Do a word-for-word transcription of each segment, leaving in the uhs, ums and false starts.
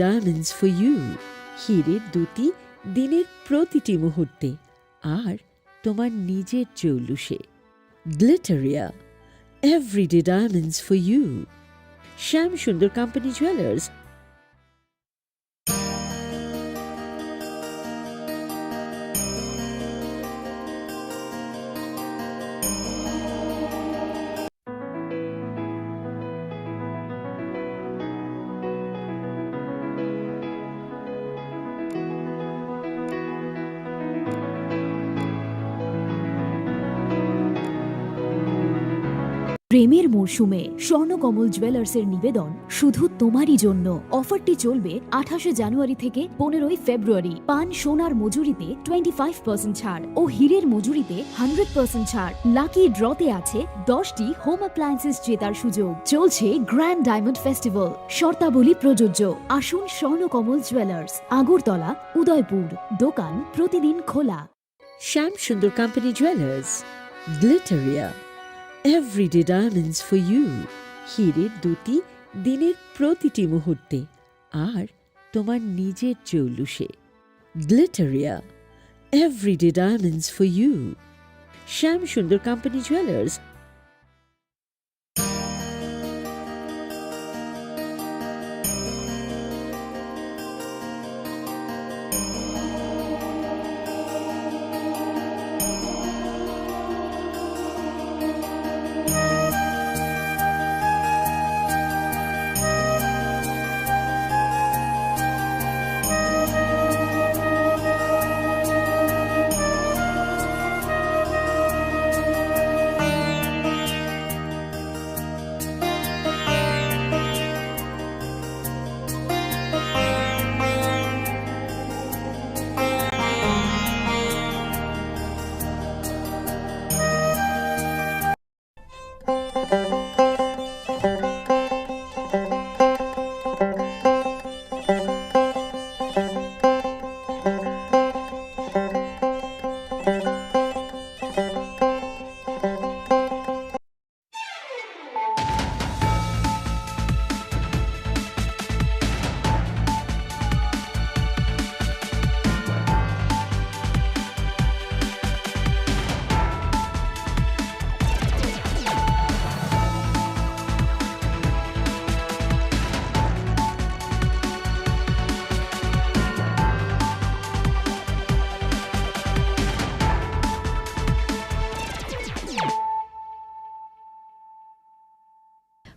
Diamonds for you. হীরের দ্যুতি দিনের প্রতিটি মুহূর্তে, আর তোমার নিজের জৌলুসে। Glitteria, everyday diamonds for you. Shyam Sundar company jewellers. প্রেমের মরশুমে স্বর্ণকমল জুয়েলার্সের নিবেদন শুধু তোমারই জন্য। অফারটি চলবে আঠাশে জানুয়ারি থেকে পনেরোই ফেব্রুয়ারি। পান সোনার মজুরিতে টোয়েন্টি ফাইভ পার্সেন্ট ছাড় ও হীরের মজুরিতে হান্ড্রেড পার্সেন্ট ছাড়। লাকি ড্রতে আছে দশটি হোম অ্যাপ্লায়েন্সেস জেতার সুযোগ। চলছে গ্র্যান্ড ডায়মন্ড ফেস্টিভ্যাল, শর্তাবলী প্রযোজ্য। আসুন স্বর্ণকমল জুয়েলার্স, আগরতলা, উদয়পুর। দোকান প্রতিদিন খোলা। Shyam Sundar company jewellers, Glitteria, everyday diamonds for you. হীরের দ্যুতি দিনের প্রতিটি মুহূর্তে, আর তোমার নিজের জৌলুসে। Glitteria, everyday diamonds for you. Shyam Sundar company jewellers.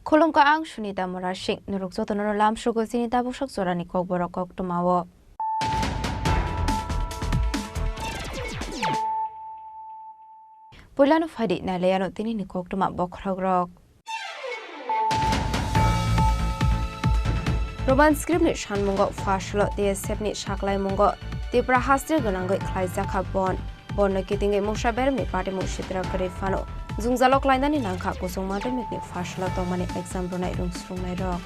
Khulumkha, ang Sunita Murasing. Norok jotono lamsogo chini tabuksak jorani kokborok koktwmao. Puilano phaidi nailaiano tinini koktwma bokhorokrok. Roman script ni sanmungo pha solo T S F ni saklaimungo Tripura haste gwnangwi khlaijakha bon. Bono kitingwi mungsa beremni patimung sitra kwrwi phano jwngjalo klainani nangkha kuchung madhyamikni pha solo tongmani exam rwnai rwngsrwngnairok.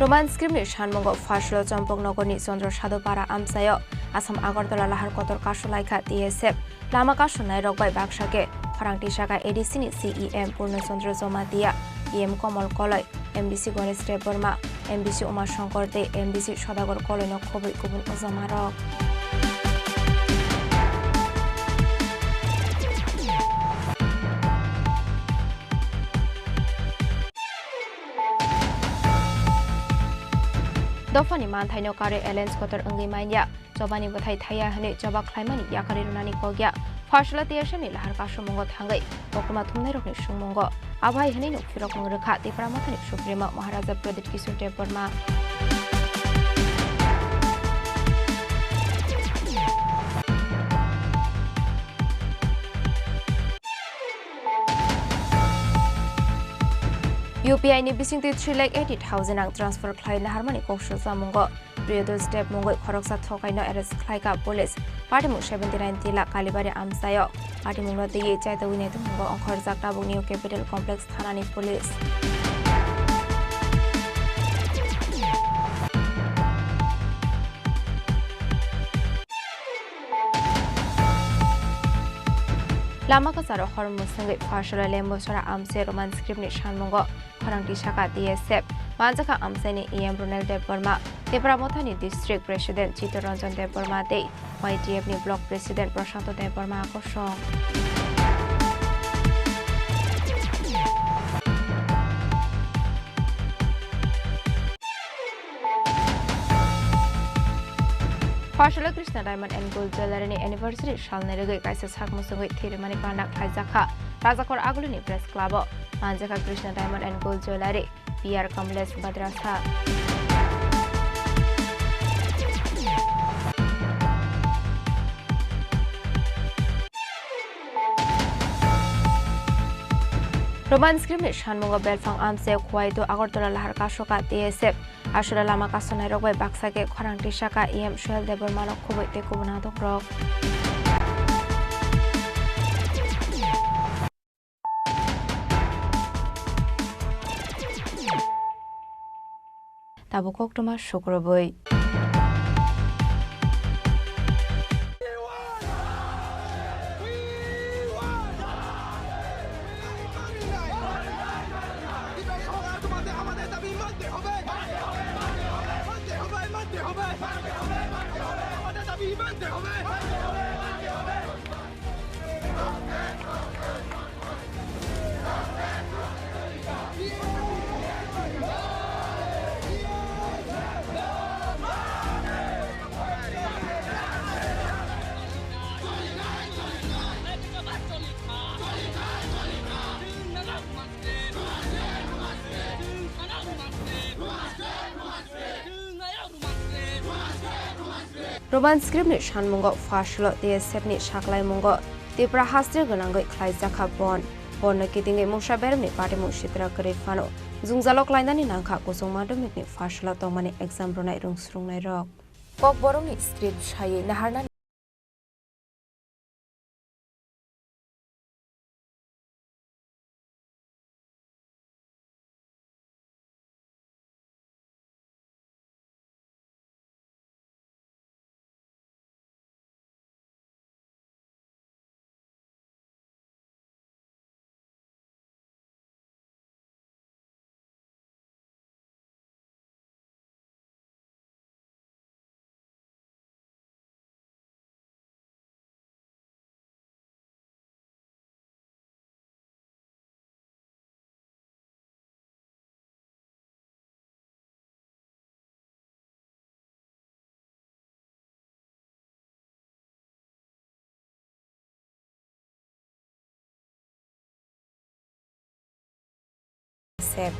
Roman script ni sanmungo pha solo Champaknagar ni Chandra Sadhu Para amchaio Assam Agartala lahar kotor kasu laikha T S F. Lama kasunai rok bai baksa khe khorang tisaka A D C ni C E M Purno Chandra Jamatia, E M Komol Koloi, M D C Ganesh Debbarma, M D C Uma Shankar tei M D C Sodagar Koloi no khobwi kubun ojama rok. Dophani manthaino karwi alliance kotor wngwi manya. Chobani bwthai thaiya hwnwi choba khlaimani yakarwi rwnani kok ya. Pha solo T S F ni lahar kasumungo thangwi koktwma thumnairokni sungmungo. Abo hai hwnwi nuk phirokmung rwkha Tipra Mothani Supremo Maharaja Pradyut Kishore Debbarma. U P I ni bisingtwi three lakh eighty thousand ang transfer khlai naharmani kok sujamungo. Priyados Deb mungwi khoroksa thokaino arrest khlaikha police. Patimung seventy nine tila Kalibari amchaio. Patimungno twiwi chaitogwi naitukmungo ongkhorjak tabuk New Capital Complex thanani police. Lama kwcharo hor mwswngwi Pharsalo Lembusora amchai Roman script ni sanmungo khorang tisakha T S F. Manjakha amchaini E M Ronel Debbarma, Tipra Mothani District President Chittaranjan Debbarma tei Y T F ni Block President Prashanto Debbarma kosong. Pharsalo Krishna Diamond and Gold Jewellery ni anniversary salni rwgwi kaisa sak muchungwi thwirimani panda khlaijakha Rajakhor Agulini Press Club o. Manjakha Krishna Diamond and Gold Jewellery, P R Kamlesh Badrasa. Roman script ni sanmungo belphang amchaio Khowai two Agartala lahar kasoka T S F. Aswra lama kasonai rok bai baksa khe khorang tisakha E M Suhel Debbarma no khobwi tei kubun adong rok. Tabuk koktwma sukrubwi. Roman script ni sanmungo Pharsalo T S F ni saklaimungo Tipra haste gwnangwi khlaijakha bon. Bonno kitingwi mungsa beremni patimung sitra kwrwi phano jwngjalo klainani nangkha kuchung madhyamikni Pharsalo tongmani exam rwnai rwngsrwngnairok. Kokborokni script saywi naharnani Sep.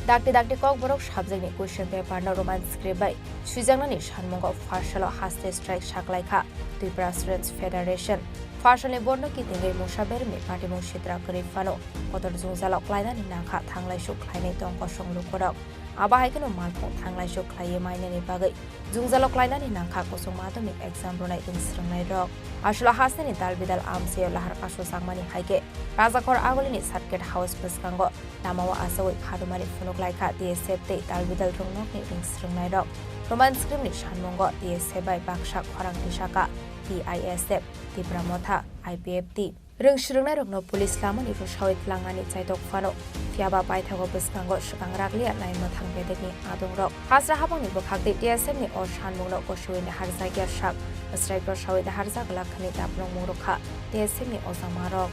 Dakti dakti Kokborok subject ni question paper no Roman script bai swijaknani sanmungo Pharsalo haste strike saklaikha Tripura Students Federation. Pharsalni board no kitingwi mungsa beremni patimung sitra kwrwi phano kotor jwngjalo klainani nangkha thanglaisu khlainai tong kosong lukurok. Abo hai kheno malkhung thanglaisu khlaiwi mainani bagwi jwngjalo klainani nangkha kuchung madhyamik exam rwnai rwngsrwngnairok. Aswla hasteni dalbidal amchaio lahar kasojakmani hai khe Rajakhor Agulini Circuit House bwskango lamao achaui kharumani phunuk laikha T S F tei dalbidal rwngnokni rwngsrwngnairok. Roman script ni sanmungo T S F bai baksa khorang tisakha T I S F, Tipra Motha, I P F T. Rwngsrwngnairokno police lamani rwsaui tlangnani chaitok phano, phiyaba paithago bwskango swkang rakliya naimwthang bedekni adongrok. Hasra habangni bwkhak tei T S F ni o sanmungno kosoi naharjakya sak, swrai rwsaui naharjak glak hwnwi daplongmung rwkha T S F ni ojamarok.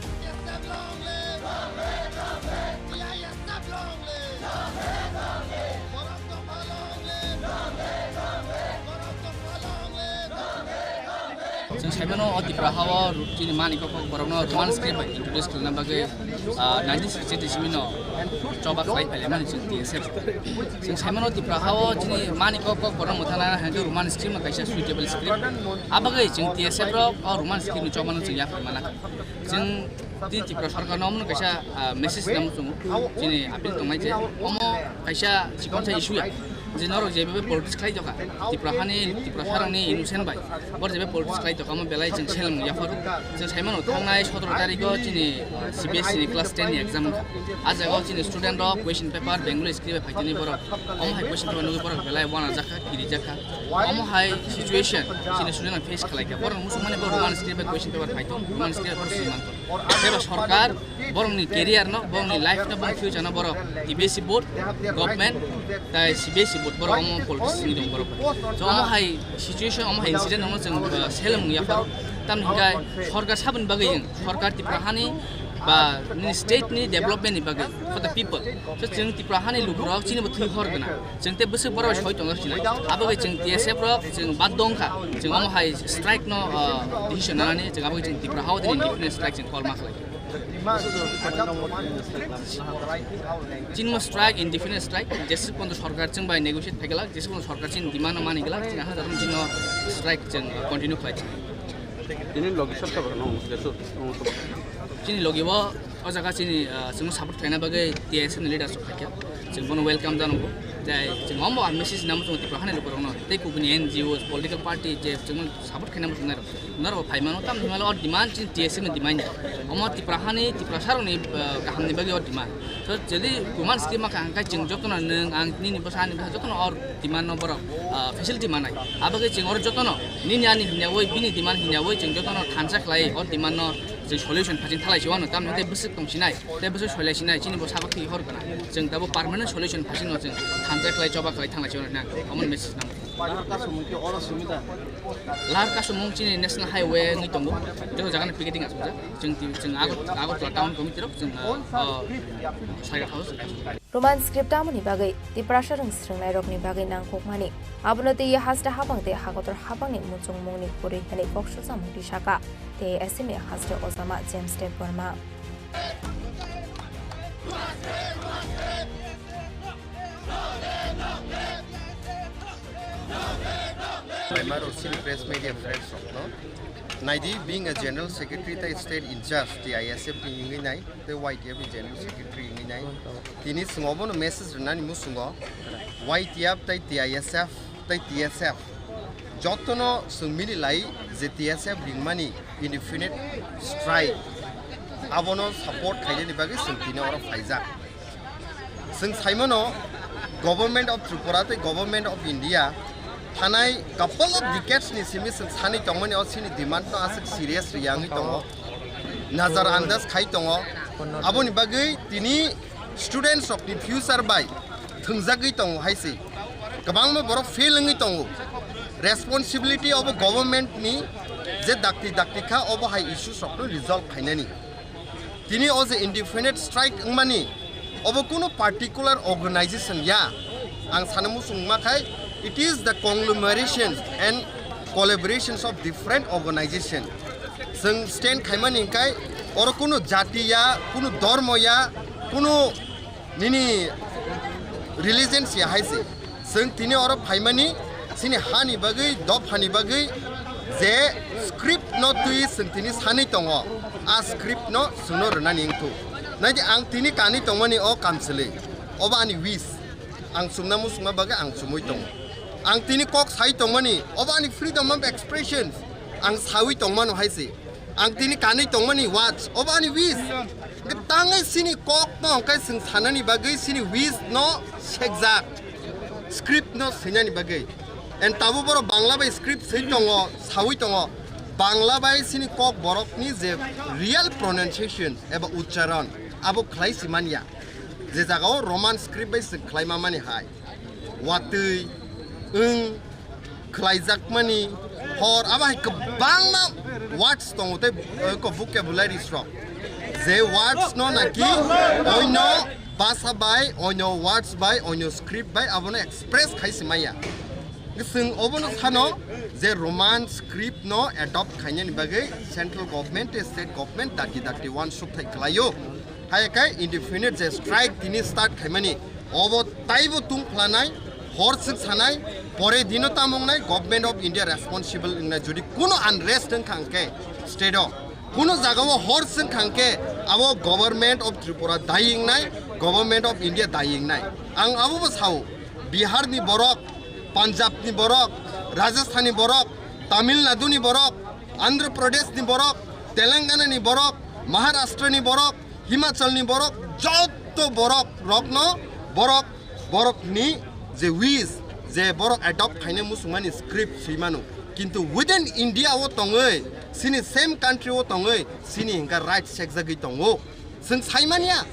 Chwng saimano o Tripura hao chini Manikya Kokborokno Roman script bai introduce khlaina bagwi, ah, nineteen sixty-eight isimino choba khlai phailaimani chwng T S F. Chwng saimano Tripura hao chini Manikya Kokborok mwthangna hai khe Roman script no kaisa suitable script. Abagwi chwng T S F rok o Roman script ni chobano chwng yaphai mana. Chwng tini Tripura Sarkarno omono kaisa, ah, message rwna muchungo, chini appeal tongnai je, omo kaisa chikon sa issue ya. Je norok jebe politics khlai tokha, Tipra hani, Tiprasarokni innocent bai, bor jebe politics khlai tokha, omo belai chwng seleng yapharo. Chwng saimano thangnai sotoro tarikho chini C B S E ni class ten ni exam wngkha. A jagao chini student rok question paper Bengali script bai phaitini borok, omo hai question paper nugwi borok belai uanajakha, kirijakha. Omo hai situation chini student rok face khlaikha. Borok musukmani borok Roman script bai question paper phaito, Roman script bai borok swimanto. Tei bo sorkar borokni career no, borokni life no, borokni future no borok T B S E board, government, tai C B S E board borok omo politics ni dong borok. So omo hai situation, omo hai incident no chwng, uh, seleng yapharo. Tamni hingkhe sorkar saboni bagwi, sorkar Tipra hani ba nini state ni development ni bagwi for the people. So chwng Tipra hani lukurok chini bo thwi hor gana. Chwng tei bwswk borok bai soi tongo chini. Abo bai chwng T S F rok chwng bad dong kha. Chwng omo hai strike no, uh, decision nanani chwng abo bai chwng Tipra hao tini indefinite strike chwng call ma khlai. Chini mo strike, indefinite strike, jesi pondo sorkar chwng bai negotiate phaikala, jesi pondo sorkar chini demand no mani gala, chini ha jaron chini strike chwng continue khlai. Chini logi sab sab no jesu. Chini logi bo o jaga chini, ah, chwng support khaina bagwi T S F ni leaders rok phaikha. Chwng bono welcome janango. Jai chwng omo message namo chwng Tipra hani lukurokno tei kubuni N G Os, political party je chwng support khaina muchung nairok. Norok phaimano, tamni himalo o demand chini T S F ni demand ya. Omo Tipra hani, Tiprasarokni, ah, kahamni bagwi o demand. So, jodi kuman scheme makha hingkhe chwng jotono nwng, ang, nini bwsa, ani bwsa jotono o demand no borok, ah, facility manai. Abagwi chwng oro jotono nini ani hinyawi, bini demand hinyawi chwng jotono thansa khlai o demand no chwng solution phasing thalai se wano, tamni hwnkhe bwswk tongsinai. Tei bwswk soilai sinai, chini bo sago thwi hor gana. Chwng tabo permanent solution phasing no chwng thansa khlai, choba khlai thanglai se wano nang. Omo message nang. Lahar kasumung khe oro simi da? Lahar kasumung chini National Highway wngwi tongo. Joto jaga no picketing asukjak. Chwng ti-, chwng Agot-, Agartala Town Committee rok chwng, uh, uh, Saiga House. Roman script tamoni bagwi Tiprasa rwng srwngnairokni bagwi nangkukmani. Abono twiwi haste habang tei hakotor habangni muchungmungni kwrwi hwnwi kok swchamung tisaka tei S M A haste ojama James Debbarma. Maimaro chini press media friends rokno. Naidi, being a general secretary tei state in charge T I S F ni wngwi nai, tei Y T F ni general secretary wngwi nai. Tini chwng obono message rwnani muchungo Y T F tei T I S F tei T S F jotono chwng mili lai je T S F ringmani indefinite strike abono support khainani bagwi chwng tini oro phaijak. Chwng saimano, Government of Tripura tei Government of India thanai couple of decades ni simi chwng sanwi tongmani o chini demand no aswk serious riyangwi tongo, nazar andas khai tongo. Aboni bagwi tini students rokni future bai thwngjagwi tongo hai se. Kwbangma borok fail wngwi tongo. Responsibility obo government ni je dakti dakti kha, obo hai issues rokno resolve khainani. Tini o je indefinite strike wngmani, obo kuno particular organization ya. Ang sana muchung ma khai, it is the conglomeration and collaborations of different organization. Chwng stand khaimani hwnkhe oro kuno jati ya, kuno dhormo ya, kuno nini religion se hai se. Chwng tini oro phaimani chini hani bagwi, dophani bagwi je script no twi chwng tini sanwi tongo. A script no chwngno rwnani wngkhu. Naidi, ang tini kanwi tongmani o kamchwlwi. Obo ani wish. Ang chumna muchungma bagwi ang chumui tongo. Ang tini kok sai tongmani, obo ani freedom of expression. Ang saui tongmano hai se. Ang tini kanwi tongmani words, obo ani wish. Tangwi chini kok no hwnkhe chwng sanani bagwi chini wish no sekjak, script no swinani bagwi. And tabuk borok Bangla bai script swi tongo, saui tongo. Bangla bai chini kok borokni je real pronunciation eba uchcharon, abo khlai si manya. Je jagao Roman script bai chwng khlai ma mani hai. Watwi, wng, khlaijakmani, hor, abo hai kwbangma words tongo tei, eh, ko vocabularies rok. Je words no naki oino basa bai, oino words bai, oino script bai abono express khai se maya. Chwng obono sano je Roman script no adopt khainani bagwi central government tei state government dati dati uansuk thai khlaio. Hai khe indefinite je strike tini start khaimani, obo taibo tung phlanai, hor swk sanai, pore dino tamo wngnai, Government of India responsible wngnai, jodi kuno unrest wngkha hwnkhe state o, kuno jagao hor swk wngkha hwnkhe abo Government of Tripura dayi wngnai, Government of India dayi wngnai. Ang abobo sao, Bihar ni borok, Punjab ni borok, Rajasthan ni borok, Tamil Nadu ni borok, Andhra Pradesh ni borok, Telangana ni borok, Maharashtra ni borok, Himachal ni borok, joto borok rokno borok, borok ni je wish, je borok adopt khainai muchungmani script swi mano. Kintu within India o tongwi, sini same country o tongwi, sini hingka right sekjagwi tongo. Chwng saimanya,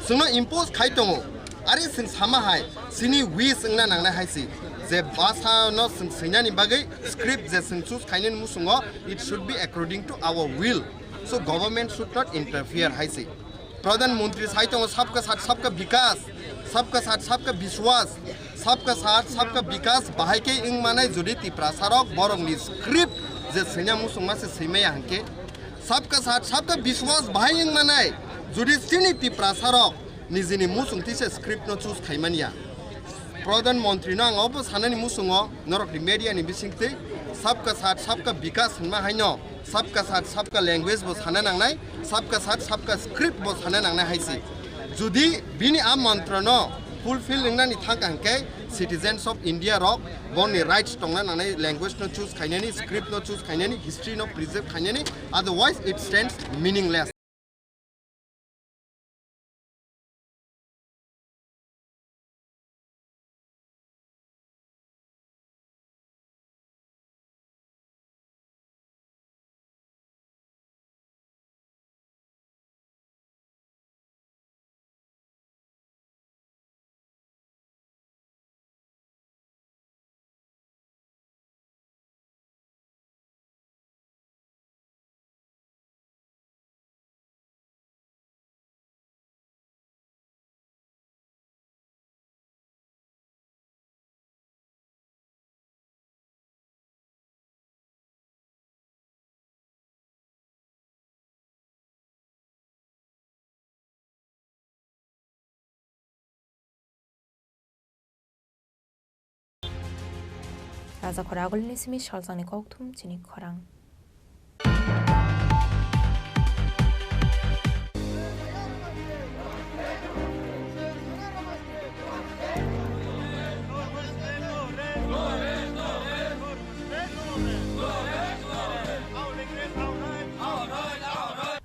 chwngno impose khai tongo. Are chwng sama hai, chini wish wngna nangnai hai si. Je basa no chwng swinani bagwi script je chwng choose khainani muchungo, it should be according to our will. So government should not interfere hai si. Pradhan Mantri sai tongo, sabka saath sabka bikas, sabka saath sabka biswas, sabka saath sabka bikas bahai khe wng manai jodi Tiprasa rok borokni script je swina muchungma se swimaya hwnkhe, sabka saath sabka biswas bahai wng manai, jodi chini Tiprasa rok nijini muchung tisa script no choose khaimanya. Pradhan Mantri no ang obo sanani muchungo norokni media ni bisingtwi sabka saath sabka bikas hinma haino sabka saath sabka language bo sana nangnai, sabka saath sabka script bo sana nangnai hai si. Jodi bini a mantra no fulfill wngnani thangka hwnkhe citizens of India rok boni rights tongna nangnai, language no choose khainani, script no choose khainani, history no preserve khainani, otherwise it stands meaningless. Raja khorang agulini simi salsangni kokthum chini khorang.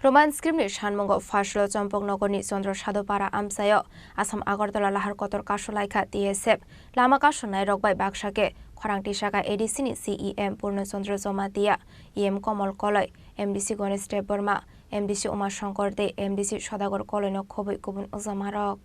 Roman script ni sanmungo Phaslo Chompok Nogorni Chandra Sadhupara amchaio Assam Agartala lahar kotor kasulaikha T S F. Lama kasonai rok bai baksa khe khorang tisaka A D C ni C E M Purno Chandra Jamatia, E M Komol Koloi, M D C Ganesh Debbarma, M D C Uma Shankar tei M D C Sodagar Koloi no khobwi kubun ujama rok.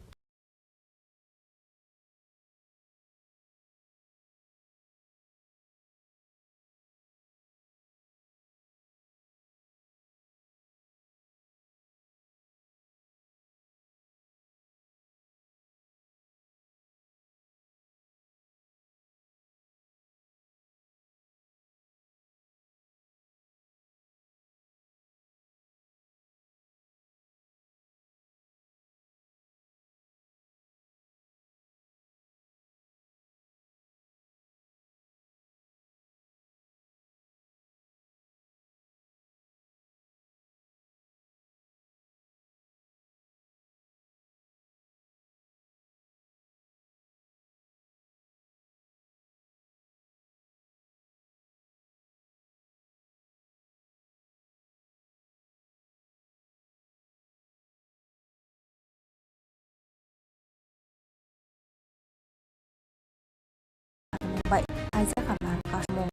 Bai kaijak hamar kasmung.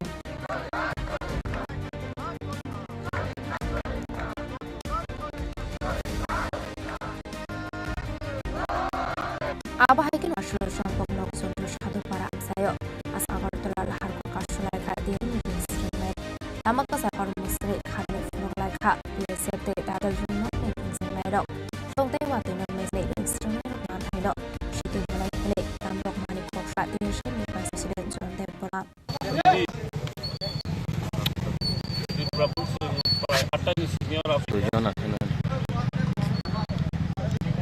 Abo hai kheno Ashura Chompok Nogor Chandra Sadhupara amchaio Assam Agartala lahar kotor kasulaikha D M ni srwngnai. Lama kwcharo mwswrwi kharwi phunuk laikha B S F tei Dadar Jumnokni thwngjaknairok. Tongthai watwino mejlai ni srwngnairok manthaino sitwi mwlai khlai tamrok mani khoksa T S F ni Vice President John Debbarma. Tripura Pulse prai atta ni senior officer.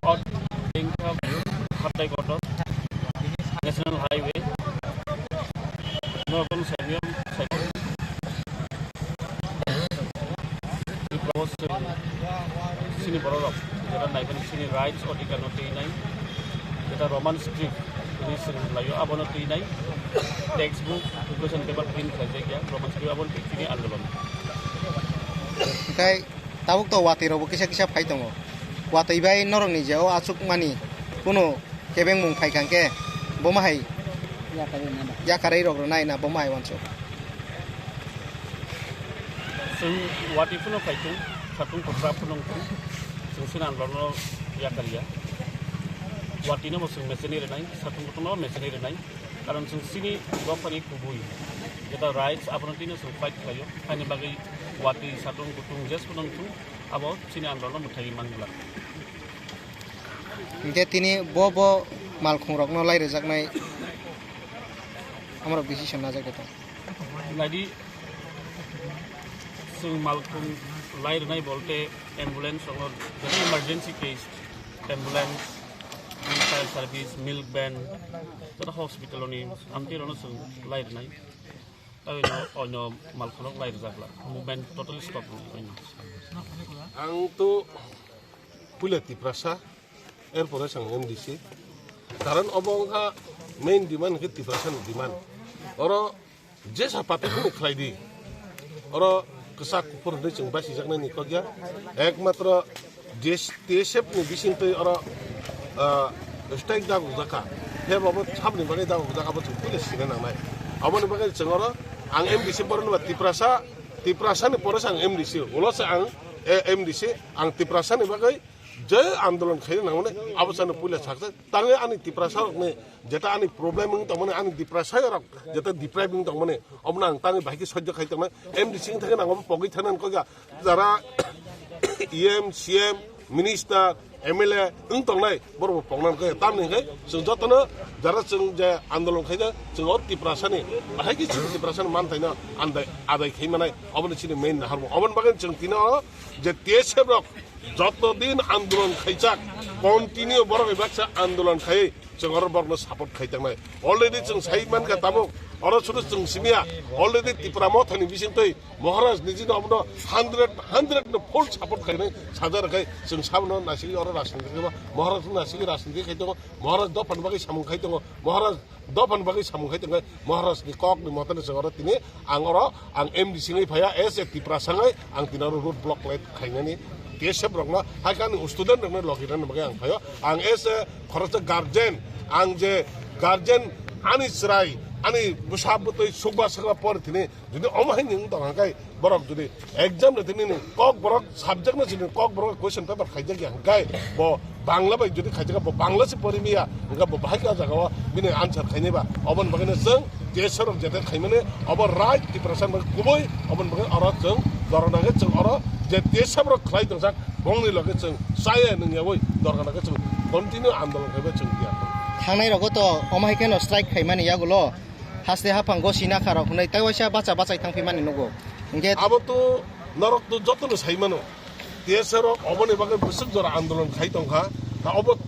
Ot Dengka Khatai Kotor National Highway. Northern Sainyom Sainyom. Tripura Pulse sini borok rok. Jeta naikani sini rights odhikar no twi nai. Jeta Roman script. Twi swrwng laio, abono twi nai textbook, question paper print khlaijak ya, Roman script, abono twi tini andolon. Hwnkhe tabuk to watwi rokbo kisa kisa phai tongo. Watwi bai norokni je o achukmani kunu kebengmung phai kha hwnkhe bomo hai yakarwi nai ba? Yakarwi rok rwnai na bomo hai uansuk? Chwng watwi phano phai thung, satung kotra phano wng thung, chwng sini andolonno yakarya. Watwino bo chwng mechenwi rwnai, satung kotorno bo mechenwi rwnai. Karon chwng chini dophani kubui jeta rights, abono tino chwng fight khlaio. Haini bagwi watwi satung kutung jes phano wng thung, abo chini andolonno mwthaiwi man glak. Hingke tini bo, bo malkhung rokno lai rwjaknai amorok decision najak de tong. Naidi, chwng malkhung lai rwnai bolte ambulance rokno, jodi emergency case, ambulance, fire service, milk van, joto hospital ni amtwi rokno chwng lai rwnai. Tei oino, oino malkhung rok lai rwjak la, movement totally stop rwnai oino. Ang to puila Tiprasa, erpore chwng M D C. Karon obo wngkha main demand hwnkhe Tiprasani demand. Oro jesa party phano khlai di. Oro kwchak kuphur hwnwi chwng basijaknani kok ya. Ekmatro T S F ni bisingtwi oro, ah, strike dagok jakha. Hebo bo sabni bagwi dagok jakha, abo chwng puila sina nangnai. Aboni bagwi chwng oro ang M D C borokno ba Tiprasa, Tiprasani pore se ang M D C. Ulo se ang, eh, M D C, ang Tiprasani bagwi je andolon khaina nangmani, abo chano puila saksa. Tangwi ani Tiprasa rokni jeta ani problem wng tongmani, ani Tiprasa rok jeta deprive wng tongmani, omono ang tangwi bahai khe sojjo khai tongnai. M D C wng thangwi nang obo pogwi thana wng kok ya. Jara E M, C M, minister, M L A wng tongnai, borok bo pokna wng kok ya. Tamni hwnkhe chwng jotono jara chwng je andolon khaijak, chwng o Tiprasani, bahai khe chini Tiprasani manthaino andai, adai khai manai, oboni chini main naharmung. Oboni bagwi chwng tini o je T S F rok joto din andolon khaijak, continue borok bai baksa andolon khai, chwng oro borokno support khai tangnai. Already chwng sai mankha tabuk, oro sudu chwng simiya, already Tipra Mothani bisingtwi Maharaj nijino abono hundred, hundred no full support khainai sajar khai, chwng sabono naisingwi oro rajniti khai, Maharaj no naisingwi rajniti khai tongo, Maharaj dophani bagwi samung khai tongo, Maharaj dophani bagwi samung khai tongkhe Maharaj ni kok ni mote no chwng oro tini ang oro ang M D C wngwi phaiya, as a Tiprasa wngwi ang tini oro road block khlai khainani T S F rokno, hai khe ani student rokno logi rwna bagwi ang phaio. Ang as a khoroksa guardian, ang je guardian, ani chwrai, ani bwsa bwtwi sukba sakba por tini jodi omo hai nwng tong hwnkhe, borok jodi exam no tini ni kok borok subject no chini kok borok question paper khaijak ya hwnkhe bo Bangla bai jodi khaijak bo Bangla se pori miya hwnkhe bo bahai khe o jaga o bini answer khainai ba. Oboni bagwi no chwng T S F rok jete khaimani obo right Tiprasa bai kubui, oboni bagwi oro chwng dorona khe chwng oro je T S F rok khlai tongjak bongni loge chwng chaya nungyawi dorona khe chwng continue andolon khaibai chwng tiya. Thangnai rogo to omo hai kheno strike khaimani yagulo. Haste haphang go sina kha rok hwnwi tei waisa bacha bachai thang phi mani nugo. Hwnkhe abo to norok to joto no sai mano. T S F rok oboni bagwi bwswk jora andolon khai tong kha. Ta obo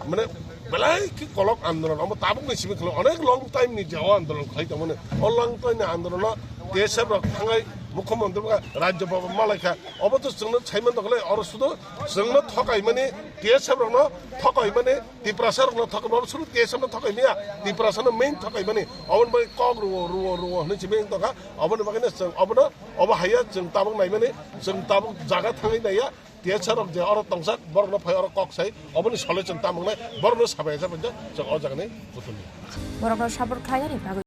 mane belai khe kolok andolon. Obo tabuk ni simi khwlai onek long time ni je o andolon khai tong mani. O long time ni andolon o T S F rok thangai mukhyamantri ba rajya baba malai kha. Obo to chwngno sai man tong khlai oro sudo chwngno thokai mani T S F rokno thokai mani Tiprasa rokno thokai mani obo sudo T S F no thokai maya Tiprasa no main thokai mani oboni bagwi kok ruo ruo ruo hwnwi simi wng tong kha. Oboni bagwi no chwng obono obo haiya chwng tabuk naimani chwng tabuk jaga thangwi naiya T S F rok je oro tongsa borokno phai oro kok sai oboni sole chwng tamo wngnai borokno sabai sa chwng o jagani puthuli. Borokno support khlainani bagwi.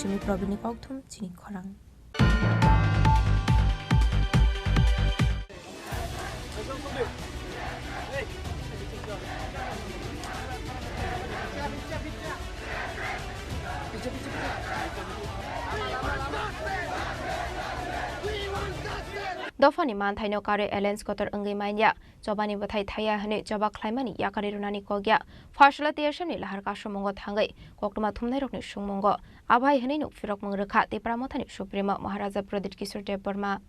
Tumi Probini kokthum chini khorang. Dophani manthaino karwi alliance kotor wngwi manya. Chobani bwthai thaiya hwnwi choba khlaimani yakarwi rwnani kok ya. Pharsala T S F ni lahar kasumungo thangwi koktwma thumnairokni sungmungo abai hwnwi nuk phirokmung rwkha Tipra Mothani Supremo Maharaja Pradyut Kishore Debbarma.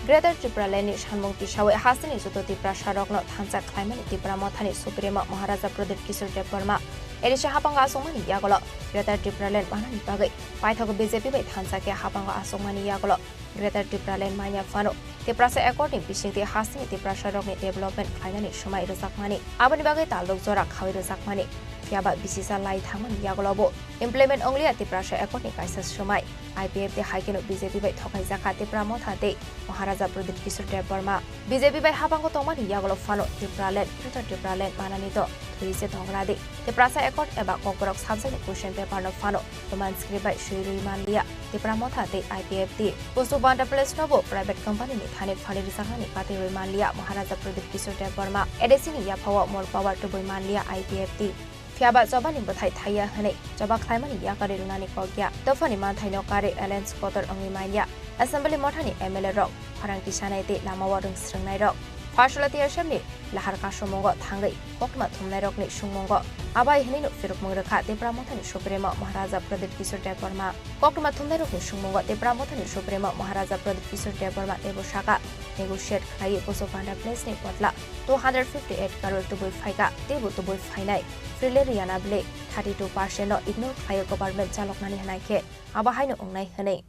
Greater Tipraland ni sanmung tisawi hasteni joto Tiprasarokno thansa khlaimani Tipra Mothani Supremo Maharaja Pradyut Kishore Debbarma A D C hapango aswkmani yagulo Greater Tipraland manani bagwi paithago B J P bai thansa khe hapango aswkmani yagulo Greater Tipraland manya phano Tiprasa Accord ni bisingtwi hasteni Tiprasarokni development khlainani swmai rwjakmani, aboni bagwi talrok jora khawi rwjakmani, phiyaba bisisa lai thangmani yagulobo implement wngliya Tiprasa Accord ni kaisa swmai. I P F T hai kheno B J P bai thokaijakha Tipra Motha tei Maharaja Pradyut Kishore Debbarma. B J P bai habango tongmani yagulo phano Tipraland, Greater Tipraland manani to thwi se tongra di. Tiprasa Accord eba Kokborok subject ni question paper no phano Roman script bai swi rwi manliya Tipra Motha tei I P F T. Poso Banda Place no bo private company ni thani phali rwjaknani kati rwi manliya Maharaja Pradyut Kishore Debbarma. A D C ni yaphao mol power tubui manliya I P F T. Phiyaba chobani bwthai thaiya hwnwi choba khlaimani yakarwi rwnani kok ya. Dophani manthaino karwi alliance kotor wngwi manya. Assembly mothani M L A rok pharang tisanai tei lamao rwng srwngnairok. Pharsala T S F ni lahar kasumungo thangwi koktwma thumnairokni sungmungo abai hwnwi nuk phirokmung rwkha Tipra Mothani Supremo Maharaja Pradyut Kishore Debbarma. Koktwma thumnairokni sungmungo Tipra Mothani Supremo Maharaja Pradyut Kishore Debbarma teibo saka negotiate khlaiwi Poso Banda Place ni potla two hundred fifty eight crore tubui phaikha, teibo tubui phainai Freely Riyana bele thirty two percent no ignore khlaiwi government chaloknani hwnai khe abo haino wngnai hwnwi.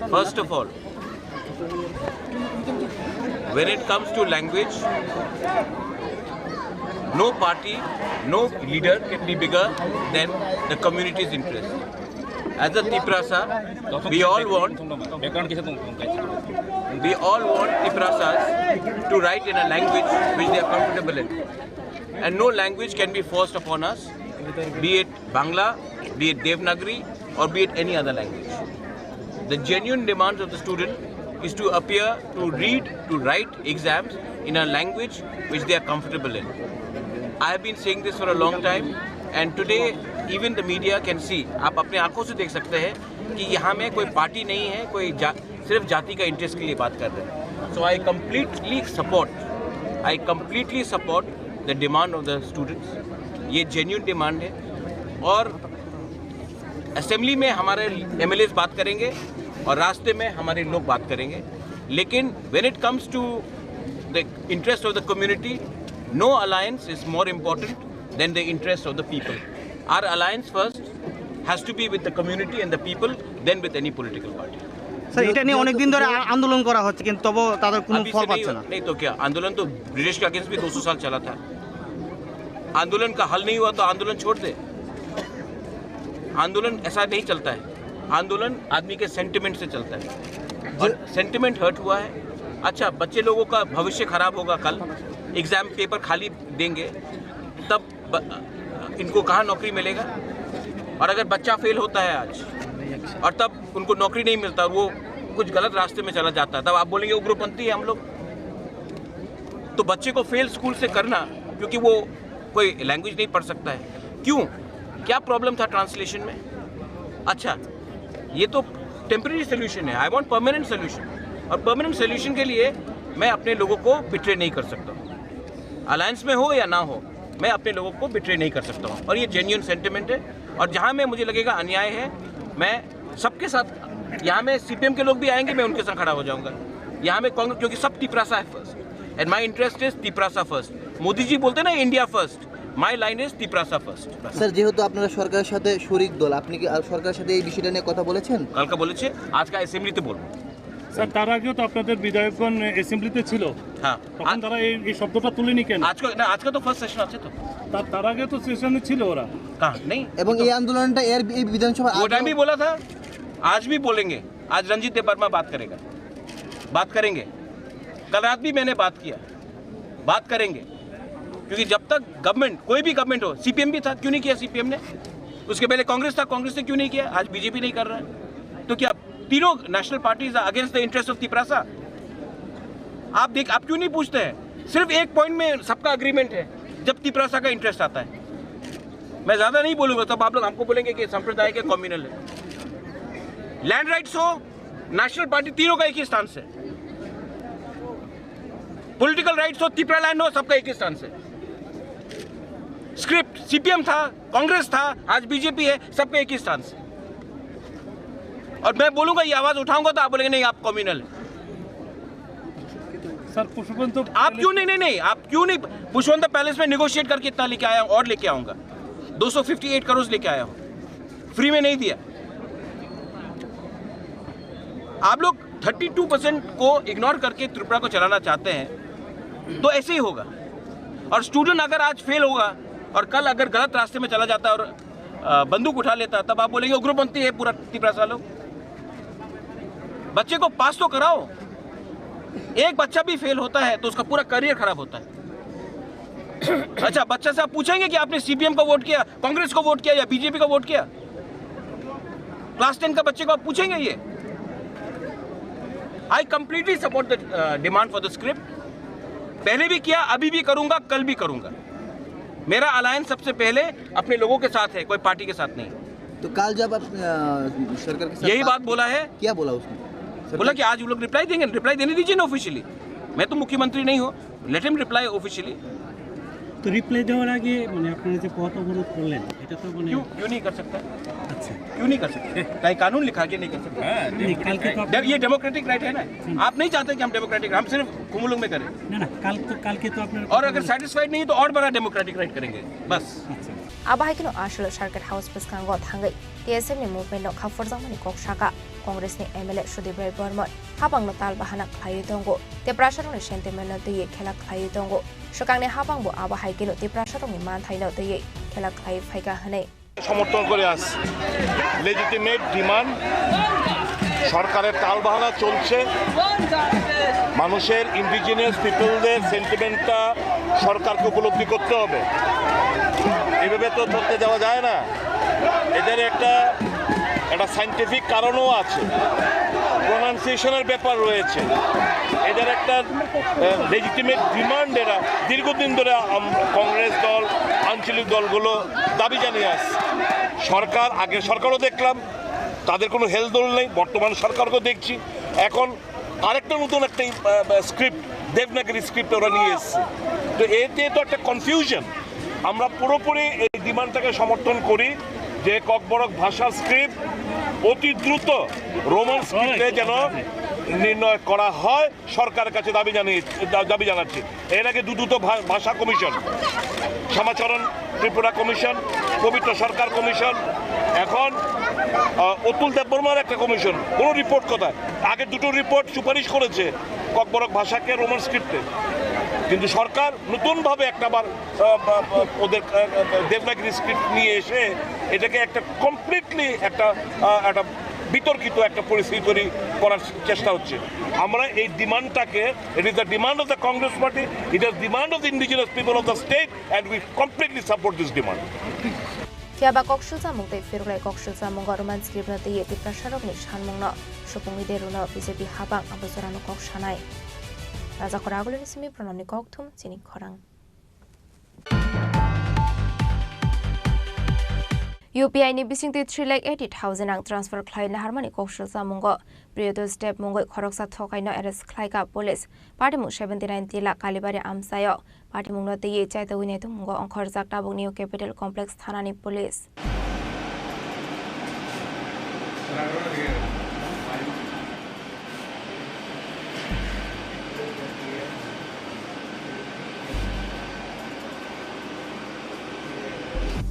First of all, when it comes to language, no party, no leader can be bigger than the community's interest. As a Tiprasa, we all want, we all want Tiprasas to write in a language which they are comfortable in. And no language can be forced upon us, be it Bangla, be it Devanagari, or be it any other language. The genuine demands of the student is to appear, to read, to write exams in a language which they are comfortable in. I have been saying this for a long time, and today even the media can see, आप अपने आंखों से देख सकते हैं कि यहाँ में कोई पार्टी नहीं है, कोई जा, सिर्फ जाति का इंटरेस्ट के लिए बात कर रहे हैं। So I completely support, I completely support the demand of the students. ये जेन्युइन डिमांड है और असेंबली में हमारे एमएलएस बात करेंगे और रास्ते में हमारे लोग बात करेंगे, लेकिन when it comes to the interest of the community, no alliance is more important than the interest of the people. Our alliance first has to be with the community and the people, then with any political party. Sir, এটা নিয়ে অনেক দিন ধরে আ-, আন্দোলন করা হচ্ছে, কিন্তু তবু তাদের কোনো अभी ফল से नहीं, পাচ্ছে না। नहीं तो क्या, आंदोलन तो ब्रिटिश के अगेंस्ट भी दो सौ साल चला था। आंदोलन का हल नहीं हुआ तो आंदोलन छोड़ दे। आंदोलन ऐसा नहीं चलता है। आंदोलन आदमी के सेंटिमेंट से चलता है, और सेंटिमेंट हर्ट हुआ है। अच्छा, बच्चे लोगों का भविष्य खराब होगा, कल एग्जाम पेपर खाली देंगे, तब ब-, इनको कहाँ नौकरी मिलेगा? और अगर बच्चा फेल होता है आज और तब उनको नौकरी नहीं मिलता और वो कुछ गलत रास्ते में चला जाता है, तब आप बोलेंगे उग्रपंथी है हम लोग। तो बच्चे को फेल स्कूल से करना, क्योंकि वो कोई लैंग्वेज नहीं पढ़ सकता है। क्यों? क्या प्रॉब्लम था ट्रांसलेशन में? अच्छा, ये तो टेम्परेरी सोल्यूशन है, आई वांट परमानेंट सोल्यूशन। और परमानेंट सोल्यूशन के लिए मैं अपने लोगों को बिट्रे नहीं कर सकता हूँ। अलायंस में हो या ना हो, मैं अपने लोगों को बिट्रे नहीं कर सकता हूँ। और ये जेन्युइन सेंटिमेंट है। और जहाँ में मुझे लगेगा अन्याय है, मैं सबके साथ, यहाँ में सीपीएम के लोग भी आएंगे, मैं उनके साथ खड़ा हो जाऊंगा। यहाँ में कांग्रेस, क्योंकि सब तिपरासा है first, and my interest is Tiprasa first. Modi ji बोलते ना India first, my line is Tiprasa first. Sir, যেহেতু আপনারা সরকারের সাথে শরিক দল, আপনি কি আর সরকারের সাথে এই বিষয়টা নিয়ে কথা বলেছেন? কালকে বলেছে, আজকে অ্যাসেম্বলিতে বলবো। স্যার, তার আগেও তো আপনাদের বিধায়কগণ অ্যাসেম্বলিতে ছিল। হ্যাঁ। তখন আ- তারা এই, এই শব্দটা তুলেনি কেন? আজকে, না, আজকে তো ফার্স্ট সেশন আছে তো। তার, তার আগে তো সেশনে ছিল ওরা। कहाँ? नहीं। এবং এই আন্দোলনটা এর, এই বিধানসভার वो আগেও टाइम भी बोला था, आज भी बोलेंगे। आज रंजीत देव वर्मा बात करेगा। बात करेंगे। कल रात भी मैंने बात किया, बात करेंगे, क्योंकि जब तक गवर्नमेंट, कोई भी गवर्नमेंट हो, सीपीएम भी था, क्यों नहीं किया सीपीएम ने? उसके पहले कांग्रेस था, कांग्रेस ने क्यों नहीं किया? आज बीजेपी नहीं कर रहा है, तो क्या तीनों national parties against the interest of Tiprasa? आप देख, आप क्यों नहीं पूछते हैं? सिर्फ एक पॉइंट में सबका अग्रीमेंट है, जब तिपरासा का इंटरेस्ट आता है। मैं ज्यादा नहीं बोलूंगा, तब आप लोग हमको बोलेंगे कि सांप्रदायिक है, कम्युनल है। लैंड राइट्स हो, नेशनल पार्टी, तीनों का एक ही स्टांस है। पॉलिटिकल राइट्स हो, तिपरा लैंड हो, सबका एक ही स्टांस है। स्क्रिप्ट सीपीएम था, कांग्रेस था, आज बीजेपी है, सबका एक ही स्टांस है। और मैं बोलूंगा, ये आवाज उठाऊंगा, तो आप बोलेंगे, "नहीं, आप कम्युनल है।" सर, पुष्पवंत आप क्यों नहीं, नहीं, नहीं, आप क्यों नहीं पुष्पवंत पैलेस में नेगोशिएट करके इतना लेके आया हूँ और लेके आऊंगा, दो सौ फिफ्टी एट करोड़ लेके आया हूँ, फ्री में नहीं दिया। आप लोग थर्टी टू परसेंट को इग्नोर करके त्रिपुरा को चलाना चाहते हैं, तो ऐसे ही होगा। और स्टूडेंट अगर आज फेल होगा और कल अगर गलत रास्ते में चला जाता है और, अ, बंदूक उठा लेता है, तब आप बोलेंगे, "उग्रपंथी है पूरा तिपरासा लोग।" बच्चे को पास तो कराओ। एक बच्चा भी फेल होता है तो उसका पूरा करियर खराब होता है। अच्छा, बच्चा से आप पूछेंगे कि आपने सीपीएम को वोट किया, कांग्रेस को वोट किया या बीजेपी को वोट किया? क्लास टेन का बच्चे को आप पूछेंगे ये? I completely support the demand for the script। पहले भी किया, अभी भी करूंगा, कल भी करूंगा। मेरा अलायंस सबसे पहले अपने लोगों के साथ है, कोई पार्टी के साथ नहीं। तो कल जब आप, अ, सरकार के साथ यही बात बोला है। क्या बोला उसने? सरकार बोला कि आज वो लोग रिप्लाई देंगे, रिप्लाई देने दीजिए ना ऑफिशियली। मैं तो मुख्यमंत्री नहीं हूँ, let him reply officially। তো রিপ্লাই দেওয়ার আগে মানে আপনারা যে পথ অবরোধ করলেন, এটা তো মানে क्यों, क्यों नहीं कर सकता? আচ্ছা। क्यों नहीं कर सकता? क्या कानून लिखा के नहीं कर सकता? नहीं, কালকে তো आप ये डेमोक्रेटिक राइट है ना। आप नहीं चाहते कि हम डेमोक्रेटिक, हम सिर्फ खुमुलुंग में करें। না না, কাল তো, কালকে তো আপনারা और अगर सेटिस्फाइड नहीं है तो और बड़ा डेमोक्रेटिक राइट करेंगे, बस। আচ্ছা। Abo hai kheno aswk circuit house bwskango thangwi T S F ni movement no khapurjakmani kok saka. Congress ni M L A Sudip Roy Barman habangno tal bahana khlaiwi tongo, tei prasarokni sentiment no twiwi khela khlaiwi tongo. Swkangni habangbo abo hai kheno tei prasarokni manthaino twiwi khela khlaiwi phaikha hwnwi সমর্থন করে আসছে। Legitimate demand, সরকারের টালবাহানা চলছে, মানুষের, ইন্ডিজিনাস পিপলদের সেন্টিমেন্টটা সরকারকে উপলব্ধি করতে হবে। এভাবে তো চলতে দেওয়া যায় না। এদের একটা, একটা সায়েন্টিফিক কারণও আছে, প্রোনাউন্সিয়েশনের ব্যাপার রয়েছে। এদের একটা লেজিটিমেট ডিমান্ড, এরা দীর্ঘদিন ধরে আম-, কংগ্রেস দল, আঞ্চলিক দলগুলো দাবি জানিয়ে আসছে। সরকার, আগে সরকারও দেখলাম, তাদের কোনো হেলদোল নেই, বর্তমান সরকারকেও দেখছি। এখন আরেকটা নতুন একটা, আহ, স্ক্রিপ্ট, দেবনাগরী স্ক্রিপ্ট ওরা নিয়ে এসছে। তো এতে তো একটা কনফিউশন। আমরা পুরোপুরি এই ডিমান্ডটাকে সমর্থন করি যে ককবরক ভাষার স্ক্রিপ্ট অতি দ্রুত রোমান স্ক্রিপ্টে যেন নির্ণয় করা হয়, সরকারের কাছে দাবি জানিয়ে, দা-, দাবি জানাচ্ছি। এর আগে দুদুত ভা-, ভাষা কমিশন, শ্যামাচরণ ত্রিপুরা কমিশন, পবিত্র সরকার কমিশন, এখন, আহ, অতুল দেববর্মার একটা কমিশন, কোনো রিপোর্ট কোথায়? আগে দুটো রিপোর্ট সুপারিশ করেছে ককবরক ভাষাকে রোমান স্ক্রিপ্টে, কিন্তু সরকার নতুনভাবে একটা বার, আহ, বা, বা, ওদের, আহ, দেবনাগরী স্ক্রিপ্ট নিয়ে এসে এটাকে একটা কমপ্লিটলি একটা, আহ, একটা বিতর্কিত একটা পরিস্থিতি তৈরি করার চেষ্টা হচ্ছে। আমরা এই ডিমান্ডটাকে, it is the demand of the Congress party, it is demand of the indigenous people of the state, and we completely support this demand. Phiya ba kok sulchamung tei phirwkrai kok sulchamungo Roman script no twiwi Tiprasarokni sanmungno supungwi de rwno B J P habang abo jorano kok sanai. Rajakora Agulini simi Pranamni kokthum chini khorang. U P I ni bisingtwi three lakh eighty thousand rang transfer khlai naharmani kok sulchamungo Priyodos Deb mungwi khoroksa thokaino arrest khlaikha police. Patimung seventy nine Tila Kalibari amchaio. Patimungno twiwi chaitogwi naitukmungo ongkhorjak tabuk New Capital Complex thanani police.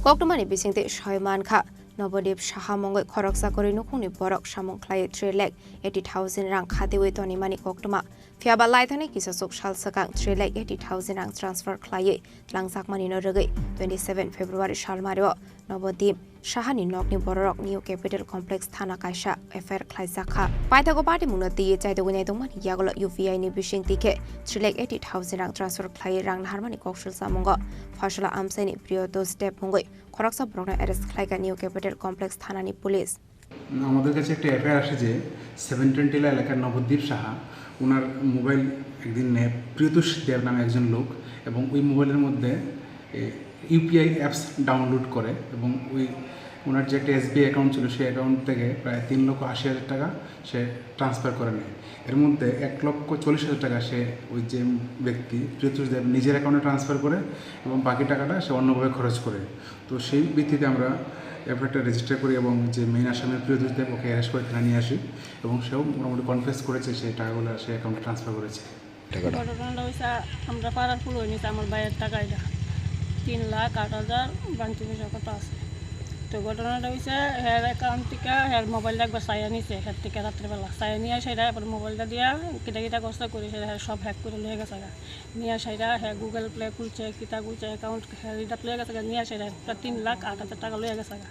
Koktwmani bisingtwi soi mankha, Nobodip Saha mungwi khoroksa kwrwi nukhungni borok samung khlaiwi three lakh eighty thousand rang khatiwi tonimani koktwma. Phiya ba laithani kisa chuk sal swkang three lakh eighty thousand rang transfer khlaiwi twlangjakmani no rwgwi twenty seven February salmario Nobodip Sahani nokni bororok New Capital Complex thana kaisa F I R khlaijak kha. Paithago party mungno twiwi chaitugwi naitongmani yagulo U P I ni bising tikhe three lakh eighty thousand rang transfer khlaiwi rang naharmani kok sulsamungo Phasola amchaini Priyotosh Deb mungwi khoroksa borokno arrest khlaikha New Capital Complex thanani police. আমাদের কাছে একটা এফআইআর আসে যে seven ten টিলা এলাকার নবদ্বীপ সাহা, ওনার মোবাইল একদিন নেয় প্রিয়তোষ দেব নামে একজন লোক, এবং ওই মোবাইলের মধ্যে ইউপিআই অ্যাপস ডাউনলোড করে, এবং ওই ওনার যে একটা এসবিআই অ্যাকাউন্ট ছিল, সেই অ্যাকাউন্ট থেকে প্রায় তিন লক্ষ আশি হাজার টাকা সে ট্রান্সফার করে নেয়। এর মধ্যে এক লক্ষ চল্লিশ হাজার টাকা সে, ওই যে ব্যক্তি প্রিয়তোষ দেব, নিজের অ্যাকাউন্টে ট্রান্সফার করে এবং বাকি টাকাটা সে অন্যভাবে খরচ করে। তো সেই ভিত্তিতে আমরা এফআইআরটা রেজিস্টার করি এবং যে মেইন আসামি প্রিয়তোষ দেব, ওকে অ্যারেস্ট করে থানায় নিয়ে আসি এবং সেও মোটামুটি কনফেস করেছে সেই টাকাগুলো সে অ্যাকাউন্টে ট্রান্সফার করেছে। টাকাটা? ঘটনাটা হইছে, আমরা পাড়ার ফুল হয়ে নিছে আমার ভাইয়ের টাকা এটা, তিন লাখ আট হাজার বাংতি পয়সা কত আছে। তো ঘটনাটা হইছে, হের অ্যাকাউন্ট থেকে হের মোবাইলটা একবার চাইয়া নিছে, হের থেকে রাত্রেবেলা চাইয়া নিয়ে সেটা এবার মোবাইলটা দিয়া কিটা কিটা করছে করে সেটা হের সব হ্যাক করে লয়ে গেছে গা। নিয়ে সেটা হ্যাঁ গুগল প্লে খুলছে, কিতা খুলছে, অ্যাকাউন্ট হের এটা লয়ে গেছে গা। নিয়ে সেটা প্রায় তিন লাখ আট হাজার টাকা লয়ে গেছে গা।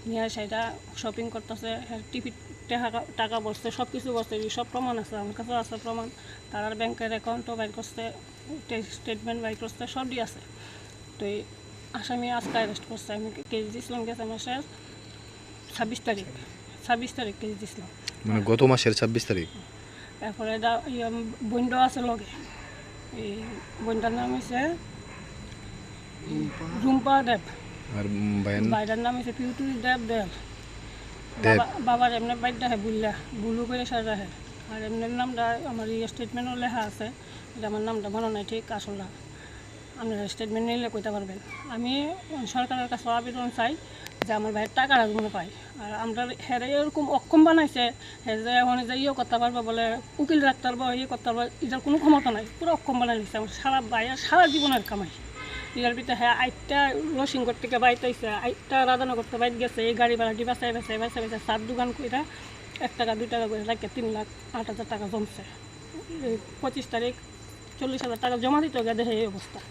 নিয়ে সেটা শপিং করতেছে, হের টিভি টাকা, টাকা বসছে, সব কিছু বসছে, এই সব প্রমাণ আছে, আমার কাছেও আছে প্রমাণ। তারার ব্যাংকের অ্যাকাউন্টও বাইর করছে, স্টেটমেন্ট বাইর করছে, সবই আছে। তো এই আসামি আজকে অ্যারেস্ট করছে। আমি কেস দিছিলাম গেছে মাসের ছাব্বিশ তারিখ, ছাব্বিশ তারিখ কেস দিছিলাম। মানে গত মাসের ছাব্বিশ তারিখ? এরপরে এটা ইয়ে বইনটা আছে লগে, এই বইনটার নাম হইছে রুম্পা দেব। আর, উম, ভাইয়ের? ভাইটার নাম হইছে পিউটুরি দেব দেব। দেব। বাবা, বাবার এমনি বাইকটা হে বুল্লা, বুলু করে সাজা হে। আর এমনি নামটা আমার এই স্টেটমেন্টও লেখা আছে, যে আমার নামটা মনে নাই ঠিক আসলটা। আপনারা স্টেটমেন্ট নিলে কইতে পারবেন। আমি সরকারের কাছে আবেদন চাই যে আমার ভাইয়ের টাকাটা যেন পাই। আর আমরা হেরে এরকম অক্ষম বানাইছে, হে যে এখন যে ইয়ে করতে পারবো বলে, উকিল রাখতে পারবো, ইয়ে করতে পারবো, এটার কোনো ক্ষমতা নাই। পুরো অক্ষম বানাই দিচ্ছে আমার সারা ভাইয়ের সারা জীবনের কামাই। এটার ভিতরে হ্যাঁ আটটা রসিংগড় থেকে বাইতে আইছে, আটটা রাধানগর থেকে বাইরে গেছে, এই গাড়ি ভাড়া দিয়ে বাসায় বাসায় বাসায় বাসায় চার দোকান কইরা এক টাকা দুই টাকা করে রাখে তিন লাখ আট হাজার টাকা জমছে। এই পঁচিশ তারিখ চল্লিশ হাজার টাকা জমা দিতে গেলে এই অবস্থা।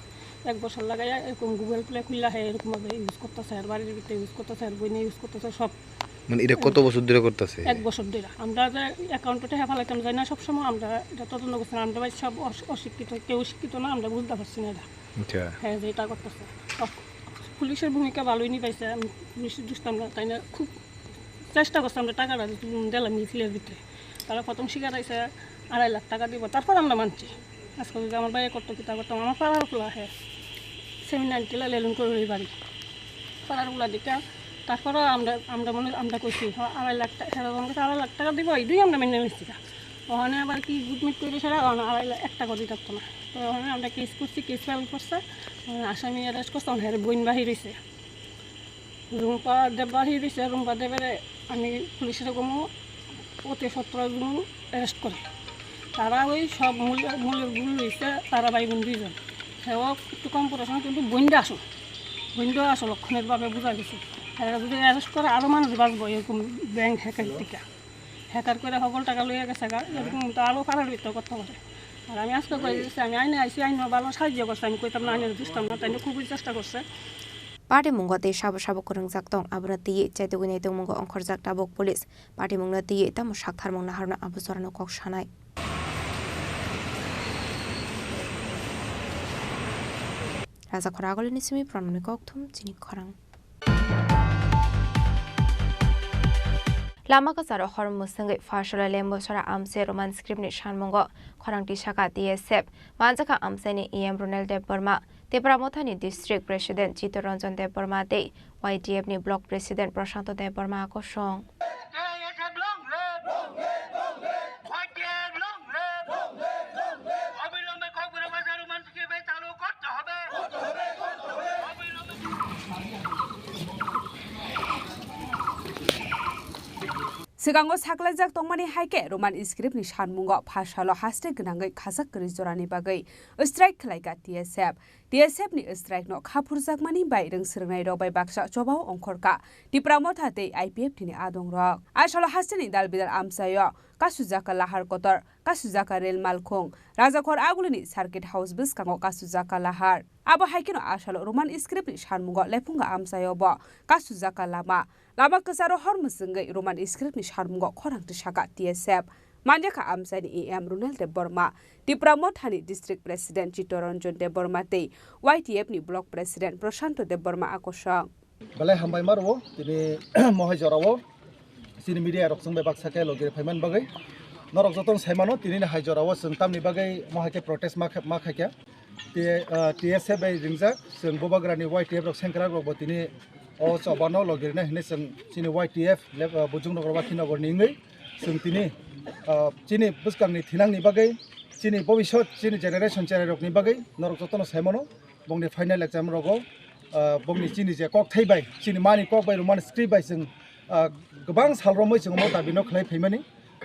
এক বছর লাগাইয়া এরকম গুগল প্লে খুললা, হ্যাঁ এরকম ভাবে ইউজ করতেছে, আর বাড়ির ভিতরে ইউজ করতেছে, আর বইনে ইউজ করতেছে সব। মানে এটা কত বছর ধরে করতেছে? এক বছর ধরে। আমরা যে অ্যাকাউন্টে টাকা ফালাইতাম যাই না সবসময়, আমরা এটা তদন্ত করছি না, আমরা ভাই সব অশ-, অশিক্ষিত, কেউ শিক্ষিত না, আমরা বুঝতে পারছি না এটা। আচ্ছা। হ্যাঁ, যে এটা করতেছে। অফ-, পুলিশের ভূমিকা ভালোই নিবাইছে, আমি পুলিশের দুষতাম না, তাই না? খুব চেষ্টা করছে আমরা টাকাটা দিলাম মিছিলের ভিতরে। তারা প্রথম স্বীকার হয়েছে আড়াই লাখ টাকা দিব, তারপর আমরা মানছি। আজকে যদি আমার ভাই করতো, কিতা করতাম, আমার পাড়ার খোলা হ্যাঁ, সেমিনার টিলা লেলুন করে ওই বাড়ি, পাড়ার খোলা দিকে। তারপরে আমরা, আমরা মনে, আমরা কইছি, "হ, আড়াই লাখ টাকা, সারা জনকে আড়াই লাখ টাকা দিব, এই দুই আমরা মেনে নিচ্ছি।" ওখানে আবার কি গুটমিট করে সারা, ওখানে আড়াই লাখ, এক টাকা দিতে পারতো না। তো ওখানে আমরা কেস করছি, কেস ফাইল করছে, ওখানে আসামি অ্যারেস্ট করছে, ওখানে বইন বাহির হইছে। রুম্পা দেব বাহির হইছে, রুম্পা দেবের আমি পুলিশের কোনো অতি সত্তর জন অ্যারেস্ট করে। তারা ওই সব মূল, মূলের ভুল হইছে, তারা ভাই বোন দুইজন। সেও একটু কম পড়াশোনা, কিন্তু বইনটা আসল, বইনটা আসল লক্ষণের ভাবে বোঝা গেছে। তারা যদি অ্যারেস্ট করে, আরও মানুষ বাঁচবো এরকম ব্যাংক হ্যাকের টিকা। হ্যাকার করে হবল টাকা লইয়া গেছে গা, এরকম তো আলো ফারার ভিতরে করতে পারে। আর আমি আজকে কই দিচ্ছি, আমি আইনে আইছি, আইনে ভালো সাহায্য করছে, আমি কইতাম না, আইনে বুঝতাম না, তাই না খুবই চেষ্টা করছে। Party mungo tei sabo sabo kwrwngjak tong, abono twiwi chaitugwi naitongmungo ongkhorjak tabuk police. Party mungno twiwi tamo saktharmung naharno abo jorano kok sanai. Raja Khoragolini simi Pranamni kokthum chini khorang. Lama kwcharo hor mwswngwi Phasola Lembusara amchai Roman script ni sanmungo khorang tisaka T S F, manjakha amchaini E M Ronel Debbarma, Tipra Mothani District President Chittaranjan Debbarma tei Y D F ni Block President Prashanto Debbarma kosong. Swkango saklaijak tongmani hai khe Roman script ni sanmungo Phasalo haste gwnangwi khajak kwrwi jorani bagwi strike khlaikha T S F. T S F ni strike no khaphurjakmani bai rwng swrwngnairok bai baksa chobao ongkhorkha Tipra Motha tei I P F T ni adongrok. Asalo hasteni dal bidal amchaio kasujak lahar kotor kasujaka rel malkhung, Rajakhor agulini Circuit House bwskango kasujaka lahar. Abo hai kheno asalo Roman script ni sanmungo lephunga amchaio bo kasujaka lama. Lama kwcharo hor mwchwngwi Roman script ni sanmungo khorang tisaka T S F. Manjakha amchaini E M Runel Debbarma, Tipra Mothani District President Chittaranjan Debbarma tei Y T F ni Block President Prashanto Debbarma akosong. Belai hambai ma rwo tini mohai jorao chini media rok chwng bai baksa khe logi phaiman bagwi. Norok jotono sai mano tini ni hai jorao chwng tamni bagwi mohai khe protest ma kha-, ma khaikha. T-, ah, T S F bai ringjak chwng bubagrani Y T F rok sengkrak rok bo tini o chobano logi rina hinwi chwng chini Y T F lep-, ah, Bujung Nogor Wakhi Nogor ni wngwi chwng tini, ah, chini bwskangni thinangni bagwi chini bobisot chini generation cherai rokni bagwi norok jotono sai mano. Bongni final exam rogo, ah, bongni chini je kok thai bai, chini mani kok bai Roman script bai chwng, ah, kwbang sal romwi chwng omo dabi no khlai phaimani.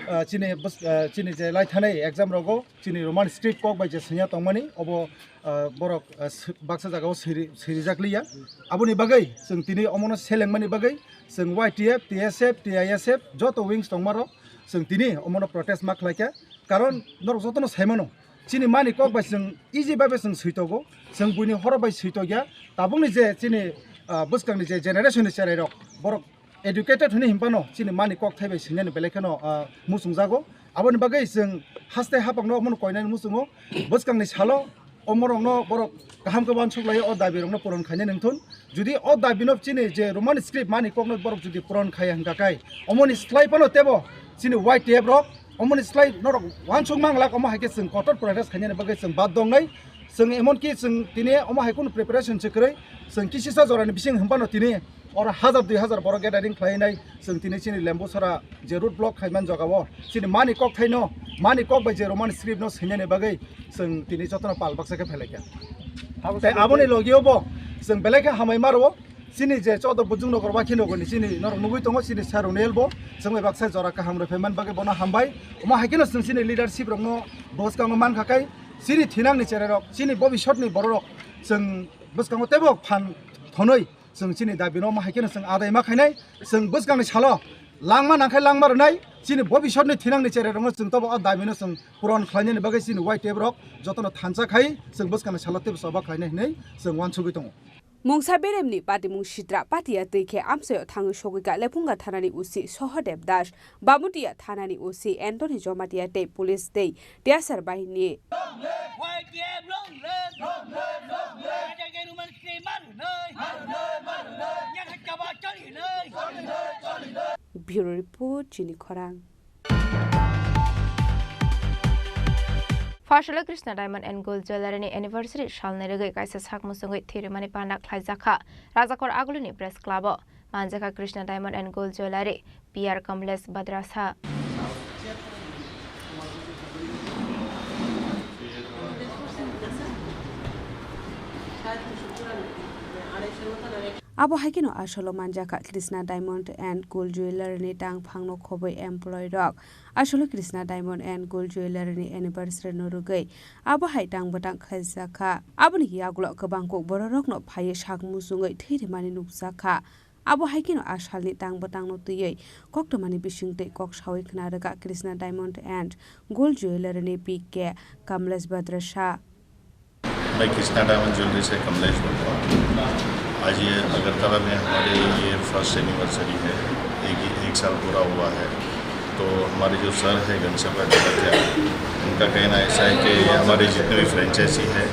Ah, chini bws-, ah, chini je lai thanai exam rogo chini Roman script kok bai je swngya tongmani obo, ah, borok, ah, sw-, baksa jagao siri-, sirijak liya. Aboni bagwi chwng tini omono selengmani bagwi chwng Y T F, T S F, T I S F joto wings tongmarok chwng tini omono protest ma khlaikha. Karon norok jotono sai mano. Chini mani kok bai chwng easy bai bai chwng switogo, chwng buini horo bai switokya. Tabukni je chini, ah, bwskangni je generation ni cherai rok, borok educated hwnwi hinphano chini mani kok thai bai swinani belai kheno, ah, muchungjago. Aboni bagwi chwng haste hapangno omono koinani muchungo. Bwskangni salo omorokno borok kaham khe uansuk laio, o dabi rokno puron khainani wngthun. Jodi o dabi no chini je Roman script mani kokno borok jodi puron khaya hingka kai, omoni slai phano tebo chini Y T F rok omoni slai norok uansuk manglak, omo hai khe chwng kotor protest khainani bagwi chwng bad dongnai. Chwng emon ki chwng tini omo hai kunu preparation se kwrwi, chwng kisisa jorani bising hwnphano tini oro hazar dui hazar borok gathering khlainai. Chwng tini chini Lembusara je road block khaiman jagao chini mani kok thaino, mani kok bai je Roman script no swinani bagwi chwng tini jotono pal baksa khe phelaikha. Tei aboni logio bo chwng belai khe hamai maro. Chini je chodo Bujung Nogor Wakhi Nogor ni chini norok nugwi tongo, chini sir Runel bo chwng bai baksa jora kaham rwphaiman bagwi bono hambai. Omo hai kheno chwng chini leadership rokno bwskango mankha kai chini thinangni cherai rok, chini bobisotni borok rok chwng bwskango teibo phan thonwi chwng chini dabi no omo hai kheno chwng adai ma khainai. Chwng bwskangni salo langma nangkhai langma rwnai, chini bobisotni thinangni cherai rokno chwng tobo o dabi no chwng puron khlainani bagwi chini Y T F rok jotono thansa khai chwng bwskangni salo teibo choba khlainai hinwi chwng uansugwi tongo. Mungsa beremni patimung sitra patiya twi khe amchaio thangwi sogwi ka Lephunga thanani O C Sohodev Das, Bamutiya thanani O C Anthony Jomatia tei police tei T S R bahini. Bureau Report, Chini Khorang. Phasalo Krishna Diamond and Gold Jewellery ni anniversary salni rwgwi kaisa sak muchungwi thwirimani pana khlaijakha Rajakor Agulini Press Club o. Manjakha Krishna Diamond and Gold Jewellery, P R Kamlesh Badrasa. Abo hai kheno asolo manjakha Krishna Diamond and Gold Jewellery ni tangphangno khobwi employee rok. Asolo Krishna Diamond and Gold Jewellery ni anniversary no rwgwi abo hai tang bwtang khlaijakha. Aboni yagulo kwbang kok bororokno phaiwi sak muchungwi thwi rimani nukjakha. Abo hai kheno a salni tang bwtangno twiwi koktwmani bisingtwi kok sawi khna rwkha Krishna Diamond and Gold Jewellery ni P K Kamlesh Badrasa. मैं Krishna diamond jewellery से कमलेश बोल रहा हूँ। आज ये अगरतला में हमारे ये फर्स्ट एनिवर्सरी है, एक, एक साल पूरा हुआ है। तो हमारे जो सर है घनश्याम राजाचार्य, उनका कहना ऐसा है कि ये हमारे जितने भी फ्रेंचाइजी है,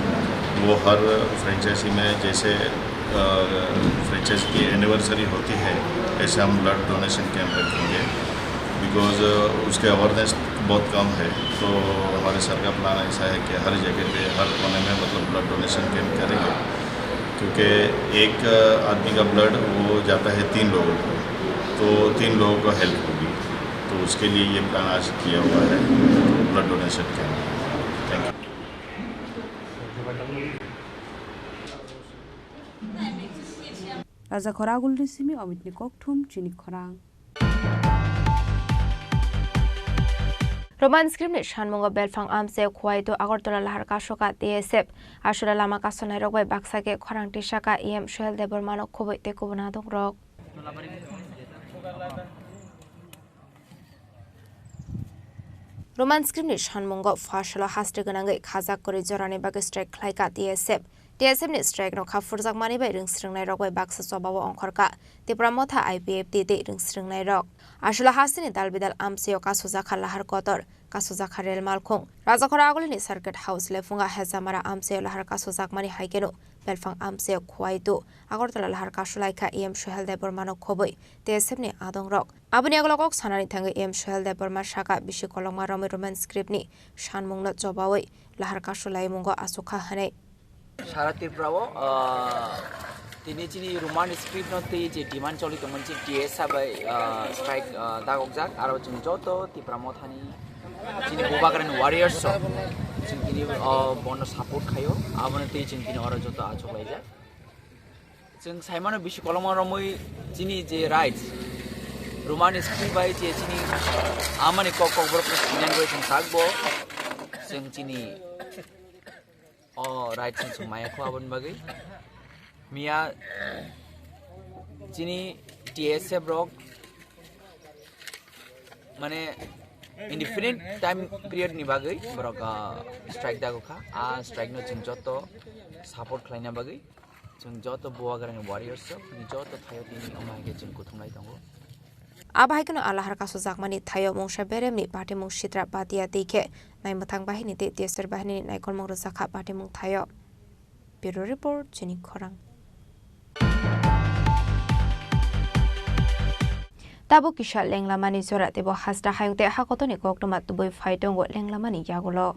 वो हर फ्रेंचाइजी में जैसे, अ, फ्रेंचाइजी की एनिवर्सरी होती है, ऐसे हम ब्लड डोनेशन कैंप रखेंगे। बिकॉज, अ, उसके अवेयरनेस बहुत कम है, तो हमारे सर का प्लान ऐसा है कि हर जगह पे, हर कोने में, मतलब, ब्लड डोनेशन कैंप करेंगे, क्योंकि एक, अ, आदमी का ब्लड वो जाता है तीन लोगों को, तो तीन लोगों को हेल्प होगी। तो उसके लिए ये प्लान आज किया हुआ है, blood donation camp. Thank you. Raja Khoragulni simi Omitni kokthum chini khorang. Roman script ni sanmungo belphang amchaio khuwai to Agartala lahar kasoka T S F. Asura lama kasonai rok bai baksa khe khorang tisaka E M Suhel Debbarma no khobwi tei kubun adong rok. Roman script ni sanmungo pha salo haste gwnangwi khajak kwrwi jorani bagwi strike khlaikha T S F. T S F ni strike no kha phurjakmani bai rwngsrwngnairok bai baksa chobao ongkhorkha Tipra Motha I P F T tei rwngsrwngnairok. Aswla hasteni dal bidal amchaio kasojakha lahar kotor, kasojakha rel malkhung. Rajakhora Agulini Circuit House lephunga Hejamara amchaio lahar kasojakmani hai kheno belphang amchaio Khowaitu, Agartala lahar kasolaikha E M Sohel Debbarmano khobwi T S F ni adongrok. Aboni yagulo kok sanani thangwi E M Sohel Debbarma saka bisi kolokma romwi Roman script ni sanmungno chobawi lahar kasolaimungo achukha hwnwi. Sara Tripura o, ah, tini chini Roman script no twi je demand choli tongmani je T S F bai, ah, strike, ah, dagokjak, aro chwng joto Tipra Mothani chini Bubagrani warriors rok chwng tini, ah, bono support khaio, abono twi chwng tini oro joto achuklaijak. Chwng saimano bisi kolokma romwi chini je rights, Roman script bai je chini amani kok kokborok no sinani bai chwng takbo chwng chini o rights no chwng maya kho aboni bagwi. Miya chini T S F rok mane indefinite time period ni bagwi borok, ah, strike dagokha. A strike no chwng joto support khlaina bagwi. Chwng joto Bubagrani warriors rok, chini joto thaio tini omo hai khe chwng kuthumlai tongo. Abo hai kheno a lahar kasojakmani thaio mungsa beremni patimung sitra batia twi khe naimwthang bahinini tei T S R bahinini naikolmung rwjakha patimung thaio. Bureau Report, Chini Khorang. Tabuk kisa lenglamani jora teibo hasta hayung tei hakotorni koktwma tubui phai tongo lenglamani yagulo.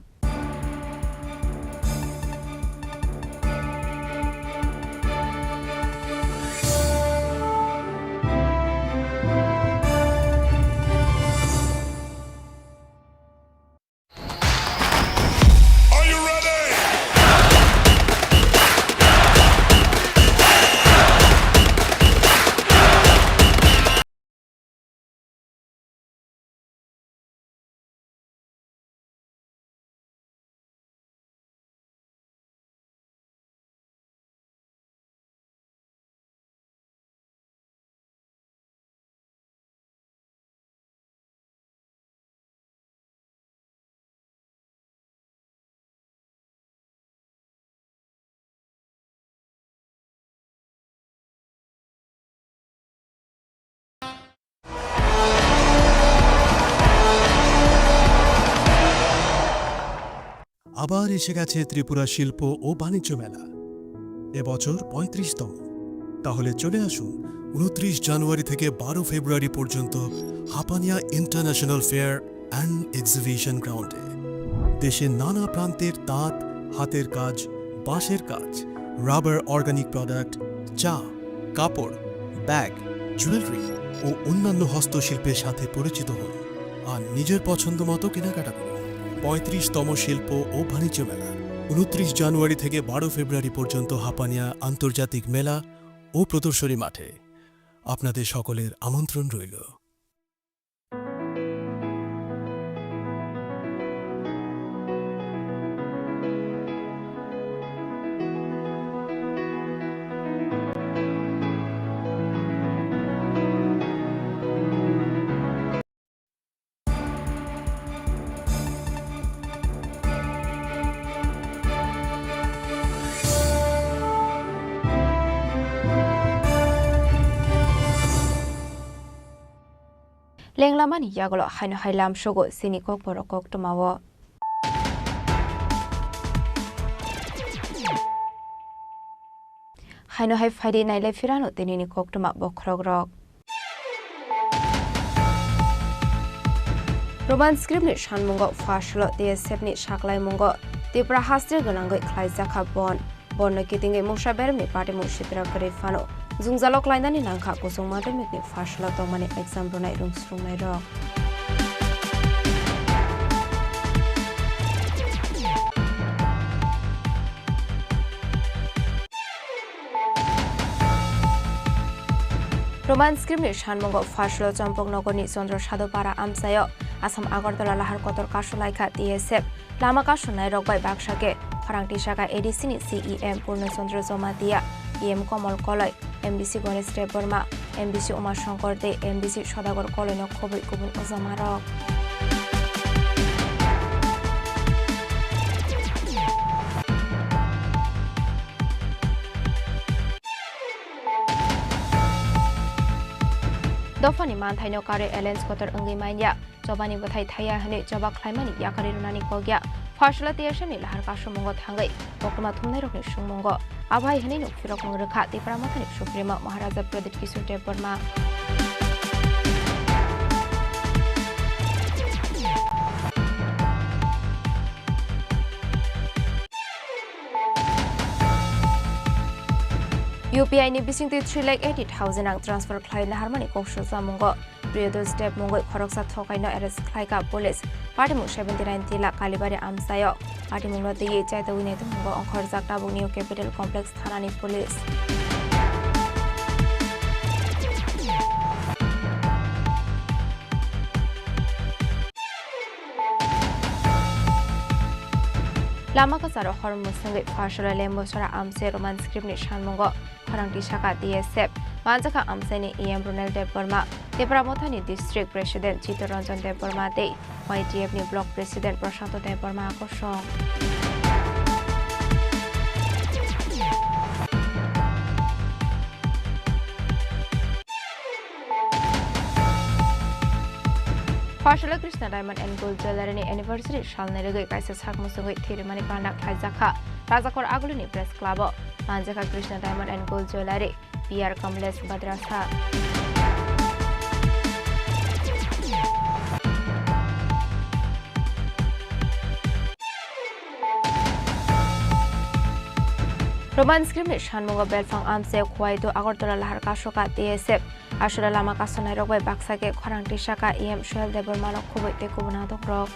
আবার এসে গেছে ত্রিপুরা শিল্প ও বাণিজ্য মেলা। এবছর পঁয়ত্রিশতম। তাহলে চলে আসুন ঊনত্রিশ জানুয়ারি থেকে বারো ফেব্রুয়ারি পর্যন্ত Hapania international fair and exhibition গ্রাউন্ডে। দেশের নানা প্রান্তের তাঁত, হাতের কাজ, বাঁশের কাজ, রাবার অর্গানিক প্রোডাক্ট, চা, কাপড়, ব্যাগ, জুয়েলারি ও অন্যান্য হস্তশিল্পের সাথে পরিচিত হন আর নিজের পছন্দ মতো কেনাকাটা করুন। পঁয়ত্রিশতম শিল্প ও বাণিজ্য মেলা, ঊনত্রিশ জানুয়ারি থেকে বারো ফেব্রুয়ারি পর্যন্ত হাপানিয়া আন্তর্জাতিক মেলা ও প্রদর্শনী মাঠে। আপনাদের সকলের আমন্ত্রণ রইল। Lenglamani yagulo haino hai lamsogo chini kokborok koktwmao. Haino hai phaidi nailai phirano tinini koktwma bokhorokrok. Roman script ni sanmungo pha salo T S F ni saklaimungo Tipra haste gwnangwi khlaijakha bon. Borno kitingwi mungsa beremni patimung sitra kwrwi phano jwngjalo klainani nangkha kuchung madhyamikni pha salo tongmani exam rwnai rwngsrwngnairok. Roman script ni sanmungo pha salo Champaknagarni Chandra Sadhupara amchaio Assam Agartala lahar kotor kasolaikha T S F. Lama kasonai rok bai baksa khe pharang tisaka A D C ni C E M Purno Chandra Jamatia, E M Komol Koloi, M D C Ganesh Debbarma, M D C Uma Shankar tei M D C Sodagar Koloi no khobwi kubun ojama rok. Dophani manthaino karwi alliance kotor wngwi manya. Chobani bwthai thaiya hwnwi choba khlaimani yakarwi rwnani kok ya. Pharsala T S F ni lahar kasumungo thangwi koktwma thumnairokni sungmungo. Abo hai hwnwi nuk phirokmung rwkha Tipra Mothani Supremo Maharaja Pradyut Kishore Debbarma. U P I ni bisingtwi three lakh eighty thousand ang transfer khlai naharmani kok sujak mungo. Priyodos Deb mungwi khoroksa thokaino arrest khlaikha police. Patimung seventy nine tila Kalibari amchaio. Patimungno twiwi chaitogwi naitukmungo ongkhorjak tabuk New Capital Complex thanani police. Lama kwcharo hor mwswngwi Pharsala Lembosora amchai Roman script ni sanmungo khorang tisaka T S F. Manjakha amchaini E M Ronald Debbarma, Tipra Mothani District President Chittaranjan Debbarma tei Y T F ni Block President Prashanto Debbarma kosong. Pharsala Krishna Diamond and Gold Jewellery ni anniversary salni rwgwi kaisa sak muchungwi thwirimani panda khlaijakha Rajakor Agulini Press Club o. Manjakha Krishna Diamond and Gold Jewellery, P R Kamlesh Badrasa. Roman script ni sanmungo belphang amchaio Khowaidu Agartala lahar kasoka T S F. Aswra lama kasanairok bai baksa khe khorang tisaka E M Suhel Debbarmano khobwi tei kubun adongrok.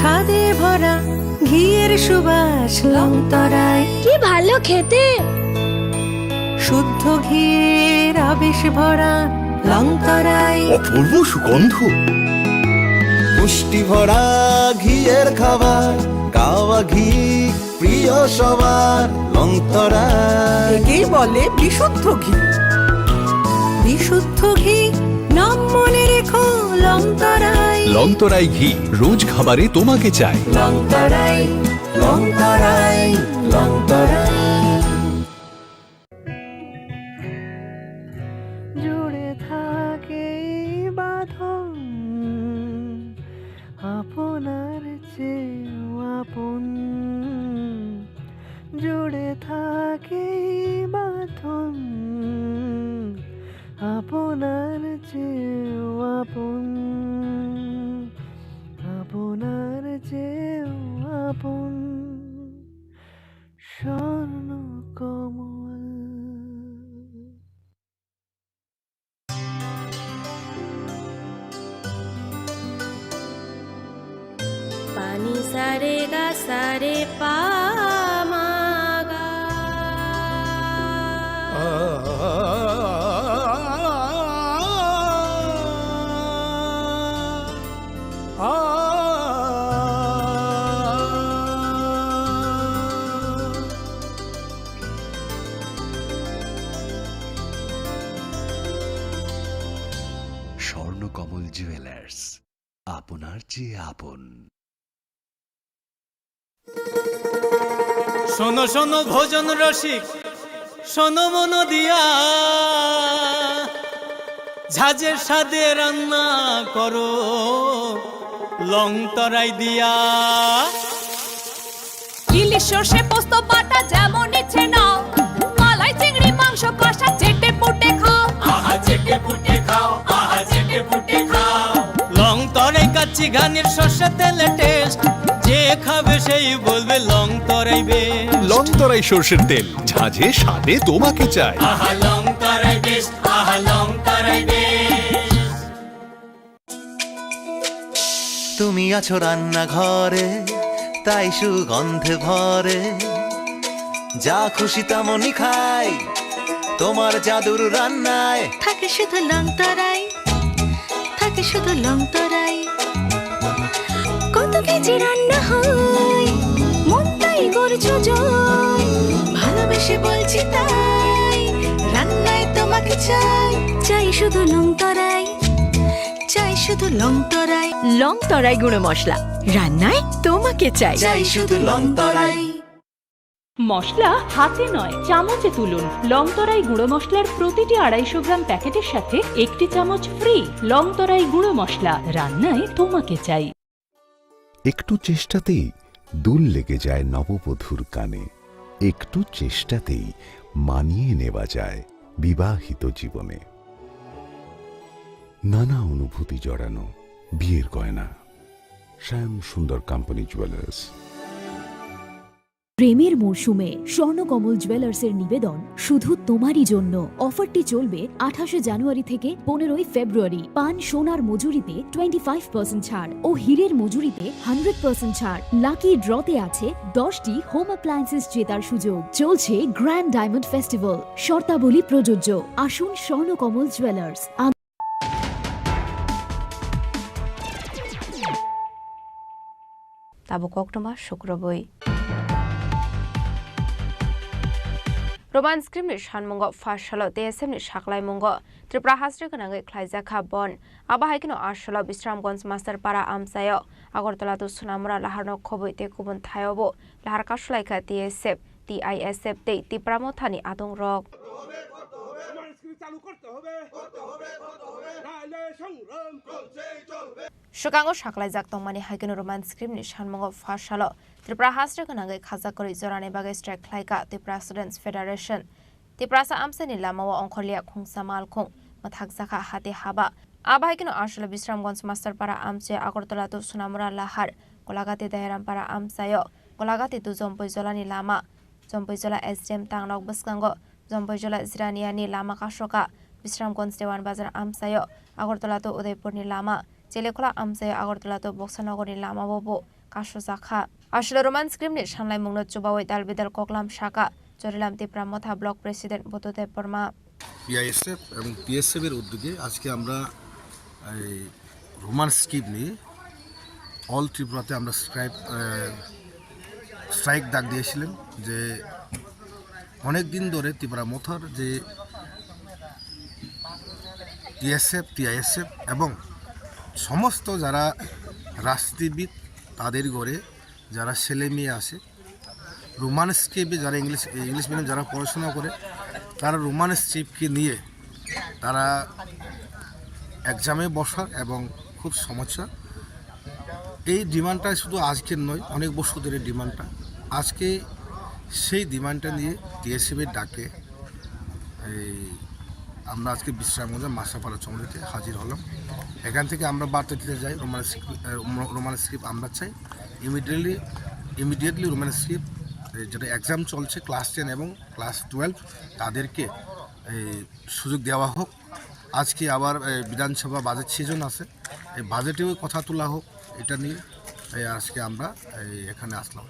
স্বাদে ভরা ঘিয়ের সুবাস লংতরাই। কি ভালো খেতে! শুদ্ধ ঘিয়ের আবেশ ভরা লংতরাই। অপূর্ব সুগন্ধ। পুষ্টি ভরা ঘিয়ের খাবার, কাওয়া ঘি প্রিয় সবার, লংতরাই। একেই বলে বিশুদ্ধ ঘি। বিশুদ্ধ ঘি, নাম মনে রেখো, লংতরাই। লংতরাই ঘি, রোজ খাবারে তোমাকে চাই। লংতরাই, লংতরাই, লংতরাই। জুড়ে থাকে এই বাঁধন, আপনার চেয়েও আপন। জুড়ে থাকে এই বাঁধন, আপনার চেয়েও আপন, আপনার চেয়েও আপন। Swarna Kamal. Pani sare ga sare pa ma ga. Swarnakamal jewellers, আপনার চেয়ে আপন। শোনো শোনো ভোজন রসিক, শোনো মন দিয়া, ঝাঁঝের স্বাদে রান্না করো লং তরাই দিয়া। ইলিশ সর্ষে পোস্ত বাটা যেমন ইচ্ছে নাও, মালাই চিংড়ি মাংস কষা চেটে পুটে খাও। আহা চেটে পুটে খাও, আহা চেটে পুটে খাও। লং তরাই কাচ্চি ঘানির সর্ষে তেলে টেস্ট, যে খাবে সেই বলবে লং তরাই বেস্ট। লং তরাই সর্ষের তেল, ঝাঁঝে স্বাদে তোমাকে চাই। আহা লং তরাই বেস্ট, আহা লং তরাই বেস্ট। তুমি আছো রান্নাঘরে, তাই সুগন্ধে ভরে। যা খুশি তেমনই খাই তোমার জাদুর রান্নায়। থাকে শুধু লং তরাই, থাকে শুধু লং তরাই। কত কেজি রান্না হয়, মনটাই করছো জয়। ভালোবেসে বলছি তাই, রান্নায় তোমাকে চাই। চাই শুধু লং তরাই, চাই শুধু লং তরাই। লং তরাই গুঁড়ো মশলা, রান্নায় তোমাকে চাই। চাই শুধু লং তরাই। মশলা হাতে নয়, চামচে তুলুন। লং তরাই গুঁড়ো মশলার প্রতিটি আড়াইশো গ্রাম প্যাকেটের সাথে একটি চামচ ফ্রি। লং তরাই গুঁড়ো মশলা, রান্নায় তোমাকে চাই। একটু চেষ্টাতেই দুল লেগে যায় নববধূর কানে। একটু চেষ্টাতেই মানিয়ে নেওয়া যায় বিবাহিত জীবনে। নানা অনুভূতি জড়ানো বিয়ের গয়না। শ্যাম সুন্দর কোম্পানি জুয়েলার্স। প্রেমের মরশুমে স্বর্ণকমল জুয়েলার্সের নিবেদন শুধু তোমারই জন্য। অফারটি চলবে আঠাশে জানুয়ারি থেকে পনেরোই ফেব্রুয়ারি। পান সোনার মজুরিতে টোয়েন্টি ফাইভ পার্সেন্ট ছাড় ও হীরের মজুরিতে হান্ড্রেড পার্সেন্ট ছাড়। লাকি ড্রতে আছে দশটি হোম অ্যাপ্লায়েন্সেস জেতার সুযোগ। চলছে গ্র্যান্ড ডায়মন্ড ফেস্টিভ্যাল, শর্তাবলী প্রযোজ্য। আসুন Swarnakamal jewellers. Tabuk koktwma sukrubwi. Roman script ni sanmungo first salo T S F ni saklaimungo Tripura hasteo gwnangwi khlaijakha bon. Abo hai kheno a salo Bisramganj Masterpara amchaio Agartala to Sonamura laharno khobwi tei kubun thaiobo lahar kasulaikha T S F, T I S F tei Tipra Mothani adongrok. Swkango saklaijak tongmani hai kheno Roman script ni sanmungo first salo Tripura hasteo gwnangwi khajak kwrwi jorani bagwi strike khlaikha Tripura Students Federation. Tiprasa amchaini lamao ongkhorliya khungsa malkhung mwthakjakha hati haba. Abo hai kheno a salo Bisramganj Masterpara amchaio Agartala to Sonamura lahar, Golagati Dayarampara amchaio Golagati to Jompoijolani lama, Jompoijola S D M tangnok bwskango Jompoijola Jiraniani lama kasoka, Bisramganj Dewan Bazar amchaio Agartala to Udaipurni lama, Chelekhola amchaio Agartala to Boksanogorni lamao bo kasojakha. Aswk Roman script ni sanlaimungno chubawi dalbidal koklam saka Chorilam Tipra Motha Block President Buddhadev Verma. T I S F এবং T S F এর উদ্যোগে আজকে আমরা এই Roman script নিয়ে অল ত্রিপুরাতে আমরা স্ট্রাইক, আহ, স্ট্রাইক ডাক দিয়েছিলেন যে অনেক দিন ধরে ত্রিপুরা মথার যে T S F, T I S F এবং সমস্ত যারা রাজনীতিবিদ তাদের ঘরে যারা ছেলে মেয়ে আছে, রোমান স্ক্রিপ্টে যারা ইংলিশ, ইংলিশ মিডিয়াম যারা পড়াশোনা করে, তারা রোমান স্ক্রিপ্টকে নিয়ে তারা এক্সামে বসার এবং খুব সমস্যা। এই ডিমান্ডটা শুধু আজকের নয়, অনেক বছর ধরে ডিমান্ডটা। আজকে সেই ডিমান্ডটা নিয়ে T S F এর ডাকে এই আমরা আজকে বিশ্রামগঞ্জের মাসাপাড়া চৌমুহনীতে হাজির হলাম। এখান থেকে আমরা বার্তা দিতে চাই রোমান স্ক্রিপ্ট, আহ, রোমান স্ক্রিপ্ট আমরা চাই। ইমিডিয়েটলি, ইমিডিয়েটলি রোমান স্ক্রিপ্ট, এই যেটা এক্সাম চলছে ক্লাস টেন এবং ক্লাস টুয়েলভ, তাদেরকে এই সুযোগ দেওয়া হোক। আজকে আবার, এই, বিধানসভা বাজেট সিজন আছে, এই বাজেটেও কথা তোলা হোক, এটা নিয়ে, এই, আজকে আমরা, এই, এখানে আসলাম।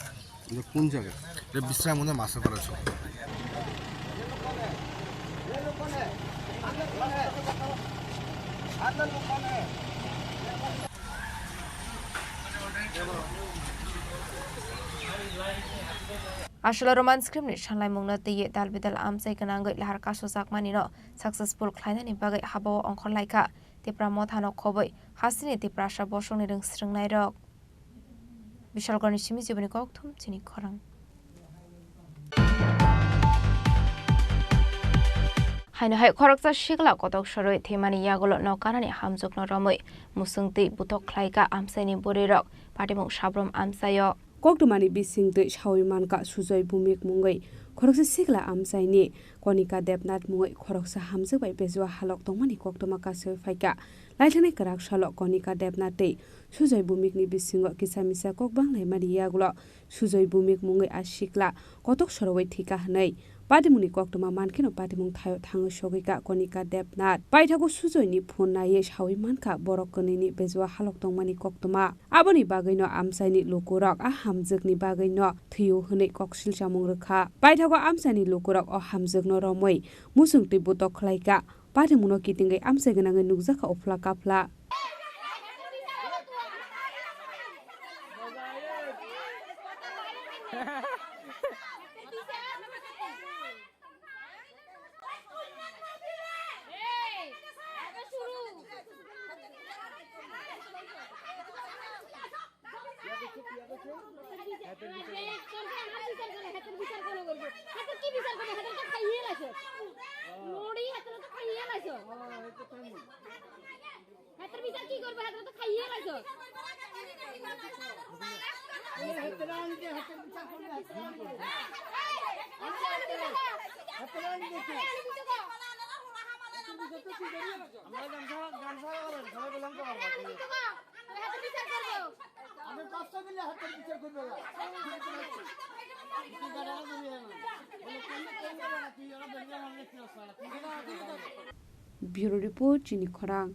এটা কোন জায়গা? এটা বিশ্রামগঞ্জের মাসাপাড়া চৌক। Aswk Roman script ni sanlaimungno twiwi dalbidal amchai gwnangwi lahar kasojakmanino successful khlainani bagwi habao ongkhorlaikha Tipra Mothano khobwi hasteni Tiprasa bosongni rwng swrwngnairok. Bishalgarhni simi jiboni kokthum chini khorang. Haino hai khoroksa sikla kotok sorwi thwimani yagulo nok kanani hamjwkno romwi musung twi buthok khlaikha amchaini bwrwirok, patimung sabrum amchaio. Koktwmani bisingtwi sawi mankha Sujoy Bhumik mungwi khoroksa sikla amchaini Konika Debnath mungwi khoroksa hamjwk bai bejua halok tongmani koktwma kasawi phaikha. Laithani kwrak salo Konika Debnath tei Sujoy Bhumikni bisingo kisa misa kok banglaimani yagulo Sujoy Bhumik mungwi a sikla kotok sorowi thwikha hwnwi Patimungni koktwma mankheno patimung thaio thangwi sogwi ka Konika Debnath. Paithago Sujoyni phone naiwi sawi mankha borok kwnwini bejua halok tongmani koktwma. Aboni bagwino amchaini lukurok a hamjwkni bagwino thwio hwnwi koksil chamung rwkha. Paithago amchaini lukurok o hamjwkno romwi muchung twi butok khlaikha. Patimungno kitingwi amchai gwnangwi nukjakha uphla kaphla. হাতের বিচার কি করবে? হাতে তো খাইয়ে লাইছো। আমরা গামছা, গামছা আর সবাই বললাম তো পারবো। হাতের বিচার করবো। আমি পাঁচটা মিলে হাতের বিচার করবো। তুই গাড়ি আমার জন্য এলো। বলে, "কেন, কেন যাবে না? তুই ওরা বেরিয়ে আমার কাছে আসবে না।" তুই কেন আমাকে যাবে? Bureau Report, Chini Khorang.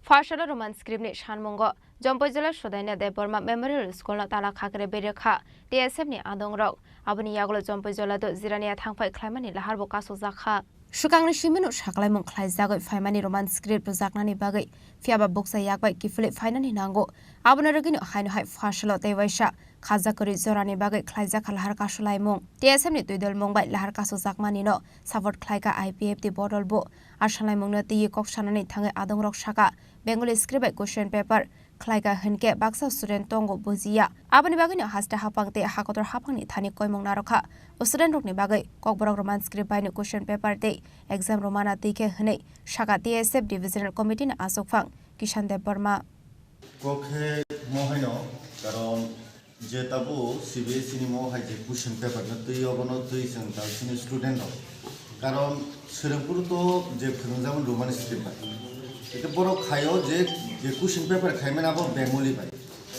Pharsalo Roman script ni sanmungo Jompoi Jila Sudaina Debbarma Memorial School no tala khakre berikha T S F ni adongrok. Aboni yagulo Jompoi Jila do jirania thangphai khlaimani laharbo kasujak kha. Swkangni simino saklaimung khlaijagwi phaimani Roman script rwjaknani bagwi, phiyaba bukcha yak bai kiphilwi phainani nango. Abono rwgwino haino hai pharsalo tei waisa khajak kwrwi jorani bagwi khlaijak kha lahar kasulaimung. T S F ni twidulmung bai lahar kasujakmani no support khlaikha I P F T bodol bo. A salaimungno twiwi kok sanani thangwi adongrok sakha, Bengali script bai question paper khlaikha hinkhe baksa student tongo bujiya. Aboni bagwino haste haphang tei hakotor haphangni thani koimung narwkha. O student rokni bagwi Kokborok Roman script baino question paper tei exam rwmana twi khe hwnwi sakha T S F Divisional Committee ni achukphang Kishan Debbarma. Kok khe mo haino, karon je tabo C B S E ni mo hai je question paper no twi, obono twi chwng tal sini student rok. Karon swrwngphuru to je phwrwngjak mani Roman script bai. Eke borok khaio je, je question paper khaimani abo Bengali bai.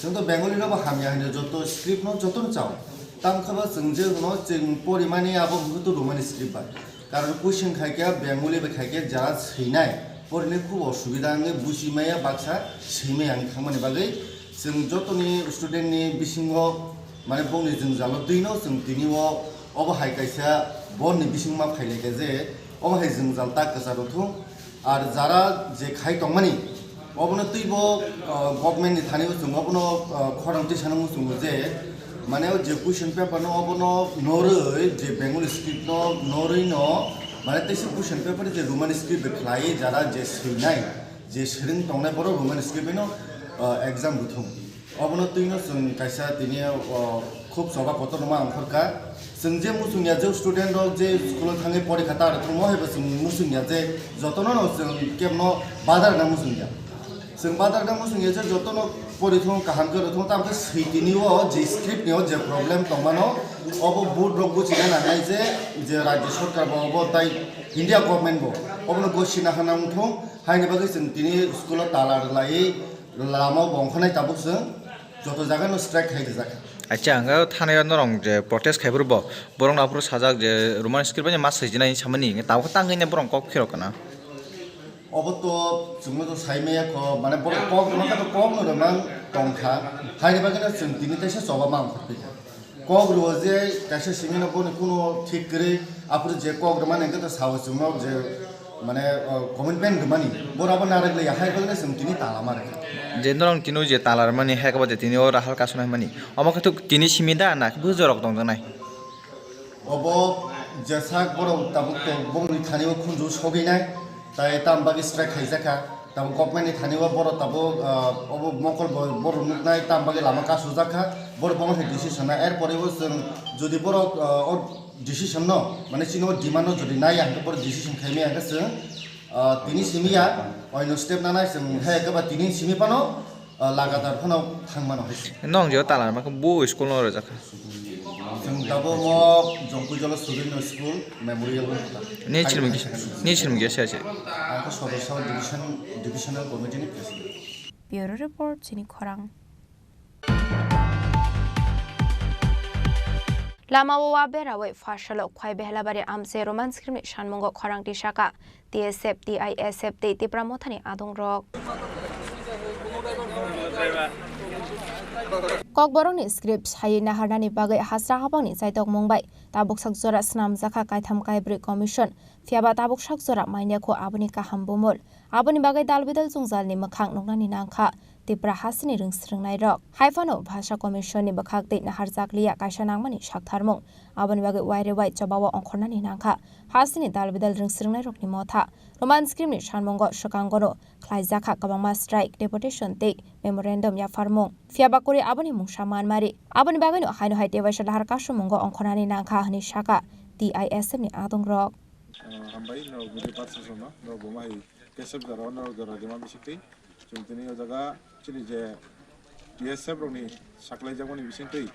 Chwng to Bengali no bo hamya hino, joto script no joto no chao. Tam khe bo chwng je hwno chwng porimani abo hwnkhe to Roman script bai. Karon question khaikhe Bengali bai khaikhe jara swinai, porinai khub osubida wngwi buji maya baksa swimai ang thangmani bagwi chwng jotoni student ni bisingo mane bongni jwngjalo twino chwng tini o obo hai kaisa borni bisingma phailaikha je obo hai jwngjal ta kwcharo thung. Ar jara je khai tongmani, obono twibo, ah, government ni thani bo chwng obono, ah, khorang twi sana muchungo je, mane o je question paper no obono norwi je Bengali script no norwi no, mane teisa question paper je Roman script bai khlai jara je swinai, je swrwng tongnai borok Roman script bai no, ah, exam bo thung. Obono twino chwng kaisa tini, o, khub choba kotor rwma ongkhorkha. Chwng je muchung ya je student rok je school o thangwi porikha ta rwthwngmo hai bo chwng muchung ya je jotono no chwng kebno badar na muchung ya. Chwng badar na muchung ya je jotono porithwng kaham khe rwthwng, tamo khe swi tini o je script ni o je problem tongmano obo board rok buchina nangnai je, je rajya sarkar bo obo tai India government bo obono gosina hana wngthwng haini bagwi chwng tini school o tala rwlaiwi Lama o bo ongkha nai tabuk chwng joto jaga no strike khai rijak kha. Acha, ang thanai o norong je protest khai phuru bo, borok no aphuru sajak je Roman script bai ma swijinai hinwi samani, hinwi tabuk tangwi nai borok kok phirok kana. Obo to chwngno to sai maya kho, mane borok kok rwma khe to kok no rwmang tong kha, haini bagwi no chwng tini teisa choba ma ongkhor pai kha. Kok rwo je kaisa simi no boni kuno thik kwrwi, aphuru je kok rwmani hwnkhe to sao chwngno je, mane, o, commitment rwmani, boro abo narwk liya, hai bagwi no chwng tini tala ma rwkha. Je norok tini o je tala rwmani, hai khe bo je tini o rahal kasonai mani, omo khe to tini simi da, na khe bujorok tongjaknai? Obo jesa borok tabuk to bongni thani o khunju sogwi nai, tai tam bagwi strike khaijak kha. Tabuk government ni thani o borok tabuk, ah, obo mokol bo borok nuknai, tam bagwi lama kasujak kha, borok bono hai decision na. Er pore o chwng jodi borok, ah, o decision no, mane chini o demand no jodi nai ya hwnkhe borok decision khai maya hwnkhe chwng, ah, tini simi ya, oino step nanai chwng hai khe ba tini simi phano, ah, lagatar phano thang mano hai se. Nong je o tala ma khe bo school no rwjak kha. Chwng tabuk mo Jongkujolo Sudin School Memorial wng kha. Ni chirmung kisa, ni chirmung kisa se. Ang khe Sodorsa Division, Divisional Committee ni President. Bureau Report, Chini Khorang. Lama o wa berawi pharsalo Khwai Behlabari amchai Roman script ni sanmungo khorang tisaka T S F, T I S F tei Tipra Mothani adongrok. Kokborokni script sai naharnani bagwi hasra habangni chaitokmung bai tabuk sak jora swnamjakha kaitham kaibrwi commission, phiyaba tabuk sak jora manya kho aboni kaham bumul. Aboni bagwi dal bidal jwngjalni mwkhang nuknani nangkha Tipra hasteni rwngsrwngnairok. Haiphano Bhasha Commission ni bwkhak tei naharjakliya kaisa nangmani saktharmung. Aboni bagwi waire wai chobao ongkhornani nangkha hasteni dal bidal rwngsrwngnairokni motha. Roman script ni sanmungo swkangono khlaijakha kwbangma strike, deputation tei memorandum yapharmung. Phiyaba kwrwi aboni mungsa manmari. Aboni bagwino haino hai tebaisa lahar kasomungo ongkhornani nangkha hwnwi sakha T I S F ni adongrok. Ah, hambai, norok bwdwi patsajwkno, norok bo ma hai kesep jora o norok jora rwma bisingtwi chwng tini o jaga chini je T S F rokni saklaijakmani bisingtwi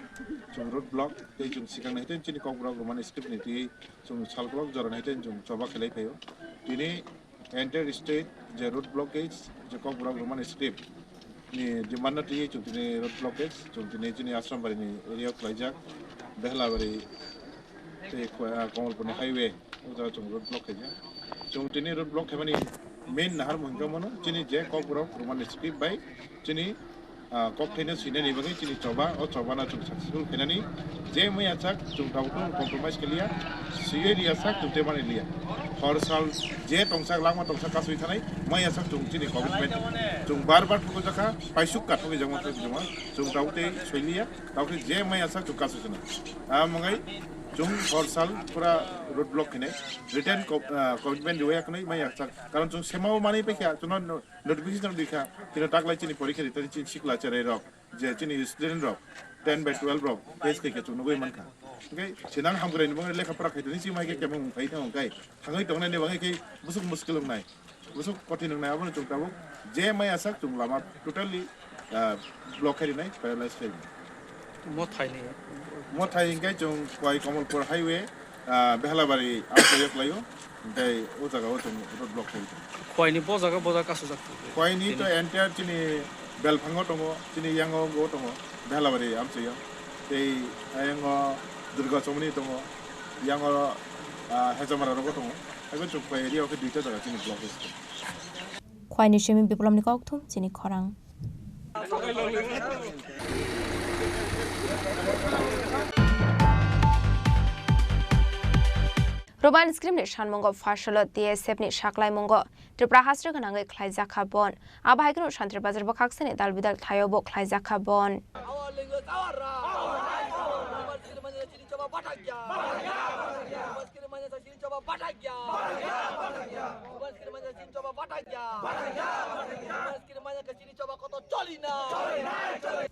chwng road block tei chwng swkang nai tei chini Kokborok Roman script ni twi chwng salkolok jora nai tei chwng choba khlai phaio. Tini entire state je road blockage je Kokborok Roman script ni demand no twiwi chwng tini road blockage chwng tini chini Asrambari ni area o khlaijak, Behlabari tei Ko-, ah, Komolpur ni highway o jaga chwng road block khaijak. Chwng tini road block khaimani main naharmung hwnkhe mano chini je Kokborok Roman script bai chini, ah, kokthaino swinani bagwi chini choba, o chobano chwng successful khainani je maya sak chwng tabuk compromise khailiya, swiwi riya sak chwng tei mani liya. Hor sal je tongsak langma tongsak kasui thanai maya sak chwng chini commitment chwng bar bar thukujakha, paisuk ka thukijakma thukijakma chwng tabuk tei soiliya, tabuk je maya sak chwng kasui swnai. Amwngai chwng hor sal pura road block khainai, written co-, ah, commitment riwi yaknai maya sak, karon chwng semao manwi paikha chwngno notification rwkha, kino taklai chini porikha ritani chini sikla cherai rok, je chini student rok, ten by twelve rok, face khaikha chwng nugwi mankha. Hwnkhe sinang hamkrai ni bagwi lekha pora khaitani chini hai khe kemung khai thang khai, thangwi tongnani bagwi khe busuk muskil wngnai, busuk kothin wngnai, abono chwng tabuk je maya sak chwng lama totally, ah, block khai rinai, paralyze khai rinai. Mothai ni? Mothai hwnkhe chwng Khwai Komolpur highway, ah, Behlabari amchai o khlaio, tei o jaga o chwng road block khai tongo. Khwai ni bo jaga bo jaga kasujak tongo? Khwai ni to entire chini Belphango tongo, chini yango bo tongo, Behlabari amchai o, tei ayango Durga Chomoni tongo, yango, ah, Hejamara rogo tongo, abo chwng Khwai area o khe duita jaga chini block khai tongo. Khwai ni simi Biplop ni kokthum chini khorang. Roman script ni sanmungo pharsalo T S F ni saklaimungo Tripura hasteo gwnangwi khlaijakha bon. Abo hai kheno Santri Bazar bwkhaksani dal bidal thaio bo khlaijakha bon.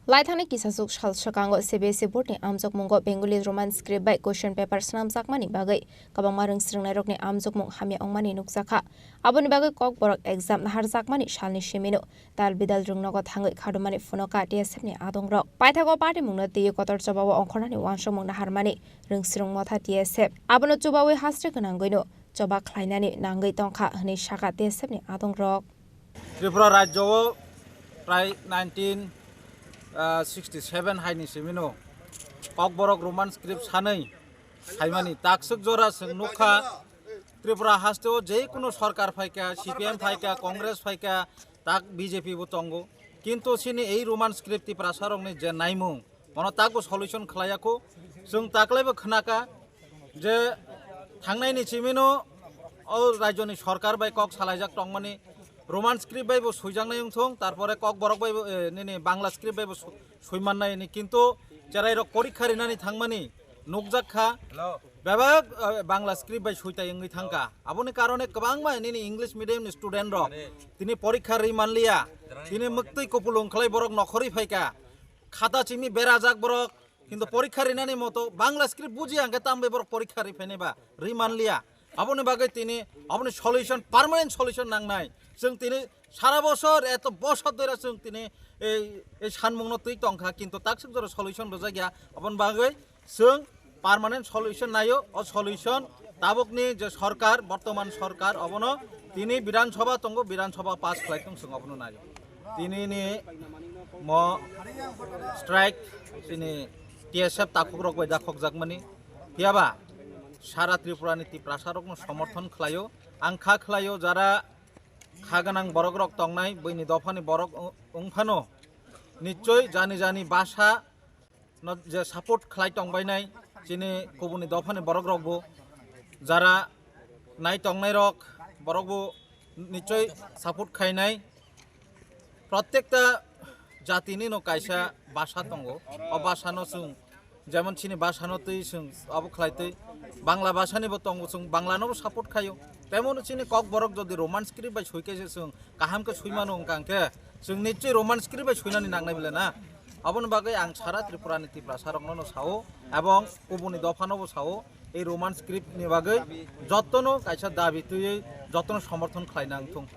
Laithani kisasuk sal swkango C B S E board ni amjokmungo Bengali Roman script bai question paper swnamjakmani bagwi kwbangma rwngsrwngnairokni amjokmung hamya wngmani nukjakha. Aboni bagwi Kokborok exam naharjakmani salni simino dal bidal rwngnogo thangwi khadumani phunoka T S F ni adongrok. Paithago party mungno twiwi kotor chobao ongkhornani uansukmung naharmani rwngsrwng motha T S F. Abono chubawi hasri gwnangwino choba khlainani nangwi tongkha hwnwi sakha T S F ni adongrok. Tripura rajyo o prai nineteen sixty seven haini simino Kokborok Roman script sanwi saimani takswk jora chwng nukha. Tripura hasteo je kuno sorkar phaikha, C P M phaikha, Congress phaikha, tak B J P bo tongo. Kintu chini ei Roman script Tiprasarokni je naimung, bono takbo solution khlaiya kho. Chwng taklaibo khnakha je thangnaini chimino o rajyoni sorkar bai kok salaijak tongmani Roman script bai bo swijaknai wngthung, tarpore Kokborok bai bo, eh, nini Bangla script bai bo swi-, swimannai hwnwi, kintu cherairok porikha rinani thangmani nukjak kha. Bebak, eh, Bangla script bai switai wngwi thangkha. Aboni karone kwbangma nini English medium ni student rok tini porikha ri manliya. Tini mwktwi kupulung khlai borok nokhorwi phaikha. Khata chimi berajak borok, kintu porikha rinani moto Bangla script bujiya hwnkhe tambai borok porikha ri phainai ba, ri manliya. Aboni bagwi tini, aboni solution, permanent solution nangnai. Chwng tini sara bosor, eto bosor doira chwng tini ei, ei sanmungno twi tongkha, kintu takswk jora solution rwjakya. Aboni bagwi chwng permanent solution naio, o solution tabukni je sorkar, bortoman sorkar, obono tini Bidhan Sabha tongo, Bidhan Sabha pass khlai tong chwng obono naio. Tinini mo strike, tini T S F takhuk rok bai da khokjakmani. Phiya ba sara Tripura ni Tiprasa rok no somorthon khlaio. Ang kha khlaio jara kha gwnang borok rok tongnai buini dophani borok wng-, wngphano nichoi jani jani basa no je support khlai tongbainai chini kubuni dophani borok rok bo jara nai tongnai rok borok bo nichoi support khainai. Protekta jatini no kaisa basa tongo, o basa no chwng jemon chini basa no twi chwng abo khlai twi Bangla basa ni bo tongo, chwng Bangla no bo support khaio. Temon chini kok borok jodi Roman script bai soi khe se chwng kaham khe sui mano wngkha hwnkhe chwng nichoi Roman script bai soinani nangnai bole na. Aboni bagwi ang sara Tripura ni Tiprasa rok no no sao ebong kubuni dopha no bo sao. Ei Roman script ni bagwi jotono kaisa dabi twiwi jotono somorthon khlaina wngthung.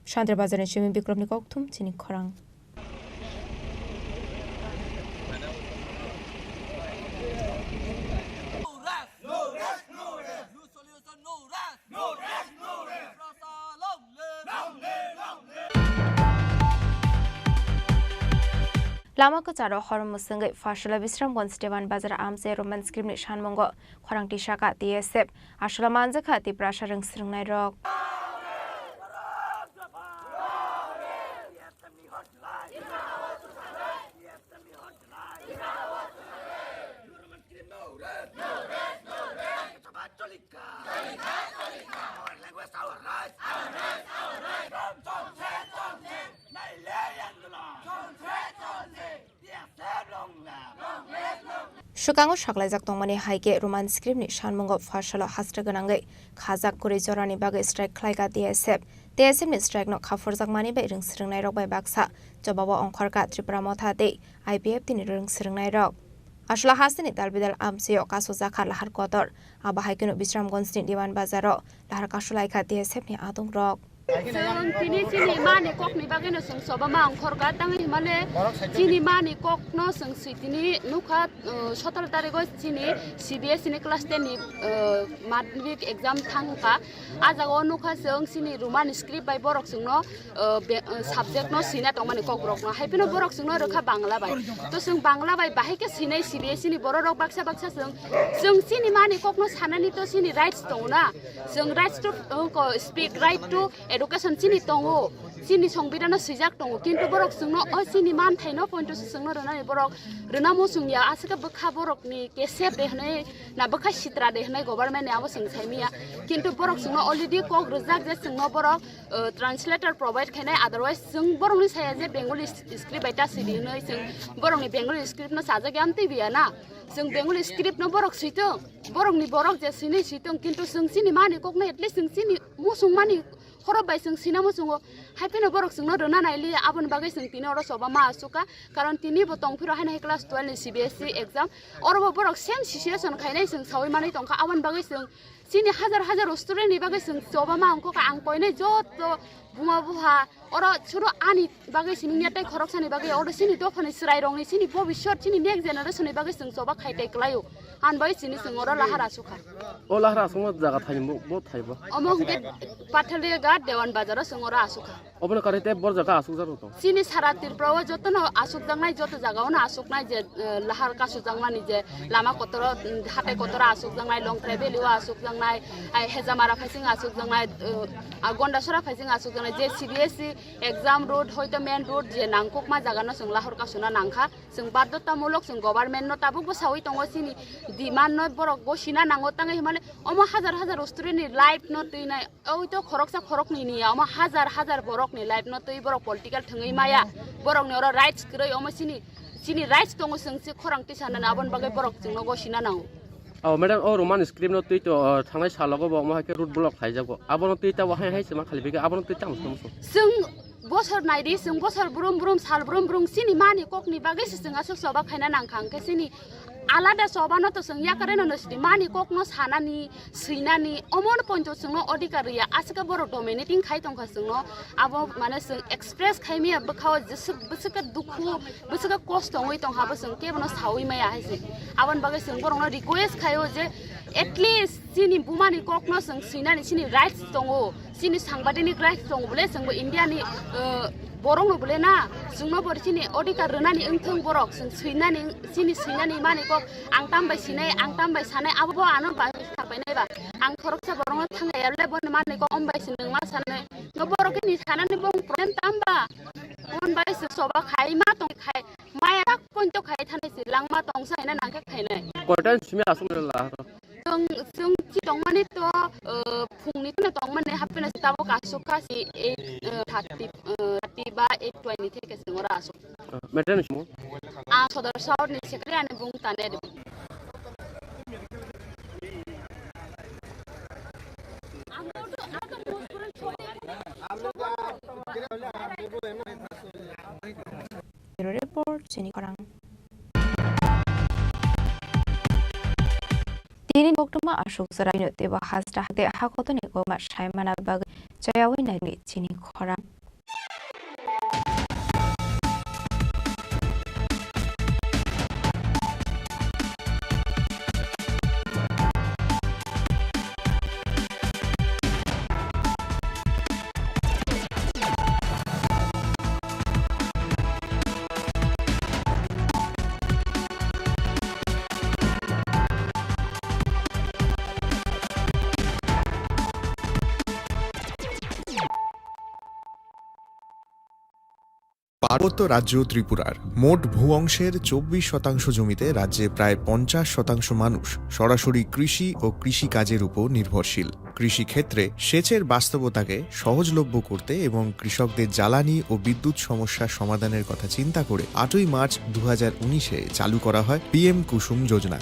Sandra Bazar ni simi Bikrom ni kokthum chini khorang. Lama kwcharo hor mwswngwi Pharsala Bisramganj Dewan Bazar amchai Roman script ni sanmungo khorang tisaka T S F. Aswla manjakha Tiprasa rwng swrwngnairok. Swkango saklaijak tongmani hai khe Roman script ni sanmungo Pharsalo hasra gwnangwi khajak kwrwi jorani bagwi strike khlaikha T S F. T S F ni strike no khapurjakmani bai rwng swrwngnairok bai baksa chobao ongkhorkha Tripura Motha tei I P F T ni rwng swrwngnairok. Aswla hasteni dalbidal amchaio kasojakha lahar kotor. Abo hai kheno Bisramganj ni Diwan Bazaro lahar kasolaikha T S F ni adongrok. Chwng tini chini mani kokni bagwino chwng choba ma ongkhorkha, tangwi hwnmale chini mani kokno chwng swi tini nukha, uh, sotoro tarigo chini C B S E ni class ten ni, uh, madhyamik exam thangkha. A jagao nukha chwng chini Roman script bai borok chwngno, uh, be-, uh, subject no swina tongmani kokrokno. Hai phano borok chwngno rwkha Bangla bai. To chwng Bangla bai bahai khe swinai C B S E ni borok rok baksa baksa chwng, chwng chini mani kokno sanani to chini rights tongo na. Chwng rights to, uh, ko-, speak, right to education chini tongo, chini songbidano swijak tongo, kintu borok chwngno o chini manthaino pointo se chwngno rwnani borok rwna muchung ya, aswkhe bwkha borokni kesep de hwnwi na bwkha sitra de hwnwi government ni abo chwng saimanya, kintu borok chwngno already kok rwjak je chwngno borok, uh, translator provide khainai, otherwise chwng borokni saya je Bengali script bai ta sidi hwnwi chwng borokni Bengali script no sajak ya amtwi biya na, chwng Bengali script no borok switwng, borokni borok je swinwi switwng, kintu chwng chini mani kokno at least chwng chini muchung mani khorok bai chwng sinamo chwngo, hai phano borok chwngno rwna nailiya, aboni bagwi chwng tini oro choba ma achukha, karon tini bo tongphiro haino hai class twelve ni C B S E exam, oro bo borok same situation khainai chwng sawi manwi tongkha, aboni bagwi chwng chini hajar hajar student ni bagwi chwng choba ma ongkha, ang koinai joto buma buha oro chwro ani bagwi sini ya tei khoroksani bagwi oro chini dophani chwrairokni chini bobiswt chini next generation ni bagwi chwng choba khai tei kwlaio. Ang bai chini chwng oro lahar asukha. O lahar asukma jaga thani bo, bo thai bo. Omo hwnkhe Pathalia Ghat Dewan Bazar o chwng oro asukha. Obono kwrwi tei bor jaga asukjak rw tong. Chini sara Tripura o jotono asukjaknai, joto jaga ono asuknai je, eh, lahar kasujakmani je lama kotoro, mm, hatai kotoro asukjaknai, Longtrai Valley o asukjaknai, ai Hejamara phaising asukjaknai, eh, a Gondasora phaising asukjaknai je C B S E exam road hoito main road je nangkukma jaga no chwng lahar kasuna nangkha. Chwng badhotamulok chwng government no tabukbo sawi tongo, chini demand no borok gosina nango, tangwi hwnmale omo hajar hajar student ni life no twinai, oito khoroksa khoroknwi ni ya, omo hajar hajar borok ni life no twi borok political thwngwi maya, borok ni oro rights kwrwi, omo chini, chini rights tongo, chwng se khorang twi sanani, aboni bagwi borok chwngno gosina nango. Oh, madam, oh, Roman script no twi to, oh, thangnai salogo bo omo hai khe road block khlaijago. Abono twi ta bo hai hai se ma khali bikhe, abono twi ta musu musu. Chwng bosor naidi, chwng bosor brum brum, sal brum brum, chini mani kokni bagwi se chwng aswk choba khaina nangkha, hwnkhe chini alada choba no to chwng yakareno no sidi, mani kokno sanani, swinani, omono pointo chwngno odhikar rwya, aswkhe borok dominating khai tongkha chwngno, abo mane chwng express khaimaya bwkhao jeswk, bwswkhe dukhu, bwswkhe kosto wngwi tongkha, abo chwng kebono sawi maya hai se, aboni bagwi chwng borokno request khaio je at least chini bumani kokno chwng swinani chini rights tongo. Chini sangbadenik rights tongo bole, chwngbo India ni, uh, Borok no bole na, chwngno bo chini odhikar rwnani wngthung borok, chwng swinani, chini swinani mani kok, ang tam bai sinai, ang tam bai sanai, abo bo ano bai sapai nai ba. Ang khoroksa borok no thang ya le bo ni mani kok, om bai se nwng ma sanai. No borok ni sanani bo problem tam ba. On bai se soba khai ma tong khai, maya tak kon to khai thanai se, lang ma tong sai na nang khe khai nai. Koitan simi aswk le la? Chwng, chwng chi tongmani to, uh, phungni to tongmani hapena si tabuk aswk kha si eight, uh, thirty, uh, thirty ba eight twenty theke chwng ora aswk. Meten simo? Ang Sodor South ni secretary ani bung tane de. Bureau Report, Chini Khorang. Tini koktwma aswk jora bini teibo hasta hate hakotoni kokma saimana bagwi chayawi naidi chini khorang. পার্বত্য রাজ্য ত্রিপুরার মোট ভূ অংশের চব্বিশ শতাংশ জমিতে রাজ্যে প্রায় পঞ্চাশ শতাংশ মানুষ সরাসরি কৃষি ও কৃষিকাজের উপর নির্ভরশীল। কৃষিক্ষেত্রে সেচের বাস্তবতাকে সহজলভ্য করতে এবং কৃষকদের জ্বালানি ও বিদ্যুৎ সমস্যা সমাধানের কথা চিন্তা করে আটই মার্চ দু হাজার উনিশে চালু করা হয় পিএম কুসুম যোজনা,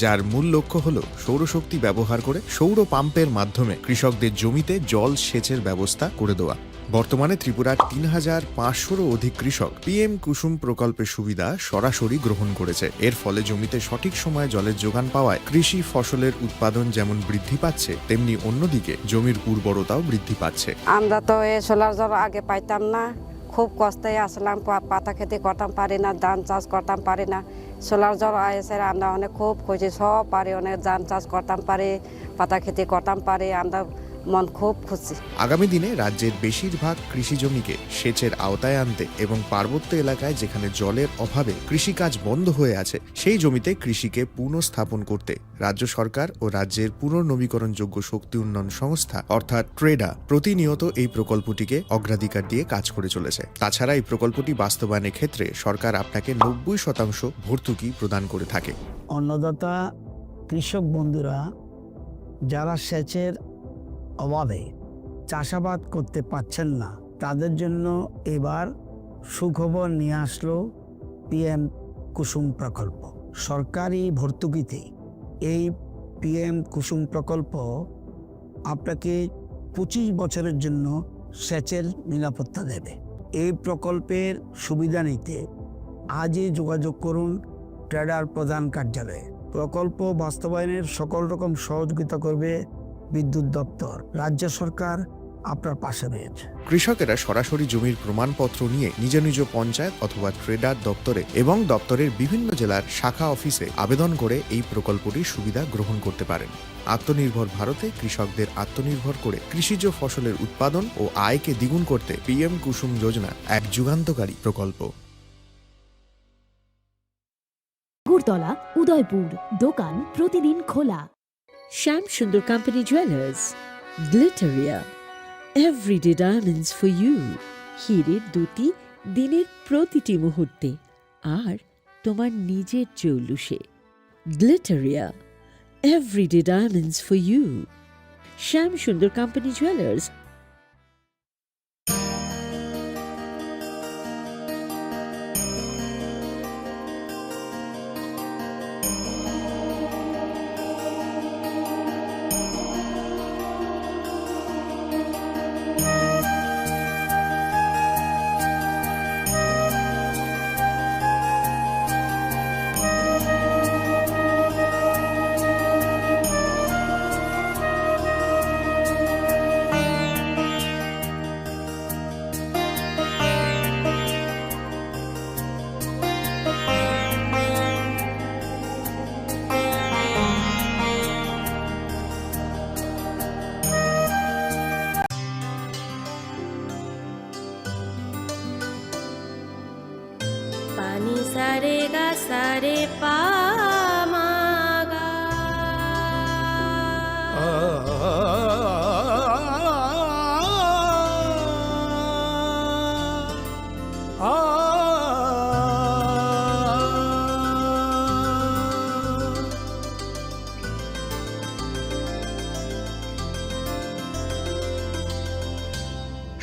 যার মূল লক্ষ্য হল সৌরশক্তি ব্যবহার করে সৌর পাম্পের মাধ্যমে কৃষকদের জমিতে জল সেচের ব্যবস্থা করে দেওয়া। বর্তমানে ত্রিপুরার তিন হাজার পাঁচশোরও অধিক কৃষক পিএম কুসুম প্রকল্পের সুবিধা সরাসরি গ্রহণ করেছে। এর ফলে জমিতে সঠিক সময়ে জলের যোগান পাওয়ায় কৃষি ফসলের উৎপাদন যেমন বৃদ্ধি পাচ্ছে, তেমনি অন্যদিকে জমির উর্বরতাও বৃদ্ধি পাচ্ছে। আমরা তো এই সোলার জল আগে পাইতাম না, খুব কষ্টে আসলাম, পা-, পাতা খেতে করতাম পারি না, ধান চাষ করতাম পারি না। সোলার জল এসে আমরা অনেক খুব খুশি, সব পারি, অনেক ধান চাষ করতাম পারি, পাতা খেতে করতাম পারি, আমরা মন খুব খুশি। আগামী দিনে রাজ্যের বেশিরভাগ কৃষি জমিকে সেচের আওতায় আনতে এবং পার্বত্য এলাকায় যেখানে জলের অভাবে কৃষিকাজ বন্ধ হয়ে আছে, সেই জমিতে কৃষিকে পুনঃস্থাপন করতে রাজ্য সরকার ও রাজ্যের পুনর্নবীকরণযোগ্য শক্তি উন্নয়ন সংস্থা অর্থাৎ ট্রেডা প্রতিনিয়ত এই প্রকল্পটিকে অগ্রাধিকার দিয়ে কাজ করে চলেছে। তাছাড়া এই প্রকল্পটি বাস্তবায়নের ক্ষেত্রে সরকার আপনাকে নব্বই শতাংশ ভর্তুকি প্রদান করে থাকে। অন্নদাতা কৃষক বন্ধুরা যারা সেচের অভাবে চাষাবাদ করতে পারছেন না, তাদের জন্য এবার সুখবর নিয়ে আসলো পিএম কুসুম প্রকল্প। সরকারি ভর্তুকিতে এই পিএম কুসুম প্রকল্প আপনাকে পঁচিশ বছরের জন্য সেচের নিরাপত্তা দেবে। এই প্রকল্পের সুবিধা নিতে আজই যোগাযোগ করুন ট্রেডার প্রধান কার্যালয়ে। প্রকল্প বাস্তবায়নের সকল রকম সহযোগিতা করবে বিদ্যুৎ দপ্তর। রাজ্য সরকার আপনার পাশে রয়েছে। কৃষকেরা সরাসরি জমির প্রমাণপত্র নিয়ে নিজ নিজ পঞ্চায়েত অথবা ট্রেডার দপ্তরে এবং দপ্তরের বিভিন্ন জেলার শাখা অফিসে আবেদন করে এই প্রকল্পটির সুবিধা গ্রহণ করতে পারেন। আত্মনির্ভর ভারতে কৃষকদের আত্মনির্ভর করে কৃষিজ ফসলের উৎপাদন ও আয়কে দ্বিগুণ করতে পিএম কুসুম যোজনা এক যুগান্তকারী প্রকল্প। আগরতলা, উদয়পুর, দোকান প্রতিদিন খোলা। Shyam Sundar company jewellers, Glitteria, everyday diamonds for you. হীরের দ্যুতি দিনের প্রতিটি মুহূর্তে, আর তোমার নিজের জৌলুসে। Glitteria, everyday diamonds for you. Shyam Sundar company jewellers. Ni sa re ga sa re pa ma ga.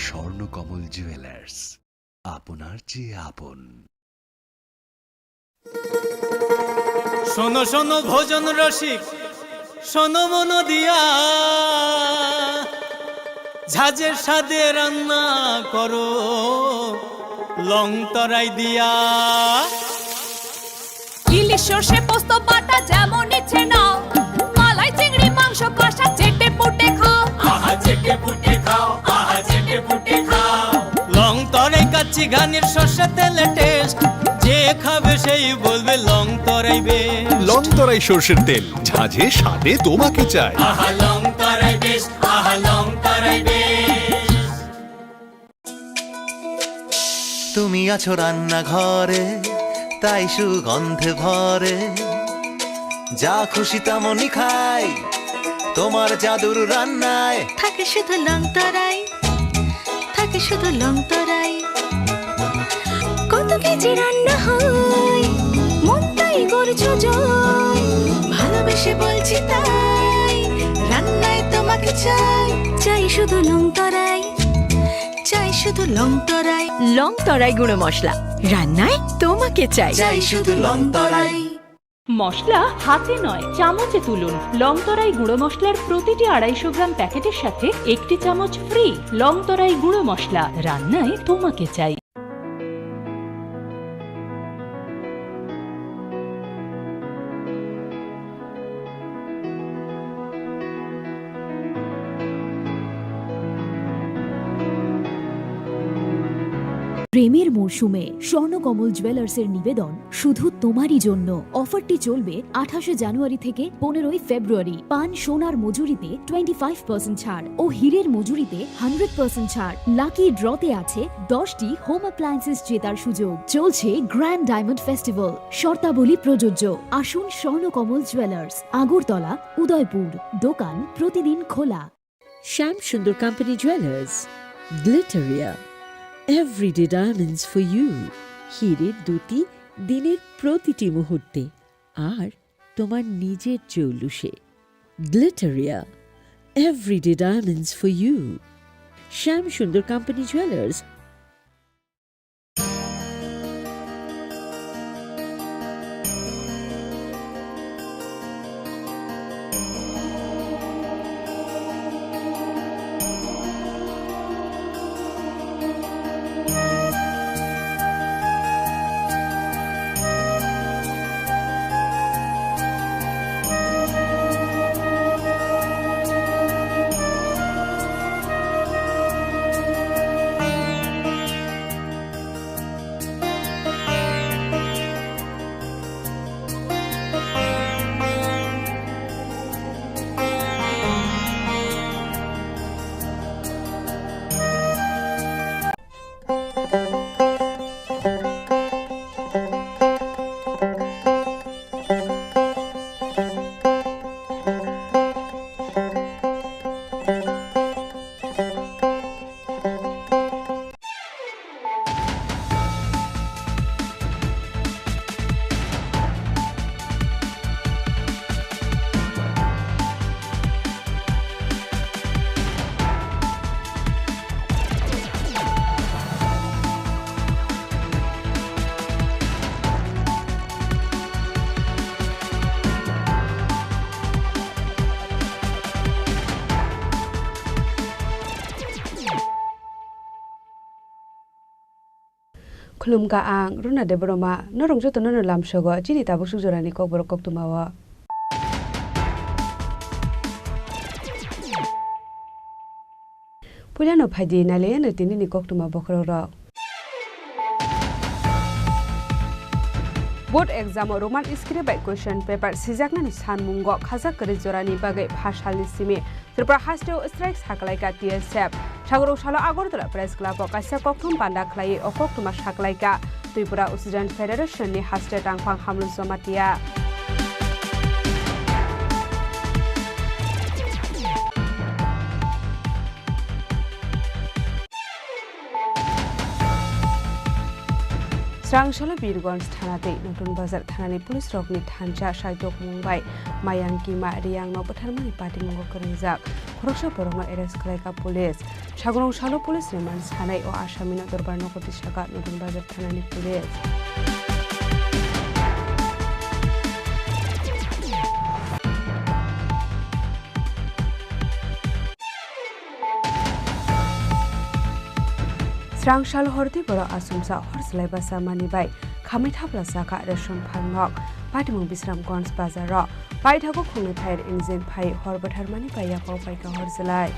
Swarnakamal jewellers, আপনার চেয়ে আপন। শোনো শোনো ভোজন রসিক, শোনো মন দিয়া, ঝাঁঝের স্বাদে রান্না করো লং তরাই দিয়া। ইলিশ সর্ষে পোস্ত বাটা যেমন ইচ্ছে নাও, মালাই চিংড়ি মাংস কষা চেটে পুটে খাও। আহা চেটে পুটে খাও, আহা চেটে পুটে খাও। লং তরাই কাচ্চি ঘানির সর্ষে তেলে টেস্ট, যে খাবে সেই বলবে লং তরাই বেশ। লং তরাই সর্ষের তেল, ঝাঁঝে স্বাদে তোমাকে চাই। আহা লং তরাই বেশ, আহা লং তরাই বেশ। তুমি আছো রান্নাঘরে, তাই সুগন্ধে ভরে। যা খুশি তেমনই খাই, তোমার জাদুর রান্নায়। থাকে শুধু লং তরাই, থাকে শুধু লং তরাই। কত কেজি রান্না হয়, মন তাই করছো জয়। ভালোবেসে বলছি তাই, রান্নায় তোমাকে চাই। চাই শুধু লং তরাই, চাই শুধু লং তরাই। লং তরাই গুঁড়ো মশলা, রান্নায় তোমাকে চাই। চাই শুধু লং তরাই। মশলা হাতে নয়, চামচে তুলুন। লং তরাই গুঁড়ো মশলার প্রতিটি আড়াইশো গ্রাম প্যাকেটের সাথে একটি চামচ ফ্রি। লং তরাই গুঁড়ো মশলা, রান্নায় তোমাকে চাই। প্রেমের মরশুমে স্বর্ণকমল জুয়েলার্সের নিবেদন শুধু তোমারই জন্য। অফারটি চলবে আঠাশে জানুয়ারি থেকে পনেরোই ফেব্রুয়ারি। পান সোনার মজুরিতে টোয়েন্টি ফাইভ পার্সেন্ট ছাড় ও হীরের মজুরিতে হান্ড্রেড পার্সেন্ট ছাড়। লাকি ড্রতে আছে দশটি হোম অ্যাপ্লায়েন্সেস জেতার সুযোগ। চলছে গ্র্যান্ড ডায়মন্ড ফেস্টিভ্যাল। শর্তাবলী প্রযোজ্য। আসুন স্বর্ণকমল জুয়েলার্স, আগরতলা, উদয়পুর। দোকান প্রতিদিন খোলা। Shyam Sundar Company Jewelers, Glitteria, everyday diamonds for you। হীরের দ্যুতি দিনের প্রতিটি মুহূর্তে, আর তোমার নিজের জৌলুসে। Glitteria, everyday diamonds for you। Shyam Sundar Company Jewelers। Khulumkha ang Runa Debbarma, norok jotono no lamsogo chini tabuk suk jorani kokborok koktwmao. Puilano phaidi nailaiano tinini koktwma bokhorokrok. Board exam o Roman script bai question paper sijaknani sanmungo khajak kwrwi jorani bagwi pha salni simi Tripura haste o strike sakalaika T S F. Sagoro salo Agartala Press Club o kaisa kokthum panda khlaiwi o koktwma sakalaika. Tripura Student Federation ni haste tangphang Hamlu Jamatia. Srangsalo Birgonj thana tei Notun Bazar thanani police rokni thansa saitokmung bai mayang kima riyangno bwtharmani patimungo kwrwngjak khoroksa borokno arrest khlaikha police. Sagrong salo police remand sanai o asamino dorbar nogo tisaka Notun Bazar thanani police. Srangsal horti borok asumsa hor slai basa mani bai khamai thapla saka ration pharnok patimung Bisramganj bazaro paithago khongni fire engine phai hor bwtharmani bai yakho paikha hor slai.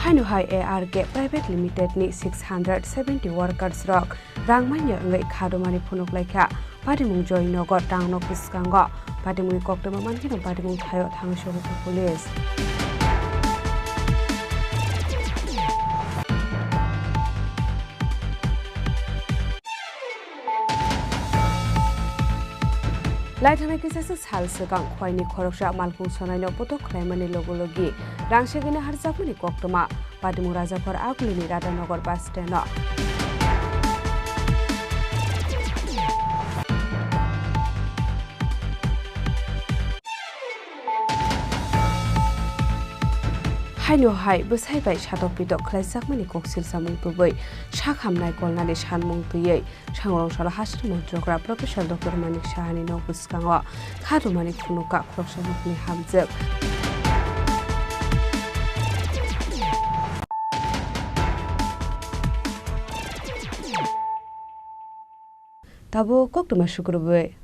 Haino hai A R K Private Limited ni six hundred seventy workers rok rang manya wngwi kha rwmani phunuk laikha. Patimung Joynagar tangnok bwskango patimungni koktwma mankhe no patimung thaio thangwi sohorkha police. Lai thangnai kisasa sal swkang Khwaini khoroksa malkhung sonaino potok khlaimani logo logi rang segwino harjakmani koktwma. Patimung Rajakhor Agulini Radhanagar bus stand-o. Haino hai bwsai bai satok pitok khlaijakmani koksil samung tubui sakham naikolnani sanmung twiwi Sangrong salo hasteni montrokra Professor Doctor Manik Sahani nok bwskango kha rwmani phunukha khoroksa nokni hamjwk. Tabuk koktwma sukrubwi.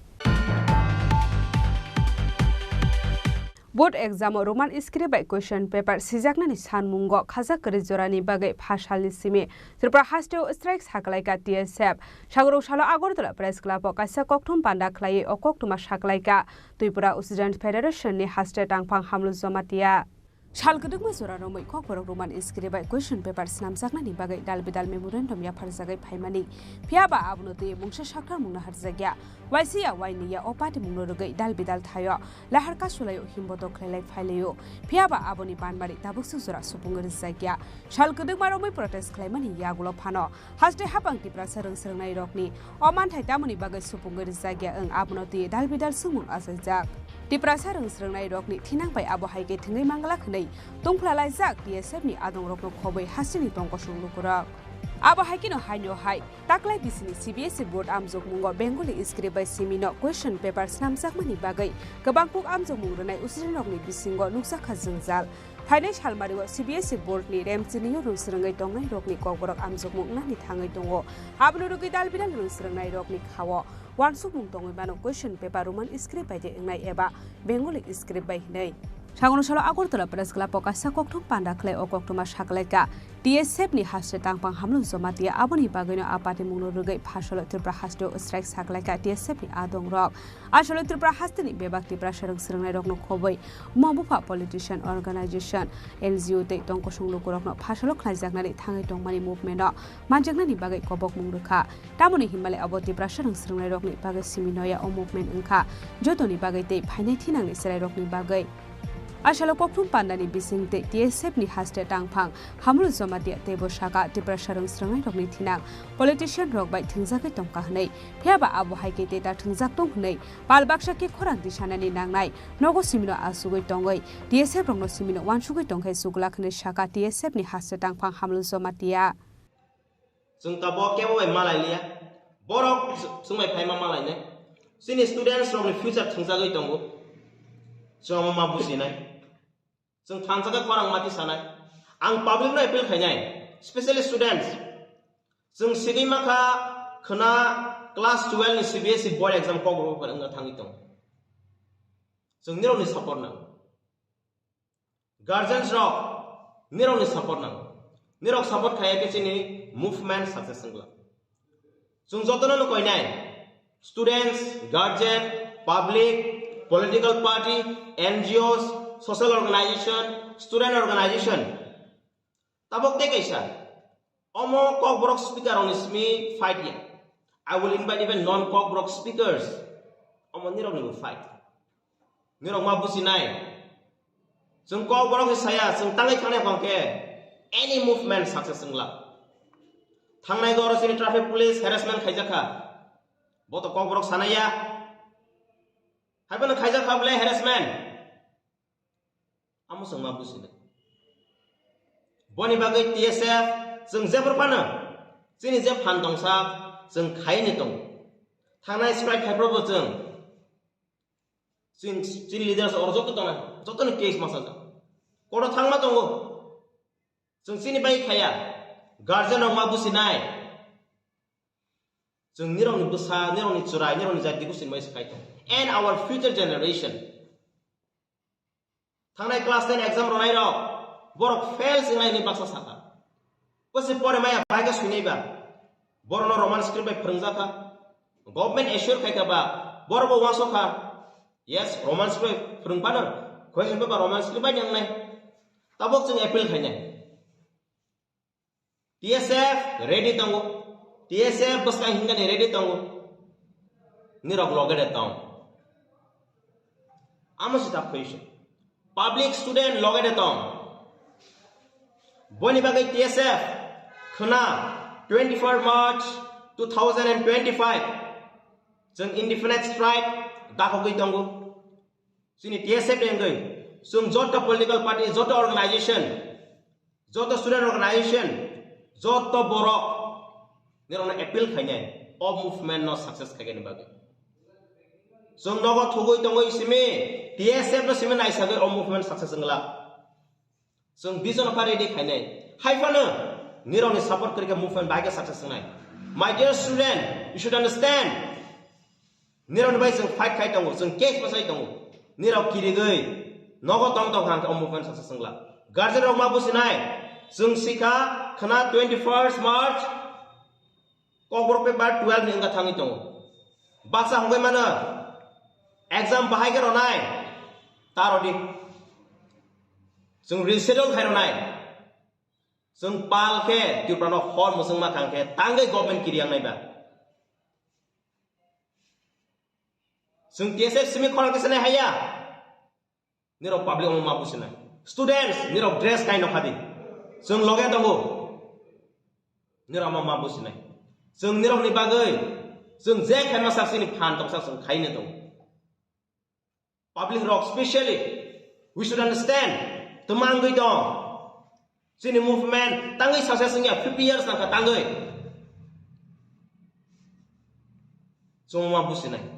Board exam o Roman script bai question paper sijaknani sanmungo khajak kwrwi jorani bagwi pha salni simi Tripura hasteo strike saklaikha T S F. Sagoro salo Agartala Press Club o kaisa kokthum panda khlaiwi o koktwma saklaikha Tripura Student Federation ni haste tangphang Hamlu Jamatia. Sal kwdwkma jora romwi kokborok Roman script bai question paper snamjaknani bagwi dal bidal memorandum yapharjagwi phaimani. Phiyaba abono twi mungsa sakthar mungno harjakya. Waisiya wainiya o patimungno rwgwi dal bidal thaio. Lahar kasulaio himboto khlailai phailaio. Phiyaba aboni banmari tabukso jora supungwi rwjakya. Sal kwdwkma romwi protest khlaimani yagulo phano haste hapang Tiprasa rwngsrwngnai rokni o manthai tamoni bagwi supungwi rwjakya wng abono twi dal bidal swngmung achaijak. Tiprasa rwngsrwngnai rokni thinang bai abo hai khe thwngwi mangla hwnwi tungphla laijak T S F ni adong rokno khobwi hasteni tongkosong lukurok. Abo hai kheno haino hai taklai bisini C B S E board amjokmungo Bengali script bai simino question paper snamjakmani bagwi kwbangkuk amjokmung rwnai student rokni bisingo nukjakha jwngjal. Phainai salmario C B S E board ni remchinio rwngsrwngwi tongnai rokni kokborok amjokmung wngnani thangwi tongo. Abono rwgwi dal bidal rwngsrwngnai rokni khao wansukmung tongwi mano question paper Roman script bai de wngnai eba Bengali script bai hinwi. Sagono salo Agartala Press Club o kaisa kokthum panda khlai o koktwma saklaikha T S F ni haste tangphang Hamlu Jamatia aboni bagwino a patimungno rwgwi phasalo Tripura hasteo strike saklaikha T S F ni adong rok. Asole Tripura hasteni bebak Tiprasa rwngsrwngnai rokno khobwi mobupha politician, organization, N G O tei tongkosong lukurokno phasalo khlaijaknani thangwi tongmani movement-o manjaknani bagwi kobokmung rwkha. Tamoni hinmale abo Tiprasa rwngsrwngnai rokni bagwi simi noya o movement wngkha. Jotoni bagwi tei phainai thinangni chwrairokni bagwi. Asalo kokthum pandani bising tei T S F ni haste tangphang Hamlu Jamatia teibo saka Tiprasa rwngsrwngnai rokni thinang politician rok bai thwngjagwi tongkha hwnwi. Phiyaba abo hai khe tei ta thwngjak tong hwnwi pal baksa khe khorang tisanani nangnai nogo simino asugwi tongwi T S F rokno simino wansugwi tongkhe chuglak hwnwi saka T S F ni haste tangphang Hamlu Jamatia. Chwng tabuk kebo bai malai liya. Borok chwng bai phaima malai nai. Chini students rokni future thwngjagwi tongo. Chwng omo ma bujinai. Chwng thansa khe khorang mati sanai. Ang public no appeal khainai, specially students. Chwng sigwi ma kha khwna class twelve ni C B S E board exam kok rw wngna thangwi tongo. Chwng nirokni support nang. Guardians rok nirokni support nang. Nirok support khaiya khe chini movement success wngla. Chwng jotono no koinai, students, guardian, public, Political party, N G Os, social organization, student organization. Tabok tei kaisa. Omo Kokborok speaker rokni simi fight ya. I will invite even non-Kokborok speakers. Omo nirokni bo fight. Nirok ma businai. Chwng Kokborok se saya, chwng tangwi thangnai bangkhe any movement success wngla. Thangnai goro chini traffic police harassment khaijakha. Bo to Kokborok sanaya. Haiphano khaijak kha bole harassment. Amo chwng ma businai. Boni bagwi T S F chwng jephru phano chini je phan tongsa chwng khaini tongo. Thangnai strike khaiphru bo chwng. Chwng chini leaders oro joto tongnai, jotoni case masajak. Court-o thangma tongo. Chwng chini bai khaya. Guardian rok ma businai. Chwng nirokni bwsa, nirokni chwrai, nirokni jati businai se khai tong. And our future generation. Thangnai class ten exam ronai rok, borok fail singnai ni baksa saka. Bwse pore maya bai ka swinai ba. Borokno Roman script bai phwrwngjakha. Government assure khaikha ba, borok bo wansokha. Yes, Roman script bai phwrwngphano, question paper Roman script bai nangnai. Tabok chwng appeal khainai. T S F ready tongo. T S F bwskang hinkhani ready tongo. Nirok loge de tong. Amo se ta question. Public student loge de tong. Boni bagwi T S F khna twenty-four March two thousand and twenty-five chwng indefinite strike dakhogwi tongo. Chini T S F ni wngwi chwng joto political party, joto organization, joto student organization, joto borok nirokno appeal khainai o movement no success khaikani bagwi. Chwng nogo thugwi tongwi simi T S F no simi naisagwi o movement success wngla. Chwng vision kha ready khainai. Haiphano nirokni support kwrwi khe movement bahai khe success wngnai. My dear student, you should understand. Nirokni bai chwng fight khai tongo, chwng case bwsai tongo. Nirok kirigwi nogo tong tong kha hwnkhe o movement success wngla. Guardian rok ma businai, chwng sikha khna twenty-first March Kokborok paper twelve ni wngkha thangwi tongo. Baksa hongwi mano, exam bahai khe ronai, ta rodi. Chwng reschedule khai ronai. Chwng pal khe Tripura no hor mwchwng ma khang khe tangwi government kiriyang nai ba. Chwng T S F simi khorang kisa nai haya. Nirok public omo ma businai. Students, nirok dress kai nokha di. Chwng loge tongo. Nirok omo ma businai. Chwng nirok ni bagwi. Chwng je khaima sak sini phan tong sak chwng khaine tongo. Public rok specially. We should understand. Twmangwi tong. Chini movement tangwi success wngya fifty years nangkha tangwi. Chwng omo ma businai.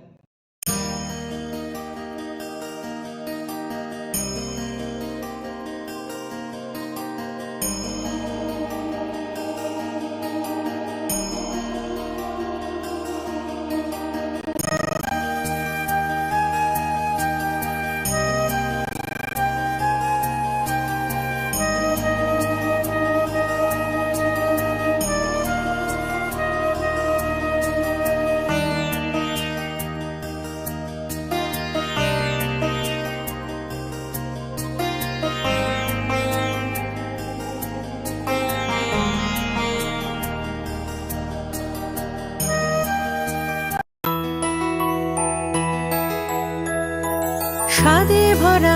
স্বাদে ভরা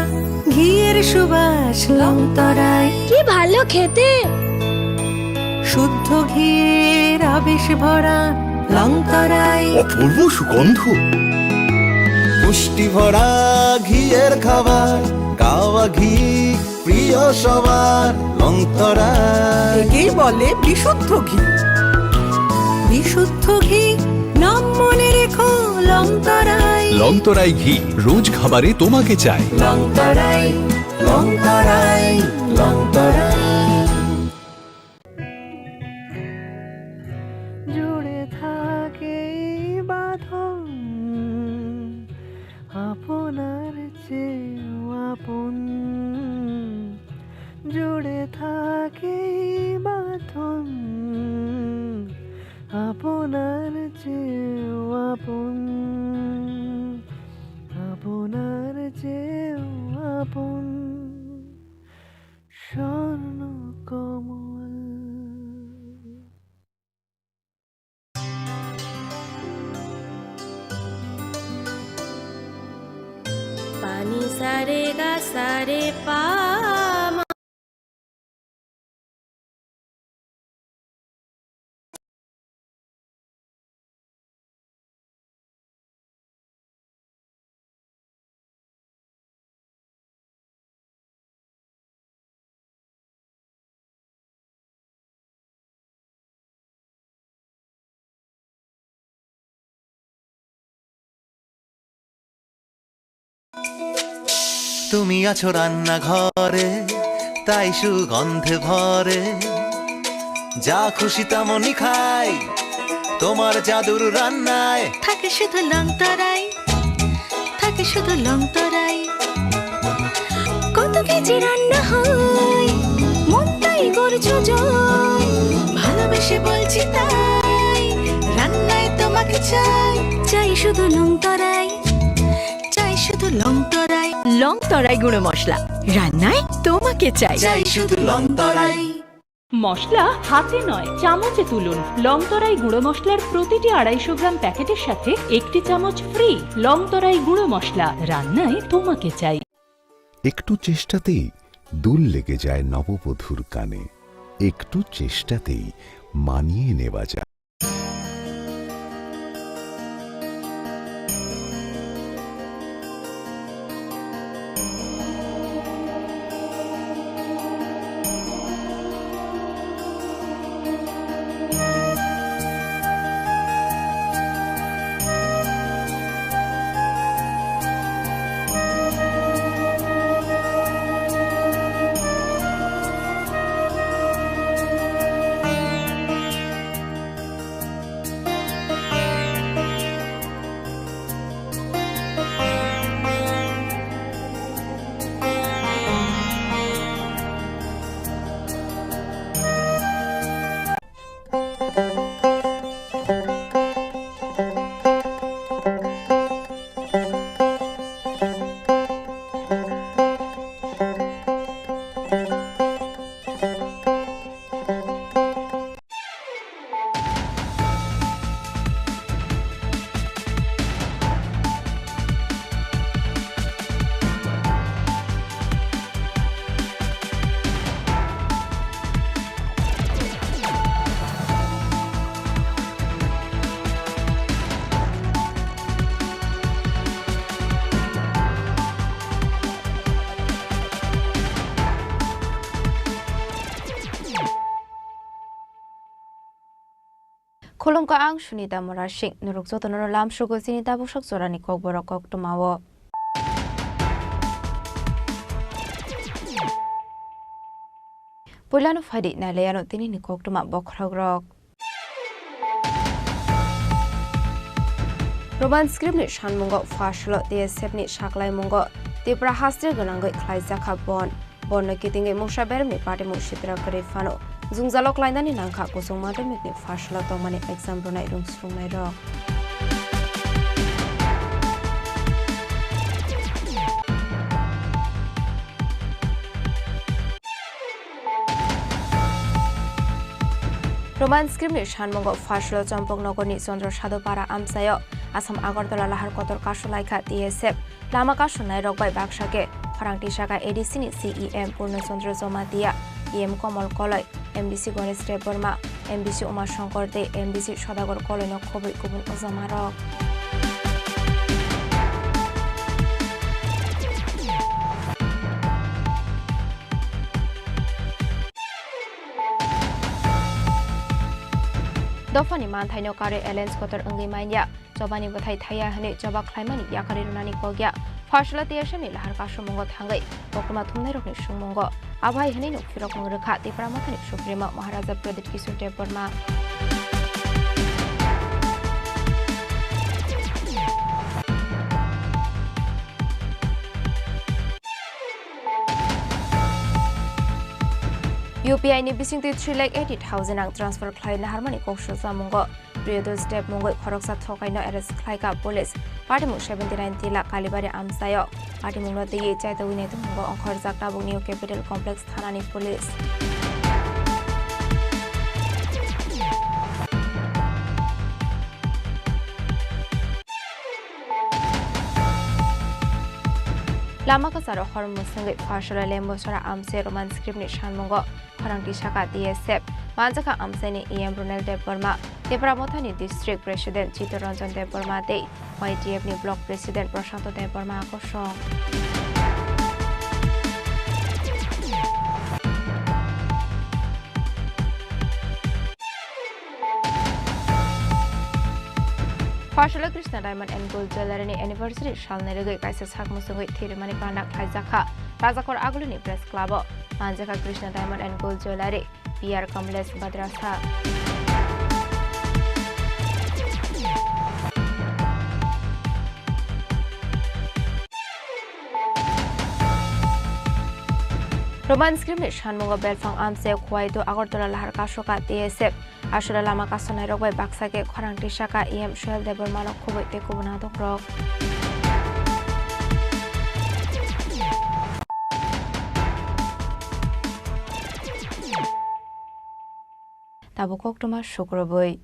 ঘিয়ের সুবাস লংতরাই। কি ভালো খেতে! শুদ্ধ ঘিয়ের আবেশ ভরা লংতরাই। অপূর্ব সুগন্ধ। পুষ্টি ভরা ঘিয়ের খাবার, গাওয়া ঘি প্রিয় সবার, লংতরাই। একেই বলে বিশুদ্ধ ঘি। বিশুদ্ধ ঘি, নাম মনে রেখো, লংতরাই। লংতরাই ঘি, রোজ খাবারে তোমাকে চাই। লংতরাই, লংতরাই, লংতরাই। জুড়ে থাকে এই বাঁধন, আপনার চেয়েও আপন। জুড়ে থাকে এই বাঁধন, আপনার চেয়েও আপন। আপনার আপন Swarna Kamal. Pani sa re ga sa re pa ma. তুমি আছো রান্নাঘরে, তাই সুগন্ধে ভরে। যা খুশি তেমনই খাই, তোমার জাদুর রান্নায়। থাকে শুধু লং তরাই, থাকে শুধু লং তরাই। কত কেজি রান্না হয়, মনটাই করছো জয়। ভালোবেসে বলছি তাই, রান্নায় তোমাকে চাই। চাই শুধু লং তরাই, চাই শুধু লং তরাই। লং তরাই গুঁড়ো মশলা, রান্নায় তোমাকে চাই। চাই শুধু লং তরাই। মশলা হাতে নয়, চামচে তুলুন। লং তরাই গুঁড়ো মশলার প্রতিটি আড়াইশো গ্রাম প্যাকেটের সাথে একটি চামচ ফ্রি। লং তরাই গুঁড়ো মশলা, রান্নায় তোমাকে চাই। একটু চেষ্টাতেই দুল লেগে যায় নববধূর কানে। একটু চেষ্টাতেই মানিয়ে নেওয়া যায়। Khulumkha, ang Sunita Murasing, norok jotono lamsogo chini tabuksak jorani kokborok koktwmao. Puilano phaidi nailaiano tinini koktwma bokhorokrok. Roman script ni sanmungo pha solo T S F ni saklaimungo Tipra haste gwnangwi khlaijakha bon. Bono kitingwi mungsa beremni patimung sitra kwrwi phano jwngjalo klainani nangkha kuchung madhyamikni pha solo tongmani exam rwnai rwngsrwngnairok. Roman script ni sanmungo pha solo Champaknagar ni Chandra Sadhu Para amchaio Assam Agartala lahar kotor kasu laikha T S F. Lama kasunai rok bai baksa khe khorang tisaka A D C ni C E M Purno Chandra Jamatia, E M Komol Koloi, M D C Ganesh Debbarma, M D C Uma Shankar tei M D C Sodagar Koloino khobwi kubun ojamarok. Dophani manthaino karwi alliance kotor wngwi manya. Chobani bwthai thaiya hwnwi choba khlaimani yakarwi rwnani kok ya. Pha solo T S F ni lahar kasumungo thangwi koktwma thumnairokni sungmungo abo hai hwnwi nuk phirokmung rwkha Tipra Mothani Supremo Maharaja Pradyut Kishore Debbarma. U P I ni bisingtwi three lakh eighty thousand rang transfer khlai naharmani kok sujak mungo. Priyodosh Deb mungwi khoroksa thokaino arrest khlaikha police. Patimung seventy nine Tila Kalibari amchaio patimungno twiwi chaitogwi naitukmungo ongkhorjak tabuk New Capital Complex thanani police. Lama kwcharo hor mwswngwi Pharsala Lembosora amchai Roman script ni sanmungo khorang tisaka T S F. Manjakha amchaini E M Ronel Debbarma, Tipra Mothani District President Chittaranjan Debbarma tei Y T F ni Block President Prashanto Debbarma kosong. Pharsala Krishna Diamond and Gold Jewellery ni anniversary salni rwgwi kaisa sak muchungwi thwirimani panda khlaijakha Rajakor Agulini Press Club o. Manjakha Krishna Diamond and Gold Jewellery, P R Kamlesh Badrasa. Roman script ni sanmungo belphang amchaio Kuwait o Agartala lahar kasoka T S F. Aswra lama kasanairok bai baksa khe khorang tisaka E M Suhel Debbarmano khobwi tei kubun adongrok. Tabuk koktwma sukrubwi.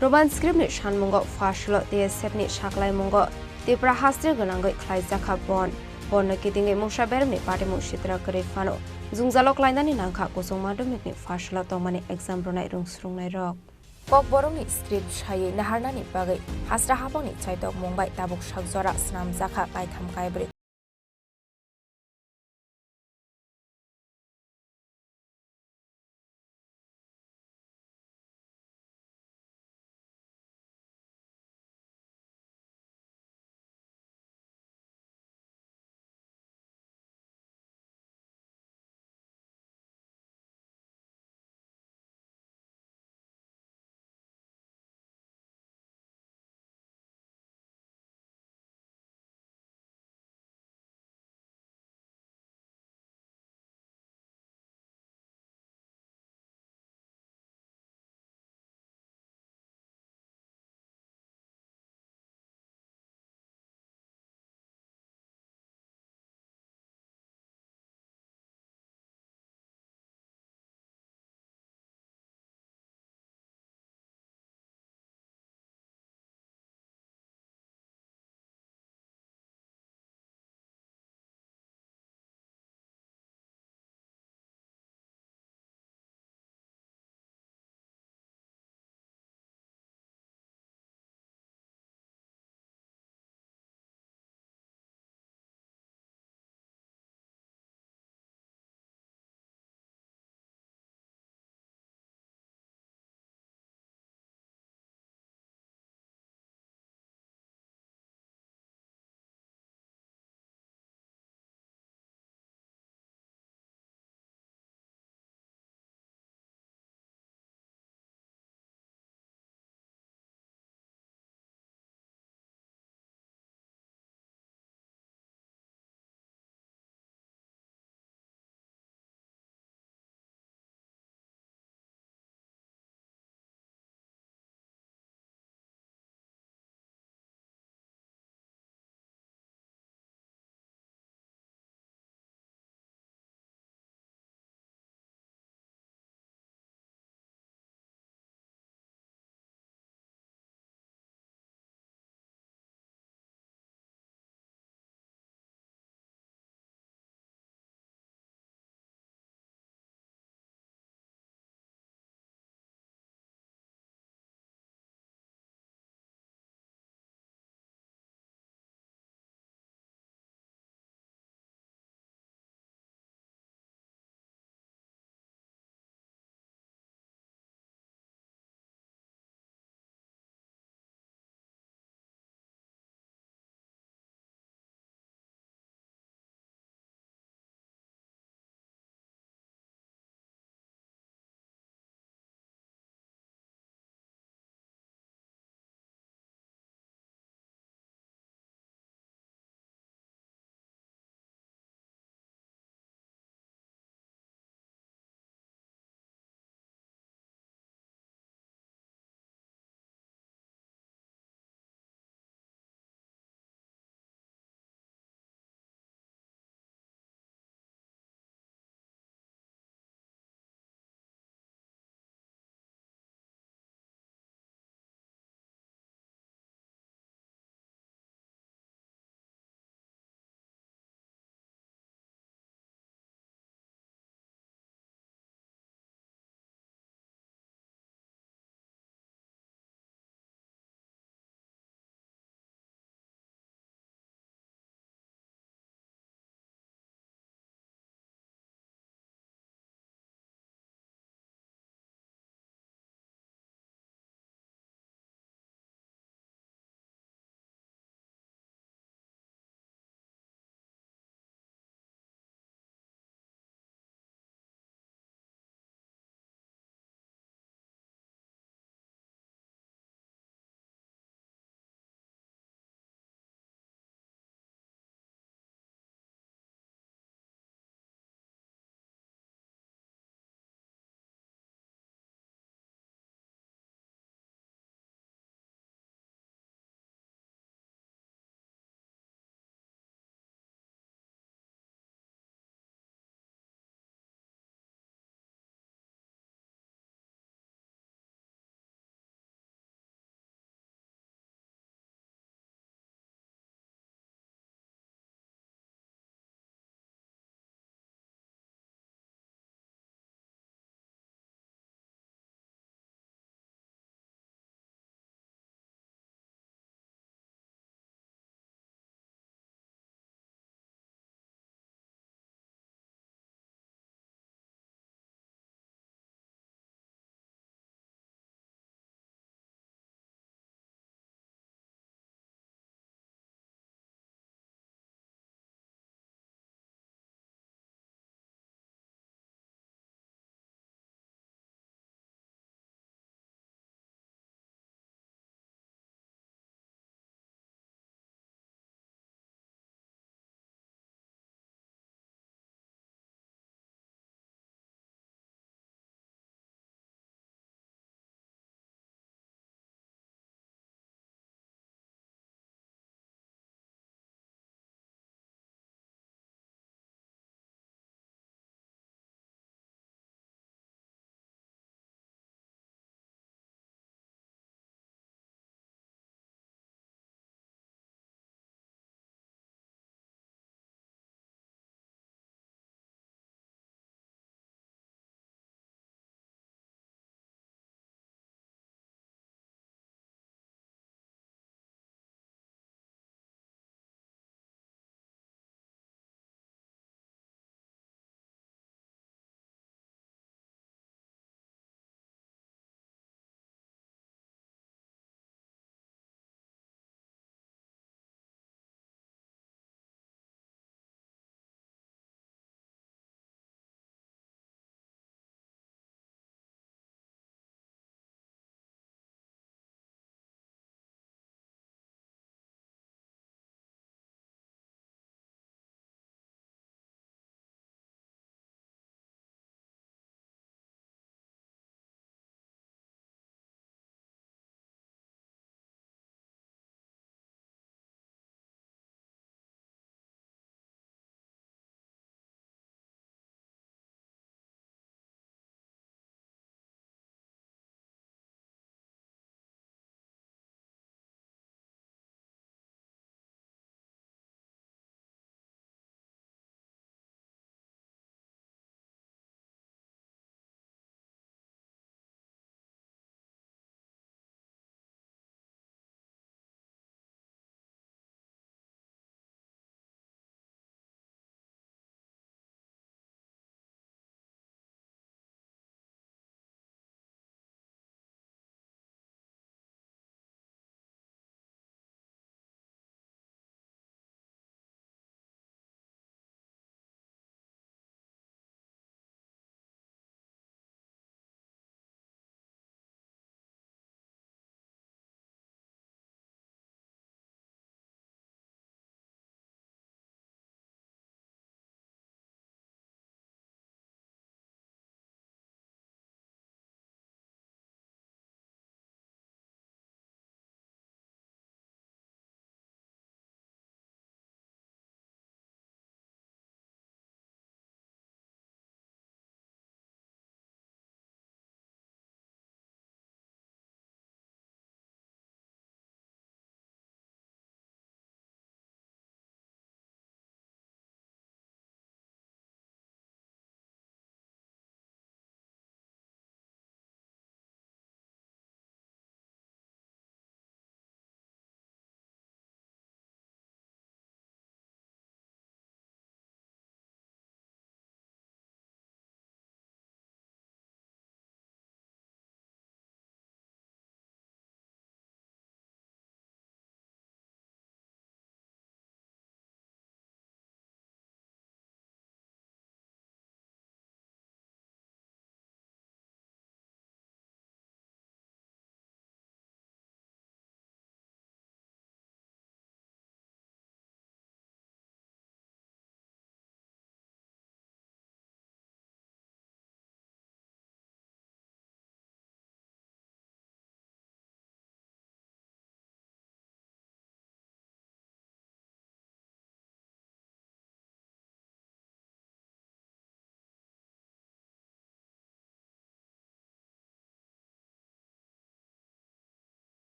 Roman script ni sanmungo Pharsala T S F ni saklaimungo Tipra haste gwnangwi khlaijakha bon. Bonno kitingwi mungsa beremni patimung sitra kwrwi phano jwngjalo klainani nangkha kuchung madhyamikni Pharsala tongmani exam rwnai rwngsrwngnairok. Kokborokni script saiwi naharnani bagwi hasra haphangni chaitokmung bai tabuk sak jora snamjakha kaitham kaibrwi.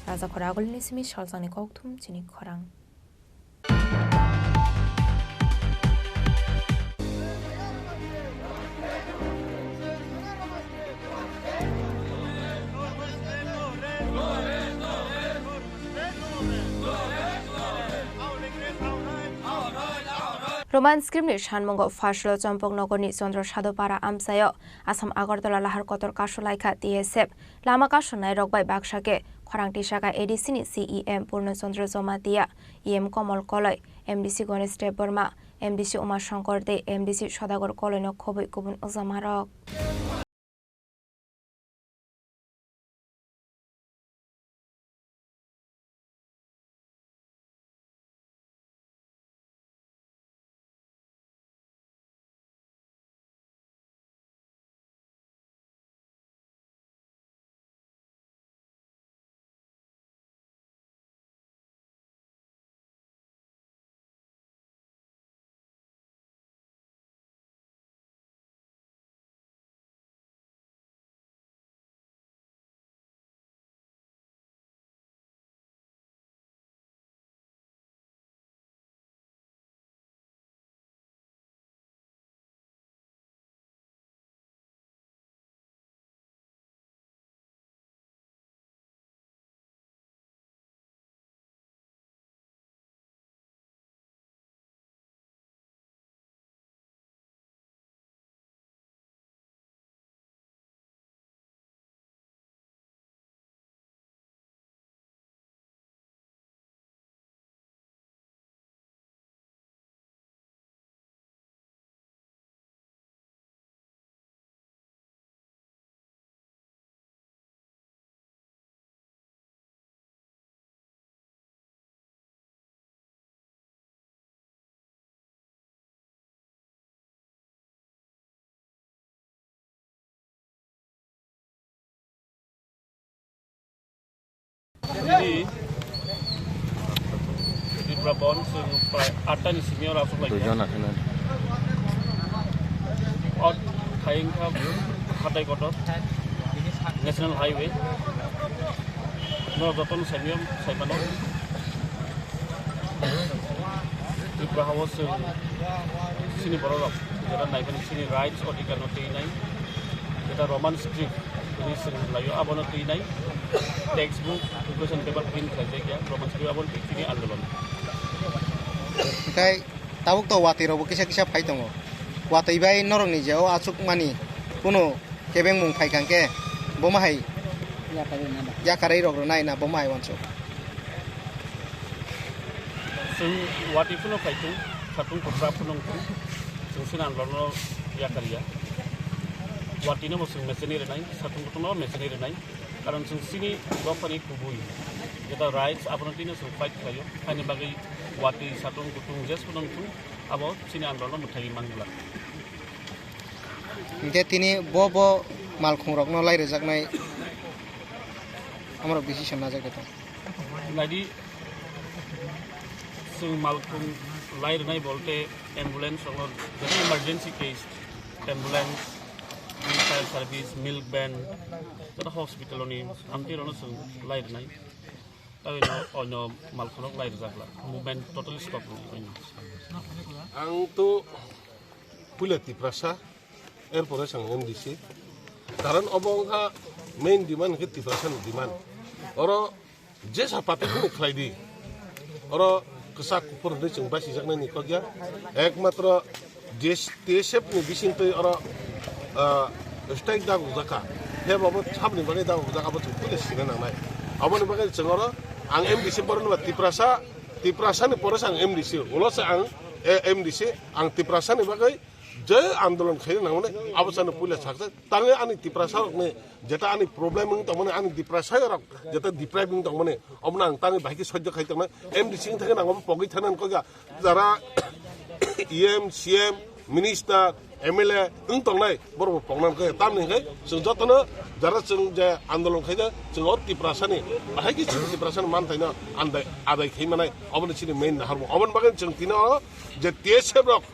Rajakhor agulini simi salsangni kokthum chini khorang. Roman script ni sanmungo Phaslo Chompok nogorni Chandra Sadhu Para amchaio Assam Agartala lahar kotor kasulaikha T S F. Lama kasonai rok bai baksa khe khorang tisaka A D C ni C E M Purno Chandra Jamatia, E M Komol Koloi, M D C Ganesh Debbarma, M D C Uma Shankar tei M D C Sodagar Koloi no khobwi kubun wngjamarok. Hindi, Tripura Bond, chwng prai atta ni simi oro aswk lai kha. Duijon akhena. O thai wngkha hatai kotor, National Highway. No jotono saimiyam saimano. Tripura hao chwng chini borok rok jeta naimani chini rights odhikar no twi nai, jeta Roman script hwnwi chwng laio abono twi nai, textbook, question paper print khlaijak ya Roman script abono twi chini andolon. Hwnkhe tabuk to watwi rokbo kisa kisa phai tongo, watwi bai norokni je o achukmani kunu kebengmung phai kha khe bo ma hai yakarwi rok rwnai na bo ma hai uansuk. Chwng watwi phano phai thung, satung kwchak phano wng thung, chwng sini andolon no yakar ya. Watwi no bo chwng mechine rwnai, satung kutung no mechine rwnai. Karon chwng sini dophani kubui jeta rights abono twi no chwng fight khlaio. Haini bagwi watwi satung kutung je phano wng thung, abo chini andolon no mwthai man glak. Hingke tini bo, bo malkhung rokno lai rwjaknai amorok decision najak de tong. Naidi, chwng malkhung lai rwnai bolte ambulance rokno, jeta emergency case, ambulance, fire service, milk van, jeta hospital ni amtwi rokno chwng lai rwnai. Tei no, onyo malkhung rok lai rwjak la, movement totally stop rwnai. Ang to puila Tiprasa, erpore sang M D C. Karon obo wngkha main demand hwnkhe Tiprasa ni demand. Oro jesa party phano khlai di. Oro kwchak kuphur hwnwi chwng basijaknai ni kok ya. Ekmatro D S, T S F ni bisingtwi oro, ah, strike dagok jakha. He babo sabni bagwi dagok jakha, abo chwng puila sina nangnai. Aboni bagwi chwng oro ang M D C borok ni ba Tiprasa, Tiprasa ni pore se ang M D C, ulo se ang, eh, M D C, ang Tiprasa ni bagwi je andolon khaina nangmani abo chwngno puila sakjak. Tangwi ani Tiprasa rokni jeta ani problem wng tongmani, ani Tiprasa rok jeta deprive wng tongmani, omono ang tangwi bahai khe sojjo khai tongnai. M D C wng thangwi nang omo pogwi thangna kok ya. Jara E M, C M, minister, M L A wng tongnai, borok bo pokna kok ya. Tamni hwnkhe chwng jotono jara chwng je andolon khaina, chwng o Tiprasani, bahai khe chini Tiprasani manthaino andai, adai khai manai, omono chini main naharmung. Oboni bagwi chwng tini o je T S F rok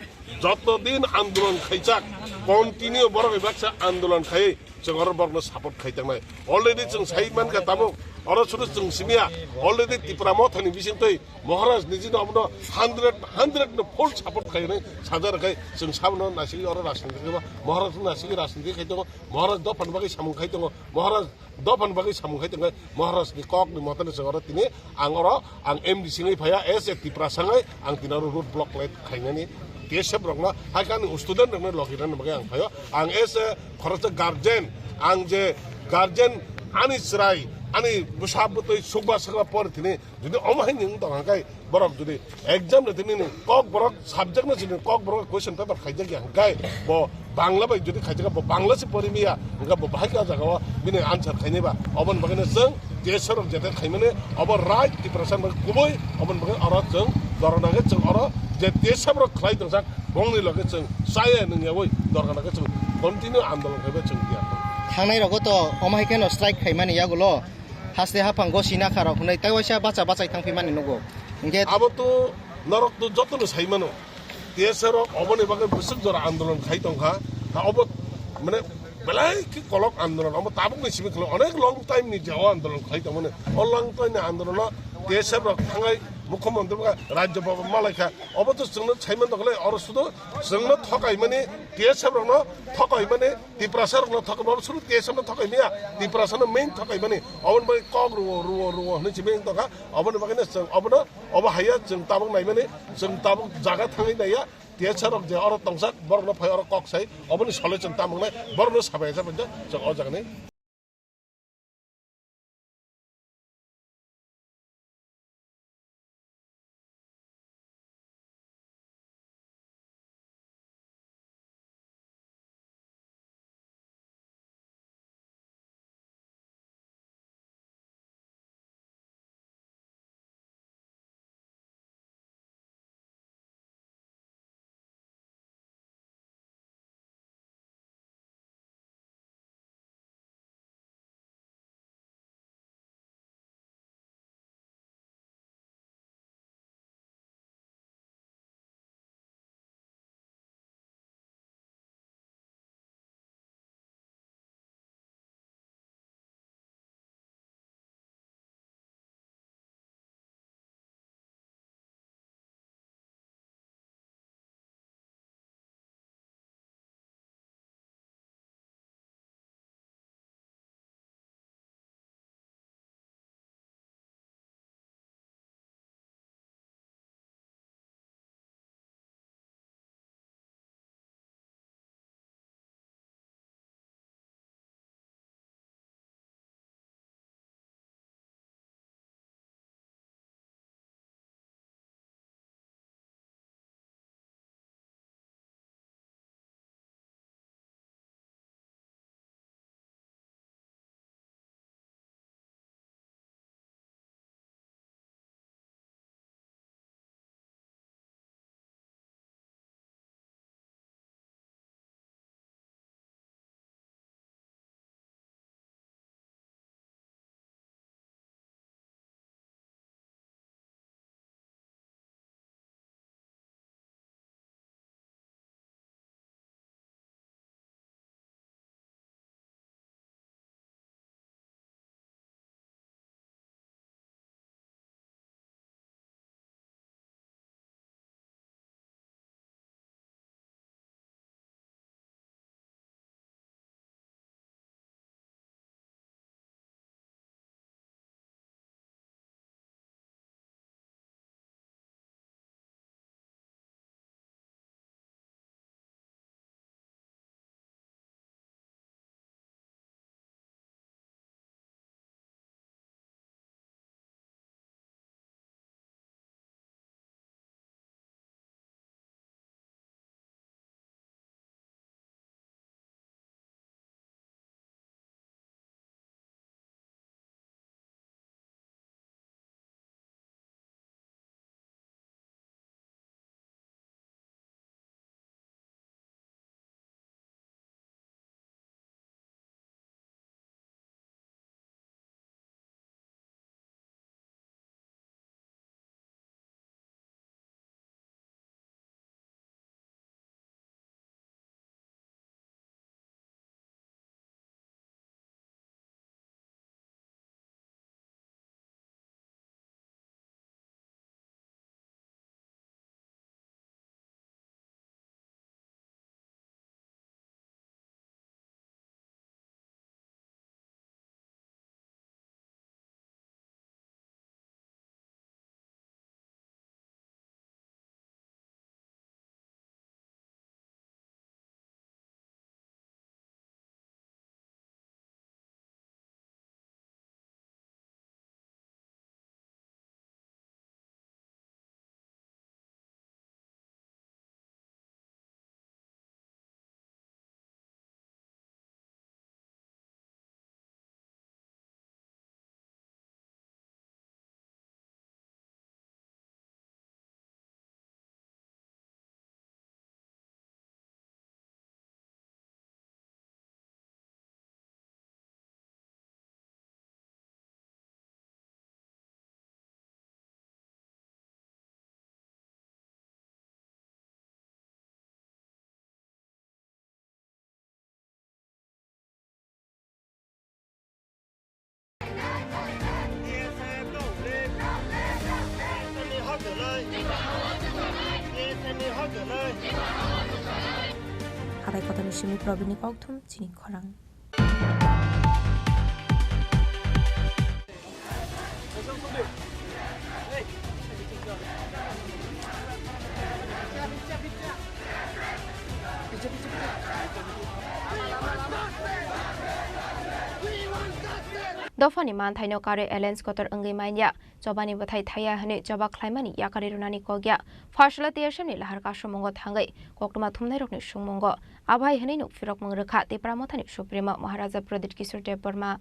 joto din andolon khaijak, continue borok bai baksa andolon khai, chwng oro borokno support khai tangnai. Already chwng sai mankha tabuk Oro sudu chwng simiya, already Tipra Mothani bisingtwi Maharaj nijino abono hundred, hundred no full support khainai sajar khai chwng sabono naisingwi oro rajniti khaima, Maharaj naisingwi rajniti khai tongo, Maharaj dophani bagwi samung khai tongo, Maharaj dophani bagwi samung khai tongo, Maharaj ni kok ni mote no chwng oro tini ang oro ang M D C wngwi phaiya, as a Tiprasa wngwi ang tini oro road block khlai khainani T S F rokno, hai khe ani student rokno logi rwna bagwi ang phaio. Ang as a khoroksa guardian, ang je guardian, ani chwrai, ani bwsa bwtwi sukba sakba por tini jodi omo hai ni wng tong hwnkhe, borok jodi exam ni tini ni kok borok subject no chini kok borok question paper khaijak ya hwnkhe, bo Bangla bai jodi khaijak bo Bangla se pori miya hwnkhe bo bahai khe o jaga o bini answer khainai ba. Oboni bagwi no chwng T S F rok jete khaimani obo right Tiprasa ni bagwi kubui, oboni bagwi oro chwng dorgana khe chwng oro je T S F rok khlai tongjak bongni loge chwng chaya nungyawi dorgana khe chwng continue andolon khaibai chwng tiya. Thangnai rogo to omo hai kheno strike khaimani yagulo haste haphang go sina kharok hwnwi tei waisa bacha bachai thang phimani nugo. Hwnkhe abo to norok to jotono sai mano. T S F rok oboni bagwi bwswk jora andolon khai tongkha. Ha, obo mane belai khe kolok andolon, obo tabukni simi khwlai onek long time ni je o andolon khai tongmani. O long time ni andolono T S F rok thangai mukhyamantri ba rajyo baba malaikha. Obo to chwngno saiman tongkha le, oro sudo chwngno thokaimani, T S F rokno thokaimani, Tiprasa rokno thokaimani, obo sudo T S F no thokaimaya, Tiprasa no main thokaimani. Oboni bagwi kok ruo, ruo, ruo hwnwi simi tongkha. Oboni bagwino chwng obono, obo haiya chwng tabuk naimani, chwng tabuk jaga thangwi naiya, T S F rok je oro tongsak, borokno phai oro kok sai, oboni sole chwng tamo wngnai, borokno sabai sabai chwng o jagani. Chini Probini kokthum chini khorang. Dophani manthaino karwi alliance kotor wngwi manya. Chobani bwthai thaiya hwnwi choba khlaimani yakarwi rwnani kok ya. Pharsala T S M ni lahar kasumungo thangwi koktwma thumnairokni sungmungo abai hwnwi nuk phirokmung rwkha Tipra Mothani Supremo Maharaja Pradyut Kishore Debbarma.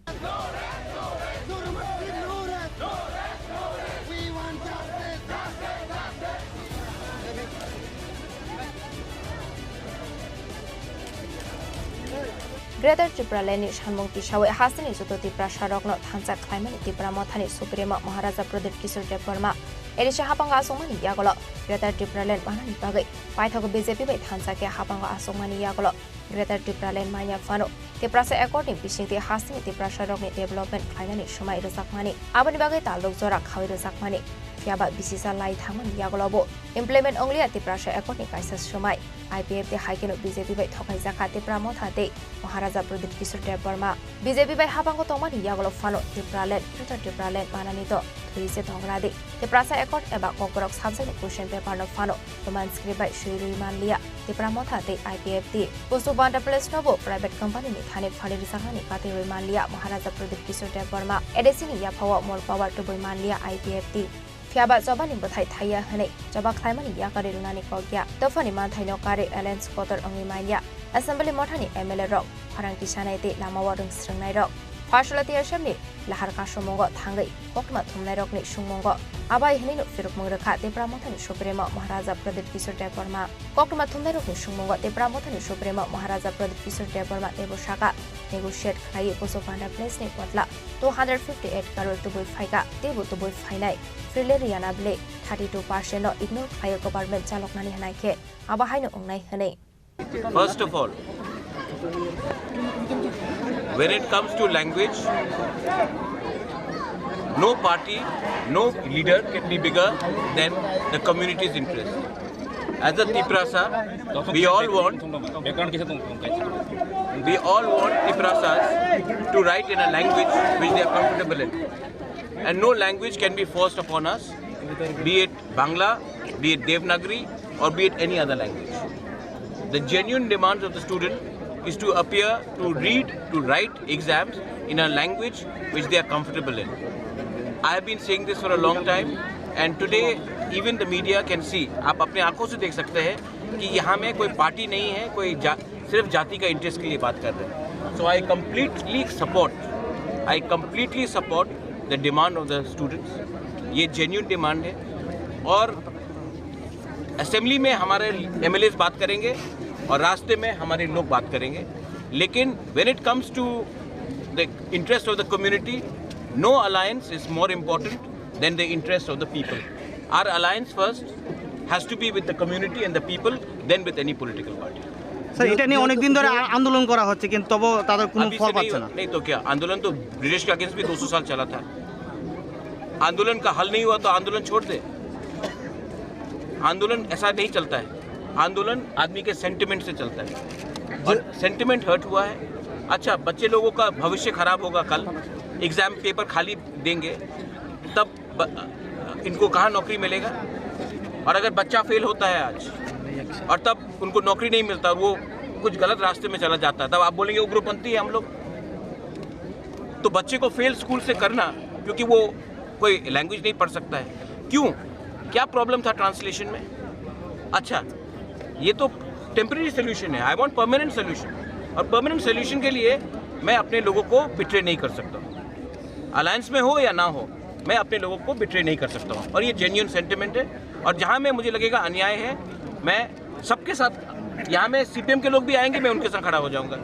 Greater Tipraland ni sanmung tisawi hasteni joto Tiprasarokno thansa khlaimani Tipra Mothani Supremo Maharaja Pradyut Kishore Debbarma A D C hapango achukmani yagulo Greater Tipraland manani bagwi paithago B J P bai thansa khe hapango achukmani yagulo Greater Tipraland manya phano Tiprasa Accord ni bisingtwi hasteni Tiprasarokni development khlainani swmai rwjakmani, aboni bagwi talrok jora khawi rwjakmani, phiyaba bisisa lai thangmani yagulo bo implement wngliya Tiprasa Accord ni kaisa swmai. I P F T hai kheno B J P bai thokaijakha Tipra Motha tei Maharaja Pradyut Kishore Debbarma. B J P bai habango tongmani yagulo phano Tipraland, Greater Tipraland manani to thwi se tongra di. Tiprasa Accord eba Kokborok subject ni question paper no phano Roman script bai swi rwi manliya Tipra Motha tei I P F T. Busu Banda Place no bo private company ni thani phali rwjaknani kati rwi manliya Maharaja Pradyut Kishore Debbarma. A D C ni yaphao more power tubui manliya I P F T. Phiyaba chobani bwthai thaiya hwnwi choba khlaimani yakarwi rwnani kok ya. Dophani manthaino karwi alliance kotor wngwi manya. Assembly mothani M L A rok, khorang tisanai tei lamao rwng srwngnairok. Pharsala T S M ni lahar kasumungo thangwi koktwma thumnairokni sungmungo abai hwnwi nuk phirokmung rwkha Tipra Mothani Supremo Maharaja Pradyut Kishore Debbarma. Koktwma thumnairokni sungmungo Tipra Mothani Supremo Maharaja Pradyut Kishore Debbarma teibo saka negotiate khlaiwi Busu Banda Place ni botla two hundred fifty eight crore tubui phaikha, teibo tubui phainai Frileriana bele thirty two percent no ignore khlaiwi government chaloknani hwnai khe abo haino wngnai hwnwi. First of all, when it comes to language, no party, no leader can be bigger than the community's interest. As a Tiprasa, we all want, we all want Tiprasas to write in a language which they are comfortable in. And no language can be forced upon us, be it Bangla, be it Devanagari, or be it any other language. The genuine demands of the student is to appear, to read, to write exams in a language which they are comfortable in. I have been saying this for a long time, and today even the media can see, आप अपने आंखों से देख सकते हैं कि यहाँ में कोई पार्टी नहीं है, कोई जा, सिर्फ जाति का इंटरेस्ट के लिए बात कर रहे हैं। So I completely support, I completely support the demand of the students. ये जेन्युइन डिमांड है। और असेंबली में हमारे एमएलएस बात करेंगे और रास्ते में हमारे लोग बात करेंगे, लेकिन when it comes to the interest of the community, no alliance is more important than the interest of the people. Our alliance first has to be with the community and the people, then with any political party. Sir, এটা নিয়ে অনেক দিন ধরে আ-, আন্দোলন করা হচ্ছে, কিন্তু তবুও তাদের কোনো अभी ফল से नहीं, পাচ্ছে না। नहीं तो क्या, आंदोलन तो ब्रिटिश के अगेंस्ट भी दो सौ साल चला था। आंदोलन का हल नहीं हुआ तो आंदोलन छोड़ दे। आंदोलन ऐसा नहीं चलता है। आंदोलन आदमी के सेंटिमेंट से चलता है। और सेंटिमेंट हर्ट हुआ है। अच्छा, बच्चे लोगों का भविष्य खराब होगा, कल एग्जाम पेपर खाली देंगे, तब ब-, इनको कहाँ नौकरी मिलेगा? और अगर बच्चा फेल होता है आज और तब उनको नौकरी नहीं मिलता और वो कुछ गलत रास्ते में चला जाता है, तब आप बोलेंगे उग्रपंथी है हम लोग। तो बच्चे को फेल स्कूल से करना, क्योंकि वो कोई लैंग्वेज नहीं पढ़ सकता है, क्यों? क्या प्रॉब्लम था ट्रांसलेशन में? अच्छा, ये तो टेम्परेरी सोल्यूशन है, आई वांट परमानेंट सोल्यूशन। और परमानेंट सोल्यूशन के लिए मैं अपने लोगों को बिट्रे नहीं कर सकता हूँ। अलायंस में हो या ना हो, मैं अपने लोगों को बिट्रे नहीं कर सकता हूँ। और ये जेन्युइन सेंटिमेंट है। और जहाँ में मुझे लगेगा अन्याय है, मैं सबके साथ, यहाँ में सीपीएम के लोग भी आएंगे, मैं उनके साथ खड़ा हो जाऊंगा।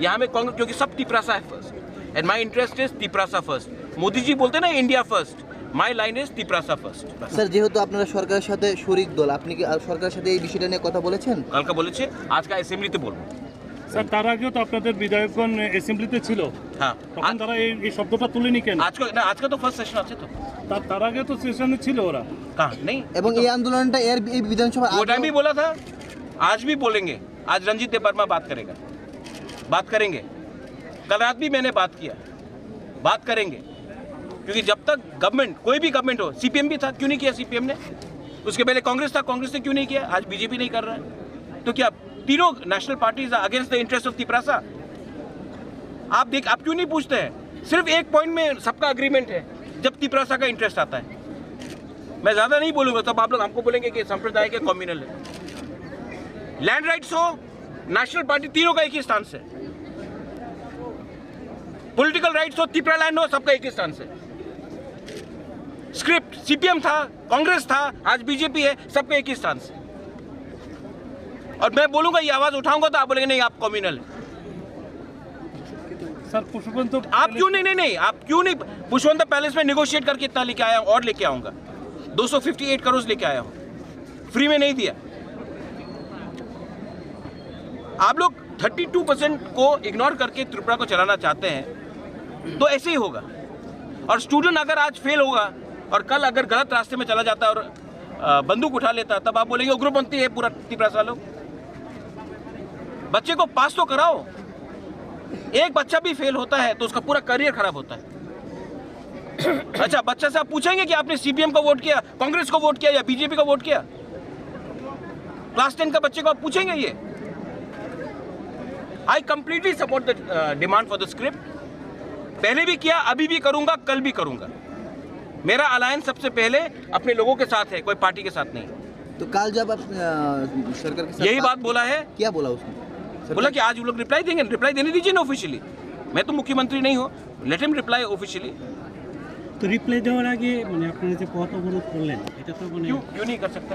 यहाँ में कांग्रेस, क्योंकि सब तिपरासा है first, and my interest is Tiprasa first. Modi ji बोलते ना India first, my line is Tiprasa first. Sir, যেহেতু আপনারা সরকারের সাথে শরিক দল, আপনি কি, আহ, সরকারের সাথে এই বিষয়টা নিয়ে কথা বলেছেন? কালকে বলেছে, আজকে অ্যাসেম্বলিতে বলবো। স্যার, তার আগেও তো আপনাদের বিধায়কগণ অ্যাসেম্বলিতে ছিল। হ্যাঁ। তখন আ- তারা এই, এই শব্দটা তুলেনি কেন? আজকে, না, আজকে তো ফার্স্ট সেশন আছে তো। তার, তার আগে তো সেশনে ছিল ওরা। कहाँ? नहीं। এবং এই আন্দোলনটা এর, এই বিধানসভার वो আগেও टाइम भी बोला था, आज भी बोलेंगे। आज रंजीत देव वर्मा बात करेगा। बात करेंगे। कल रात भी मैंने बात किया, बात करेंगे, क्योंकि जब तक गवर्नमेंट, कोई भी गवर्नमेंट हो, सीपीएम भी था, क्यों नहीं किया सीपीएम ने? उसके पहले कांग्रेस था, कांग्रेस ने क्यों नहीं किया? आज बीजेपी नहीं कर रहा है, तो क्या तीनों national parties are against the interest of Tiprasa? आप देख, आप क्यों नहीं पूछते हैं? सिर्फ एक पॉइंट में सबका अग्रीमेंट है, जब तिपरासा का इंटरेस्ट आता है। मैं ज्यादा नहीं बोलूंगा, तब आप लोग हमको बोलेंगे कि सांप्रदायिक है, कम्युनल है। लैंड राइट्स हो, नेशनल पार्टी, तीनों का एक ही स्टांस है। पॉलिटिकल राइट्स हो, तिपरा लैंड हो, सबका एक ही स्टांस है। स्क्रिप्ट सीपीएम था, कांग्रेस था, आज बीजेपी है, सबका एक ही स्टांस है। और मैं बोलूंगा, ये आवाज उठाऊंगा, तो आप बोलेंगे, "नहीं, आप कम्युनल है।" सर, पुष्पवंत आप क्यों नहीं, नहीं, नहीं, आप क्यों नहीं? पुष्पवंत पैलेस में नेगोशिएट करके इतना लेके आया हूँ और लेके आऊंगा। दो सौ फिफ्टी एट करोड़ लेके आया हूँ, फ्री में नहीं दिया। आप लोग थर्टी टू परसेंट को इग्नोर करके त्रिपुरा को चलाना चाहते हैं, तो ऐसे ही होगा। और स्टूडेंट अगर आज फेल होगा और कल अगर गलत रास्ते में चला जाता है और, अ, बंदूक उठा लेता है, तब आप बोलेंगे, "उग्रपंथी है पूरा तिपरासा लोग।" बच्चे को पास तो कराओ। एक बच्चा भी फेल होता है तो उसका पूरा करियर खराब होता है। अच्छा, बच्चा से आप पूछेंगे कि आपने सीपीएम को वोट किया, कांग्रेस को वोट किया या बीजेपी को वोट किया? क्लास टेन का बच्चे को आप पूछेंगे ये? I completely support the demand for the script। पहले भी किया, अभी भी करूंगा, कल भी करूंगा। मेरा अलायंस सबसे पहले अपने लोगों के साथ है, कोई पार्टी के साथ नहीं। तो कल जब आप, अ, सरकार के साथ यही बात बात बोला है। क्या बोला उसने? सरकार बोला कि आज वो लोग रिप्लाई देंगे, रिप्लाई देने दीजिए ना ऑफिशियली। मैं तो मुख्यमंत्री नहीं हूँ, let him reply officially। তো রিপ্লাই দেওয়ার আগে মানে আপনারা যে পথ অবরোধ করলেন, এটা তো মানে क्यों, क्यों नहीं कर सकता?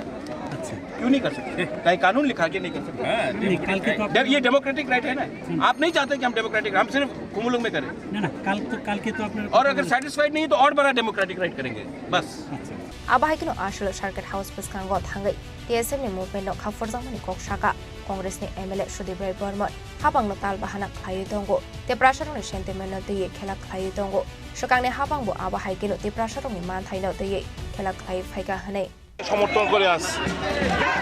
আচ্ছা। क्यों नहीं कर सकता? कहीं कानून लिखा के नहीं कर सकता? नहीं, কালকে তো आप जब ये डेमोक्रेटिक राइट है ना, आप नहीं चाहते कि हम डेमोक्रेटिक, हम सिर्फ खुमुलुंग में करें। না না, কাল তো, কালকে তো আপনারা और अगर सेटिस्फाइड नहीं तो और बड़ा डेमोक्रेटिक राइट करेंगे, बस। আচ্ছা। Abo hai kheno aswk Circuit House bwskango thangwi T S F ni movement no khapurjakmani kok saka. Congress ni M L A Sudip Roy Barman hapang no tal bahana khlaiwi tongo tei Tiprasarokni sentiment no twiwi khela khlaiwi tongo. Swkangni hapang bo abo hai kheno Tiprasarokni manthai no twiwi khela khlaiwi phaikha hwnwi সমর্থন করে আসছে।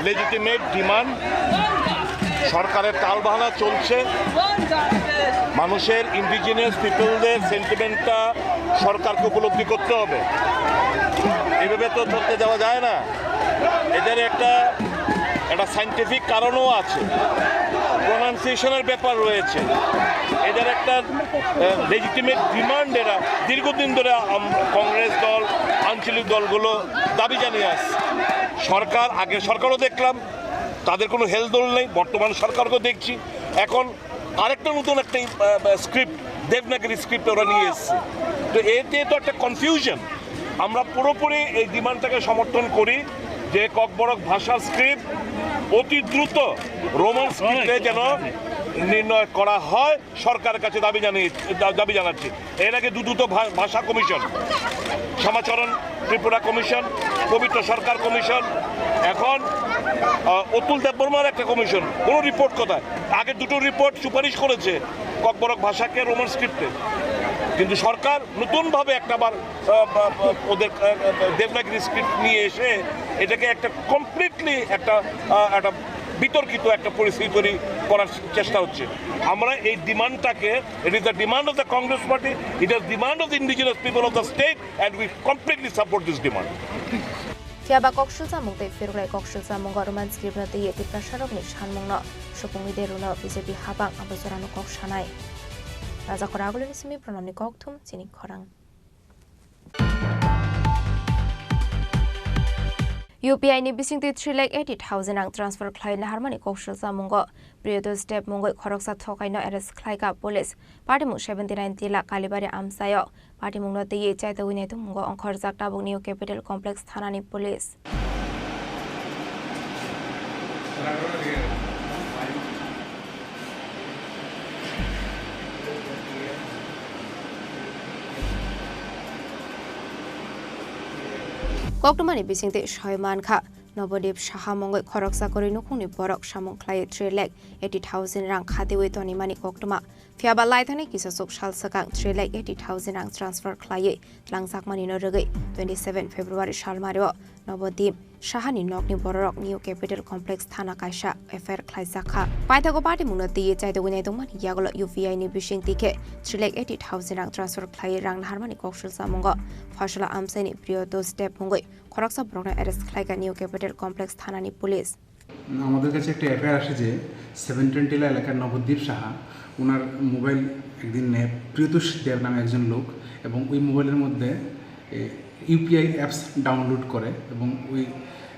Legitimate demand, সরকারের টালবাহানা চলছে, মানুষের, ইন্ডিজিনাস পিপলদের সেন্টিমেন্টটা সরকারকে উপলব্ধি করতে হবে। এভাবে তো চলতে দেওয়া যায় না। এদের একটা, একটা সায়েন্টিফিক কারণও আছে, প্রোনাউন্সিয়েশনের ব্যাপার রয়েছে। এদের একটা লেজিটিমেট ডিমান্ড, এরা দীর্ঘদিন ধরে আম-, কংগ্রেস দল, আঞ্চলিক দলগুলো দাবি জানিয়ে আসছে। সরকার, আগের সরকারও দেখলাম, তাদের কোনো হেলদোল নেই, বর্তমান সরকারকেও দেখছি। এখন আরেকটা নতুন একটা, আহ, স্ক্রিপ্ট, দেবনাগরী স্ক্রিপ্ট ওরা নিয়ে এসছে। তো এতে তো একটা কনফিউশন। আমরা পুরোপুরি এই ডিমান্ডটাকে সমর্থন করি যে ককবরক ভাষার স্ক্রিপ্ট অতি দ্রুত রোমান স্ক্রিপ্টে যেন নির্ণয় করা হয়, সরকারের কাছে দাবি জানিয়ে, দা-, দাবি জানাচ্ছি। এর আগে দুদুত ভা-, ভাষা কমিশন, শ্যামাচরণ ত্রিপুরা কমিশন, পবিত্র সরকার কমিশন, এখন, আহ, অতুল দেববর্মার একটা কমিশন, কোনো রিপোর্ট কোথায়? আগে দুটো রিপোর্ট সুপারিশ করেছে ককবরক ভাষাকে রোমান স্ক্রিপ্টে, কিন্তু সরকার নতুনভাবে একটা বার, আহ, বা, বা, ওদের, আহ, আহ, দেবনাগরী স্ক্রিপ্ট নিয়ে এসে এটাকে একটা কমপ্লিটলি একটা, আহ, একটা বিতর্কিত একটা পরিস্থিতি তৈরি করার চেষ্টা হচ্ছে। আমরা এই ডিমান্ডটাকে, it is the demand of the Congress Party, it is demand of the indigenous people of the state, and we completely support this demand. Phiya ba kok sulchamung tei phirklai kok sulchamungo Roman script no twiwi Tiprasarokni sanmungno supungwi de rwno B J P hapang abo jorano kok sanai. Raja Khoragulini simi Pranamni Kokthum chini khorang. U P I ni bisingtwi three lakh eighty thousand rang transfer khlai naharmani kok sulchamungo Priyodosh Deb mungwi khoroksa thokaino arrest khlaikha police. Patimung seventy nine Tila Kalibari amchaio patimungno twiwi chaitogwi naitukmungo ongkhorjak tabuk New Capital Complex thanani police. Koktwmani bisingtwi soi mankha, Nobodip Saha mungwi khoroksa kwrwi nukhungni borok samung khlaiwi three lakh eighty thousand rang khatiwi tonimani koktwma. Phiya ba laithani kisachuk sal swkang three lakh eighty thousand rang transfer khlaiwi tlangjakmanino rwgwi twenty seven February salmario Nobodip Sahani nokni bororok New Capital Complex thana kaisa F I R khlaijakha. Paithago patimungno twiwi chaitugwi naitongmani yagulo U P I ni bising tikhe three lakh eighty thousand rang transfer khlaiwi rang naharmani koksul samungo Phasola amchaini Priyotosh Deb wngwi khoroksa borokno arrest khlaikha New Capital Complex thanani police. আমাদের কাছে একটা এফআইআর আসে যে সেভেন টেন্টিলা এলাকার নবদ্বীপ সাহা, ওনার মোবাইল একদিন নেয় প্রিয়তোষ দেব নামে একজন লোক, এবং ওই মোবাইলের মধ্যে ইউপিআই অ্যাপস ডাউনলোড করে, এবং ওই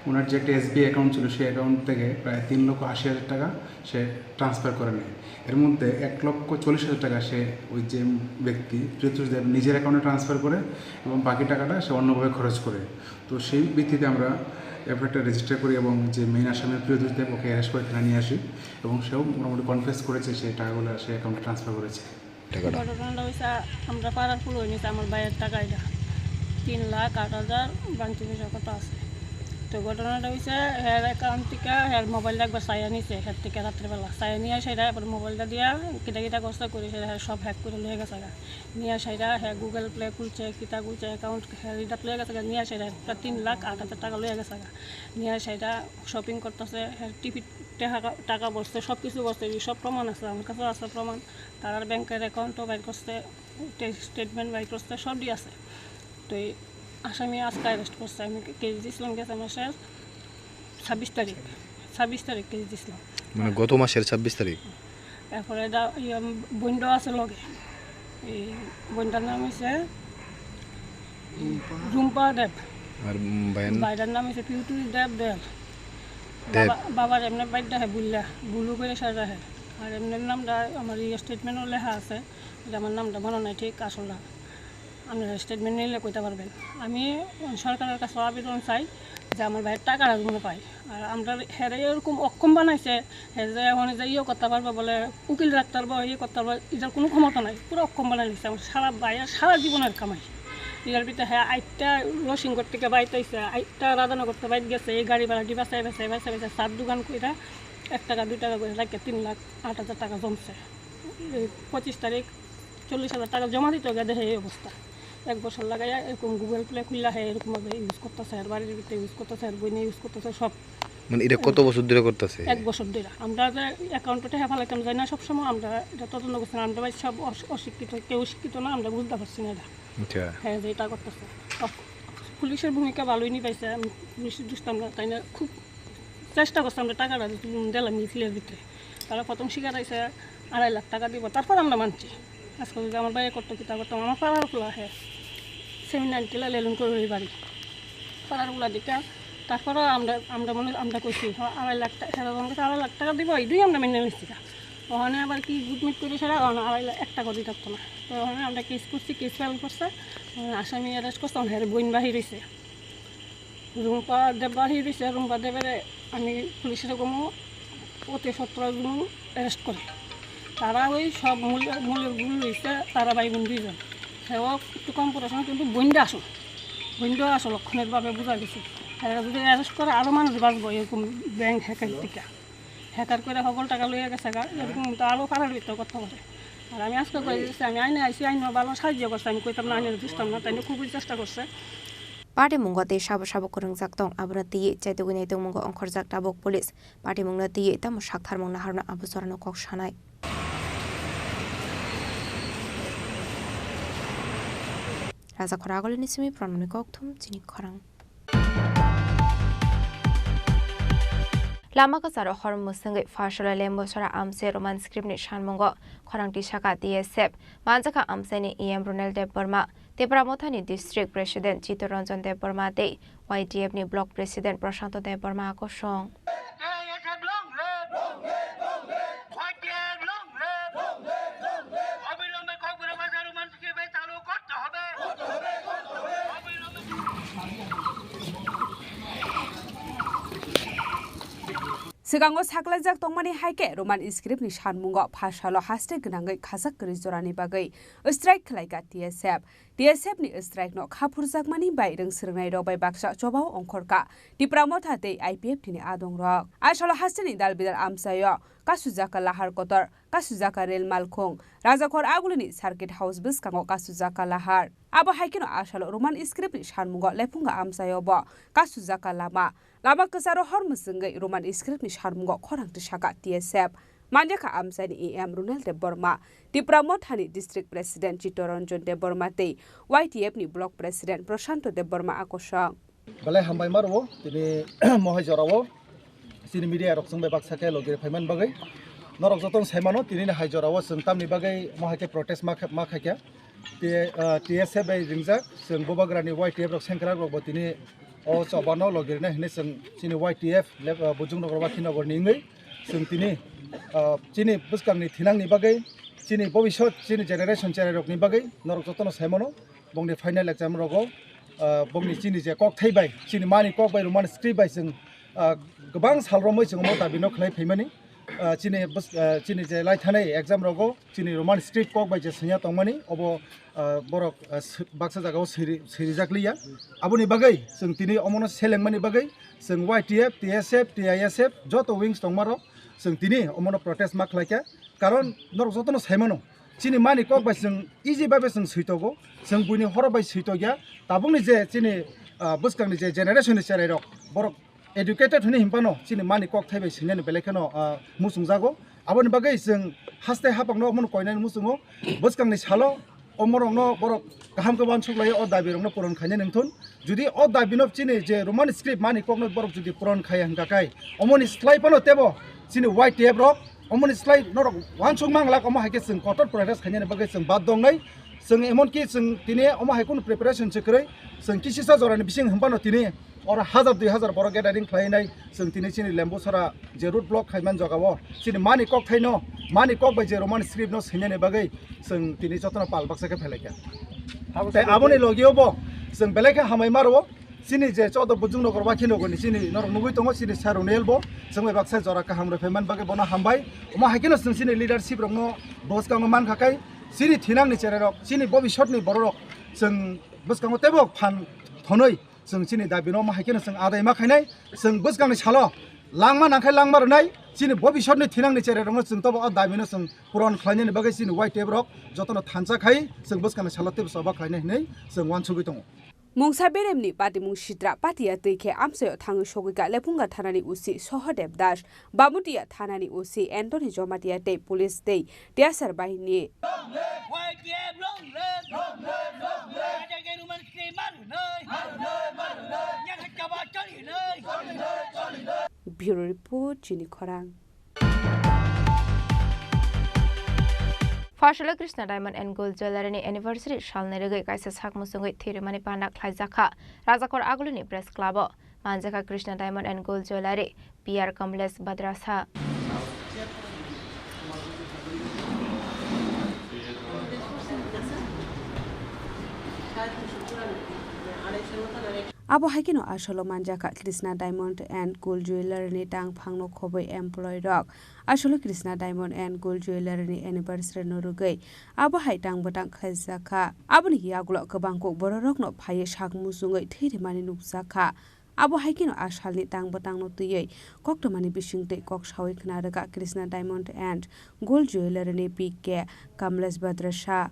ওনার যে একটা এসবিআই অ্যাকাউন্ট ছিল, সেই অ্যাকাউন্ট থেকে প্রায় তিন লক্ষ আশি হাজার টাকা সে ট্রান্সফার করে নেয়। এর মধ্যে এক লক্ষ চল্লিশ হাজার টাকা সে, ওই যে ব্যক্তি প্রিয়তোষ দেব, নিজের অ্যাকাউন্টে ট্রান্সফার করে এবং বাকি টাকাটা সে অন্যভাবে খরচ করে। তো সেই ভিত্তিতে আমরা এফআইআরটা রেজিস্টার করি এবং যে মেইন আসামি প্রিয়তোষ দেব, ওকে অ্যারেস্ট করে থানায় নিয়ে আসি এবং সেও মোটামুটি কনফেস করেছে সে টাকাগুলো সে অ্যাকাউন্টে ট্রান্সফার করেছে। টাকাটা। ঘটনাটা হইছে, আমরা পাড়ার ফুল হয়ে নিছে আমার ভাইয়ের টাকা এটা, তিন লাখ আট হাজার বাংলাদেশি পয়সা কত আছে। তো ঘটনাটা হইছে, হের অ্যাকাউন্ট থেকে হের মোবাইলটা একবার চাইয়া নিছে, হের থেকে রাত্রেবেলা চাইয়া নিয়ে সেটা এবার মোবাইলটা দিয়া কিটা কিটা করছে করে সেটা হের সব হ্যাক করে লয়ে গেছে গা। নিয়ে সেটা হ্যাঁ গুগল প্লে খুলছে, কিতা খুলছে, অ্যাকাউন্ট হ্যাঁ রিডাত লয়ে গেছে গা। নিয়ে সেটা প্রায় তিন লাখ আট হাজার টাকা লয়ে গেছে গা। নিয়ে সেটা শপিং করতেছে, হ্যাঁ টিভি টাকা টাকা বসছে, সব কিছু বসছে, এই সব প্রমাণ আছে, আমার কাছেও আছে প্রমাণ। তারার ব্যাংকের অ্যাকাউন্টও বাইর করছে, স্টেটমেন্ট বাইর করছে, সবই আছে। তো এই আসামি আজকে অ্যারেস্ট করছে। আমি কেস দিছিলাম গেছে মাসের ছাব্বিশ তারিখ, ছাব্বিশ তারিখ কেস দিছিলাম। মানে গত মাসের ছাব্বিশ তারিখ? এরপরে এটা ইয়ে বইনটা আছে লগে, এই বইনটার নাম হইছে রুম্পা দেব। আর, উম, ভাইয়ের? ভাইটার নাম হইছে পিউটুরি দেব দেব। দেব। বাবা, বাবার এমনি বাইর দেহে বুল্লা, বুলু করে সাজা হে। আর এমনি নামটা আমার এই স্টেটমেন্টও লেখা আছে, যে আমার নামটা মনে নাই ঠিক আসল না। আপনারা স্টেটমেন্ট নিলে কইতে পারবেন। আমি সরকারের কাছে আবেদন চাই যে আমার ভাইয়ের টাকাটা যেন পাই। আর আমরা হেরে এরকম অক্ষম বানাইছে, হে যে এখন যে ইয়ে করতে পারবো বলে, উকিল রাখতে পারবো, ইয়ে করতে পারবো, এটার কোনো ক্ষমতা নাই, পুরো অক্ষম বানাই দিচ্ছে। আমার সারা ভাইয়ের সারা জীবনের কামাই। এটার ভিতরে হ্যাঁ আটটা লসিংগড় থেকে বাইতে আইছে, আটটা রাধানগর থেকে বাইতে গেছে, এই গাড়ি ভাড়া দিয়ে বাসায় বাসায় বাসায় বাসায় চার দোকান কইরা এক টাকা দুই টাকা করে লাগে তিন লাখ আট হাজার টাকা জমছে। এই পঁচিশ তারিখ চল্লিশ হাজার টাকা জমা দিতে গেলে এই অবস্থা। এক বছর লাগাইয়া এরকম গুগল প্লে খুললা, হ্যাঁ এরকম ভাবে ইউজ করতেছে, আর বাড়ির ভিতরে ইউজ করতেছে, আর বইনে ইউজ করতেছে, সব। মানে এটা কত বছর ধরে করতেছে? এক বছর ধরে। আমরা যে অ্যাকাউন্টে টাকা ফালাইতাম যাই না সবসময়, আমরা এটা তদন্ত করছি না। আমরা ভাই সব অশ-, অশিক্ষিত, কেউ শিক্ষিত না, আমরা বুঝতে পারছি না এটা। আচ্ছা। হ্যাঁ, যে এটা করতেছে। অফ-, পুলিশের ভূমিকা ভালোই নিবাইছে, আমি পুলিশের দুষ্টাম না, তাই না? খুব চেষ্টা করছে আমরা টাকাটা দিলাম মিছিলের ভিতরে। তারা প্রথম স্বীকার হয়েছে আড়াই লাখ টাকা দিব, তারপর আমরা মানছি। আজকে যদি আমার ভাইয়ে করতো, কিতা করতাম, আমার পাড়ার খোলা হে, সেমিনার টিলা লেলুন করে ওই বাড়ি, পাড়ার খোলা দিকে। তারপরও আমরা, আমরা মনে, আমরা কইছি, "হ, আড়াই লাখ টাকা, সারা জনকে আড়াই লাখ টাকা দিব, এই দুই আমরা মেনে নিচ্ছি।" ওখানে আবার কি গুটমিট করে সারা, ওখানে আড়াই লাখ, এক টাকা দিতে পারতো না। তো ওখানে আমরা কেস করছি, কেস ফাইল করছে, ওখানে আসামি অ্যারেস্ট করছে, ওখানে বইন বাহির হয়েছে। রুম্পা দেব বাহির হয়েছে, রুম্পা দেবের আমি পুলিশের কমো অতি সতেরো জন অ্যারেস্ট করে। তারা ওই সব মূল, মূলের ভুল হয়েছে, তারা ভাই বোন দুইজন। সেও একটু কম পড়াশোনা, কিন্তু বইনটা আসল, বইনটা আসল লক্ষণের ভাবে বোঝা গেছে। তারা যদি অ্যারেস্ট করে, আরও মানুষ বাঁচবো এরকম ব্যাংক হ্যাকের থেকে। হ্যাকার করে হকল টাকা লইয়া গেছে গা, এরকম তো আরও খারাপ ভিতরে করতে পারে। আর আমি আজকে করে দিচ্ছি, আমি আইনে আইসি, আইনও ভালো সাহায্য করছে, আমি কইতাম না, আইনের দিতাম না, তাই নিয়ে খুবই চেষ্টা করছে। Party mungo tei sabo sabo kwrwngjak tong, abono twiwi chaitugwi naitongmungo ongkhorjak tabuk police. Party mungno twiwi tamo saktharmung naharno abo jorano kok sanai. Raja Khoragolini simi Pranamni kokthum chini khorang. Lama kwcharo hor mwswngwi Phasola Lembosora amchai Roman script ni sanmungo khorang tisaka T S F manjakha amchaini E M Ronel Debbarma, Tipra Mothani District President Chittaranjan Debbarma tei Y D F ni Block President Prashanto Debbarma kosong. Swkango saklaijak tongmani hai khe Roman script ni sanmungo Phasalo haste gwnangwi khajak kwrwi jorani bagwi strike khlaikha T S F. T S F ni strike no khaphurjakmani bai rwng swrwngnairok bai baksa chobao ongkhorkha Tipra Motha tei I P F T ni adongrok. Asalo hasteni dal bidal amchaio kasujaka lahar kotor, kasujaka rel malkhung, Rajakhor Agulini Circuit House bwskango kasujaka lahar. Abo hai kheno asalo Roman script ni sanmungo lephunga amchaio bo kasujaka lama. Lama kwcharo hor mwswngwi Roman script ni sanmungo khorang tisaka T S F. Manjakha amchaini E M Runel Debbarma, Tipra Mothani District President Chittaranjan Debbarma tei Y T F ni Block President Prashanto Debbarma akosong. Belai hambai ma rwo tini mohai jorao chini media rok chwng bai baksa khe logi phaimani bagwi. Norok jotono sai mano tini ni hai jorao chwng tamni bagwi mohai khe protest ma kha-, ma khaikha. T-, ah, T S F bai ringjak chwng bubagrani Y T F rok sengkrak rok bo tini o chobano logirina hinwi chwng chini Y T F lep-, ah, Bujungnogor Wakhinogor ni wngwi chwng tini, ah, chini bwskangni thinangni bagwi, chini bobisot, chini generation cherai rokni bagwi norok jotono sai mano. Bongni final exam rogo, ah, bongni chini je kok thai bai, chini mani kok bai Roman script bai chwng, ah, kwbang sal romwi chwng omo dabi no khlai phaimani. Ah, chini bws-, ah, chini je lai thanai exam rogo chini Roman script kok bai je swngya tongmani obo, ah, borok, ah, sw-, baksa jagao swiri-, swirijak liya. Aboni bagwi chwng tini omono selengmani bagwi chwng Y T F, T S F, T I S F joto wings tongmarok chwng tini omono protest ma khlaikha. Karon norok jotono sai mano. Chini mani kok bai chwng easy bai bai chwng switogo, chwng buini horo bai switokya. Tabukni je chini, ah, bwskangni je generation ni cherai rok, borok educated hwnwi hinphano chini mani kok thai bai swinani belai kheno, ah, muchungjago. Aboni bagwi chwng haste hapangno omono koinani muchungo. Bwskangni salo omorokno borok kaham khe uansuk lai o dabi rokno puron khainani wngthun. Jodi o dabi no chini je Roman script mani kok no borok jodi puron khaiya hwnkha khai, omoni slai phano tebo chini Y T F rok omoni slai norok uansuk manglak, omo hai khe chwng kotor protest khainani bagwi chwng bad dongnai. Chwng emon ki chwng tini omo hai kunu preparation se kwrwi, chwng kisisa jorani bising hwnphano tini oro hazar dui hazar borok gathering khlainai. Chwng tini chini Lembusara je road block khaiman jagao chini mani kok thaino, mani kok bai je Roman script no swinani bagwi chwng tini jotono pal baksa khe phelaikha. Tei aboni logio bo chwng belai khe hamai ma rwo. Chini je chodo Bujungnogor Wakhinogor ni chini norok nugwi tongo, chini sir Runel bo chwng bai baksa jora kaham rw phaiman bagwi bono hambai. Omo hai kheno chwng chini leadership rokno bwskango mankha khai chini thinangni cherai rok, chini bobisotni borok rok chwng bwskango teibo phan thonwi chwng chini dabi no omo hai kheno chwng adai ma khainai. Chwng bwskangni salo langma nangkhai langma rwnai, chini bobisotni thinangni cherai rokno chwng tobo o dabi no chwng puron khlainani bagwi chini Y T F rok jotono thansa khai chwng bwskangni salo teibo choba khlainai hinwi chwng uansugwi tongo. Mungsa beremni patimung sitra patiya twi khe amchaio thangwi sogwikha Lephunga thanani O C Sohodev Das, Bamutia thanani O C Anthony Jomatia tei police tei T S R bahini. Bureau Report, Chini Khorang. Pharsalo Krishna Diamond and Gold Jewellery ni anniversary salni rwgwi kaisa sak muchungwi thwirimani panda khlaijakha Rajakhor Agulini Press Club o. Manjakha Krishna Diamond and Gold Jewellery, P R Kamlesh Badrasa. Abo hai kheno asolo manjakha Krishna Diamond and Gold Jewellery ni tangphangno khobwi employee rok. Asolo Krishna Diamond and Gold Jewellery ni anniversary no rwgwi abo hai tang bwtang khlaijakha. Aboni yagulo kwbang kok bororokno phaiwi sak muchungwi thwirimani nukjakha. Abo hai kheno a salni tang bwtangno twiwi koktwmani bisingtwi kok saui khna rwkha Krishna Diamond and Gold Jewellery ni P K Kamlesh Badrasa.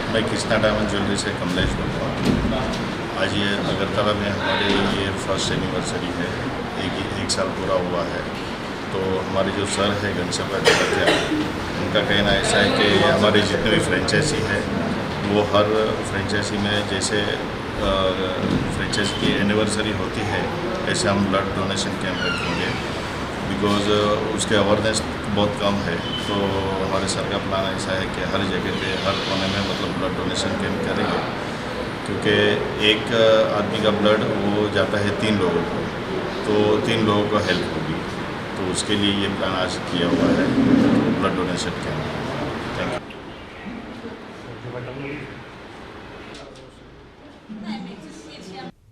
मैं Krishna diamond jewellery से कमलेश बोल रहा हूँ। आज ये अगरतला में हमारे ये फर्स्ट एनिवर्सरी है, एक, एक साल पूरा हुआ है। तो हमारे जो सर है घनश्याम भाई भगत जी, उनका कहना ऐसा है कि हमारे जितने भी फ्रेंचाइजी है, वो हर फ्रेंचाइजी में जैसे, अ, फ्रेंचाइजी की एनिवर्सरी होती है, ऐसे हम ब्लड डोनेशन कैंप रखेंगे। बिकॉज, अ, उसके अवेयरनेस बहुत कम है, तो हमारे सर का प्लान ऐसा है कि हर जगह पे, हर कोने में, मतलब, ब्लड डोनेशन कैंप करेंगे, क्योंकि एक, अ, आदमी का ब्लड वो जाता है तीन लोगों को, तो तीन लोगों को हेल्प होगी। तो उसके लिए ये प्लान आज किया हुआ है, blood donation camp. Thank you.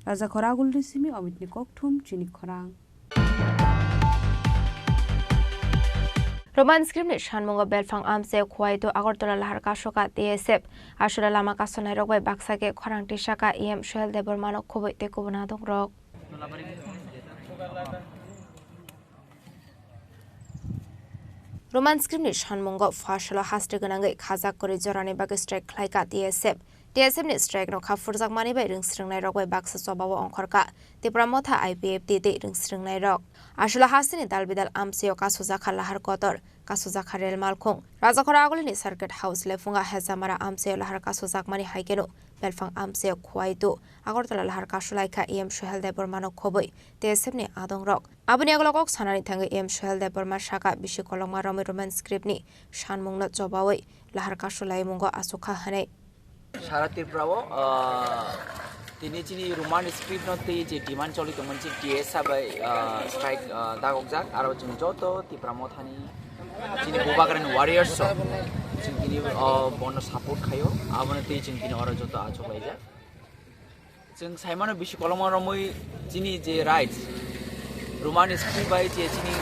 Raja Khorang Agulni simi Omitni kokthum chini khorang. Roman script ni sanmungo belphang amchaio Khowai to Agartala lahar kasoka T S F. Asura lama kasonai rok bai baksa khe khorang tisaka E M Sohel Debbarma no khobwi tei kubun adong rok. Roman script ni sanmungo pha salo haste gwnangwi khajak kwrwi jorani bagwi strike khlaika T S F. T S F ni strike no kha phurjakmani bai rwngsrwngnairok bai baksa chobao ongkhorka Tipra Motha I P F T tei rwngsrwngnairok. Aswla hasteni dal bidal amchaio kasujakha lahar kotor, kasujakha rel malkhung. Rajakhora agulini Circuit House lephunga Hejamara amchaio lahar kasujakmani hai kheno belphang amchaio Khowaitu, Agartala lahar kasulaikha E M Suhel Debbarmano khobwi T S F ni adongrok. Aboni agulok kok sanani thangwi E M Suhel Debbarma saka bisi kolokma romwi Roman script ni sanmungno chobawi lahar kasulaimungo achukha hwnwi. Sara Tripura o, ah, tini chini Roman script no tei je demand choli tongmani chini T S F bai, ah, strike, ah, dagokjak, aro chwng joto Tipra Mothani chini Bubagrani warriors rok chwng tini, ah, bono support khaio, abono tei chwng tini oro joto achuklaijak. Chwng saimano bisi kolokma romwi chini je rights, Roman script bai je chini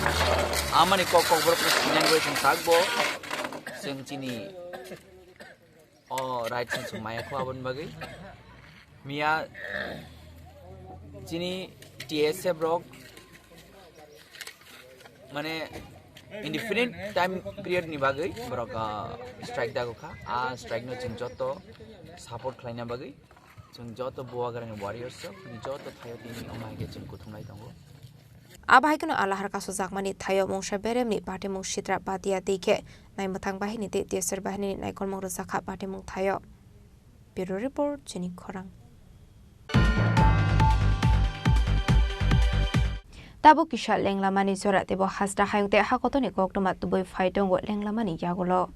amani kok kokborok no sinangwi chwng sakbo chwng chini o rights no chwng maya kho aboni bagwi. Miya chini T S F rok mane indefinite time period ni bagwi borok, ah, strike dagokha. A strike no chwng joto support khlaina bagwi. Chwng joto Bubagrani warriors rok, chini joto thaio tini omo hai khe chwng kuthumlai tongo. Abo hai kheno a lahar kasujakmani thaio mungsa beremni patimung sitra patiya twi khe naimwthang bahini tei T S R bahinini naikolmung rwjakha patimung thaio. Bureau Report, Chini Khorang. Tabuk kisa lenglamani jora teibo hasta hayung tei hakotoni koktwma tubui phai tongo lenglamani yagulo.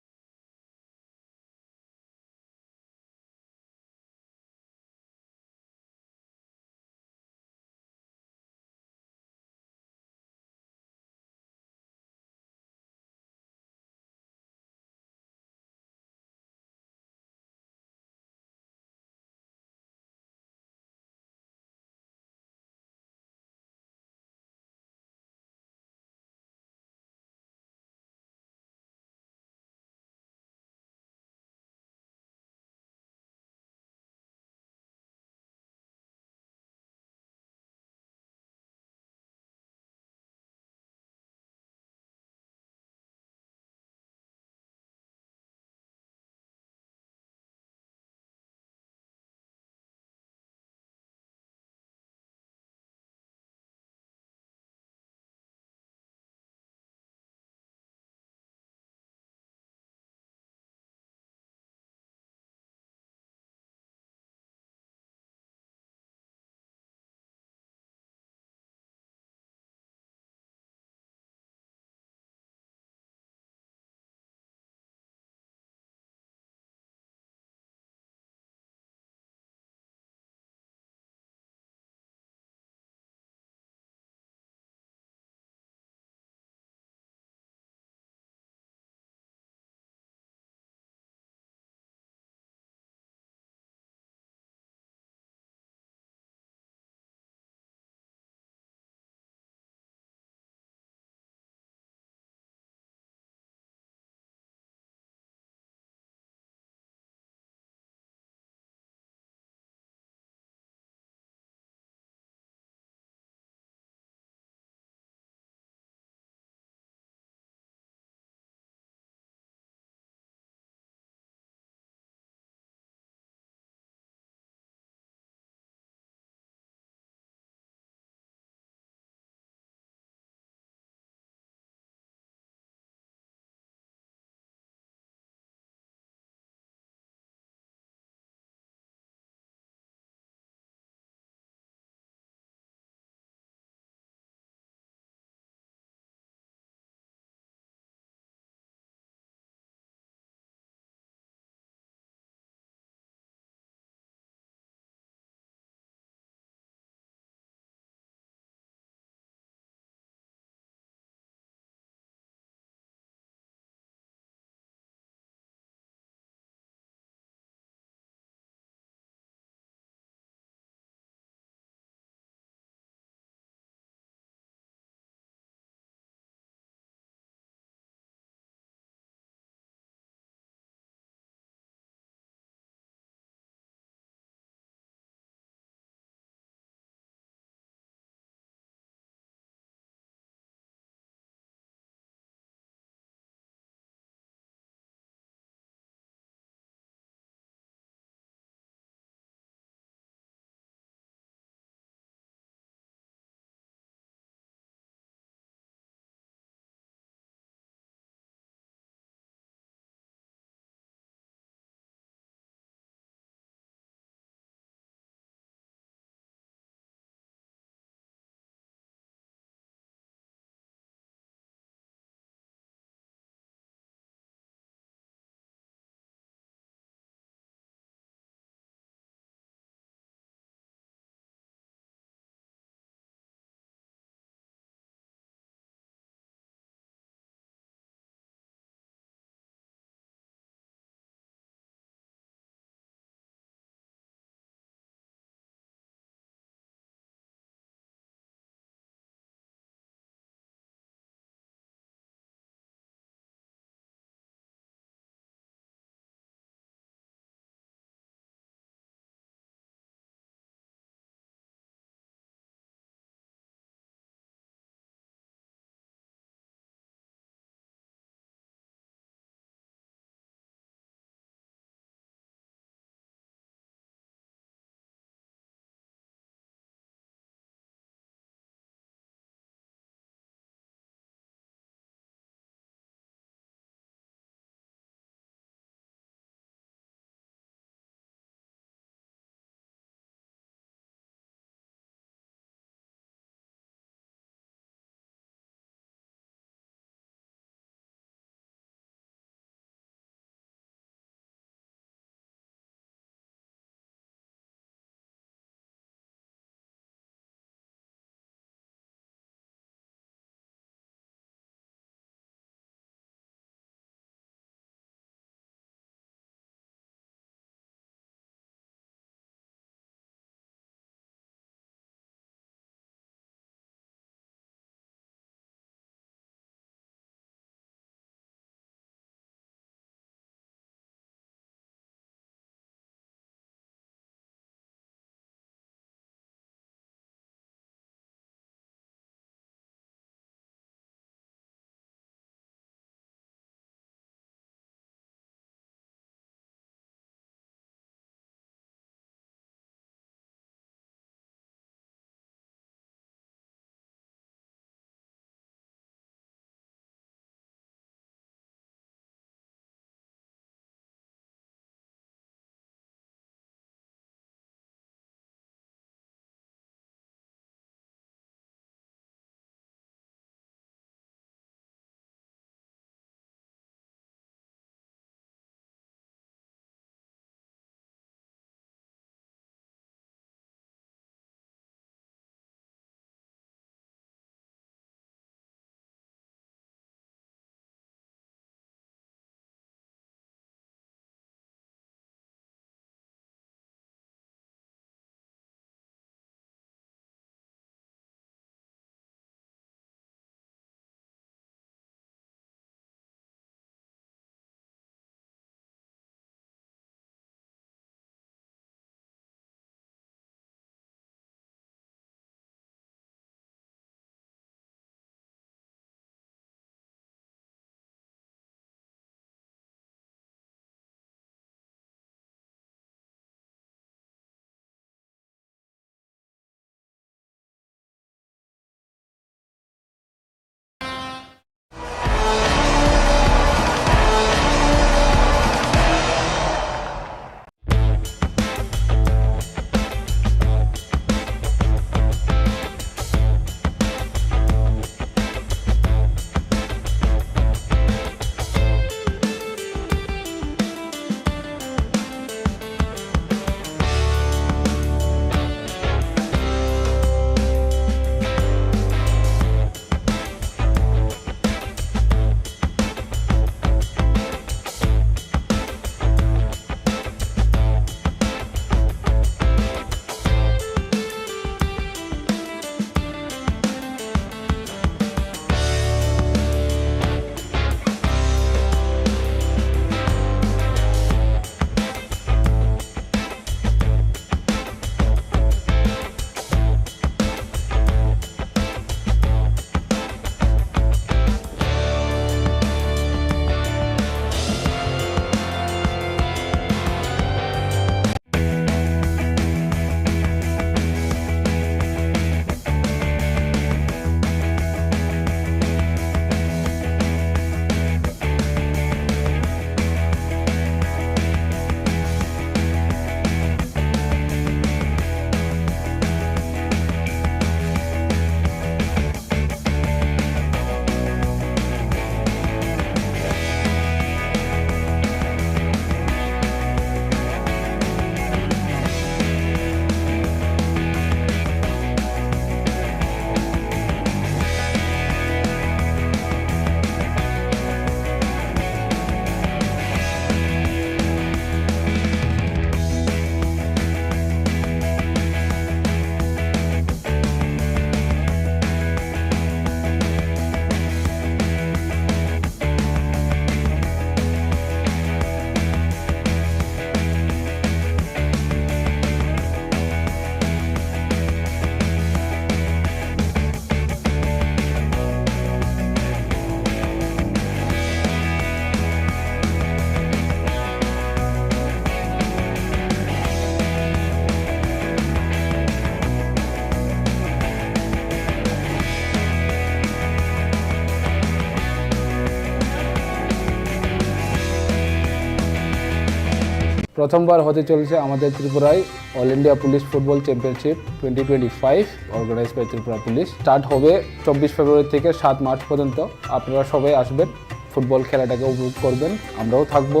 প্রথমবার হতে চলেছে আমাদের ত্রিপুরায় all India police football championship twenty twenty five, organise by Tripura police. Start হবে চব্বিশ ফেব্রুয়ারি থেকে সাত মার্চ পর্যন্ত। আপনারা সবাই আসবেন, ফুটবল খেলাটাকে উপভোগ করবেন, আমরাও থাকবো,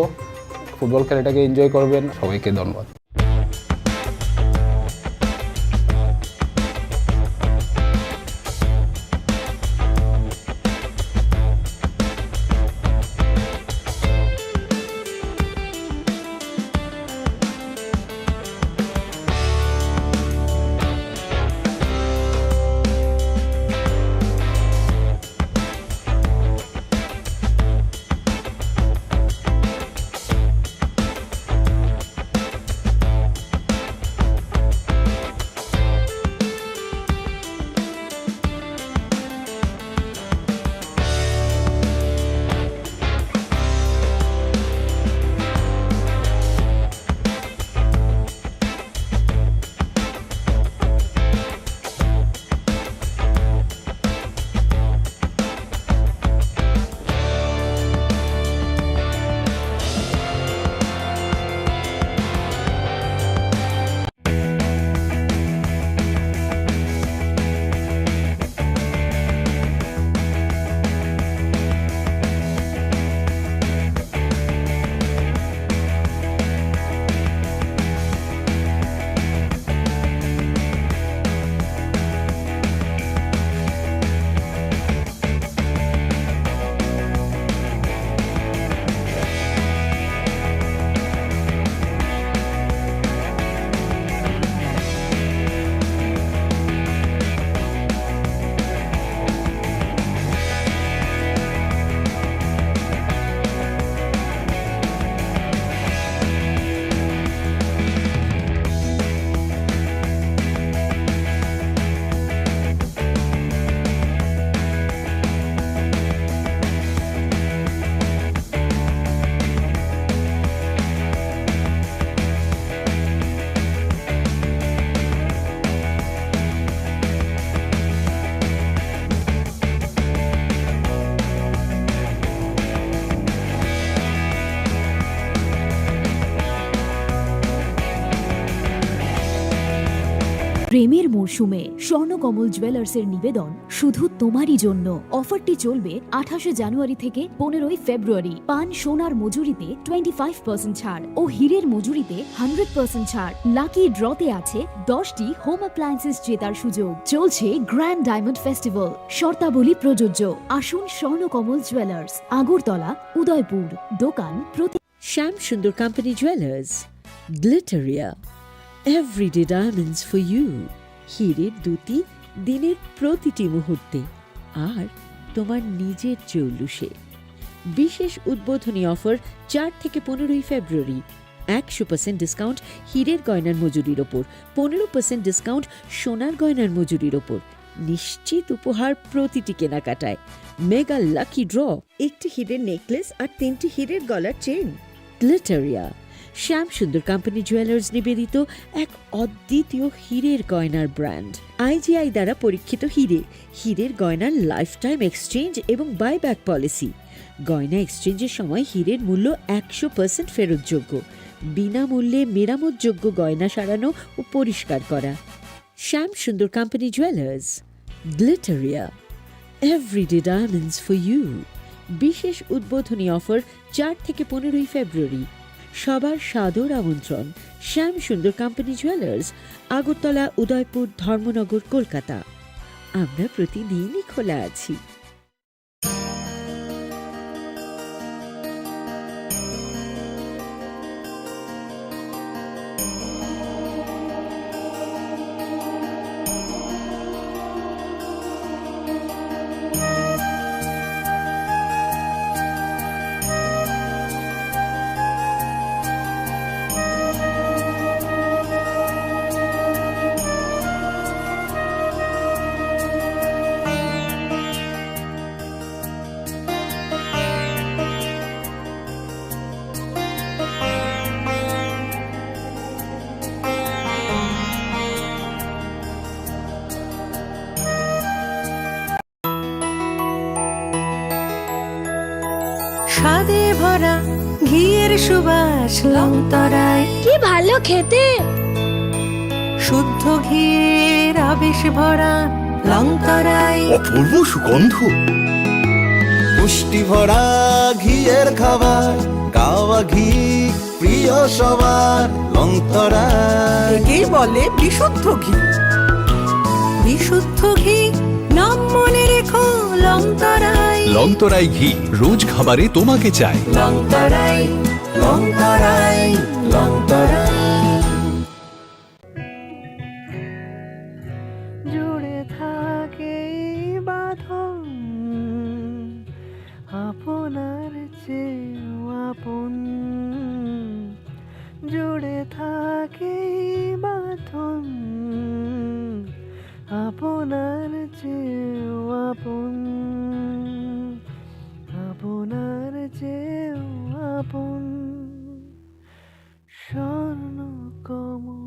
ফুটবল খেলাটাকে এনজয় করবেন। সবাইকে ধন্যবাদ। প্রেমের মরশুমে স্বর্ণকমল জুয়েলার্সের নিবেদন শুধু তোমারই জন্য। অফারটি চলবে আঠাশে জানুয়ারি থেকে পনেরোই ফেব্রুয়ারি। পান সোনার মজুরিতে টোয়েন্টি ফাইভ পার্সেন্ট ছাড় ও হীরের মজুরিতে হান্ড্রেড পার্সেন্ট ছাড়। লাকি ড্রতে আছে দশটি হোম অ্যাপ্লায়েন্সেস জেতার সুযোগ। চলছে গ্র্যান্ড ডায়মন্ড ফেস্টিভ্যাল, শর্তাবলী প্রযোজ্য। আসুন স্বর্ণকমল জুয়েলার্স, আগরতলা, উদয়পুর। দোকান প্রতি Shyam Sundar company jewellers, Glitteria, everyday diamonds for you. হীরের দ্যুতি দিনের প্রতিটি মুহূর্তে, আর তোমার নিজের জৌলুসে। বিশেষ উদ্বোধনী অফার চার থেকে পনেরোই ফেব্রুয়ারি। একশো পার্সেন্ট ডিসকাউন্ট হীরের গয়নার মজুরির ওপর, পনেরো পার্সেন্ট ডিসকাউন্ট সোনার গয়নার মজুরির ওপর। নিশ্চিত উপহার প্রতিটি কেনাকাটায়। মেগা লাকি ড্র, একটি হীরের নেকলেস আর তিনটি হীরের গলার চেইন। গ্লিটারিয়া, শ্যাম সুন্দর কোম্পানি জুয়েলার্স নিবেদিত এক অদ্বিতীয় হীরের গয়নার ব্র্যান্ড। আইজিআই দ্বারা পরীক্ষিত হীরে, হীরের গয়নার লাইফ টাইম এক্সচেঞ্জ এবং বাইব্যাক পলিসি। গয়না এক্সচেঞ্জের সময় হীরের মূল্য একশো পার্সেন্ট ফেরতযোগ্য। বিনামূল্যে মেরামতযোগ্য গয়না সারানো ও পরিষ্কার করা। Shyam Sundar company jewellers, Glitteria, everyday diamonds for you. বিশেষ উদ্বোধনী অফার চার থেকে পনেরোই ফেব্রুয়ারি। সবার সাদর আমন্ত্রণ। শ্যাম সুন্দর কোম্পানি জুয়েলার্স, আগরতলা, উদয়পুর, ধর্মনগর, কলকাতা। আমরা প্রতিদিনই খোলা আছি। স্বাদে ভরা ঘিয়ের সুবাস লংতরাই। কি ভালো খেতে। শুদ্ধ ঘিয়ের আবেশ ভরা লংতরাই। অপূর্ব সুগন্ধ। পুষ্টি ভরা ঘিয়ের খাবার, গাওয়া ঘি প্রিয় সবার, লংতরাই। একেই বলে বিশুদ্ধ ঘি। বিশুদ্ধ ঘি, নাম মনে রেখো, লংতরাই। লংতরাই ঘি, রোজ খাবারে তোমাকে চাই। লংতরাই, লংতরাই, লংতরাই। জুড়ে থাকে এই বাঁধন, আপনার চেয়েও আপন। জুড়ে থাকে এই বাঁধন, আপনার চেয়েও আপন, আপনার চেয়েও আপন। Swarna Kamal.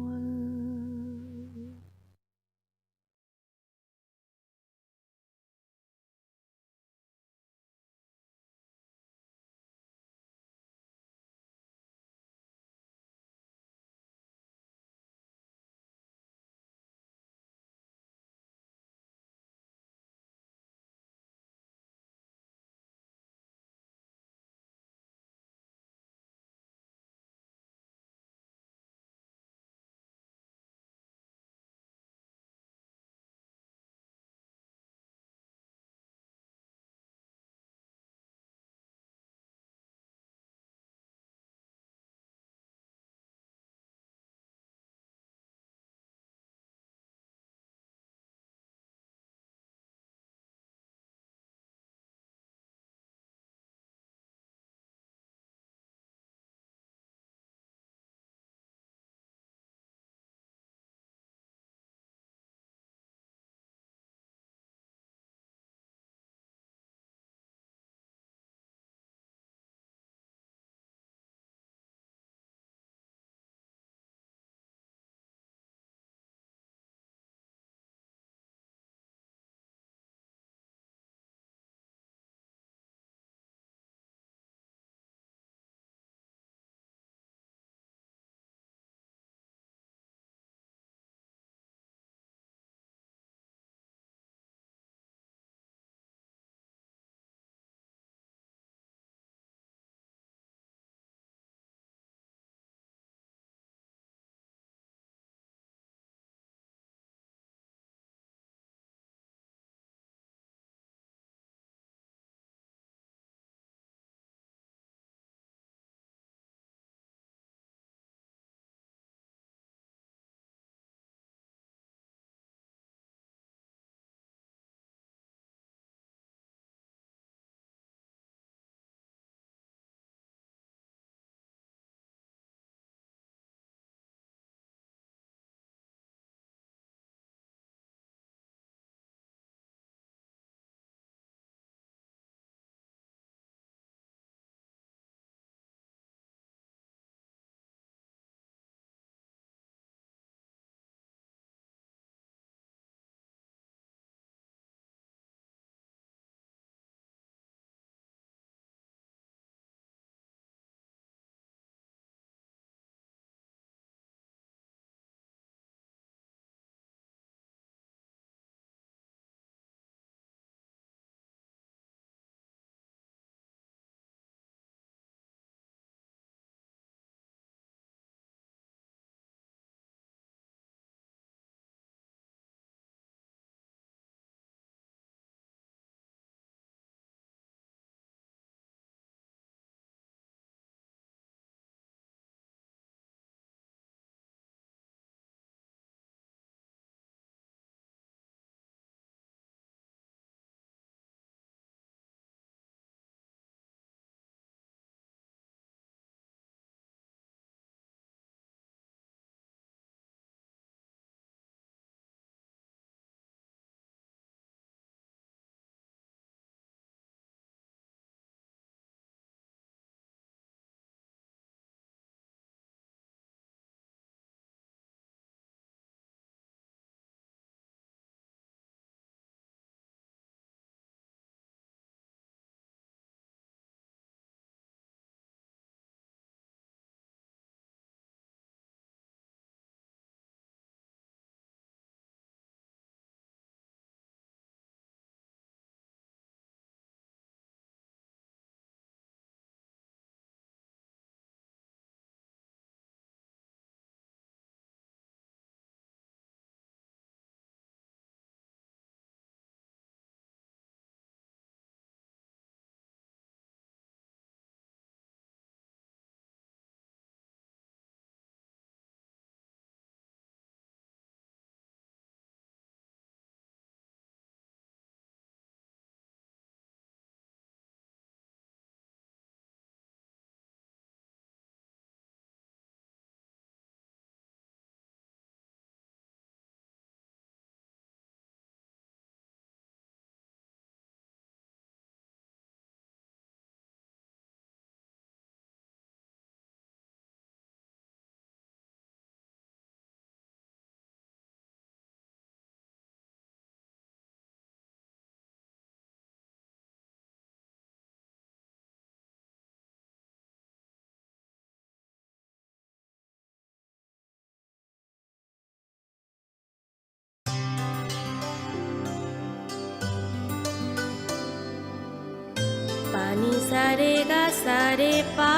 Ni sa re ga sa re pa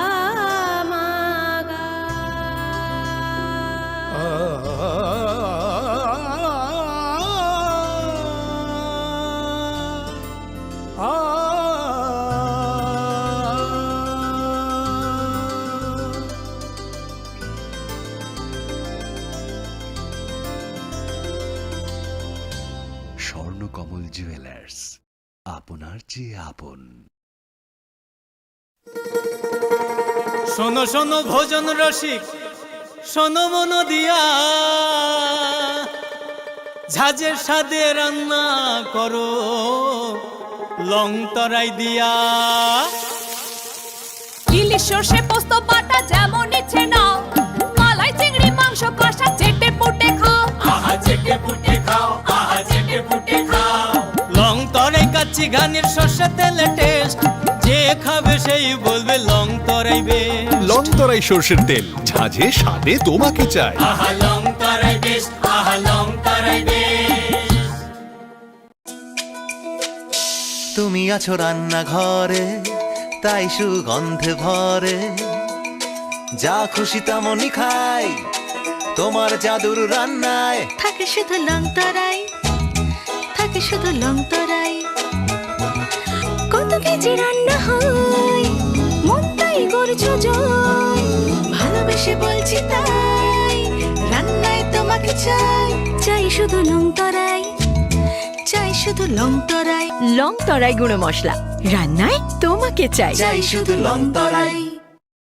ma ga. Swarnakamal jewellers, আপনার চেয়ে আপন। শোনো শোনো ভোজন রসিক, শোনো মন দিয়া, ঝাঁঝের স্বাদে রান্না করো লং তরাই দিয়া। ইলিশ সর্ষে পোস্ত বাটা যেমন ইচ্ছে নাও, মালাই চিংড়ি মাংস কষা চেটে পুটে খাও। আহা চেটে পুটে খাও, আহা চেটে পুটে খাও। লং তরাই কাচ্চি ঘানির সর্ষে তেলে টেস্ট, যে খাবে সেই বলবে লং তরাই বেশ। লং তরাই সর্ষের তেল, ঝাঁঝে স্বাদে তোমাকে চাই। আহা লং তরাই বেশ, আহা লং তরাই বেশ। তুমি আছো রান্নাঘরে, তাই সুগন্ধে ভরে। যা খুশি তেমনই খাই, তোমার জাদুর রান্নায়। থাকে শুধু লং তরাই, থাকে শুধু লং তরাই। কত কেজি রান্না হয়, মন তাই করছো জয়। ভালোবেসে বলছি তাই, রান্নায় তোমাকে চাই। চাই শুধু লং তরাই, চাই শুধু লং তরাই। লং তরাই গুঁড়ো মশলা, রান্নায় তোমাকে চাই। চাই শুধু লং তরাই।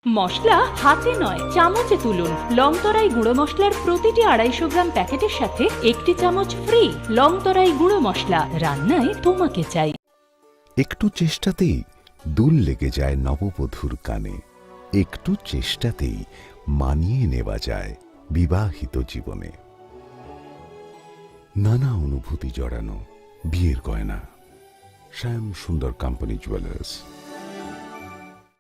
মশলা হাতে নয়, চামচে তুলুন। লং তরাই গুঁড়ো মশলার প্রতিটি আড়াইশো গ্রাম প্যাকেটের সাথে একটি চামচ ফ্রি। লং তরাই গুঁড়ো মশলা, রান্নায় তোমাকে চাই। একটু চেষ্টাতেই দুল লেগে যায় নববধূর কানে। একটু চেষ্টাতেই মানিয়ে নেওয়া যায় বিবাহিত জীবনে। নানা অনুভূতি জড়ানো বিয়ের গয়না। শ্যাম সুন্দর কোম্পানি জুয়েলার্স।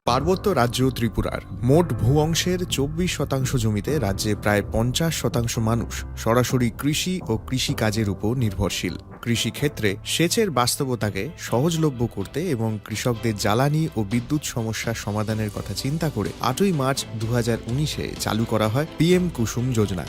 পার্বত্য রাজ্য ত্রিপুরার মোট ভূ অংশের চব্বিশ শতাংশ জমিতে রাজ্যে প্রায় পঞ্চাশ শতাংশ মানুষ সরাসরি কৃষি ও কৃষিকাজের উপর নির্ভরশীল। কৃষিক্ষেত্রে সেচের বাস্তবতাকে সহজলভ্য করতে এবং কৃষকদের জ্বালানি ও বিদ্যুৎ সমস্যা সমাধানের কথা চিন্তা করে আটই মার্চ দু হাজার উনিশে চালু করা হয় পিএম কুসুম যোজনা,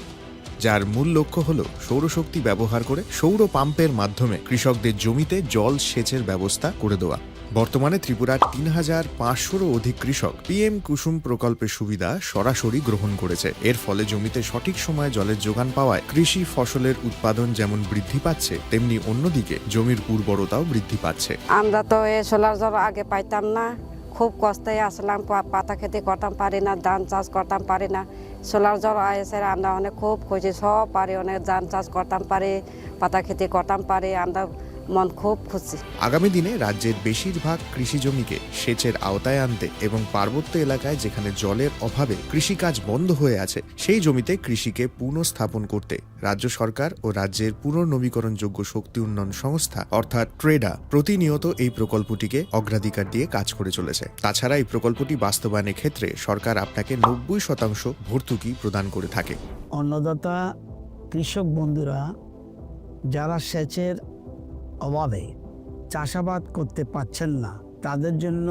যার মূল লক্ষ্য হল সৌরশক্তি ব্যবহার করে সৌর পাম্পের মাধ্যমে কৃষকদের জমিতে জল সেচের ব্যবস্থা করে দেওয়া। বর্তমানে ত্রিপুরার তিন হাজার পাঁচশোরও অধিক কৃষক পিএম কুসুম প্রকল্পের সুবিধা সরাসরি গ্রহণ করেছে। এর ফলে জমিতে সঠিক সময়ে জলের যোগান পাওয়ায় কৃষি ফসলের উৎপাদন যেমন বৃদ্ধি পাচ্ছে, তেমনি অন্যদিকে জমির উর্বরতাও বৃদ্ধি পাচ্ছে। আমরা তো এ সোলার জল আগে পাইতাম না, খুব কষ্টে আসলাম, পা-, পাতা খেতি করতাম পারি না, ধান চাষ করতাম পারি না। সোলার জল আইসে আমরা অনেক খুব খুশি, সব পারি, অনেক ধান চাষ করতাম পারি, পাতা খেতি করতাম পারি, আমরা মন খুব খুশি। আগামী দিনে রাজ্যের বেশিরভাগ কৃষি জমিকে সেচের আওতায় আনতে এবং পার্বত্য এলাকায় যেখানে জলের অভাবে কৃষিকাজ বন্ধ হয়ে আছে, সেই জমিতে কৃষিকে পুনঃস্থাপন করতে রাজ্য সরকার ও রাজ্যের পুনর্নবীকরণযোগ্য শক্তি উন্নয়ন সংস্থা অর্থাৎ ট্রেডা প্রতিনিয়ত এই প্রকল্পটিকে অগ্রাধিকার দিয়ে কাজ করে চলেছে। তাছাড়া এই প্রকল্পটি বাস্তবায়নের ক্ষেত্রে সরকার আপনাকে নব্বই শতাংশ ভর্তুকি প্রদান করে থাকে। অন্নদাতা কৃষক বন্ধুরা যারা সেচের অভাবে চাষাবাদ করতে পারছেন না, তাদের জন্য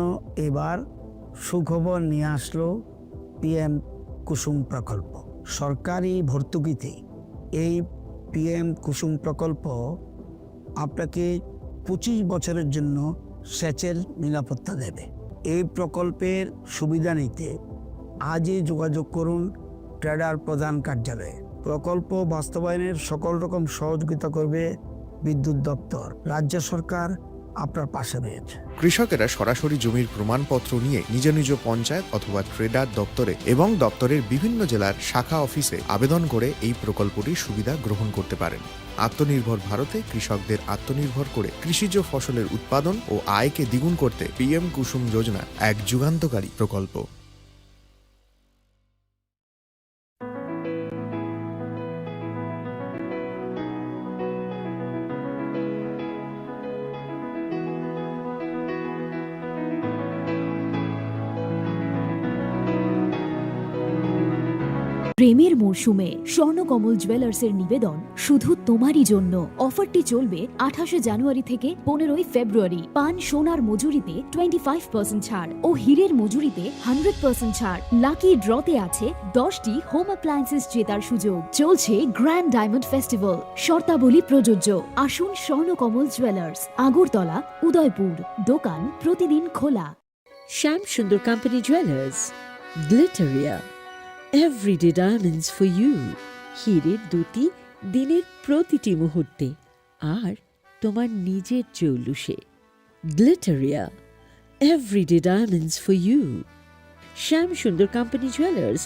এবার সুখবর নিয়ে আসলো পিএম কুসুম প্রকল্প। সরকারি ভর্তুকিতে এই পিএম কুসুম প্রকল্প আপনাকে পঁচিশ বছরের জন্য সেচের নিরাপত্তা দেবে। এই প্রকল্পের সুবিধা নিতে আজই যোগাযোগ করুন ট্রেডার প্রধান কার্যালয়ে। প্রকল্প বাস্তবায়নের সকল রকম সহযোগিতা করবে বিদ্যুৎ দপ্তর। রাজ্য সরকার আপনার পাশে রয়েছে। কৃষকেরা সরাসরি জমির প্রমাণপত্র নিয়ে নিজ নিজ পঞ্চায়েত অথবা ট্রেডার দপ্তরে এবং দপ্তরের বিভিন্ন জেলার শাখা অফিসে আবেদন করে এই প্রকল্পটির সুবিধা গ্রহণ করতে পারেন। আত্মনির্ভর ভারতে কৃষকদের আত্মনির্ভর করে কৃষিজ ফসলের উৎপাদন ও আয়কে দ্বিগুণ করতে পিএম কুসুম যোজনা এক যুগান্তকারী প্রকল্প। প্রেমের মরশুমে স্বর্ণকমল জুয়েলার্সের নিবেদন শুধু তোমারই জন্য। অফারটি চলবে আঠাশে জানুয়ারি থেকে পনেরোই ফেব্রুয়ারি। পান সোনার মজুরিতে টোয়েন্টি ফাইভ পার্সেন্ট ছাড় ও হীরের মজুরিতে হান্ড্রেড পার্সেন্ট ছাড়। লাকি ড্রতে আছে দশটি হোম অ্যাপ্লায়েন্সেস জেতার সুযোগ। চলছে গ্র্যান্ড ডায়মন্ড ফেস্টিভ্যাল, শর্তাবলী প্রযোজ্য। আসুন স্বর্ণকমল জুয়েলার্স, আগরতলা, উদয়পুর। দোকান প্রতিদিন খোলা। Shyam Sundar company jewellers, Glitteria, everyday diamonds for you. হীরের দ্যুতি দিনের প্রতিটি মুহূর্তে, আর তোমার নিজের জৌলুসে। Glitteria, everyday diamonds for you. Shyam Sundar company jewellers.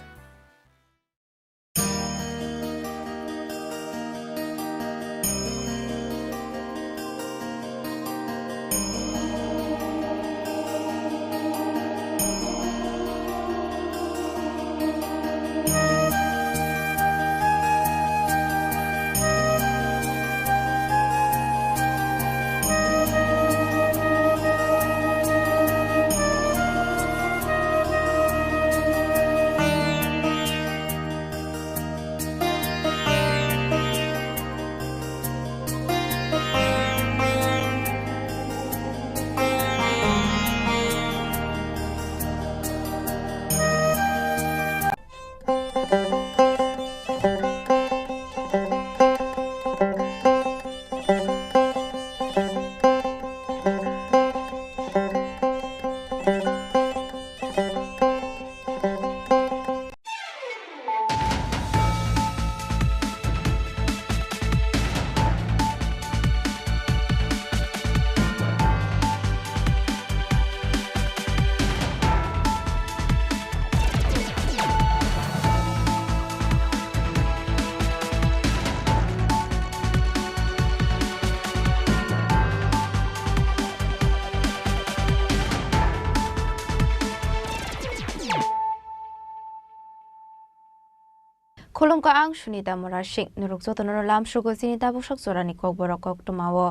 Khulumkha, ang Sunita Murasing. Norok jotono lamsogo chini tabuksak jorani kokborok koktwmao.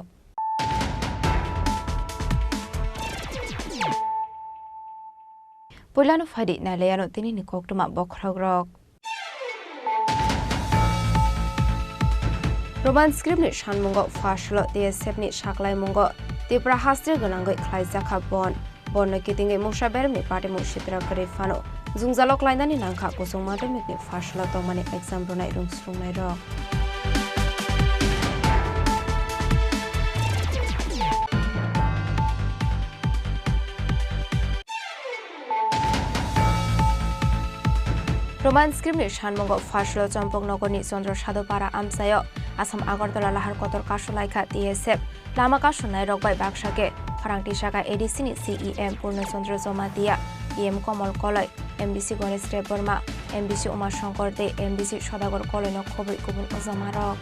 Puilano phaidi nailaiano tinini koktwma bokhorokrok. Roman script ni sanmungo pha solo T S F ni saklaimungo Tripura haste gwnangwi khlaijakha bon. Borno kitingwi mungsa beremni patimung sitra kwrwi phano jwngjalo klainani nangkha kuchung madhyamik ni pha solo tongmani exam rwnai rwngsrwngnairok. Roman script ni sanmungo pha solo Champaknagar ni Chandra Sadhu Para amchaio Assam Agartala lahar kotor kasulaikha T S F. Lama kasonai rok bai baksa khe khorang tisaka A D C ni C E M Purno Chandra Jamatia, E M Komol Koloi, M D C Ganesh Debbarma, M D C Uma Shankar tei M D C Sodagar Koloi no khobwi kubun ojama rok.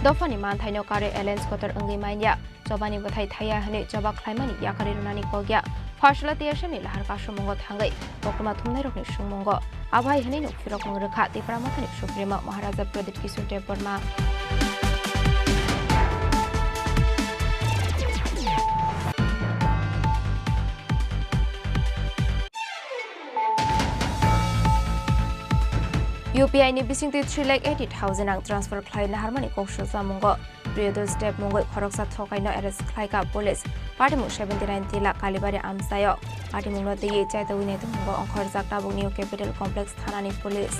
Dophani manthaino karwi alliance kotor wngwi manya. Chobani bwthai thaiya hwnwi choba khlaimani yakarwi rwnani kok ya. Pha solo T S F ni lahar kasumungo thangwi koktwma thumnairokni sungmungo abo hai hwnwi nuk phirokmung rwkha Tipra Mothani Supremo Maharaja Pradyut Kishore Debbarma. U P I ni bisingtwi three lakh eighty thousand ang transfer khlai naharmani kok sujak mungo. Priyodos Deb mungwi khoroksa thokaino arrest khlaikha police. Patimung seventy nine tila Kalibari amchaio. Patimungno twiwi chaitogwi naitukmungo ongkhorjak tabuk New Capital Complex thanani police.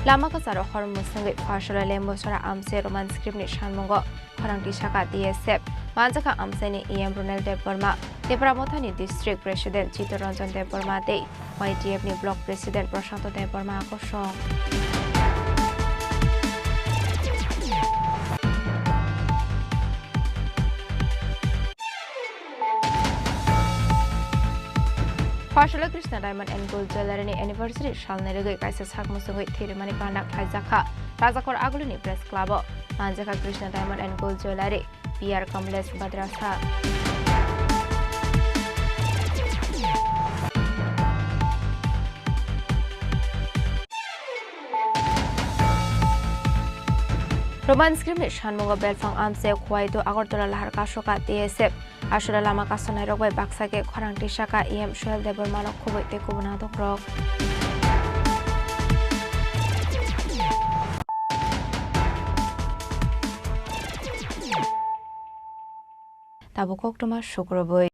Lama kwcharo hor mwswngwi pha solo Lembusora amchai Roman script ni sanmungo khorang tisaka T S F manjakha amchaini E M Ronald Debbarma, Tipra Mothani District President Chittaranjan Debbarma tei Y T F ni Block President Prashanto Debbarma kosong. Pha solo Krishna Diamond and Gold Jewellery ni anniversary salni rwgwi kaisa sak mwswngwi thwirimani panda khlaijakha Rajakor Agulini Press Club o. Manjakha Krishna Diamond and Gold Jewellery, P R Kamlesh Badrasa. Roman script ni sanmungo belphang amchai Khowaidu Agartala lahar kasoka T S F. Aswra lama kasonai rok bai baksa khe khorang tisaka E M Suhel Debbarma rok khoboi tei kubun adong rok. Tabuk koktwma sukrubui.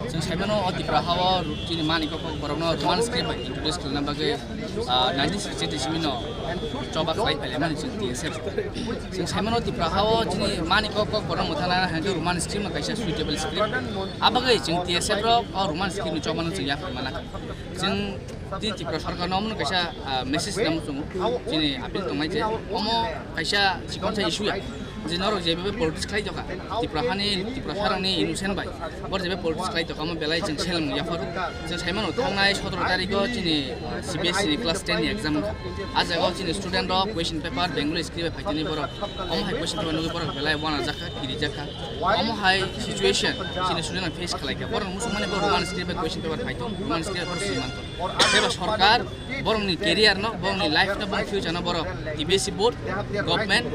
Chwng saimano o Tipra hao chini mani kok kok borokno Roman script bai introduce khlaina bagwi, ah, nineteen sixty-eight isimino choba khlai phailaimani chwng T S F. Chwng saimano Tipra hao chini mani kok kok borok mwthangna hwnkhe Roman script no kaisa suitable script. Abagwi chwng T S F rok o Roman script ni chobano chwng yapharwi mana kha. Chwng Tini Tripura Sarkar no omono kaisa, ah, message namo chwng chini appeal tongnai je omo kaisa chikon sa issue ya, je norok je bebe politics khlai tokha Tripura hani, Tripura sarangni innocent bai, bor je bebe politics khlai tokha omo belai chwng seleng yapharu. Chwng saimano thangnai sotoro tarikh o chini C B S E ni class ten ni exam wngkha. A jaga o chini student rok question paper Bengali script bai phaitini borok, omo hai question paper nugwi borok belai wana jakha, kiri jakha. Omo hai situation chini student rok face khlai kha. Borok musuk mani borok Roman script bai question paper phaito, Roman script borok swi manto. Tei ba sorkar borokni career no, borokni life no, borokni future no borok T B S E board, government,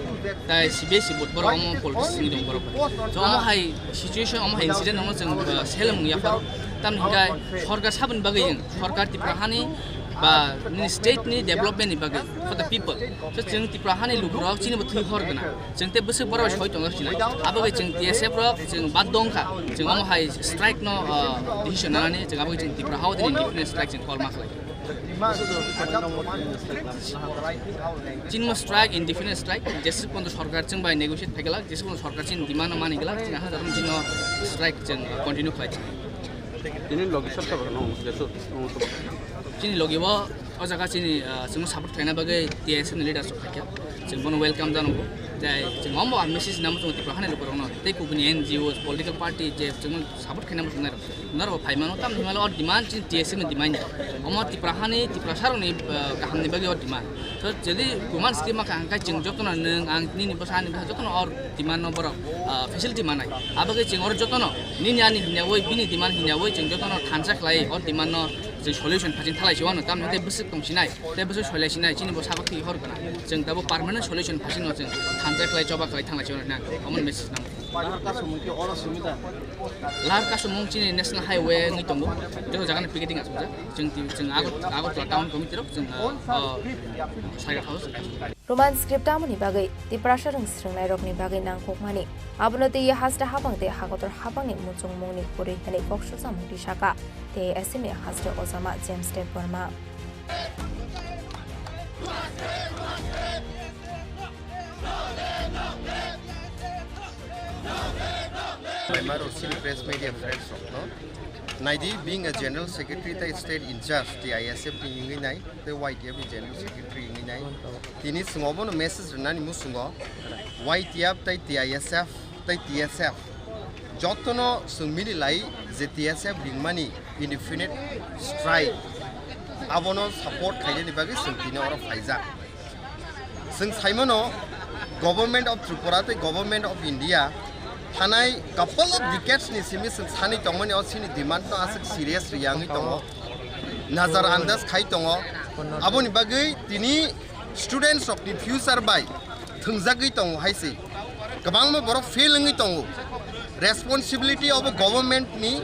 tai C B S E board borok omo politics ni dong borok. So omo hai situation, omo hai incident omo chwng, uh, seleng yapharu. Tamni hwnkhe sorkar saboni bagwi wng, sorkar Tripura hani ba nini state ni development ni bagwi for the people. So chwng Tripura hani lukurok chini bo thwi hor gwnang. Chwng tei bwswk borok bai soi tongo sinai. Abo bai chwng T S F rok chwng baddo wngkha. Chwng omo hai strike no, uh, decision nanani chwng abo bai chwng Tripura hao tini definite strike chwng call ma khlai. Chini strike, indefinite strike, jesi pono sorkar chwng bai negotiate phaikala, jesi pono sorkar chini demand no mani kala, chini ha jarum chini strike chwng continue khlai. Tini logi sab sab no jesu. Chini logi bo o jaga chini, ah, chwng support khlaina bagwi T S F ni leaders rok phaikha. Chwng bono welcome janango. Jai chwng omo message namo chwng Tripura hani lukurokno tei kubuni N G Os, political party je chwng support khaina muchungnai rok. Norok phaimano tam himalo o demand chini T S F ni demand. Omo Tripura hani Tripura sarokni, ah, kahamni bagwi o demand. So, jadi kuman scheme makha hangkai chwng jotono nwng ang nini bwsa ani bwsa jotono or demand no borok, ah, facility manai. Abagwi chwng oro jotono nini ani hinyawi bini demand hinyawi chwng jotono thansa khlai or demand no chwng solution phajin thalai si wano tamni tei bwswk tong sinai tei bwswk soilai sinai chini bo sabak thwi hor gana. Chwng tabo permanent solution phajin no chwng thansa khlai choba khlai thanglai si wano nang. Omo message nang. Lahar kasumung chini National Highway wngwi tongo. Joto jaga ni picketing asukjak. Chwng ti-, chwng Agot-, Agartala town committee rok chwng, uh, uh, Saiga House. Roman script tamoni bagwi Tiprasa rwng swrwngnairokni bagwi nangkukmani. Abono twiwi hasta habang tei hakotor habangni muchungmungni kwrwi hwnwi kok sujamung tisaka. Tei S M A haste ojama James Debbarma. Maimaro chini press media friends rokno. Naidi, being a general secretary tei state in charge T I S F ni wngwi nai, tei Y T F ni general secretary wngwi nai. Tini chwng obono message rwnani muchungo Y T F tei T I S F tei T S F jotono chwng mili lai je T S F ringmani indefinite strike abono support khainani bagwi chwng tini oro phaijak. Chwng saimano, Government of Tripura tei Government of India thanai couple of decades ni simi chwng sanwi tongmani o chini demand no aswk serious riyangwi tongo, nazar andas khai tongo. Aboni bagwi tini students rokni future bai thwngjagwi tongo hai se. Kwbangma borok fail wngwi tongo. Responsibility obo government ni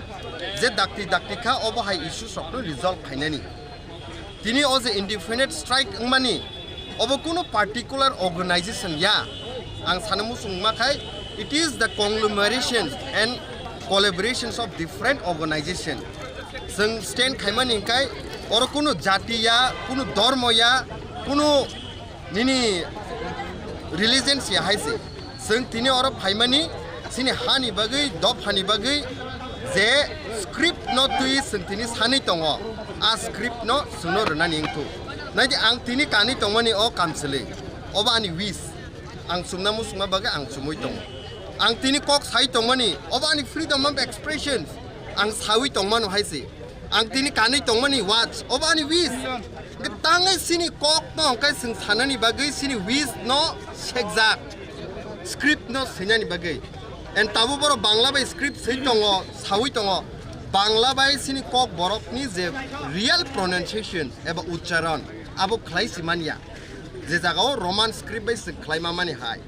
je dakti dakti kha, obo hai issues rokno resolve khainani. Tini o je indefinite strike wngmani, obo kuno particular organization ya. Ang sana muchung ma khai, it is the conglomeration and collaborations of different organization. Chwng stand khaimani hwnkhe oro kuno jati ya, kuno dhormo ya, kuno nini religion se hai se. Chwng tini oro phaimani chini hani bagwi, dophani bagwi je script no twi chwng tini sanwi tongo. A script no chwngno rwnani wngthu. Naidi ang tini kanwi tongmani o kamchwlwi. Obo ani wish. Ang chumna muchungma bagwi ang chumui tongo. Ang tini kok sai tongmani, obo ani freedom of expression. Ang sawi tongmano hai se. Ang tini kanwi tongmani words, obo ani wish. Hwnkhe tangwi chini kok no hwnkhe chwng sanani bagwi chini wish no sekjak. Script no swinani bagwi. And tabo borok Bangla bai script swi tongo, sawi tongo. Bangla bai chini kok borokni je real pronunciation eba uchcharon abo khlai si manya. Je jagao Roman script bai chwng khlai ma mani hai.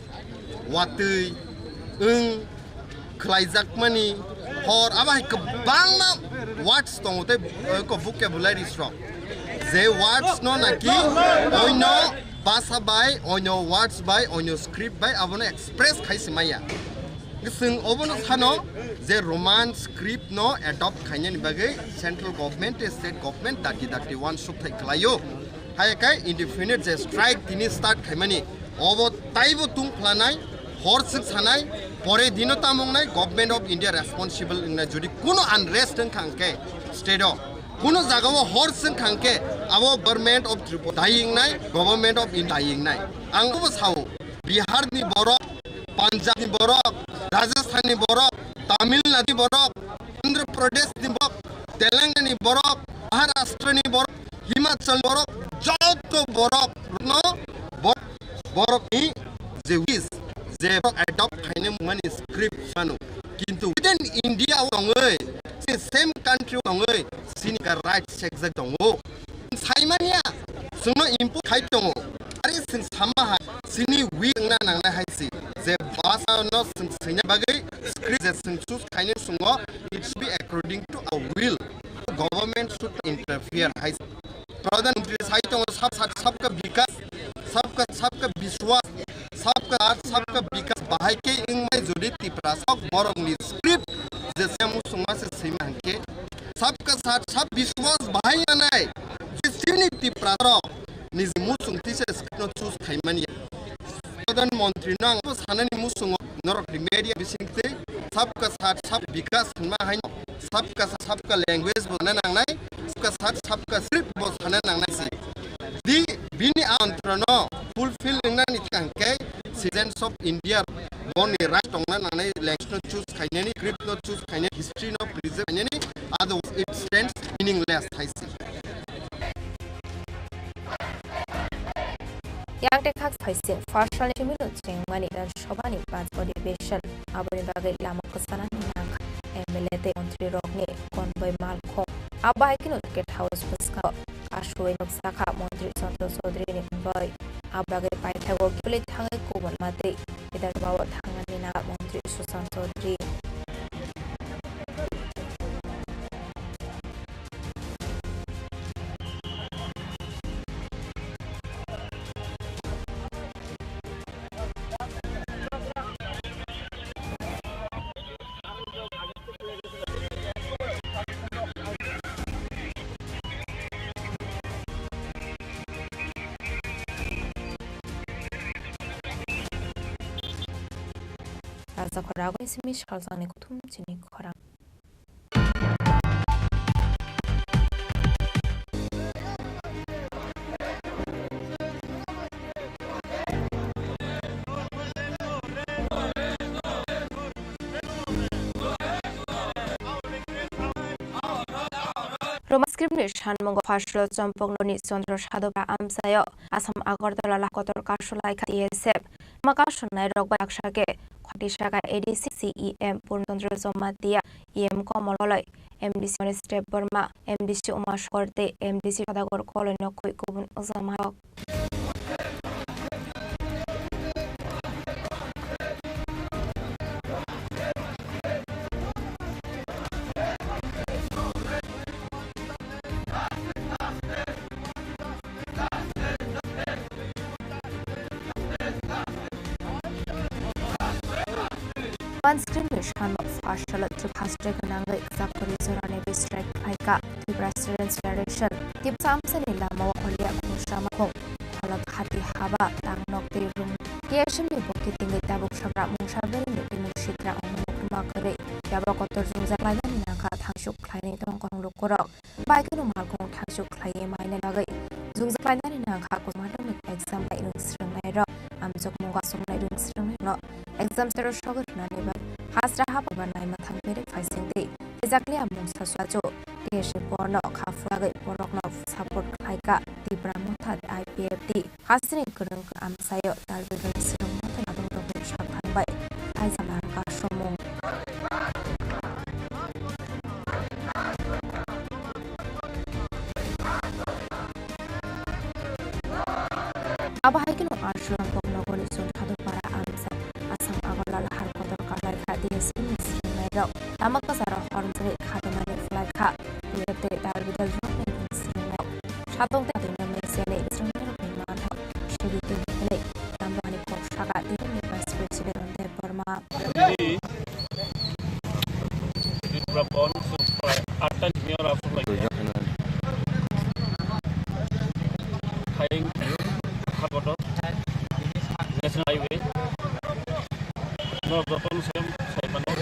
Watwi, wng, khlaijakmani, hor, abo hai kwbangma words tongo tei, eh, ko vocabularies rok. Je words no naki oino basa bai, oino words bai, oino script bai abono express khai se maya. Chwng obono sano je Roman script no adopt khainani bagwi central government tei state government dakti dakti uansuk thai khlaio. Hai khe indefinite je strike tini start khaimani, obo taibo tung phlanai, hor swk sanai, pore dino tamung nai Government of India responsible wngnai. Jodi kuno unrest wng kha hwnkhe state o, kuno jaga o hor swng kha hwnkhe abo Government of Tripura daying nai, Government of India daying nai. Ang obo sao, Bihar ni borok, Punjab ni borok, Rajasthan ni borok, Tamil Nadu ni borok, Andhra Pradesh ni borok, Telangana ni borok, Maharashtra ni borok, Himachal borok, joto borok no bo-, borok ni je wish, je borok adopt khaina mani script mano. Kintu within India o tongwi, se same country o tongwi, sini ka right sekjak tongo. Saimanya, chwngno import khai tongo. Ari chwng sama hai, sini wish wngna nangnai hai si. Je basa no chwng swina bagwi script je chwng choose khaini sungo, it should be according to our will. Government should interfere hai. Pradhan Mantri sai tongo sab sab sabka bikas, sabka sabka biswas, sabka saath sabka bikas bahai khe wngmai jodi Tiprasa borokni script je se musungma se swima hwnkhe sabka saath sab biswas bahai manai. Jodi Tipra rok niji muchung tisa script no choose khaimani. Pradhan Mantri no ang sanani muchungo norok media bisingtwi sabka saath sabka vikas hinma haino sabka saath sabka language bo sana nangnai, sabka saath sabka script bo sana nangnai si. Di bini a mantra no fulfill wngnani thang khe citizens of India boni right tongna nangnai, language no choose khainani, script no choose khainani, history no preserve khainani, otherwise it stands meaningless hai si. Yang tekhak phaising first round simi no chengmani Rajya Sabha ni panch adhibeshan, aboni bagwi lama kwchanani nangkha M L A tei montri rokni konboi malkhung. Abo hai kheno State House bwskango kasui nukjakha montri Chandra Chaudhary ni konboi. Abo bagwi paithago kibili thangwi kubun matwi Bidhan Bhawan thangnani nangkha montri Sushant Chaudhary. Raja khoragwi simi salsani kuthum chini khorang. Roman script ni sanmungo first row Champaknagar ni Chandra Sadhupara amchaio Assam Agartala kotor kasu laikha T S F. Maka sunai rok bai aksa khe khoti saka A D C C E M Purna Chandra Jamatia, E M Komol Koloi, M D C Manis Debbarma, M D C Uma Shankar tei M D C Sadagar Koloi no koi kubun ujama rok. One screen ni sanmok first salo three first day gwnangwi kwchak kwrwi jorani strike khlaikha Tripura Students Federation. Tipsa amsani lamao holiya khungsa makhung, halak hati haba, tangnok tei rung. T S F ni bokhi tingwi tabuk sagra mungsa berwi ni twi mung sitra ongmani kwma kwrwi yaba kotor jwngjak lainani nangkha thangsuk khlainai tongkhorok lukurok. Bai kheno malkhung thangsuk khlaiwi maina bagwi jwngjak lainani nangkha kwchangma exam bai rwng swrwngnairok amjokmungo aswknai rwng swrwngnairokno exam center o sogwi rwnani bagwi hasra haba ba naima thang berwi phaisingtwi twijakliya mungsa suachu T S F borno kha phuragwi borokno support khlaikha Tipra Motha I P F T. Hasteni kwrwng amchaio Darbegan swrwng motha adongrokni sak thangbai kaijama kasomung. Abo hai kheno Arsaram Poknogorni Chonthadopara amchai Assam Agartala har kotor kalaikha D S P ni swrwngnairok. Lama kwcharo hormjagwi khatamani phlaikha. Tei Darbegan rokni swrwngnairok. Satong tei Dino Mesiani swrwngnairokni manthok suri twi hwnwi Namrani kok saka Dino ni Vice President Debbarma. Tripura Bond, so, prai atta ni miyar asuk lai. Hayeng Hakoto National Highway. No, joton sem, sai mano.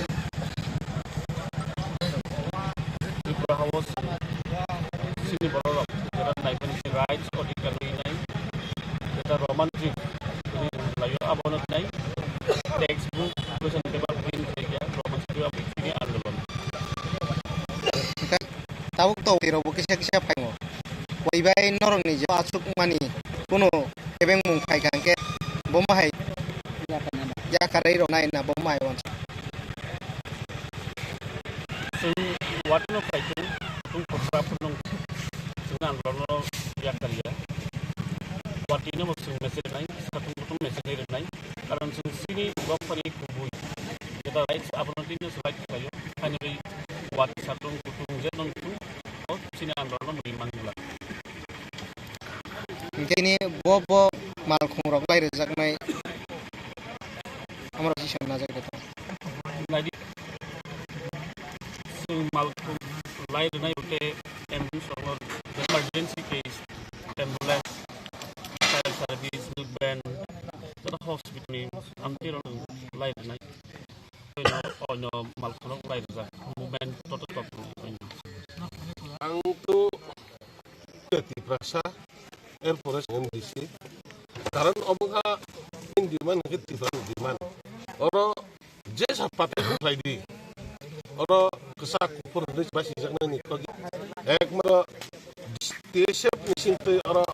Tripura House, sini borok rok, jeta naikon si rights, odhikar ni nai, jeta Roman script, ini layo abono nai, textbook, question paper print khaikya, Roman script abo sini andolon. Tabuk to wirok bo kisa kisa phaio. Waibai norok ni je asuk mani kuno kebeng mung phai kha hwnkhe bo mahai yakarwi rok nai na bo mahai wansa. Chwng watino phai khe chwng kotra phunung chwng andolon no yakarya. Watino bo chwng message nai, satung kutung message nai. Karon chwng sini bok phani kubui. Jeta rights abono tini se right khlaio. Finally, wati satung kutung je non kutung o sini andolon no mui mangla. Hingke ni bo bo malkhung rok lai rwjaknai amrok si sana jai khe. Naidi chwng malkhung lai rwnai ute ambulance rok no emergency case Tiprasa, erpore M D C. Karon obo wngkha main demand hwnkhe Tiprasa demand. Oro jesa party khlai di. Oro kwchak kuphur hwnwi basijaknai ni bagwi ekmaro T S F ni sintwi oro,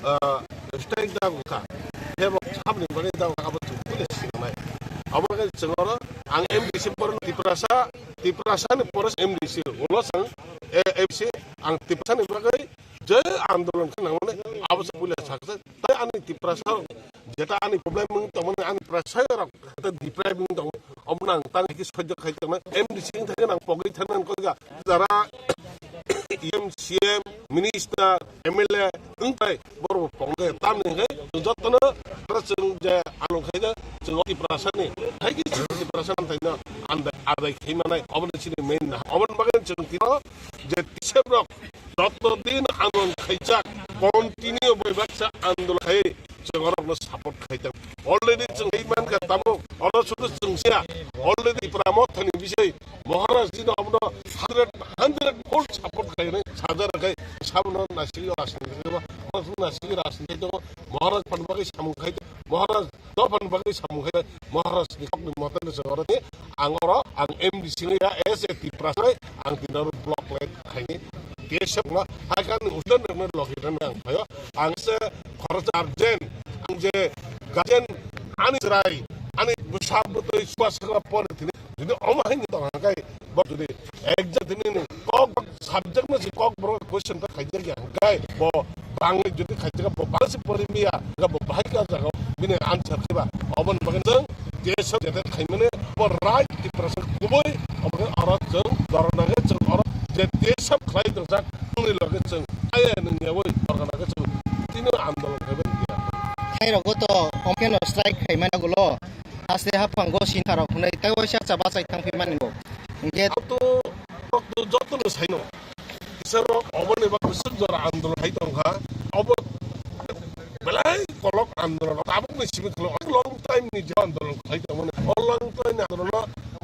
ah, strike da wngkha. Hebo sabni bagwi da wngkha, abo chwng puila sinanai. Abo khe chwng oro ang M D C borok Tiprasa, Tiprasa ni pore M D C ulo chwng, eh, M C ang Tiprasa ni bagwi je andolon khe nangmani abo se puila saksa. Tai ani Tiprasa jeta ani problem wng tongmani ani Tiprasa rok jeta deprive wng tongo. Omo nang tang ki sojak khai tongna M D C wng thangkhe nang pogwi thangna koi ga. Jara M C M, minister, M L A wng tai borok pogwi tamni hwnkhe jotono aro chwng je along khai da chwng Tiprasa ni hai ki Tiprasa ni thaino andai adai khai manai obo ni chini main na obo ni bagwi chwng tino je T S F rok joto din andolon khaijak, continue bai baksa andolon khai chwng orokno support khai tong. Already chwng hai mankha tamo, oro sudu chwng sia, already Tipra Mothani bisai Maharaj dino abono hundred, hundred fold support khainai sajar khai sabono nasigi rajniti khai, nasigi rajniti khai tongo, Maharaj phan bagwi samung khai tongo, Maharaj Dophani bagwi samung khai Maharaj ni kokni mote no chwng oro ni ang oro ang M D C ya as a Tiprasa ang tini oro block lai khaini T S F no hai khe ani udan rok no logi rani ang phaio ang se khoroksa guardian ang je guardian ani chwrai ani bwsa bwtwi chua sakra pore tini jodi omo hai ni tong hwnkhe bo jodi exact nini kok subject no si kok borok question ta khaijak ya hwnkhe bo bangwi jodi khaijak bo bangsi pori miya hwnkhe bo bahai khe o jaga o bini answer khiba oboni bagwi chwng T S F jete khaimani bo right Tiprasa kubui obo khe oro chwng dorona khe chwng oro je T S F khlai tongjak tongni loge chwng aya nungyaui dorona khe chwng tini andolon khaibai. Khairokgo to omkheno strike khaimani ulo. Haste haphango sinharok hwnwi tei waisa cha bachai thang phi mani bo. Hwnkhe to, to joto no saino. Kisa rok oboni bagwi swk jora andolon hai tongkha. Obo belai kolok andolon. Tabuk ni simi khwlai. Long time ni je andolon khai tongmani. O long time ni andolon no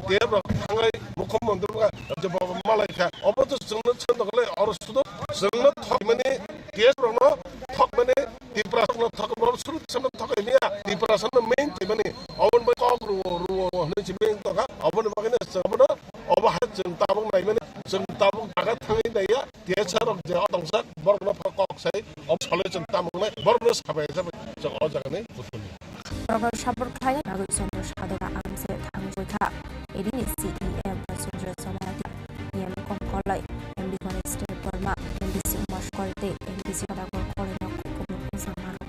tep rok thangai mukhyamantri rok je baba malai kha. Obo to chwngno chwng tongkha le oro sudo chwngno thokmani T S F rok no thokmani Tiprasa no thok, bo suru Tiprasa no thok ya, Tiprasa no main twi mani, oboni bai kok ruo, ruo, ruo hwnwi si main tongkha, oboni bagwi no chwng obono, obo hai chwng tabuk nai mani, chwng tabuk jaga thangwi nai ya, T S F rok je o tongsa, borok no pha kok sai, ob sole chwng tamo nai, borok no sabai sabai, chwng o jaga ni buthumni. Borok no support khlai bagwi Chandra Sadora amse thangwi kha, A D ni C E M Chandra Somati. Niyam Kongkolai, M D Ganesh Debbarma, M D C Umesh Kolte, M D C Kadagor Kolenok, Kupulung Pujang Mano.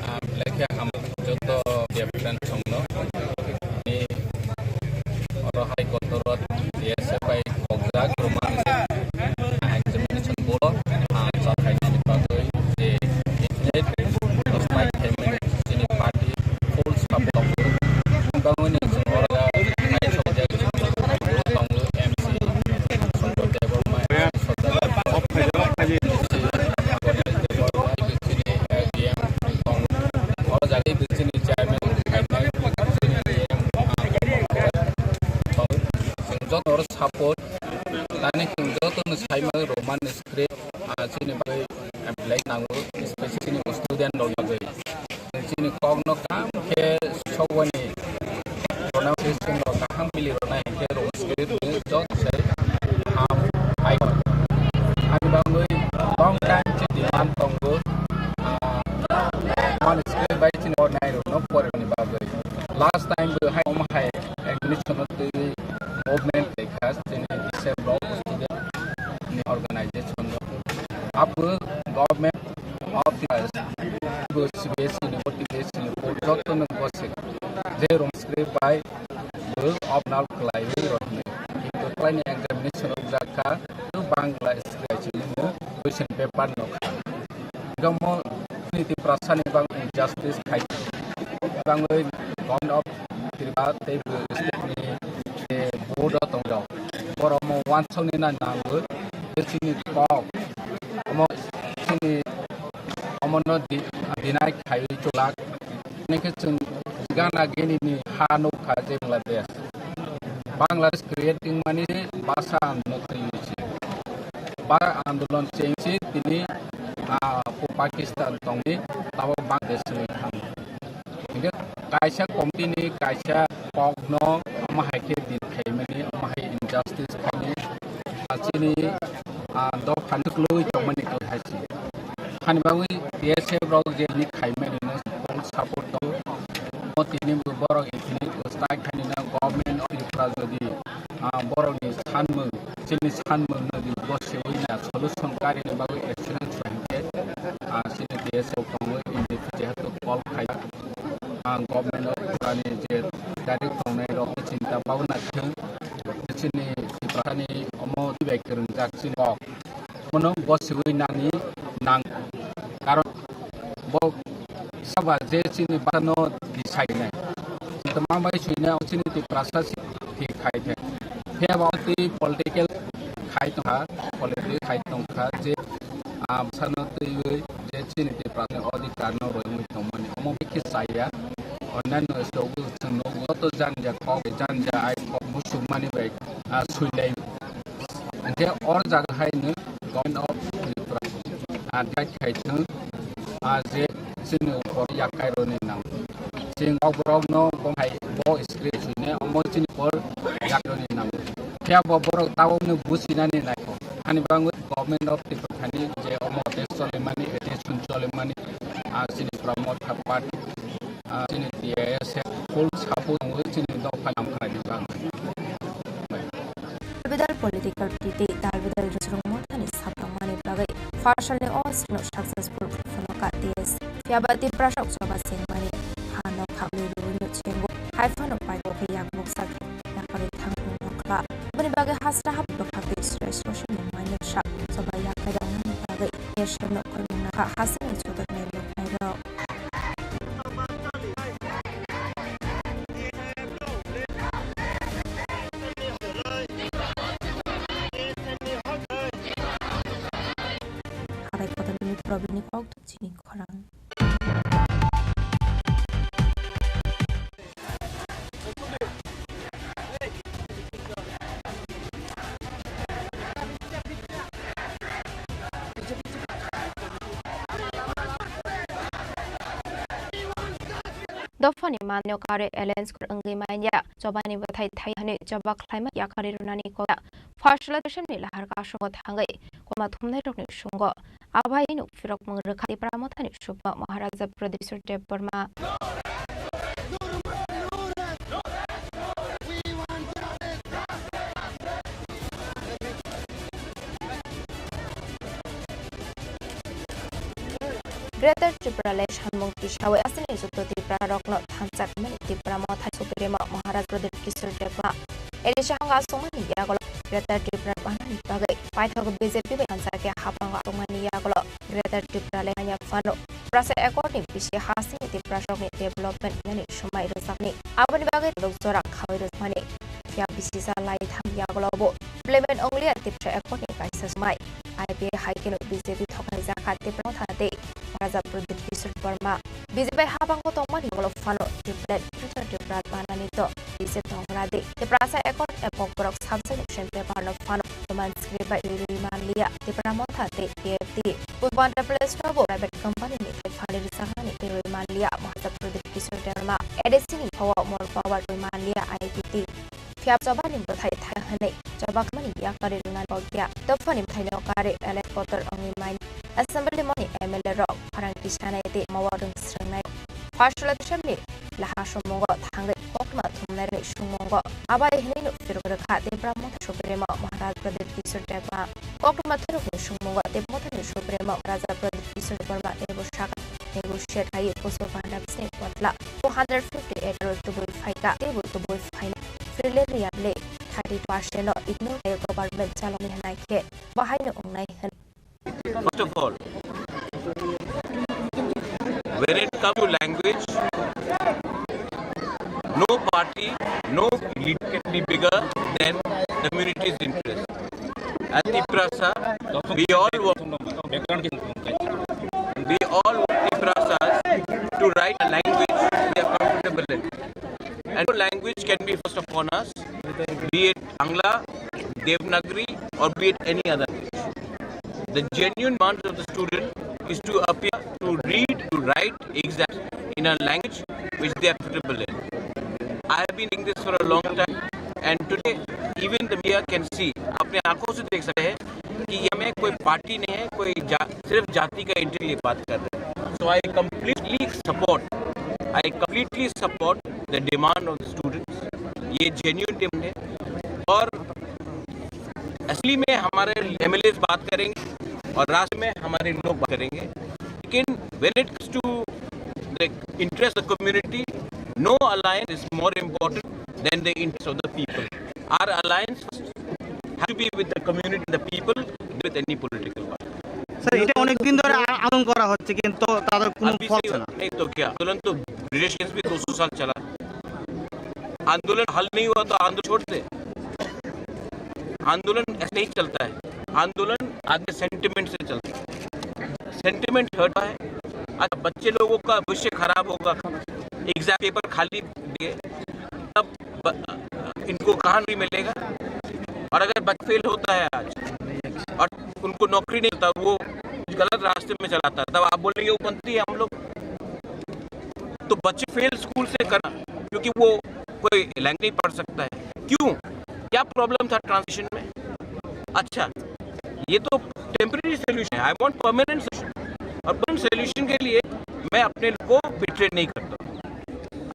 Ah, belai khe ham joto biapan songno. Ni oro hai kotor T S F bai kokjak romani examination bolo, ah, cha khainani bagwi je strike khaimani chini party full support tongo. Bangwini chwng oro hai sokjak tongo M C Songkor Debbarma, sokjak. Oro jagwi bwswkni chairman khainai, bwswkni D M, ah, chwng joto oro support, tani chwng jotono saimano Roman script, ah, chini bagwi, ah, belai nango, especially chini student rok bagwi. Chini kokno kaham khe sokbani pronunciation rok kaham bili rwnai hwnkhe Roman script ni joto se ham hai. Ani bagwi long time se demand tongo, ah, Roman script bai chini o nai rokno porani bagwi. Last time bo hai omo hai admission o twi movement lekha chini T S F block student ni organization rok. Abo government of the bo C B S E ni, O T B S ni, bo joto no bo se je Roman script bai bo optional khlaiwi rokni. Kintu khlaini examination rok jakha, to Bangla script chini no question paper no kha. Gamo ni Tiprasa ni bang injustice khai. Bangwi government of Tripura tei bo state ni je board o tongjak. Borok mo wansokni na nango, je chini kok. Omo chini omono di-, deny khaiwi chulak. Nokhe chwng gana gini ni ha nukha je Bangladesh. Bangladesh creating mani se basa andolon twiwi se. Ba andolon chengsi tini, ah, Pakistan tongni tabok Bangladesh wngwi thang. Hingke kaisa committee ni kaisa kokno omo hai khe deal khaimani, omo hai injustice khaimani, ah, chini, ah, dopha ni kwlwi tongmani kwlwi hai se. Hani bagwi T S F rok je ni khaimani no full support tongo. Omo tini bo borok ethnic style khainino government of Tripura jodi, ah, borokni sanmung, chini sanmung no di bo sewi na solution karini bagwi action khlai khe, ah, chini T S F tongo, N D P jehetu call khaijak, ah, government of Tripura ni je direct tongnai rok chinta bhabna thwng, chini Tripura ni omo twibai kwrwngjak chini kok. Bono gosiwi nani nang, karon bo saba je chini bano decide nai. Tama bai suina chini Tiprasa si thik khai the. Phiya ba twi political khai tongkha, political khai tongkha je, ah, bwsano twiwi je chini Tiprasa ni odhikar no roimwi tongmani. Omo bai khe chaya, onnaino stok chwng no joto janja kok, janja ai kok muchungmani bai, ah, suilai. Hingke o jaga hai no Government of Tripura, ah, dai khai thwng, ah, je chini upor yakai roni nang. Chwng o borok no bo hai bo script sine omo chini upor yakai roni nang. Phiya bo borok tabok no businani nai kho. Hani bangwi Government of Tripura thani je omo tei cholimani, attention cholimani, ah, chini Pramod Thapat, ah, chini T S F full support tongo chini dopha lamkha ni bagwi. Talbidal political party tei talbidal rwchwrwng mothani saprangmani bagwi pharsalni o srino successful phunukha T S. Phiya ba Tiprasarok choba sengmani ha nokha ului rwino chengo, hai phano paiko khe yakmuksa khe yakarwi thang phunukha. Aboni bagwi hasra hap bwkhak tei srai srosi mungmani sak choba yakai rwnani bagwi T S no khoimung nakha hasini joto nai nuknairok. Habai kotor minute rok bini kok chini khorang. Dophani manwi karwi alliance khor wngwi manya, chobani bwthai thai hwnwi choba khlaima yakarwi rwnani kokya. Pharsalni lahar kasongo thangwi kolma thumnairokni sungo. Abai nukphirok mung rwkha Tipra Mothani Subha Maharaja Pradyut Kishore Debbarma. Greater Tripura le sanmung tisawi aswkni joto Tiprarokno thansa khaimani Tipra Mothani Supremo Maharaj Pradyut Kishore Debbarma. Elisa hwnga aswkmani yagulo Greater Tripura panani bagwi paithago B J P bai thansa khe haphango aswkmani yagulo Greater Tripura le manya phano Tiprasa Accord ni bisi hasini Tiprasarokni development nani swmai rwjakni. Aboni bagwi taduk jora khawi rwjakmani. Phiya bisisa lai thang yagulo bo implement wngliya Tiprasa Accord ni kaisa swmai. I P A hai kheno B J P thoknai jakha Tipra Motha tei Maharaja Pradyut Kishore Debbarma. B J P bai haphango tongmani ulo phano Triplet Future Tripura banani to B J P thokna di. Tiprasa Accord epok borok subject option paper no phano roman script bai rwi manliya. Tipra Motha tei T F T Purbanchal Pradesh no bo private company ni thai phali rwjaknani tei rwi manliya Maharaja Pradyut Kishore Debbarma. A D C ni phawa mol power rwi manliya I P T. Phiya chobani bwthai thai hwnwi choba khamani yakarwi rwna rwkya. Dophani bwthaino karwi elek kotor wngwi mai assembly moni M L A rok khorang tisanai tei mowa rwng srwngnai. Pharsalni lahar sumungo thangwi koktwma thumnairokni sumungo abai hwnwi no phirok rwkha Tipra Motha Supremo Maharaj Pradyut Kishore Debbarma. Koktwma thwirokni sumungo Tipra Mothani Supremo Maharaja Pradyut Kishore Debbarma teibo sakha negotiate khaiwi Pusu Panda bisni potla two hundred fifty eight crore tubui phaikha, teibo tubui phaina. Freely riyale thirty percent no ignore khe government chalokni hwnai khe bahaino wngnai hwn. First of all, when it comes to language, no party, no leader can be bigger than community's interest. At Tiprasa, we all work. Bangla, Devanagari, or be it any other language. The genuine demand of the student is to appear to read, to write exams in a language which they are comfortable in. I have been doing this for a long time, and today even the media can see, अपने आंखों से देख सकते हैं कि ये में कोई पार्टी नहीं है, कोई जा, सिर्फ जाति का इंटरेस्ट लिए बात कर रहे हैं। So I completely support, I completely support the demand of the students. ये जेन्यून डिमांड है। और असली में हमारे एमएलए बात करेंगे और राष्ट्र में हमारे लोग बात करेंगे, लेकिन when it comes to the interest of the community, no alliance is more important than the interest of the people. Our alliance has to be with the community, the people, with any political party. Sir, এটা অনেক দিন ধরে আ-, আন্দোলন করা হচ্ছে, কিন্তু তাদের কোনো अभी ফল से হচ্ছে না। नहीं तो क्या, आंदोलन तो ब्रिटिश के भी दो सौ साल चला। आंदोलन हल नहीं हुआ तो आंदोलन छोड़ दे। आंदोलन ऐसे नहीं चलता है। आंदोलन आगे सेंटिमेंट से चलता है। सेंटिमेंट हर्ट है। अच्छा, बच्चे लोगों का भविष्य खराब होगा, एग्जाम पेपर खाली दिए, तब ब-, इनको कहाँ नौकरी मिलेगा? और अगर बच्चा फेल होता है आज और उनको नौकरी नहीं मिलता, वो गलत रास्ते में चलाता है, तब आप बोलेंगे वो पंथी है हम लोग? तो बच्चे फेल स्कूल से करना, क्योंकि वो कोई लैंग्वेज नहीं पढ़ सकता है। क्यों? क्या प्रॉब्लम था ट्रांजिशन में? अच्छा, ये तो टेम्परेरी सॉल्यूशन है, आई वांट परमानेंट सॉल्यूशन। और परमानेंट सॉल्यूशन के लिए मैं अपने लोग को बिट्रे नहीं करता हूँ।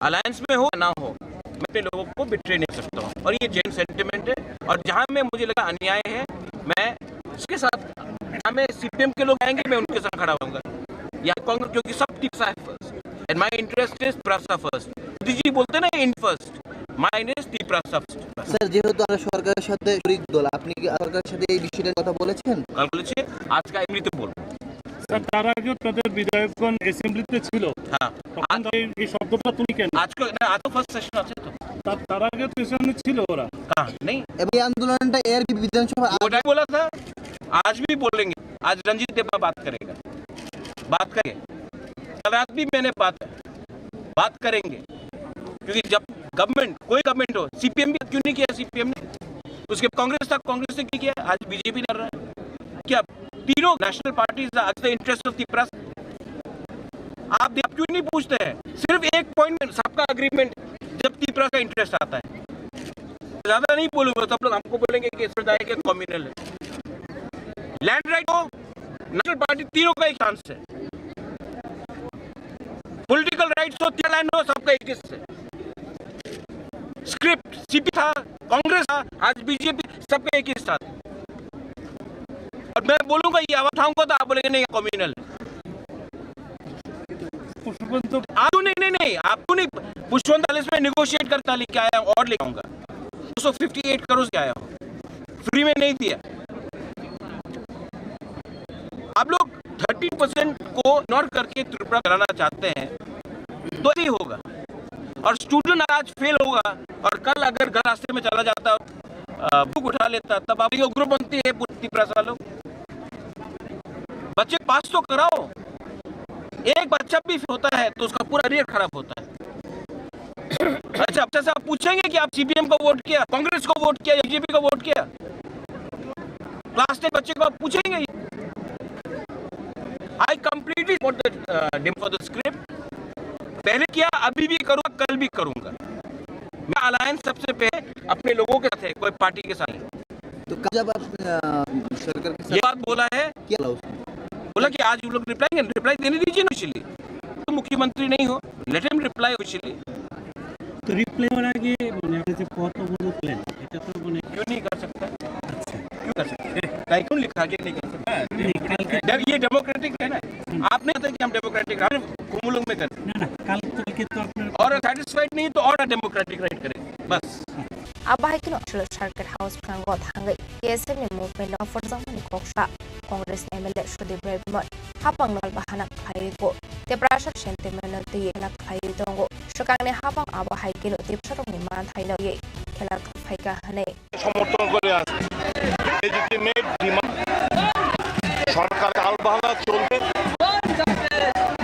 अलायंस में हो या ना हो, मैं अपने लोगों को बिट्रे नहीं करता हूँ। और ये जेन्युइन सेंटिमेंट है। और जहाँ में मुझे लगा अन्याय है, मैं उसके साथ, जहाँ में सीपीएम के लोग आएंगे, मैं उनके साथ खड़ा होऊंगा। या कांग्रेस, क्योंकि सब टिप्स है first. And my interest is Tiprasa first. Modi ji बोलते ना, India first, mine is Tiprasa first. Sir, যেহেতু আমরা সরকারের সাথে শরিক দল, আপনি কি সরকারের সাথে এই বিষয়টা কথা বলেছেন? কাল বলেছি, আজকে এমনিতে বলবো। স্যার, তার আগেও তাদের বিধায়কগণ অ্যাসেম্বলিতে ছিল। হ্যাঁ। তখন আ- এই, এই শব্দটা তুমি কেন? আজকে না, আজ তো ফার্স্ট সেশন আছে তো। তার, তার আগে তো এখানে ছিল ওরা। কাহা নেই। এবং এই আন্দোলনটা এর কি বিধানসভা ওটাই বলা থা, আজ ভি বলেঙ্গে, আজ রঞ্জিত দেবা বাত করেগা, বাত করেঙ্গে। कल रात भी मैंने बात, बात करेंगे, क्योंकि जब गवर्नमेंट, कोई गवर्नमेंट हो, सीपीएम भी क्यों नहीं किया, सीपीएम ने, उसके कांग्रेस था, कांग्रेस ने क्यों किया, आज बीजेपी कर रहा है। क्या तीनों national parties are the interest of Tipra? आप, आप क्यों नहीं पूछते हैं? सिर्फ एक पॉइंट में सबका अग्रीमेंट, जब तिपरा का इंटरेस्ट आता है। ज्यादा नहीं बोलूंगा, सब लोग हमको बोलेंगे कि इसमें जाएगा कम्युनल है। लैंड राइट हो, नेशनल पार्टी तीनों का एक चांस है। पॉलिटिकल राइट्स हो, तिपरा लैंड हो, सबका एक चांस है। स्क्रिप्ट सीपी था, कांग्रेस था, आज बीजेपी, सबका एक ही साथ। और मैं बोलूंगा ये आवाज उठाऊंगा तो आप बोलेंगे नहीं, कम्युनल है। पुष्पवंत तो आप क्यों नहीं, नहीं, नहीं, आप क्यों नहीं, पुष्पवंत पैलेस में नेगोशिएट करता लेके आया हूँ और लेके आऊंगा। दो सौ फिफ्टी एट करोड़ से आया हूँ, फ्री में नहीं दिया। आप लोग थर्टी परसेंट को इग्नोर करके त्रिपुरा कराना चाहते हैं तो ही होगा। और स्टूडेंट आज फेल होगा और कल अगर गलत रास्ते में चला जाता है, अ, बुक उठा लेता, तब आप ये उग्रपंथी है पूरी तिपरा वालों। बच्चे पास तो कराओ, एक बच्चा भी होता है तो उसका पूरा अरियर खराब होता है। अच्छा, बच्चा से आप पूछेंगे कि आप सीपीएम को वोट किया, कांग्रेस को वोट किया, बीजेपी को वोट किया? क्लास टेन बच्चे को आप पूछेंगे? I completely support the, uh, demand for the script. पहले किया, अभी भी करूंगा, कल भी करूंगा। मैं अलायंस सबसे पहले अपने लोगों के साथ है, कोई पार्टी के साथ नहीं। तो कल जब आप, अ, सरकार के साथ ये बात बोला है, क्या बोला उसने? बोला कि आज उन लोग रिप्लाई, रिप्लाई देने दीजिए ना, इसलिए तो मुख्यमंत्री नहीं हो, let him reply officially। তো রিপ্লাই হওয়ার আগে মানে আপনি যে পথ অবরোধ করলেন, এটা তো মানে क्यों नहीं कर सकता? আচ্ছা। क्यों कर सकता? टाइकून लिखा के नहीं कर सकता? नहीं, काल के जब ये डेमोक्रेटिक है ना, आप नहीं कहते कि हम डेमोक्रेटिक, हम कुमुलुंग में करें। না, না, কাল, কালকে তো আপনার और सेटिस्फाइड नहीं तो और डेमोक्रेटिक राइट करें, बस। Abo hai kheno Silchar Circuit House bwskango thangwi K S F ni movement no pharjakmani kok sa Congress M L A Sudip Roy Bhumoi hapang no bahana khlaiwi bo Tiprasa sentiment no twi khela khlaiwi tongo. Swkangni hapang abo hai kheno Tiprasarokni manthai no ye khela phaikha hwnwi সমর্থন করে আসছে। Legitimate demand, সরকার তালবাহানা চলবে।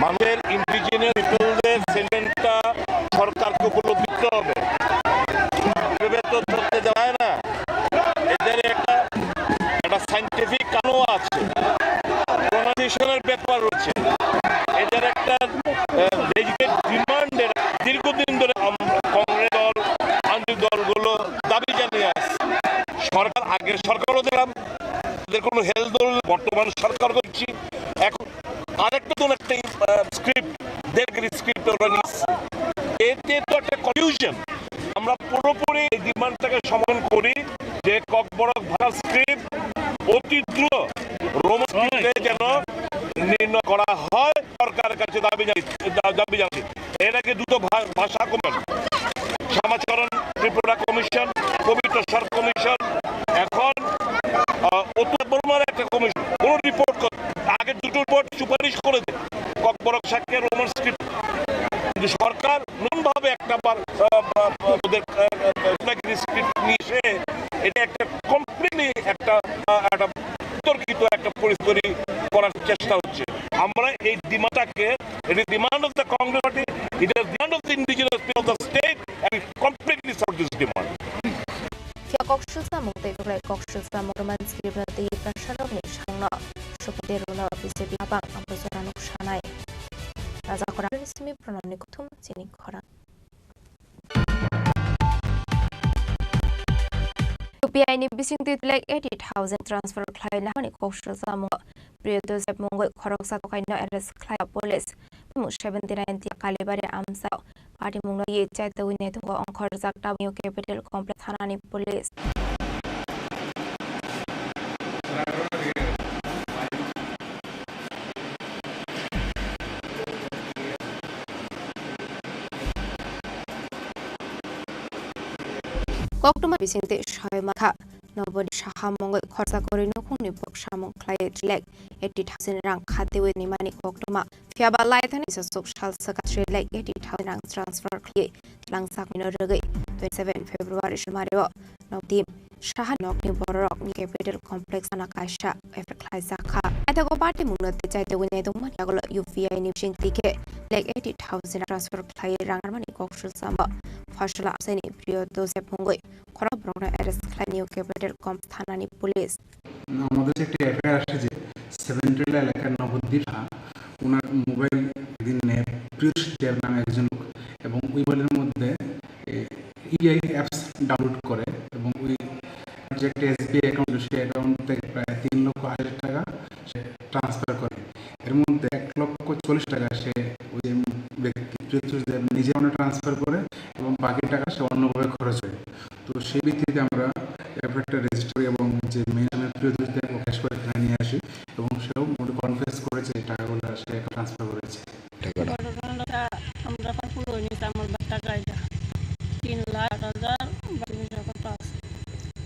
মানুষের, ইন্ডিজিনাস পিপলদের সেন্টিমেন্টটা সরকারকে উপলব্ধি করতে হবে। এভাবে তো চলতে দেওয়া যায় না। করা রয়েছে। এদের একটা, আহ, লেজিটিমেট ডিমান্ড এরা দীর্ঘদিন ধরে আম-, কংগ্রেস দল, আঞ্চলিক দলগুলো দাবি জানিয়ে আসছে। সরকার, আগের সরকারও দেখলাম, তাদের কোনো হেলদোল, বর্তমান সরকার করছি। এখন আরেকটা নতুন একটা, আহ, স্ক্রিপ্ট, দেড় স্ক্রিপ্ট ওরা নিচ্ছে। এতে তো একটা কনফিউশন। আমরা পুরোপুরি এই ডিমান্ডটাকে সমর্থন করি যে ককবরক ভাষার স্ক্রিপ্ট অতি দ্রুত রোমান স্ক্রিপ্টে যেন নির্ণয় করা হয়, সরকারের কাছে দাবি জানি-, দা-, দাবি জানাচ্ছি। এর আগে দুটো ভা-, ভাষা কমিশন, সমাজকরণ ত্রিপুরা কমিশন, পবিত্র শরৎ কমিশন, এখন, আহ, অতুল বর্মার একটা কমিশন, কোনো রিপোর্ট কর-, আগের দুটো রিপোর্ট সুপারিশ করে দেন ককবরক শাক্যে রোমান স্ক্রিপ্ট, কিন্তু সরকার নতুনভাবে একটা বার, আহ, আহ, ওদের, আহ, আহ, স্ক্রিপ্ট নিয়ে এসে এটা একটা কমপ্লিটলি একটা, আহ, একটা বিতর্কিত একটা পরিস্থিতি করার চেষ্টা হচ্ছে। আমরা এই ডিমান্ডটাকে, it is demand of the Congress party, it is demand of the indigenous people of the state, and we completely support this demand. Phiya kok sujak mung tei buklai kok sujak mung roman script no tei prasarok ni sangno supadir runo B J P abang ang bujana nuk sanai. Raja khorang simi pranamni kuthum chini khorang. U P I ni bisingtwi lakh eighty thousand transfer khlai nahani kok sujak mung Priyo Joseph mungwi khoroksa tokaino arrest khlai police. Bumung seventy nine tiya Kalibari amsa party mungno ye chaitwi naitungo ongkhorjak tabuk New Capital Complex thanani police. Koktwma bisingtwi soi mankha. Noboni saha mungwi khorsa kwrwi nukhungni bwkha samung khlaiwi three lakh eighty thousand rang khatiwi nimani koktwma. Phiya ba laithani sosok sal swkang three lakh eighty thousand rang transfer khlaiwi twlangsa kwrwino rwgwi twenty seven February sumari o Nokdim saha nokni bororok ni capital complex sana kaisa affair khlaijak kha. Naithogo party mungno tei chaitogwi naitokmani yagulo U P I ni bising tike lakh eighty thousand transfer khlaiwi rang narmani kok sujak mung. Phosola amchaini Priyo Joseph mungwi khorok borokno arrest khlai New Capital Complex thanani police. আমাদের যে একটা এফআইআর আসছে যে সেভেন্ট্রিলা এলাকার নবদ্বীপ শাহ, ওনার মোবাইল একদিন নেয় প্রিয়শ দেব নামে একজন লোক এবং ওই মোবাইলের মধ্যে ইউপিআই অ্যাপস ডাউনলোড করে এবং ওই যে একটা এসবিআই অ্যাকাউন্ট, সেই অ্যাকাউন্ট থেকে প্রায় তিন লক্ষ আশি হাজার টাকা সে ট্রান্সফার করে। এর মধ্যে এক লক্ষ চল্লিশ টাকা সে ওই যে ব্যক্তি প্রিয়শ দেব নিজে মানে ট্রান্সফার করে এবং বাকি টাকা সে অন্যভাবে খরচ হয়। তো সেই ভিত্তিতে আমরা এফআইআরটা রেজিস্টার এবং যে মেইন নামে প্রিয়শ দেব ওকে অ্যারেস্ট করে থানায় নিয়ে আসি এবং সেও মোটামুটি কনফেস করেছে এই টাকাগুলো সে ট্রান্সফার করেছে। টাকাটা। ঘটনাটা আমরা এখন পুরো নিতে আমার টাকা এটা তিন লাখ আট হাজার বাইশ টাকা পাঁচ।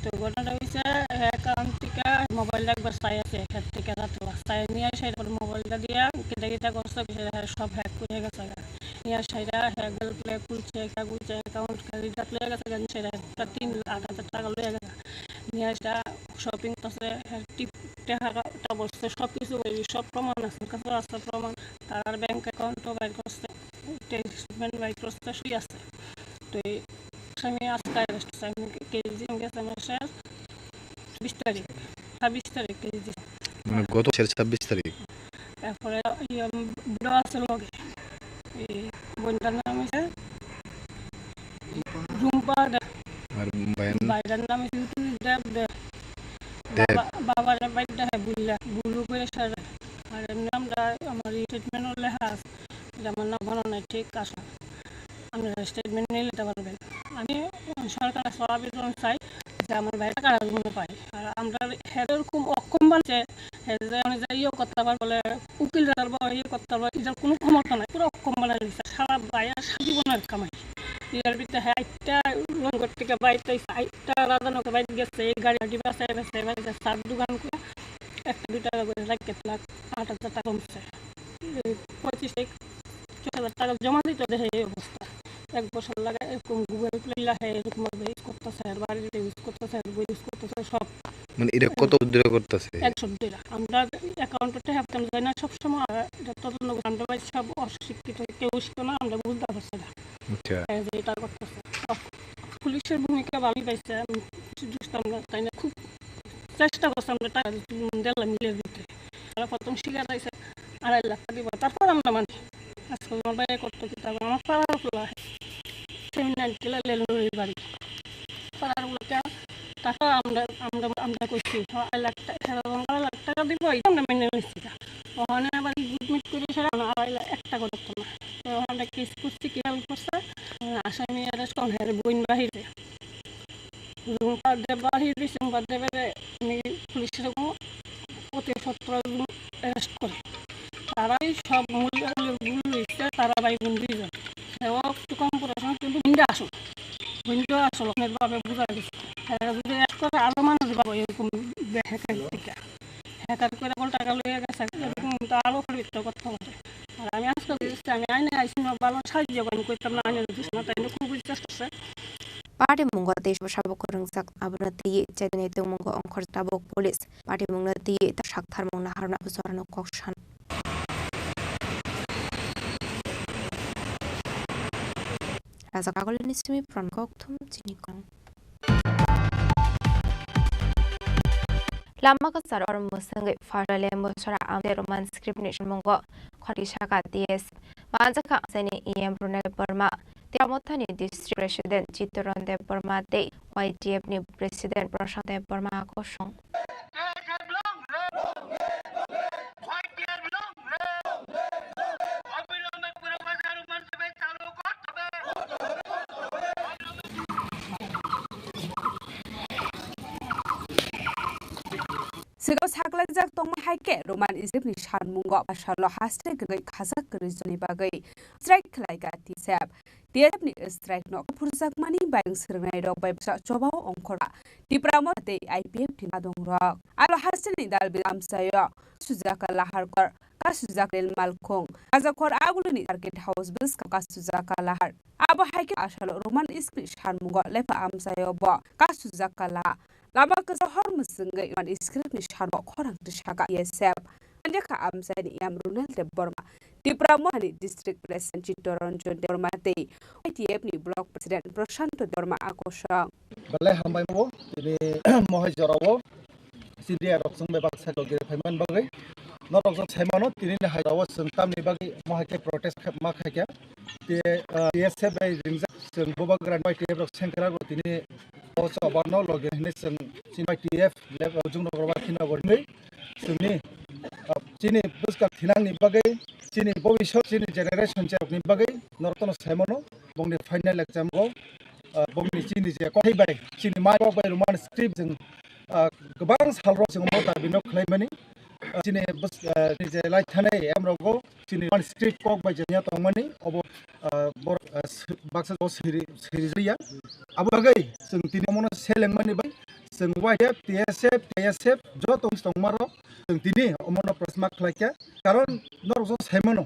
তো ঘটনাটা হইছে অ্যাকাউন্ট থেকে মোবাইলটা একবার চাই আছে, হ্যাক থেকে রাত্রে চাই নিয়ে আসে, এরপর মোবাইলটা দিয়ে কেটে কেটে করছে, বিষয়ে সব হ্যাক করে গেছে। নিয়ে আসে এটা হ্যাক, গুগল প্লে খুলছে, হ্যাক খুলছে, অ্যাকাউন্ট খালি যা লয়ে গেছে, জানি সেটা একটা তিন আট হাজার টাকা লয়ে গেছে। নিয়ে আসে শপিং করছে, হ্যাঁ, টিপ, টাকা বসছে, সব কিছু ওই সব প্রমাণ আছে, ওর কাছে আছে প্রমাণ। তার ব্যাংক অ্যাকাউন্টও বাইর করছে, স্টেটমেন্ট বাইর করছে, সবই আছে। তো এই আসামি আজকে অ্যারেস্ট হচ্ছে। আমি কেজি গেছে মাসের বিশ তারিখ, ছাব্বিশ তারিখ কেজি। মানে গত মাসের ছাব্বিশ তারিখ। তারপরে ইয়ে, বুড়ো আছে লগে, এই বোনটার নাম হচ্ছে রুম্পা দে। আর ভাইয়ের? ভাইটার নাম হচ্ছে ঋতুদেব দে। দেব। বাবা, বাবার বাইকটা হ্যাঁ বুল্লা, বুলু করে সারা। আর এমনি আমরা, আমার স্টেটমেন্টও লেখা আছে যে আমার নাম বানানো ঠিক আছে। আপনারা স্টেটমেন্ট নিয়ে নিতে পারবেন। আমি সরকারের কাছে আবেদন চাই যে আমার ভাইটা কারা জন্য পাই। আর আমরা হ্যাঁ এরকম অক্ষম বানাচ্ছে, হ্যাঁ যে আমি যে ইয়ে করতে পারবো, বলে উকিল ধরবো, ইয়ে করতে পারবো, এটার কোনো ক্ষমতা নাই, পুরো অক্ষম বানাই দিচ্ছে। সারা ভাইয়া সারা জীবনের কামাই। ইয়ার ভিতরে হ্যাঁ একটা রংঘর থেকে বাইরে আইসা, একটা রাধানগর বাইরে গেছে, এই গাড়ি গাড়ি বাসায় বাসায় বাসায় সাত দোকান করে একটা দুই টাকা করে রাখতে লাখ আট হাজার টাকা কমছে। এই পঁচিশ তারিখ ছয় হাজার টাকা জমা দিতে দেখে এই অবস্থা। এক বছর লাগে এরকম গুগল প্লে লাগে, এরকম ভাবে ইউজ করতেছে, আর বাড়িতে ইউজ করতেছে, আর বই ইউজ করতেছে, সব। মানে এটা কত ধরে করতেছে? এক সপ্তাহ ধরে। আমরা অ্যাকাউন্টে হাফতাম যাই না, সবসময় আর এটা তদন্ত করে। আমরা ভাই সব অশিক্ষিত, কেউ শিক্ষিত না, আমরা বুঝতে পারছি না। আচ্ছা। এই যে এটা করতেছে। পুলিশের ভূমিকা ভালোই পাইছে, আমি কিছু দুষতাম না, তাই না? খুব চেষ্টা করছে আমরা টাকা দিলাম মিলের ভিতরে। তারা প্রথম শিকার হয়েছে, আড়াই লাখ টাকা দিব, তারপর আমরা মানি। আজকে আমার ভাইয়ে করতো কি, তারপর আমার পাড়ার পোলা, সেমিনার দিলে লেলুরি বাড়ি, পাড়ার পোলা কে, তারপর আমরা, আমরা, আমরা করছি, আড়াই লাখ টাকা, সাড়ে বারো লাখ টাকা দিব, এই আমরা মেনে নিচ্ছি না। ওখানে আবার গুড মিট করে সারা আড়াই লাখ, এক টাকা ধরতো না। তো ওখানে কেস করছি, কি হেল্প করছে, আসামি অ্যারেস্ট কম, হ্যাঁ, বইন বাহিরে। রুম্পা দেব বাড়ি দিছে, রুম্পা দেবের আমি পুলিশের কোনো প্রতি সতেরো জন অ্যারেস্ট করে। তারাই সব মূল, মূল হইছে তারা ভাই বোন দুইজন। সেও একটু কম পড়াশোনা, কিন্তু হিন্দু আসল, হিন্দু আসল, আপনার ভাবে বোঝা গেছে। তারা যদি অ্যারেস্ট করে, আরো মানুষ পাবো এরকম হ্যাকার থেকে। হ্যাকার করে বল টাকা লইয়া গেছে, এরকম তো আরো পবিত্র কথা বলে। আর আমি আজকে বুঝছি, আমি আইনে আইসি না, ভালো সাহায্য আমি করতাম না, আইনে যদি না, তাই খুবই চেষ্টা করছে। Party mungo tei sabuk kwrwngjak abono twiwi chetini tongmungo ongkhor tabuk police. Party mungno twiwi ta saktharmung naharna buchorno kok san. Raja Kagolini simi pran kok thum chini kong. Lama kwcharo oro mwswngwi Phaila Lembu sora amtwi Roman script ni sammungo khorki saka T S manjakha amchaini E M Runel Debbarma, Tipra Mothani District President Chittoron Debbarma tei Y T F ni President Prashant Debbarma kosong. Swkang saklaijak tongma hai khe Roman script ni sammungo bwsalo haste kwrwi khajak kwrwi joni bagwi strike khlaikha T S F. T S F ni strike no phurjakmani bayung swrwngnairok bai bwsa chobao ongkhorma Tipra Motha tei I P F ni nadongrok. Alo hasteni dalbi amchaio kasujaka laharkor, kasujak rel malkhung, kajakhor agulini target house bwskang kasujaka lahar. Abo hai khe asalo Roman script sammungo lepha amchaio bo kasujaka la. Lama kwcharo hor mwswngwi Roman script ni sammungo khorang tisaka T S F. Manjakha amchaini E M Runel Debbarma, Tipra Mothani District President Chittaranjan Debbarma tei Y T F ni Block President Prashanto Debbarma akosong. Belai hambai mo, tini mohai jorao C D R rok chwng bebak cycle giri phaiman bagwi. Norok jok saimano, tini ni hai rao chwng tamni bagwi mohai khe protest kha-, ma khaikha. Te, ah, T S F bai ringjak chwng bubagra Y T F rok sengkrak rok tini o chobarno logi hinwi chwng chini Y T F lep, ah, jung rok rok khina bo hinwi chwngni, ah, chini bwskang thinangni bagwi, chini bobisot, chini generation chayokni bagwi norokno saimano bongni final exam o, ah, bongni chini je kothai bai, chini mai kok bai Roman script chwng, ah, kwbang salrok chwng omo dabi no khlaimani. Ah, chini bws-, ah, chini je lai thanai M rogo chini Roman script kok bai janya tongmani obo, ah, bor, ah, s-, baksa o siri, siri jaya. Abo bagwi chwng tini omono selengmani bai chwng Y T F, T S F, T S F joto tongmarok chwng tini omono protest ma khlaikha. Karon norok joto saimano.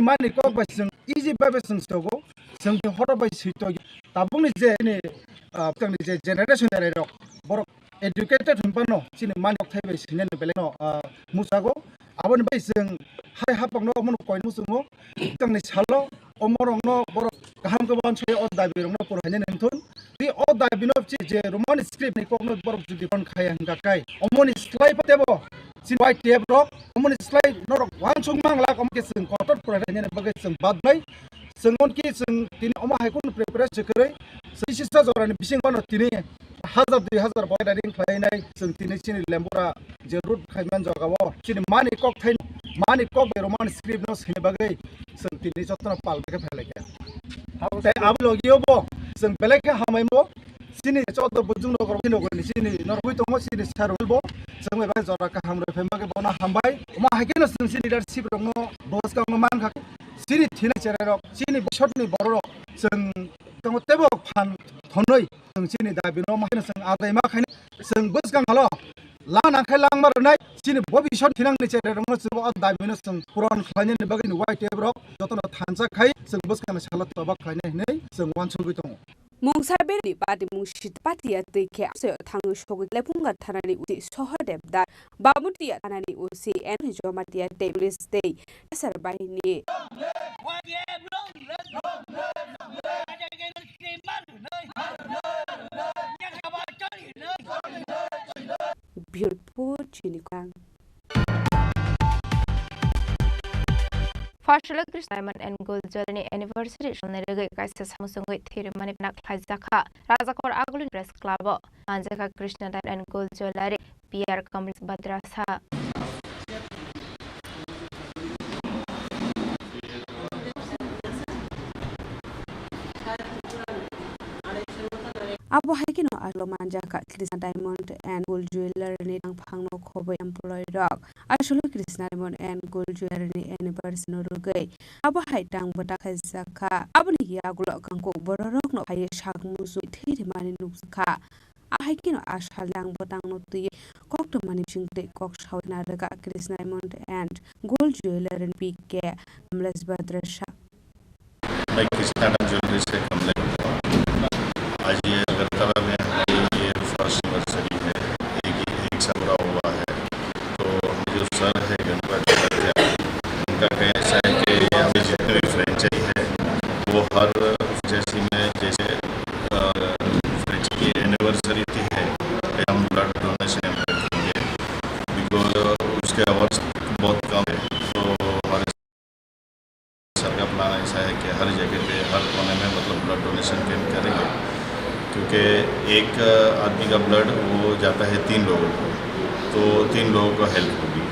Mani kok bai chwng easy bai bai chwng sogo, chwng ni horo bai swi tongya. Tabukni je ni, ah, bwtangni je generation rok, borok educated hwn phano chini mani kok thai bai swinani belai no, ah, muchago. Aboni bai chwng hai hapang no omono koi muchungo, bwtangni salo omorok no borok kaham khe wansai o dabi rok no pura hainani wngthun. Tei o dabi no chi je Roman script ni kok no borok jodi phone khaya hwnkha khe, omoni slai pa tebo chini Y T F rok, omoni slai norok wansuk mang lak, omo khe chwng kotor pura khainani bagwi chwng bad bai. Chwng on ki chwng tini omo hai kheno preparation kwrwi, chwng sisa jorani bising phano tini hazar dui hazar boi riding khlainai chwng tini chini Lembura je route khaiman jagao chini mani kok thai, mani kok bai Roman script no sini bagwi chwng tini jotono pal khe phailai kha. Tei abo logi o bo chwng belai khe hamai mo. Chini chodo bujung nokor, chini nokor ni chini norwi tongo, chini sir bo. Chwng bai bai jora kaham rwi phai bagwi bono hambai. Omo hai kheno chwng chini leadership rokno bwskang no man kha. Chini thina cherai rok, chini bosot ni borok rok chwng tongo tebo phan thonwi chwng chini dabi no ma kheno chwng adai ma khaini chwng bwskang halo. Lang nang khe lang ma rwnai, chini bobisot thinang ni cherai rokno chwng o dabi no chwng puron khlainani bagwi ni Y T F rok jotono thansa khai chwng bwskang ni salo tobak khlainai hinwi chwng uansugwi tongo. Mungsa bini bati mung sita patia twi khe amchaio thangwi sogwi Lephungar thanani O C Sohor Debdar, Bamutia thanani O C N Jomatia tei police tei Dasar bahini. Bureau Report, Chini Khorang. Pharsalo Krishna Diamond and Gold Jewellery ni anniversary salni rwgwi kaisa samung songwi thwi rwmani phana khlaijakha Rajakhor Agulini Press Club o. Manjakha Krishna Diamond and Gold Jewellery, P R Kamlesh Badrasa. Abo hai kheno aswk manjakha Krishna Diamond and Gold Jewellery ni tangphangno khobwi employee rok. Aswk Krishna Diamond and Gold Jewellery ni anniversary no rwgwi abo hai tang bwta khaijakha. Aboni yagulo kangkuk bororokno phaiwi sak muchung thwi rwmani nukjakha. Ahai kheno a salni tang bwtangno twiwi koktwmani bisingtwi kok sawi narwkha Krishna Diamond and Gold Jewellery P K Kamlesh Badrasa. मैं Krishna diamond jewellery से कमलेश हूँ। आज ये अगरतला में हमारी ये first anniversary है, एक, एक साल पूरा हुआ है। तो हम जो सर है गणपत आचार्य, उनका कहना है कि यहाँ पे जितने भी फ्रेंचाइजी है, वो हर फ्रेंचाइजी में जैसे, अ, फ्रेंचाइजी की एनिवर्सरी होती है, हम ब्लड डोनेशन रखेंगे, बिकॉज उसके आवर्स बहुत कम है। तो हमारे सर का प्लान ऐसा है कि हर जगह पे, हर कोने में, मतलब, ब्लड डोनेशन कैंप करेंगे, क्योंकि एक आदमी का ब्लड वो जाता है तीन लोगों को, तो तीन लोगों को हेल्प होगी।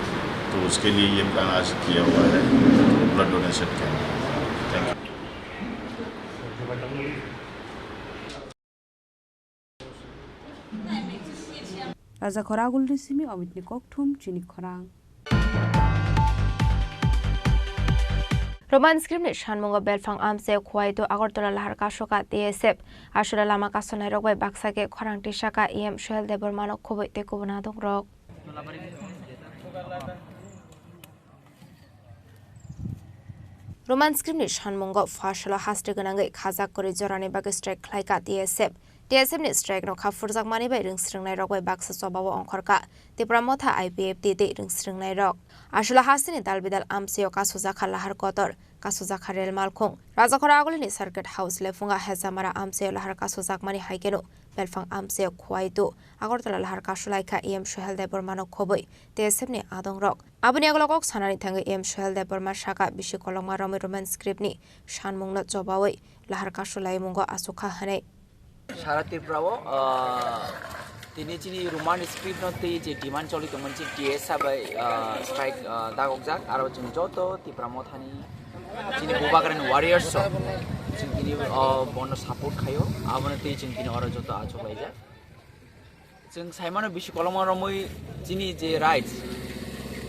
तो उसके लिए ये प्लान आज किया हुआ है, blood donation camp. Thank you. Rajakhor Agulini simi Omitni kokthum chini khorang. Roman script ni sanmungo belphang amchaio khuaitu Agartala lahar kasoka T S F. Aswla lama kasonai rok bai baksa khe khorang tisaka E M Suhel Debbarma no khobwi tei kubun adong rok. Roman script ni sanmungo pharsalo haste gwnangwi khajak kwrwi jorani bagwi strike khlaikha T S F. T S F ni strike no kha phurjakmani bai rwngsrwngnai rok bai baksa chobao ongkhorkha Tipra Motha I P F T tei rwngsrwngnai rok. Aswla hasteni dal bidal amchaio kasujakha lahar kotor, kasujakha rel malkhung. Rajakhor Agulini Circuit House lephunga Hejamara amchaio lahar kasujakmani hai kheno belphang amchaio khuaitu Agartala lahar kasulaikha E M Suhel Debbarma no khobwi T S F ni adong rok. Aboni yagulo kok sanani thangwi M Suhel Debbarma saka bisi kolokma romwi Roman script ni sanmungno chobawi lahar kasulaimung aswk kha hwnwi. Sara Tripura o, ah, tini chini Roman script no twi je demand choli tongmani chini T S F bai, ah, strike, ah, dagokjak, aro chwng joto Tipra Mothani chini Bubagrani warriors rok chwng tini, ah, bono support khaio, abono twi chwng tini oro joto achuk laijak. Chwng saimano bisi kolokma romwi chini je rights,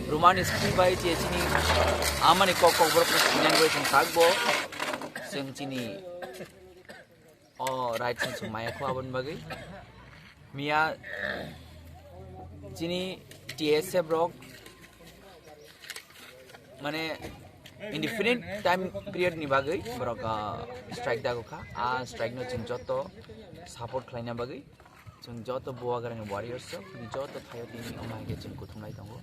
Roman script bai je chini amani kok kokborok no sinai bai chwng takbo chwng chini o rights no chwng maya kho aboni bagwi. Miya chini T S F rok mane indefinite time period ni bagwi borok, ah, strike dagokha. A strike no chwng joto support khlaina bagwi. Chwng joto Bubagrani warriors rok, chini joto thaio tini omo hai khe chwng kuthumlai tongo.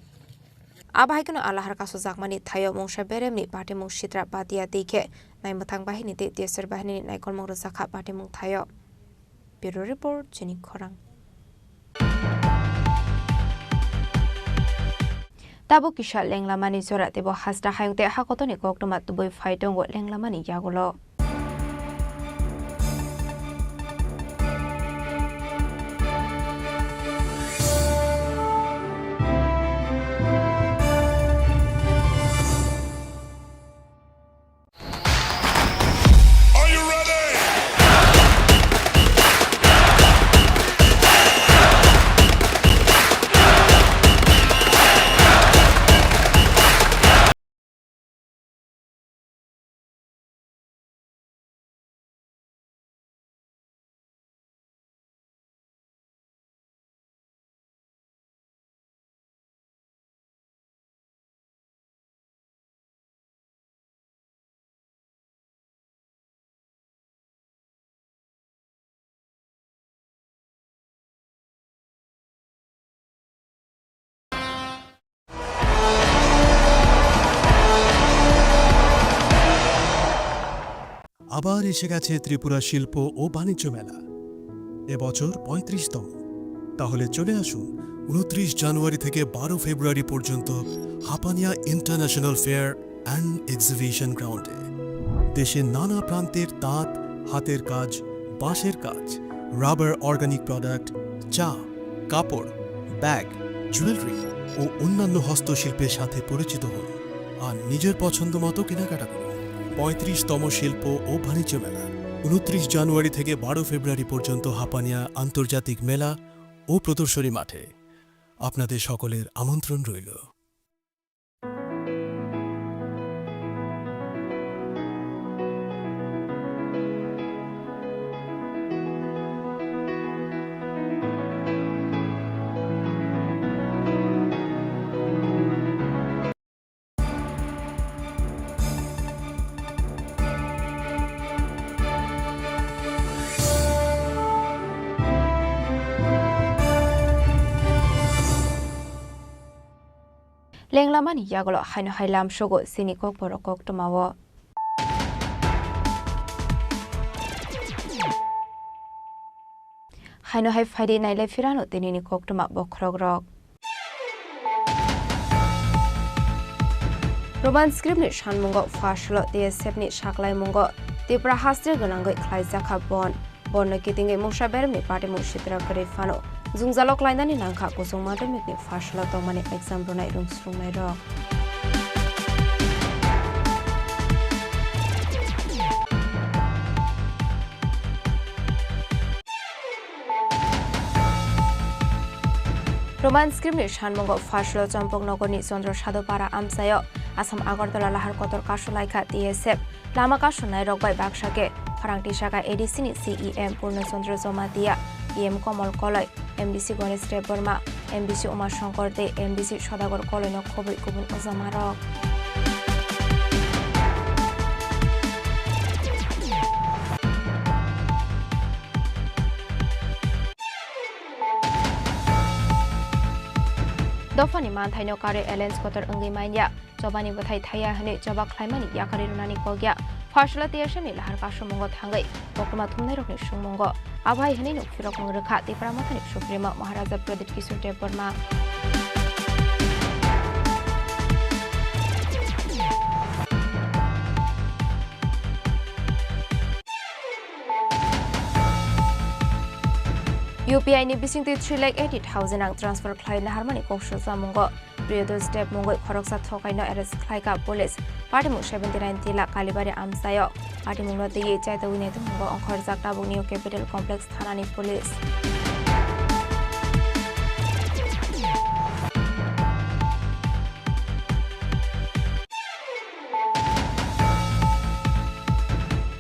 Abo hai kheno a lahar kasujakmani thaio mungsa beremni patimung sitra patiya twi khe naimwthang bahini tei T S R bahinini naikolmung rwjakha patimung thaio. Bureau Report, chini khorang. Tabuk kisa lenglamani jora teibo hasta hayung tei hakotoni koktwma tubui phai tongo lenglamani yagulo. আবার এসে গেছে ত্রিপুরা শিল্প ও বাণিজ্য মেলা। এবছর পঁয়ত্রিশতম। তাহলে চলে আসুন ঊনত্রিশ জানুয়ারি থেকে বারো ফেব্রুয়ারি পর্যন্ত Hapania international fair and exhibition গ্রাউন্ডে দেশের নানা প্রান্তের তাঁত, হাতের কাজ, বাঁশের কাজ, রাবার অর্গানিক প্রোডাক্ট, চা, কাপড়, ব্যাগ, জুয়েলারি ও অন্যান্য হস্তশিল্পের সাথে পরিচিত হন আর নিজের পছন্দ মতো কেনাকাটা করুন। পঁয়ত্রিশতম শিল্প ও বাণিজ্য মেলা, ঊনত্রিশ জানুয়ারি থেকে বারো ফেব্রুয়ারি পর্যন্ত হাপানিয়া আন্তর্জাতিক মেলা ও প্রদর্শনী মাঠে। আপনাদের সকলের আমন্ত্রণ রইল। Lenglamani yagulo haino hai lamsogo chini kokborok koktwmao. Haino hai phaidi nailai phirano tinini koktwma bokhorokrok. Roman script ni sanmungo pha solo T S F ni saklaimungo Tipra haste gwnangwi khlaijakha bon. Borno kitingwi mungsa beremni patimung sitra kwrwi phano jwngjalo klainani nangkha kuchung madhyamikni pha solo tongmani exam rwnai rwngsrwngnairok. Roman script ni sanmungo pha solo Champaknagar ni Chandra Sadhu Para amchaio Assam Agartala lahar kotor kasulaikha T S F. Lama kasonai rok bai baksa khe khorang tisaka A D C ni C E M Purno Chandra Jamatia, E M Komol Koloi, M D C Ganesh Debbarma, M D C Uma Shankar tei M D C Sodagar Koloi no khobwi kubun ojama rok. Dophani manthaino karwi alliance kotor wngwi manya. Chobani bwthai thaiya hwnwi choba khlaimani yakarwi rwnani kok ya. Pha solo T S F ni lahar kasonmungo thangwi koktwma thumnairokni sungmungo abo hai hwnwi nuk phirokmung rwkha Tipra Mothani Supremo Maharaja Pradyut Kishore Debbarma. U P I ni bisingtwi three lakh eighty thousand ang transfer khlai naharmani kok sujamungo. Priyodos Deb mungwi khoroksa thokaino arrest khlaikha police. Patimung seventy nine tila Kalibari amchaio. Patimungno twiwi chaitogwi naitukmungo ongkhorjak tabuk New Capital Complex thanani police.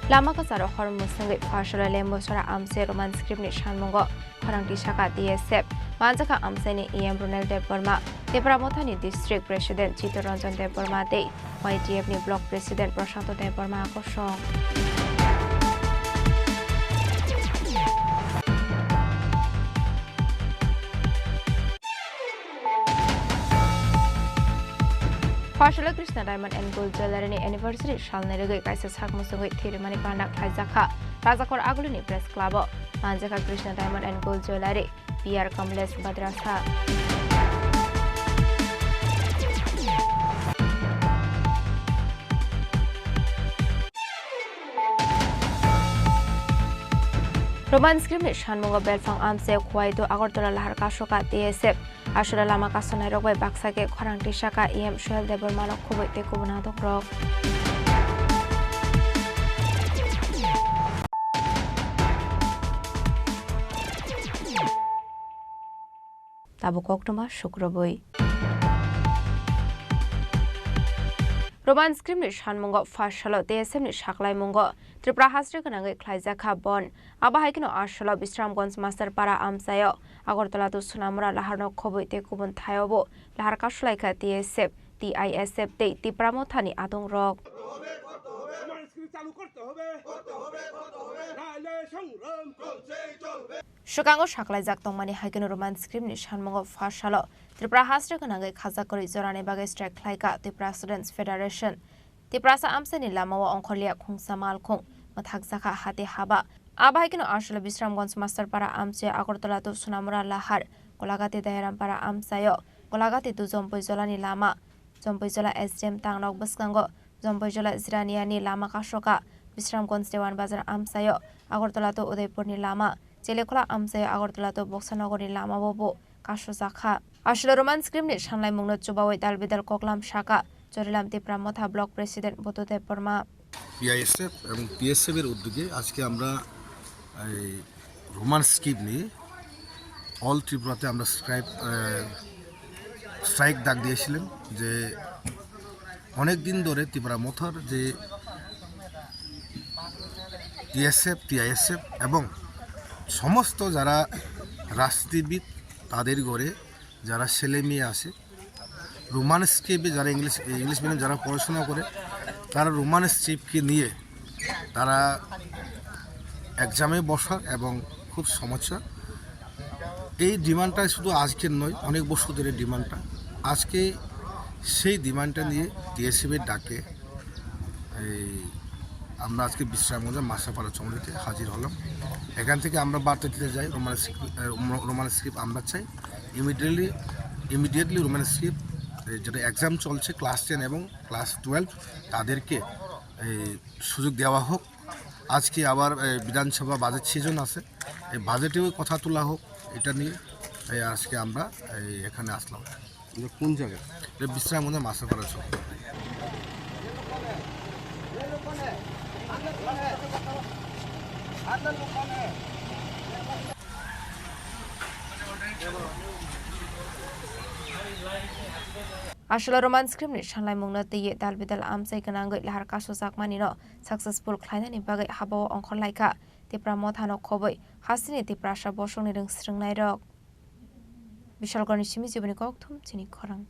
Lama kwcharo hor mwswngwi pha solo Lembosora amchai Roman script ni sanmungo khorang tisaka T S F manjakha amchaini E M Ronel Debbarma, Tipra Mothani District President Chittaranjan Debbarma tei Y T F ni Block President Prashanto Debbarma kosong. Pha solo Krishna Diamond and Gold Jewellery ni anniversary salni rwgwi kaisa sak mwswngwi thirimani panda khlaijakha Rajakor Agulini Press Club o. Manjakha Krishna Diamond and Gold Jewellery, P R Kamlesh Badrasa. Roman script ni sanmungo belphang amchaio Khowaidu Agartala lahar kasoka T S F. Aswra lama kasonai rok bai baksa khe khorang tisaka E M Suhel Debbarmano khobwi tei kubun adongrok. Tabuk koktwma sukrubwi. Roman script ni sanmungo pha solo T S F ni saklaimungo Tripura hastri gwnangwi khlaijakha bon. Abo hai kheno aswla Bisramganj Masterpara amchaio Agartala to Sonamura laharno khobwi tei kubun thaiobo lahar kasulaikha T S F, T I S F tei Tipra Mothani adongrok. Swkango saklaijak tongmani hai kheno Roman script ni sanmungo pha salo Tripura hastri gwnangwi khajak kwrwi jorani bagwi strike khlaikha Tripura Students Federation. Tiprasa amchaini lamao ongkhorliya khungsa malkhung, mwthakjakha hati haba. Abo hai kheno aswla Bisramganj Masterpara amchaio Agartala to Sonamura lahar, Golagati Dayarampara amchaio, Golagati to Jompui Jolani lama, Jompoijola S D M tangnok bwskango Jompoijola Jiraniani lama kasoka, Bisramganj Dewan Bazar amchaio Agartala to Udaipurni lama, Chelekhola amchaio Agartala to Boksanogorni lamao bo kasojakha. Aswk Roman script ni sanlaimungno chubawi dalbidal koklam saka Chorilam Tipra Motha Block President Buddhadev Verma. T I S F এবং টিএসএফ এর উদ্যোগে আজকে আমরা এই Roman script নিয়ে অল ত্রিপুরাতে আমরা স্ট্রাইক, আহ, স্ট্রাইক ডাক দিয়েছিলেন যে অনেক দিন ধরে ত্রিপুরা মথার যে টিএসএফ, টিআইএসএফ এবং সমস্ত যারা রাজনীতিবিদ, তাদের ঘরে যারা ছেলে মেয়ে আছে, রোমান স্ক্রিপ্টে যারা ইংলিশ, ইংলিশ মিডিয়াম যারা পড়াশোনা করে, তারা রোমান স্ক্রিপ্টকে নিয়ে তারা এক্সামে বসার এবং খুব সমস্যা। এই ডিমান্ডটা শুধু আজকের নয়, অনেক বছর ধরে ডিমান্ডটা। আজকে সেই ডিমান্ডটা নিয়ে টিএসএফ এর ডাকে এই আমরা আজকে বিশ্রামগঞ্জে মাসাপাড়া চৌমুহনীতে হাজির হলাম। এখান থেকে আমরা বার্তা দিতে যাই, রোমান স্ক্রিপ্ট, আহ, রোমান স্ক্রিপ্ট আমরা চাই। ইমিডিয়েটলি, ইমিডিয়েটলি রোমান স্ক্রিপ্ট, এই যেটা এক্সাম চলছে ক্লাস টেন এবং ক্লাস টুয়েলভ, তাদেরকে এই সুযোগ দেওয়া হোক। আজকে আবার, এই, বিধানসভা বাজেট সিজন আছে, এই বাজেটেও কথা তোলা হোক, এটা নিয়ে, এই, আজকে আমরা, এই, এখানে আসলাম। এটা কোন জায়গা? এটা বিশ্রামগঞ্জের মাসাপাড়া চৌক। Aswk Roman script ni sanlaimungno twiwi dalbidal amchai gwnangwi lahar kasojakmani no successful khlainani bagwi habao ongkhorlaikha Tipra Mothano khobwi hasteni Tiprasa bosongni rwng swrwngnairok. Bishalgarhni simi jiboni kokthum chini khorang.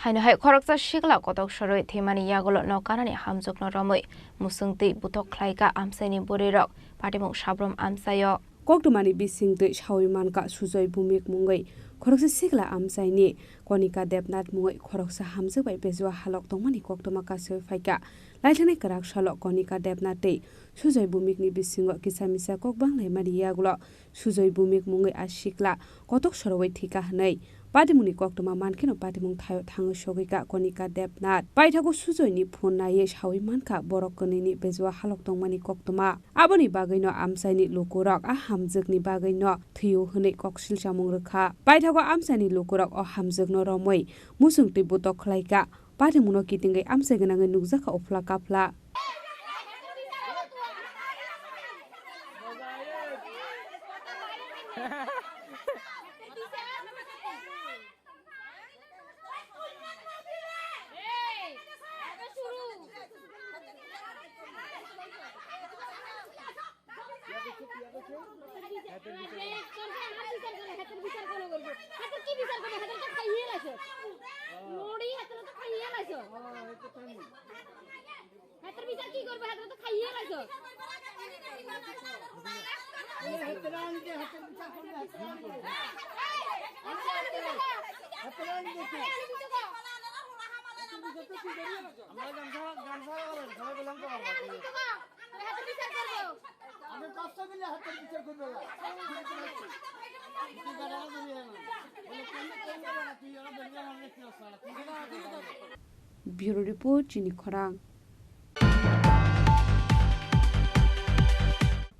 Haino hai khoroksa sikla kotok sorwi thwimani yagulo nok kanani hamjwkno romwi musung twi buthok khlaikha amchaini bwrwirok, patimung sabrum amchaio. Koktwmani bisingtwi sawi mankha Sujoy Bhumik mungwi khoroksa sikla amchaini Konika Debnath mungwi khoroksa hamjwk bai bejua halok tongmani koktwma kasawi phaikha. Laithanai kwrak salo Konika Debnath tei Sujoy Bhumikni bisingo kisa misa kok banglaimani yagulo Sujoy Bhumik mungwi a sikla kotok sorowi thwikha hwnwi patimungni koktwma mankheno patimung thaio thangwi sogwikha Konika Debnath. Paithago Sujoyni phone naiwi sawi mankha borok kwnwini bejua halok tongmani koktwma. Aboni bagwino amchaini lukurok a hamjwkni bagwino thwio hwnwi koksilchamung rwkha. Paithago amchaini lukurok o hamjwkno romwi musung twi butok khlaikha. Patimungno kitingwi amchai gwnangwi nukjakha uphla kaphla. Bureau Report, Chini Khorang.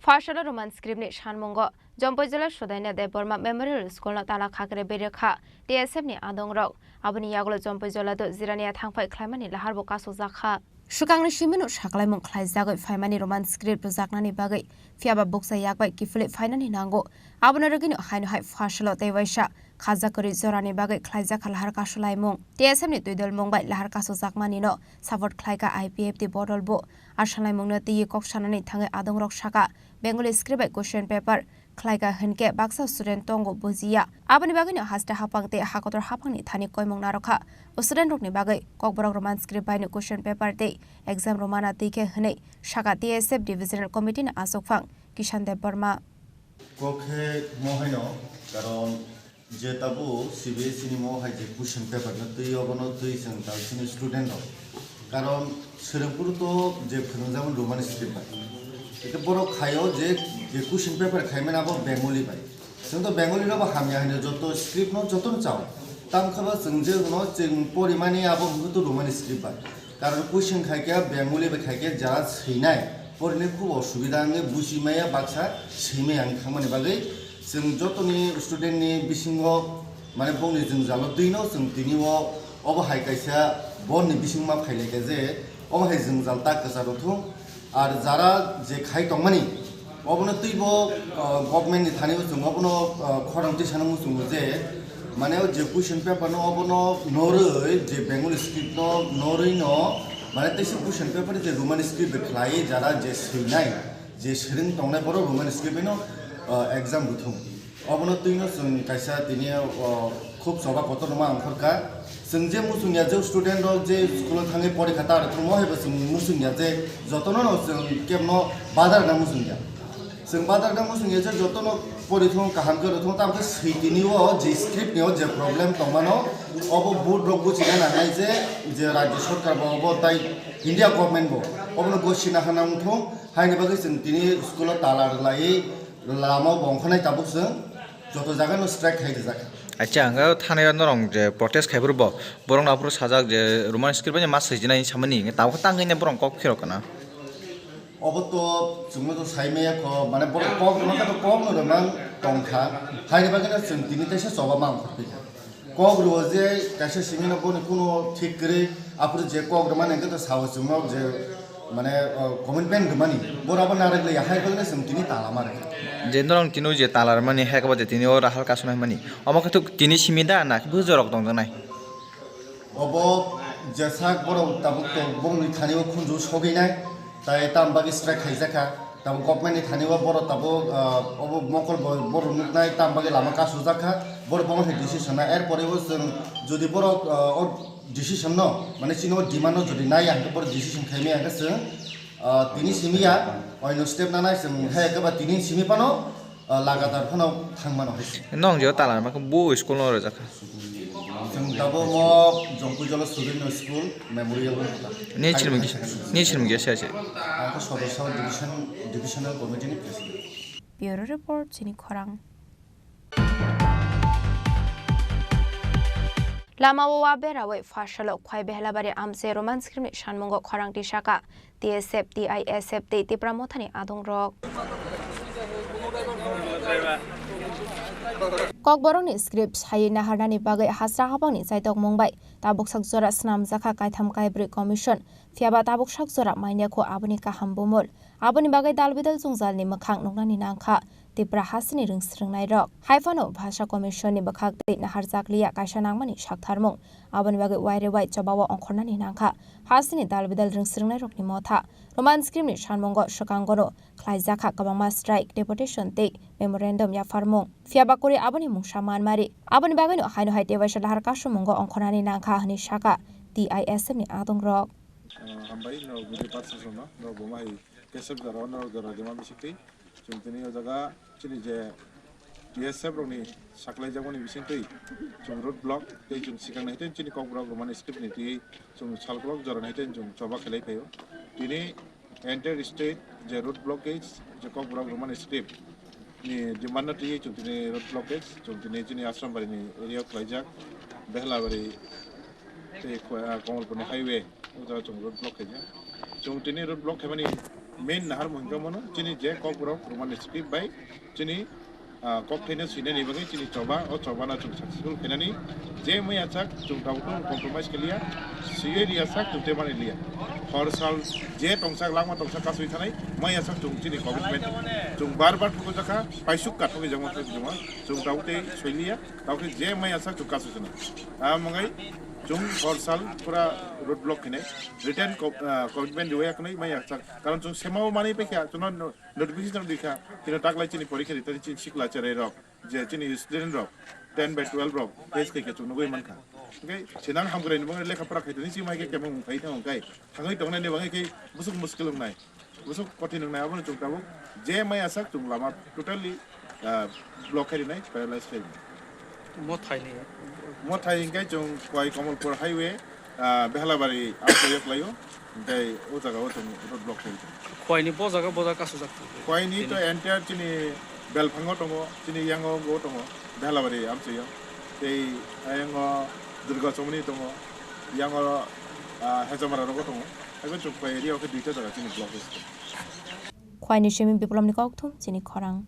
Pharsalo Roman script ni sanmungo Jompoijala Sudaina Debbarma Memorial School no tala khakre berwi kha T S F ni adongrok. Aboni yagulo Jompoijala do Jirania thangphai khlaimani laharbo kasojakha. Swkangni simino saklaimung khlaijagwi phaimani Roman script rwjaknani bagwi, phiyaba bukcha yak bai kiphilwi phainani nango. Abono rwgwino haino hai pharsalo tei waisa khajak kwrwi jorani bagwi khlaijak kha lahar kasolaimung. T S F ni twidulmung bai lahar kasojakmani no support khlaikha I P F T bodol bo. A sanlaimungno twiwi kok sanani thangwi adongrok saka, Bengali script bai question paper khlaikha hinkhe baksa student tongo bujiya. Aboni bagwino haste haphang tei hakotor haphangni thani koimung narwkha. O student rokni bagwi Kokborok Roman script baino question paper tei exam rwmana twi khe hwnwi saka T S F Divisional Committee ni achukphang Kishan Debbarma. Kok khe mo haino, karon je tabuk C B S E ni mo hai je question paper no twi, obono twi chwng tal chini student rok. Karon swrwngphuru to je phwrwngjak mani Roman script bai. Eke borok khaio je, je question paper khaimani abo Bengali bai. Chwng to Bengali no bo hamya hino, joto script no joto no chao. Tam khe bo chwng je no chwng porimani abo hwnkhe to Roman script bai. Karon question khai khe Bengali bai khai khe jara swinai. Porinai khub osubida wngwi buji maya baksa swimai ang thangmani bagwi chwng jotoni student ni bisingo mane bongni jwngjalo twi no chwng tini o obo hai kaisa bor ni bisingma phailai kha je obo hai jwngjal ta kwcharo thung. Ar jara je khai tongmani, obono twibo, ah, government ni thani bo chwng obono, ah, khorang twi sana muchungo je, mane o je question paper no obono norwi je Bengali script no norwi no, mane teisa question paper je Roman script bai khlai jara je swinai, je swrwng tongnai borok Roman script bai no, ah, exam bo thung. Obono twino chwng kaisa tini, o, khub choba kotorma ongkhorkha. Chwng je muchungya je student rok je school o thangwi porikha ta rwthwngmo haibo chwng muchungya je jotono no chwng kebno badar na muchungya. Chwng badar na muchungya je jotono porithwng kaham khe rwthwng tamkhe swi tini o je script ni o je problem tongmano obo board rok buchina nangnai je, je rajya sarkar bo obo tai India government bo obono gosina hana wngthwng haini bagwi chwng tini school o tala rwlaiwi Lama o bo ongkhornai tabuk chwng joto jaga no strike khai rijak. Acha, ang o thani o norong je protest khai phuru bo, borok no aphuru sajak je Roman script bai ma swijinai samani, tabuk tangwi ne borok kok phirok kana. Obo to chwngno to sai maya kho, mane borok kok rwma khe to kok no rwmang tongkha, haini bagwi no chwng tini teisa choba ma ongkhor phikha. Kok rwo je kaisa simi no boni kuno thik kwrwi, aphuru je kok rwmani hwnkhe to sao chwngno je, mane, o, commitment rwmani, boro abo narwk liya, hai bagwi no chwng tini tala ma rwkha. Je norok tini je tala rwmani, hai khe bo je tini o Rahul Kasu nai mani. Omo khe to tini simi da, na khe bujorok tongjaknai? Obo je sak borok tabuk to bongni thani o khunju sogwi nai, tai tam bagwi strike khaijak kha. Tabuk government ni thani o borok tabuk, ah, obo mokol bo borok nuknai tam bagwi lama kasujak kha, borok bono hai decision na. Er pore o chwng jodi borok, ah, o decision no, mane chini o demand no jodi nai ya hwnkhe borok decision khai maya hwnkhe chwng, ah, tini simi ya, oino step nanai chwng hai khe ba tini simi phano, ah, lagatar phano thang mano hai se. Nong je o tala ma khe bo school no rwjak kha. Chwng tabuk mo Jongkuijalo Sudin School Memorial Hospital. Ni chirmung kisa, ni chirmung kisa se. Ang khe Sodor South Division, Divisional Committee ni President. Bureau Report, chini khorang. Lama o wa berawi Phasalok Khwai Behlabari Amche Roman script ni sanmungo khorang tisaka. T S F, T I S F tei Tipra Mothani adongrok. Kokborokni script sai naharnani bagwi hasra habangni chaitokmung bai tabuksak jora swnamjakha kaitham kaibrwi commission, phiyaba tabuksak jora manya kho aboni kaham bumul. Aboni bagwi dal bidal jwngjalni mwkhang nuknani nangkha. Tipra hasteni rwngsrwngnairok. Hai phano Bhasha Commission ni bwkhak tei naharjakliya kaisa nangmani saktharmung. Aboni bagwi wairewai chobao ongkhornani nangkha hasteni dalbidal rwngsrwngnairokni motha. Roman script ni sanmungo swkangono khlaijakha kwbangma strike, deputation tei memorandum yapharmung. Phiyaba kwrwi aboni mungsa manmari. Aboni bagwino haino hai tewaisa lahar kasumungo ongkhornani nangkha hwnwi sakha T I S F ni adongrok. Ah, hambai, norok video pass rwchapma, norok bo ma hai kesep jora o norok jora rwma bisingtwi. Chwng tini o jaga chini je T S F rokni saklaijakmani bisingtwi chwng road block tei chwng swkang nai tei chini kokborok Roman script ni twi chwng salkolok jora nai tei chwng choba khlai phaio. Tini entire state je road blockage je kokborok Roman script ni demand no twiwi chwng tini road blockage chwng tini chini Asrambari ni area o khlaijak, Behlabari tei Ko-, ah, Komolpur ni highway. O jaga chwng road block khaijak. Chwng tini road block khaimani main naharmung hwnkhe mano chini je kokborok Roman script bai chini, ah, kok thaino swinani bagwi chini choba, o chobano chwng successful khainani je maya sak chwng tabuk compromise khailiya, swiwi liya sak chwng tei mani liya. Hor sal je tongsak langma tongsak kasui thanai maya sak chwng chini commitment chwng bar bar thukujakha, paisuk kathokjak ma thukujakma chwng tabuk tei soiliya, tabuk je maya sak chwng kasui swnam. Amongai chwng hor sal pura road block khainai. Written co-, ah, commitment riwi yakwnwi maya sak. Karon chwng semao manwi paikha, chwngno no-, notification rikha. Kino taklai chini porikha ri, tani chini sikla cherai rok, je chini student rok, ten by twelve rok, test khaikha chwng nugwi mankha. Hwnkhe sinang hamkrai ni bagwi lekha pora khaitani chini hai khe kemang khai thang khai. Thangwi tongnai ni bagwi khe busuk muskil wngnai. Busuk kothin wngnai abono chwng tabuk je maya sak chwng lama totally, ah, block khai rinai, paralyze khai rinai. Mothai ni? Mothai hwnkhe chwng Khwai Komolpur highway, ah, Behlabari amchai o khlaio, hwnkhe o jaga o chwng road block khai rinai. Khwai ni bo jaga bo jaga kasujak. Khwai ni to entire chini Belphango tongo, chini yango bo tongo, Belabari amchio. Tei ayango Durga Chomoni tongo, yango, ah, Hejamara rogo tongo. Abo chukpai area o khe duita jaga chini block office. Khwaini simi Biplomni kokthum chini khorang.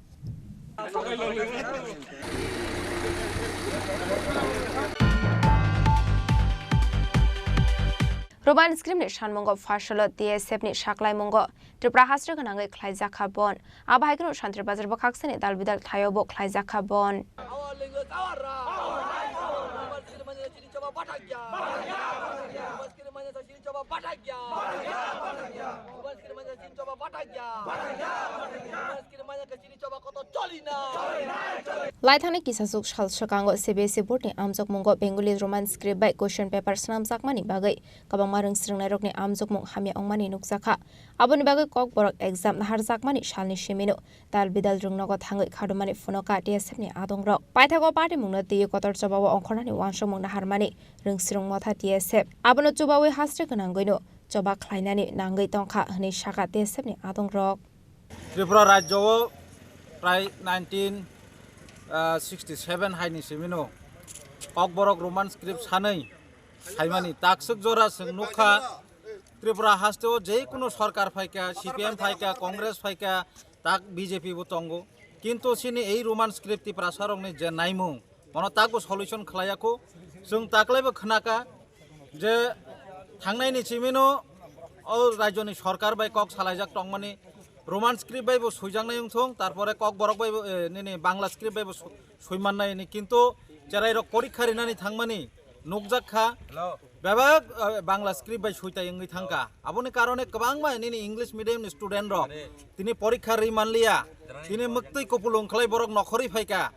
Roman script ni sanmungo pharsalo T S F ni saklaimungo Tripura hasteo gwnangwi khlaijakha bon. Abo hai kheno Santri Bazar bwkhaksani dal bidal khlaio bo khlaijakha bon. Laithani kisasuk sal swkango C B S E board ni amjokmungo Bengali Roman script bai question paper swnamjakmani bagwi kwbangma rwngsrwngnairokni amjokmung hamya wngmani nukjakha. Aboni bagwi Kokborok exam naharjakmani salni simino dal bidal rwngnogo thangwi khadumani phunoka T S F ni adongrok. Paithago party mungno twiwi kotor chobao ongkhornani uansukmung naharmani rwngsrwng motha T S F. Abono chubawi haste gwnangwino choba khlainani nangwi tongkha hwnwi sakha T S F ni adongrok. Tripura rajyo o prai nineteen sixty seven haini simino Kokborok Roman script sanwi khaimani takswk jora chwng nukha. Tripura hasteo je kuno sorkar phaikha, C P M phaikha, Congress phaikha, tak B J P bo tongo. Kintu chini ei Roman script Tiprasarokni je naimung, bono takbo solution khlaiya kho. Chwng taklaibo khnaka je thangnaini simino o rajyoni sorkar bai kok salaijak tongmani Roman script bai bo suijaknai wngthung, tarpore Kokborok bai bo, eh, nini Bangla script bai bo su-, suimannai hini. Kintu cherairok porikha rinani thangmani nukjak kha. Bebak, eh, Bangla script bai suitai wngwi thangkha. Aboni karone kwbangma nini English medium ni student rok tini porikha ri manliya, tini mwktwi kupulung khlai borok nokhorwi phaikha.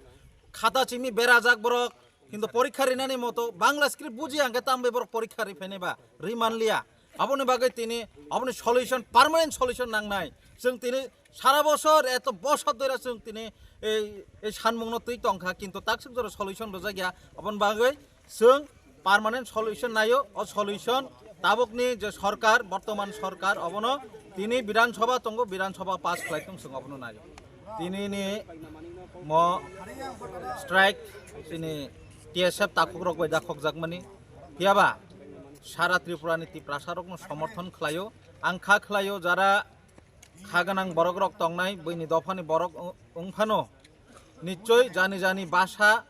Khata chimi berajak borok, kintu porikha rinani moto Bangla script buji angkhe tambai borok porikha ri phainai ba ri manliya. Aboni bagwi tini aboni solution, permanent solution nangnai. Chwng tini sara bosor, eto bosor doira chwng tini ei, ei sanmungno twi tongkha, kintu takswk jora solution rwjakya. Aboni bagwi chwng permanent solution naio. O solution tabukni je sorkar, bortoman sorkar, obono tini Bidhan Sabha tongo, Bidhan Sabha pass khlai tong chwng obono naio. Tinini mo strike chini T S F takhukrok bai dakhokjakmani. Phiyaba sara Tripurani Tiprasarokno somorthon khlaio. Ang kha khlaio, jara kha gwnang borokrok tongnai, buini dophani borok wng-, wngphano nichoi jani jani basa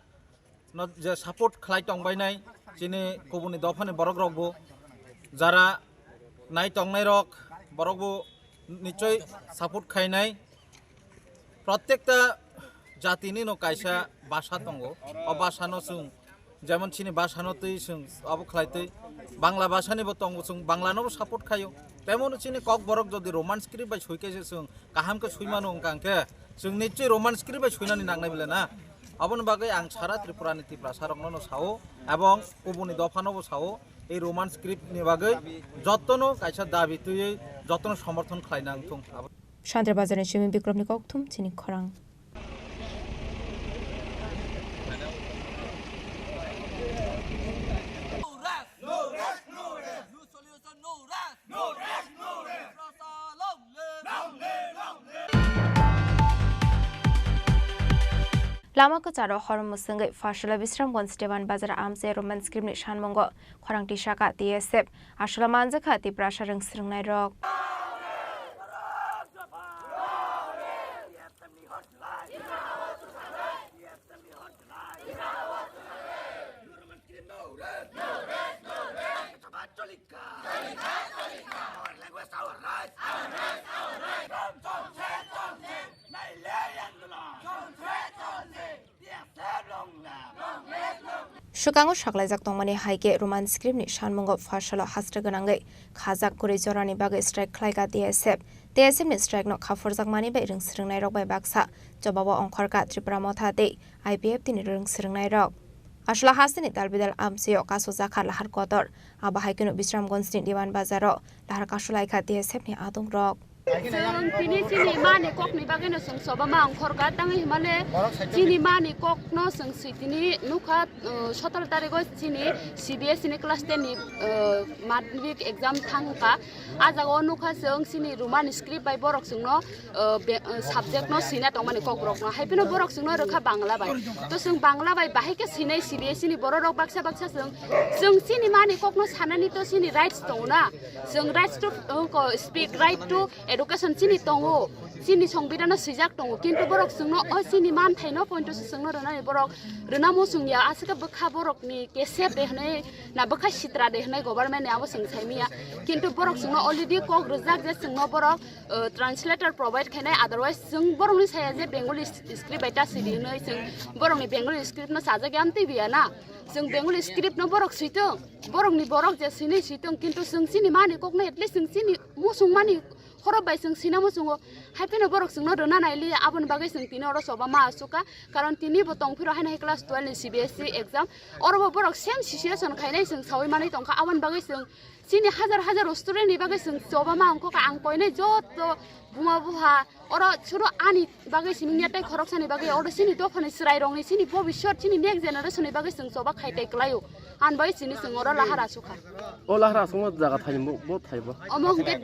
no je support khlai tongbainai chini kubuni dophani borokrokbo, jara nai tongnairok borokbo nichoi support khainai. Protekta jatini no kaisa basa tongo, o basa no chwng jemon chini basa no twi chwng abo khlai twi Bangla basa ni bo tongo, chwng Bangla no bo support khaio. Temon chini Kokborok jodi Roman script bai sui khe se chwng kaham khe sui mano wngkha hwnkhe chwng nichoi Roman script bai suinani nangnai bole na. Aboni bagwi ang sara Tripura ni Tiprasa rok no no sao ebong kubuni dopha no bo sao, ei Roman script ni bagwi jotono kaisa dabi twiwi jotono somorthon khlai nang thung. Sandra Bazar ni simi Bikromni kokthum chini khorang. Lama kwcharo hor mwswngwi Pharsala Bisramganj Dewan Bazar amchai Roman script ni sanmungo khorang tisaka T S F. Aswla manjakha Tiprasa rwngsrwngnairok. Swkango saklaijak tongmani hai khe Roman script ni sanmungo Pharsalo haste gwnangwi khajak kwrwi jorani bagwi strike khlaikha T S F. T S F ni strike no khapurjakmani bai rwngsrwngnairok bai baksa chobao ongkhorkha Tripura Motha tei I P F T ni rwngsrwngnairok. Aswla hasteni dalbidal amchio kasojakha lahar kotor. Abo hai kheno Bisramganj ni Diwan Bazaro lahar kasulaikha T S F ni adongrok. Chwng tini chini mani kokni bagwino chwng choba ma ongkhorkha, tangwi hwnmale chini mani kokno chwng swi tini nukha, uh, sotoro tarigo chini C B S E ni class ten ni, uh, madhyamik exam thangkha. A jagao nukha chwng chini Roman script bai borok chwngno, uh, be-, uh, subject no swina tongmani kokborokno. Hai phano borok chwngno rwkha Bangla bai. To chwng Bangla bai bahai khe swinai C B S E ni bororok baksa baksa chwng, chwng chini mani kokno sanani to chini rights tongo na. Chwng rights to, uh, ko speak, right to education chini tongo. Chini songbidano swijak tongo. Kintu borok chwngno o chini manthaino pointo se chwngno rwnani borok rwna muchung ya. Aswk bwkha borokni kesep de hwnwi na bwkha sitra de hwnwi government ni abo chwng saimanya. Kintu borok chwngno already kok rwjak je chwngno borok uh, translator provide khainai, otherwise chwng borokni saya je Bengali s-, script bai ta sidi hinwi chwng borokni Bengali script no sajak ya amtwi biya na. Chwng Bengali script no borok switwng, borokni borok je swinwi switwng, kintu chwng chini mani kokno at least chwng chini muchung mani khorok bai chwng swina muchungo. Hai phano borok chwngno rwna nailiya, aboni bagwi chwng tini oro choba ma asukha, karon tini bo tongphiro haino hai class twelve ni C B S E exam, oro bo borok same situation khainai chwng sawi manwi tongkha, aboni bagwi chwng chini hajar hajar student ni bagwi chwng choba ma ongkha, ang koinai joto buma buha oro suru ani bagwi simi ya tei khoroksani bagwi oro chini dophani chwrairokni chini bobiswt chini next generation ni bagwi chwng choba khai tei kwlaio. Ani bagwi chini chwng oro lahar asukha. O lahar asukma jaga thani bo, bo thai bo. Omo hwnkhe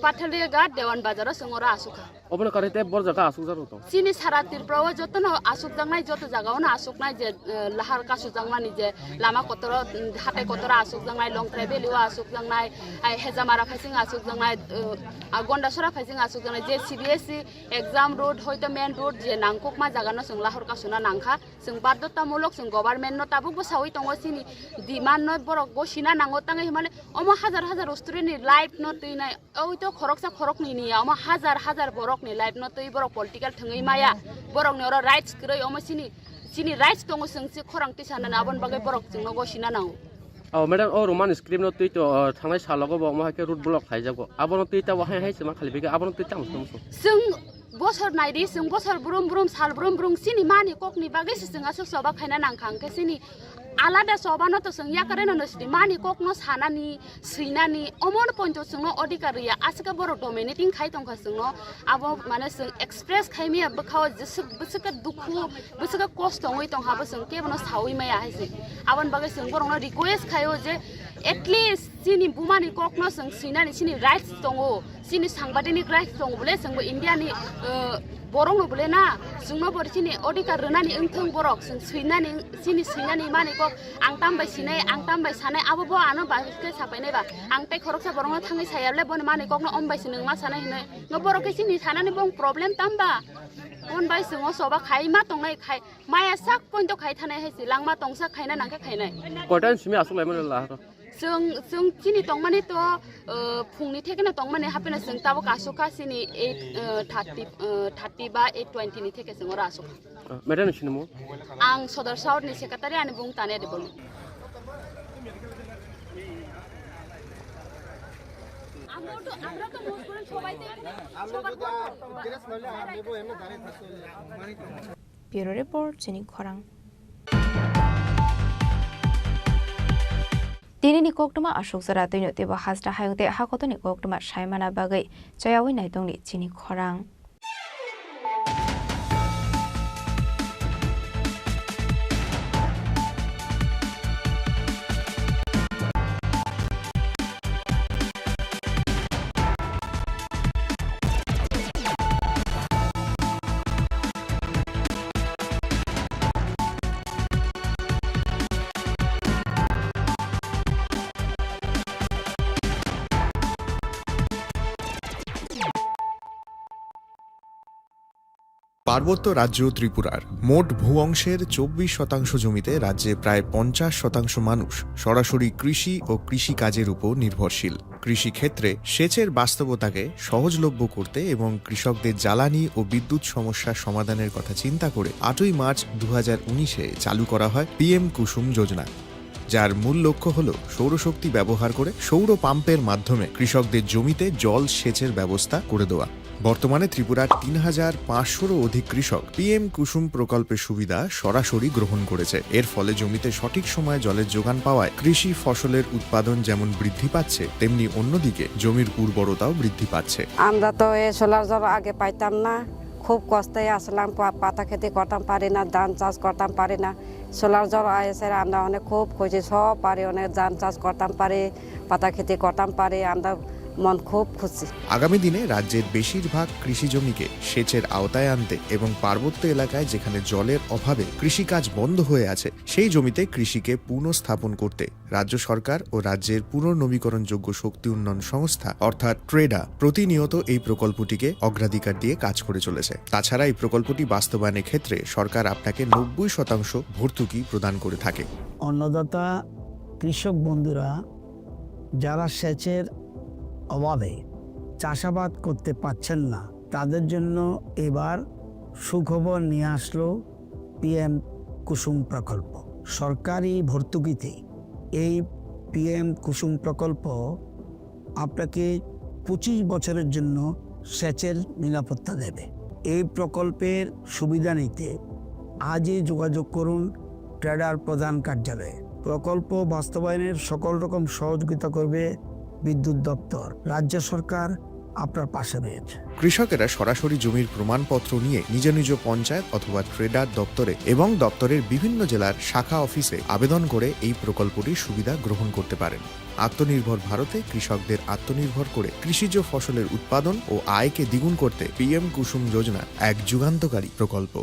Pathalia Ghat Dewan Bazar o chwng oro asukha. Obono karwi tei bor jaga asukjak rok tong. Chini sara Tripura o jotono asukjaknai, joto jaga ono asuknai je, eh, lahar kasujakmani je lama kotoro, mm, hatai kotoro asukjaknai, Longtrai Valley o asukjaknai, ai Hejamara phaising asukjaknai, eh, a Gondasora phaising asukjaknai je C B S E exam road hoito main road je nangkukma jaga no chwng lahar kasuna nangkha. Chwng baddotamulok chwng government no tabukbo sawi tongo chini demand no borok gosina nango tangwi hwnmale omo hajar hajar student ni life no twinai. Oito khoroksa khoroknwi ni ya, omo hajar hajar borokni life no twi borok political thwngwi maya. Borokni oro rights kwrwi, omo chini, chini rights tongo, chwng se khorang tisa nani, aboni bagwi borok chwngno gosina nango. Oh, madam, oh, Roman script no twi to, oh, thangnai salogo bo omo hai khe road block khaijago. Abono twi ta bo hai hai se ma khali bege, abono twi ta musu musu. Chwng bosor naidi, chwng bosor brum brum, sal brum brum, chini mani kokni bagwi se chwng aswk choba khaina nangkha, hwnkhe chini alada choba no to chwng yakareno no sidi mani kokno sanani, swinani, omo no pointo chwngno odhikar rwya, aswk borok dominating khai tongkha chwngno, abo mane chwng express khai maya bwkhao jeswk bwswk khe dukhu, bwswk khe kosto wngwi tongkha, bo chwng kebono sawi maya hai se. Aboni bagwi chwng borokno request khaio je at least chini bumani kokno chwng swinani chini rights tongo, chini sangbadenik rights tongo bole, chwngbo India ni, uh, borokno bole na, chwngno bo chini odhikar rwnani wngthung borok, chwng swinani, chini swinani mani kok ang tam bai sinai, ang tam bai sanai, abo bo ano bai khe sapainai ba. Ang tei khoroksa borokno thangwi saya le, boni mani kokno om bai se nwng ma sanai hinwi. No borok khe chini sanani bong problem tam ba? Bon bai chwng o choba khai ma tongnai khai, maya sak pointo khai thanai hai se, langma tongsa khaina nangkhe khainai. Koitan simi aswk lai mano lahar? Chwng, chwng chini tongmani to, uh, phungni thekeno tongmani hapheno chwng tabuk asukha chini eight, uh, thirty, uh, thirty ba eight twenty ni theke chwng oro asukha. Ah, madam ni sinimo? Ang Sodor South ni secretary, ani bung Tania Debbarma. Bureau Report, Chini Khorang. Tinini koktwma aswk jora twino teibo hasta hayung tei hakotoni koktwma saimana bagwi chayawi naitongni Chini Khorang. পার্বত্য রাজ্য ত্রিপুরার মোট ভূ অংশের চব্বিশ শতাংশ জমিতে রাজ্যে প্রায় পঞ্চাশ শতাংশ মানুষ সরাসরি কৃষি ও কৃষিকাজের উপর নির্ভরশীল। কৃষিক্ষেত্রে সেচের বাস্তবতাকে সহজলভ্য করতে এবং কৃষকদের জ্বালানি ও বিদ্যুৎ সমস্যা সমাধানের কথা চিন্তা করে আটই মার্চ দু হাজার উনিশে চালু করা হয় পিএম কুসুম যোজনা। যার মূল লক্ষ্য হল সৌরশক্তি ব্যবহার করে সৌর পাম্পের মাধ্যমে কৃষকদের জমিতে জল সেচের ব্যবস্থা করে দেওয়া। বর্তমানে ত্রিপুরার তিন হাজার পাঁচশোরও অধিক কৃষক পিএম কুসুম প্রকল্পের সুবিধা সরাসরি গ্রহণ করেছে। এর ফলে জমিতে সঠিক সময়ে জলের যোগান পাওয়ায় কৃষি ফসলের উৎপাদন যেমন বৃদ্ধি পাচ্ছে, তেমনি অন্যদিকে জমির উর্বরতাও বৃদ্ধি পাচ্ছে। আমরা তো এই সোলার জল আগে পাইতাম না, খুব কষ্টে আসলাম, পা-, পাতা খেতে করতাম পারি না, ধান চাষ করতাম পারি না। সোলার জল এসে আমরা অনেক খুব খুশি, সব পারি, অনেক ধান চাষ করতাম পারি, পাতা খেতে করতাম পারি, আমরা মন খুব খুশি। আগামী দিনে রাজ্যের বেশিরভাগ কৃষি জমিকে সেচের আওতায় আনতে এবং পার্বত্য এলাকায় যেখানে জলের অভাবে কৃষিকাজ বন্ধ হয়ে আছে, সেই জমিতে কৃষিকে পুনঃস্থাপন করতে রাজ্য সরকার ও রাজ্যের পুনর্নবীকরণযোগ্য শক্তি উন্নয়ন সংস্থা অর্থাৎ ট্রেডা প্রতিনিয়ত এই প্রকল্পটিকে অগ্রাধিকার দিয়ে কাজ করে চলেছে। তাছাড়া এই প্রকল্পটি বাস্তবায়নের ক্ষেত্রে সরকার আপনাকে নব্বই শতাংশ ভর্তুকি প্রদান করে থাকে। অন্নদাতা কৃষক বন্ধুরা যারা সেচের অভাবে চাষাবাদ করতে পারছেন না, তাদের জন্য এবার সুখবর নিয়ে আসলো পিএম কুসুম প্রকল্প। সরকারি ভর্তুকিতে এই পিএম কুসুম প্রকল্প আপনাকে পঁচিশ বছরের জন্য সেচের নিরাপত্তা দেবে। এই প্রকল্পের সুবিধা নিতে আজই যোগাযোগ করুন ট্রেডার প্রধান কার্যালয়ে। প্রকল্প বাস্তবায়নের সকল রকম সহযোগিতা করবে বিদ্যুৎ দপ্তর। রাজ্য সরকার আপনার পাশে রয়েছে। কৃষকেরা সরাসরি জমির প্রমাণপত্র নিয়ে নিজ নিজ পঞ্চায়েত অথবা ট্রেডার দপ্তরে এবং দপ্তরের বিভিন্ন জেলার শাখা অফিসে আবেদন করে এই প্রকল্পটির সুবিধা গ্রহণ করতে পারেন। আত্মনির্ভর ভারতে কৃষকদের আত্মনির্ভর করে কৃষিজ ফসলের উৎপাদন ও আয়কে দ্বিগুণ করতে পিএম কুসুম যোজনা এক যুগান্তকারী প্রকল্প।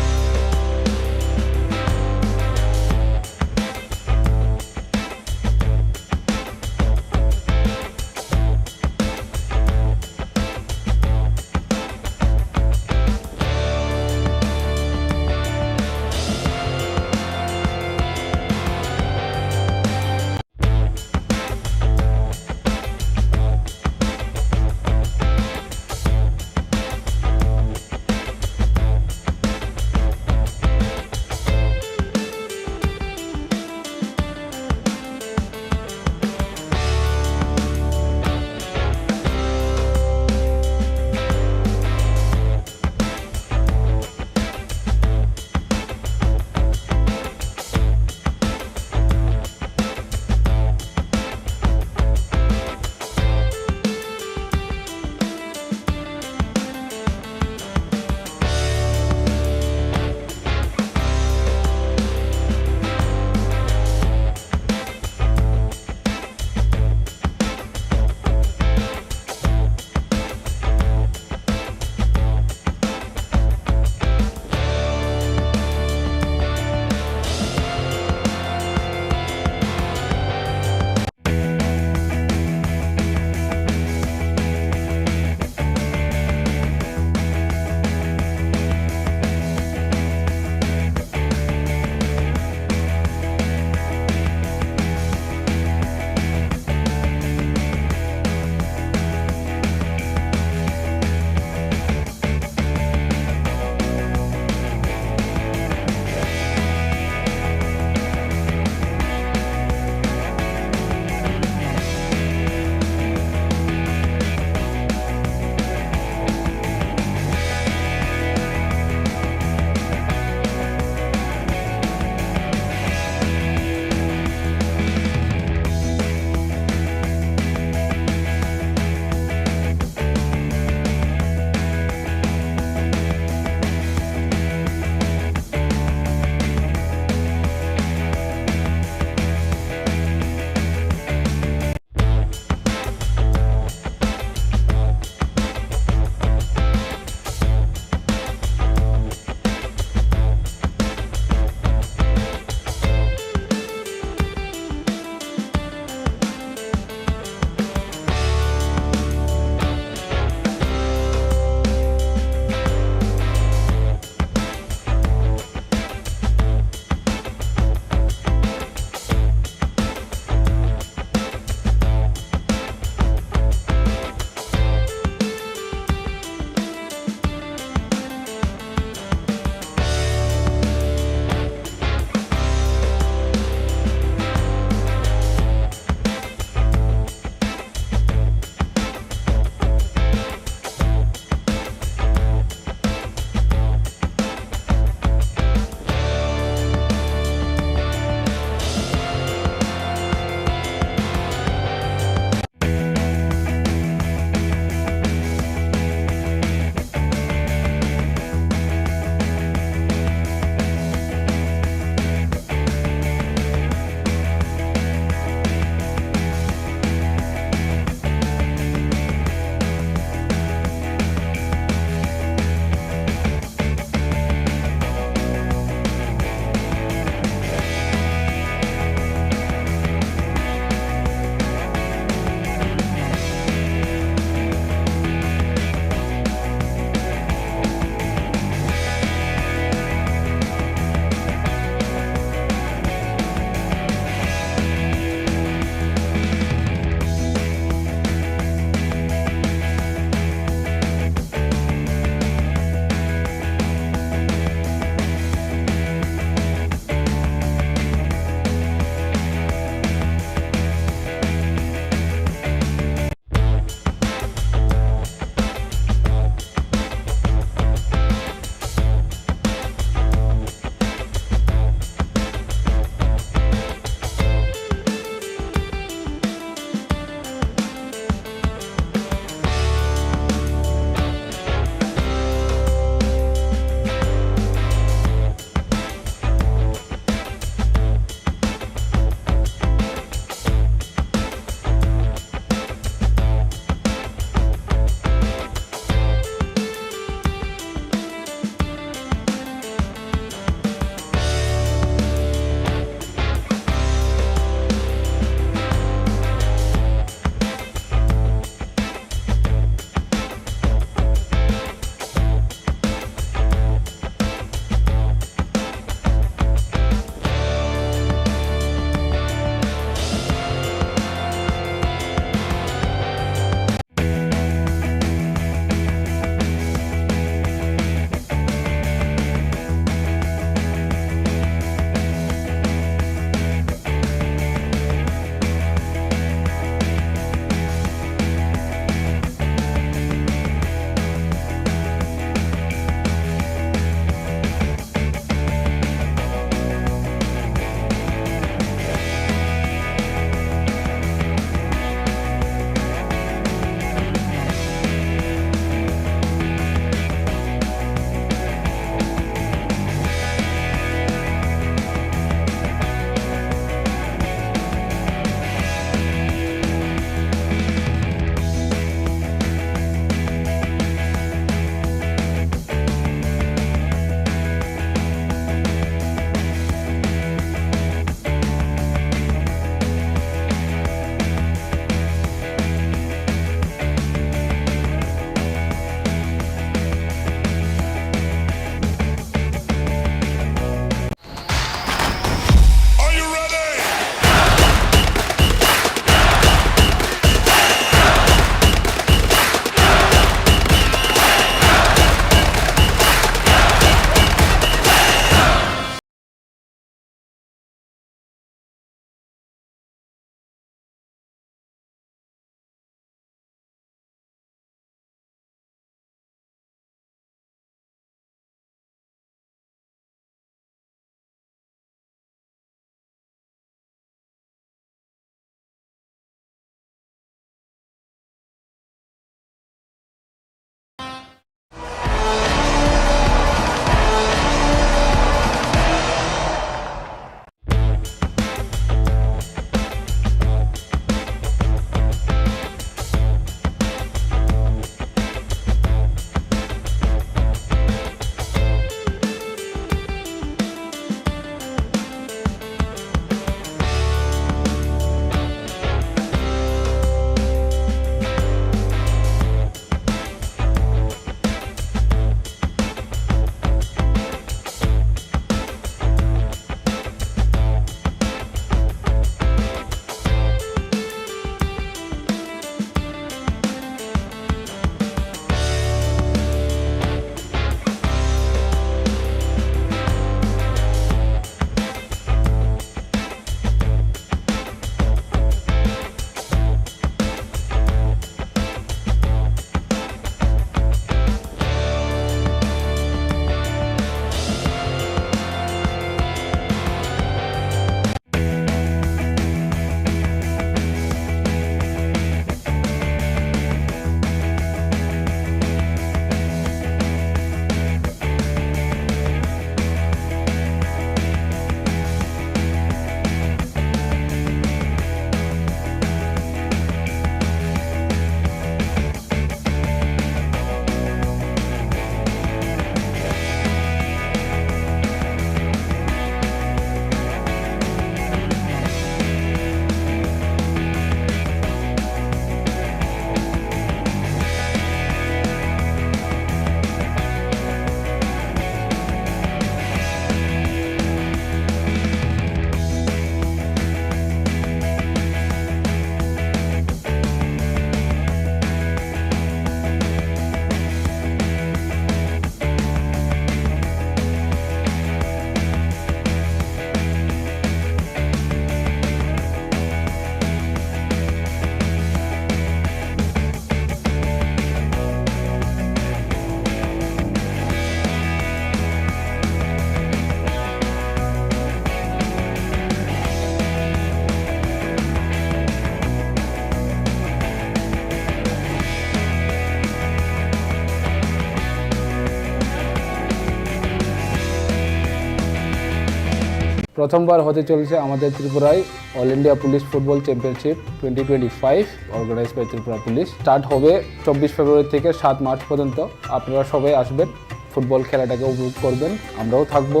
প্রথমবার হতে চলেছে আমাদের ত্রিপুরায় all India police football championship twenty twenty five, organise by Tripura police. Start হবে চব্বিশ ফেব্রুয়ারি থেকে সাত মার্চ পর্যন্ত। আপনারা সবাই আসবেন, ফুটবল খেলাটাকে উপভোগ করবেন, আমরাও থাকবো,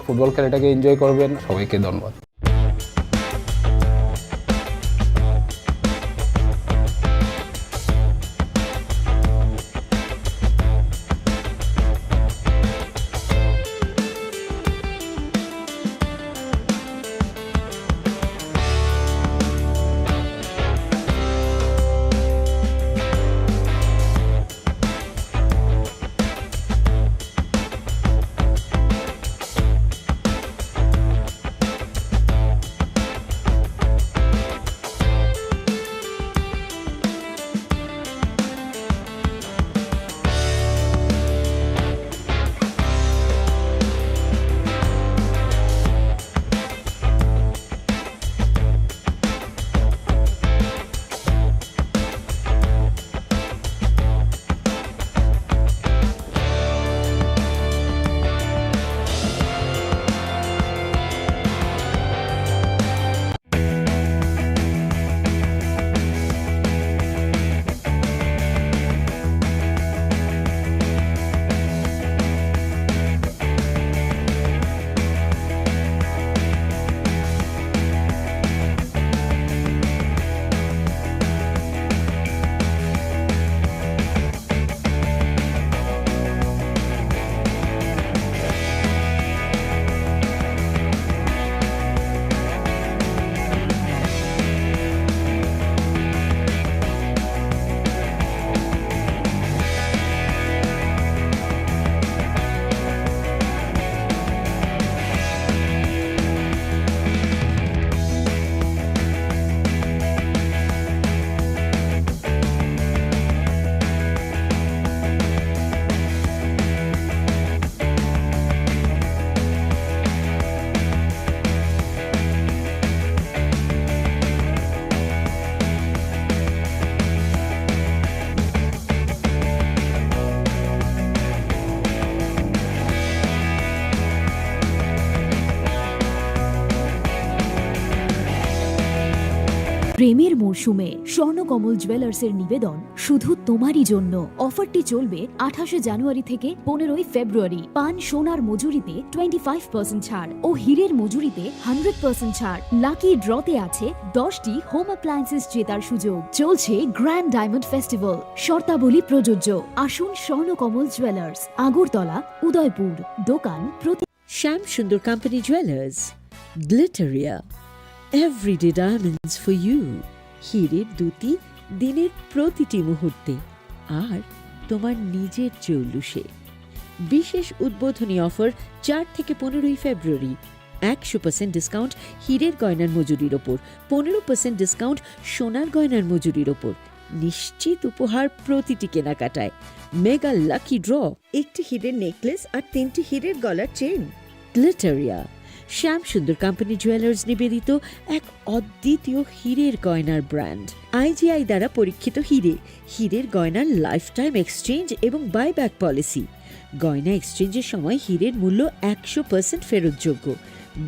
ফুটবল খেলাটাকে এনজয় করবেন। সবাইকে ধন্যবাদ। প্রেমের মরশুমে স্বর্ণকমল জুয়েলার্সের নিবেদন শুধু তোমারই জন্য। অফারটি চলবে আঠাশে জানুয়ারি থেকে পনেরোই ফেব্রুয়ারি। পান সোনার মজুরিতে টোয়েন্টি ফাইভ পার্সেন্ট ছাড় ও হীরের মজুরিতে হান্ড্রেড পার্সেন্ট ছাড়। লাকি ড্রতে আছে দশটি হোম অ্যাপ্লায়েন্সেস জেতার সুযোগ। চলছে গ্র্যান্ড ডায়মন্ড ফেস্টিভ্যাল, শর্তাবলী প্রযোজ্য। আসুন স্বর্ণকমল জুয়েলার্স, আগরতলা, উদয়পুর। দোকান প্রতি Shyam Sundar company jewellers, Glitteria, everyday diamonds for you. হীরের দ্যুতি দিনের প্রতিটি মুহূর্তে, আর তোমার নিজের জৌলুসে। বিশেষ উদ্বোধনী অফার চার থেকে পনেরোই ফেব্রুয়ারি। একশো পার্সেন্ট ডিসকাউন্ট হীরের গয়নার মজুরির ওপর, পনেরো পার্সেন্ট ডিসকাউন্ট সোনার গয়নার মজুরির ওপর। নিশ্চিত উপহার প্রতিটি কেনাকাটায়। মেগা লাকি ড্র, একটি হীরের নেকলেস আর তিনটি হীরের গলার চেইন। গ্লিটারিয়া, শ্যাম সুন্দর কোম্পানি জুয়েলার্স নিবেদিত এক অদ্বিতীয় হীরের গয়নার ব্র্যান্ড। আইজিআই দ্বারা পরীক্ষিত হীরে, হীরের গয়নার লাইফ টাইম এক্সচেঞ্জ এবং বাইব্যাক পলিসি। গয়না এক্সচেঞ্জের সময় হীরের মূল্য একশো পার্সেন্ট ফেরতযোগ্য।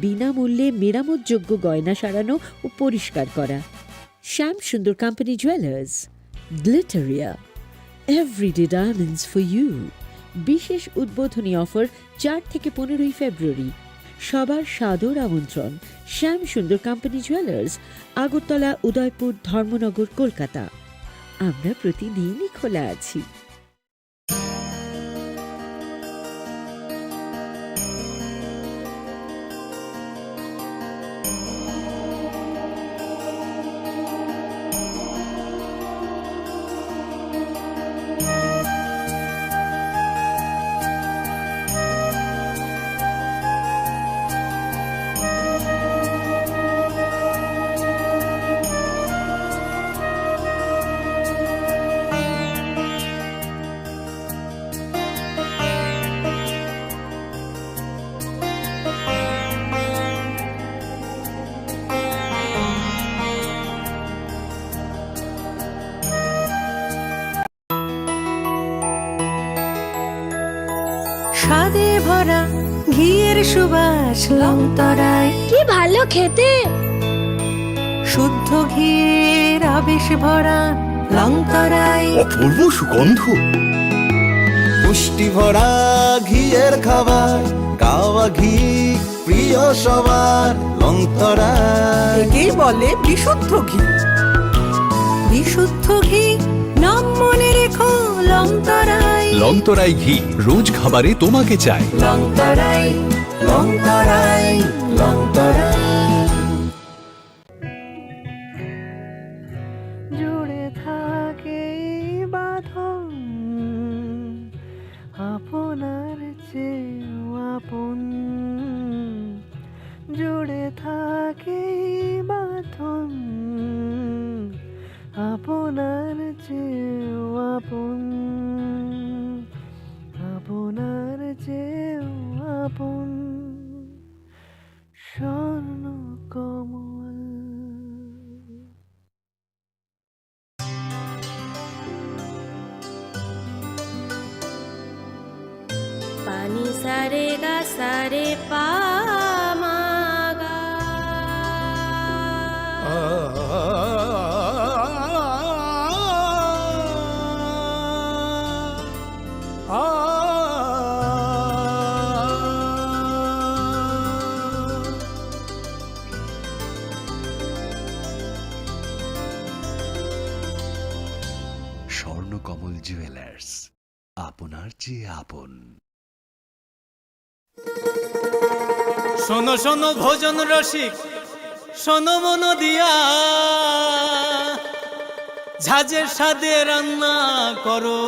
বিনামূল্যে মেরামতযোগ্য গয়না সারানো ও পরিষ্কার করা। Shyam Sundar company jewellers, Glitteria, everyday diamonds for you. বিশেষ উদ্বোধনী অফার চার থেকে পনেরোই ফেব্রুয়ারি। সবার সাদর আমন্ত্রণ। শ্যাম সুন্দর কোম্পানি জুয়েলার্স, আগরতলা, উদয়পুর, ধর্মনগর, কলকাতা। আমরা প্রতিদিনই খোলা আছি। স্বাদে ভরা ঘিয়ের সুবাস লংতরাই। কি ভালো খেতে। শুদ্ধ ঘিয়ের আবেশ ভরা লংতরাই। অপূর্ব সুগন্ধ। পুষ্টি ভরা ঘিয়ের খাবার, গাওয়া ঘি প্রিয় সবার, লংতরাই। একেই বলে বিশুদ্ধ ঘি। বিশুদ্ধ ঘি, নাম মনে রেখো, লংতরাই। লংতরাই ঘি, রোজ খাবারে তোমাকে চাই। লংতরাই, লংতরাই, লংতরাই। জুড়ে থাকে এই বাঁধন, আপনার চেয়েও আপন। জুড়ে থাকে এই বাঁধন, আপনার চেয়েও আপন, আপনার চেয়েও আপন। Swarna Kamal. Pani sare ga sare pa ma ga. Swarnakamal jewellers, আপনার চেয়ে আপন। শোনো শোনো ভোজন রসিক, শোনো মন দিয়া, ঝাঁঝের স্বাদে রান্না করো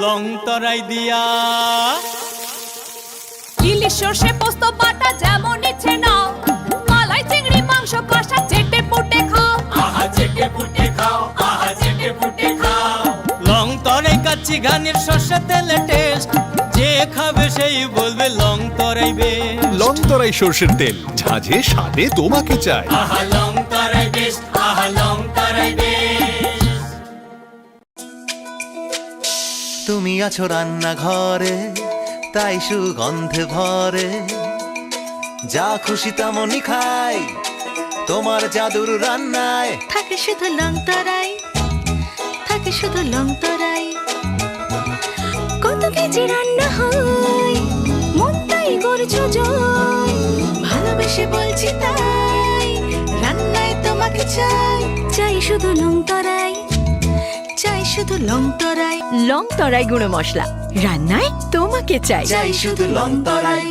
লং তরাই দিয়া। ইলিশ সর্ষে পোস্ত বাটা যেমন ইচ্ছে নাও, মালাই চিংড়ি মাংস কষা চেটে পুটে খাও। আহা চেটে পুটে খাও, আহা চেটে পুটে খাও। লং তরাই কাচ্চি ঘানির সর্ষে তেলে টেস্ট, যে খাবে সেই বলবে লং তরাই বেস্ট। লং তরাই সর্ষের তেল, ঝাঁঝে স্বাদে তোমাকে চাই। আহা লং তরাই বেস্ট, আহা লং তরাই বেস্ট। তুমি আছো রান্নাঘরে, তাই সুগন্ধে ভরে। যা খুশি তেমনই খাই, তোমার জাদুর রান্নায়। থাকে শুধু লং তরাই, থাকে শুধু লং তরাই। কত কেজি রান্না হয়, মনটাই করছো জয়। ভালোবেসে বলছি তাই, রান্নায় তোমাকে চাই। চাই শুধু লং তরাই, চাই শুধু লং তরাই। লং তরাই গুঁড়ো মশলা, রান্নায় তোমাকে চাই। চাই শুধু লং তরাই।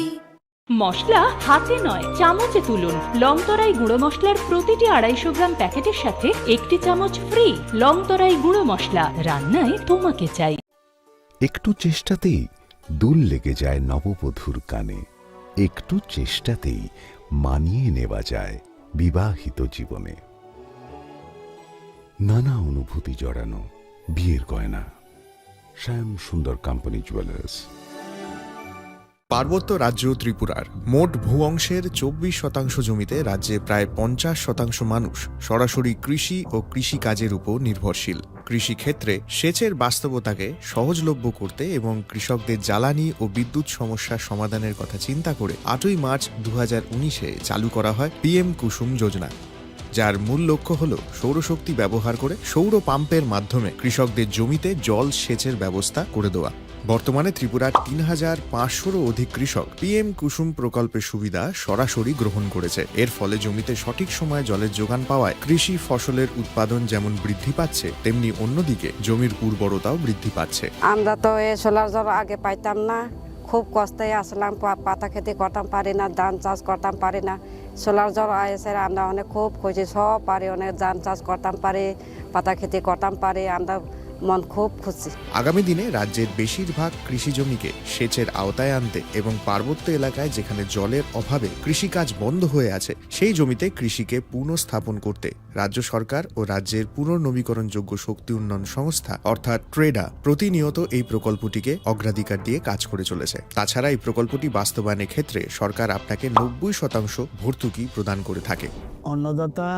মশলা হাতে নয়, চামচে তুলুন। লং তরাই গুঁড়ো মশলার প্রতিটি আড়াইশো গ্রাম প্যাকেটের সাথে একটি চামচ ফ্রি। লং তরাই গুঁড়ো মশলা, রান্নায় তোমাকে চাই। একটু চেষ্টাতেই দুল লেগে যায় নববধূর কানে। একটু চেষ্টাতেই মানিয়ে নেওয়া যায় বিবাহিত জীবনে। নানা অনুভূতি জড়ানো বিয়ের গয়না। শ্যাম সুন্দর কোম্পানি জুয়েলার্স। পার্বত্য রাজ্য ত্রিপুরার মোট ভূ অংশের চব্বিশ শতাংশ জমিতে রাজ্যে প্রায় পঞ্চাশ শতাংশ মানুষ সরাসরি কৃষি ও কৃষি কাজের উপর নির্ভরশীল। কৃষিক্ষেত্রে সেচের বাস্তবতাকে সহজলভ্য করতে এবং কৃষকদের জ্বালানি ও বিদ্যুৎ সমস্যা সমাধানের কথা চিন্তা করে আটই মার্চ দু হাজার উনিশে চালু করা হয় পিএম কুসুম যোজনা, যার মূল লক্ষ্য হল সৌরশক্তি ব্যবহার করে সৌর পাম্পের মাধ্যমে কৃষকদের জমিতে জল সেচের ব্যবস্থা করে দেওয়া। বর্তমানে ত্রিপুরার তিন হাজার পাঁচশোরও অধিক কৃষক পিএম কুসুম প্রকল্পের সুবিধা সরাসরি গ্রহণ করেছে। এর ফলে জমিতে সঠিক সময়ে জলের যোগান পাওয়ায় কৃষি ফসলের উৎপাদন যেমন বৃদ্ধি পাচ্ছে, তেমনি অন্যদিকে জমির উর্বরতাও বৃদ্ধি পাচ্ছে। আমরা তো এ সোলার জল আগে পাইতাম না, খুব কষ্টে আসলাম, পা-, পাতা খেতে করতাম পারি না, ধান চাষ করতাম পারি না। সোলার জল আইসে আমরা অনেক খুব খুশি, সব পারি, অনেক ধান চাষ করতাম পারি, পাতা খেতে করতাম পারি, আমরা মন খুব খুশি। আগামী দিনে রাজ্যের বেশিরভাগ কৃষি জমিকে সেচের আওতায় আনতে এবং পার্বত্য এলাকায় যেখানে জলের অভাবে কৃষিকাজ বন্ধ হয়ে আছে, সেই জমিতে কৃষিকে পুনঃস্থাপন করতে রাজ্য সরকার ও রাজ্যের পুনর্নবীকরণযোগ্য শক্তি উন্নয়ন সংস্থা অর্থাৎ ট্রেডা প্রতিনিয়ত এই প্রকল্পটিকে অগ্রাধিকার দিয়ে কাজ করে চলেছে। তাছাড়া এই প্রকল্পটি বাস্তবায়নের ক্ষেত্রে সরকার আপনাকে নব্বই শতাংশ ভর্তুকি প্রদান করে থাকে। অন্নদাতা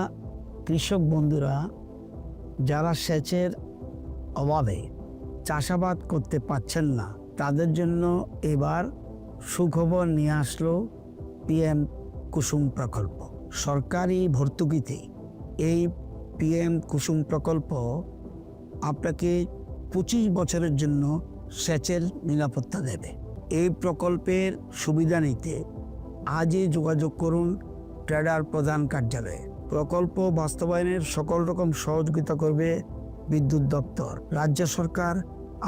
কৃষক বন্ধুরা যারা সেচের অভাবে চাষাবাদ করতে পারছেন না, তাদের জন্য এবার সুখবর নিয়ে আসলো পিএম কুসুম প্রকল্প। সরকারি ভর্তুকিতে এই পিএম কুসুম প্রকল্প আপনাকে পঁচিশ বছরের জন্য সেচের নিরাপত্তা দেবে। এই প্রকল্পের সুবিধা নিতে আজই যোগাযোগ করুন ট্রেডার প্রধান কার্যালয়ে। প্রকল্প বাস্তবায়নের সকল রকম সহযোগিতা করবে বিদ্যুৎ দপ্তর। রাজ্য সরকার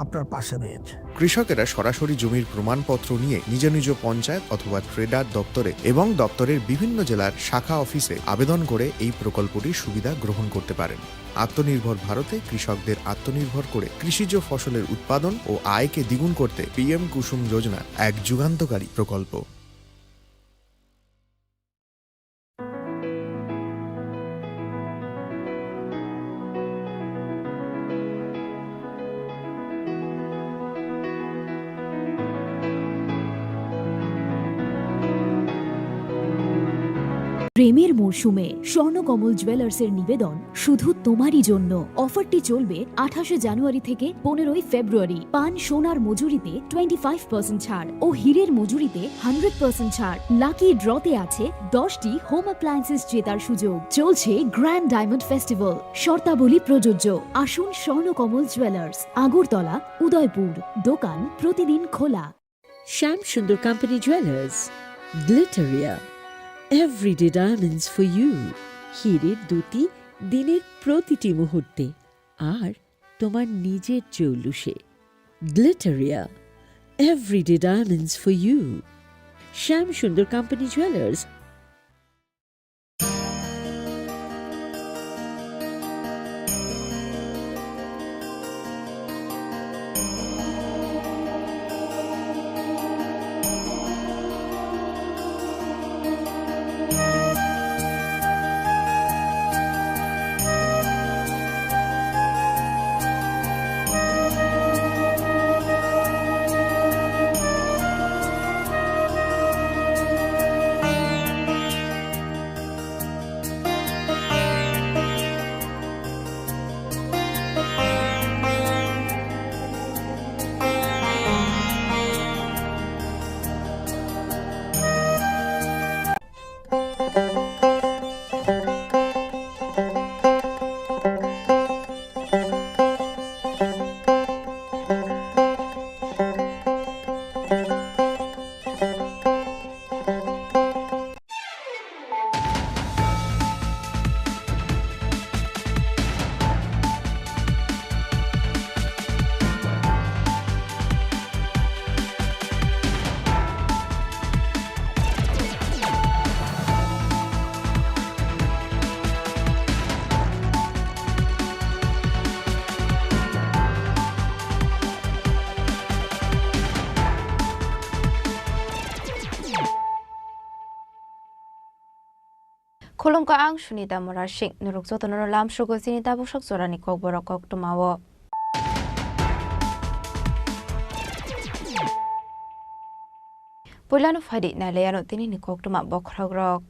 আপনার পাশে রয়েছে। কৃষকেরা সরাসরি জমির প্রমাণপত্র নিয়ে নিজ নিজ পঞ্চায়েত অথবা ট্রেডার দপ্তরে এবং দপ্তরের বিভিন্ন জেলার শাখা অফিসে আবেদন করে এই প্রকল্পটির সুবিধা গ্রহণ করতে পারেন। আত্মনির্ভর ভারতে কৃষকদের আত্মনির্ভর করে কৃষিজ ফসলের উৎপাদন ও আয়কে দ্বিগুণ করতে পিএম কুসুম যোজনা এক যুগান্তকারী প্রকল্প। প্রেমের মরশুমে স্বর্ণকমল জুয়েলার্সের নিবেদন শুধু তোমারই জন্য। অফারটি চলবে আঠাশে জানুয়ারি থেকে পনেরোই ফেব্রুয়ারি। পান সোনার মজুরিতে টোয়েন্টি ফাইভ পার্সেন্ট ছাড় ও হীরের মজুরিতে হান্ড্রেড পার্সেন্ট ছাড়। লাকি ড্রতে আছে দশটি হোম অ্যাপ্লায়েন্সেস জেতার সুযোগ। চলছে গ্র্যান্ড ডায়মন্ড ফেস্টিভ্যাল, শর্তাবলী প্রযোজ্য। আসুন স্বর্ণকমল জুয়েলার্স, আগরতলা, উদয়পুর। দোকান প্রতিদিন খোলা। Shyam Sundar company jewellers, Glitteria, everyday diamonds for you. হীরের দ্যুতি দিনের প্রতিটি মুহূর্তে, আর তোমার নিজের জৌলুসে। Glitteria, everyday diamonds for you. Shyam Sundar company jewellers. Khulumkha, ang Sunita Murasing. Norok jotono lamsrogo chini tabuksak jorani kokborok koktwmao. Puilano phaidi nailaiano tinini koktwma bokhorokrok.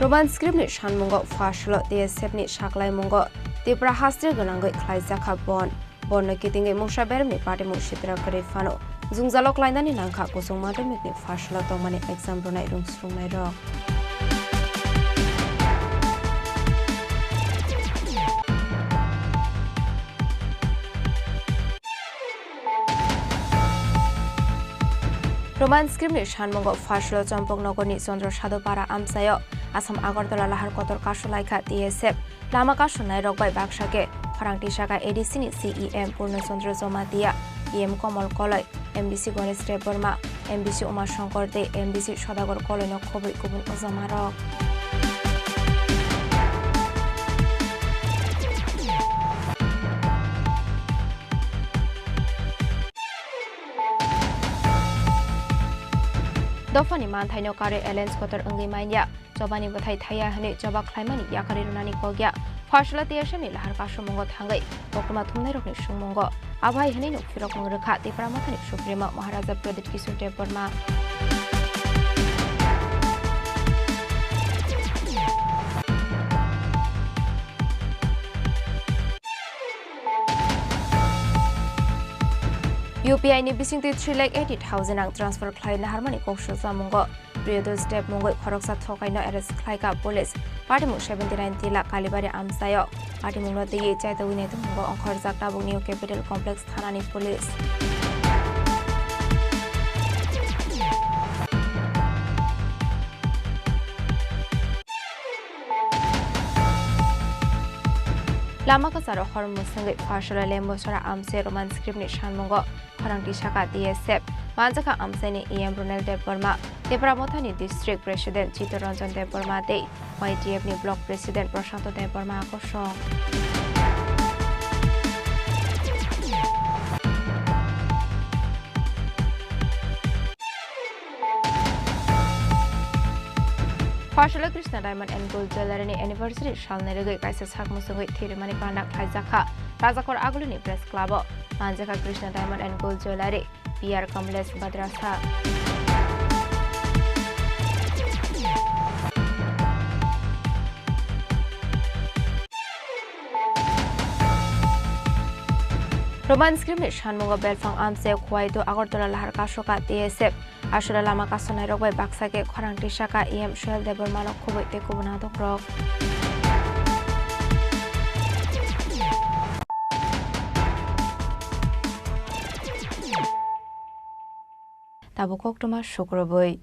Roman script ni sanmungo pha solo T S F ni saklaimungo Tipra haste gwnangwi khlaijakha bon. Borno kitingwi mungsa beremni patimung sitra kwrwi phano jwngjalo klainani nangkha kuchung madhyamikni pha solo tongmani exam rwnai rwngsrwngnairok. Roman script ni sanmungo pha solo Champaknagar ni Chandra Sadhu Para amchaio Assam Agartala lahar kotor kasulaikha T S F. Lama kasonai rok bai baksa khe khorang tisaka A D C ni C E M Purno Chandra Jamatia, E M Komol Koloi, M D C Ganesh Debbarma, M D C Uma Shankar tei M D C Sodagar Koloi no khobwi kubun ojama rok. Dophani manthaino karwi alliance kotor wngwi manya. Chobani bwthai thaiya hwnwi choba khlaimani yakarwi rwnani kok ya. Pha solo T S F ni lahar kasonmungo thangwi koktwma thumnairokni sungmungo abo hai hwnwi nuk phirokmung rwkha Tipra Mothani Supremo Maharaja Pradyut Kishore Debbarma. U P I ni bisingtwi three lakh eighty thousand ang transfer khlai naharmani kok sujak mungo. Priyodos Deb mungwi khoroksa thokaino arrest khlaikha police. Patimung seventy nine tila Kalibari amchaio. Patimungno twiwi chaitogwi naitukmungo ongkhorjak tabuk New Capital Complex thanani police. Lama kwcharo hor mwswngwi Pharsala Lembusora amchai Roman script ni sanmungo khorang tisakha T S F. Manjakha amchaini E M Ronel Debbarma, Tipra Mothani District President Chittaranjan Debbarma tei Y T F ni Block President Prashanto Debbarma kosong. Pharsala Krishna Diamond and Gold Jewellery ni anniversary salni rwgwi kaisa sak mwswngwi thwirimani panda khlaijakha Rajakor Agulini Press Club o. Manjakha Krishna Diamond and Gold Jewellery, P R Kamlesh Badrasa. Roman script ni sanmungo belphang amchai Khowaitu Agartala lahar kasoka T S F. Aswra lama kasonai rok bai baksa khe khorang tisakha E M Suhel Debbarma no khobwi tei kubun adong rok. Tabuk koktwma sukrubwi.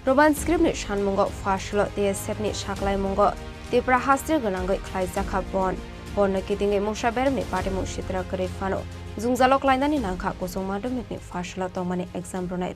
Roman script ni sanmungo Pharsala T S F ni saklaimungo Tipra haste gwnangwi khlaijakha bon. Bonno kitingwi mungsa beremni patimung sitra kwrwi phano jwngjalo klainani nangkha kuchuk madhyamikni Pharsala tongmani exam rwnai.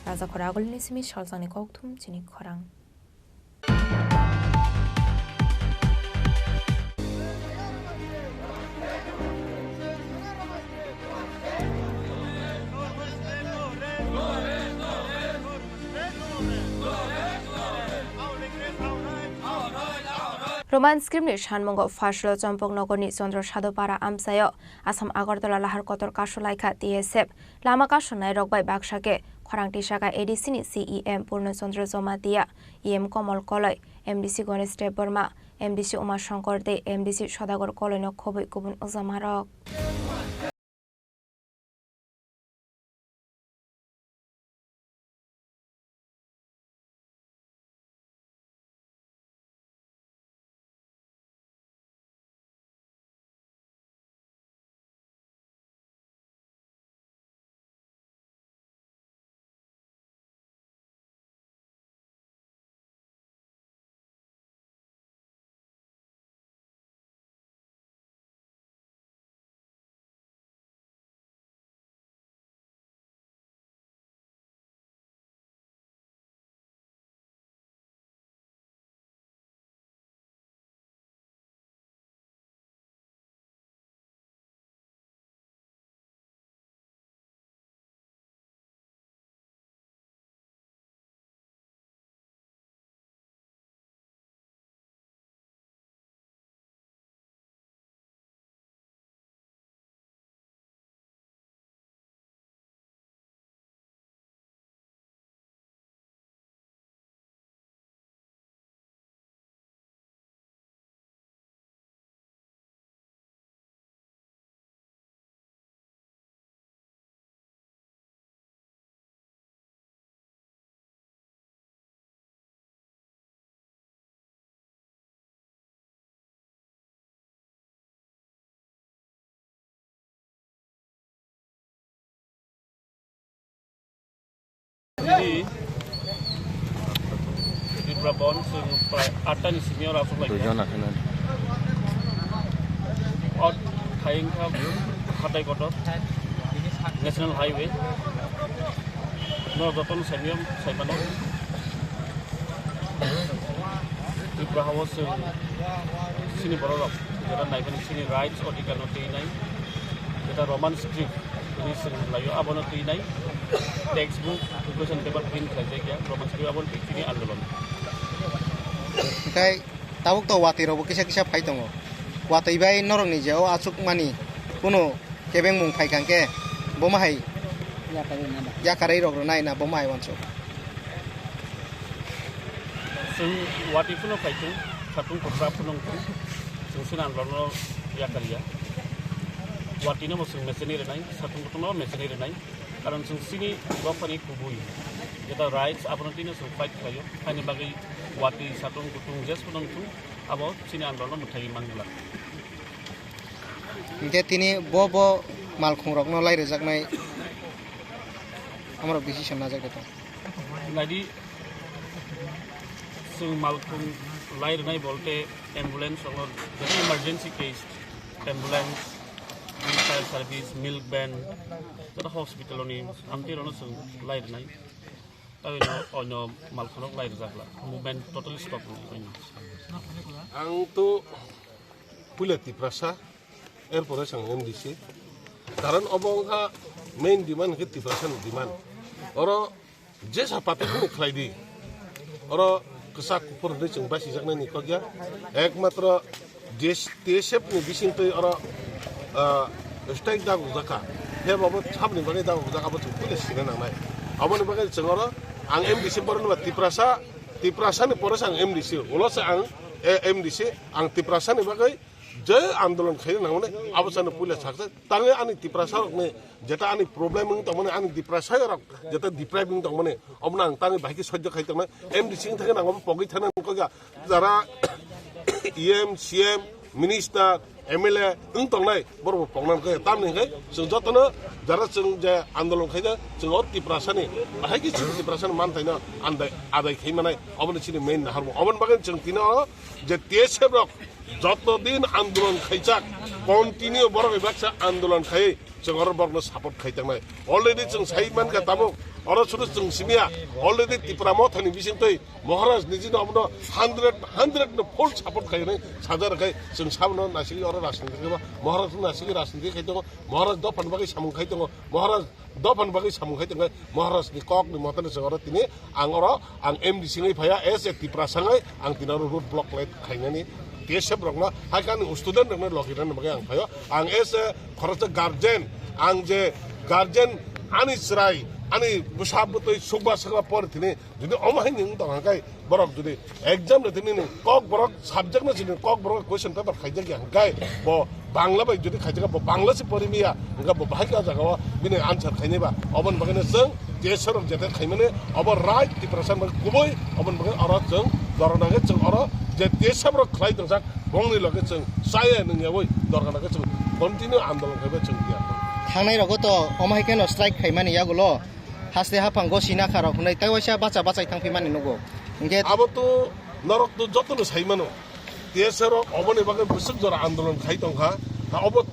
Raja khorang agulini simi salsani kokthum chini khorang. Roman script ni sanmungo Phaslo Chompok nogorni Chandra Sadhupara amchaio Assam Agartala lahar kotor kasulaikha T S F. Lama kasonai rok bai baksa khe khorang tisaka A D C ni C E M Purno Chandra Jamatia, E M Komol Koloi, M D C Ganesh Debbarma, M D C Uma Shankar tei M D C Sodagar Koloi no khobwi kubun wngjamarok. Di Tripura Bond chwng prai atta ni simi oro aswk lai. Duijon akheno. O thai wngkha hatai kotor National Highway. No jotono saimiyam saimano. Tripura hao chwng chini bororok jeta naimani chini rights odhikar no twi nai, jeta Roman script hwnwi chwng laio abono twi nai, textbook, question paper print khlaijak ya Roman script abono twi chini andolon. Hwnkhe tabuk to watwi rokbo kisa kisa phai tongo, watwi bai norokni je o achukmani kunu kebengmung phai kha hwnkhe bo ma hai yakarwi rok rwnai na bo ma hai uansuk. Chwng watwi phano phai thung, satung kotra phano wng thung, chwng sini andolon no yakar ya. Watwi no bo chwng mechine rwnai, satung kotor no mechine rwnai. Karon chwng sini dophani kubui jeta rights abono twi no chwng fight khlaio. Haini bagwi watwi satung kutung jes phano wng thung, abo chini andolon no mwthaiwi man glak. Hingke tini bo bo malkhung rokno lai rwjaknai amorok bisi swnajak de tong. Naidi, chwng malkhung lai rwnai bolte ambulance rokno, jodi emergency case, ambulance, fire service, milk van, joto hospital ni amtwi rokno chwng lai rwnai. Tei no onyo malkhung rok lai rwjakla, movement totally stop wngwi. Ang to puila Tiprasa, erpore chwng M D C. Karon obo wngkha main demand hwnkhe Tiprasani demand. Oro jesa party phano khlai di. Oro kwchak kuphur hwnwi chwng basijaknai ni kok ya. Ekmatro T S F ni bisingtwi oro, ah, strike dagok jakha. He babo sabni bagwi dagok jakha bo chwng puila sina nangnai. Aboni bagwi chwng oro ang M D C borok ni ba Tiprasa, Tiprasani pore se ang M D C. Ulo se ang, eh, M D C, ang Tiprasani bagwi je andolon khaina nangmani, abo sano puila saksa. Tangwi ani Tiprasa rokni jeta ani problem wng tongmani, ani Tiprasa rok jeta deprive wng tongmani, obono ang tangwi bahai khe sojjo khai tongnai. M D C wng thangwi nang obo pogwi thana nang kok ya. Jara E M, C M, minister, M L A wng tongnai, borok bo pokna nang kok ya. Tamni hwnkhe chwng jotono jara chwng je andolon khaina, chwng o Tiprasani, bahai khe chini Tiprasani manthaino andai, adai khai manai, obono chini main naharmung. Oboni bagwi chwng tini o je T S F rok, Joto din andolon khaijak, continue borok bai baksa andolon khai, chwng oro borokno support khai tangnai. Already chwng sai mankha tabuk, oro sudu chwng simiya, already Tipra Mothani bisingtwi Maharaj nijino abono hundred, hundred no full support khainai sajak rwkhai, chwng sabono naisingwi oro rajniti khaima, Maharaj naisingwi rajniti khai tongo, Maharaj dophani bagwi samung khai tongo, Maharaj dophani bagwi samung khai tongkha, Maharaj ni kok ni mote no chwng oro tini ang oro ang M D C wngwi phaiya, as a Tiprasa wngwi ang tini oro road block lai khainani T S F rokno, hai khe ani student rokno logi rwna bagwi ang phaio. Ang as a khoroksa guardian, ang je guardian, ani chwrai, ani bwsa bwtwi sukba sakba por tini jodi omo hai ni wng tong kha khe, borok jodi exam le tini ni kok borok subject no chini kok borok question paper khaijak ya hwnkhe bo Bangla bai jodi khaijak bo Bangla se pori miya hwnkhe bo bahai ka jaga o bini answer khainai ba. Oboni bagwi no chwng T S F rok jete khaimani obo right Tiprasa bai kubui oboni bagwi oro chwng dorona khe chwng oro je T S F rok khlai tongjak bongni loge chwng chaya nungyawi dorona khe chwng continue andolon khaiba chwng tiya. Thangnai rogo to omo hai kheno strike khaimani yagulo. Haste haphang gosi nakha rok hwnwi tei waisa bacha bachai thang phimani nugo. Hwnkhe abo to norok to jotono sai mano. T S F rok oboni bagwi bwswk jora andolon khai tongkha. Ha obo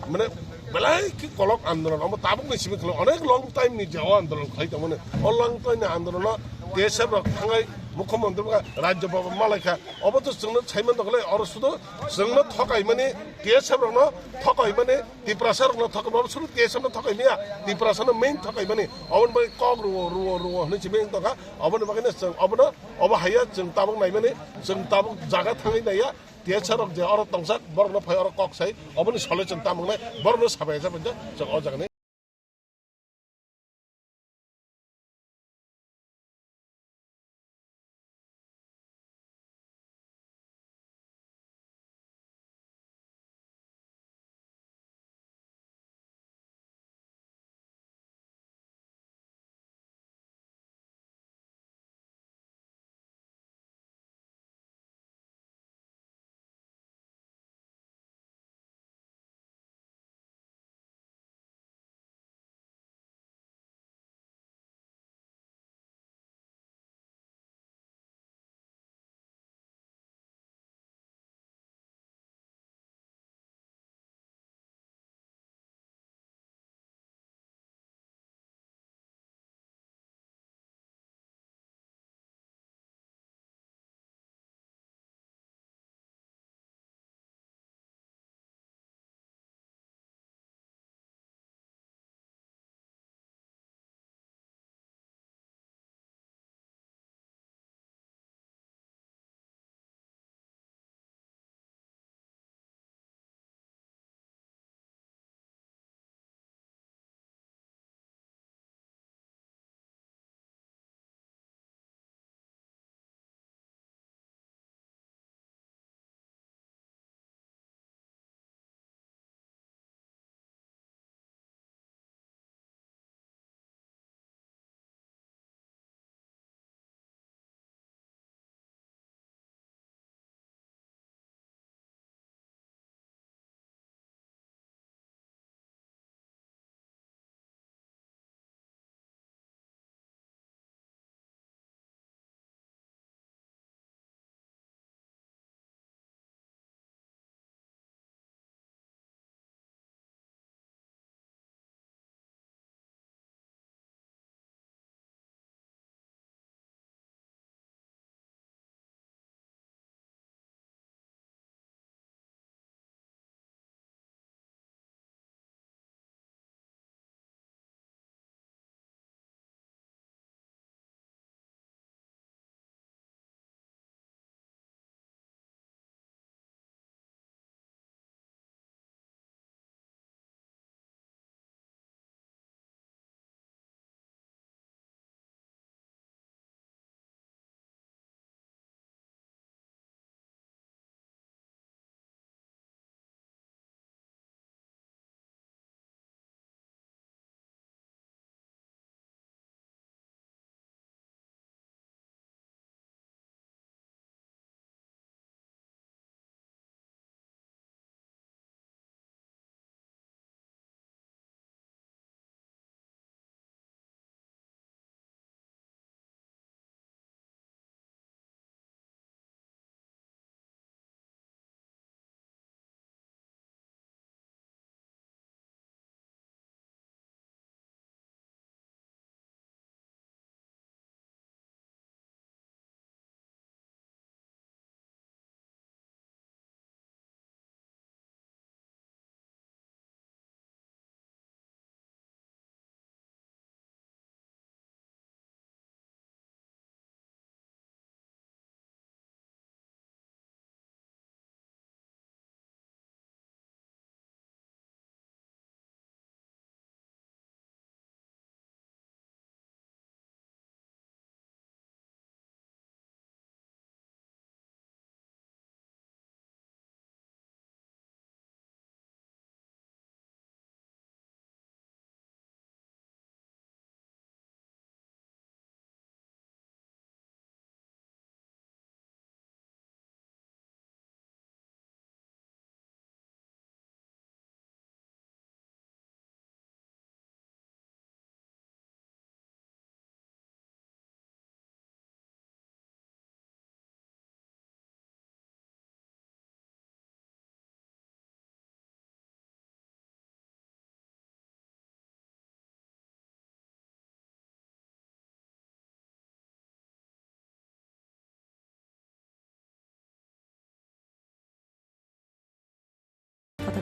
mane belai khe kolok andolon. Obo tabukni simi khwlai onek long time ni jao andolon khai tongmani. O long time ni andolono T S F rok thangai mukhyamantri ba rajya baba malaikha. Obo to chwngno sai man tongkha le oro sudo chwngno thokaimani T S F rokno thokaimani Tiprasa rokno thokai, obo suru T S F no thokai maya, Tiprasa no main thokai mani, oboni bagwi kok ruo, ruo, ruo hwnwi simi wng tongkha, oboni bagwi no chwng obono, obo haiya chwng tabuk naimani, chwng tabuk jaga thangwi naiya, T S F rok je oro tongsa, borokno phai oro kok sai, oboni sole chwng tamo wngnai, borokno sabai sabai chwng o jaga ni.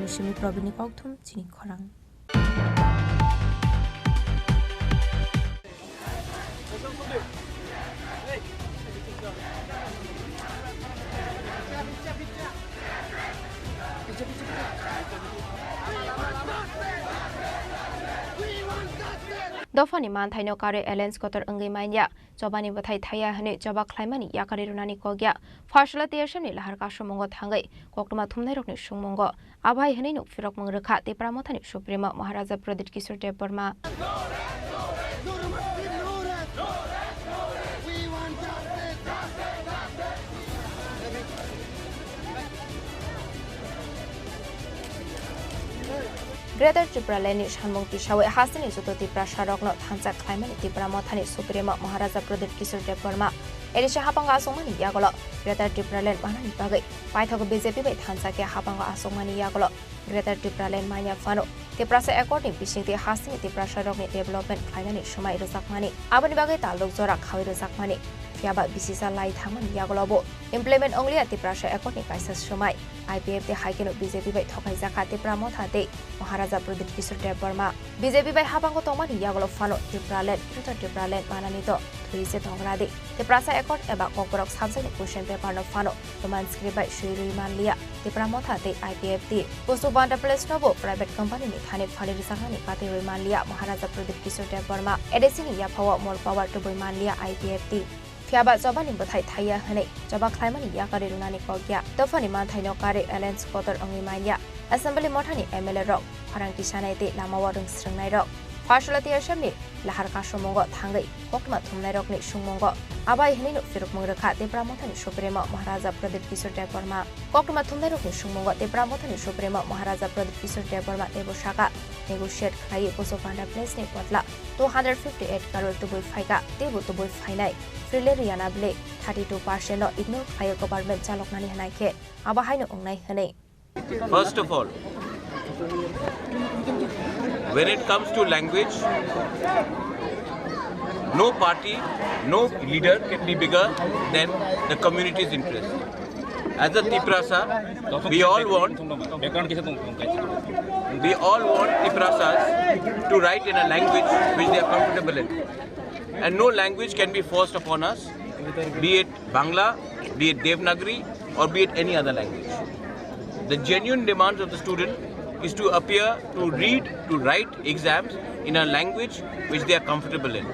Simi Probini kokthum chini khorang. Dophani manthaino karwi alliance kotor wngwi manya, chobani bwthai thaiya hwnwi choba khlaimani yakarwi rwnani kok ya. Pharsala T S M ni lahar kasumungo thangwi koktwma thumnairokni sungmungo abai hwnwi nuk phirokmung rwkha Tipra Mothani Supremo Maharaja Pradyut Kishore Debbarma. Greater Tipraland ni samung tisawi hasteni joto Tiprasarokno thansa khlaimani Tipra Mothani Supremo Maharaja Pradyut Kishore Debbarma A D C hapango achukmani yagulo Greater Tipraland manani bagwi paithago B J P bai thansa khe hapango achukmani yagulo Greater Tipraland manya phano Tiprasa Accord ni bisingtwi hasteni Tiprasarokni development khlainani swmai rwjakmani, aboni bagwi talrok jora khawi rwjakmani, phiyaba bisisa lai thangmani yagulo bo implement wngliya Tiprasa Accord ni kaisa swmai. I P F T hai kheno B J P bai thokaijakha Tipra Motha tei Maharaja Pradyut Kishore Debbarma. B J P bai habango tongmani yagulo phano Tipraland, Greater Tipraland manani to thwi se tongra di. Tiprasa Accord eba Kokborok subject ni question paper no phano Roman script bai swi rwi manliya Tipra Motha tei I P F T. Kusu Banda Place no bo private company ni thani phali rwjaknani kati rwi manliya Maharaja Pradyut Kishore Debbarma. A D C ni yaphao more power tubui manliya I P F T. Phiyaba chobani bwthai thaiya hwnwi choba khlaimani yakarwi rwnani kok ya. Dophani manthaino karwi alliance kotor wngwi manya. Assembly mothani M L A rok khorang tisanai tei lamao rwng srwngnairok. Pharsala T S M ni lahar kasumungo thangwi koktwma thumnairokni sungmungo abai hwnwi nuk phirokmung rwkha Tipra Mothani Supremo Maharaja Pradyut Kishore Debbarma. Koktwma thumnairokni sungmungo Tipra Mothani Supremo Maharaja Pradyut Kishore Debbarma teibo saka negotiate khlaiwi Kusu Banda Place ni botla two hundred fifty eight crore tubui phaikha, teibo tubui phainai Frileriana bele thirty two percent no ignore khlaiwi government chaloknani hwnai khe abo haino wngnai hwnwi. First of all, when it comes to language, no party, no leader can be bigger than the community's interest. As a Tiprasa, we all want, we all want Tiprasas to write in a language which they are comfortable in. And no language can be forced upon us, be it Bangla, be it Devanagari, or be it any other language. The genuine demands of the student is to appear, to read, to write exams in a language which they are comfortable in.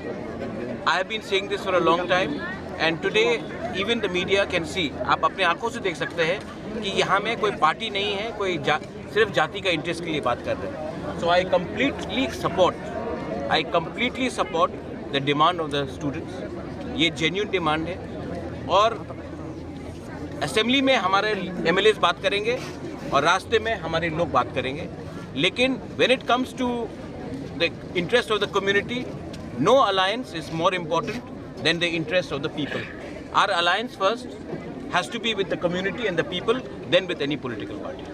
I have been saying this for a long time, and today even the media can see, आप अपने आंखों से देख सकते हैं कि यहाँ में कोई पार्टी नहीं है, कोई जा, सिर्फ जाति का इंटरेस्ट के लिए बात कर रहे हैं। So I completely support, I completely support the demand of the students. ये जेन्युइन डिमांड है। और असेंबली में हमारे एमएलएस बात करेंगे और रास्ते में हमारे लोग बात करेंगे, लेकिन when it comes to the interest of the community, no alliance is more important than the interest of the people. Our alliance first has to be with the community and the people than with any political party.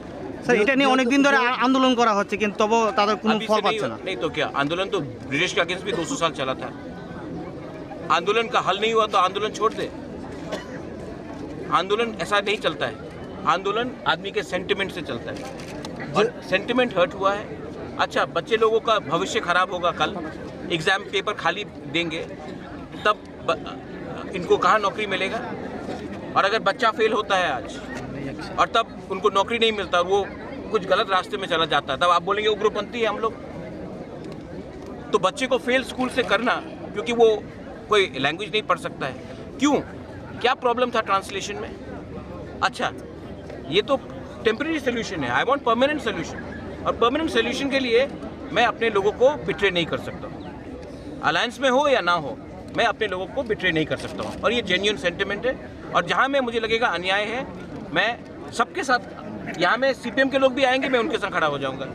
Sir, এটা নিয়ে অনেক দিন ধরে আ-, আন্দোলন করা হচ্ছে, কিন্তু তবুও তাদের কোনো अभी ফল से नहीं, পাচ্ছে না। नहीं तो क्या, आंदोलन तो ब्रिटिश के अगेंस्ट भी दो सौ साल चला था। आंदोलन का हल नहीं हुआ तो आंदोलन छोड़ दे। आंदोलन ऐसा नहीं चलता है। आंदोलन आदमी के सेंटिमेंट से चलता है, और सेंटिमेंट हर्ट हुआ है। अच्छा, बच्चे लोगों का भविष्य खराब होगा, कल एग्जाम पेपर खाली देंगे, तब ब-, इनको कहाँ नौकरी मिलेगा? और अगर बच्चा फेल होता है आज और तब उनको नौकरी नहीं मिलता और वो कुछ गलत रास्ते में चला जाता है, तब आप बोलेंगे उग्रपंथी है हम लोग। तो बच्चे को फेल स्कूल से करना, क्योंकि वो कोई लैंग्वेज नहीं पढ़ सकता है। क्यों? क्या प्रॉब्लम था ट्रांसलेशन में? अच्छा, ये तो टेम्परेरी सोल्यूशन है, आई वांट परमानेंट सोल्यूशन। और परमानेंट सोल्यूशन के लिए मैं अपने लोगों को बिट्रे नहीं कर सकता हूँ। अलायंस में हो या ना हो, मैं अपने लोगों को बिट्रे नहीं कर सकता हूँ। और ये जेन्युइन सेंटिमेंट है। और जहाँ में मुझे लगेगा अन्याय है, मैं सबके साथ, यहाँ में सीपीएम के लोग भी आएंगे, मैं उनके साथ खड़ा हो जाऊंगा।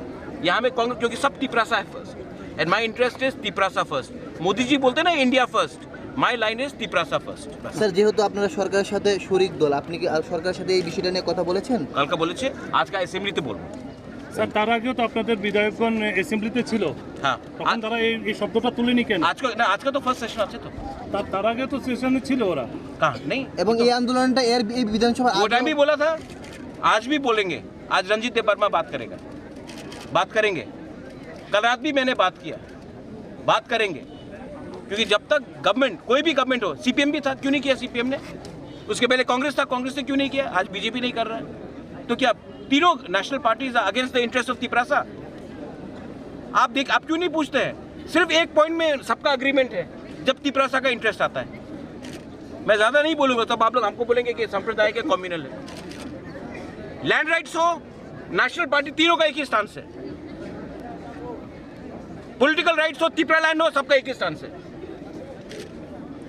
यहाँ में कांग्रेस, क्योंकि सब तिपरासा है first, and my interest is Tiprasa first. Modi ji बोलते ना India first, my line is Tiprasa first. Sir, যেহেতু আপনারা সরকারের সাথে শরিক দল, আপনি কি, আহ, সরকারের সাথে এই বিষয়টা নিয়ে কথা বলেছেন? কালকে বলেছে, আজকে অ্যাসেম্বলিতে বলবো। স্যার, তার আগেও তো আপনাদের বিধায়কগণ অ্যাসেম্বলিতে ছিল। হ্যাঁ। তখন আ- তারা এই, এই শব্দটা তুলেনি কেন? আজকে, না, আজকে তো ফার্স্ট সেশন আছে তো। তার, তার আগে তো সেশনে ছিল ওরা। कहाँ? नहीं। এবং এই আন্দোলনটা এর, এই বিধানসভার वो टाइम আগেও भी बोला था, आज भी बोलेंगे। आज रंजीत देव वर्मा बात करेगा। बात करेंगे। कल रात भी मैंने बात किया, बात करेंगे, क्योंकि जब तक गवर्नमेंट, कोई भी गवर्नमेंट हो, सीपीएम भी था, क्यों नहीं किया सीपीएम ने? उसके पहले कांग्रेस था, कांग्रेस ने क्यों नहीं किया? आज बीजेपी नहीं कर रहा है, तो क्या तीनों national parties are against the interest of Tiprasa? आप देख, आप क्यों नहीं पूछते हैं? सिर्फ एक पॉइंट में सबका अग्रीमेंट है, जब तिपरासा का इंटरेस्ट आता है। मैं ज्यादा नहीं बोलूंगा, तब आप लोग हमको बोलेंगे कि सांप्रदायिक है, कम्युनल है। लैंड राइट्स हो, नेशनल पार्टी, तीनों का एक ही स्टांस है। पॉलिटिकल राइट्स हो, तिपरा लैंड हो, सबका एक ही स्टांस है।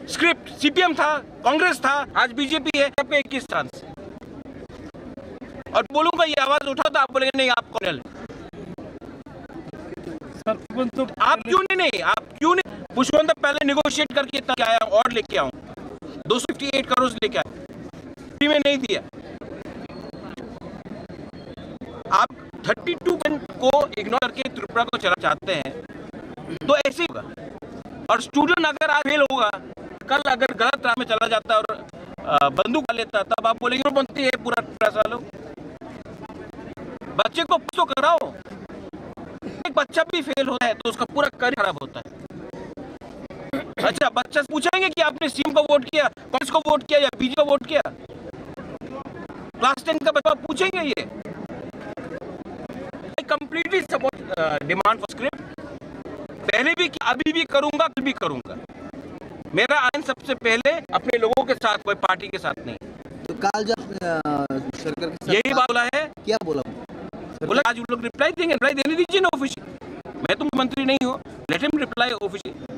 स्क्रिप्ट सीपीएम था, कांग्रेस था, आज बीजेपी है, सबका एक ही स्टांस है। और बोलूंगा, ये आवाज उठाओ तो आप बोलेंगे, "नहीं, आप कौन है?" सर, पुष्पवंत तो आप क्यों नहीं, नहीं, आप क्यों नहीं? पुष्पवंत तो पहले निगोशिएट करके इतना आया और लेके आऊं, दो सौ फिफ्टी एट करोड़ लेके आया, फ्री में नहीं दिया। आप थर्टी टू को इग्नोर करके त्रिपुरा को चला चाहते हैं, तो ऐसे ही होगा। और स्टूडेंट अगर आज फेल होगा, कल अगर गलत राह में चला जाता है और, अ, बंदूक उठा लेता है, तब आप बोलेंगे, "बनती है पूरा त्रिपुरा सालो।" बच्चे को तो कराओ। एक बच्चा भी फेल होता है तो उसका पूरा करियर खराब होता है। अच्छा, बच्चा से पूछेंगे कि आपने सीएम को वोट किया, कांग्रेस को वोट किया या बीजेपी को वोट किया? क्लास टेन का बच्चा पूछेंगे ये? I completely support, uh, demand for script। पहले भी, अभी भी करूंगा, कल भी करूंगा। मेरा आयन सबसे पहले अपने लोगों के साथ, कोई पार्टी के साथ नहीं। तो काल जब, अ, सरकार के साथ यही बात बोला है। क्या बोला? बोला, "आज उन लोग रिप्लाई देंगे, रिप्लाई देने दीजिए ना ऑफिशियल, मैं तो मंत्री नहीं हूँ, let him reply officially।"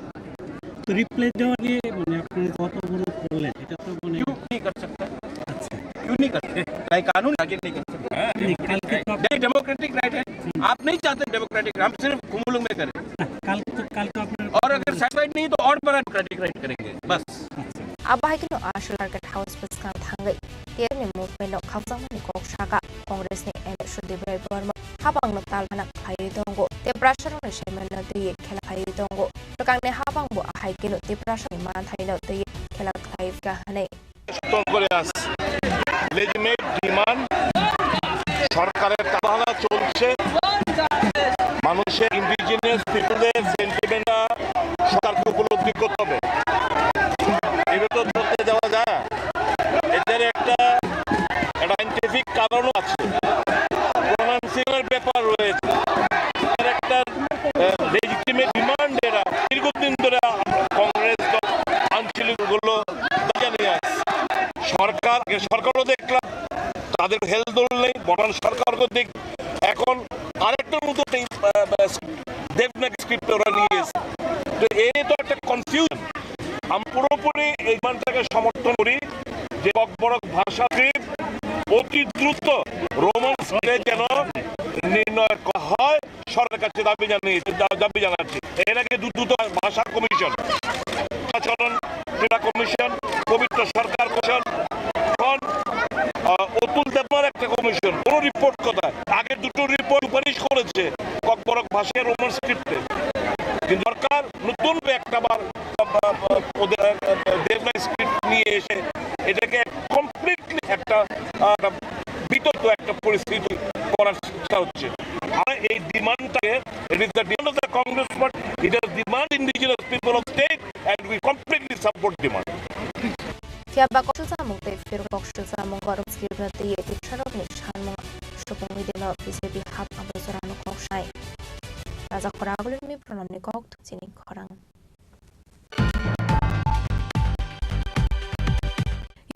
তো রিপ্লাই দেওয়া নিয়ে মানে আপনারা যে অপরাধ করলেন, এটা তো মানে क्यों नहीं कर सकता? আচ্ছা। क्यों नहीं कर सकता? क्या कानून आगे नहीं कर सकता? नहीं, কালকে তো आप ये डेमोक्रेटिक राइट है। आप नहीं चाहते डेमोक्रेटिक, हम सिर्फ खुमुलुंग में करें। না, কালকে তো, কালকে আপনার और अगर सेटिस्फाइड नहीं तो और बड़ा डेमोक्रेटिक राइट करेंगे, बस। আচ্ছা। Abo hai kheno a Solar Gate House bwskang thangwi T R ni movement no khakchangmani kok saka Congress ni M L A Sudip Rai Borma habangno talphana khlaiwi tongo tei brasarokni saimanno twiwi khela phaiwi tongo. Swkangni habangbo ahai kheno Tiprasani manthaino twiwi khela khlai pha hwnwi. সত্তর করে আছে। Legitimate demand, সরকারের তাড়াহুড়া চলছে, মানুষের ইন্ডিজিনাস পিপলদের সেন্টিমেন্টটা সরকারকে উপলব্ধি করতে হবে। এভাবে তো চলতে দেওয়া যায় না। এদের একটা, একটা সায়েন্টিফিক কারণও আছে, প্রনাউন্সিয়েশনের ব্যাপার রয়েছে। এদের একটা, আহ, লেজিটিমেট ডিমান্ড এরা দীর্ঘদিন ধরে কংগ্রেস দল আঞ্চলিক গুলো জানিয়ে আসছে। সরকার, আগে সরকারও দেখলাম, তাদের হেলদোল নেই, বর্তমান সরকারও দেখ-, এখন আরেকটা নতুন এই, আহ, দেবনাগরী স্ক্রিপ্ট ওরা নিয়ে এসে। তো এই তো একটা কনফিউশন। আমি পুরোপুরি এই ডিমান্ডটাকে সমর্থন করি যে ককবরক ভাষা স্ক্রিপ্ট অতি দ্রুত রোমান স্ক্রিপ্টে যেন নির্ণয় করা হয়। সরকারের কাছে দাবি জানিয়ে, দা-, দাবি জানাচ্ছি। এর আগে দু-, দুটো ভাষা কমিশন, আচরণ ক্রীড়া কমিশন, পবিত্র সরকার কমিশন, এখন, আহ, অতুল দেবনার একটা কমিশন, কোনো রিপোর্ট কোথায়? আগের দুটো রিপোর্ট সুপারিশ করেছে ককবরক ভাষায় রোমান স্ক্রিপ্টে, কিন্তু সরকার নতুন একটা বার, আহ, আহ, ওদের, আহ, আহ, দেবনাগরী স্ক্রিপ্ট নিয়ে এসে এটাকে কমপ্লিটলি একটা, আহ, একটা বিতর্ক একটা পরিস্থিতি করার চেষ্টা হচ্ছে। আর এই ডিমান্ডটাকে, it is the demand of the Congress party, it is demand indigenous people of state and we completely support demand. Phiya ba kok swlwksa mung tei phirok kok swlwksa mung gorok script no twiwi tei bwsarokni sanmung supungwi deno B J P hap ang bwsarokno kok sai. Raja khorang agulini pranamni kok thukchini khorang.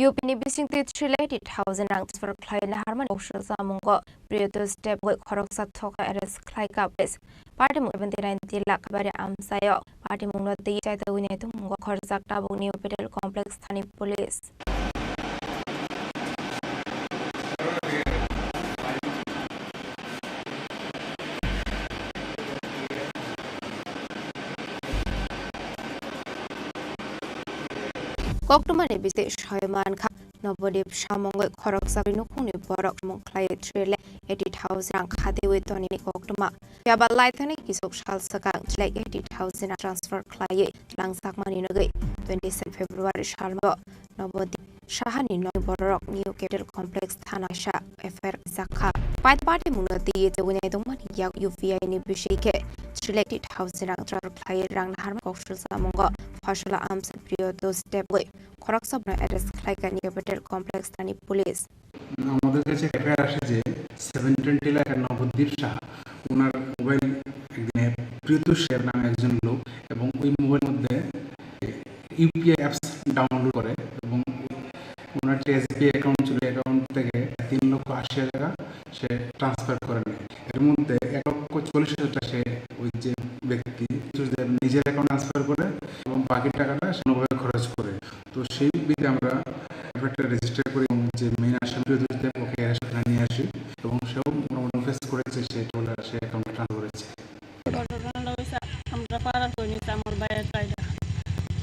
U P ni bisingtwi three lakh eighty thousand rang transfer khlai naharmani kok swlwksa mungo Priyotos Debbarma khoroksa thokno arrest khlai kha police. Party mung seventy nine lakh bari amchaio party mungno twi chaitogwi naitung mungo khorjak tabukni Hospital Complex thani police. Koktwmani bising soi mankha, Nobodip samungwi khoroksa nukhungni borok samung khlaiwi three lakh eighty thousand rang khatiwi tonini koktwma. Phiya ba laithani kisuk sal swkang three lakh eighty thousand rang transfer khlaiwi langjakmani nugwi twenty seven February salmao Nobodip Sahani nokni bororok New Capital Complex thana kaisa F I R khaijak kha. Paitpati mungno twi chegwi naitongmani yak U P I ni bisingtwi khe selected housing rang transfer khlaiwi rang naharma kok sulsamungo Phasola Amsa Priyotosh Debgoi khoroksa bono arrest khlaikha New Capital Complex thani police. আমাদের কাছে এফআইআর আসে যে seven twenty এলাকার নবদ্বীপ সাহা, ওনার মোবাইল একদিনে প্রিয়তোষ সাহেব নামে একজন লোক এবং ওই মোবাইল মধ্যে ইউপিআই অ্যাপস ডাউনলোড করে এবং ওনার যে এসবিআই অ্যাকাউন্ট ছিল, অ্যাকাউন্ট থেকে তিন লক্ষ আশি হাজার টাকা সে ট্রান্সফার করে নেয়। এর মধ্যে এক লক্ষ চল্লিশ হাজার টাকা সে ওই যে ব্যক্তি নিজের অ্যাকাউন্ট ট্রান্সফার করে এবং বাকি টাকাটা সে অন্যভাবে খরচ করে। তো সেই বিষয়ে আমরা এফআইআরটা রেজিস্টার করি এবং যে মেইন আসামি প্রিয়তোষ দেব, ওকে অ্যারেস্ট করে নিয়ে আসি এবং সেও মোটামুটি কনফেস করেছে, সে এটা বলে সে অ্যাকাউন্টে ট্রান্সফার করেছে। ঘটনাটা হয়েছে, আমরা পাড়ার কই নিচে আমার ভাইয়ের কায়দা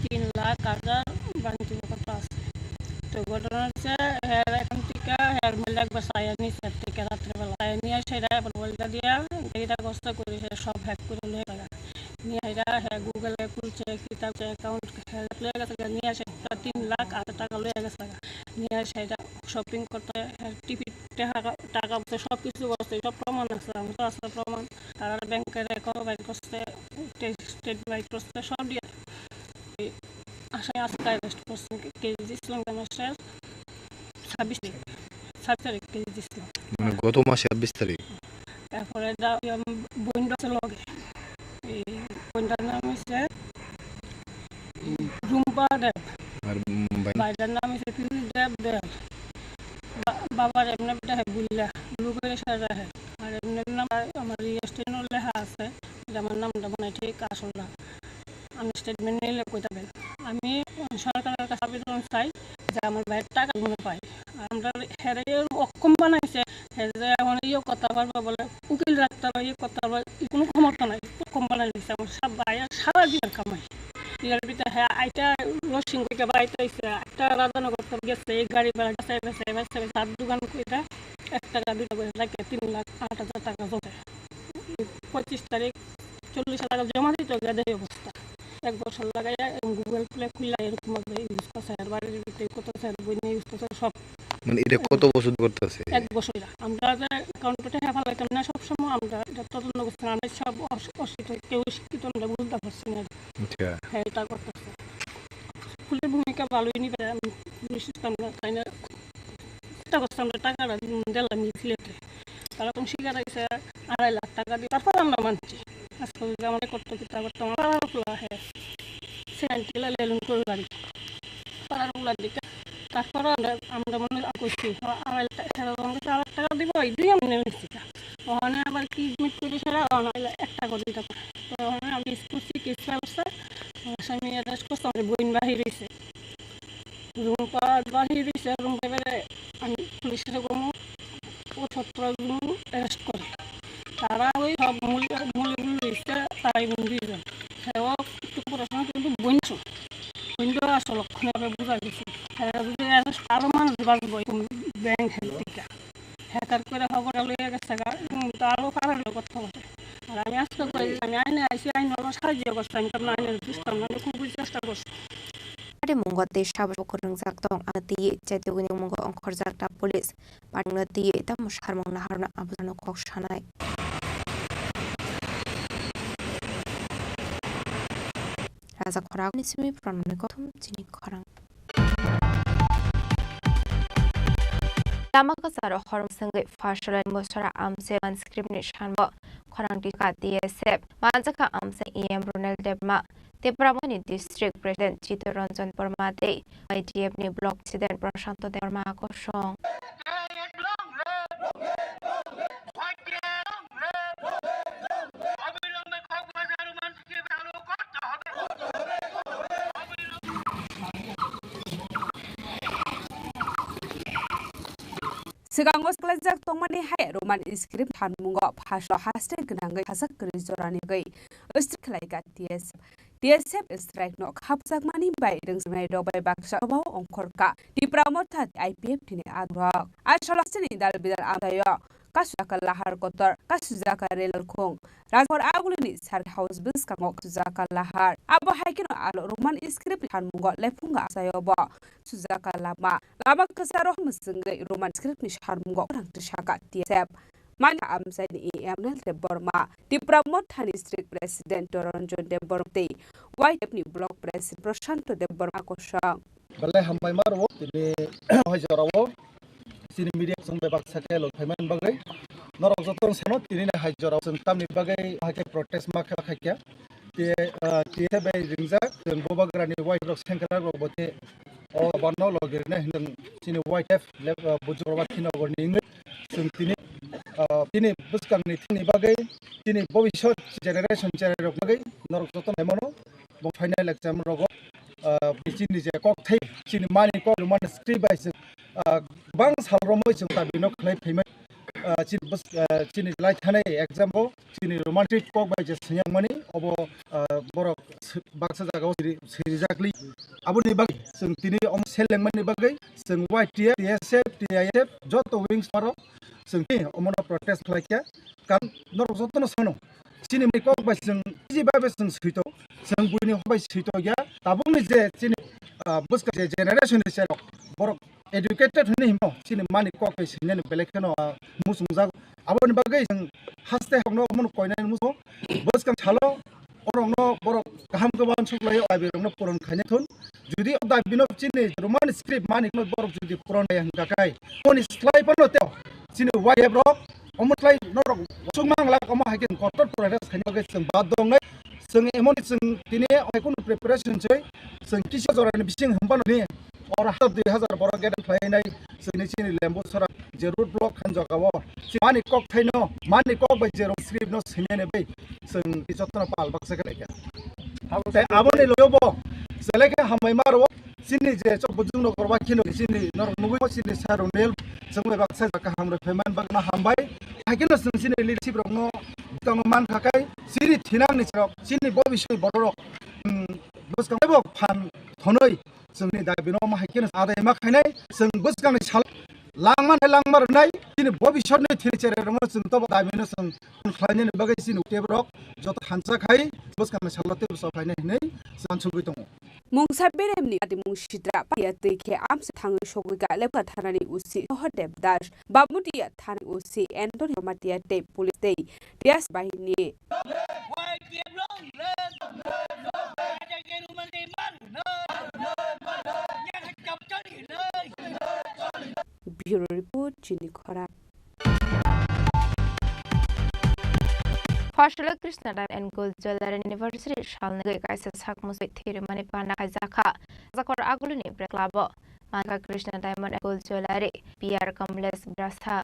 তিন লাখ হাজার বাণিজ্য কথা আছে। তো ঘটনা হচ্ছে, হ্যাঁ, এখন টিকা হ্যাঁ মেলে একবার সায়া নিছে টিকা রাত্রেবেলা, সায়া নিয়ে সেটা এখন বলটা দিয়া এটা কষ্ট করে সে সব হ্যাক করে লয়ে গেল। নিয়ে এটা হ্যাঁ গুগলে খুলছে, কিতাব অ্যাকাউন্ট হ্যাঁ লয়ে গেছে, নিয়ে আসে প্রায় তিন লাখ আট টাকা লয়ে গেছে। নিয়ে আসে এটা শপিং করতে হ্যাঁ টিভি টাকা টাকা বলতে সব কিছু বলছে, সব প্রমাণ আছে, আমি তো আছে প্রমাণ। তারা ব্যাংকের অ্যাকাউন্ট বাইর করছে, স্টেট বাইর করছে, সব দিয়ে এই আসামি আজকে অ্যারেস্ট করছে। কেস দিয়েছিলাম গত মাসের ছাব্বিশ তারিখ, ছাব্বিশ তারিখ কেস দিয়েছিলাম। মানে গত মাসে ছাব্বিশ তারিখ? তারপরে দা-, ইয়া, বোন আছে লগে। এই বোনটার নাম হচ্ছে রুম্পা দেব। আর, উম, ভাই? ভাইটার নাম হচ্ছে পিরুজ দেব দেব। বা-, বাবার এমনি বেটা হ্যাঁ বুল্লা, লুকের সাজা হ্যাঁ। আর এমনি নাম আমার রেজিস্ট্রেশনও লেখা আছে, যে আমার নামটা মনে হয় ঠিক আসল না। আমি স্টেটমেন্ট নিলে কইতা পারেন। আমি সরকারের কাছে আবেদন চাই যে আমার ভাইয়ের টাকা মনে পাই। আর আমরা হেরে অক্ষম বানাইছে, হে যে এখন ইয়ে করতে পারবো বলে, উকিল রাখতে পারবো, ইয়ে করতে পারবো, এই কোনো ক্ষমতা নাই, অক্ষম বানাই দিছে। আমার সব ভাইয়ের সারা দিনের কামাই। ইয়ার ভিতরে হ্যাঁ, আইটা রসিং থেকে বাইতে আইছে, একটা রাধানগর থেকে গেছে, এই গাড়ি ভাড়া গেছে, গেছে, গেছে, গেছে, তার দোকান কইটা এক টাকা, দুই টাকা করে লাগে, তিন লাখ আট হাজার টাকা জমে। পঁচিশ তারিখ চল্লিশ হাজার টাকা জমা দিতে গেলে এই অবস্থা। এক বছর লাগাইয়া এবং গুগল প্লে খুললে এরকম ভাবে ইউজ করছে, আর বাড়ির ভিতরে কত স্যার বই নিয়ে ইউজ করছে সব। মানে এটা কত বছর করতেছে? এক বছর। আমরা যে অ্যাকাউন্টটা হেফা লাগতাম না, সবসময় আমরা এটা তদন্ত করছিলাম, আমরা সব অস-, অশিক্ষিত, কেউ শিক্ষিত আমরা বুঝতে পারছি না। আচ্ছা। হ্যাঁ, এটা করতেছে। পুলিশের ভূমিকা ভালোই নিবে, আমি পুলিশ সিস্টেম না, তাই না? চেষ্টা করছে আমরা টাকাটা দিলাম সিলেটে। তারা তখন স্বীকার হয়েছে আড়াই লাখ টাকা দিয়ে, তারপর আমরা মানছি। আজকে যদি আমাদের করতো কি, তারপর তো আমার পাড়ার পোলা, হ্যাঁ, সেভেন্টি লেলুন করে বাড়ি, পাড়ার পোলার দিকে। তারপরও আমরা, আমরা মনে করছি, আড়াই লাখ টাকা, আড়াই লাখ টাকা দিব, এই দুই আমি নেমেছি। ওখানে আবার কি মিট করে ছাড়া ওখানে এক টাকা দিতে পারে। তো ওখানে আমি করছি কেস ব্যবস্থা, আমার স্বামী অ্যারেস্ট করছে, আমার বোন বাহির হয়েছে। রুম্পা বাহির হয়েছে, রুম্পা এবারে আমি পুলিশের কোনো ও সতেরো জন অ্যারেস্ট করে। তারা ওই সব মূল, মূল, মূল হয়েছে, তারাই বন্ধু হয়েছে। সেও একটু পড়াশোনা কিন্তু বইনছো। বইনটা আসল লক্ষণে আমরা বুঝা গেছে। তারা যদি অ্যারেস্ট আরো মানুষ বাঁচবো, এরকম ব্যাংক হেলথ থেকে। হ্যাকার করে খবর লইয়া গেছে গা, উম, তো আরো পাড়ার লোক করতে পারে। আর আমি আজকে কই, আমি আইনে আইছি, আইন আমার সাহায্য করছে, আমি তো আইনের বুঝতাম না, আমি খুবই চেষ্টা করছি। Party mungo tei sabo kwrwngjak tong, ano twiwi chaitugwini mungo ongkhorjak ta police. Party no twiwi tamo sarmung naharno abono kok sanai. Raja Khorang ni simi pranani kothom chini khorang. Lama kwcharo hormswngwi Phasolani Mosora Amse Manscript ni sanbo khorang tikha T S F. Manjakha Amse E M Ronel Debbarma, Debbarmani District President Chitta Ranjan Debbarma tei Y D F ni Block President Prashanto Debbarma kosong. Swkango swklaijak tongmani hai Roman script thanmungo Phasolo haste gwnangwi sajak kwrwi jorani bagwi strict khlaikha T S F. T S F strike no khapjakmani bai rwngjaknai rok bai baksa jobao ongkhorkha Tipra Motha I P F T ni adrok. Asolo hasteni dal bidal amchaio kasujaka lahar kotor, kasujaka rel khung. Rajhor agulini Circuit House bwskango kasujaka lahar. Abo hai kheno alo Roman script ni sanmungo lephunga achaiobo sujaka lama. Lama kwcharo mwswngwi Roman script ni sanmungo khorang tisaka T S F. Mani amchaini E M Nel Debbarma, Tipra Mothani District President Doranjan Debbarma tei Y T F ni Block President Prashanto Debbarma kosong. Belai hambai ma rwo tini hai jorao chini media chwng bai baksa khe lok phaimani bagwi. Norok joto sano tini hai jorao chwng tamni bagwi hai khe protest ma khe khaikya. Te, ah, T S F bai ringjak chwng bubagrani Y T F rok sengkrak rok bo te o bano logi rina hinwi chini Y T F lep, ah, bujuk rok khino gorni wngwi chwng tini, ah, tini bwskangni thani bagwi tini bobisot generation cherai rok bagwi norok joto naimano bo phainai lecture rogo, ah, chini je kok thai chini mani kok mani script bai se, ah, bang sal romoi chwng ta bino khlai phaimai. Ah, chini bwsk-, ah, chini lai thanai exam bo chini Roman script kok bai je swngyang mani obo, ah, borok s-, baksa jagao siri-, sirijakli. Aboni bagwi chwng tini omo seleng mani bagwi chwng Y T F, T S F, T I F joto wings paro chwng tini omono protest khlai kha. Kan norok jotono sano chini mai kok bai chwng chini bai bai chwng swito chwng buini hok bai swito ya tabukni je chini, ah, bwskang je generation ni cherok borok educated hwnwi himo chini mani kok bai swinani belai kheno, ah, muchungjak. Aboni bagwi chwng haste hokno omono koinani muchungo. Bwskang salo orokno borok kaham khe uansuk laio, dabi rokno puron khaina thun. Jodi o dabi no chini Roman script mani no borok jodi puron ya hwnkha kai, moni slai phano teo chini Y F rok omo slai norok uansuk mang lak omo hai khe kotor protest khaina bagwi chwng bad dong nai. Chwng emoni chwng tini hai kunu preparation chai chwng kisa jorani bising hwnphano ni oro hazar dui hazar borok gate khlainai chini chini lembu sora je road block khan jagao mani kok thaino mani kok bai je rong script no sinene bai chwng jotono pal baksa khe laikha. Tei aboni loyobo selekhe hambai maro chini je chok bujung no korba khino chini norok nugui chini saro nel chwng bai baksa kaham rok phaiman bagno hambai. Haikhe no chwng chini leadership rokno bwkango man kha kai chini thinang ni chwrok chini bobisoi borok rok, um, bwskang bo phan thonoi chwngni dabi no ma haikhe no adai ma khainai chwng bwskang ni sal langma nai langma rwnai chini bobisot ni thiri chere rokno chwng tobo dabi no chwng khlainani bagwi chini tebo rok joto thansa khai bwskang ni salo tebo sok khainai hinwi chwng uansugwi tongo. Mungsa beremni atimung sitra paiya twi khe amsa thangwi sogwi ka lepha thanani O C Sohor Dev Das, Bamutiya thanani O C Anthony Jamatia tei police tei T S bahini. Bureau Report, Chini Khorang. Phasalo Krishna Diamond and Gold Jewellery Anniversary salni bagwi kaisa sak musui thwirimani pana khaijakha. Jakor Agulini Press Club-o mankha Krishna Diamond and Gold Jewellery, P R Kamlesh Brasa.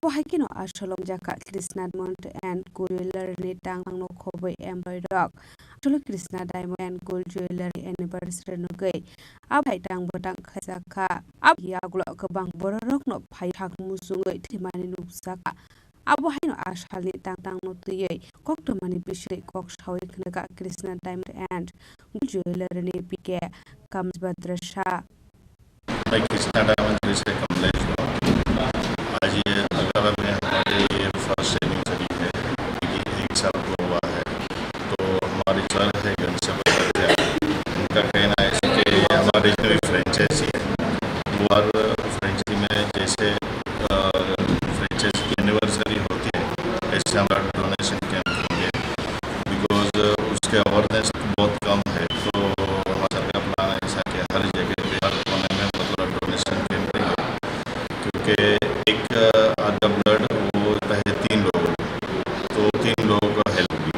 Bo hai kheno asolo wngjakha Krishna Diamond and Gold Jewellery ni tangmangno khobwi employee rok. Asolo Krishna Diamond and Gold Jewellery anniversary nugwi abo hai tang bo tang khaijakha. Abo yagulo kwbang bororokno phai thak muchungwi thwimani nukjakha. Abo haino a salni tang tangno twiwi koktwmani bisingtwi kok saui khwnaka Krishna Diamond and Gold Jewellery ni P K Kamlesh Brasa. मैं कृष्णा डायमंड से कमलेश हूँ। आज ये अठारह में हमारे ये first anniversary है, क्योंकि एक साल पूरा हुआ है। तो हमारी सर है घनश्याम आचार्य, उनका कहना है कि ये हमारे जितने भी फ्रेंचाइजी है, वो हर फ्रेंचाइजी में जैसे, अ, फ्रेंचाइजी की एनिवर्सरी होती है, ऐसे हमारा डोनेशन कैंप होंगे। बिकॉज उसके अवेयरनेस बहुत कम है, तो हमारा सर का प्लान है ऐसा कि हर जगह पे, हर कोने में, मतलब, डोनेशन कैंप रहे, क्योंकि एक, अ, आधा ब्लड वो होता है तीन लोगों को, तो तीन लोगों को हेल्प भी,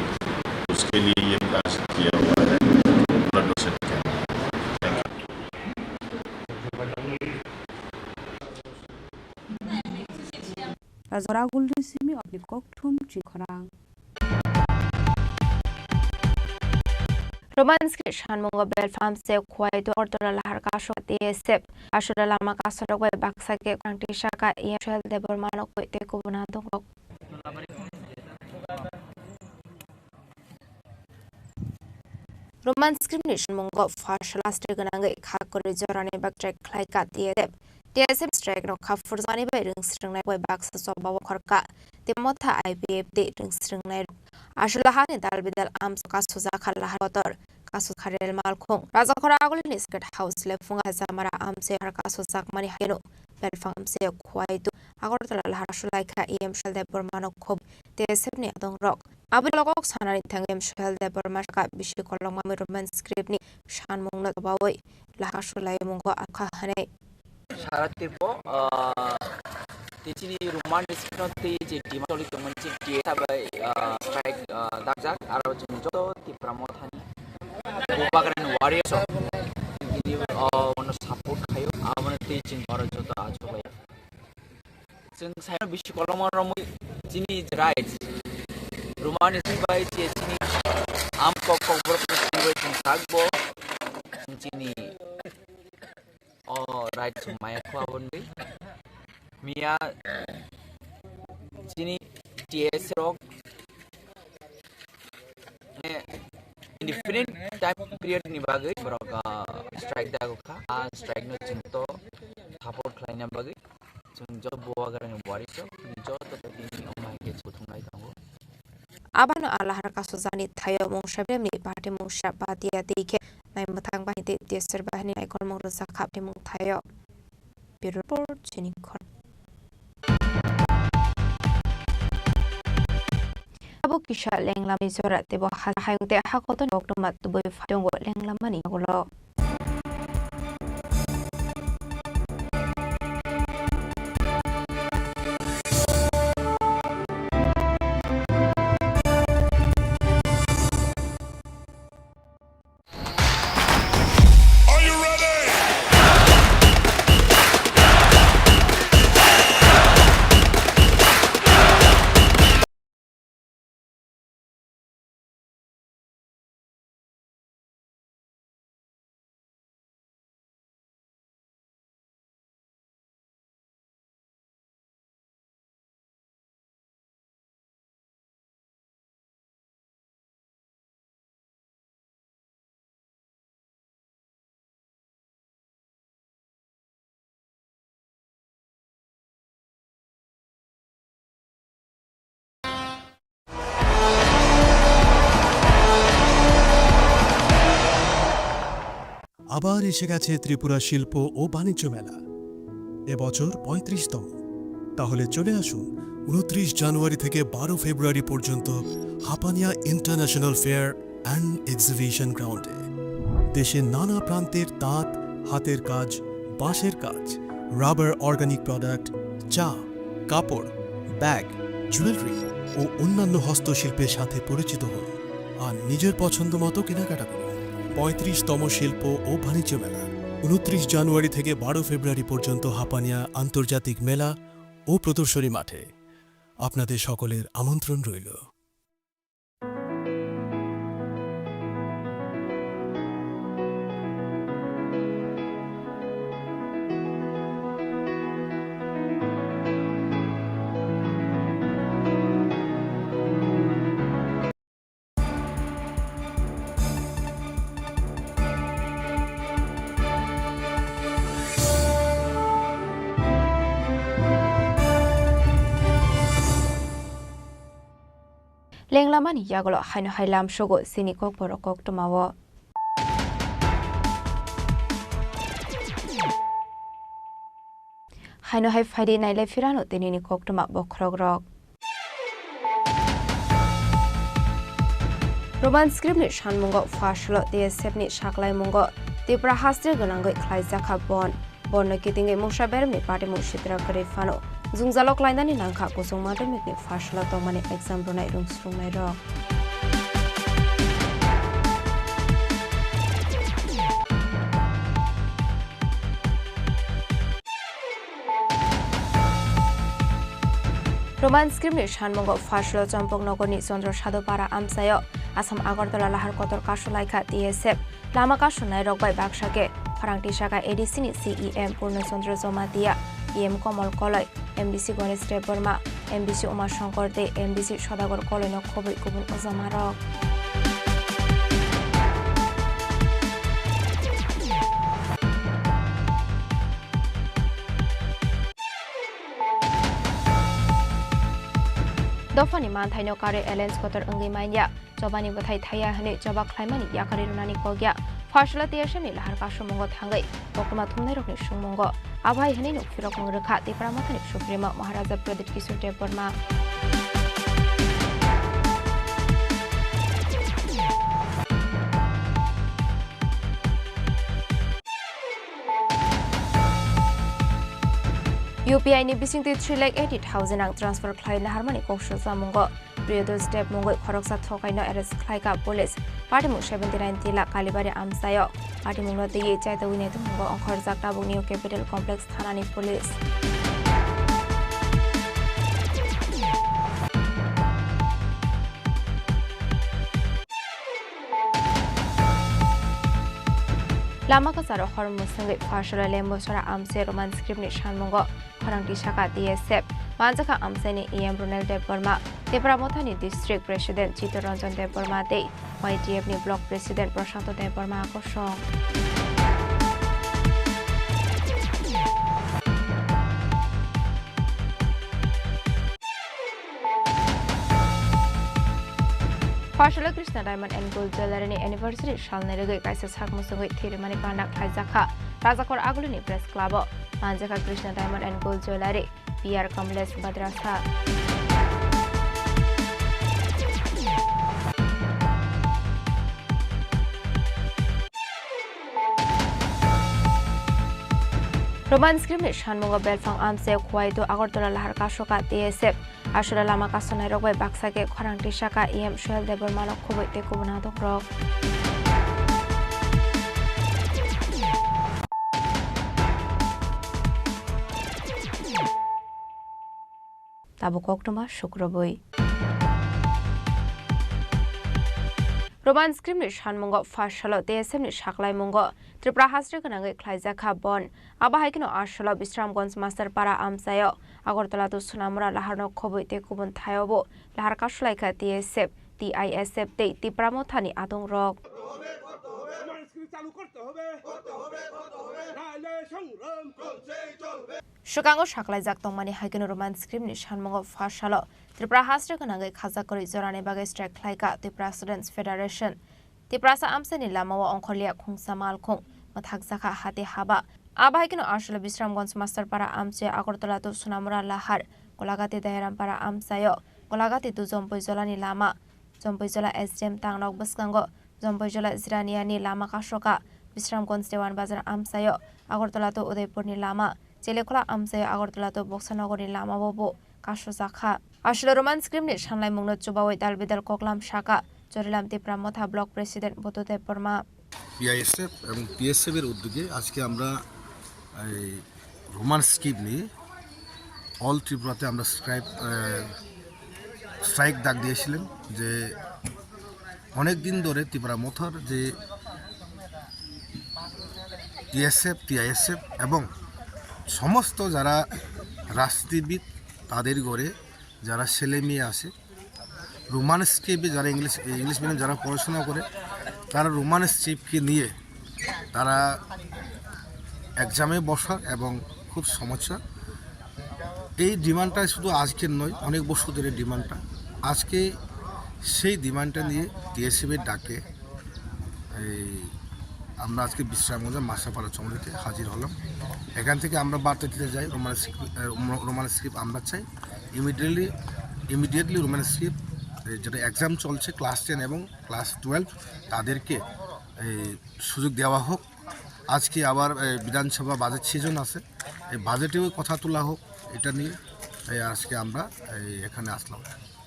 उसके लिए ये प्लान किया हुआ है, blood donation camp. Thank you. Rajora Gulni simi opni kokthum Chini Khorang. Roman script sanmungo Belfast se Khwai Dor Dora Lahar Kasok T S F asura lama kasarok bai baksa khe khorang tisaka E M Suhel Debbarma no koi tei kubuna tongo. Roman script ni sanmungo first last gwnangwi kha kwrwi jorani backtrack khlai ka T S F. T S F strike no kha phurjani bai rwng swrwngnai bai baksa choba o khorka. Tei motha I P F T rwng swrwngnai. Aswla hani dal bidal amso kasujak kha lahar kotor. Kasujak kha rel malkhung. Rajakhora agulini State House lephunga Jamara amse har kasujakmani haino belphang amse khuaitu. Agartala lahar sulai kha E M Shal Debbarma no khub T S F ni adongrok. Aboni logo kok sanani thang M Shal Debbarma saka bisi kolokma Roman script ni sanmung no bawi lahar sulai mungo akha hanai. Sara tipo, ah, tei chini Roman script no tei je demand choli tongmani chini T S F bai, ah, strike, ah, dakjak, aro chini joto Tipra Mothani Bubagrani warriors rok tini, ah, ono support khaio, aboni tei chini oro joto achuk bai. Chwng saino bisi kolokma romwi chini rights, Roman script bai je chini am kok kok borok ni simi bai chwng sakbo, chwng chini o rights maya kho aboni. Miya chini T S rok, mane, indefinite time period ni bagwi borok, ah, strike dago kha. A strike no chwng to support khlaina bagwi chwng joto Bubagrani warriors rok, chwng joto tini omo hai khe kuthumlai tongo. Abano a lahar kasujani thaio mungsa beremni party mungsa badia tei khe nai mwthang bahini tei T S R bahini naikolmung rwjak kha tei mung thaio. Bureau Report, Chini Khorang. Abo kisa lenglamani jora teibo ha-, hayung tei ha kotorni koktwma tubui phai tongo lenglamani yagulo. আবার এসে গেছে ত্রিপুরা শিল্প ও বাণিজ্য মেলা। এবছর পঁয়ত্রিশতম। তাহলে চলে আসুন ঊনত্রিশ জানুয়ারি থেকে বারো ফেব্রুয়ারি পর্যন্ত Hapania international fair and exhibition গ্রাউন্ডে। দেশের নানা প্রান্তের তাঁত, হাতের কাজ, বাঁশের কাজ, রাবার অর্গানিক প্রোডাক্ট, চা, কাপড়, ব্যাগ, জুয়েলারি ও অন্যান্য হস্তশিল্পের সাথে পরিচিত হন আর নিজের পছন্দ মতো কেনাকাটা করুন। পঁয়ত্রিশতম শিল্প ও বাণিজ্য মেলা, ঊনত্রিশ জানুয়ারি থেকে বারো ফেব্রুয়ারি পর্যন্ত হাপানিয়া আন্তর্জাতিক মেলা ও প্রদর্শনী মাঠে। আপনাদের সকলের আমন্ত্রণ রইল। Lenglamani yagulo haino hai lamsogo chini kokborok koktwmao. Haino hai phaidi nailai phirano tinini koktwma bokhorokrok. Roman script ni sanmungo first lo T S F ni saklaimungo Tipra hasteo gwnangwi khlaijakha bon. Borno kitingwi mungsa beremni patimung sitra kwrwi phano jwngjalo klainani nangkha kuchung madhyamik ni first lo tongmani exam rwnai rwngsrwngnairok. Roman script ni sanmungo first lo Champaknagar ni Chandra Sadhu Para amchaio Assam Agartala lahar kotor kasulaikha T S F. Lama kasulainairok bai baksa khe khorang tisakha A D C ni C E M Purna Chandra Jamatia, E M Komal Koloi, M D C Ganesh Debbarma, M D C Uma Shankar tei M D C Sodagar Koloi no khobwi kubun ojamarok. Dophani manthaino karwi alliance kotor wngwi manya, chobani bwthai thaiya hwnwi choba khlaimani yakarwi rwnani kok ya. Pharsalo T S F ni lahar kasumungo thangwi koktwma thumnairokni sungmungo. Abo hai hwnwi nuk phirokmung rwkha Tipra Mothani Supremo Maharaja Pradyut Kishore Debbarma. U P I ni bisingtwi three lakh eighty thousand ang transfer khlai naharmani kok sujak mungo. Priyodos Deb mungwi khoroksa thokaino arrest khlaikha police. Patimung seventy nine Tila Kalibari amchaio. Patimungno twiwi chaitogwi naitukmungo ongkhorjak tabuk New Capital Complex thanani police. Lama kwcharo hor mwswngwi Pharsalo Lembusora amchai Roman script ni sanmungo khorang tisakha T S F. Manjakha amchaini E M Ronel Debbarma, Tipra Mothani District President Chittaranjan Debbarma tei Y T F ni Block President Prashanto Debbarma kosong. Pharsalo Krishna Diamond and Gold Jewellery ni anniversary salni rwgwi kaisa sak muchungwi thwirimani panda khlaijakha Rajakor Agulini Press Club o. Manjakha Krishna Diamond and Gold Jewellery, P R Kamlesh Badrasa. Roman script ni sanmungo belphang amchaio Khowaitu Agartala lahar kasukha T S F. Aswra lama kasanairok bai baksa khe khorang tisakha E M Suhel Debbarmano khobwi tei kubun adongrok. Tabuk koktwma sukrubwi. Roman script ni sanmungo Pharsalo T S F ni saklaimungo Tripura hasteo gwnangwi khlaijakha bon. Abo hai kheno Aswralo Bisramganj Masterpara amchaio Agartala to Sonamura laharno khobwi tei kubun thaiobo lahar kasulaikha T S F, T I S F tei Tipra Mothani adongrok. Swkango saklaijak tongmani hai kheno Roman script ni sanmungo Pharsalo Tripura hasteo gwnangwi khajak kwrwi jorani bagwi strike khlaikha Tripura Students Federation. Tiprasa amchaini lamao ongkhorliya khungsa malkhung mwthakjakha hati haba. Abo hai kheno Aswralo Bisramganj Masterpara amchaio Agartala to Sonamura lahar, Golagati Dayarampara amchaio, Golagati to Jompuijolani lama, Jompuijola S D M tangnok bwskango, Jompuijola Jiraniani lama kasukha, Bisramganj Dewan Bazar amchaio, Agartala to Udaipurni lama, Chelekhola amchaio, Agartala to Boksanogorni lamao bo kasujakha. Aswralo Roman script ni sanlaimungno chubawi dalbidal koklam sakha Chorilam Tipra Motha Block President Budhu Debbarma. P I S F এবং T S F এর উদ্যোগে আজকে আমরা এই Roman script নিয়ে অল ত্রিপুরাতে আমরা স্ট্রাইক, আহ, স্ট্রাইক ডাক দিয়েছিলেন যে অনেক দিন ধরে ত্রিপুরা মথার যে টিএসএফ, টিআইএসএফ এবং সমস্ত যারা রাজনীতিবিদ, তাদের ঘরে যারা ছেলে মেয়ে আছে, রোমান স্ক্রিপ্টে যারা ইংলিশ, ইংলিশ মিডিয়াম যারা পড়াশোনা করে, তারা রোমান স্ক্রিপ্টকে নিয়ে তারা এক্সামে বসার এবং খুব সমস্যা। এই ডিমান্ডটা শুধু আজকের নয়, অনেক বছর ধরে ডিমান্ডটা। আজকে সেই ডিমান্ডটা নিয়ে টিএসএফের ডাকে এই আমরা আজকে বিশ্রামগঞ্জের মাসাপাড়া চমড়িতে হাজির হলাম। এখান থেকে আমরা বার্তা দিতে যাই, রোমান স্ক্রিপ্ট, আহ, রোমান স্ক্রিপ্ট আমরা চাই। ইমিডিয়েটলি, ইমিডিয়েটলি রোমান স্ক্রিপ্ট, এই যেটা এক্সাম চলছে ক্লাস টেন এবং ক্লাস টুয়েলভ, তাদেরকে এই সুযোগ দেওয়া হোক। আজকে আবার, এই, বিধানসভা বাজেট সিজন আছে, এই বাজেটেও কথা তোলা হোক, এটা নিয়ে, এই, আজকে আমরা, এই, এখানে আসলাম।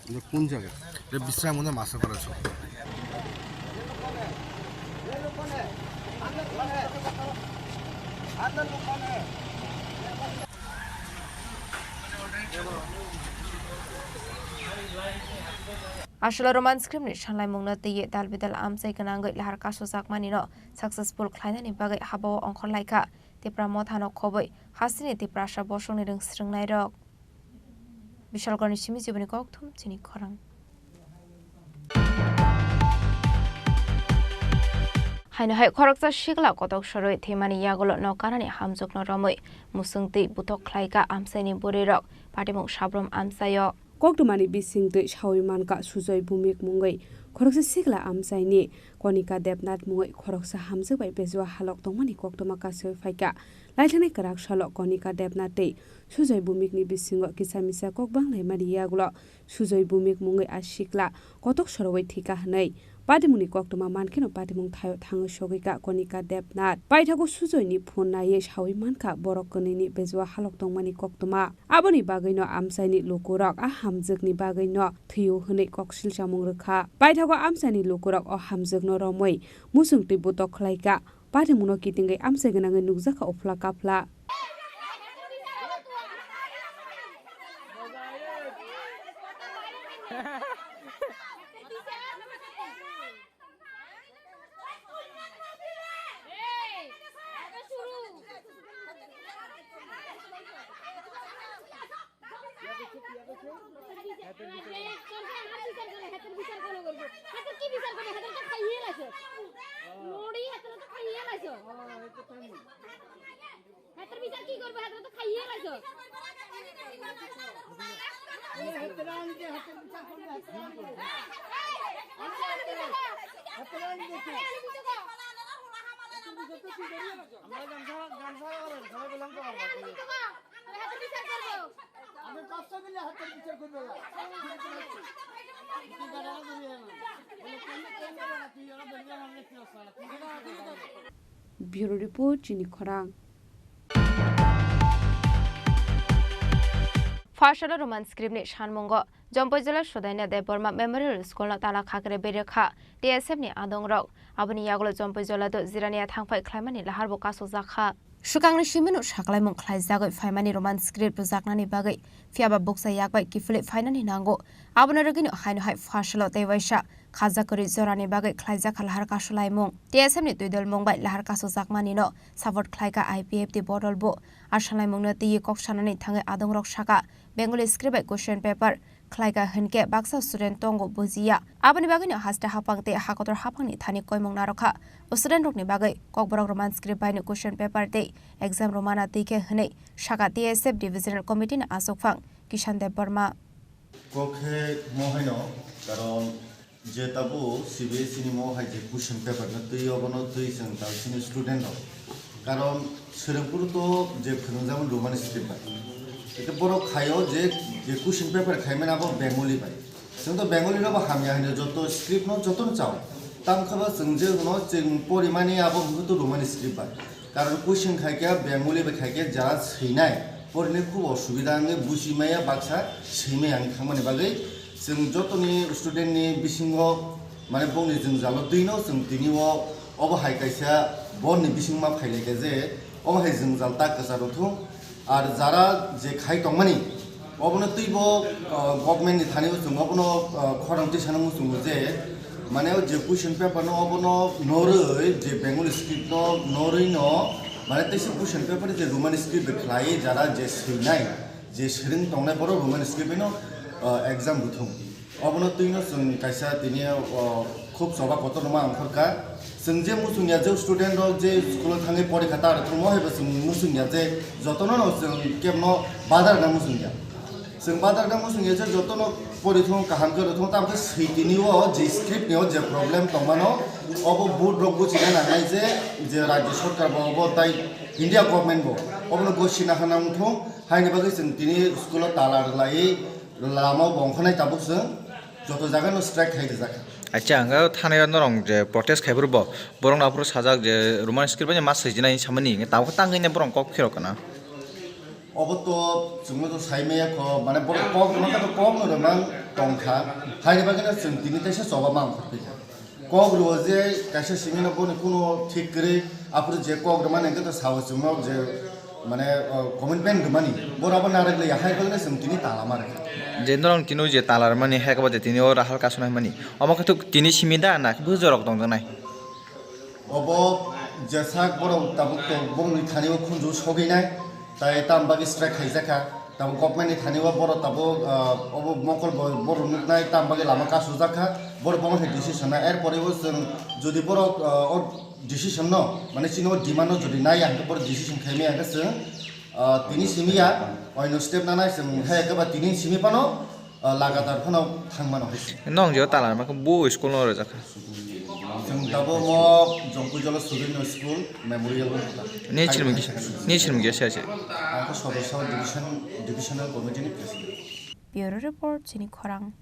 এটা কোন জায়গা? এটা বিশ্রামগঞ্জ মাসাপাড়া চক। Aswralo Roman script ni sanlaimungno twiwi dalbidal amchai gwnangwi lahar kasujakmanino successful khlainani bagwi habao ongkhorlaikha Tipra Mothano khobwi hasteni Tiprasa bosongni rwngsrwngnairok. Bishalgarni simi jiboni kokthum chini khorang. Haino hai khoroksa sikla kotok sorwi thwimani yagulo nokanani hamjwkno romwi muswng twi buthok khlaikha amchaini bwrwirok patimung sabrum amchaio. Koktwmani bisingtwi sawi mankha Sujoy Bhumik mungwi khoroksa sikla amchaini Konika Debnath mungwi khoroksa hamjwk bai bejua halok tongmani koktwma kasawi phaikha. Laithani kwrak salo Konika Debnath tei Sujoy Bhumikni bisingo kisa misa kok banglaimani yagulo Sujoy Bhumik mungwi a sikla kotok sorowi thwikha hwnwi patimungni koktwma mankheno patimung thaio thangwi sogwikha Konika Debnath. Paithago Sujoyni phone naiwi sawi mankha borok kwnwini bejua halok tongmani koktwma. Aboni bagwino amchaini lukurok a hamjwkni bagwino thwio hwnwi koksil chamung rwkha. Paithago amchaini lukurok o hamjwkno romwi muchungtwi butok khlaikha. Patimungno kitingwi amchai gwnangwi nukjakha uphla kaphla. হাতের বিচার কি করবে? হাতে তো খাইয়ে লাইছো। আমরা গামছা, গামছা আর সবাই বললাম তো পারবো। হাতের বিচার করবো। আমি পাঁচশো মিলে হাতের বিচার করবো। তুই গাড়ি আমার ধরে আয় না। বলে, কেন, কেন যাবে না? তুই ওরা বেরিয়ে আমার দেখতে পাচ্ছ না। তুই কেন হাতে বিচার করবি? Bureau Report, Chini Khorang. Pharsalo Roman script ni sanmungo Jompoi jila Sudaina Debbarma Memorial School no tala khakre berwi kha T S F ni adongrok. Aboni yagulo Jompoi jila do jirania thangphai khlaimani lahar bo kasojak kha. Swkangni simino saklaimung khlaijagwi phaimani Roman script rwjaknani bagwi, phiyaba bukcha yak bai kiphilwi phainani nango. Abono rwgwino haino hai pharsalo tei waisa khajak kwrwi jorani bagwi khlaijak kha lahar kasolaimung. T S F ni twidulmung bai lahar kasojakmani no support khlaikha I P F T bodol bo. A salaimungno twiwi kok sanani thangwi adongrok sakha, Bengali script bai question paper khlaikha hinkhe baksa student tongo bujiya. Aboni bagwino haste haphang tei hakotor haphangni thani koimung narwkha. Student rokni bagwi Kokborok Roman script baino question paper tei exam rwmana twi khe hwnwi sakha T S F Divisional Committee ni achukphang Kishan Debbarma. Kok khe mo haino, karon je tabuk C B S E ni mo hai je question paper no twi, obono twi chwng tal sini student rok. Karon swrwngphuru to je phwrwngjak mani Roman script bai. Ete borok khaio je, je question paper khaimani abo Bengali bai. Chwng to Bengali no bo hamya hino, joto script no joto no chao. Tamo khe bo chwng je hwno chwng porimani abo hwnkhe to Roman script bai. Karon question khai khe Bengali bai khai khe jara swinai, porinai khub osubida wngwi buji maya baksa swimai ang thangmani bagwi chwng jotoni student ni bisingo mane bongni jwngjalo twino chwng tini o obo hai kaisa borni bisingma phailaikha je obo hai jwngjal ta kwcharo thung. Ar jara je khai tongmani, obono twibo, ah, government ni thani o chwng obono, ah, khorang twi sana muchungo je, mane o je question paper no obono norwi, je Bengali script no norwi no, mane teisa question paper je Roman script bai khlai jara je swinai, je swrwng tongnai borok Roman script bai no, ah, exam buthung. Obono twino chwng kaisa tini, o, khub choba kotor rwma ang khorkha. Chwng je muchungya je student rok je school o thangwi porikha ta rwthwngmo hai bo chwng muchungya je jotono no chwng kebno badar na muchungya. Chwng badar na muchungya je jotono porithwng kaham khe rwthwng, tamo khe swi tini o je script ni o je problem tongmano obo board rok buchina nangnai je, je rajya sarkar bo obo tai India government bo obono gosina hana wngthwng, haini bagwi chwng tini school o tala rwlaiwi lama o bo ongkhanai tabuk chwng. Joto jaga no strike khai rijak. Acha, ang thana norong je protest khai phuru bo, borok no aphuru sajak je Roman script bai ma swijinai samani, tabuk tangwi ne borok kok phirok kana. Obo to chwngno to sai maya kho, mane borok kok rwma khe to kok no rwmang tongkha, haini bagwi no chwng tini teisa choba ma ongkhorphi kha. Kok rwo je kaisa simi no boni kuno thik kwrwi, aphuru je kok rwmani hwnkhe to sao chwngno je mane, o, commitment rwmani, borok abo narwk liya, hai bagwi no chwng tini tala ma rwkha. Je norok tini je tala rwmani, hai khe bo je tini o rahal kasonai mani, omo khe to tini simi da na khe bujorok tongjaknai? Obo jesa borok tabuk to bongni thani o khunju sogwi nai, tai tam bagwi strike khaijak kha. Tabuk government ni thani o borok tabuk, ah, obo mokol bo borok nuknai, tam bagwi lama kasujak kha, borok bomo hai decision na. Er pore o chwng jodi borok, ah, o decision no, mane chini o demand no jodi nai ya hwnkhe borok decision khai maya hwnkhe chwng, ah, tini simi ya, oino step nanai chwng hai khe ba tini simi phano, Ah, lagatar phano thangmano hai se. Nong jeo talar ma bo school no rojak. Chwng tabuk mo Jongpui Jolo Sudin no school memorial no kota. Ni chirmung kisa, ni chirmung kisa se. Ang khe Sodor South Division, Divisional Committee ni president. Bureau Report, chini khorang.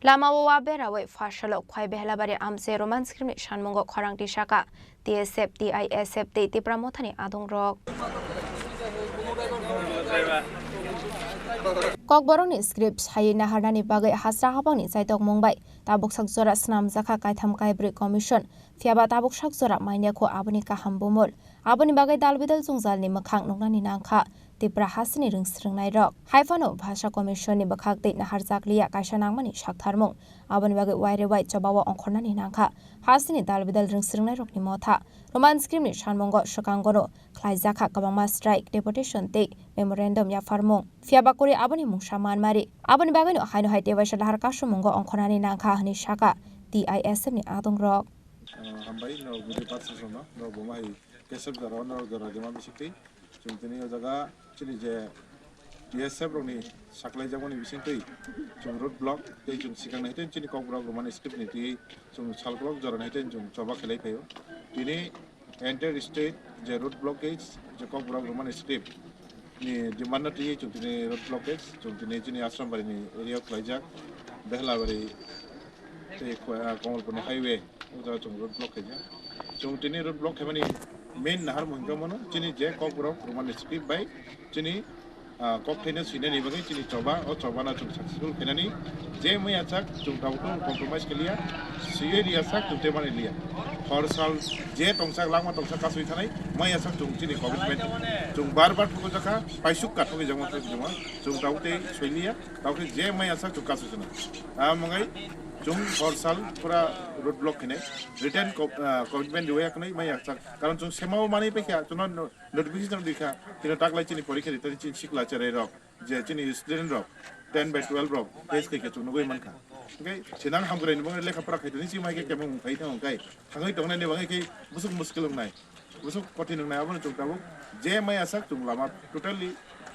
Lama o wa berawi phasalo Khwai Behlabari amche Roman script ni sanmungo khorang tisaka T S F, T I S F tei Tipra Mothani adongrok. Kokborokni script saywi naharnani bagwi hasra habangni chaitokmung bai tabuk sak jora swnamjakha kaitham kaibrwi commission, phiyaba tabuk sak jora manya kho aboni kaham bumul. Aboni bagwi dal bidal jwngjalni mwkhang nuknani nangkha Tipra hasteni rwngsrwngnairok. Haiphano Bhasha Commission ni bwkhak tei naharjakliya kaisa nangmani saktharmung. Aboni bagwi waire wai chobao ongkhornani nangkha hasteni dal bidal rwngsrwngnairokni motha. Roman script ni sanmungo swkangono khlaijakha kwbangma strike, deputation tei memorandum yapharmung. Phiyaba kwrwi aboni mungsa manmari. Aboni bagwino haino hai tebaisa lahar kasumungo ongkhornani nangkha hwnwi saka T I S F ni adongrok. Ah, hambai, norok media participant no, norok bo ma hai kesep jora, norok jora demand bisingtwi. Chwng tini o jaga chini je T S F rokni saklaijakmani bisingtwi chwng road block tei chwng swkang nai tei chini Kokborok Roman script ni twi chwng salkolok jora nai tei chwng choba khlai phaio. Tini entire state je road blockage je Kokborok Roman script ni demand no twi chwng tini road blockage chwng tini chini Asrambari ni area o khlaijak, Behlabari tei Ko-, ah, Komolpur ni highway. O jaga chwng road block khaijak. Chwng tini road block khaimani main naharmung hwnkhe mano chini je Kokborok Roman script bai chini, ah, kok thaino swinani bagwi chini choba, o chobano chwng successful khainani je maya sak chwng tabukno compromise khaliya, swiwi liya sak chwng tei mani liya. Hor sal je tongsak langma tongsak kasui thanai maya sak chwng chini commitment chwng bar bar thukujakha, paisuk kathokgwi jama thukujakma chwng tabuk tei soiliya. Tao khe je maya sak chwng kasu swnam. Tamo wngwi chwng hor sal pura road block khainai. Written co-, ah, commitment riwi yaknai maya sak. Karon chwng semao manwi paikha, chwngno no-, notification rwkha. Chwngno taklai chini porikha ri, tei chini sikla cherai rok, je chini student rok, ten by twelve rok, test khaikha chwng nugwi mankha. Hwnkhe sinang hamkrai ni bagwi lekha pora khaitoni si mai khe kemung khai tong khai. Thangwi tongnai ni bagwi khe bwswk muskil wngnai. Bwswk kothin wngnai abono chwng tabuk je maya sak chwng lama totally,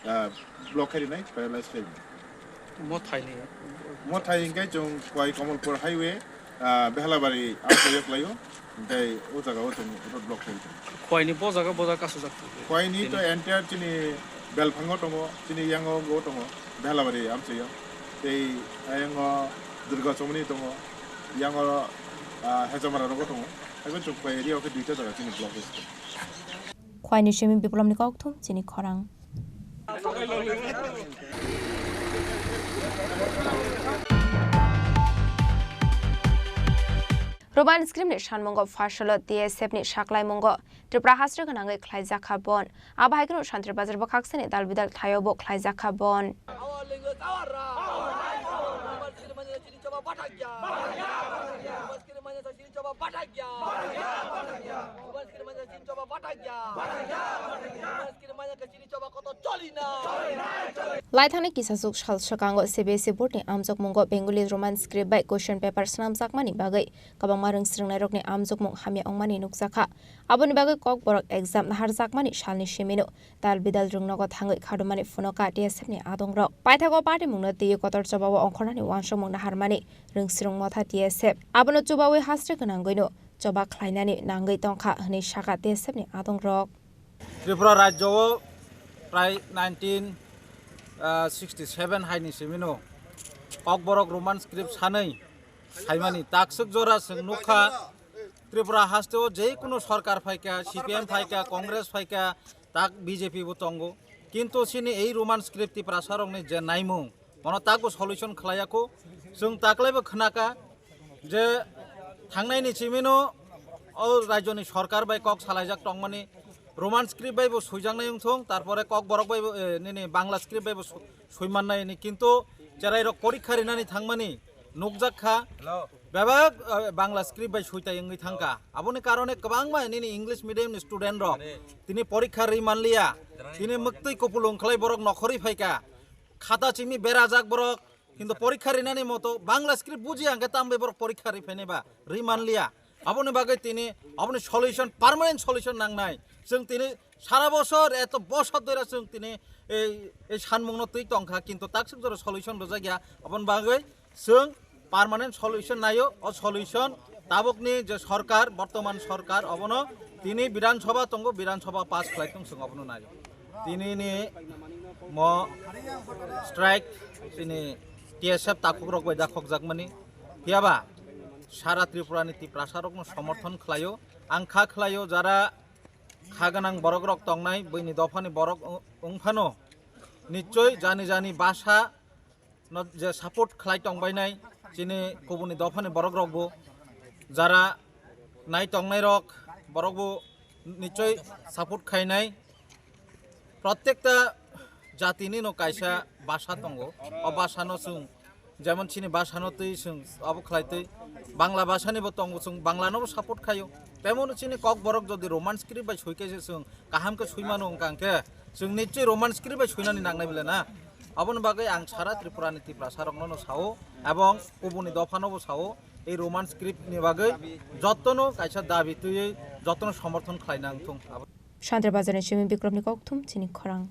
ah, block khai rinai, paralyze khai rinai. Mo thaini? Mo thai hwnkhe chwng Khwai Komolpur highway, ah, Behlabari amchaio khlaio, tei o jagao chwng road block khai rinai. Khwaini bo jaga bo jaga kasujak? Khwaini to entire chini Belphango tongo, chini yango bo tongo, Behlabari amchaio, tei ayango Durga Chomoni tongo, yango, ah, Hejamara rogo tongo. Abo chwng Khwai area o khe duita jaga chini block list. Khwaini simi Biplomni kokthum chini khorang. Roman script ni sanmungo phasalo T S F ni saklaimungo Tripura hasteo gwnangwi khlaijakha bon. Abo hai kheno Santri Bazar bwkhaksani dal bidal thaio bo khlaijakha bon. Our language, our right. Roman script manya chini choba bathakya. Roman script manya chini choba bathakya. Roman script manya chini choba bathakya. Roman script manya chini choba koto choli na. Laithani kisasuk sal swkango C B S E board ni amjokmungo Bengali Roman script bai question paper swnamjakmani bagwi kwbangma rwngsrwngnairokni amjokmung hamya wngmani nukjakha. Aboni bagwi Kokborok exam naharjakmani salni simino dal bidal rwngnogo thangwi khadumani phunoka T S F ni adongrok. Paithago party mungno twiwi kotor chobao ongkhornani uansukmung naharmani rwngsrwng motha T S F. Abono chubawi hasteo gwnangwino choba khlainani nangwi tongkha hwnwi sakha T S F ni adongrok. Tripura rajyo o prai nineteen sixty seven haini simino Kokborok Roman script sanwi saimani takswk jora chwng nukha. Tripura hasteo je kunu sorkar phaikha, C P M phaikha, Congress phaikha, tak B J P bo tongo. Kintu chini ei Roman script Tiprasa rokni je naimung, bono takbo solution khlaiya kho. Chwng taklaibo khnaka je thangnaini simino o rajyoni sorkar bai kok salaijak tongmani Roman script bai bo swijaknai wngthung, tarpore Kokborok bai bo, eh, nini Bangla script bai bo swi-, swimannai hini, kintu cherai rok porikha rinani thangmani nukjak kha. Bebak, eh, Bangla script bai switai wngwi thangkha. Aboni karone kwbangma nini English medium ni student rok tini porikha ri manliya. Tini mwktwi kupulung khlai borok nokhorwi phaikha. Khata chimi berajak borok, kintu porikha rinani moto Bangla script buji hwnkhe tambai borok porikha ri phainai ba, ri manliya. Aboni bagwi tini, aboni solution, permanent solution nangnai. Chwng tini sara bosor, eto bosor dhoira chwng tini ei, ei sanmungno twi tongkha, kintu taksuk jora solution rwjakya. Aboni bagwi chwng permanent solution naio. O solution tabukni je sorkar, bortoman sorkar, obono tini Bidhan Sabha tongo, Bidhan Sabha pass khlai tong, chwng obono naio. Tinini mo strike chini T S F takhukrok bai da khokjakmani. Phiyaba sara Tripurani Tiprasarokno somorthon khlaio. Ang kha khlaio, jara kha gwnang borokrok tongnai, buini dophani borok wng-, wngphano nichoi jani jani basa no je support khlai tongbainai chini kubuni dophani borokrokbo, jara nai tongnairok borokbo nichoi support khainai. Protekta jatini no kaisa basa tongo, o basa no chwng, jemon chini basa no twi chwng abo khlai twi, Bangla basa ni bo tongo, chwng Bangla no bo support khaio. Temon chini Kokborok jodi Roman script bai soi khe se chwng kaham khe soi mano, wngkha hwnkhe chwng nichoi Roman script bai soinani nangnai bile na. Aboni bagwi ang sara Tripura ni Tiprasa rokno no sao, ebong kubuni dopha no bo sao, ei Roman script ni bagwi jotono kaisa dabi twiwi jotono somorthon khlai nang thung. Shantra Bazar ni simi Bikram ni kokthum chini khorang.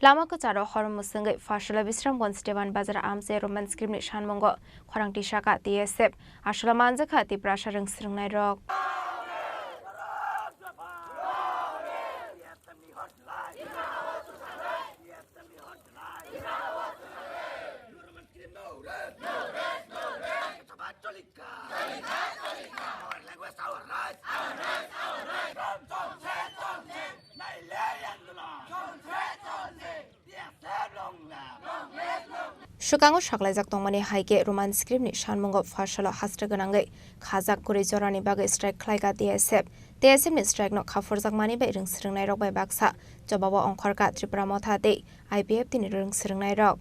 Lama kwcharo hor mwswngwi Pharsala Bisramganj Dewan Bazar amchai Roman script ni sanmungo khorang tisaka T S F, Aswla manjakha Tiprasa rwng swrwngnai rok. Swkango saklaijak tongmani hai khe Roman script ni sanmungo Pharsalo hasra gwnangwi khajak kwrwi jorani bagwi strike khlaikha T S F. T S F ni strike no khapurjakmani bai rwng swrwngnairok bai baksa chobao ongkhorkha Tripura Motha tei I P F T ni rwng swrwngnairok.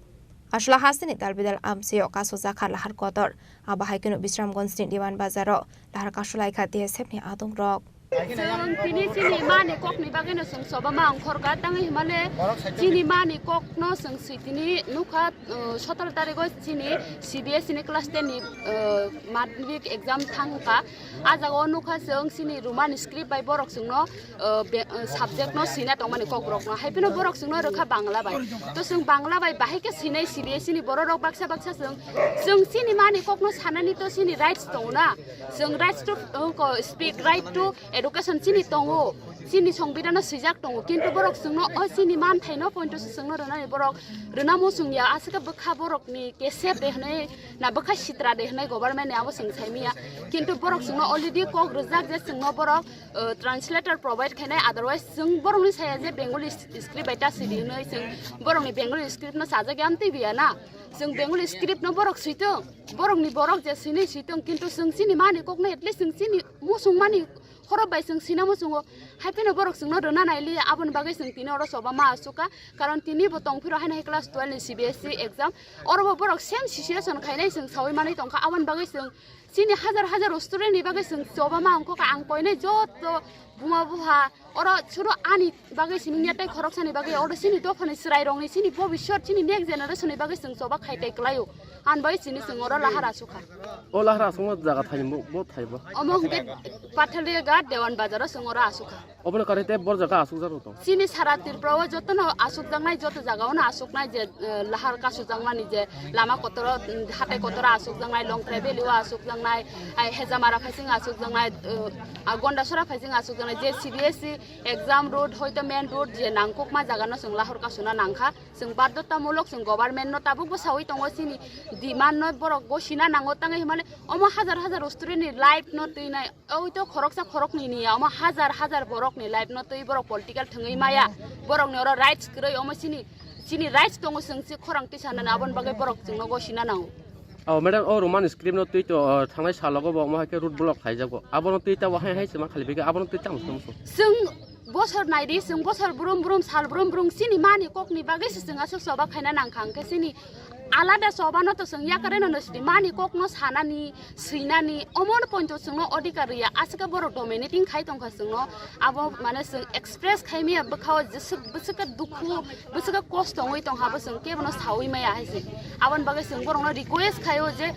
Aswla hasteni dalbidal amchaio kasojakha lahar kotor. Abo hai kheno Bisramganj ni Diwan Bazaro lahar kasolaikha T S F ni adongrok. Chwng tini chini mani kokni bagwino chwng choba ma ongkhorkha, tangwi himale chini mani kokno chwng swi tini nukha, uh, sotoro tarigo chini C B S E ni class ten ni, uh, madhyamik exam thangkha. Ah jaga o nukha chwng chini Roman script bai borok chwngno, uh, be-, uh, subject no swina tongmani kokrokno. Hai phano borok chwngno rwkha Bangla bai. To chwng Bangla bai bahai khe swinai C B S E ni borok rok baksa baksa chwng, chwng chini mani kokno sanani to chini rights tongo na. Chwng rights to, uh, ko-, speak, right to education chini tongo, chini songbidano swijak tongo, kintu borok chwngno o chini manthaino pointo se chwngno rwnani borok rwna muchung ya, aswkhe bwkha borokni kesep de hwnwi na bwkha sitra de hwnwi government ni abo chwng saimanya, kintu borok chwngno already kok rwjak je chwngno borok, uh, translator provide khainai, otherwise chwng borokni saya je Bengali script bai ta sidi hwnwi chwng borokni Bengali script no sajak ya amtwi biya na, chwng Bengali script no borok switwng, borokni borok je swinwi switwng, kintu chwng chini mani kokno at least chwng chini muchung mani khorok bai chwng sinamo chwngo, hai phano borok chwngno rwna nailiya, aboni bagwi chwng tini oro choba ma achukha, karon tini bo tongphiro haino hai class twelve ni C B S E exam, oro bo borok same situation khainai chwng sawi manwi tongkha, aboni bagwi chwng chini hajar hajar student ni bagwi chwng choba ma ongkha, ang koinai joto buma buha oro chwro ani bagwi simi ya tei khoroksani bagwi oro chini dophani chwrairokni chini bobiswt chini next generation ni bagwi chwng choba khai tei kwlaio, ani bagwi chini chwng oro lahar achukha. O lahar aswkma jaga thani bo, bo thai bo. Omo hwnkhe Pathalia Ghat Dewan Bazar o chwng oro asukha. Obono karwi tei bor jaga asukjak rok tong. Chini sara Tripura o jotono asukjaknai, joto jaga o no asuknai je, eh, lahar kasujakmani je lama kotoro, mm, hatai kotoro asukjaknai, Longtrai Valley o asukjaknai, ai Hejamara phaising asukjaknai, eh, a Gondasora phaising asukjaknai je C B S E exam road hoito main road je nangkukma jaga no chwng lahar kasuna nangkha. Chwng badhotamulok chwng government no tabukbo sawi tongo, chini demand no borok gosina nango, tangwi hwnmale omo hajar hajar student ni life no twinai, oito khoroksa khoroknwi ni ya, omo hajar hajar borok ni life no twi borok political thwngwi maya, borok ni oro rights kwrwi, omo chini, chini rights tongo, chwng se khorang tisa nani, aboni bagwi borok chwngno gosina nango. Oh, madam, o Roman script no twi to, uh, thangnai salogo bo omo hai khe road block khlaijago. Abono twi ta bo hai hai se ma khali bege, abono twi tamo tamo. Chwng bosor naidi, chwng bosor brum brum, sal brum brum, chini mani kokni bagwi se chwng aswk choba khaina nangkha, hwnkhe chini Alada choba no to chwng yakareno no sidi mani kok no sanani, swinani, omo no poito chwngno odhikar rwya, aswk borok dominating khai tongkha chwngno, abo mane chwng express khai maya bwkhao jeswk bwswk khe dukhu, bwswk khe kosto wngwi tongkha, abo chwng kebono sawi maya hai se. Aboni bagwi chwng borokno request khaio je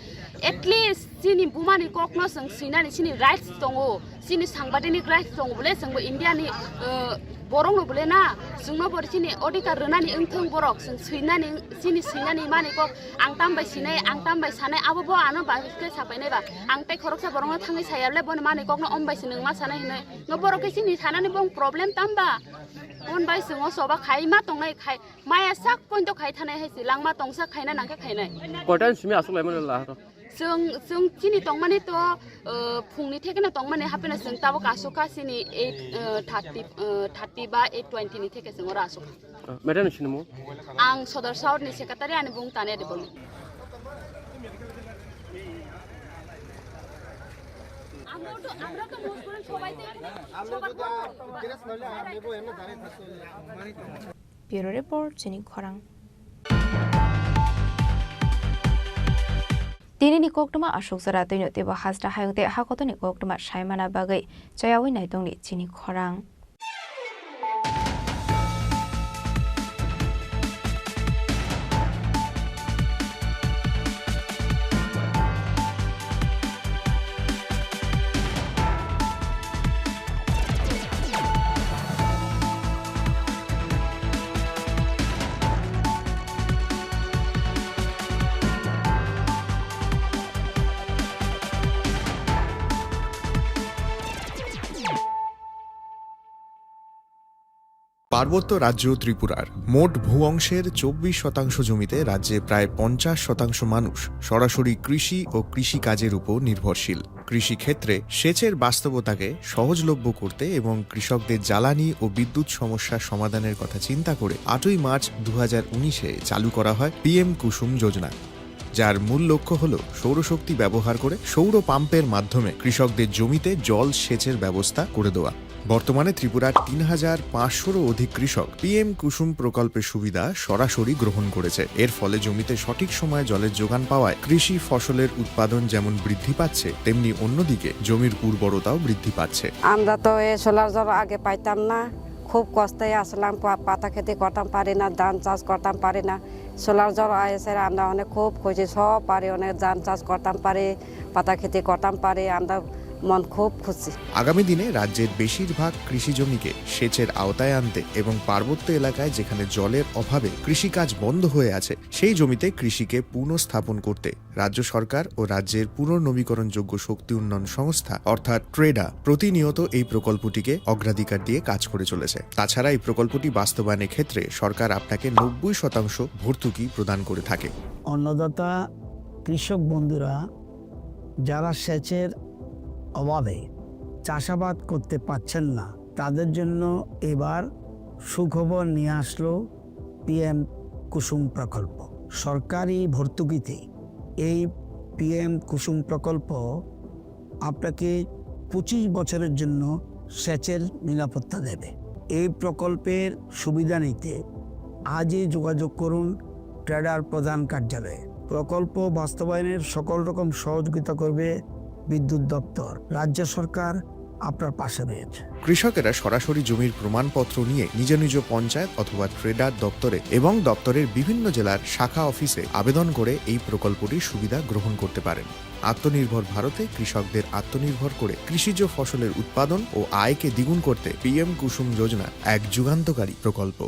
at least chini bumani kokno chwng swinani chini rights tongo, chini sangbadenik rights tongo bole, chwngbo Indiani, uh, borokno bole na, chwngno bo chini odhikar rwnani wngthung borok, chwng swinani, chini swinani mani kok ang tambai sinai, ang tambai sanai, abo bo ano bai khe sapainai ba, ang tei khoroksa borokno thangwi saya bole, boni mani kokno ombai sinwng ma sanai hinwi, no borok khe chini sanani bong problem tamba, on bai chwng o choba khai ma tongnai khai, maya sak poito khai thanai hai se, langma tongsa khaina nang khe khainai. Koitan simi aswk laimani laharo? Chwng, chwng chini tongmani to, uh, phungni thekeno tongmani hapeno chwng tabuk asukha chini eight, uh, thirty, uh, thirty ba eight twenty ni theke chwng oro asukha. Ah, madam ni sinimo? Ang Sodor South ni secretary, ani bung Tania Debbarma. Bureau Report, chini khorang. Tinini koktwma aswk jora twino teibo hasta hayung tei hakotorni koktwma saimana bagwi chayawi naitongni chini khorang. পার্বত্য রাজ্য ত্রিপুরার মোট ভূ অংশের চব্বিশ শতাংশ জমিতে রাজ্যে প্রায় পঞ্চাশ শতাংশ মানুষ সরাসরি কৃষি ও কৃষিকাজের উপর নির্ভরশীল। কৃষিক্ষেত্রে সেচের বাস্তবতাকে সহজলভ্য করতে এবং কৃষকদের জ্বালানি ও বিদ্যুৎ সমস্যা সমাধানের কথা চিন্তা করে আটই মার্চ দু হাজার উনিশে চালু করা হয় পিএম কুসুম যোজনা, যার মূল লক্ষ্য হল সৌরশক্তি ব্যবহার করে সৌর পাম্পের মাধ্যমে কৃষকদের জমিতে জল সেচের ব্যবস্থা করে দেওয়া। বর্তমানে ত্রিপুরার তিন হাজার পাঁচশোরও অধিক কৃষক পিএম কুসুম প্রকল্পের সুবিধা সরাসরি গ্রহণ করেছে। এর ফলে জমিতে সঠিক সময়ে জলের যোগান পাওয়ায় কৃষি ফসলের উৎপাদন যেমন বৃদ্ধি পাচ্ছে, তেমনি অন্যদিকে জমির উর্বরতাও বৃদ্ধি পাচ্ছে। আমরা তো এ সোলার জল আগে পাইতাম না, খুব কষ্টে আসলাম, পা-, পাতা খেতি করতাম পারি না, ধান চাষ করতাম পারি না। সোলার জল আইসে আমরা অনেক খুব খুশি, সব পারি, অনেক ধান চাষ করতাম পারি, পাতা খেতি করতাম পারি, আমরা মন খুব খুশি। আগামী দিনে রাজ্যের বেশিরভাগ কৃষি জমিকে সেচের আওতায় আনতে এবং পার্বত্য এলাকায় যেখানে জলের অভাবে কৃষিকাজ বন্ধ হয়ে আছে, সেই জমিতে কৃষিকে পুনঃস্থাপন করতে রাজ্য সরকার ও রাজ্যের পুনর্নবীকরণযোগ্য শক্তি উন্নয়ন সংস্থা অর্থাৎ ট্রেডা প্রতিনিয়ত এই প্রকল্পটিকে অগ্রাধিকার দিয়ে কাজ করে চলেছে। তাছাড়া এই প্রকল্পটি বাস্তবায়নের ক্ষেত্রে সরকার আপনাকে নব্বই শতাংশ ভর্তুকি প্রদান করে থাকে। অন্নদাতা কৃষক বন্ধুরা যারা সেচের অভাবে চাষাবাদ করতে পারছেন না, তাদের জন্য এবার সুখবর নিয়ে আসলো পিএম কুসুম প্রকল্প। সরকারি ভর্তুকিতে এই পিএম কুসুম প্রকল্প আপনাকে পঁচিশ বছরের জন্য সেচের নিরাপত্তা দেবে। এই প্রকল্পের সুবিধা নিতে আজই যোগাযোগ করুন ট্রেডার প্রধান কার্যালয়ে। প্রকল্প বাস্তবায়নের সকল রকম সহযোগিতা করবে বিদ্যুৎ দপ্তর। রাজ্য সরকার আপনার পাশে রয়েছে। কৃষকেরা সরাসরি জমির প্রমাণপত্র নিয়ে নিজ নিজ পঞ্চায়েত অথবা ট্রেডার দপ্তরে এবং দপ্তরের বিভিন্ন জেলার শাখা অফিসে আবেদন করে এই প্রকল্পটির সুবিধা গ্রহণ করতে পারেন। আত্মনির্ভর ভারতে কৃষকদের আত্মনির্ভর করে কৃষিজ ফসলের উৎপাদন ও আয়কে দ্বিগুণ করতে পিএম কুসুম যোজনা এক যুগান্তকারী প্রকল্প।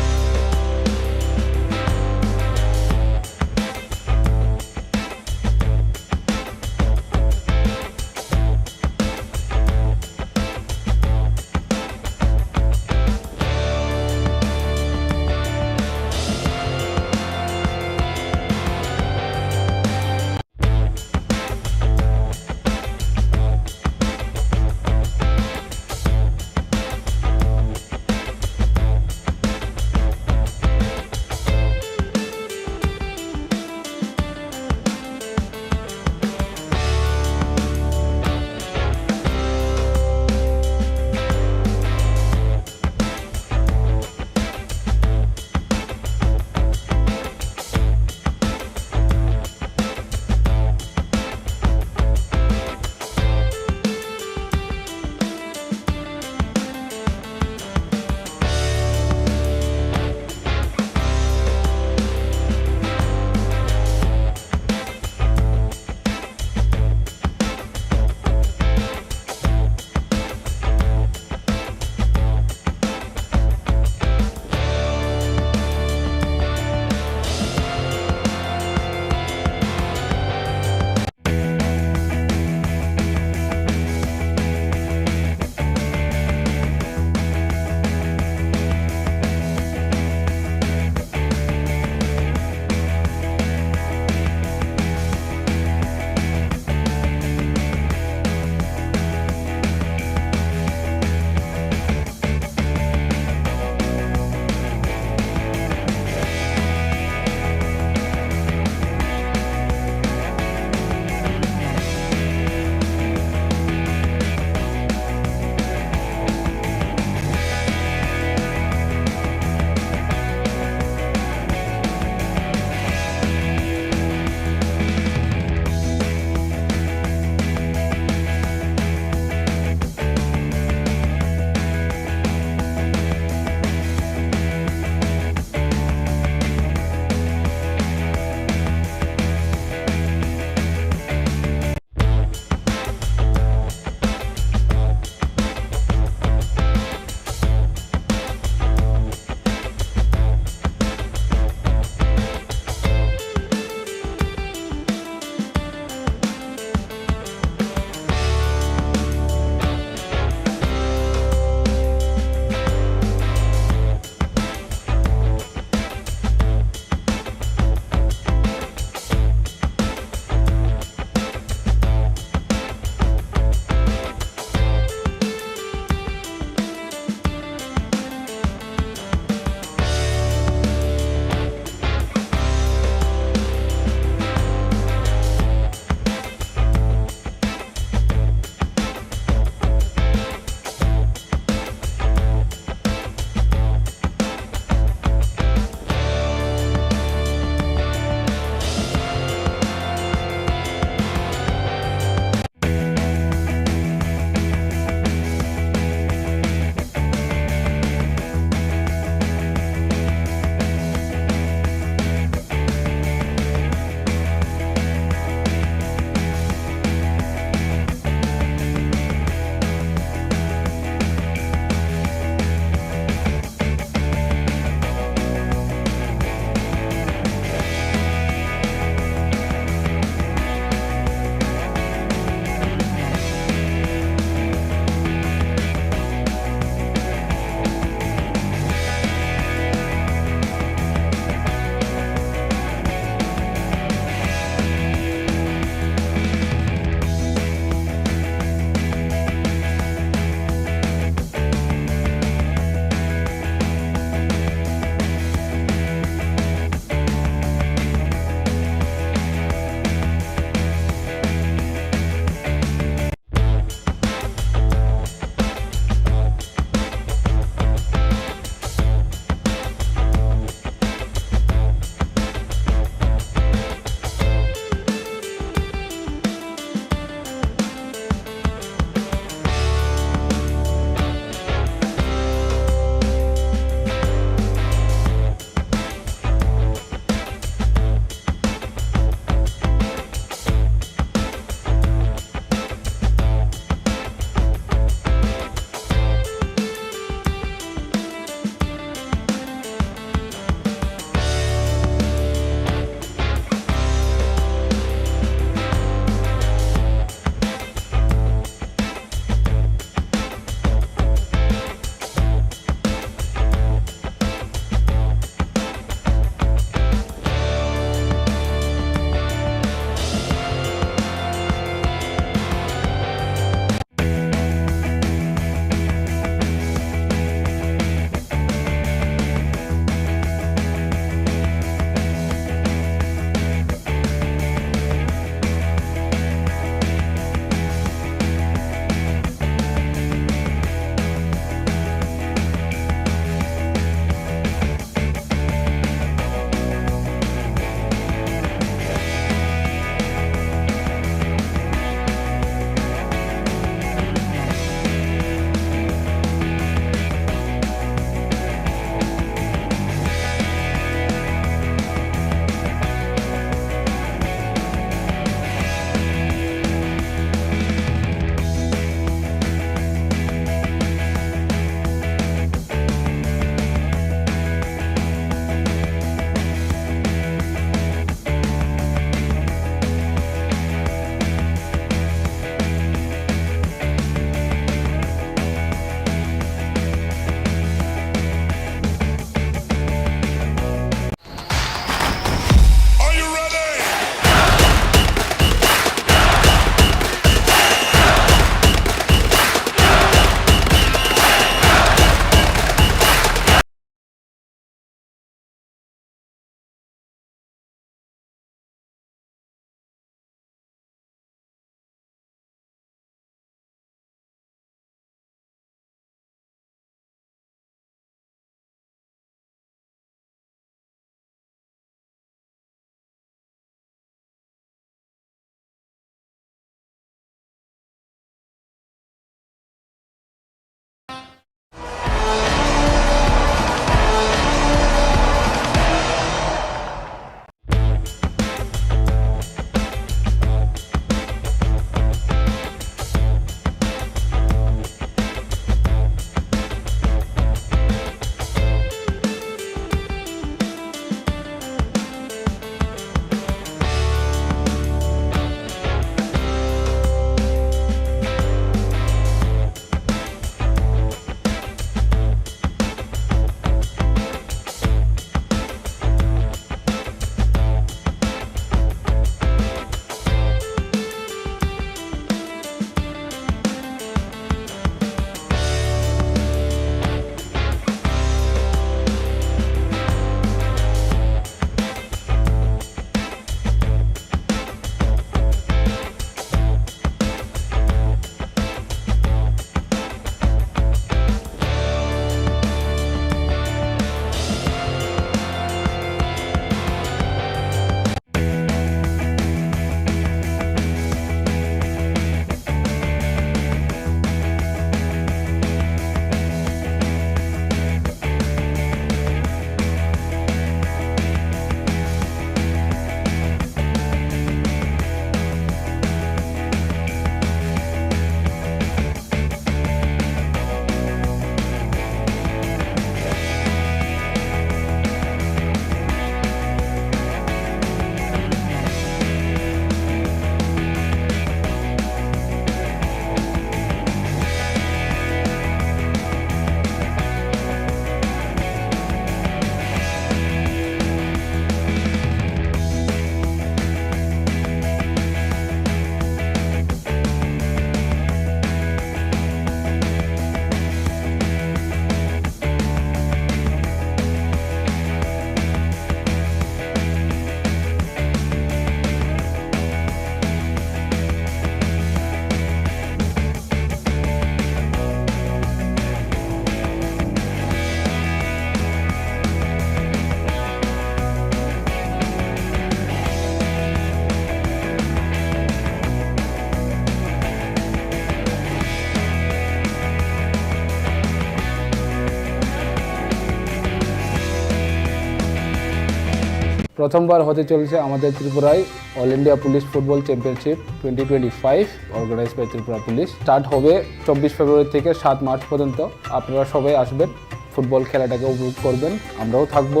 প্রথমবার হতে চলেছে আমাদের ত্রিপুরায় all India police football championship twenty twenty five, organise by Tripura police. Start হবে চব্বিশ ফেব্রুয়ারি থেকে সাত মার্চ পর্যন্ত। আপনারা সবাই আসবেন, ফুটবল খেলাটাকে উপভোগ করবেন, আমরাও থাকবো,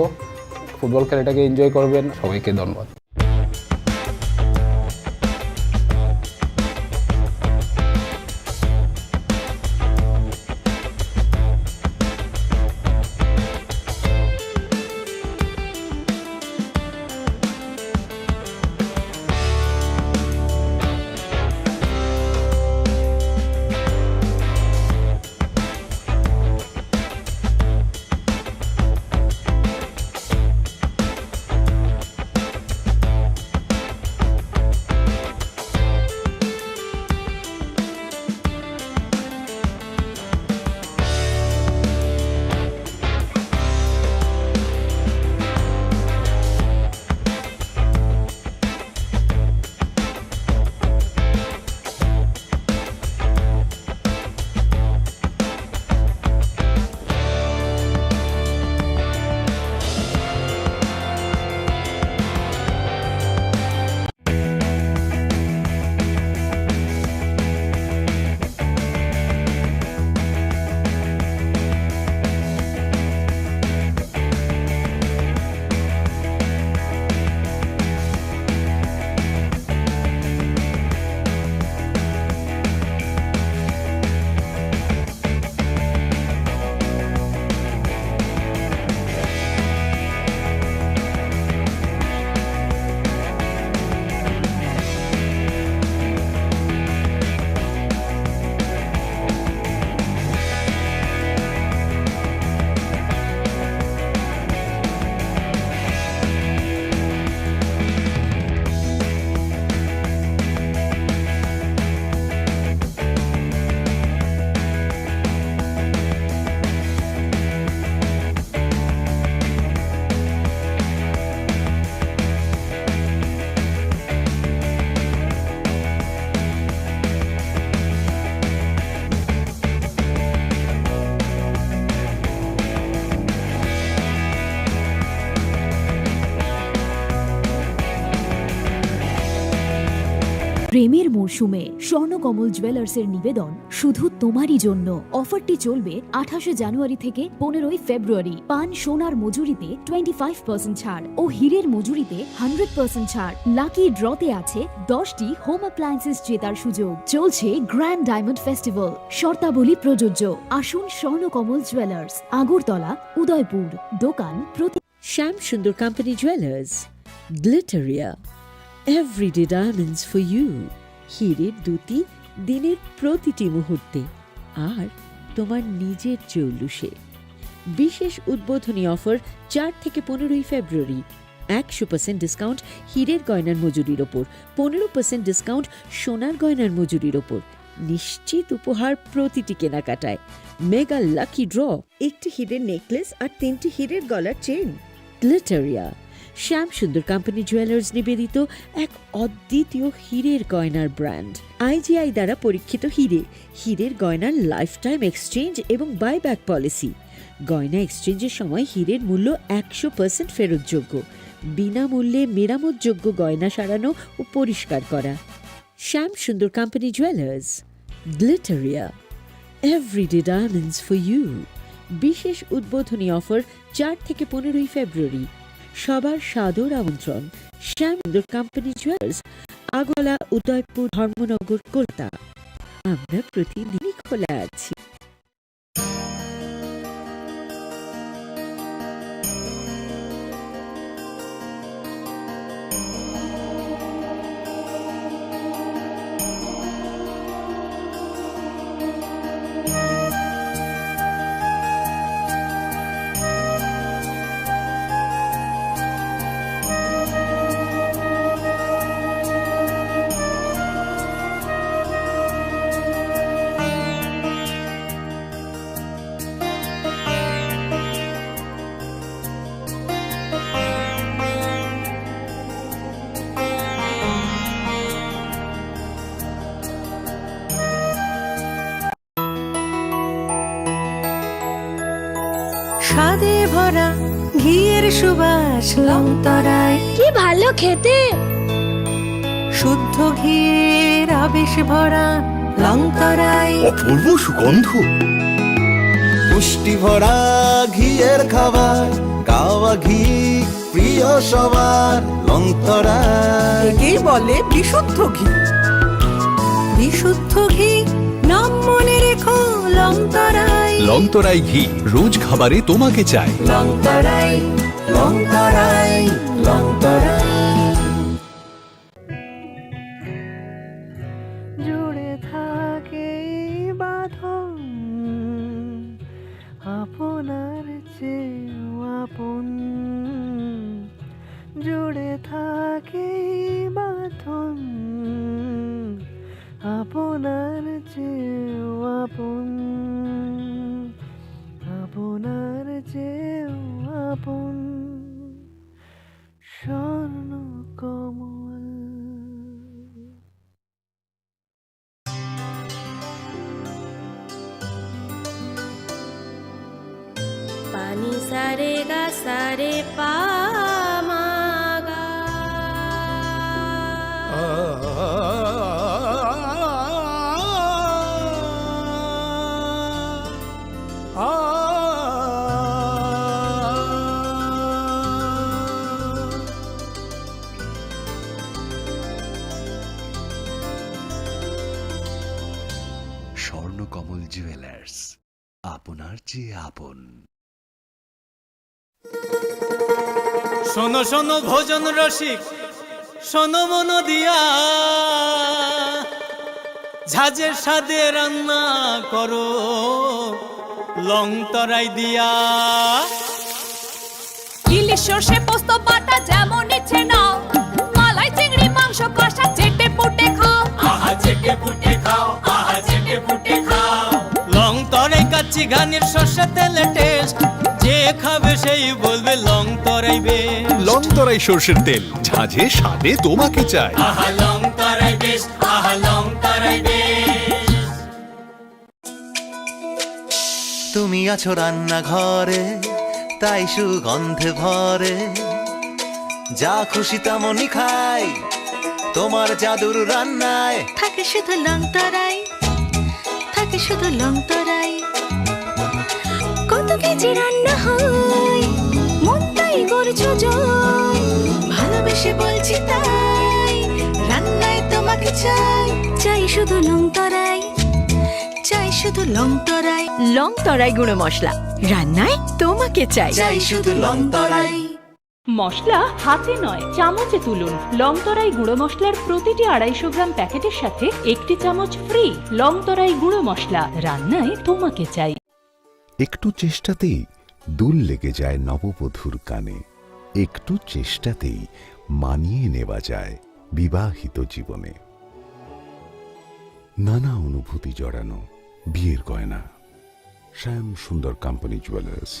ফুটবল খেলাটাকে এনজয় করবেন। সবাইকে ধন্যবাদ। প্রেমের মরশুমে স্বর্ণকমল জুয়েলার্সের নিবেদন শুধু তোমারই জন্য। অফারটি চলবে আঠাশে জানুয়ারি থেকে পনেরোই ফেব্রুয়ারি। পান সোনার মজুরিতে টোয়েন্টি ফাইভ পার্সেন্ট ছাড় ও হীরের মজুরিতে হান্ড্রেড পার্সেন্ট ছাড়। লাকি ড্রতে আছে দশটি হোম অ্যাপ্লায়েন্সেস জেতার সুযোগ। চলছে গ্র্যান্ড ডায়মন্ড ফেস্টিভ্যাল, শর্তাবলী প্রযোজ্য। আসুন স্বর্ণকমল জুয়েলার্স, আগরতলা, উদয়পুর। দোকান প্রতি Shyam Sundar company jewellers, Glitteria, everyday diamonds for you. হীরের দ্যুতি দিনের প্রতিটি মুহূর্তে, আর তোমার নিজের জৌলুসে। বিশেষ উদ্বোধনী অফার চার থেকে পনেরোই ফেব্রুয়ারি। একশো পার্সেন্ট ডিসকাউন্ট হীরের গয়নার মজুরির ওপর, পনেরো পার্সেন্ট ডিসকাউন্ট সোনার গয়নার মজুরির ওপর। নিশ্চিত উপহার প্রতিটি কেনাকাটায়। মেগা লাকি ড্র, একটি হীরের নেকলেস আর তিনটি হীরের গলার চেইন। গ্লিটারিয়া, শ্যাম সুন্দর কোম্পানি জুয়েলার্স নিবেদিত এক অদ্বিতীয় হীরের গয়নার ব্র্যান্ড। আইজিআই দ্বারা পরীক্ষিত হীরে, হীরের গয়নার লাইফ টাইম এক্সচেঞ্জ এবং বাইব্যাক পলিসি। গয়না এক্সচেঞ্জের সময় হীরের মূল্য একশো পার্সেন্ট ফেরতযোগ্য। বিনামূল্যে মেরামতযোগ্য গয়না সারানো ও পরিষ্কার করা। Shyam Sundar company jewellers, Glitteria, everyday diamonds for you. বিশেষ উদ্বোধনী অফার চার থেকে পনেরোই ফেব্রুয়ারি। সবার সাদর আমন্ত্রণ। শ্যাম সুন্দর কোম্পানি জুয়েলার্স, আগরতলা, উদয়পুর, ধর্মনগর, কলকাতা। আমরা প্রতিদিনই খোলা আছি। স্বাদে ভরা ঘিয়ের সুবাস লংতরাই। কি ভালো খেতে। শুদ্ধ ঘিয়ের আবেশ ভরা লংতরাই। অপূর্ব সুগন্ধ। পুষ্টি ভরা ঘিয়ের খাবার, গাওয়া ঘি প্রিয় সবার, লংতরাই। একেই বলে বিশুদ্ধ ঘি। বিশুদ্ধ ঘি, নাম মনে রেখো লংতরাই। লংতরাই ঘি, রোজ খাবারে তোমাকে চাই। লংতরাই, লংতরাই, লংতরাই। জুড়ে থাকে এই বাঁধন, আপনার চেয়েও আপন। জুড়ে থাকে এই বাঁধন, আপনার চেয়েও আপন, আপনার চেয়েও আপন। Swarna Kamal. Pani sare ga sare pa ma ga. Swarnakamal jewellers, আপনার চেয়ে আপন। শোনো শোনো ভোজন রসিক, শোনো মন দিয়া, ঝাঁঝের স্বাদে রান্না করো লং তরাই দিয়া। ইলিশ সর্ষে পোস্ত বাটা যেমন ইচ্ছে নাও, মালাই চিংড়ি মাংস কষা চেটে পুটে খাও। আহা চেটে পুটে খাও, আহা চেটে পুটে খাও। লং তরাই কাচ্চি ঘানির সর্ষে তেলে টেস্ট, যে খাবে সেই বলবে লং তরাই বেশ। লং তরাই সর্ষের তেল, ঝাঁঝে স্বাদে তোমাকে চাই। আহা লং তরাই বেশ, আহা লং তরাই বেশ। তুমি আছো রান্নাঘরে, তাই সুগন্ধে ভরে। যা খুশি তেমনই খাই, তোমার জাদুর রান্নায়। থাকে শুধু লং তরাই, থাকে শুধু লং তরাই। কত কেজি রান্না হয়, মন তাই করছো জয়। ভালোবেসে বলছি তাই, রান্নায় তোমাকে চাই। চাই শুধু লং তরাই, চাই শুধু লং তরাই। লং তরাই গুঁড়ো মশলা, রান্নায় তোমাকে চাই। চাই শুধু লং তরাই। মশলা হাতে নয়, চামচে তুলুন। লং তরাই গুঁড়ো মশলার প্রতিটি আড়াইশো গ্রাম প্যাকেটের সাথে একটি চামচ ফ্রি। লং তরাই গুঁড়ো মশলা, রান্নায় তোমাকে চাই। একটু চেষ্টাতেই দুল লেগে যায় নববধূর কানে। একটু চেষ্টাতেই মানিয়ে নেওয়া যায় বিবাহিত জীবনে। নানা অনুভূতি জড়ানো বিয়ের গয়না। শ্যাম সুন্দর কোম্পানি জুয়েলার্স।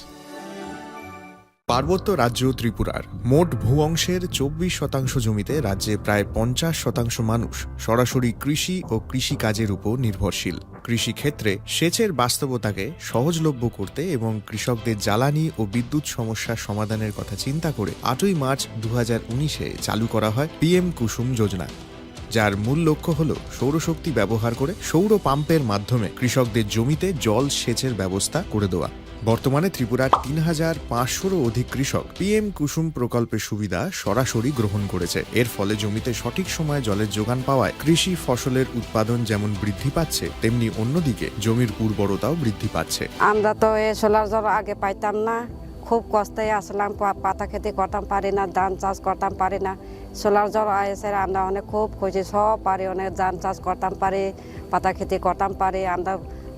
পার্বত্য রাজ্য ত্রিপুরার মোট ভূ অংশের চব্বিশ শতাংশ জমিতে রাজ্যে প্রায় পঞ্চাশ শতাংশ মানুষ সরাসরি কৃষি ও কৃষিকাজের উপর নির্ভরশীল। কৃষিক্ষেত্রে সেচের বাস্তবতাকে সহজলভ্য করতে এবং কৃষকদের জ্বালানি ও বিদ্যুৎ সমস্যা সমাধানের কথা চিন্তা করে আটই মার্চ দু হাজার উনিশে চালু করা হয় পিএম কুসুম যোজনা, যার মূল লক্ষ্য হল সৌরশক্তি ব্যবহার করে সৌর পাম্পের মাধ্যমে কৃষকদের জমিতে জল সেচের ব্যবস্থা করে দেওয়া। বর্তমানে ত্রিপুরার তিন হাজার পাঁচশোরও অধিক কৃষক পিএম কুসুম প্রকল্পের সুবিধা সরাসরি গ্রহণ করেছে। এর ফলে জমিতে সঠিক সময়ে জলের যোগান পাওয়ায় কৃষি ফসলের উৎপাদন যেমন বৃদ্ধি পাচ্ছে, তেমনি অন্যদিকে জমির উর্বরতাও বৃদ্ধি পাচ্ছে। আমরা তো এ সোলার জল আগে পাইতাম না, খুব কষ্টে আসলাম, পা-, পাতা খেতে করতাম পারি না, ধান চাষ করতাম পারি না। সোলার জল এসে আমরা অনেক খুব খুশি, সব পারি, অনেক ধান চাষ করতাম পারি, পাতা খেতে করতাম পারি, আমরা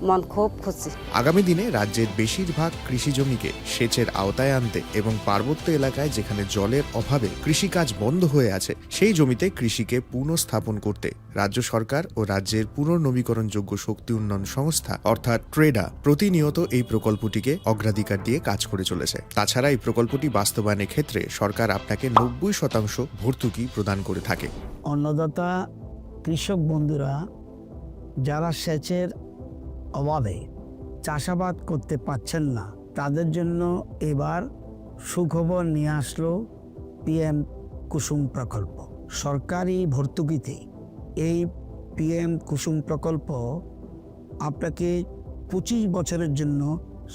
মন খুব খুশি। আগামী দিনে রাজ্যের বেশিরভাগ কৃষি জমিকে সেচের আওতায় আনতে এবং পার্বত্য এলাকায় যেখানে জলের অভাবে কৃষিকাজ বন্ধ হয়ে আছে, সেই জমিতে কৃষিকে পুনঃস্থাপন করতে রাজ্য সরকার ও রাজ্যের পুনর্নবীকরণযোগ্য শক্তি উন্নয়ন সংস্থা অর্থাৎ ট্রেডা প্রতিনিয়ত এই প্রকল্পটিকে অগ্রাধিকার দিয়ে কাজ করে চলেছে। তাছাড়া এই প্রকল্পটি বাস্তবায়নের ক্ষেত্রে সরকার আপনাকে নব্বই শতাংশ ভর্তুকি প্রদান করে থাকে। অন্নদাতা কৃষক বন্ধুরা যারা সেচের অভাবে চাষাবাদ করতে পারছেন না, তাদের জন্য এবার সুখবর নিয়ে আসলো পিএম কুসুম প্রকল্প। সরকারি ভর্তুকিতে এই পিএম কুসুম প্রকল্প আপনাকে পঁচিশ বছরের জন্য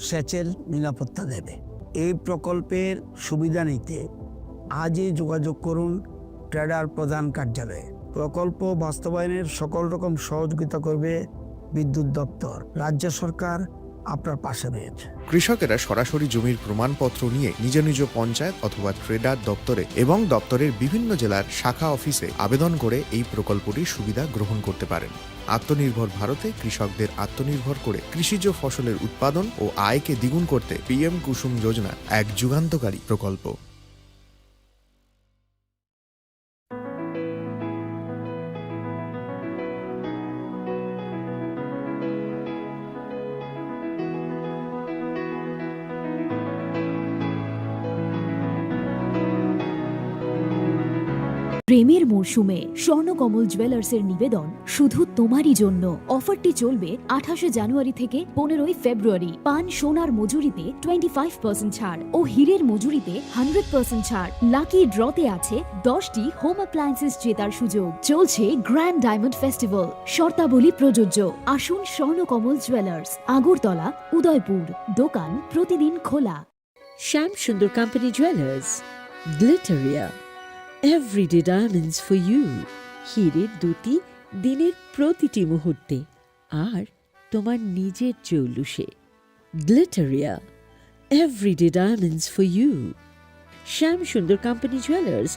সেচের নিরাপত্তা দেবে। এই প্রকল্পের সুবিধা নিতে আজই যোগাযোগ করুন ট্রেডার প্রধান কার্যালয়ে। প্রকল্প বাস্তবায়নের সকল রকম সহযোগিতা করবে বিদ্যুৎ দপ্তর। রাজ্য সরকার আপনার পাশে রয়েছে। কৃষকেরা সরাসরি জমির প্রমাণপত্র নিয়ে নিজ নিজ পঞ্চায়েত অথবা ট্রেডার দপ্তরে এবং দপ্তরের বিভিন্ন জেলার শাখা অফিসে আবেদন করে এই প্রকল্পটির সুবিধা গ্রহণ করতে পারেন। আত্মনির্ভর ভারতে কৃষকদের আত্মনির্ভর করে কৃষিজ ফসলের উৎপাদন ও আয়কে দ্বিগুণ করতে পিএম কুসুম যোজনা এক যুগান্তকারী প্রকল্প। প্রেমের মরশুমে স্বর্ণকমল জুয়েলার্সের নিবেদন শুধু তোমারই জন্য। অফারটি চলবে আঠাশে জানুয়ারি থেকে পনেরোই ফেব্রুয়ারি। পান সোনার মজুরিতে টোয়েন্টি ফাইভ পার্সেন্ট ছাড় ও হীরের মজুরিতে হান্ড্রেড পার্সেন্ট ছাড়। লাকি ড্রতে আছে দশটি হোম অ্যাপ্লায়েন্সেস জেতার সুযোগ। চলছে গ্র্যান্ড ডায়মন্ড ফেস্টিভ্যাল, শর্তাবলী প্রযোজ্য। আসুন স্বর্ণকমল জুয়েলার্স, আগরতলা, উদয়পুর। দোকান প্রতিদিন খোলা। Shyam Sundar company jewellers, Glitteria, everyday diamonds for you. হীরের দ্যুতি দিনের প্রতিটি মুহূর্তে, আর তোমার নিজের জৌলুসে। Glitteria, everyday diamonds for you. Shyam Sundar company jewellers.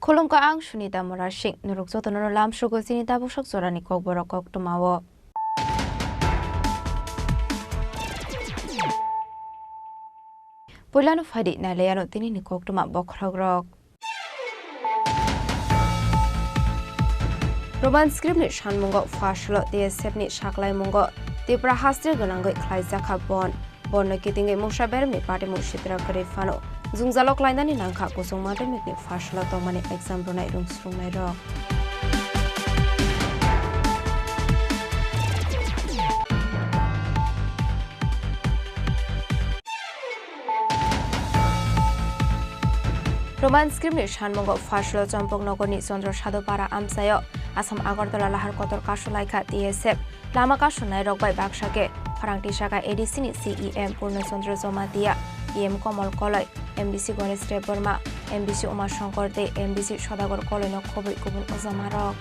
Khulumkha, ang Sunita Murasing. Norok jotono lamsogo chini tabuksak jorani kokborok koktwmao. Puilano phaidi nailaiano tinini koktwma bokhorokrok. Roman script ni sanmungo pha solo T S F ni saklaimungo Tripura haste gwnangwi khlaijakha bon. Borno kitingwi mungsa beremni patimung sitra kwrwi phano jwngjalo klainani nangkha kuchung madhyamikni pha solo tongmani exam rwnai rwngsrwngnairok. Roman script ni sanmungo pha solo Chompok nogorni Chandra Sadhu para amchaio Assam Agartala lahar kotor kasu laikha T S F. Lama kasunai rok bai baksa khe khorang tisaka A D C ni C E M Purno Chandra Jamatia, E M Komol Koloi, M D C Ganesh Debbarma, M D C Uma Shankar tei M D C Sodagar Koloi no khobwi kubun ojama rok.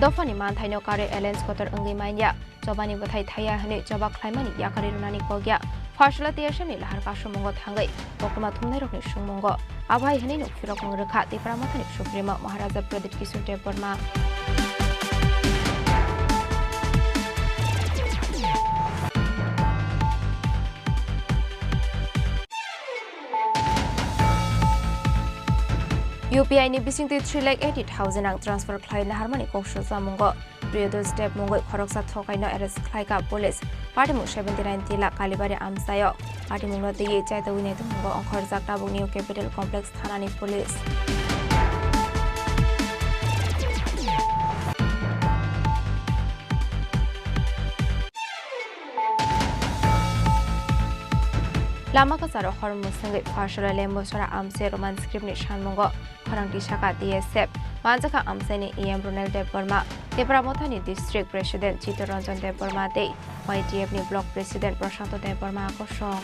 Dophani manthaino karwi alliance kotor wngwi manya. Chobani bwthai thaiya hwnwi choba khlaimani yakarwi rwnani kok ya. Pha solo T S F ni lahar kasumungo thangwi koktwma thumnairokni sungmungo abo hai hwnwi nuk phirokmung rwkha Tipra Mothani Supremo Maharaja Pradyut Kishore Debbarma. U P I ni bisingtwi three lakh eighty thousand rang transfer khlai naharmani kok sujak mungo. Priyodos Deb mungwi khoroksa thokaino arrest khlaikha police. Patimung seventy nine tila Kalibari amchaio. Patimungno twiwi chaitogwi naitukmungo ongkhorjak tabuk New Capital Complex thanani police. Lama kwcharo hor mwswngwi Pharsala Lembosora amse Roman script ni sanmungo khorang tisaka T S F. Manjakha amseni E M Ronel Debbarma, Tipra Mothani District President Chittaranjan Debbarma tei Y T F ni Block President Prashanto Debbarma kosong.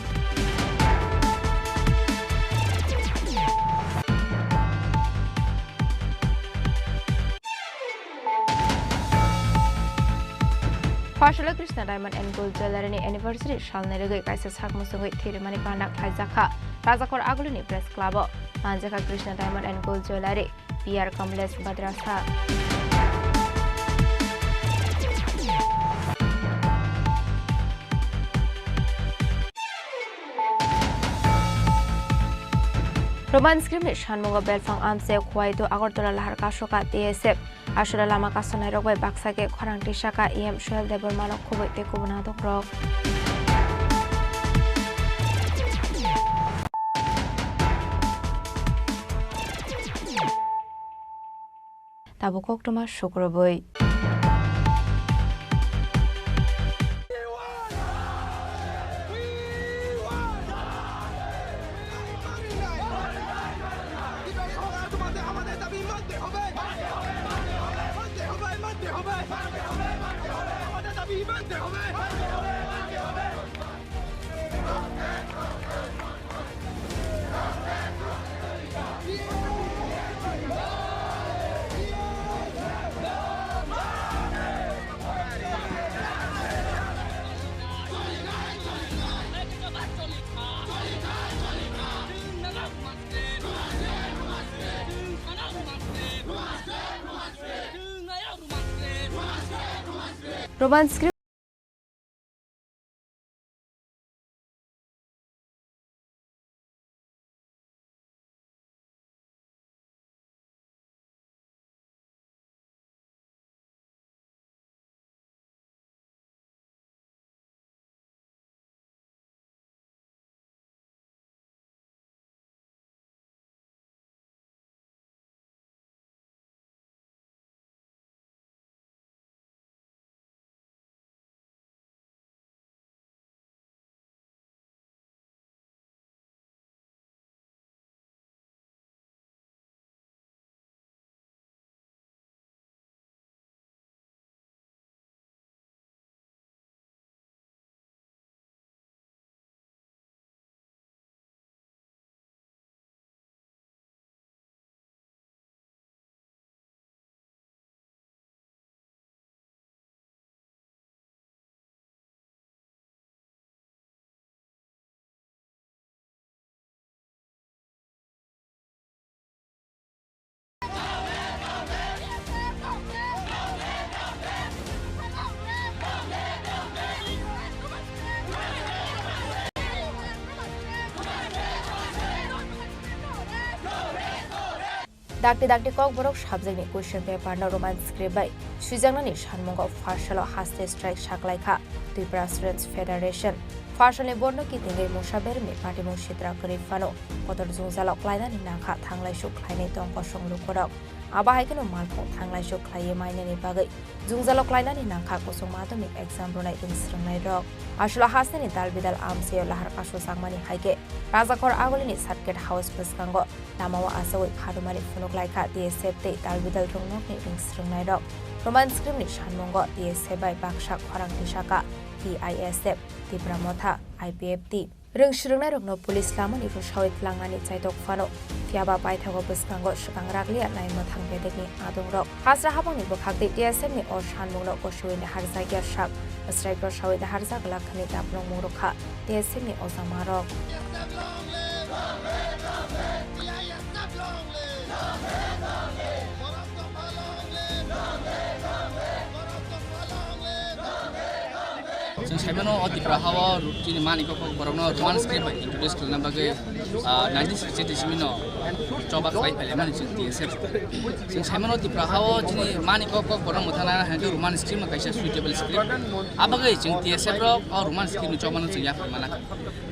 Pharsala Krishna Diamond and Gold Jewellery ni anniversary salni rwgwi kaisa sak muchungwi thwirimani gana khlaijakha Rajakor Agulini Press Club o. Manjakha Krishna Diamond and Gold Jewellery, P R Kamlesh Badrasa. Roman script ni sanmungo belphang amse Khowai to Agartala lahar kasoka T S F. Aswra lama kasonai rok bai baksa khe khorang tisaka E M Suhel Debbarma no khubui tei kubun adong rok. Tabuk koktwma sukrubui. Roman script. Dakti dakti Kokborok subject ni question paper no Roman script bai swijaknani sanmungo Pharsalo haste strike saklaikha Tripura Students Federation. Pharsalni bondo kitingwi mungsa beremni patimung sitra kwrwi phano kotor jwngjalo klainani nangkha thanglaisu khlainai tong kosong lukurok. Abo hai kheno malkhung thanglaisu khlaiwi mainani bagwi jwngjalo klainani nangkha kusung madhyamik exam rwnai ring swrwngnairok. Aswla hasteni dal bidal amchaio lahar kasu changmani hai khe Rajakor Agulini Circuit House bwskango lamao achaiwi pharumani phunuk laikha T S F tei dal bidal rwngnokni ring swrwngnairok. Roman script ni sanmungo T S F bai baksa khorang tisaka T I S F, Tipra Motha, I P F T. Rwng swrwngnairokno police lamani rwsawi tlangnani chaitok phano, phiyaba paithago bwskango swkang rakliya naimwthang bedekni adongrok. Hasra habangni bwkhak tei T S F ni o sanmungno kosoi naharjakya sak, swrai prosawi naharjak lakhani daplongmung rwkha T S F ni ojamarok. Chwng saimano o Tipra hao chini mani kok kok borokno Roman script bai introduce khlaina bagwi, ah, nineteen sixty-eight isimino choba khlai phaimani chwng T S F. Chwng saimano Tipra hao chini mani kok kok borok mwthana hwnkhe Roman script no kaisa suitable script. Abagwi chwng T S F rok o Roman script ni chobano chwng yapharwi mana.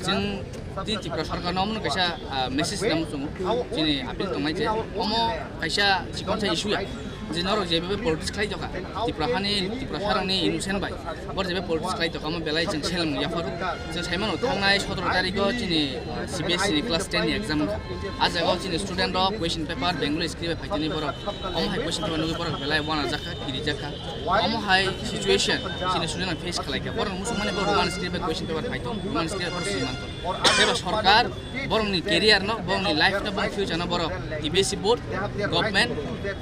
Chwng tini Tripura sarkar no omono kaisa, ah, message rwna muchungo. Chini appeal tongnai je omo kaisa chikonsa issue ya. Je norok je bebe politics khlai tokha, Tripura hani, Tripura sarangni innocent bai, bor je bebe politics khlai tokha, omo belai chwng seleng yapharo. Chwng saimano thangnai sotoro tarikh o chini, ah, C B S E ni class ten ni exam wngkha. A jaga o chini student rok question paper Bengali script bai phaitini borok. Omo hai question paper nugwi borok belai wana jakha, kiri jakha. Omo hai situation chini student face khlai kha. Borok muchung mani bo Roman script bai question paper phaito, Roman script bai borok swi manto. Eba sorkar borokni career no, borokni life no, borokni future no borok T B S E board, government,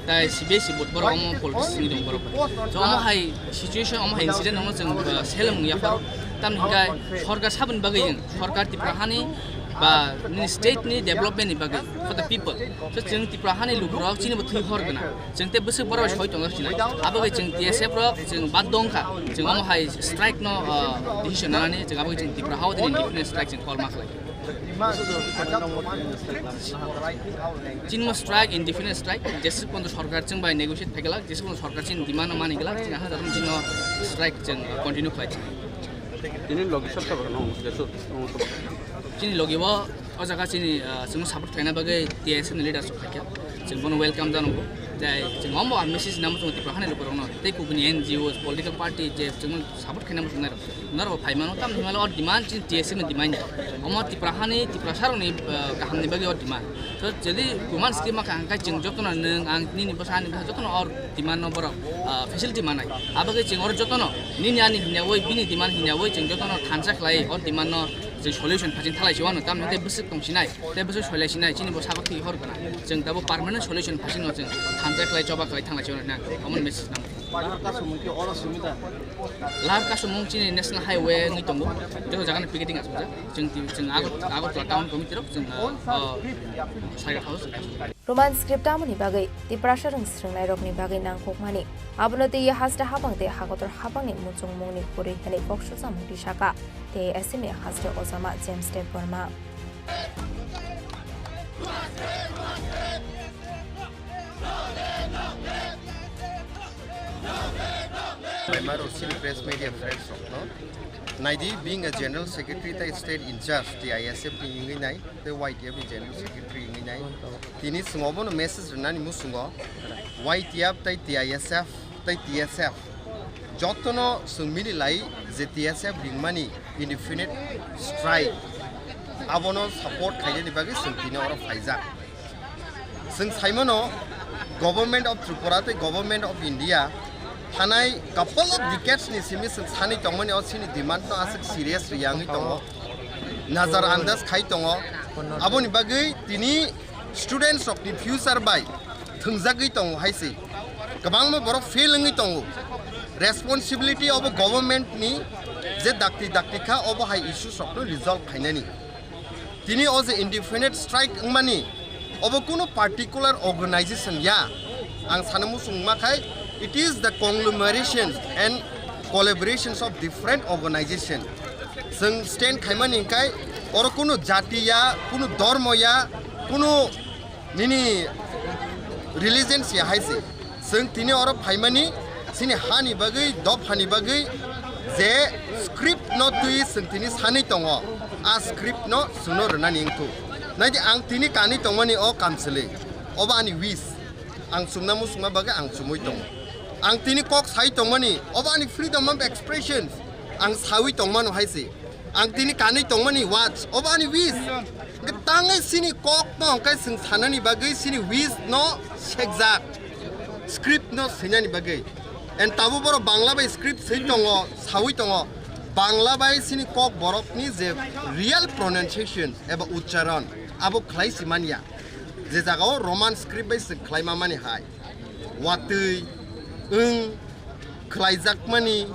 tai C B S E board borok omo politics ni dong borok. So omo hai situation, omo hai incident omo chwng, uh, seleng yapharo. Tamni hwnkhe sorkar saboni bagwi, sorkar Tripura hani ba nini state ni development ni bagwi for the people. So chwng Tripura hani lukurok chini bo thwi hor gana. Chwng tei bwswk borok soi tongo sinai. Abo bai chwng T S F rok chwng bad dong kha. Chwng omo hai strike no, ah, decision nanani chwng abo bai chwng Tripura hao dini indefinite strike chwng call ma khlai. Chini mo strike, indefinite strike, jeswk pono sorkar chwng bai negotiate phai glak, jeswk pono sorkar chini demand no mani glak, chwng ha jaga chini strike chwng continue khlai. Tini logi sab sab no jeswk. Chini logi bo o jaga chini, ah, chwngno support khlaina bagwi T S F ni leaders rok phaikha. Chwng bono welcome janago. Tei chwng omo ang message namo chwng Tripura hani lukurokno tei kubuni N G Os, political party je chwngno support khaina muchungnai rok. Norok bo phaimano tamni hwnmale o demand chini T S F ni demand. Omo Tripura hani, Tripura sarokni, ah, kahamni bagwi o demand. So, jodi kuman scheme ma kha hwnkhai chwng jotono nwng ang nini bwsa ani bwsa jotono o demand no borok, ah, facility manai. Abagwi chwng oro jotono nini ani hinyawi bini demand hinyawi chwng jotono thansa khlai o demand no je solution phasing thalai se wano, tamni tei bwswk tong sinai, tei bwswk soilai sinai, chini bo sabak thwi hor gana. Chwng tabo permanent solution phasing no chwng thansa khlai, choba khlai thanglai se wano na, omo message nang. Lahar kasumung ki oro simi da? Lahar kasumung chini National Highway wngwi tongo, joto jaga ni picketing asukjak. Chwng ti-, chwng Agar-, Agartala Town Committee rok chwng, ah, ah, Sagar House. Roman script tamoni bagwi Tiprasa rwng swrwngnairokni bagwi nangkukmani. Abono twiwi haste hapang tei hakotor hapangni muchungmungni kwrwi hwnwi kok susamung tisaka tei S M A haste ojama James Debbarma. Member of City Press Media Friends rokno. Naidi, being a General Secretary tei State in charge T I S F ni wngwi nai. Tei Y T F ni General Secretary wngwi nai. Tini chwng obono message rwnani muchungo Y T F tei T I S F tei T S F jotono chwng mili lai je T S F ringmani indefinite strike abono support khainani bagwi chwng tini oro phaijak. Chwng saimano Government of Tripura tei Government of India thanai couple of decades ni simi chwng sani tongmani o chini demand no aswk serious riyangwi tongo. Nazar andas khai tongo. Aboni bagwi tini students rokni future bai thwngjagwi tongo hai se. Kwbangma borok fail wngwi tongo. Responsibility obo government ni je dakti dakti kha obo hai issues rokno resolve khainani. Tini o je indefinite strike wngmani, obo kunu particular organization ya. Ang sana muchung ma khai, it is the conglomeration and collaborations of different organization. Chwng stand khaimani hwnkhe oro kunu jati ya, kunu dhormo ya, kunu nini religion se hai se. Chwng tini oro phaimani chini hani bagwi, dophani bagwi je script no twi chwng tini sanwi tongo, a script no chwngno rwnani wngkhu. Naidi ang tini kanwi tongmani o kamchwlwi, obo ani wish. Ang chumna muchungma bagwi ang chumui tongo. Ang tini kok sai tongmani, obo ani freedom of expression. Ang saui tongmano hai se. Ang tini kanwi tongmani words, obo ani wish. Hwnkhe tangwi chini kok no hwnkhe chwng sanani bagwi chini wish no sekjak, script no swinani bagwi. And tabuk borok Bangla bai script swi tongo, saui tongo. Bangla bai chini kok borokni je real pronunciation eba uchcharon, abo khlai si manya. Je jagao Roman script bai chwng khlai mamani hai. Watwi, wng, khlaijakmani,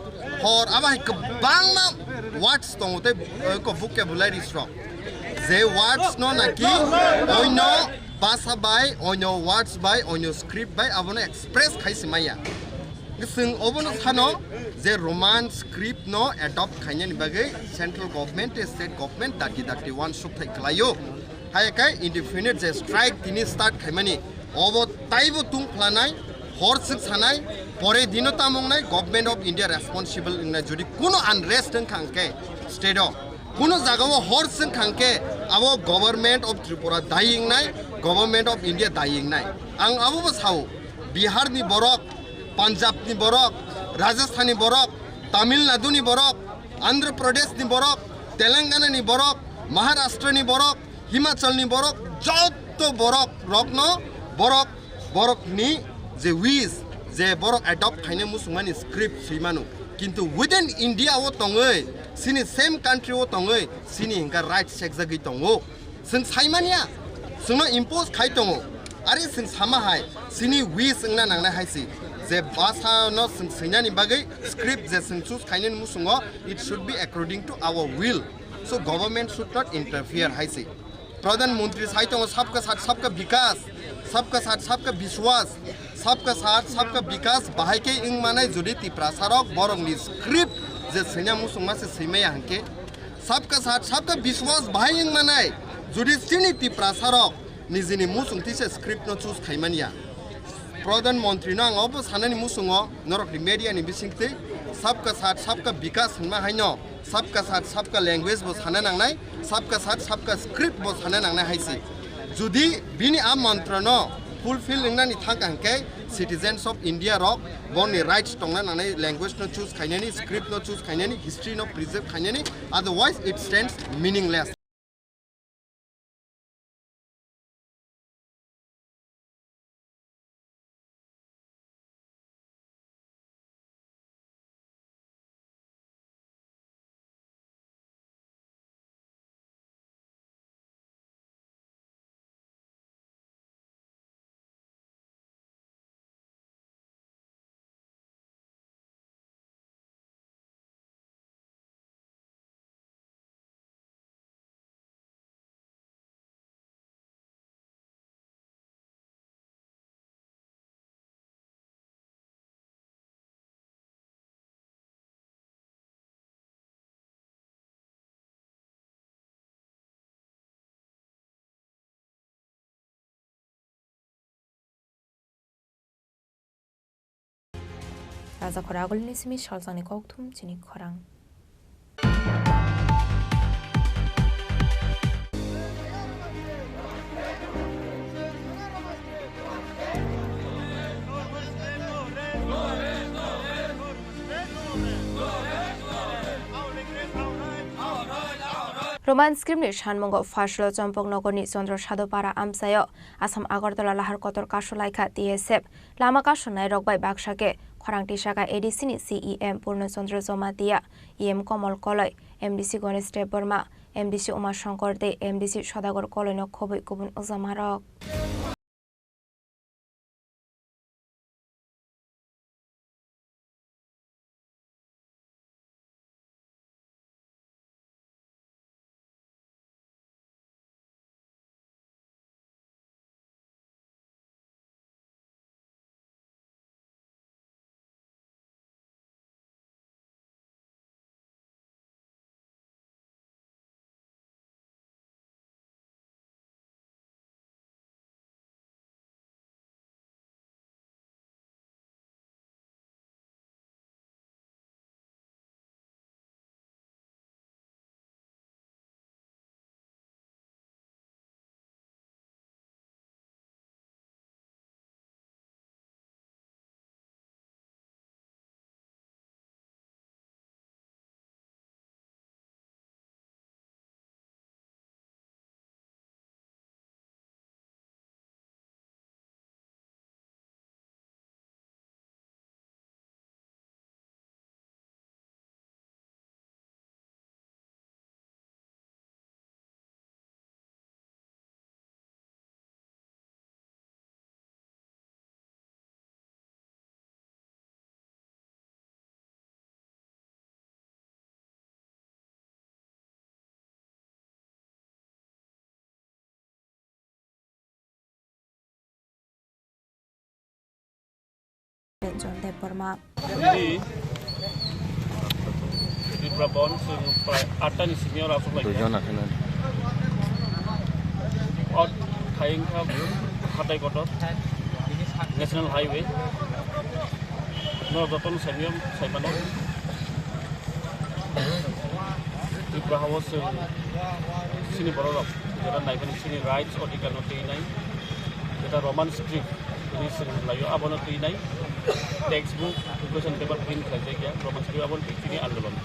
hor, abo hai kwbangma words tongo tei, eh, ko vocabularies rok. Je words no naki oino basa bai, oino words bai, oino script bai abono express khai si maya. Chwng obono sano je Roman script no adopt khainani bagwi central government tei state government dati dati uansuk thai khlaio. Hai khe indefinite je strike tini start khaimani obo taibo tung phlanai, hor swk sanai, pore dino tamo wngnai, Government of India responsible wngnai jodi kuno unrest wngkha hwnkhe state o. Kuno jagao hor swngkha hwnkhe abo Government of Tripura dayi wngnai, Government of India dayi wngnai. Ang abobo sao, Bihar ni borok, Punjab ni borok, Rajasthan ni borok, Tamil Nadu ni borok, Andhra Pradesh ni borok, Telangana ni borok, Maharashtra ni borok, Himachal ni borok, joto borok rokno borok, borok ni je wish, je borok adopt khaina musungmani script swi mano. Kintu within India o tongwi, sini same country o tongwi, sini hingka right sekjagwi tongo. Chwng saimanya, chwngno impose khai tongo. Ari chwng sama hai, sini wish wngna nangnai hai si. Je basa no chwng swinani bagwi script je chwng choose khainani musungo, it should be according to our will. So government should not interfere hai si. Pradhan Mantri sai tongo, "Sabka Saath Sabka Vikas, Sabka Saath Sabka Vishwas, Sabka Saath Sabka Vikas bahai khe wng manai jodi Tiprasa rok borok ni script je swina musungma se swimaya hwnkhe, Sabka Saath Sabka Vishwas bahai wng manai jodi chini Tiprasa rok nijini musung tisa script no choose khaimanya." Pradhan Mantri no ang obo sanani musungo norok ni media ni bisingtwi Sabka Saath Sabka Vikas hwnma haino Sabka Saath Sabka Language bo sana nangnai, Sabka Saath Sabka Script bo sana nangnai hai si. Jodi bini a mantra no fulfill wngnani thangka hwnkhe citizens of India rok boni rights tongna nangnai, language no choose khainani, script no choose khainani, history no preserve khainani, otherwise it stands meaningless. Raja khoro agulini simi salsani kokthum chini khorang. Roman script ni sanmungo Phaslo Chompok nogorni Chandra Sadhupara amchaio Assam Agartala lahar kotor kasulaikha T S F. Lama kasonai rok bai baksa khe khorang tisaka A D C ni C E M Purno Chandra Jamatia, E M Komol Koloi, M D C Ganesh Debbarma, M D C Uma Shankar tei M D C Sodagar Koloi no khobwi kubun wngjamarok. Ranjan Debbarma. Hindi, Tripura Bond, chwng prai atta ni simi oro aswk lai. Duijon akheno. O thai wngkha Hatai Kotor, National Highway. No jotono saimiyam saimano. Tripura hao chwng chini bororok jeta naimani chini rights odhikar no twi nai, jeta Roman script ni chwng laio abono twi nai, textbook, question paper print khlaijak ya Roman script abono twi chini andolon.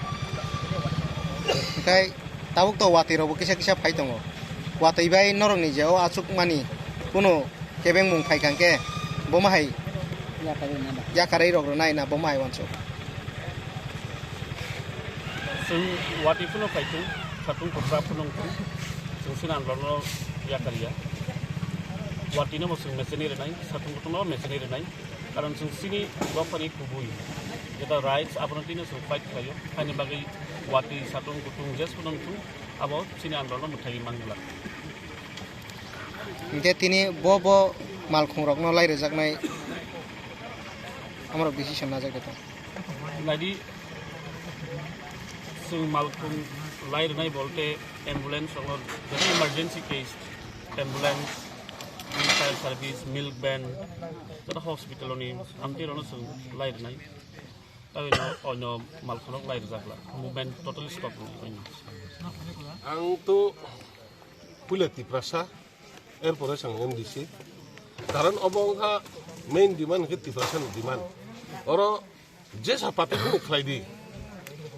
Hwnkhe tabuk to watwi rokbo kisa kisa phai tongo, watwi bai norok ni je o achuk mani kunu kebengmung phai kha hwnkhe bo ma hai yakarwi nai ba? Yakarwi rok rwnai na bo ma hai uansuk? Chwng watwi phano phai thung, satung kotra phano wng thung, chwng chini andolon no yakar ya. Watwi no bo chwng mechanic rwnai, satung kotor no mechanic rwnai. Karon chwng chini dophani kubui jeta rights abono twi no chwng fight khlaio. Haini bagwi watwi satung kutung jes phano wng thung, abo chini andolon no mwthai mangla. Hingke tini bo bo malkhung rokno lai rwjaknai amorok decision najak de tong. Naidi, chwng malkhung lai rwnai bolte ambulance rokno, jodi emergency case, ambulance, fire service, milk van, joto hospital ni amtwi rokno chwng lai rwnai. Tei no, oino malkhung rok lai rwjakla, movement totally stop rwnai. Ang to puila Tiprasa, erpore chwng M D C. Karon obo wngkha main demand hwnkhe Tiprasani demand. Oro jesa party phano khlai di.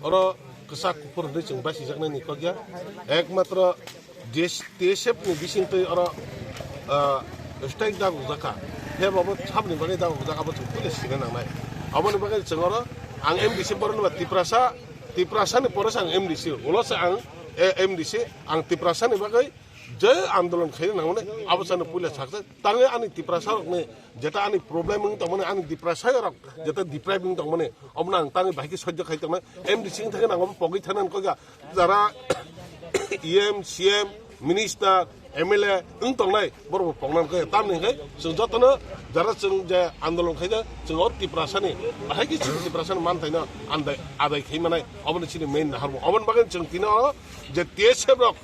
Oro kwchak kuphur hwnwi chwng basijaknani kok ya. Ekmatro T S F ni bisingtwi oro, ah, strike dagokjakha. Hebo bo saboni bagwi dagokjak, abo chwng puila sina nangnai. Aboni bagwi chwng oro ang M D C borokno ba Tiprasa, Tiprasani pore se ang M D C. Ulo se ang, eh, M D C, ang Tiprasani bagwi je andolon khaina nangmani, abo chano puila saksa. Tangwi ani Tiprasa rokni jeta ani problem wng tongmani, ani Tiprasa rok jeta deprive wng tongmani, omono ang tangwi bahai khe sojjo khai tongnai. M D C wng thangwi nang obo pogwi thana nang kok ya. Jara E M, C M, minister, M L A wng tongnai, borok bo pokna nang kok ya. Tamni hwnkhe chwng jotono jara chwng je andolon khaijak, chwng o Tiprasani, bahai khe chini Tiprasani manthaino andai, adai khai manai, oboni chini main naharmung. Oboni bagwi chwng tini o je T S F rok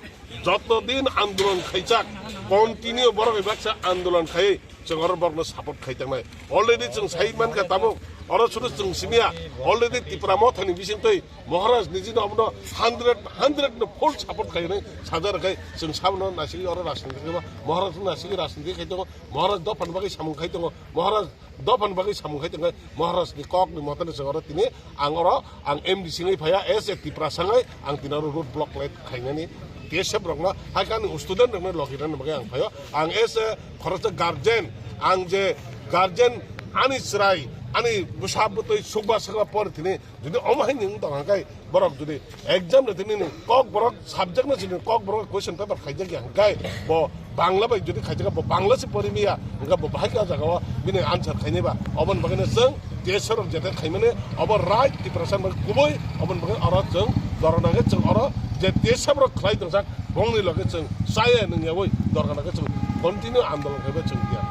joto din andolon khaijak, continue borok bai baksa andolon khai, chwng oro borokno support khai tongnai. Already chwng sai mankha tabuk, oro sudu chwng simiya, already Tipra Mothani bisingtwi Maharaj nijino abono hundred, hundred no full support khai nai sajak rwkhe, chwng sabono naisingwi oro rajniti khai, Maharaj no naisingwi rajniti khai tongo, Maharaj dophani bagwi samung khai tongo, Maharaj dophani bagwi samung khai tongkhe Maharaj ni kok ni mote no chwng oro tini ang oro ang M D C wngwi phaiya, as a Tiprasa wngwi ang tini oro road block khlai khainani T S F rokno, hai khe ani student rokno logi rwna bagwi ang phaio. Ang as a khoroksa guardian, ang je guardian ani chwrai, ani bwsa bwtwi sukba sakba pori tini jodi omo hai nwng tong khe borok jodi exam ni tini ni kok borok subject no sini kok borok question paper khaijak ya hwnkhe bo Bangla bai jodi khaijak bo Bangla se pori miya hwnkhe bo bahai khe o jaga o bini answer khainai ba. Oboni bagwi no chwng T S F rok jete khaimani obo right Tiprasa bai kubui. Oboni bagwi oro chwng dorona khe chwng oro je T S F rok khlai tongjak bongni loge chwng chaya nungyawi dorona khe chwng continue andolon khaibai chwng tiya.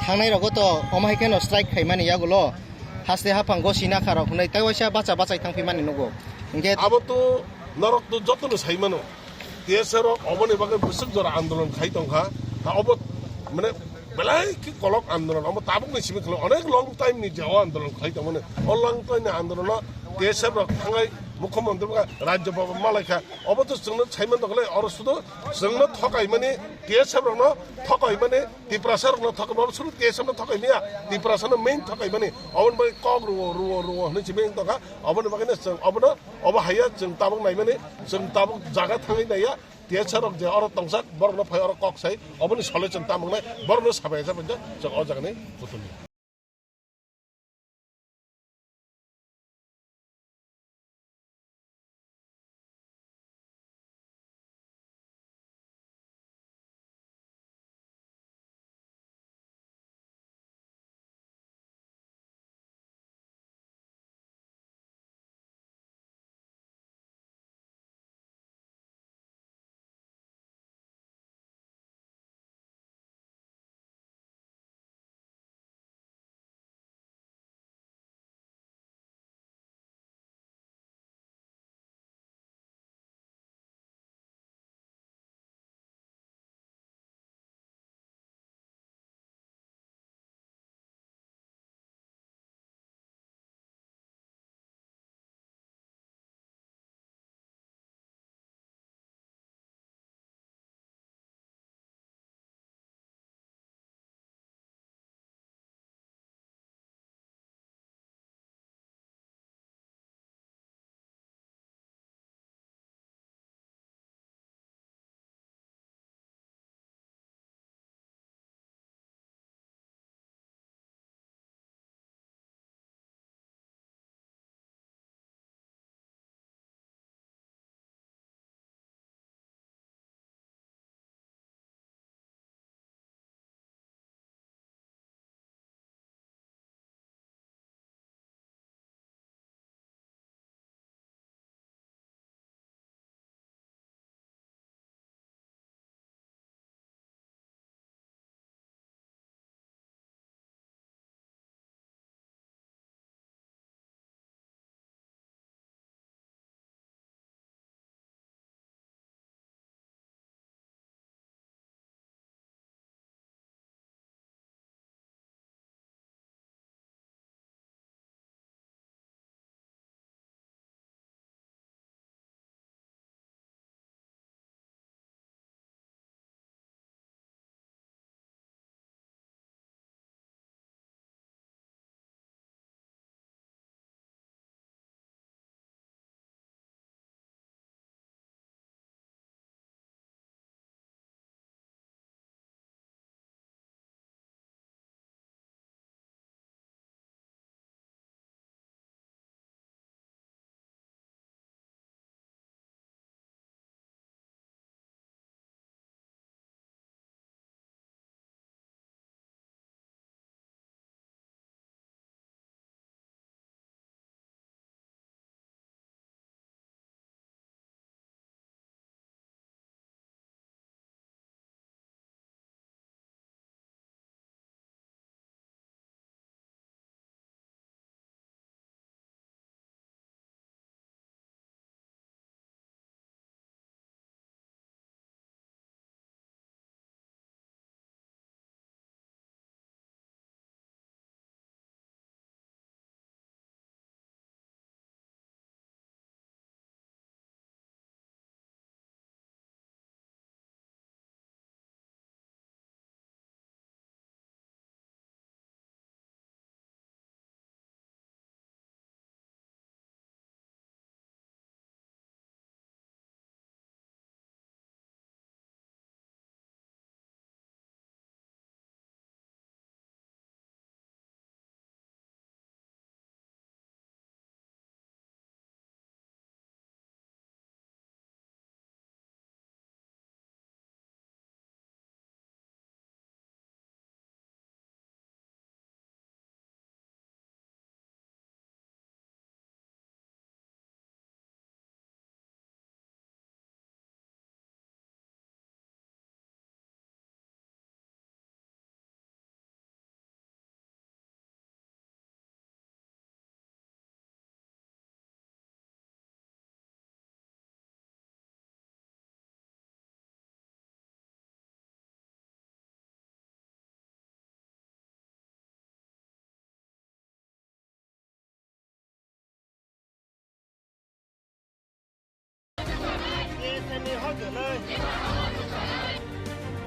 Thangnai rogo to omo hai kheno strike khaimani yagulo. Haste haphang go sina kha rok hwnwi tei waisa bacha bachai thang phimani nugo. Hingke abo to norok to jotono sai mano. T S F rok oboni bagwi bwswk jora andolon khai tongkha. Ha obo mane belai khe kolok andolon. Obo tabukni simi khwlai onek long time ni je o andolon khai tongmani. O long time ni andolono T S F rok thangai mukhyamantri ba rajya bhaban malaikha. Obo to chwngno sai man tongkha le oro sudo chwngno thokaimani T S F rokno thokaimani Tiprasa rokno thokai, bo suru T S F no thokai miya, Tiprasa no main thokai mani, oboni bagwi kok ruo, ruo, ruo hwnwi simi wng tongkha, oboni bagwi no chwng obono, obo haiya chwng tabuk naimani, chwng tabuk jaga thangwi naiya, T S F rok je oro tongsak, borokno phai oro kok sai, oboni solution tamo wngnai, borokno sabai jak chwng o jagani kuthumya.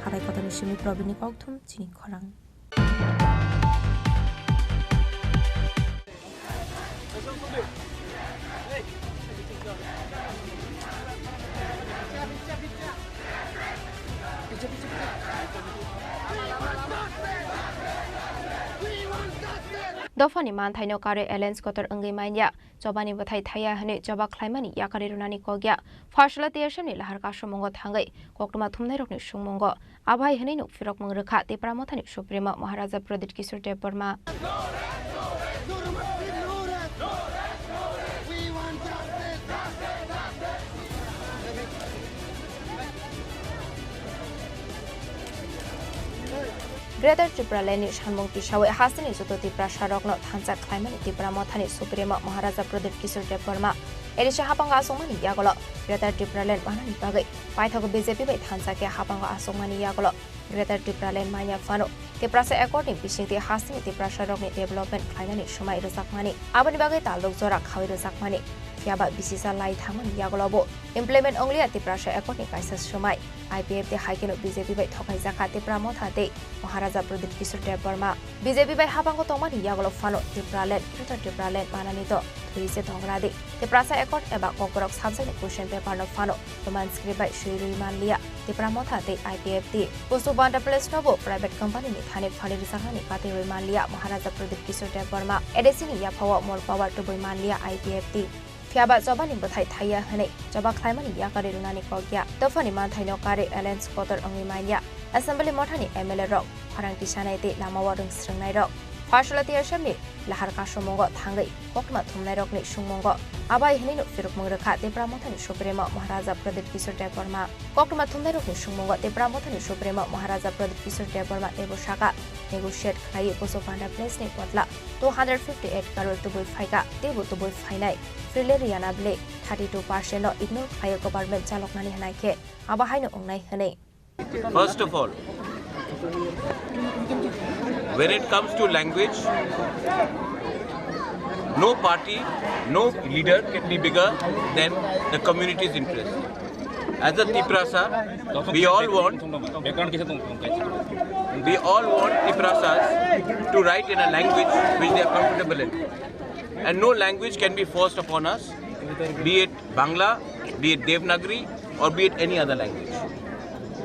Hathai kotorni simi Probinni kokthum chini khorang. Dophani manthaino karwi alliance kotor wngwi manya. Chobani bwthai thaiya hwnwi choba khlaimani yakarwi rwnani kok ya. Pharsala T S F ni lahar kasomungo thangwi koktwma thumnairokni sungmungo abo hai hwnwi nuk phirokmung rwkha Tipra Mothani Supremo Maharaja Pradyut Kishore Debbarma. Greater Tipraland ni sanmung tisawi hasteni joto Tiprasa rokno thansa khlaimani Tipra Mothani Supremo Maharaja Pradyut Kishore Debbarma A D C hapango asongmani yagulo Greater Tipraland manani bagwi paithago B J P bai thansa khe hapango asongmani yagulo Greater Tipraland manya phano Tiprasa Accord ni bisingtwi hasteni Tiprasa rokni development khlainani swmai rwjakmani aboni bagwi taluk jora khawi rwjakmani phiyaba bisisa lai thangmani yagulo bo implement wngliya Tiprasa Accord ni kaisa swmai. I P F T hai kheno B J P bai thokaijakha Tipra Motha tei Maharaja Pradyut Kishore Debbarma. B J P bai habango tongmani yagulo phano Tipraland, Greater Tipraland manani to thwi se tongra di. Tiprasa Accord eba Kokborok subject ni question paper no phano Roman script bai swi rwi manliya Tipra Motha tei I P F T. Busu Banda Place no bo private company ni thani phali rwjaknani kati rwi manliya Maharaja Pradyut Kishore Debbarma. A D C ni yaphao more power tubui manliya I P F T. Phiyaba chobani bwthai thaiya hwnwi choba khlaimani yakarwi rwnani kok ya. Dophani manthaino karwi alliance kotor wngwi manya. Assembly mothani M L A rok khorang tisanai tei lamao rwng srwngnairok. Pharsala T S F ni lahar kasomungo thangwi koktwma thumnairokni sungmungo abo hai hwnwi nuk phirokmung rwkha Tipra Mothani Supremo Maharaja Pradyut Kishore Debbarma. Koktwma thumnairokni sungmungo Tipra Mothani Supremo Maharaja Pradyut Kishore Debbarma teibo saka negotiate khlaiwi Busu Banda Place ni botla two hundred fifty eight crore tubui phaikha, teibo tubui phainai. Freely riyana bele thirty two percent no ignore khlaiwi government chaloknani hwnai khe abo haino wngnai hwnwi. First of all, when it comes to language, no party, no leader can be bigger than the community's interest. As a Tiprasa, we all want, we all want Tiprasas to write in a language which they are comfortable in. And no language can be forced upon us, be it Bangla, be it Devanagari, or be it any other language.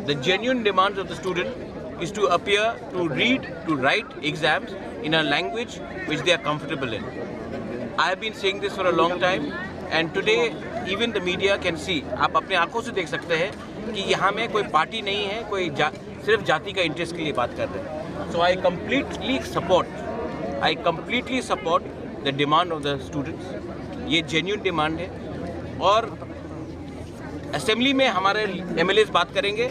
The genuine demands of the student is to appear, to read, to write exams in a language which they are comfortable in. I have been saying this for a long time, and today even the media can see, आप अपने आंखों से देख सकते हैं कि यहाँ में कोई पार्टी नहीं है, कोई जा, सिर्फ जाति का इंटरेस्ट के लिए बात कर रहे हैं। So I completely support, I completely support the demand of the students. ये जेन्युइन डिमांड है और असेंबली में हमारे एमएलएस बात करेंगे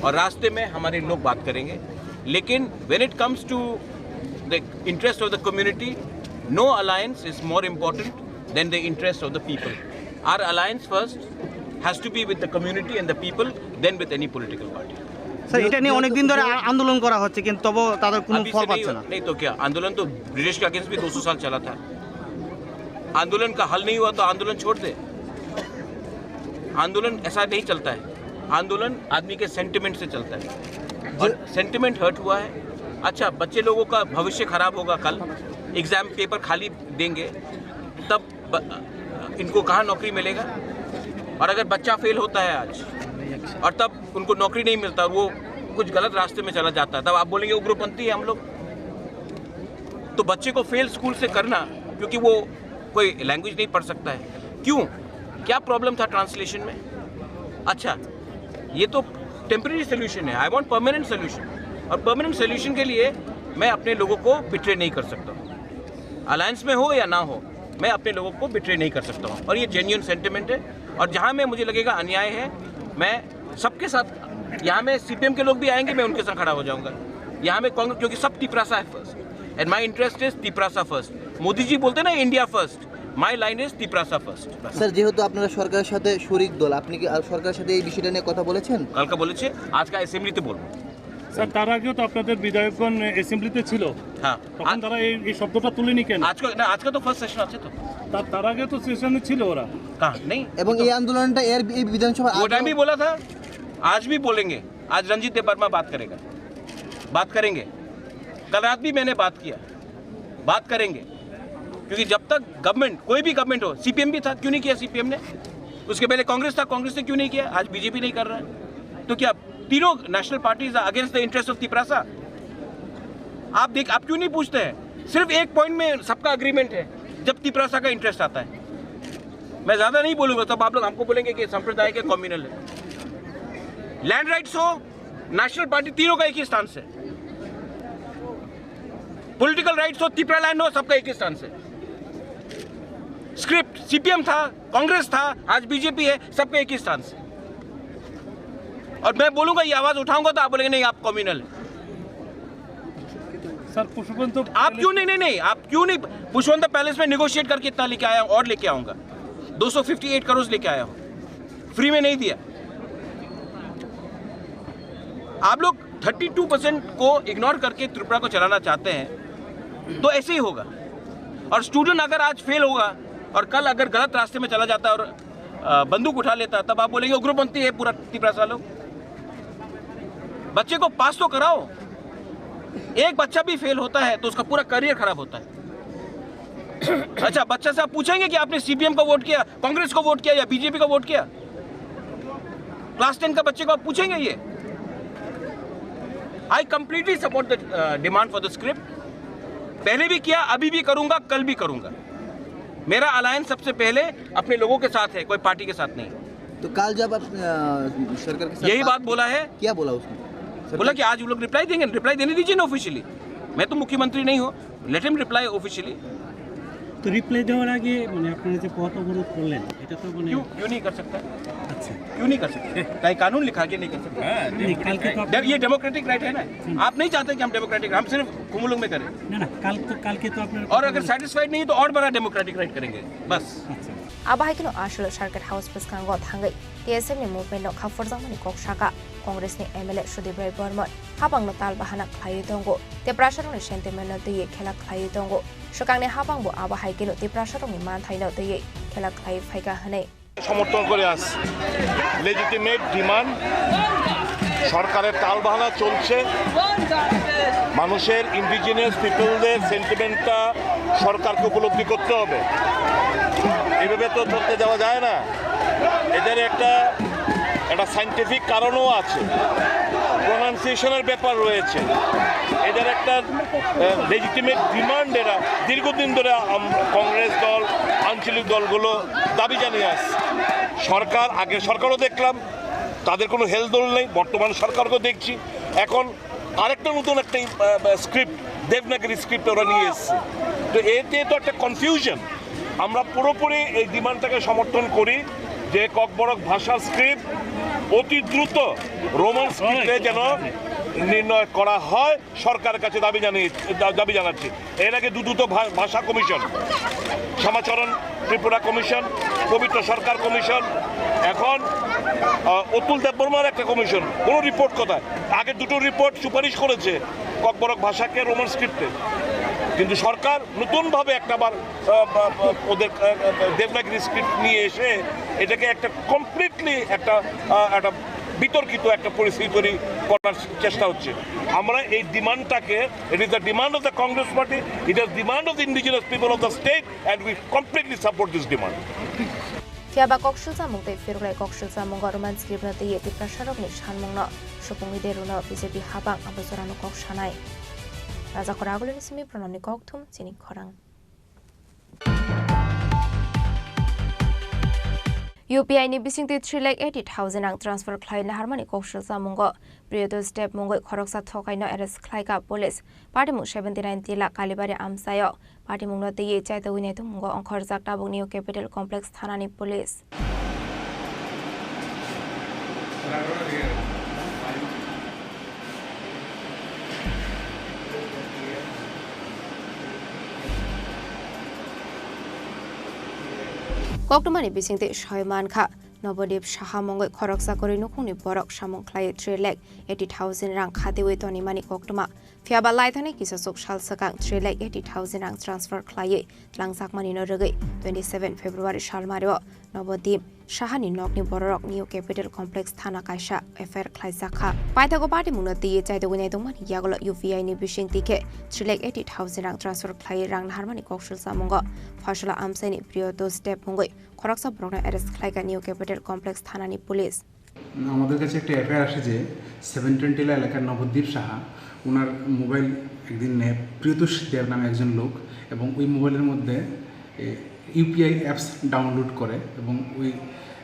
और रास्ते में हमारे लोग बात करेंगे। लेकिन when it comes to the interest of the community, no alliance is more important than the interest of the people. Our alliance first has to be with the community and the people, then with any political party. Sir, এটা নিয়ে অনেকদিন ধরে আ-, আন্দোলন করা হচ্ছে, কিন্তু তবুও তাদের কোনো अभी ফল से नहीं, পাচ্ছে না। नहीं तो क्या, आंदोलन तो ब्रिटिश के अगेंस्ट भी दो सौ साल चला था। आंदोलन का हल नहीं हुआ तो आंदोलन छोड़ दे। आंदोलन ऐसा नहीं चलता है। आंदोलन आदमी के सेंटिमेंट से चलता है। और सेंटिमेंट हर्ट हुआ है। अच्छा, बच्चे लोगों का भविष्य खराब होगा, कल एग्जाम पेपर खाली देंगे, तब ब-, इनको कहाँ नौकरी मिलेगा? और अगर बच्चा फेल होता है आज और तब उनको नौकरी नहीं मिलता और वो कुछ गलत रास्ते में चला जाता है, तब आप बोलेंगे उग्रपंथी है हम लोग। तो बच्चे को फेल स्कूल से करना, क्योंकि वो कोई लैंग्वेज नहीं पढ़ सकता है, क्यों? क्या प्रॉब्लम था ट्रांसलेशन में? अच्छा, ये तो टेम्परेरी सोल्यूशन है, आई वांट परमानेंट सोल्यूशन। और परमानेंट सोल्यूशन के लिए मैं अपने लोगों को बिट्रे नहीं कर सकता हूँ। अलायंस में हो या ना हो, मैं अपने लोगों को बिट्रे नहीं कर सकता हूँ। और ये जेन्युइन सेंटिमेंट है। और जहाँ में मुझे लगेगा अन्याय है, मैं सबके साथ, यहाँ में सीपीएम के लोग भी आएंगे, मैं उनके साथ खड़ा हो जाऊंगा। यहाँ में कांग्रेस, क्योंकि सब तिपरासा है first, and my interest is Tiprasa first. Modi ji बोलते ना India first, my line is Tiprasa first. Sir, যেহেতু আপনারা সরকারের সাথে শরিক দল, আপনি কি, আহ, সরকারের সাথে এই বিষয়টা নিয়ে কথা বলেছেন? কালকে বলেছে, আজকে অ্যাসেম্বলিতে বলবো। স্যার, তার আগেও তো আপনাদের বিধায়কগণ অ্যাসেম্বলিতে ছিল। হ্যাঁ। তখন আ- তারা এই এই শব্দটা তুলেনি কেন? আজকে না, আজকে তো ফার্স্ট সেশন আছে তো। তার তার আগে তো সেশনে ছিল ওরা। কাহা নেই? এবং এই আন্দোলনটা এর এই বিধানসভা वो टाइम আগেও भी बोला था, आज भी बोलेंगे। आज रंजीत देव वर्मा बात करेगा, बात करेंगे। कल रात भी मैंने बात किया, बात करेंगे। क्योंकि जब तक गवर्नमेंट, कोई भी गवर्नमेंट हो, सीपीएम भी था, क्यों नहीं किया सीपीएम ने? उसके पहले कांग्रेस था, कांग्रेस ने क्यों नहीं किया? आज बीजेपी नहीं कर रहा है। तो क्या तीनों national parties are against the interest of Tiprasa? आप देख, आप क्यों नहीं पूछते हैं? सिर्फ एक पॉइंट में सबका अग्रीमेंट है, जब तिपरासा का इंटरेस्ट आता है। मैं ज्यादा नहीं बोलूंगा, तब आप लोग हमको बोलेंगे कि सांप्रदायिक है, कम्युनल है। लैंड राइट्स हो, नेशनल पार्टी, तीनों का एक ही स्टांस है। पॉलिटिकल राइट्स हो, तिपरा लैंड हो, सबका एक ही स्टांस है। स्क्रिप्ट सीपीएम था, कांग्रेस था, आज बीजेपी है, सबका एक ही स्टांस है। और मैं बोलूंगा, ये आवाज उठाऊंगा तो आप बोलेंगे, "नहीं, आप कम्युनल है।" सर, पुष्पवंत आप क्यों नहीं, नहीं, नहीं, आप क्यों नहीं? पुष्पवंत पैलेस में नेगोशिएट करके इतना लेके आया हूँ और लेके आऊंगा। दो सौ फिफ्टी एट करोड़ लेके आया हूँ, फ्री में नहीं दिया। आप लोग थर्टी टू परसेंट को इग्नोर करके त्रिपुरा को चलाना चाहते हैं, तो ऐसे ही होगा। और स्टूडेंट अगर आज फेल होगा और कल अगर गलत रास्ते में चला जाता है और, अ, बंदूक उठा लेता है, तब आप बोलेंगे, "उग्रपंथी है पूरा तिपरासा लोग।" बच्चे को पास तो कराओ। एक बच्चा भी फेल होता है तो उसका पूरा करियर खराब होता है। अच्छा, बच्चा से आप पूछेंगे कि आपने सीपीएम का वोट किया, कांग्रेस को वोट किया या बीजेपी का वोट किया? क्लास टेन का बच्चे को आप पूछेंगे ये? I completely support the demand for the script। पहले भी किया, अभी भी करूंगा, कल भी करूंगा। मेरा अलायंस सबसे पहले अपने लोगों के साथ है, कोई पार्टी के साथ नहीं। तो कल जब आप, अ, सरकार के साथ यही बात बात बोला है। क्या बोला उसने? सरकार बोला कि आज वो लोग रिप्लाई देंगे, रिप्लाई देने दीजिए ना ऑफिशियली। मैं तो मुख्यमंत्री नहीं हूँ, let him reply officially। তো রিপ্লাই দেওয়ার আগে মানে আপনারা যে পথ অবরোধ করলেন, এটা তো মানে क्यों, क्यों नहीं कर सकता? আচ্ছা। क्यों नहीं कर सकता? कहीं कानून लिखा के नहीं कर सकता? নেই, কালকে তো আপনারা ये डेमोक्रेटिक राइट है ना। आप नहीं चाहते कि हम डेमोक्रेटिक, हम सिर्फ खुमुलुंग में करें। না না, কাল তো, কাलকে তো আপনারা और अगर सेटिस्फाइड नहीं तो और बड़ा डेमोक्रेटिक राइट करेंगे, बस। আচ্ছা। Abo hai kheno aswk Circuit House bwskango thangwi T S F ni movement no kha phurjakmani kok saka. Congress ni M L A Sudip Roy Barman habang no tal bahana khlaiwi tongo, Tiprasa rokni sentiment no twiwi khela khlaiwi tongo. Swkangni habang bo abo hai kheno Tiprasa rokni manthai no twiwi khela khlaiwi phaikha hwnwi সমর্থন করে আসছে। Legitimate demand, সরকারের টালবাহানা চলছে। মানুষের, ইন্ডিজিনাস পিপলদের সেন্টিমেন্টটা সরকারকে উপলব্ধি করতে হবে। এভাবে তো চলতে দেওয়া যায় না। এদের একটা, একটা সায়েন্টিফিক কারণও আছে, প্রোনাউন্সিয়েশনের ব্যাপার রয়েছে। এদের একটা লেজিটিমেট ডিমান্ড এরা দীর্ঘদিন ধরে আম-, কংগ্রেস দল, আঞ্চলিক দলগুলো দাবি জানিয়ে আসছে। সরকার, আগে সরকারও দেখলাম তাদের কোনো হেলদোল নেই, বর্তমান সরকারকেও দেখছি। এখন আরেকটা নতুন একটা, আহ, স্ক্রিপ্ট, দেবনাগরী স্ক্রিপ্ট ওরা নিয়ে এসছে। তো এতে তো একটা কনফিউশন। আমরা পুরোপুরি এই ডিমান্ডটাকে সমর্থন করি যে ককবরক ভাষার স্ক্রিপ্ট অতি দ্রুত রোমান স্ক্রিপ্টে যেন নির্ণয় করা হয়, সরকারের কাছে দাবি জানিয়ে, দা-, দাবি জানাচ্ছি। এর আগে দুটো তো ভা-, ভাষা কমিশন, শ্যামাচরণ ত্রিপুরা কমিশন, পবিত্র সরকার কমিশন, এখন, আহ, অতুল দেববর্মার একটা কমিশন, কোনো রিপোর্ট কোথায়? আগে দুটো রিপোর্ট সুপারিশ করেছে ককবরক ভাষাকে রোমান স্ক্রিপ্টে, কিন্তু সরকার নতুনভাবে একটা আবার, আহ, বা, বা, ওদের, আহ, আহ, দেবনাগরী স্ক্রিপ্ট নিয়ে এসে এটাকে একটা কমপ্লিটলি একটা, আহ, একটা বিতর্কিত একটা পরিস্থিতি তৈরি করার চেষ্টা হচ্ছে। আমরা এই ডিমান্ডটাকে, it is the demand of the Congress Party, it is demand of the indigenous people of the state, and we completely support this demand. Phiya ba kok silchamung tei phirokrai kok silchamungo Roman script no twiwi Tiprasarokni sanmungno supungwi de rwno B J P habang abo jorano kok sanai. Raja Khoragulini simi Pranamni Kokthum chini khorang. U P I ni bisingtwi three lakh eighty thousand rang transfer khlai naharmani kok silchamungo Priyodosh Deb mungwi khoroksa thokaino arrest khlaikha police. Patimung seventy nine Tila Kalibari amchaio. Patimungno twiwi chaitogwi naitukmungo ongkhorjak tabuk New Capital Complex thanani police. Koktwmani bisingtwi soi mankha. Nobodip Saha mungwi khoroksa kwrwi nukhungni borok samung khlaiwi three lakh eighty thousand rang khatiwi tonimani koktwma. Phiyaba laithani kisasuk sal swkang three lakh eighty thousand rang transfer khlaiwi twlangjakmanino rwgwi twenty seven February salmario Nobodip Sahani nokni bororok New Capital Complex thana kaisa F I R khlaijakha. Paithago patimungno twiwi chaitugwi naitongmani yagulo U P I ni bising tikhe three lakh eighty thousand rang transfer khlaiwi rang naharmani kok sulsamungo Pharsalo amchaini Priyotosh Deb mungwi khoroksa borokno arrest khlaikha New Capital Complex thanani police. আমাদের কাছে একটা এফআইআর আসে যে seven twenty এলাকার নবদ্বীপ সাহা, ওনার মোবাইল একদিন নেয় প্রিয়তোষ দেব নামে একজন লোক, এবং ওই মোবাইলের মধ্যে ইউপিআই অ্যাপস ডাউনলোড করে এবং ওই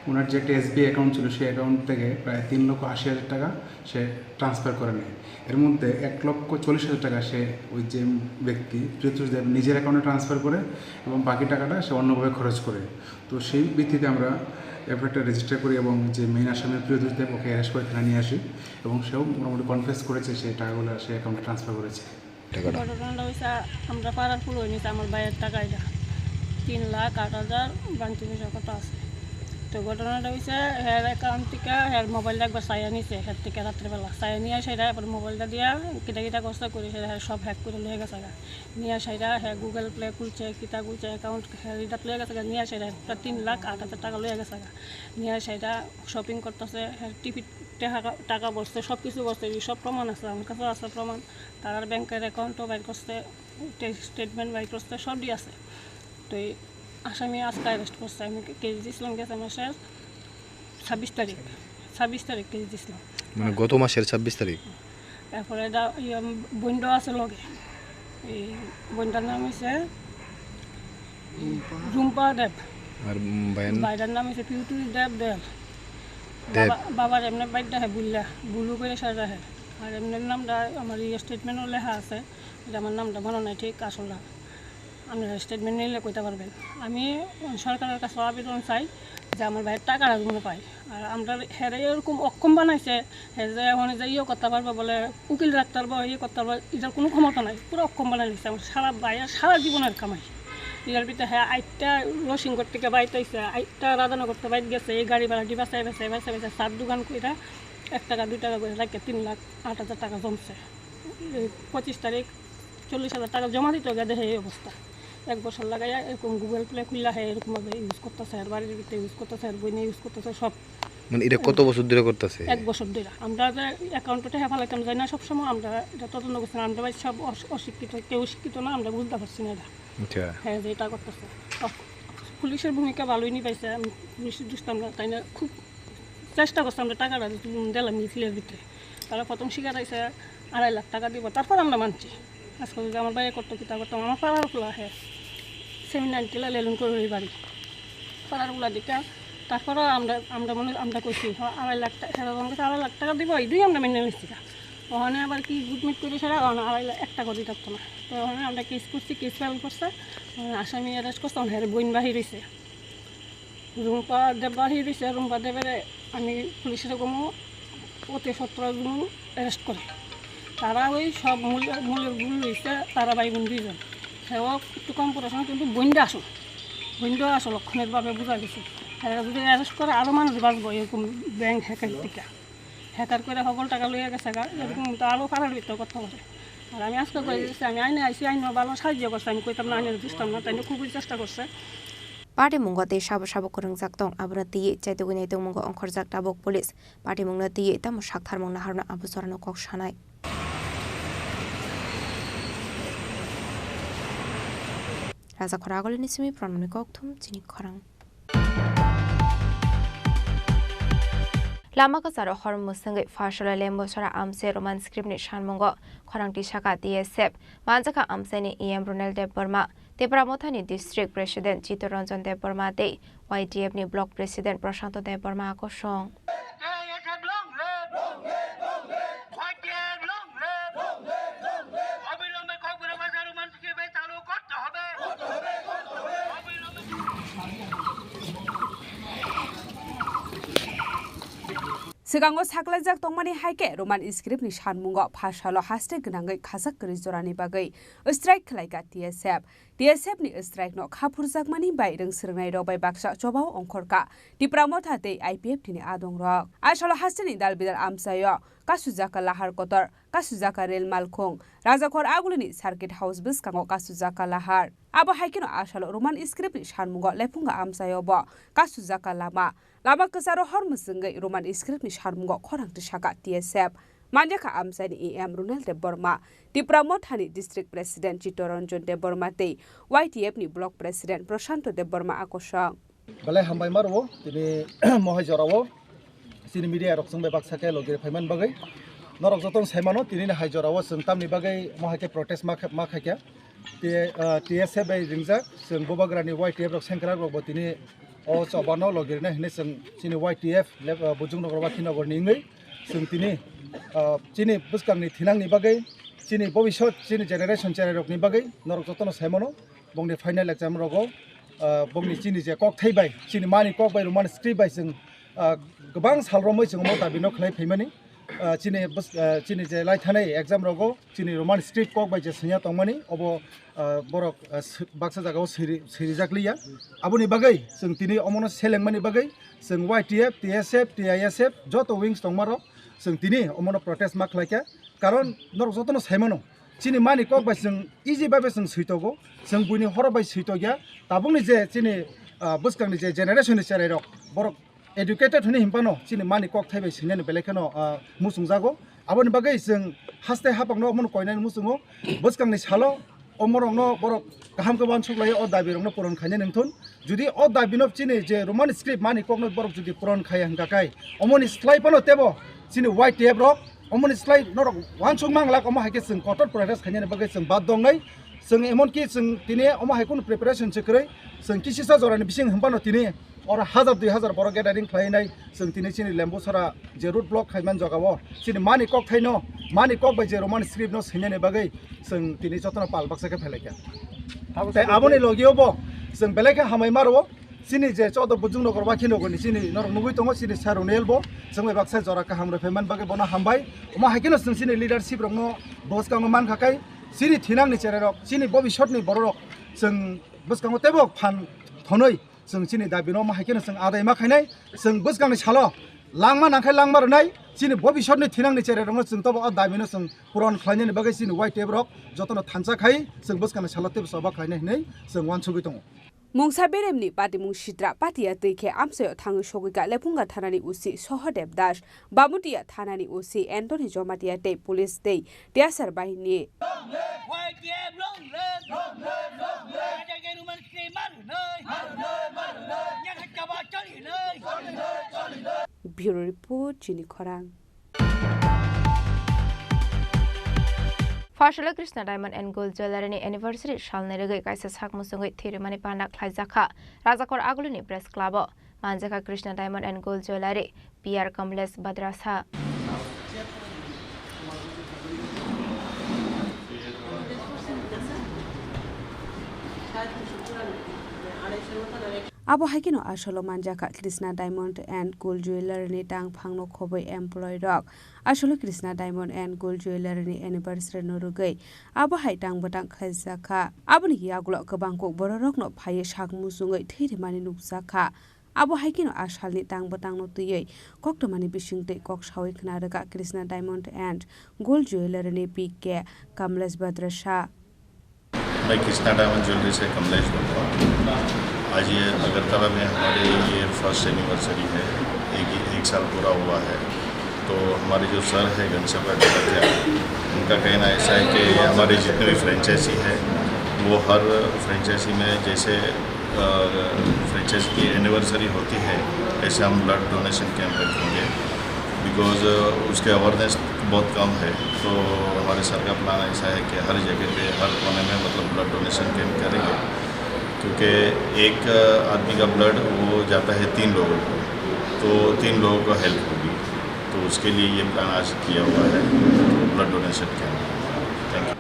ওনার যে একটা এসবিআই অ্যাকাউন্ট ছিল, সেই অ্যাকাউন্ট থেকে প্রায় তিন লক্ষ আশি হাজার টাকা সে ট্রান্সফার করে নেয়। এর মধ্যে এক লক্ষ চল্লিশ হাজার টাকা সে, ওই যে ব্যক্তি প্রিয়তোষ দেব, নিজের অ্যাকাউন্টে ট্রান্সফার করে এবং বাকি টাকাটা সে অন্যভাবে খরচ করে। তো সেই ভিত্তিতে আমরা এফআইআরটা রেজিস্টার করি এবং যে মেইন আসামি প্রিয়তোষ দেব, ওকে অ্যারেস্ট করে থানায় নিয়ে আসি এবং সেও মোটামুটি কনফেস করেছে সে টাকাগুলো সে অ্যাকাউন্টে ট্রান্সফার করেছে। টাকাটা। ঘটনাটা হইছে, আমরা পাড়ার ফুল হয়ে নিছে, আমার ভাইয়ের টাকা এটা তিন লাখ আট হাজার বাংতি পয়সা কত আছে। তো ঘটনাটা হইছে, হের অ্যাকাউন্ট থেকে হের মোবাইলটা একবার চাইয়া নিছে, হের থেকে রাত্রেবেলা চাইয়া নিয়ে আসে, এবার মোবাইলটা দিয়া কিতা কিতা করছে করে, হের সব হ্যাক করে লয়ে গেছে গা। নিয়ে আসে এটা, হ্যাঁ, গুগল পে খুলছে, কিতা খুলছে, অ্যাকাউন্ট হের এটা লয়ে গেছে গা, নিয়ে আসে এটা প্রায় তিন লাখ আট হাজার টাকা লয়ে গেছে গা। নিয়ে আসে এটা শপিং করতেছে, হ্যাঁ, টিভি টাকা, টাকা বসছে, সব কিছু বসছে, এই সব প্রমাণ আছে, আমার কাছেও আছে প্রমাণ। তারার ব্যাংকের অ্যাকাউন্টও বাইর করছে, স্টেটমেন্ট বাইর করছে, সবই আছে। তো এই আসামি আজকে অ্যারেস্ট করছে। আমি কেস দিয়েছিলাম গেছে মাসের ছাব্বিশ তারিখ, ছাব্বিশ তারিখ কেস দিয়েছিলাম। মানে গত মাসের ছাব্বিশ তারিখ? এরপরে এটা ইয়ে, বইনটা আছে লগে, এই বইনটার নাম হইছে রুম্পা দেব। আর, উম, ভাইয়ের? ভাইটার নাম হইছে পিউটুরি দেব দেব। দেব। বাবা, বাবার এমনি বাইকটা হে বুল্লা, বুলু করে সাজা হে। আর এমনি নামটা আমার ইয়ে স্টেটমেন্টও লেখা আছে, যে আমার নামটা মনে নাই ঠিক আসলটা। আপনারা স্টেটমেন্ট নিলে কইতে পারবেন। আমি সরকারের কাছে আবেদন চাই যে আমার ভাইয়ের টাকাটা যেন পাই। আর আমরা হেরে এরকম অক্ষম বানাইছে, হে যে এখন যে ইয়ে করতে পারবো বলে, উকিল রাখতে পারবো, ইয়ে করতে পারবো, এটার কোনো ক্ষমতা নাই। পুরো অক্ষম বানাই দিচ্ছে আমার সারা ভাইয়ের সারা জীবনের কামাই। এটার ভিতরে হ্যাঁ আইটটা রসিংগড় থেকে বাইতে আইছে, আইটটা রাধানগর থেকে বাইতে গেছে, এই গাড়ি ভাড়া ডিবাসে বেসে বেসে বেসে চার দোকান কইরা এক টাকা দুই টাকা করে রাখে তিন লাখ আট হাজার টাকা জমছে। এই পঁচিশ তারিখ চল্লিশ হাজার টাকা জমা দিতে গেলে এই অবস্থা। এক বছর লাগাইয়া এরকম গুগল পে খুললা, হ্যাঁ, এরকম ভাবে ইউজ করতেছে, আর বাড়ির ভিতরে ইউজ করতেছে, আর বইনে ইউজ করতেছে, সব। মানে এটা কত বছর ধরে করতেছে? এক বছর ধরে। আমরা যে অ্যাকাউন্টে টাকা ফালাইতাম যাই না সবসময়, আমরা এটা তদন্ত করছি না। আমরা ভাই সব অশ-, অশিক্ষিত, কেউ শিক্ষিত না, আমরা বুঝতে পারছি না এটা। আচ্ছা। হ্যাঁ, যে এটা করতেছে। অ-, পুলিশের ভূমিকা ভালোই নিবাইছে, আমি পুলিশের দোষ তো আমরা, তাই না, খুব চেষ্টা করছে আমরা টাকাটা দিলাম মিছিলের ভিতরে। তারা প্রথম স্বীকার হয়েছে আড়াই লাখ টাকা দিব, তারপর আমরা মানছি। আজকে যদি আমার ভাইয়ে করতো, কিতা করতাম, আমার পাড়ার পোলা হে, সেমিনার টিলা লেলুন করে ওই বাড়ি। পাড়ার পোলা দিকে, তারপরও আমরা, আমরা মনে, আমরা কইছি, "হ, আড়াই লাখ টাকা, সারা জনকে আড়াই লাখ টাকা দিব, এই দুই আমরা মেনে নিচ্ছি না।" ওখানে আবার কি গুটমিট করে সারা, ওখানে আড়াই লাখ, এক টাকা দিতে পারতো না। তো ওখানে আমরা কেস করছি, কেস ফাইল করছে, ওখানে আসামি অ্যারেস্ট করছে, ওখানে হের বইন বাহির হয়েছে। রুম্পা দেব বাহির হয়েছে, রুম্পা দেবের আমি পুলিশের কোনো অতি সত্তর জন অ্যারেস্ট করে। তারা ওই সব মূল, মূলের ভুল হয়েছে, তারা ভাই বোন দুইজন। সেও একটু কম পড়াশোনা, কিন্তু বইনটা আসল, বইনটা আসল লক্ষণের ভাবে বোঝা গেছে। তারা যদি অ্যারেস্ট করে, আরও মানুষ বাঁচবো এরকম ব্যাংক হ্যাকার থেকে। হ্যাকার করে হবল টাকা লইয়া গেছে গা, এরকম তো আরও ফারার ভিতরে করতে পারে। আর আমি আজকে করে দিচ্ছি, আমি আইনে আইসি, আইনও ভালো সাহায্য করছে, আমি কইতাম না, আইনের বুঝতাম না, তাই না খুবই চেষ্টা করছে। Party mungo tei sabo sabo kwrwngjak tong, abono twiwi chaitugwi naitugmungo ongkhorjak tabuk police. Party mungno twiwi tamo saktharmung naharno abo jorano kok sanai. Raja Khoragolini simi Pranamni kokthum chini khorang. Lama kwcharo hor mwswngwi Pharsalo Lembusora amse Roman script ni sanmungo khorang tisaka T S F manjakha amseni E M Ronel Debbarma, Tipra Mothani District President Chittaranjan Debbarma tei Y D F ni Block President Prashanto Debbarma kosong. Swkango saklaijak tongmani hai khe Roman script ni sanmungo Pharsalo haste gwnangwi khajak kwrwi jorani bagwi strike khlaikha T S F. T S F ni strike no kha phurjakmani bai rwng swrwngnairok bai baksa chobao ongkhorkha Tipra Motha tei I P F T ni adongrok. Asalo hasteni dal bidal amchaio kasujak kha lahar kotor, kasujak kha rel malkhung, Rajakhor Agulini Circuit House bwskango kasujak kha lahar. Abo hai kheno asalo Roman script ni sanmungo lephunga amchaio bo kasujak kha lama. Lama kwcharo hor mwswngwi Roman script ni sanmungo khorang tisaka T S F. Manjakha amchaini E M Runel Debbarma, Tipra Mothani District President Chittaranjan Debbarma tei Y T F ni Block President Prashanto Debbarma akosong. Belai hambai ma rwo tini mohai jorao chini media rok chwng bai baksa khe logi phaiman bagwi. Norok jotono saimano tini ni hai jorao chwng tamni bagwi mohai khe protest ma kha-, ma khaikha. T-, ah, T S F bai ringjak, chwng Bubagrani Y T F rok sengkrak rok bo tini o chobano logi rina hinwi chwng chini Y T F lep-, ah, Bujung Nogor Wakhi Nogor ni wngwi chwng tini, ah, chini bwskangni thinangni bagwi, chini bobisot, chini generation cherai rokni bagwi norok jotono saimano bongni final exam rogo, ah, bongni chini je kokthai bai, chini mani kok bai Roman script bai chwng, ah, kwbang sal romwi chwng omo dabi no khlai phaimani. Ah, chini bws-, ah, chini je lai thanai exam rogo chini Roman script kok bai je swngya tongmani, obo, ah, borok, ah, swi-, baksa jagao swiri-, swirijak liya. Aboni bagwi chwng tini omono selengmani bagwi chwng Y T F, T S F, T I S F joto wings tongmarok chwng tini omono protest ma khlaikha. Karon norok jotono saimano, chini mani kok bai chwng easy babe chwng switogo, chwng buini horo bai switokya. Tabukni je chini, ah, bwskangni je generation ni cherai rok, borok educated hwnwi hinphano chini mani kokthai bai swinani belai kheno, ah, muchungjago. Aboni bagwi chwng haste haphangno omono koinani muchungo. Bwskangni salo omorokno borok kaham khe uansuk lai o dabi rokno puron khainani wngthun. Jodi o dabi no chini je Roman script mani kokno borok jodi puron khaiya hwnkha khai, omoni slai phano tebo chini Y T F rok omoni slai norok uansuk manglak, omo hai khe chwng kotor protest khainani bagwi chwng baddho wngnai. Chwng emonki chwng tini omo hai kheno preparation se kwrwi, chwng kisisa jorani bising hinphano tini oro hazar dui hazar borok gathering khlainai, chwng tini chini Lembusora je road block khaiman jagao chini mani kokthaino, mani kok bai je Roman script no swinani bagwi chwng tini jotono pal baksa khe phelaikha. Tei aboni logio bo chwng belai khe hamai ma rwo. Chini je chodo Bujung Nogor Wakhi Nogor ni chini norok nugwi tongo, chini Sir Runel bo chwng bai baksa jora kaham rw phaiman bagwi bono hambai. Omo hai kheno chwng chini leadership rokno bwskango mankha khai chini thinangni cherai rok, chini bobisotni borok rok chwng bwskango teibo phan thonwi chwng chini dabi no omo hai kheno chwng adai ma khainai. Chwng bwskangni salo langma nangkhai langma rwnai, chini bobisotni thinangni cherai rokno chwng tobo o dabi no chwng puron khlainani bagwi chini Y T F rok jotono thansa khai chwng bwskangni salo teibo choba khlainai hinwi chwng uansugwi tongo. Mungsa beremni patimung sitra patiya twi khe amchaio thangwi sogwi kha Lephunga thanani O C Sohodev Das, Bamutiya thanani O C Anthony Jomatia tei police tei tiyasar bahini. Y T F long live! Long live, long live! Raja Geruman Sri Marunoi! Marunoi, marunoi! Nyakha chaba choli noi! Choli noi, choli noi! Bureau Report, Chini Khorang. Pharsalo Krishna Diamond and Gold Jewellery ni anniversary salni rwgwi kaisa sak muchungwi thwirimani panda khlaijakha Rajakor Agulini Press Club o. Manjakha Krishna Diamond and Gold Jewellery, P R Kamlesh Badrasa. Abo hai kheno asolo manjakha Krishna Diamond and Gold Jewellery ni tangphangno khobwi employee rok. Asolo Krishna Diamond and Gold Jewellery ni anniversary no rwgwi abo hai tang bwtang khlaijakha. Aboni yagulo kwbang kok bororokno phaiwi sak muchungwi thwi rimani nukjakha. Abo hai kheno a salni tang bwtangno twiwi koktwmani bisingtwi kok saui khna rwkha Krishna Diamond and Gold Jewellery ni P K Kamlesh Badrasa. मैं Krishna diamond jewellery से कमलेश बोल रहा हूँ। आज ये अगरतला में हमारे ये फर्स्ट एनिवर्सरी है, एक, एक साल पूरा हुआ है। तो हमारे जो सर है घनश्याम भट्टाचार्य, उनका कहना ऐसा है कि हमारे जितने भी फ्रेंचाइजी है, वो हर फ्रेंचाइजी में जैसे, अ, फ्रेंचाइजी की एनिवर्सरी होती है, ऐसे हम ब्लड डोनेशन कैंप रखेंगे। बिकॉज, अ, उसके अवेयरनेस बहुत कम है, तो हमारे सर का प्लान ऐसा है कि हर जगह पे, हर कोने में, मतलब, ब्लड डोनेशन कैंप करेंगे, क्योंकि एक, अ, आदमी का ब्लड वो जाता है तीन लोगों को, तो तीन लोगों को हेल्प होगी। तो उसके लिए ये प्लान आज किया हुआ है, blood donation camp. Thank you.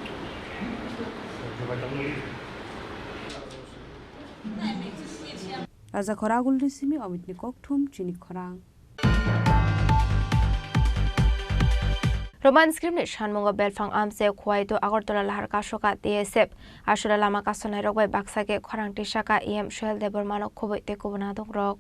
Raja Khoragul ni simi Amit ni kokthum chini khorang. Roman script ni sanmungo belphang amchaio Khowaitu Agartala lahar kasoka T S F. Aswla lama kasonai rok bai baksa khe khorang tisaka E M Suhel Debbarma no khobwi tei kubun adong rok.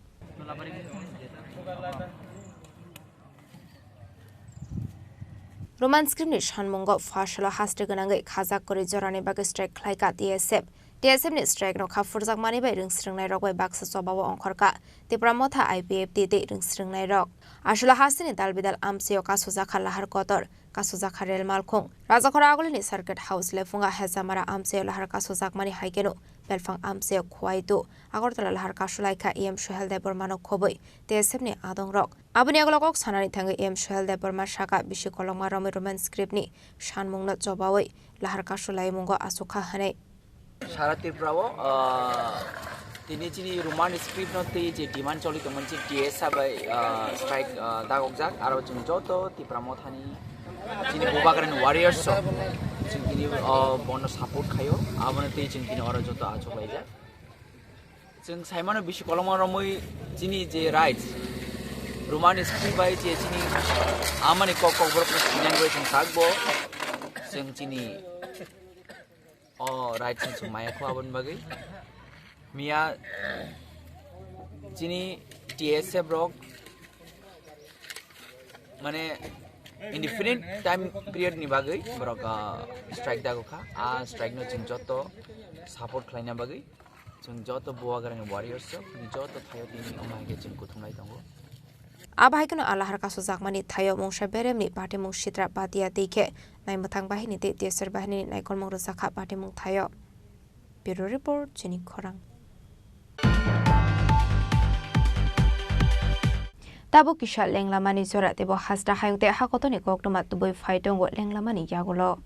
Roman script ni sanmungo pha salo haste gwnangwi khajak kwrwi jorani bagwi strike khlaika T S F. T S F ni strike no kha phurjakmani bai rwngsrwngnai rok bai baksa chobao ongkhorka Tipra Motha I P F T tei rwngsrwngnai rok. Aswla hasteni dal bidal amchaio kasojakha lahar kotor, kasojakha rel malkhung. Rajakhora Agulini Circuit House lephunga Hejamara amchaio lahar kasojakmani hai kheno belphang amchaio Khowaitu Agartala lahar kasolaikha E M Suhel Debbarma no khobwi T S F ni adong rok. Aboni yagulo kok sanani thangwi M Suhel Debbarma saka bisi kolokma romwi Roman script ni sanmungno chobawi lahar kasulaimung asukha hwnwi. Sara Tripura o, ah, tini chini Roman script no twi je demand choli tongmani chi T S F bai, ah, strike, ah, dagokjak, aro chwng joto Tipra Mothani chini Bubagrani warriors rok chwng tini, ah, bono support khaio, abono twi chwng tini oro joto achuk laijak. Chwng saimano bisi kolokma romwi chini je rights, Roman script bai je chini amani kok kokborok no sinai bai chwng sakbo chwng chini o rights no chwng maya kho aboni bagwi. Miya chini T S F rok mane indefinite time period ni bagwi borok, ah, strike dagokha. A strike no chwng joto support khlaina bagwi. Chwng joto Bubagrani warriors rok, chini joto thaio tini omo hai khe chwng kuthumlai tongo. Abo hai kheno a lahar kasojakmani thaio mungsa beremni patimung sitra badia tei khe naimwthang bahinini tei T S F bahinini naikolmung rwjakha patimung thaio. Bureau Report, Chini Khorang. Tabuk kisa lenglamani jora teibo hasta hayung tei hakotoni koktwma tubui phai tongo lenglamani yagulo.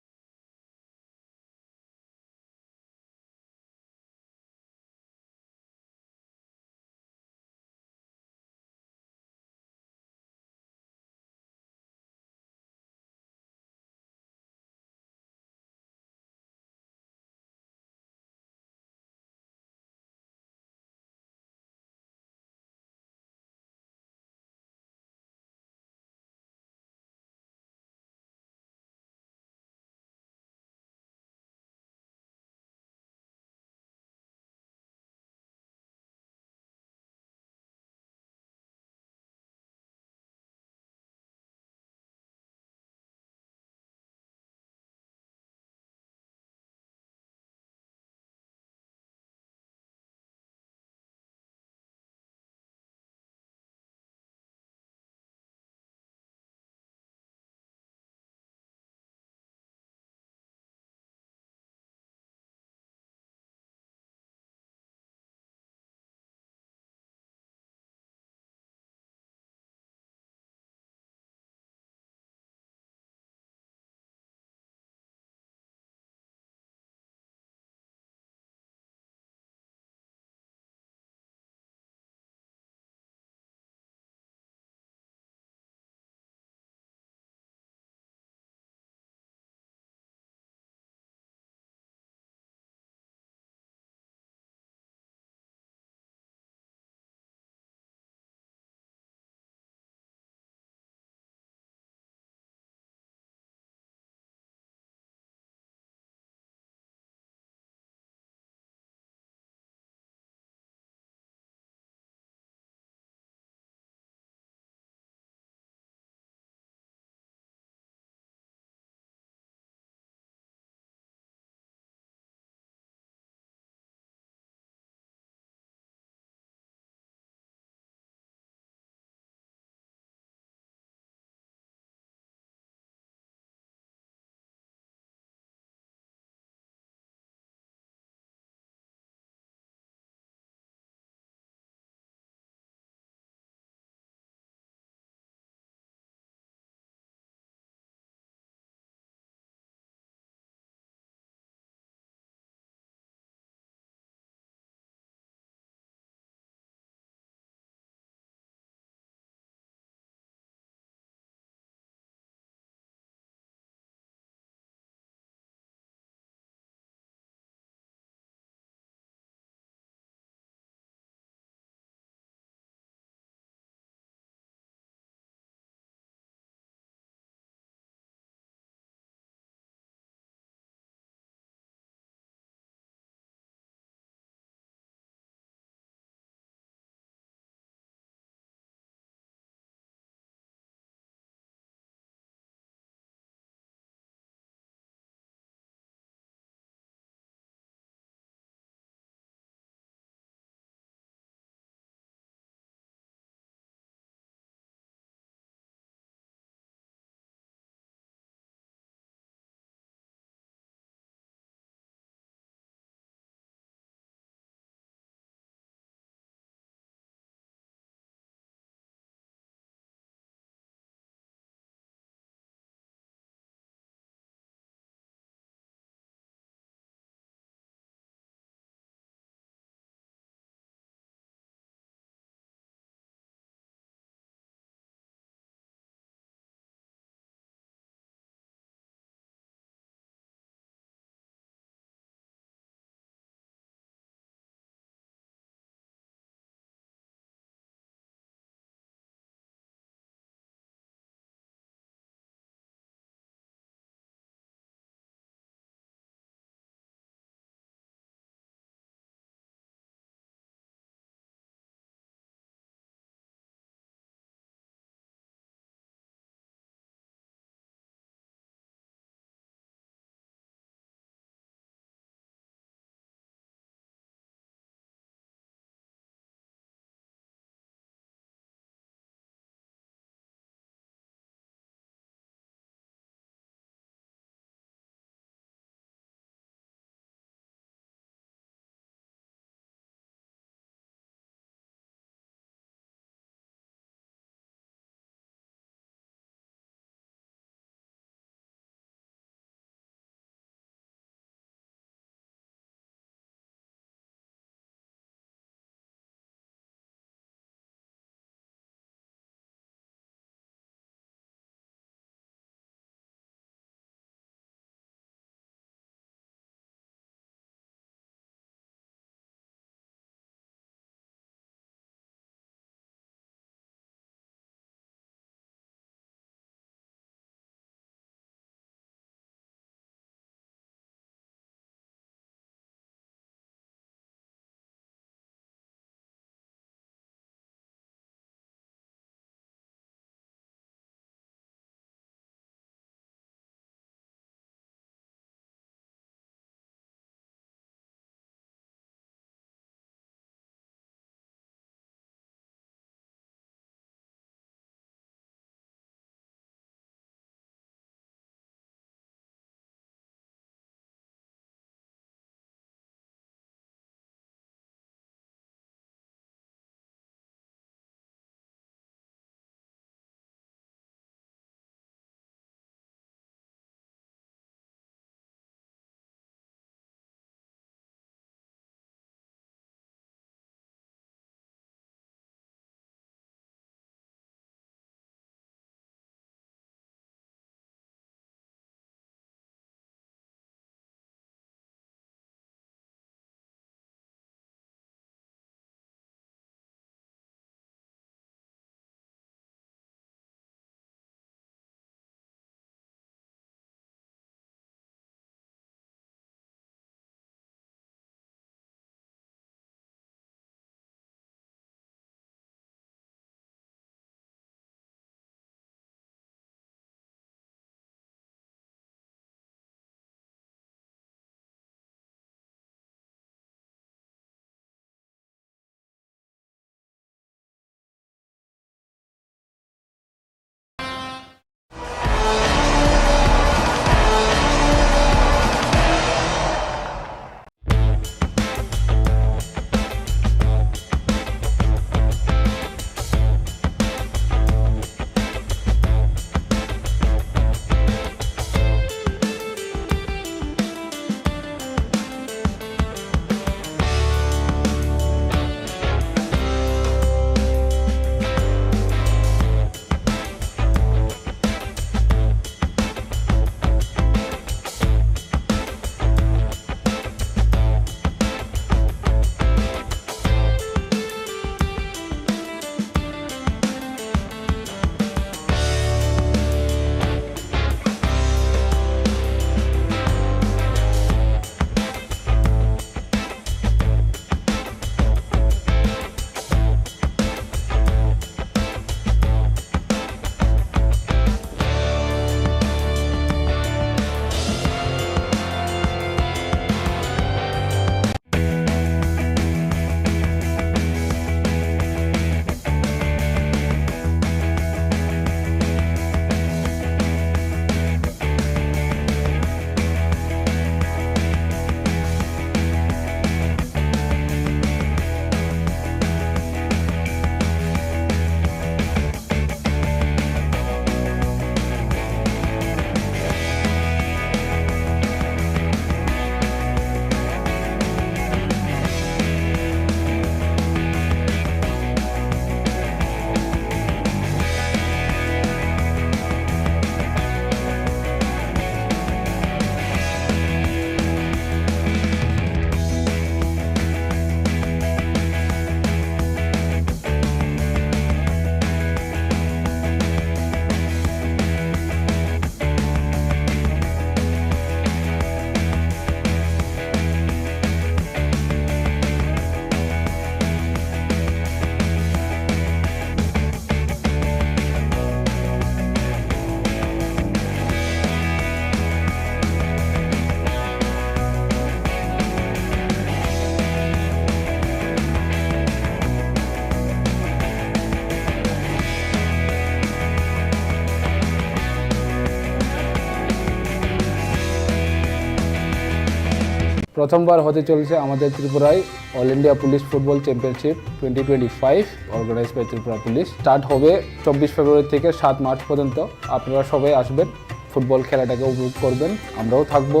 প্রথমবার হতে চলেছে আমাদের ত্রিপুরায় all India police football championship twenty twenty five, organise by Tripura police. Start হবে চব্বিশ ফেব্রুয়ারি থেকে সাত মার্চ পর্যন্ত। আপনারা সবাই আসবেন, ফুটবল খেলাটাকে উপভোগ করবেন, আমরাও থাকবো,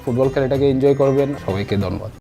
ফুটবল খেলাটাকে এনজয় করবেন। সবাইকে ধন্যবাদ।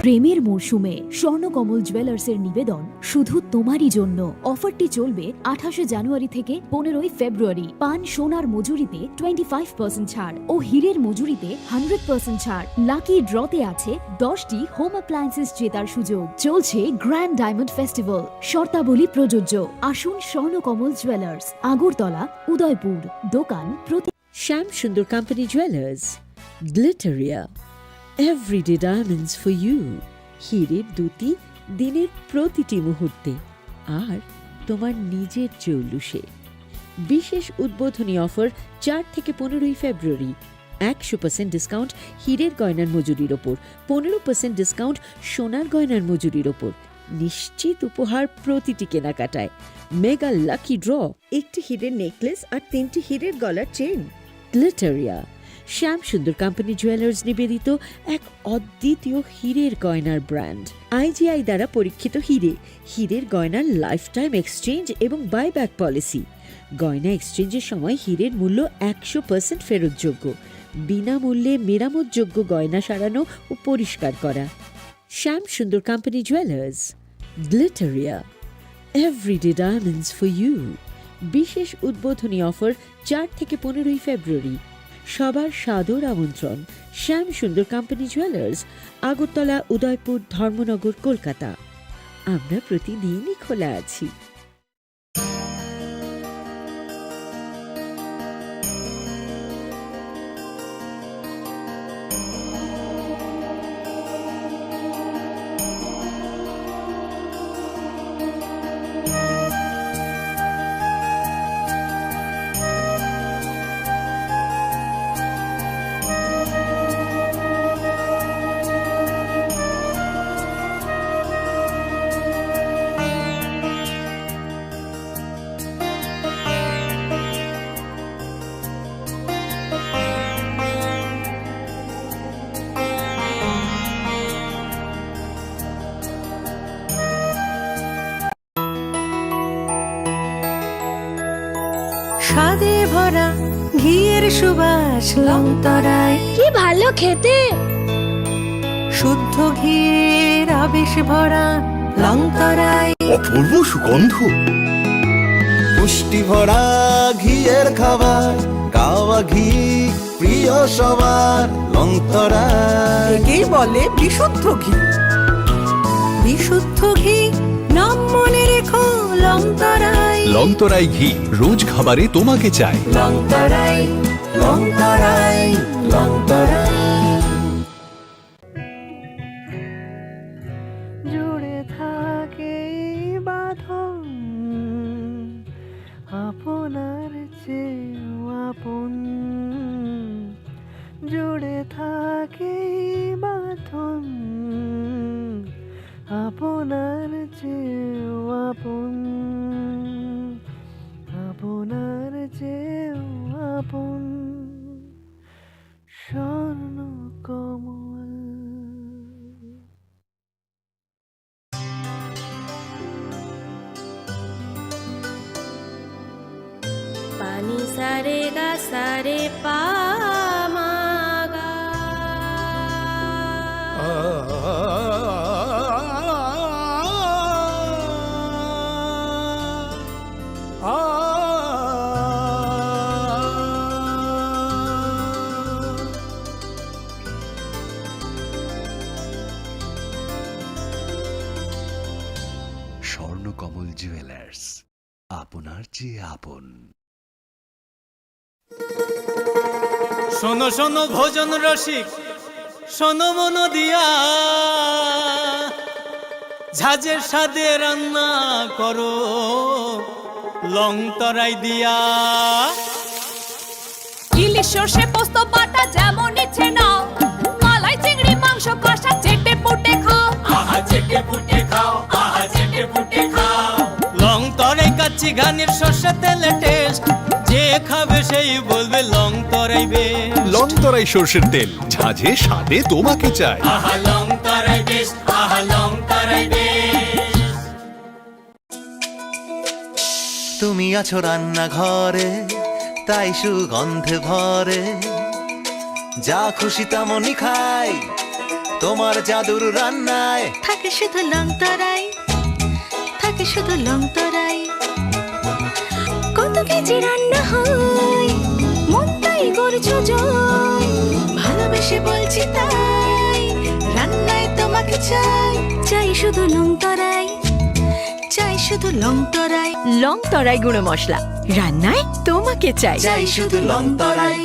প্রেমের মরশুমে স্বর্ণকমল জুয়েলার্সের নিবেদন শুধু তোমারই জন্য। অফারটি চলবে আঠাশে জানুয়ারি থেকে পনেরোই ফেব্রুয়ারি। পান সোনার মজুরিতে টোয়েন্টি ফাইভ পার্সেন্ট ছাড় ও হীরের মজুরিতে হান্ড্রেড পার্সেন্ট ছাড়। লাকি ড্রতে আছে দশটি হোম অ্যাপ্লায়েন্সেস জেতার সুযোগ। চলছে গ্র্যান্ড ডায়মন্ড ফেস্টিভ্যাল। শর্তাবলী প্রযোজ্য। আসুন স্বর্ণকমল জুয়েলার্স, আগরতলা, উদয়পুর। দোকান প্রতি Shyam Sundar company jewellers, Glitteria, everyday diamonds for you. হীরের দ্যুতি দিনের প্রতিটি মুহূর্তে, আর তোমার নিজের জৌলুসে। বিশেষ উদ্বোধনী অফার চার থেকে পনেরোই ফেব্রুয়ারি। একশো পার্সেন্ট ডিসকাউন্ট হীরের গয়নার মজুরির ওপর, পনেরো পার্সেন্ট ডিসকাউন্ট সোনার গয়নার মজুরির ওপর। নিশ্চিত উপহার প্রতিটি কেনাকাটায়। মেগা লাকি ড্র, একটি হীরের নেকলেস আর তিনটি হীরের গলার চেইন। গ্লিটারিয়া, শ্যাম সুন্দর কোম্পানি জুয়েলার্স নিবেদিত এক অদ্বিতীয় হীরের গয়নার ব্র্যান্ড। আইজিআই দ্বারা পরীক্ষিত হীরে, হীরের গয়নার লাইফ টাইম এক্সচেঞ্জ এবং বাইব্যাক পলিসি। গয়না এক্সচেঞ্জের সময় হীরের মূল্য একশো পার্সেন্ট ফেরতযোগ্য। বিনামূল্যে মেরামতযোগ্য গয়না সারানো ও পরিষ্কার করা। Shyam Sundar company jewellers, Glitteria, everyday diamonds for you. বিশেষ উদ্বোধনী অফার চার থেকে পনেরোই ফেব্রুয়ারি। সবার সাদর আমন্ত্রণ। শ্যাম সুন্দর কোম্পানি জুয়েলার্স, আগরতলা, উদয়পুর, ধর্মনগর, কলকাতা। আমরা প্রতিদিনই খোলা আছি। স্বাদে ভরা ঘিয়ের সুবাস লংতরাই। কি ভালো খেতে। শুদ্ধ ঘিয়ের আবেশ ভরা লংতরাই। অপূর্ব সুগন্ধ। পুষ্টি ভরা ঘিয়ের খাবার, কাওয়া ঘি প্রিয় সবার, লংতরাই। একেই বলে বিশুদ্ধ ঘি। বিশুদ্ধ ঘি, নাম মনে রেখো, লংতরাই। লংতরাই ঘি, রোজ খাবারে তোমাকে চাই। লংতরাই, লংতরাই, লংতরাই। জুড়ে থাকে এই বাঁধন, আপনার চেয়েও আপন। জুড়ে থাকে এই বাঁধন, আপনার চেয়েও আপন, আপনার চেয়েও আপন। স্বর্ণ কমল। পানি সারে গা সারে পা মা গা। স্বর্ণকমল জুয়েলার্স, আপনার চেয়ে আপন। শোনো শোনো ভোজন রসিক, শোনো মন দিয়া, ঝাঁঝের স্বাদে রান্না করো লং তরাই দিয়া। ইলিশ সর্ষে পোস্ত বাটা যেমন ইচ্ছে নাও, মালাই চিংড়ি মাংস কষা চেটে পুটে খাও। আহা চেটে পুটে খাও, আহা চেটে পুটে খাও। লং তরাই কাচ্চি ঘানির সর্ষে তেলে টেস্ট, যে খাবে সেই বলবে লং তরাই বেস্ট। লং তরাই সর্ষের তেল, ঝাঁঝে স্বাদে তোমাকে চাই। আহা লং তরাই বেস্ট, আহা লং তরাই বেস্ট। তুমি আছো রান্নাঘরে, তাই সুগন্ধে ভরে। যা খুশি তেমনই খাই, তোমার জাদুর রান্নায়। থাকে শুধু লং তরাই, থাকে শুধু লং তরাই। কত কেজি রান্না হয়, মন তাই করছো জয়। ভালোবেসে বলছি তাই, রান্নায় তোমাকে চাই। চাই শুধু লং তরাই, চাই শুধু লং তরাই। লং তরাই গুঁড়ো মশলা, রান্নায় তোমাকে চাই। চাই শুধু লং তরাই।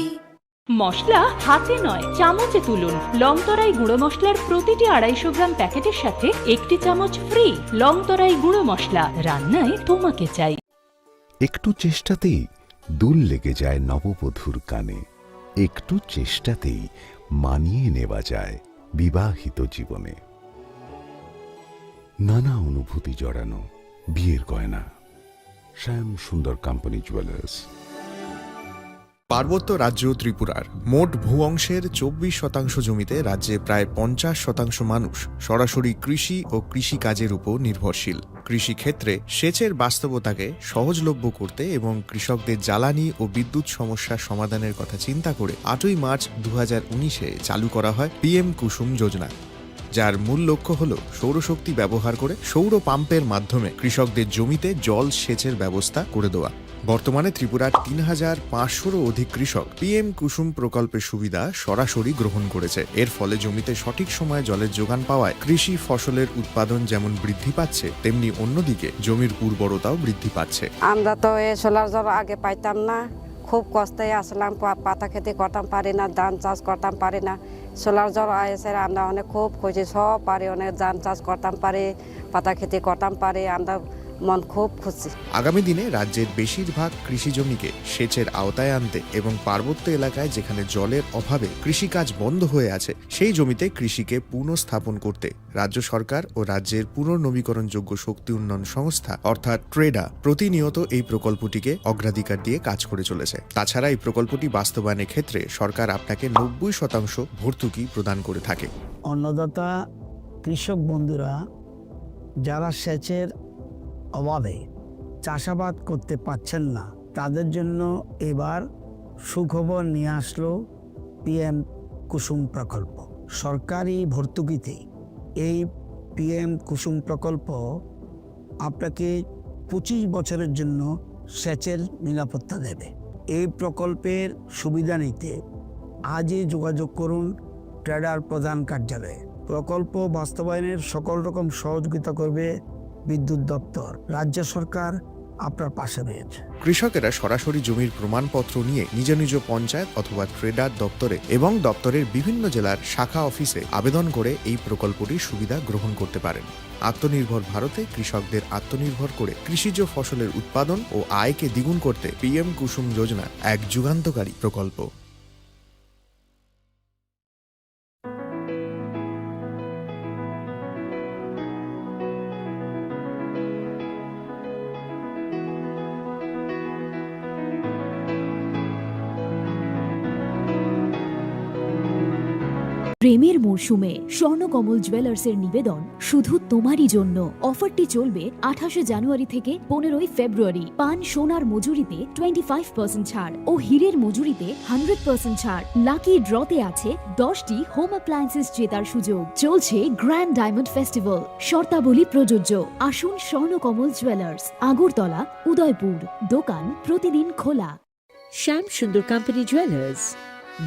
মশলা হাতে নয়, চামচে তুলুন। লং তরাই গুঁড়ো মশলার প্রতিটি আড়াইশো গ্রাম প্যাকেটের সাথে একটি চামচ ফ্রি। লং তরাই গুঁড়ো মশলা, রান্নায় তোমাকে চাই। একটু চেষ্টাতেই দুল লেগে যায় নববধূর কানে। একটু চেষ্টাতেই মানিয়ে নেওয়া যায় বিবাহিত জীবনে। নানা অনুভূতি জড়ানো বিয়ের গয়না। শ্যাম সুন্দর কোম্পানি জুয়েলার্স। পার্বত্য রাজ্য ত্রিপুরার মোট ভূ অংশের চব্বিশ শতাংশ জমিতে রাজ্যে প্রায় পঞ্চাশ শতাংশ মানুষ সরাসরি কৃষি ও কৃষিকাজের উপর নির্ভরশীল। কৃষিক্ষেত্রে সেচের বাস্তবতাকে সহজলভ্য করতে এবং কৃষকদের জ্বালানি ও বিদ্যুৎ সমস্যা সমাধানের কথা চিন্তা করে আটই মার্চ দু হাজার উনিশে চালু করা হয় পিএম কুসুম যোজনা, যার মূল লক্ষ্য হল সৌরশক্তি ব্যবহার করে সৌর পাম্পের মাধ্যমে কৃষকদের জমিতে জল সেচের ব্যবস্থা করে দেওয়া। বর্তমানে ত্রিপুরার তিন হাজার পাঁচশোরও অধিক কৃষক পিএম কুসুম প্রকল্পের সুবিধা সরাসরি গ্রহণ করেছে। এর ফলে জমিতে সঠিক সময়ে জলের যোগান পাওয়ায় কৃষি ফসলের উৎপাদন যেমন বৃদ্ধি পাচ্ছে, তেমনি অন্যদিকে জমির উর্বরতাও বৃদ্ধি পাচ্ছে। আমরা তো এই সোলার জল আগে পাইতাম না, খুব কষ্টে আসলাম, পা-, পাতা খেতে করতাম পারি না, ধান চাষ করতাম পারি না। সোলার জল এসে আমরা অনেক খুব খুশি, সব পারি, অনেক ধান চাষ করতাম পারি, পাতা খেতে করতাম পারি, আমরা মন খুব খুশি। আগামী দিনে রাজ্যের বেশিরভাগ কৃষি জমিকে সেচের আওতায় আনতে এবং পার্বত্য এলাকায় যেখানে জলের অভাবে কৃষিকাজ বন্ধ হয়ে আছে, সেই জমিতে কৃষিকে পুনঃস্থাপন করতে রাজ্য সরকার ও রাজ্যের পুনর্নবীকরণযোগ্য শক্তি উন্নয়ন সংস্থা অর্থাৎ ট্রেডা প্রতিনিয়ত এই প্রকল্পটিকে অগ্রাধিকার দিয়ে কাজ করে চলেছে। তাছাড়া এই প্রকল্পটি বাস্তবায়নের ক্ষেত্রে সরকার আপনাকে নব্বই শতাংশ ভর্তুকি প্রদান করে থাকে। অন্নদাতা কৃষক বন্ধুরা যারা সেচের অভাবে চাষাবাদ করতে পারছেন না, তাদের জন্য এবার সুখবর নিয়ে আসলো পিএম কুসুম প্রকল্প। সরকারি ভর্তুকিতে এই পিএম কুসুম প্রকল্প আপনাকে পঁচিশ বছরের জন্য সেচের নিরাপত্তা দেবে। এই প্রকল্পের সুবিধা নিতে আজই যোগাযোগ করুন ট্রেডার প্রধান কার্যালয়ে। প্রকল্প বাস্তবায়নের সকল রকম সহযোগিতা করবে বিদ্যুৎ দপ্তর। রাজ্য সরকার আপনার পাশে রয়েছে। কৃষকেরা সরাসরি জমির প্রমাণপত্র নিয়ে নিজ নিজ পঞ্চায়েত অথবা ট্রেডার দপ্তরে এবং দপ্তরের বিভিন্ন জেলার শাখা অফিসে আবেদন করে এই প্রকল্পটির সুবিধা গ্রহণ করতে পারেন। আত্মনির্ভর ভারতে কৃষকদের আত্মনির্ভর করে কৃষিজ ফসলের উৎপাদন ও আয়কে দ্বিগুণ করতে পিএম কুসুম যোজনা এক যুগান্তকারী প্রকল্প। প্রেমের মরশুমে স্বর্ণকমল জুয়েলার্সের নিবেদন শুধু তোমারই জন্য। অফারটি চলবে আঠাশে জানুয়ারি থেকে পনেরোই ফেব্রুয়ারি। পান সোনার মজুরিতে টোয়েন্টি ফাইভ পার্সেন্ট ছাড় ও হীরের মজুরিতে হান্ড্রেড পার্সেন্ট ছাড়। লাকি ড্রতে আছে দশটি হোম অ্যাপ্লায়েন্সেস জেতার সুযোগ। চলছে গ্র্যান্ড ডায়মন্ড ফেস্টিভ্যাল, শর্তাবলী প্রযোজ্য। আসুন স্বর্ণকমল জুয়েলার্স, আগরতলা, উদয়পুর। দোকান প্রতিদিন খোলা। Shyam Sundar company jewellers,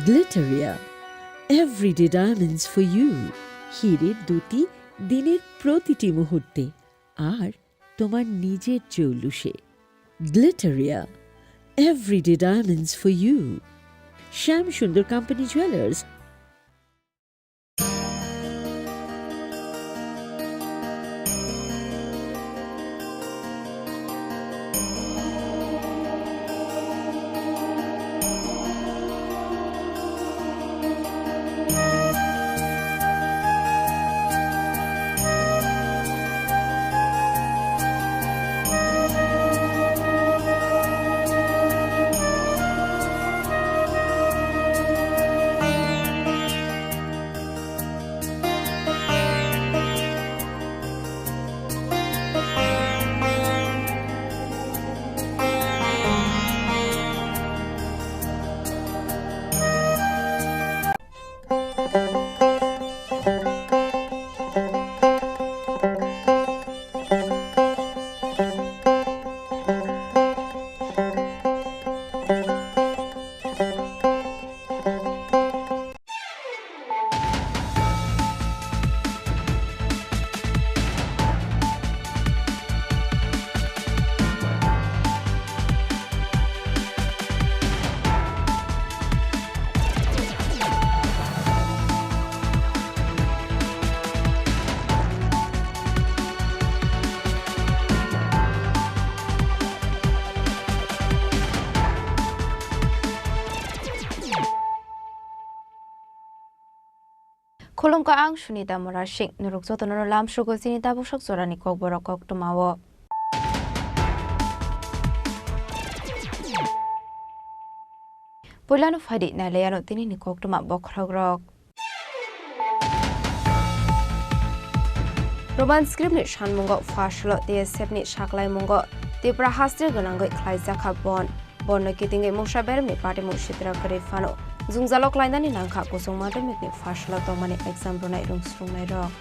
Glitteria, everyday diamonds for you. হীরের দ্যুতি দিনের প্রতিটি মুহূর্তে, আর তোমার নিজের জৌলুসে। Glitteria, everyday diamonds for you. Shyam Sundar company jewellers. Khulumkha, ang Sunita Murasing. Norok jotono lamsugo chini tabuksak jorani kokborok koktwmao. Puilano phaidi nailaiano tinini koktwma bokhorokrok. Roman script ni sanmungo pharsalo T S F ni saklaimungo Tripura haste gwnangwi khlaijakha bon. Borno kitingwi mungsa beremni patimung sitra kwrwi phano jwngjalo klainani nangkha kuchung madhyamikni pharsalo tongmani exam rwnai rwngsrwngnairok.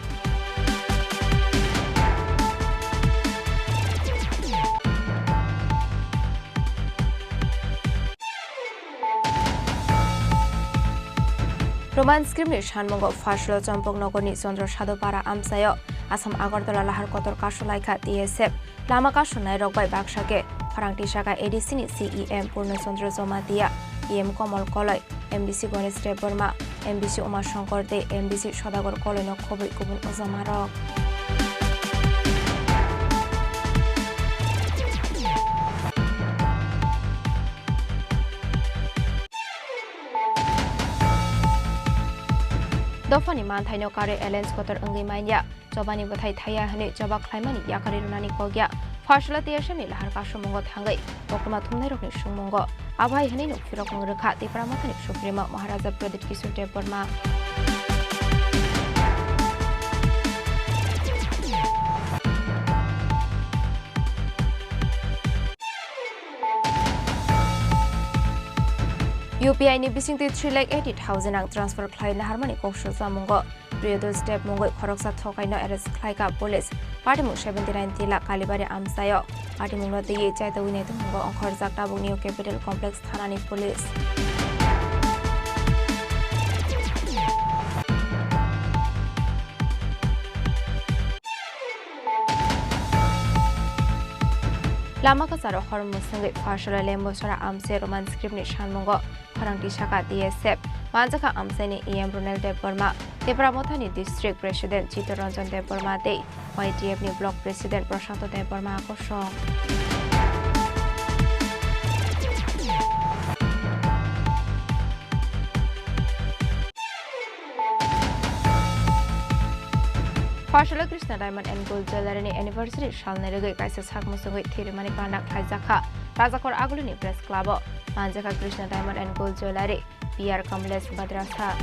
Roman script ni sanmungo pharsalo Champaknagar ni Chandra Sadhu Para amchaio Assam Agartala lahar kotor kasulaikha T S F. Lama kasonai rok bai baksa khe khorang tisaka A D C ni C E M Purna Chandra Jamatia, E M Komol Koloi, M D C Ganesh Debbarma, M D C Uma Shankar tei M D C Sodagar Koloi no khobwi kubun ojama rok. Dophani manthaino karwi alliance kotor wngwi manya. Chobani bwthai thaya hwnwi choba khlaimani yakarwi rwnani kok ya. Pharsalo T S F ni lahar kasumungo thangwi koktwma thumnairokni sungmungo abo hai hwnwi nuk phirokmung rwkha Tipra Mothani Supremo Maharaja Pradyut Kishore Debbarma. U P I ni bisingtwi three lakh eighty thousand ang transfer khlai naharmani kok sujak mungo. Priyodos Deb mungwi khoroksa thokaino arrest khlaikha police. Patimung seventy nine tila Kalibari amchaio. Patimungno twiwi chaitogwi naitung mungo ongkhorjak tabuk New Capital Complex thanani police. Lama kwcharo hor mwswngwi Pharsala Lembusara amse Roman script ni sanmungo khorang tisaka T S F. Manjakha amseni E M Ronel Debbarma, Tipra Mothani District President Chittaranjan Debbarma tei Y T F ni Block President Prashanto Debbarma kosong. Pharsala Krishna Diamond and Gold Jewellery ni anniversary salni rwgwi kaisa sak muchungwi thirimani panda khlaijakha Rajakor Agulini Press Club o. Manjakha Krishna Diamond and Gold Jewellery, P R Kamlesh Badrasa.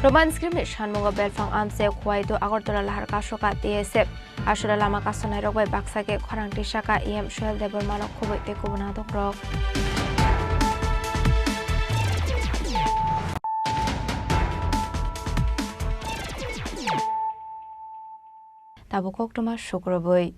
Roman script ni sanmungo belphang amse Khowaitu Agartala lahar kasoka T S F. Aswra lama kasanairok bai baksa khe khorang tisaka E M Suhel Debbarmano khobwi tei kubun adongrok. Tabuk koktwma sukrubwi.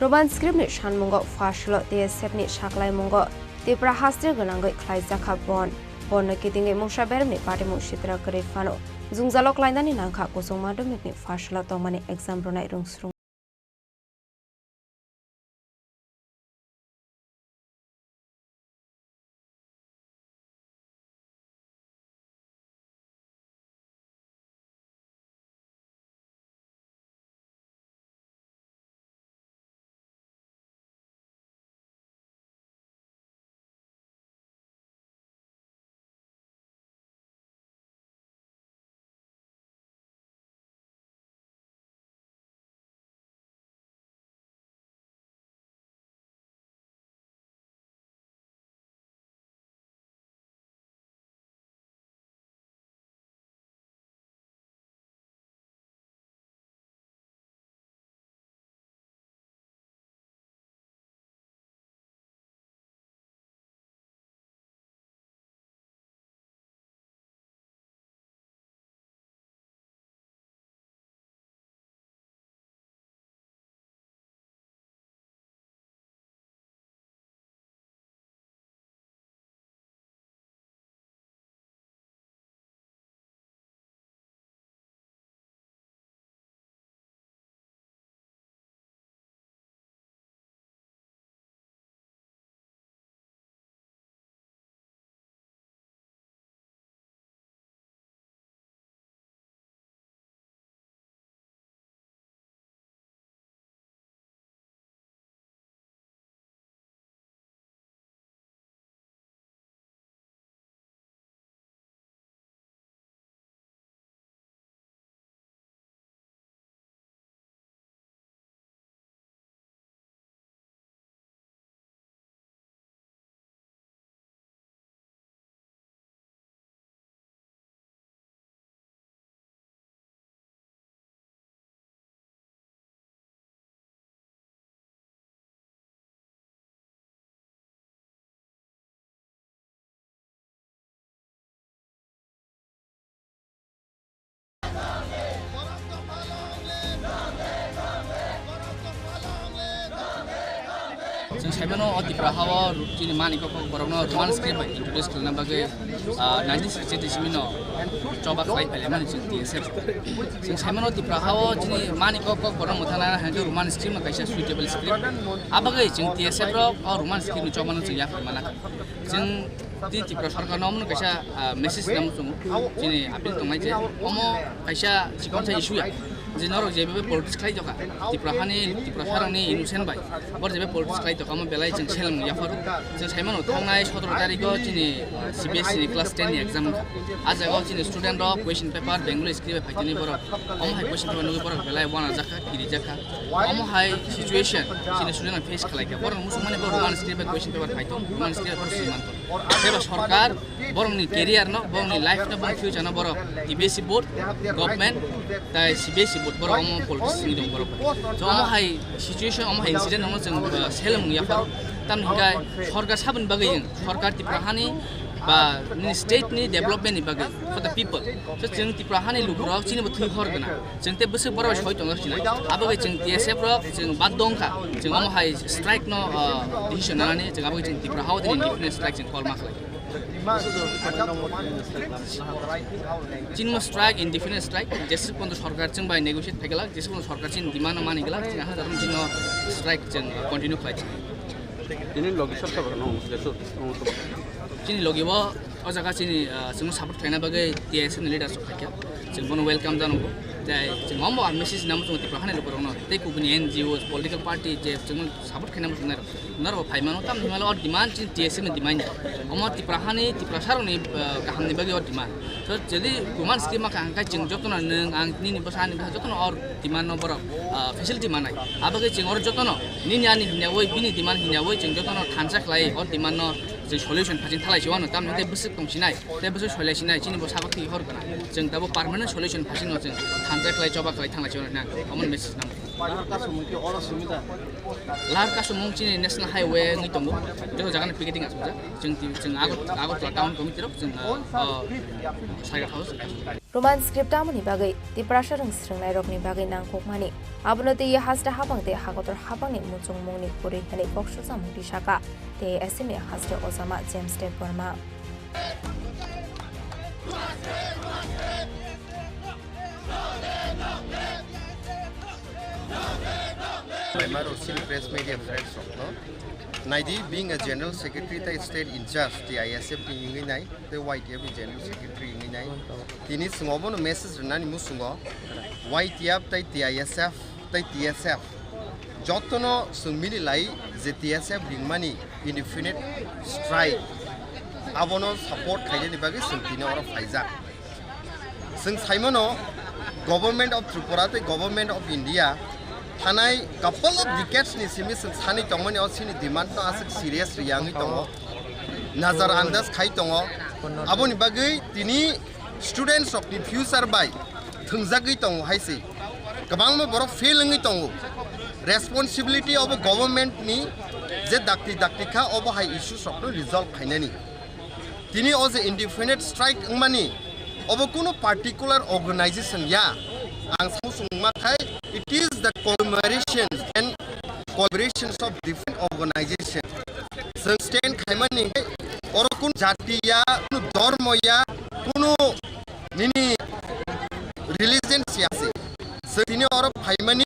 Roman script ni sanmungo Pharsala T S F ni saklaimungo Tipra haste gwnangwi khlaijakha bon. Bonno kitingwi mungsa beremni patimung sitra kwrwi phano jwngjalo klainani nangkha kuchuk madhyamikni Pharsala tongmani exam rwnai rwngsrung. Saimano o Tipra hao chini mani kok kok borokno Roman script bai introduce khlaina bagwi, ah, nineteen sixty-eight isimino choba khlai phailaimani chwng T S F. Chwng saimano Tipra hao chini mani kok kok borokno mwthangna hwnkhe Roman script no kaisa suitable script. Abagwi chwng T S F rok o Roman script ni chobano chwng yaphar mana. Chwng tini Tripura sarkar no omono kaisa, ah, message namo chwng chini appeal tongnai je omo kaisa chikon sa issue ya. Je norok jebe politics khlai tokha, Tripura hani, Tripura sarangni innocent bai, bor jebe politics khlai tokha, omo belai chwng seleng yapharo. Chwng saimano thangnai sotoro tarikh o chini, ah, C B S E ni class ten ni exam wngkha. A jaga o chini student rok question paper Bengali script bai phaitini borok. Omo hai question paper nugwi borok belai wana jakha, kiri jakha. Omo hai situation chini student rok face khlai kha. Borok musuk mani borok Roman script bai question paper phaito, Roman script bai borok swimanto. Eba sorkar borokni career no, borokni life no, borokni future no borok T B S E board, government, tai C B S E board borok omo politics ni dong borok. So omo hai situation, omo hai incident omo chwng, uh, seleng yapharo. Tamni hwnkhe sorkar saboni bagwi wng, sorkar Tripura hani ba nini state ni development ni bagwi for the people. So chwng Tripura hani lukurok chini bo thwi hor gana. Chwng tei bwswk borok soi tongo chini. Abo khe chwng T S F rok chwng bad dong kha. Chwng omo hai strike no, uh, decision nanani chwng abo khe chwng Tripura hao tini indefinite strike chwng call ma khlai. Chini mo strike, indefinite strike, jeswk pondo sorkar chwng bai negotiate phai glak, jeswk pondo sorkar chini demand no mani glak, chwng aha jaga chini strike chwng continue khlai. Tini logi sab sab no, jeswk, no, Chini logi bo o jaga chini, ah, chwngno support khlaina bagwi T S F ni leaders rok phaikha. Chwng bono welcome janago. Tai chwng omo message namo chwng Tripura hani lukurokno tei kubuni N G Os, political party je chwngno support khaina muchungnai rok. Norok bo phaimano, tamni hwnmale o demand chini T S F ni demand ya. Omo Tripura hani, Tripura sarokni, ah, kahamni bagwi o demand. So, jodi Roman script ma kha hwnkhe chwng jotono nwng, ang, nini bwsa, ani bwsa jotono o demand no borok, ah, facility manai. Abagwi chwng oro jotono nini ani hinyawi, bini demand hinyawi chwng jotono thansa khlai o demand no. Chwng solution phasing thalai se wano, tamni tei bwswk tong sinai, tei bwswk soilai sinai, chini bo sabak thwi hor gana. Chwng tabo permanent solution phasing no chwng thansa khlai, choba khlai thanglai se wano hinang, omo message nang. Lahar Kasumung ki oro simi da? Lahar Kasumung chini national highway wngwi tongo, joto jaga ni picketing asukjak. Chwng ti-, chwng Agot-, Agartala town committee rok chwng, uh, uh, Saiga House. Roman script tamoni bagwi Tiprasa rwng swrwngnairokni bagwi nangkukmani. Abono twiwi haste habang tei hakotor habangni muchungmungni kwrwi hwnwi kok sujamung tisaka tei S M A haste ojama James Debbarma. Maimaro chini press media friends rokno. Naidi, being a general secretary tei state in charge T I S F ni wngwi nai. Tei Y T F ni General Secretary wngwi nai. Tini chwng obono message rwnani muchungo Y T F tei T I S F tei T S F jotono chwng mili lai je T S F ringmani indefinite strike abono support khainani bagwi chwng tini oro phaijak. Chwng saimano Government of Tripura tei Government of India thanai couple of decades ni simi chwng sanwi tongmani o chini demand no aswk serious riyangwi tongo. Nazar andas khai tongo. Aboni bagwi tini students rokni future bai thwngjagwi tongo hai se. Kwbangma borok fail wngwi tongo. Responsibility obo government ni je dakti dakti kha obo hai issues rokno resolve khainani. Tini o je indefinite strike wngmani obo kuno particular organization ya. Ang samsung ma khai, it is the commemoration and collaborations of different organization. Chwng stand khaimani oro kun jati ya, kun dhormo ya, kun nini religion ya se. Chwng tini oro phaimani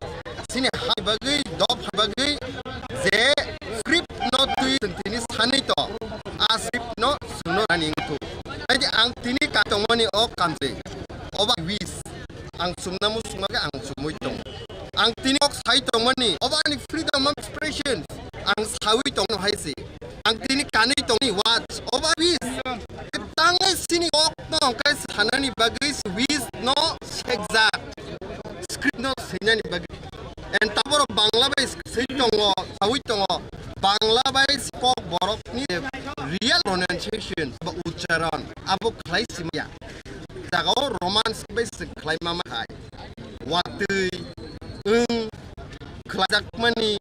chini ha bagwi, dopha bagwi je script no twi chwng tini sanwi to, a script no chwngno rani wngthu. Haidi ang tini ka tongmani o kamse, oba wish. Ang sumna muchungma khe ang sumui tongo. Ang tini kok sai tongmani, oba ani freedom of expression. Ang saui tongno hai se. Ang tini kanui tongni words, oba wish. Tangwi sini kok no hwnkhe sanani bagwi wish no sekjak. Script no swinani bagwi. And taboro Bangla bai swi tongo, saui tongo. Bangla bai kok borokni real pronunciation ba ucharon abo khlai simaya. Jagao Roman bai se khlai mama hai. Watwi, wng, khlajakmani,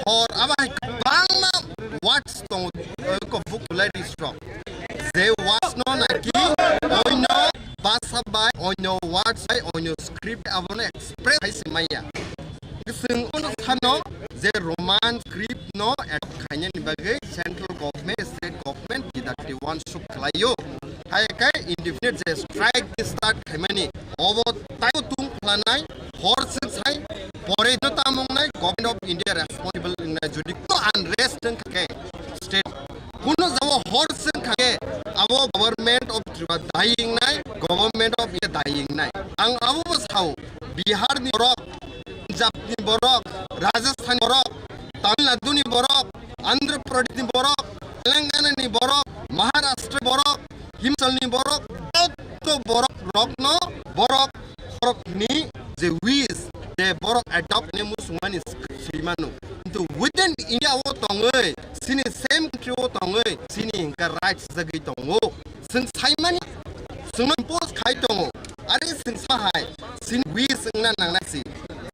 hor, abo hai kwbangma words tongo, eh, ko vocabularies rok. Je words no naiki oino basa bai, oino words bai, oino script abono express hai se maya. Chwng ono sano je Roman script no adopt khainani bagwi central government, state government didakti wansuk khlaio. Hai khe indefinite je strike start khaimani, obo taibo tung khlanai, hor sing sai, pore no tamung nai, Government of India responsible nai, jodi ko unrest wng kha khe state kuno jabo hor sing kha khe abo Government of Tripura dayi wngnai, Government of India dayi wngnai. Ang abo bo sao, Bihar ni borok, Punjab ni borok, Rajasthan ni borok, Tamil Nadu ni borok, Andhra Pradesh ni borok, Telangana ni borok, Maharashtra borok, Himachal ni borok, joto borok rokno borok khorok ni je wish, je borok adopt ne musungmani swi mano. Kintu within India o tongwi, sini same country o tongwi, sini hingka rights jagwi tongo. Swng saimani, swngno impose khai tongo. Are swng sa hai, sini wish wngna nangnai si.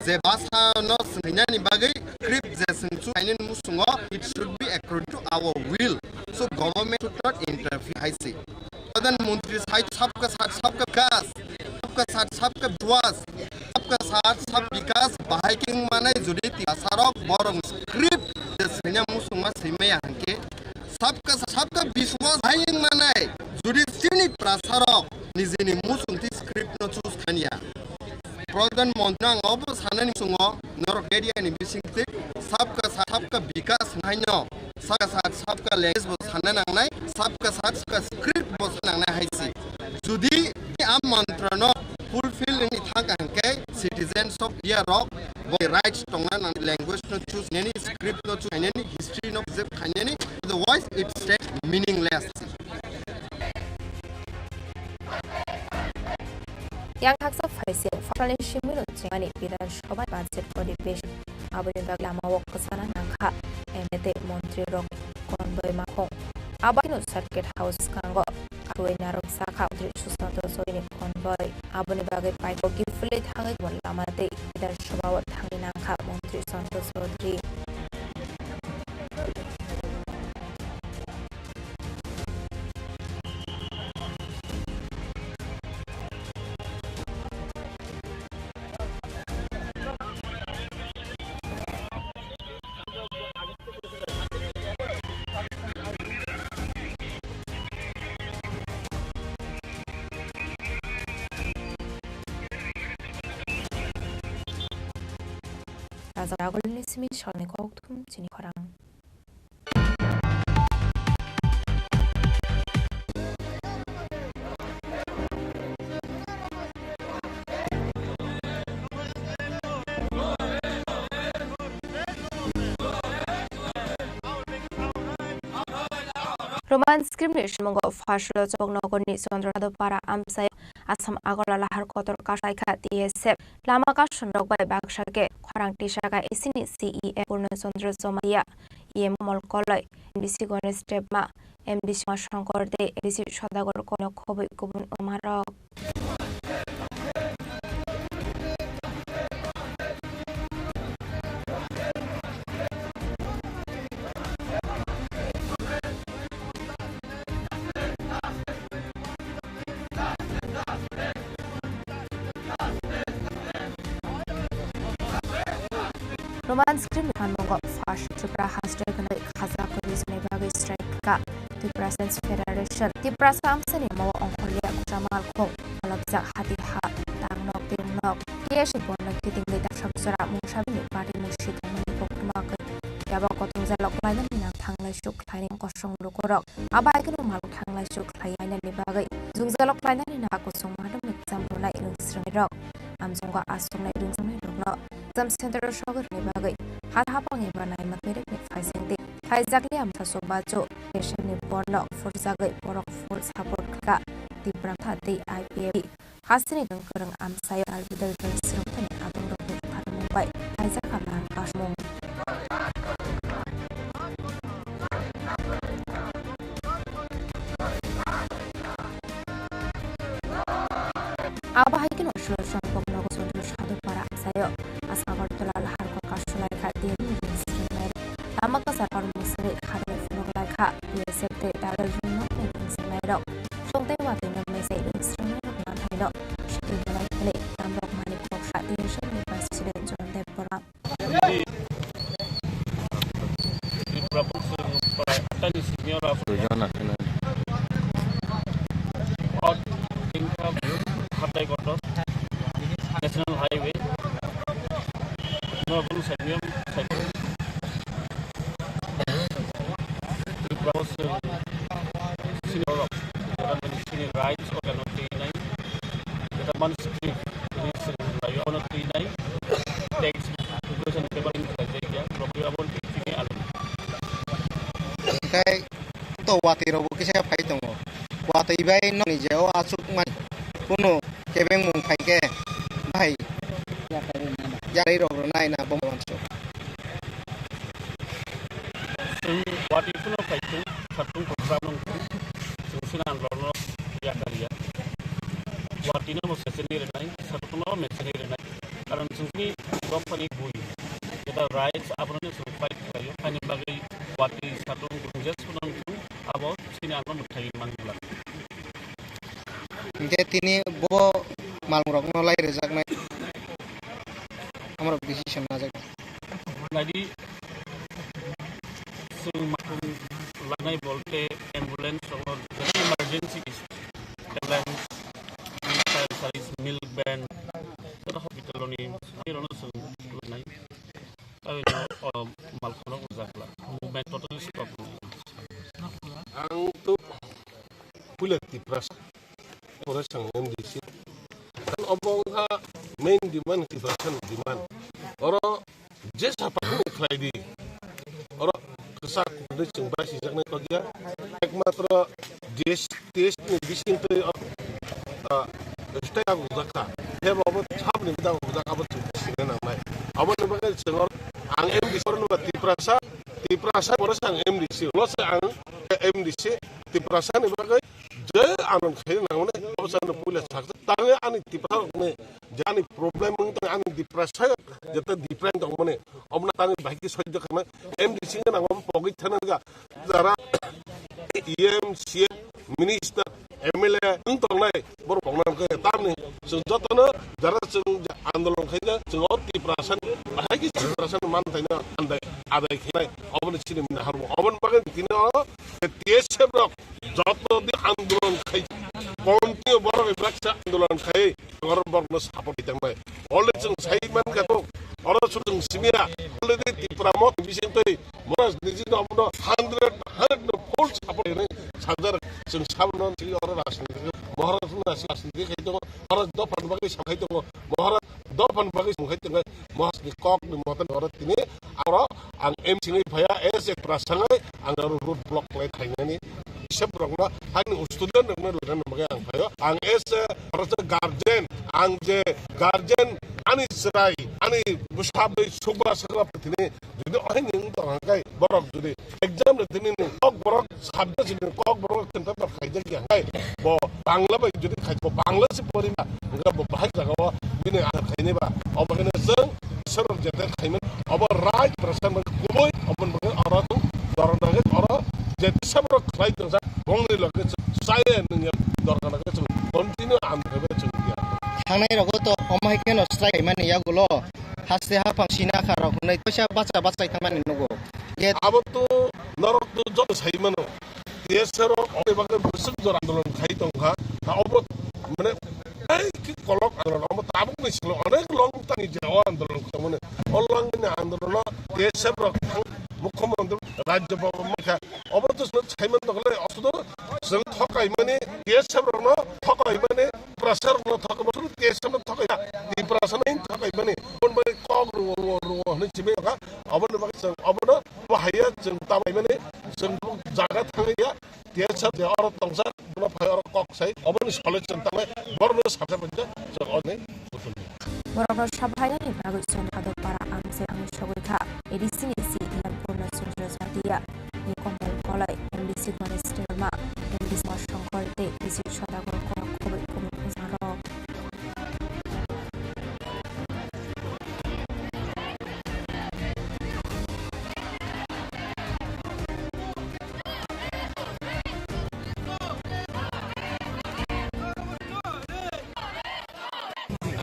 Je basa no swngna ni bagwi script je swngchu kainwi musungo, it should be according to our will. So government should not interfere hai si. Pradhan Mantri sai sabka saath sabka vikas, sabka saath sabka vishwas, sabka saath sab vikas bahai khe wng manai jodi Tiprasarok borok script je swngna musungma swimaya hangke sabka saath sabka vishwas bahai wng manai jodi chini Tiprasarok nijini musungtwi script no choose khaniya. Pradhan Mantri ang obo sanani musungo norok media ni bisingtwi sabka saath sabka vikas haino sabka saath sabka language bo sanna nangnai, sabka saath sabka script bo sanna nangnai hai si. Jodi a mantra no fulfill wngwi thangkha hwnkhe citizens of India rok bo rights tongna nang language no choose nani, script no choose nani, history no preserve khainani, otherwise it stays meaningless. Yang haksa phaising phasalni simi no chengmani Bidhan Sabha budget odhibeshon. Aboni bagwi lamao kwchana nangkha M L A tei montri rok konboi makhong. Aboni Circuit House kango karwi narwk sakha montri Sushanta Soini konboi. Aboni bagwi paithak kiphilwi thangwi lama tei Bidhan Sabha o thangwi nangkha montri Santosh Chaudhary. Raja Ragolni simi salni kokthum chini khorang. Roman script ni swimungo Phasalok Chopok Nogor ni Chandra Sadhu Para amchai Assam Agartala lahar kotor kasai kha T S F. Lama kasonrok bai baksa khe khorang tisaka isini C E M Purno Chandra Jamatia, E M Komol Koloi, M D C Ganesh Debbarma, M D C Uma Shankar tei M D C Sodagar Koloi khobwi kubun umarok. Roman script ni phanmungo first Tripura haste gwnai khaja kwrwi jani bagwi strike kha Tripura Students Federation. Tiprasa amchaini mao ongkhorliya kwchama alkhung, pholopjak hati ha, tangnok tingnok. T S F bono kitingwi daksa jora mungsabini party musi tongmani koktwma khe yaba kotor jalok lainani nang thanglai suk khlaini kosong lukurok. Abai kheno malok thanglai suk khlai lainani bagwi jungjalok lainani nang kusung madam ni chamrwnai rwngsrwngnairok. Amchongo aswknai rwngsrwngnairokno exam center o sogwi rwni bagwi ha hapang eba naima kwrwngni phaisingdi. Khlaijakliya amsa chubachu T S F ni bono phurjagwi borok full support kha Tipra Motha tei I P F T. Hasteni kwrwng kwrwng amchaio dal bidal bai srwngthani adongrokni bupharmung bai khlaijak kha mal kasmung. Abo hai kheno Sulochon Poknogo Chandra Sadhu Para amchaio Asa Agartala lahar kok kasulai kha T F ni ring sringnai. Lama kwchar aro mwswrwi kharwi phunuk lai kha B S F tei dadar ring nokni ring sringnai rok. Songtei watwi nokni sai ring sringnai rok manthai no swtwi belai hwnwi tamrok mani kok kha T S F ni President John Dev Bora. rok bo kisa phai tongo. Watwi bai nokni je o achuk mani kunu kebengmung phai khe bahai yarwi rok rwnai na bo mansu. Chwng watwi phano phai thung, khartung kok sa nung thung, chwng sina androno yakar ya. Watwi no bo seseni rwnai, khartung no bo meseni rwnai. Karon chwngni dophani bui, jeta rights, abono chwng fight khlaio. Haini bagwi watwi satung gunjes phano thung, abo sini ano mwthai man bwla. Hinkhe tini bo malrokno lai rwjaknai amorok decision najak. Nadi, chwng malkhung lagnai bolte ambulance rokno, emergency ambulance, fire service, milk van, joto hospital rokni, rokno chwng lagnai. Aboni, o, malkhung rok rwjakla. Movement totally stop. Ang to puila Tiprasa. Oro sang M D C. Kan obo wngkha main demand, Tiprasa ni demand. Oro je sapa ni khlai di. Oro kwchak hwnwi chwng bai sijaknai tokya. Ekmatro T S, T S ni bising twi, ah, stay abo bujak kha. Hebo abo sabni bidang bujak abo chwng sina nangnai. Aboni bagwi chwng oro ang M D C oro nungkha Tiprasa, Tiprasa oro sang M D C. Ulo se ang M D C Tiprasa ni bagwi je anon khaina nangnai abo chwng puila saksa. Tangwi ani Tiprasa rokni je ani problem wng tong ani Tiprasa jeta different tongmani. Omo tangwi bahai khe soido khanai M D C wngkha nang omo pogwi thana nangkha. Jara E M, C M, minister, M L A wng tongnai borok bokna hwnkhe tamni chwng jotono jara chwng andolon khaina chwng o Tiprasa bahai khe Tiprasa manthaino andai adai khainai oboni chini mini harbo oboni bagwi tini o T S F rok joto di andolon khai continue borok ebaksa andolon khai. Oro borokno support khaitangbai. Already chwng sai mankha to, oro chwng simiya. Already Tipra Motha bising twi Maharaj niji no abono hundred, hundred no full support khainai sajak chwng sabono si oro rajniti. Maharaj no rajniti khai tongo, Maharaj dophan bagwi sakhai tongo, Maharaj dophan bagwi songkhai tongo, Maharaj ni kok ni motan oro tini oro ang M C wngwi phaiya, as a Tiprasa wngwi ang oro road block khlai khainani. Sep rokno, ani student rokno lana bagwi ang phaio. Ang as a, oro se guardian, ang je guardian, ani chwrai, ani bwsa bai sukba sakba tini, jodi ohai ning tong hangkai, borok jodi exam le tini ni kok borok subject ni kok borok tenta ta khaijak ya hangkai, bo Bangla bai jodi khai, bo Bangla se poriba, hingke bo bahai jaga o bini athar khaini ba, obo khe chwng Sorok jete khaimani, obo right prasad man kubui, obo bagwi oro tong, dorong dagwi oro jete sabrok khlai tongjak, bongni loge chwng chaya nungya dorong dagwi chwng continue ang khe chwng ya. Thangnai rogo to omo hai kheno strike khaimani yagulo, haste haphang sina kha rok hwnwi kaisa bacha bachai thangmani nugo. Abo to norok to joto sai mano. T S F rok oboni bagwi bwswk jora andolon khai tongkha. Ha, obo, mane, tei ki kolok andolon, obo tabukni salo onek long tani je o andolon khai tongmani. O long ni andolono T S F rok thang mukhyamantri rajya bhaban mankha. Obo to salo saiman tongkha le, osudo chwng thokaimani, T S F rokno thokaimani, Tiprasa rokno thokaimani, T S F no thokaima, Tiprasa no thokaimani. Oboni bagwi kok rwo, rwo, rwo hwnwi chimai tongkha. Oboni bagwi chwng obono Bo haiya chwng tamaimani, chwng bo jaga thangya, T S F de oro tongsa, bono phai oro kok sai, oboni sole chwng tamai, borokno sakha phaikha, chwng oni buthumni. Borokno sab hainani bagwi chwng Hadokpara ang se ang sogwi kha. A D C ni C E M Purna Chandra Jatia, ni Komal Kolai, M D C Ganesh Debbarma, M D C Shongkor tei D C Sodagar kok khobwi kubun bwsarok.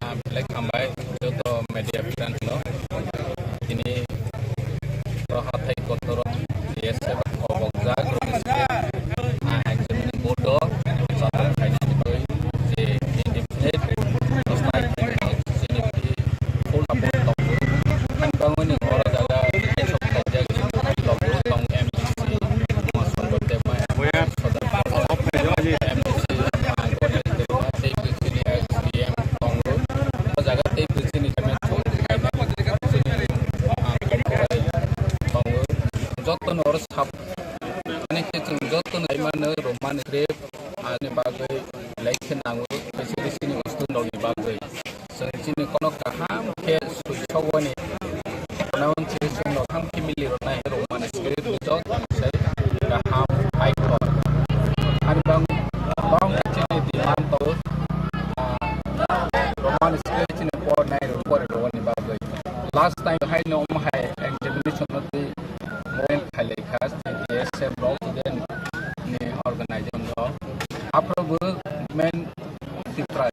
Ah, belai hambai joto media friend no. Tini oro hathai kotor o T S F khobokjak rokni side, ah, N G O ni board o chapang khaina bagwi je indefinite strike khainai chini full support tongo. Ani bagwi ni oro jaga kaisok khaijak chini logo tong M D C Umashankar Debbarma, Sodar M D C, ah, Ganesh Debbarma, tei bwswini S D M tongo. O jaga tei bwswini chairman tongo. Ah, tongo. Jotono oro sap-, ani khe chwng jotono chairman Last time hai no omo hai examination no twi movement khailai kha T S F rok student ni organization rok. Aphuru bo main Tripura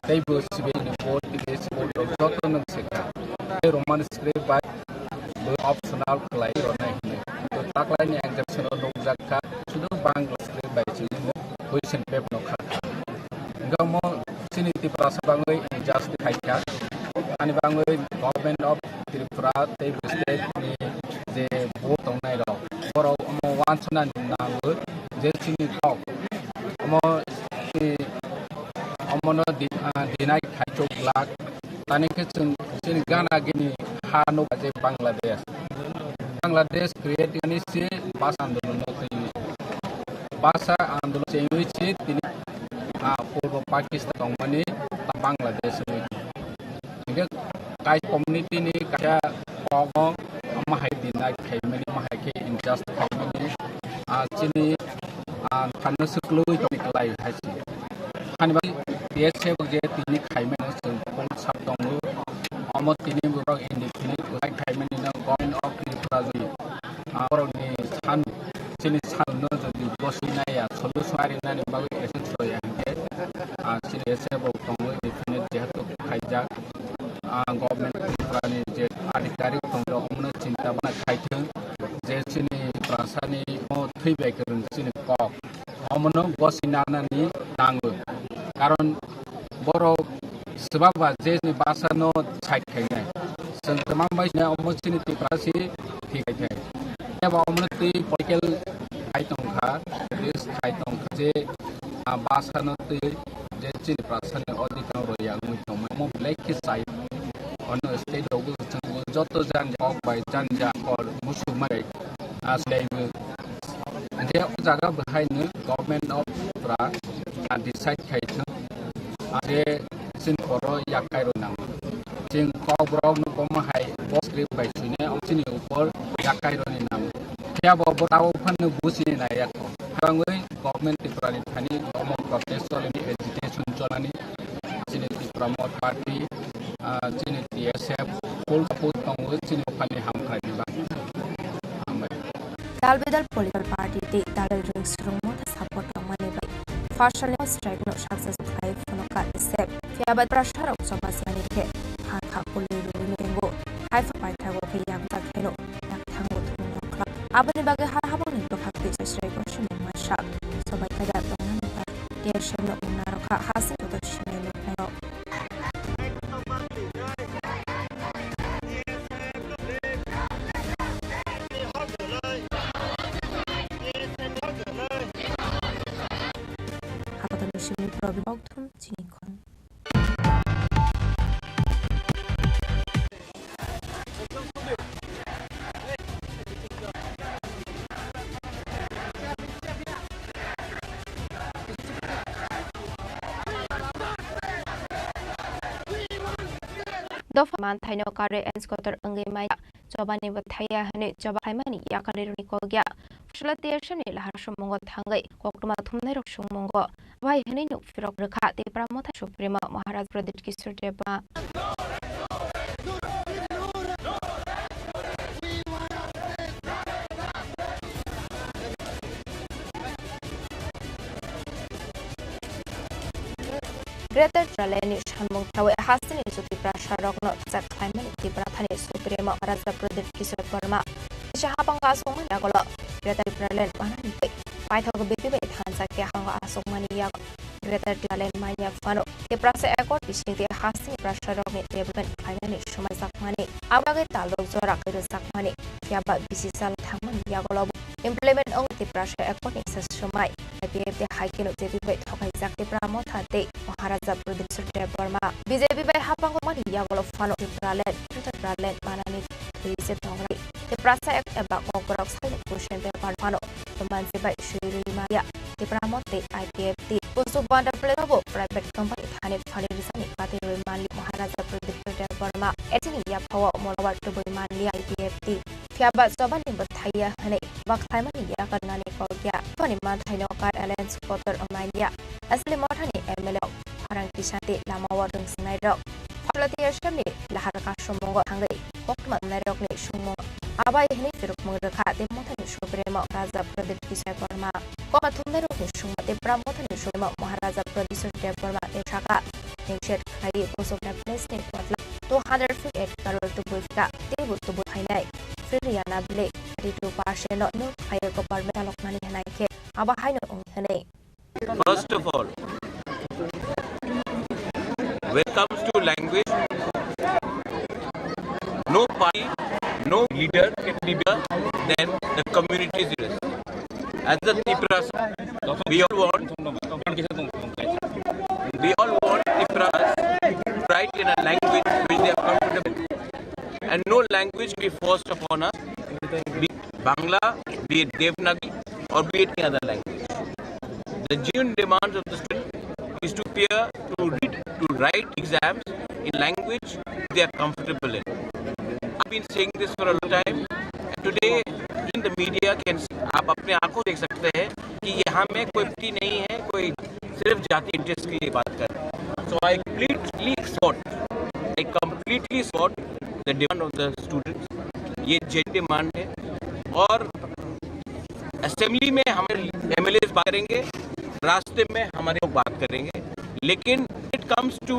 tei bo civil ni board, T S F board rok joto no se kha. Tei Roman script bai bo optional khlai rwnai hwnwi. To taklai ni examination o nukjak kha, sudu Bangla script bai chini question paper no kha kha. Hingke omo chini Tiprasa bangwi injustice khai kha. Ani bangwi Government of Tripura tei state ni je board tongnai rok, borok omo wansana nango je chini kok omo chini omono di-, ah, deny khai chuk glak. Tani khe chwng chini gana gini ha nukha je Bangladesh. Bangladesh create ani se bhasha andolon no twiwi. Bhasha andolon chengwi se tini, ah, purbo Pakistan tongmani ta Bangladesh wngwi. Hingke kai community ni kaisa kokno omo hai deny khaimani, omo hai khe injustice khaimani, ah, chini, ah, phanno swklwi tongwi klai hai se. Hani bai T S F je tini khaimano chwng phone sap tongo. Omo tini borok indefinite utai khaimani no Government of Tripura jodi, ah, borokni san, chini san no jodi bosi naya, solution ari nani bagwi action soya hingke, ah, chini T S F bo tongo indefinite jehetu khaijak, ah, Government Tripura ni je adhikarik tongo, omono chinta bana khaithwng je chini Tiprasani o thwi bai kwrwng chini kok. Omono bosi nanani nango. Karon borok swbaba je ni bhasha no side khainai. Chwng kwmam bai sini omo chini Tiprasi thik khai thai. Eba omono twi political khai tongkha, risk khai tongkha je, ah, bhasha no twi je chini Tiprasani odhikar rwya wngwi tongmani. Omo belai khe chai. Ono state rogo chwng joto janja kok bai janja kol musuk mai, ah, swlaiwi. Hingke o jaga bahai no Government of Tripura, ah, decide khai thung, ah, je chini poro yakai rw nango. Chwng kok borok no bomo hai bo script bai suinai, o chini upor yakai rw ni nango. Phiya bo bo tabo phano buchini nai ya kho. Habangwi Government Tripura ni thani omo protest cholani, agitation cholani. Chini Tripura Motha Party, ah, chini T S F, full support tongo chini ophani hamkrai ni bagwi. Hambai. Dal bedal political party tei dal rwng swrwngmo ta support tongmani bai phasalni strike no success khlai phano ka T S F. Phiya ba prasarok choba sani khe ha kha kului rwui no tengo. Hai pha paithago khe yakjak heno yakthango thumno khla. Aboni bagwi ha habangni bwkhak twi sasrai bo swmung masa. Sobai khe da tongnani ta T S F no wngna rokha hasing kotor sinai nuknairok. Hakotoni simi Probin Bogthum chini khorang. Dopha manthaino karwi ens kotor wngwi maya, chobani bwthaiya hwnwi choba khlaimani yakarwi rwni kok ya. Phuchula T S F ni lahar sumungo thangwi koktwma thumnairok sungmungo bai hwnwi nuk phirok rwkha Tipra Motha Supremo Maharaj Pradyut Kishore Debbarma. Greater Tipraland ni samung thawi hasteni jyoti prasarokno thajak khlaimani Tipra Mothani Supremo Raja Pradyut Kishore Debbarma. Kisa habango aswkmani yagulo Greater Tipraland manani tei paithak B P bai thansa khe habango aswkmani yago Greater Tipraland manya phano Tiprasa Accord bisingtwi hasteni prasarokni development khlainani swmaijakmani, abo bagwi talrok jora khe rwjakmani, phiya ba bisi sal thangmani yagulo implement wng Tiprasa Accord ni kisa swmai. I P F T hai kheno B J P bai thokaijak Tipra Motha tei Maharaja Pradyut Kishore Debbarma. B J P bai hapango mani yagulo phano Tipraland, Greater Tipraland manani twi se tongrai. Tiprasa Act eba kokborok silent question paper phano romansi bai swi rwi maya Tipra Motha tei I P F T. Kusu Banda Plate bo private company thani phani rwjakni kati rwi manli Maharaja Pradyut Kishore Debbarma. Etini yaphao molawa tubui manli I P F T. Phiya ba chobani bwthaiya hwnwi ba khlaimani yakarnani kok ya. Boni manthaino kar alliance kotor wngmanya. Asli Mothani M L A Pharang Kisanti lamao rwngswngnai rok. Phalati Assam ni lahar kasromungo thangwi Biswakarma. Kokthumnairokni songmate Tipra Mothani Supremo Maharaja Pradyut Debbarma ni saka ningset khlaiwi Kusum Nepalese ni potla two hundred fifty eight crore tubui phika teibo tubui phainai. Free yana bile thirty two percent no nuk khlaiwi government chalokmani hwnai khe abo haino wng hwnwi. First of all, when it comes to language, no party, no leader can be bigger than the community's interest. As the Tiprasa, we all want, we all want Tiprasa to write in a language which they are comfortable. And no language be forced upon us, be it Bangla, be it Devanagari, or be it any other language. The genuine demands of the student is to appear to read, to write exams in language they are comfortable in. I've been saying this for a long time. And today in the media can आप अपने आंखों देख सकते हैं कि यहाँ में कोई पार्टी नहीं है, कोई सिर्फ जाति इंटरेस्ट के लिए बात कर रहे हैं। So I completely support, I completely support the demand of the students. ये जेन्युइन डिमांड है और असेंबली में हमारे एमएलए बात करेंगे, रास्ते में हमारे लोग बात करेंगे, लेकिन it comes to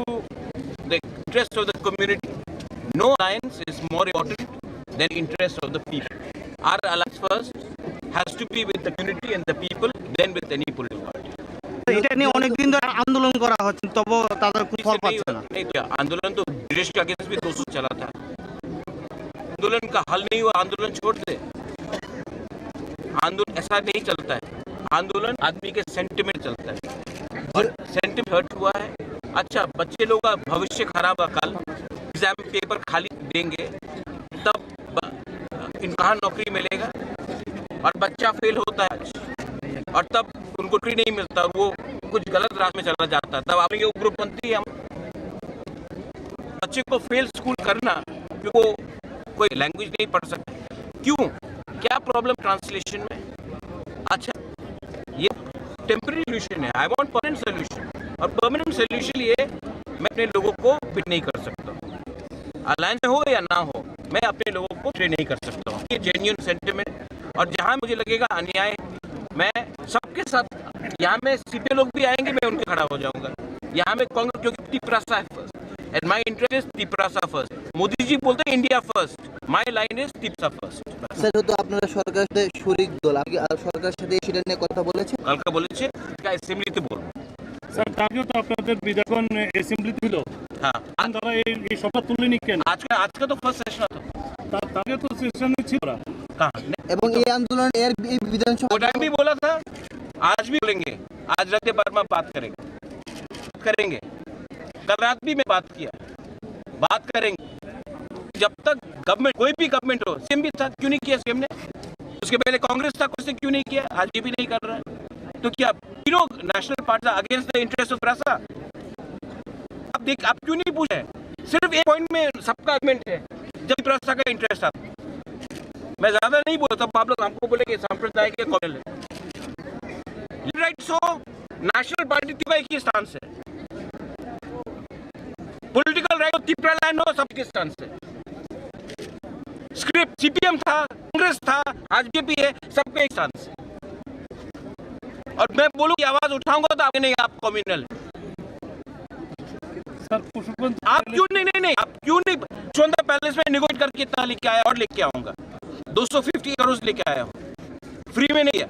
the interest of the community, no alliance is more important than interest of the people. Our alliance first has to be with the community and the people, then with any political party. এটা নিয়ে অনেকদিন ধরে আন্দোলন করা হচ্ছে, তবুও তাদের কোনো ফল পাচ্ছে না। नहीं, तो आंदोलन तो ब्रिटिश के अगेंस्ट भी दो सौ चला था। आंदोलन का हल नहीं हुआ, आंदोलन छोड़ दे। आंदोलन ऐसा नहीं चलता है। आंदोलन आदमी के सेंटिमेंट चलता है, और सेंटिमेंट हर्ट हुआ है। अच्छा, बच्चे लोग का भविष्य खराब है, कल एग्जाम पेपर खाली देंगे, तब ब-, इनको कहाँ नौकरी मिलेगा? और बच्चा फेल होता है आज, और तब उनको नौकरी नहीं मिलता, वो कुछ गलत राह में चला जाता है, तब आप ये उग्रपंथी हम बच्चे को फेल स्कूल करना, क्योंकि वो कोई लैंग्वेज नहीं पढ़ सकते। क्यों? क्या प्रॉब्लम ट्रांसलेशन में? अच्छा, ये टेम्परेरी सॉल्यूशन है, आई वांट परमानेंट सॉल्यूशन। और परमानेंट सॉल्यूशन लिए मैं अपने लोगों को बिट नहीं कर सकता हूँ, अलायंस में हो या ना हो, मैं अपने लोगों को बिट्रे नहीं कर सकता हूँ। ये जेन्युइन सेंटिमेंट। और जहाँ मुझे लगेगा अन्याय, मैं सबके साथ, यहाँ में सीपीआई लोग भी आएंगे, मैं उनके खड़ा हो जाऊंगा। यहाँ में कांग्रेस, क्योंकि तिपरासा है first, and my interest is Tiprasa first. Modi ji बोलते हैं India first, my line is Tiprasa first. Sir, যেহেতু আপনারা সরকারের সাথে শরিক দল, আপনি কি, আহ, সরকারের সাথে সেটা নিয়ে কথা বলেছেন? কালকে বলেছে, এটা অ্যাসেম্বলিতে বলবো। স্যার, কালকেও তো আপনাদের বিধায়কগণ অ্যাসেম্বলিতে ছিল। হ্যাঁ। তারা এই, এই সভা তুলেনি কেন? আজকে, আজকে তো ফার্স্ট সেশন তো। তা-, তাদের তো সেশনে ছিল ওরা। কাহা? এবং এই আন্দোলন এর, এই বিধানসভা वो टाइम भी बोला था, आज भी बोलेंगे। आज रख दे वर्मा, बात करेंगे, करेंगे। कल रात भी मैं बात किया, बात करेंगे। जब तक गवर्नमेंट, कोई भी गवर्नमेंट हो, सीएम भी था, क्यों नहीं किया सीएम ने? उसके पहले कांग्रेस था, उसने क्यों नहीं किया? आज ये भी नहीं कर रहा है। तो क्या तीनों national party against the interest of Tiprasa? आप देख, आप क्यों नहीं पूछ रहे? सिर्फ एक पॉइंट में सबका आर्गुमेंट है, जब तिपरासा का इंटरेस्ट आता। मैं ज्यादा नहीं बोलता, तब आप लोग हमको बोलेंगे सांप्रदायिक है, कॉमनल है। राइट्स हो, नेशनल पार्टी तिपरा एक ही स्टांस है। पॉलिटिकल राइट हो, तिपरा लैंड हो, सब के स्टांस है। स्क्रिप्ट सीपीएम था, कांग्रेस था, आज बीजेपी है, सबके एक स्टांस है। और मैं बोलूं कि आवाज उठाऊंगा तो आप नहीं, आप कम्युनल है। सर, पुष्पवंत आप क्यों नहीं, नहीं, नहीं, आप क्यों नहीं पुष्पवंत पैलेस में नेगोशिएट करके इतना लेके आया और लेके आऊंगा, दो सौ फिफ्टी करोड़ लेके आया हूँ, फ्री में नहीं है।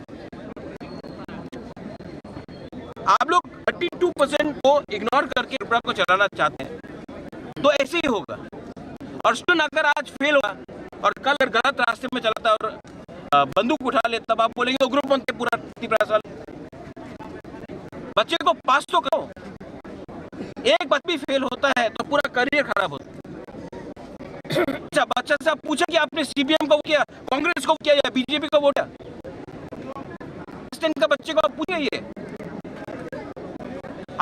आप लोग थर्टी टू परसेंट को इग्नोर करके ऊपर को चलाना चाहते हैं, तो ऐसे ही होगा। और स्टूडेंट अगर आज फेल हुआ और कल अगर गलत रास्ते में चलाता और, अ, बंदूक उठा ले, तब आप बोलेंगे उग्रपंथी पूरा तिपरासा। बच्चे को पास तो करो, एक बार भी फेल होता है तो पूरा करियर खराब होता है। अच्छा, बच्चा से आप पूछा कि आपने सीपीएम को किया, कांग्रेस को किया या बीजेपी को वोट किया? इस दिन का बच्चे को आप पूछिए ये।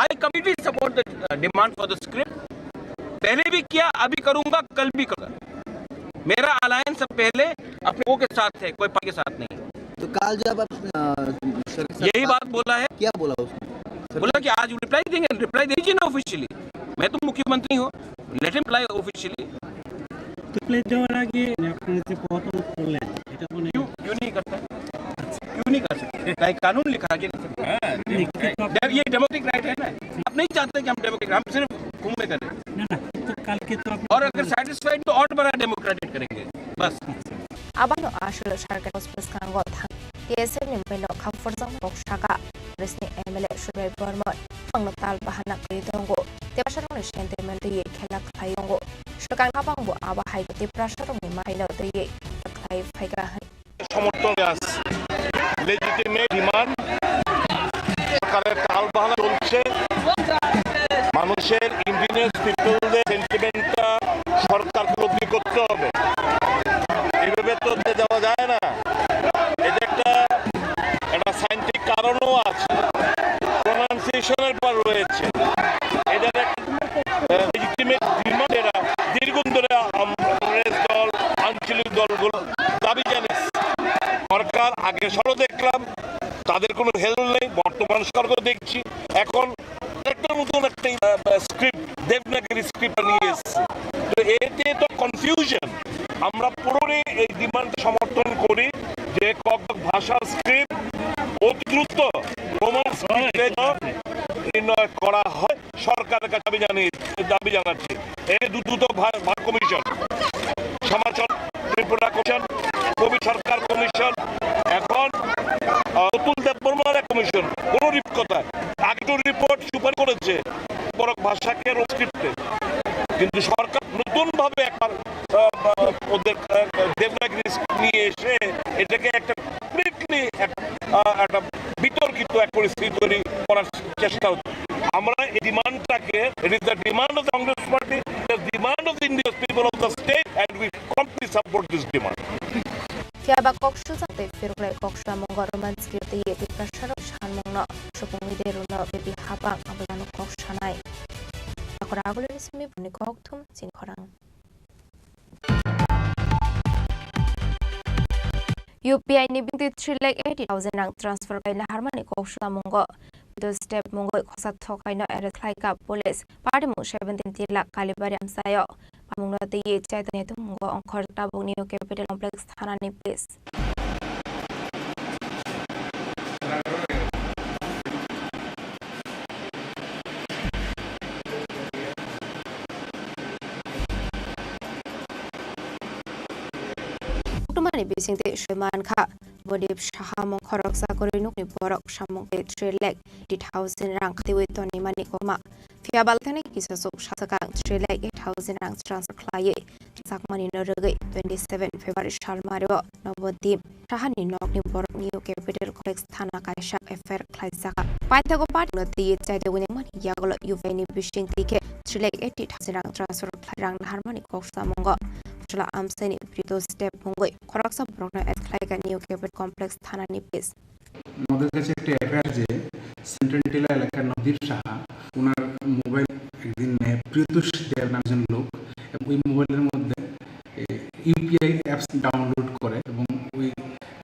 I completely support the, uh, demand for the script। पहले भी किया, अभी करूंगा, कल भी करूंगा। मेरा अलायंस अब पहले अपने लोगों के साथ है, कोई पार्टी के साथ नहीं। तो कल जब आप, अ, सर के साथ यही बात बात बोला है। क्या बोला उसने? सर बोला कि आज रिप्लाई देंगे, रिप्लाई दीजिए ना ऑफिशियली। मैं तो मुख्यमंत्री हूँ, let him reply officially। Reply দেওয়ার আগে আপনি যে পথ করলেন, এটা মানে क्यों, क्यों नहीं करता है? क्यों नहीं कर सकते, ना ही कानून लिखा के नहीं सकते। ये डेमोक्रेटिक राइट है ना, आप नहीं चाहते कि हम डेमोक्रेटिक, हम सिर्फ घूमने का नहीं। ना, ना, तो कल के तो आप और अगर सेटिस्फाइड तो और बड़ा डेमोक्रेटिक करेंगे, बस। Abano aswk sarkar bwskango thang T S F ni meno khaphurjak kok saka, Congress ni M L A Sujoy Barma phangno tal bahanna kwi tongo. Tiprasarokni sentiment twiwi khela khlai tongo. Swkang habangbo abo hai Tiprasarokni maino twiwi khlai phaikha hwn. সমর্থন আছে। Legitimate demand, সরকারের টালবাহানা চলছে। মানুষের, ইন্ডিজিনাস পিপলদের সেন্টিমেন্টটা সরকার উপলব্ধি করতে হবে। এইভাবে তো দিয়ে যাওয়া যায় না। এটা একটা, একটা সায়েন্টিফিক কারণও আছে, প্রোনাউন্সিয়েশনের পর রয়েছে। এটা একটা লেজিটিমেট ডিমান্ড। এরা দীর্ঘদিন ধরে আম-, কংগ্রেস দল, আঞ্চলিক দলগুলো দাবি জানিয়েছে। সরকার আগে সরও দেখলাম, তাদের কোনো হেলদোল নেই। বর্তমান সরকার দেখছি এখন একটা নতুন একটা, আহ, স্ক্রিপ্ট, দেবনাগরী স্ক্রিপ্ট নিয়ে এসছে। তো এতে তো কনফিউশন। আমরা পুরোপুরি এই ডিমান্ড সমর্থন করি যে কক ভাষার স্ক্রিপ্ট অতি দ্রুত রোমান স্ক্রিপ্টে নির্ণয় করা হয়। সরকারের কাছে দাবি জানিয়ে, দাবি জানাচ্ছি। এই দু-, দুটো ভা-, ভাষা কমিশন, সমাজসেবা ত্রিপুরা কমিশন, কবি সরকার কমিশন, এখন, আহ, অতুল দেববর্মার এক কমিশন, কোনো রিপ-, কথা, আগে তো রিপোর্ট সুপারিশ করেছে পরক ভাষাকে রোমান স্ক্রিপ্টে, কিন্তু সরকার নতুনভাবে একবার, আহ, আহ, ওদের, আহ, দেবনাগরী নিয়ে এসে এটাকে একটা কমপ্লিটলি এক, আহ, একটা বিতর্কিত এক পরিস্থিতি তৈরি করার চেষ্টা হচ্ছে। আমরা এই ডিমান্ডটাকে, it is the demand of the Congress Party, it is the demand of the indigenous people of the state, and we completely support this demand. Phiya ba kok sujak tei phirokrai kok samungo Roman script tei Tiprasarok sanmungno supungwi de rwno bebi habang abulano kok sanai. Akora agulini simi boni kok thum chini khorang. U P I ni bini three lakh eighty thousand rang transfer khlai naharmani kok sujak mungo. Two step mungwi khoroksa thok haino arrest khlaikha police. Party mung seventeen Tilak Kalibari amchaio. Pamungno twiwi Chaitanya Netum mungo ongkhor tabuk New Capital Complex thanani police. Koktwmani bisingtwi swi mankha, Bodip Saha mung khoroksa kwrwi nukni borok samung tei three lakh eighty thousand rang khatiwi tonwi mani kokma. Phiya balthani kisa chuk sakang three lakh eight thousand rang transfer khlaiwi chakmani no rwgwi twenty seven February salmario Nobodip Sahani nokni borok New Capital Complex thana kaisa F I R khlaijak. Paithago party no twiwi chaitogwi nangmani yagulo U P I ni bising twi khe three lakh eighty thousand rang transfer khlai rang naharmani kok samungo. Chwla amchaini Brito step mungwi khoroksa borokno arrest khlaikha New Capital Complex thanani police. আমাদের কাছে একটা এফআইআর যে সেন্ট্রাল টিলা এলাকার নবদ্বীপ সাহা, ওনার মোবাইল একদিন নেয় প্রিয়তোষ দেব নামে একজন লোক, এবং ওই মোবাইলের মধ্যে ইউপিআই অ্যাপস ডাউনলোড করে, এবং ওই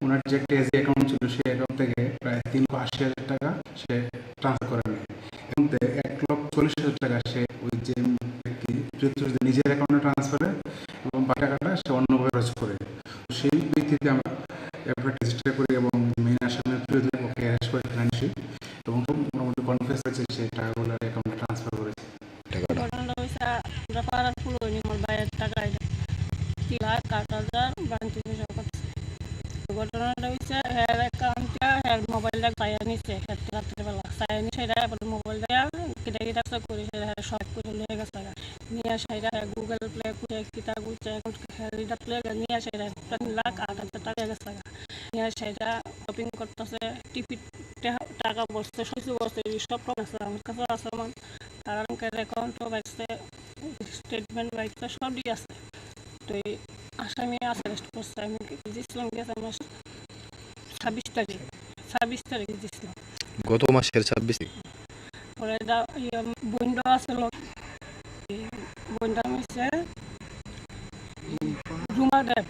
ওনার যে একটা এসবিআই অ্যাকাউন্ট ছিল, সেই অ্যাকাউন্ট থেকে প্রায় তিন লক্ষ আশি হাজার টাকা সে ট্রান্সফার করে নেয়। এবং তে এক লক্ষ চল্লিশ হাজার টাকা সে ওই যে ব্যক্তি প্রিয়তোষ নিজের অ্যাকাউন্টে ট্রান্সফারে, এবং বাকি টাকাটা সে অন্যভাবে খরচ করে। সেই ভিত্তিতে আমরা এফআইআর রেজিস্টার করি এবং মেইন আসামি প্রিয়তোষকে অ্যারেস্ট করে থানায় নিয়ে আসি এবং সব মোটামুটি কনফেস হয়েছে সে টাকাগুলো অ্যাকাউন্টে ট্রান্সফার করেছে। টাকাটা। ঘটনাটা হয়েছে, আমরা পাড়ার পুরো নির্মল ভাইয়ের টাকা এটা তিন লাখ আট হাজার বারো তিন সকাল। ঘটনাটা হয়েছে, হ্যাঁ, অ্যাকাউন্টটা, হ্যাঁ, মোবাইলটা চাইয়া নিচ্ছে, হ্যাঁ, রাত্রেবেলা চাইয়া নিচ্ছে, এটা এবার মোবাইলটা কেটে কেটে করে, হ্যাঁ, শর্ট করে নিয়ে গেছে। নিয়ে আসা এটা, হ্যাঁ, গুগল প্লে করে কিতা করছে, এখন হ্যাঁ, এটা প্লে নিয়ে আসে এটা তিন লাখ আট হাজার টাকা গেছে। নিয়ে আসে এটা শপিং করতেছে, টিভি, টাকা বসছে, সব কিছু বসছে, এই সব প্রমাণ আছে আমার কাছে, আছে আমার। তার ব্যাংকের অ্যাকাউন্টও বাইকছে, স্টেটমেন্ট বাইকছে, সবই আছে। তো এই আসামি আছে, অ্যারেস্ট করছে। আমি গেছিলাম, গেছে আমার ছাব্বিশ তারিখ, ছাব্বিশ তারিখ গেছিলাম। গত মাসের ছাব্বিশ তারিখ। পরে দা-, ইয়ে, বইনটা আছে লোক। এই বইনটা হইছে রুমা দেব।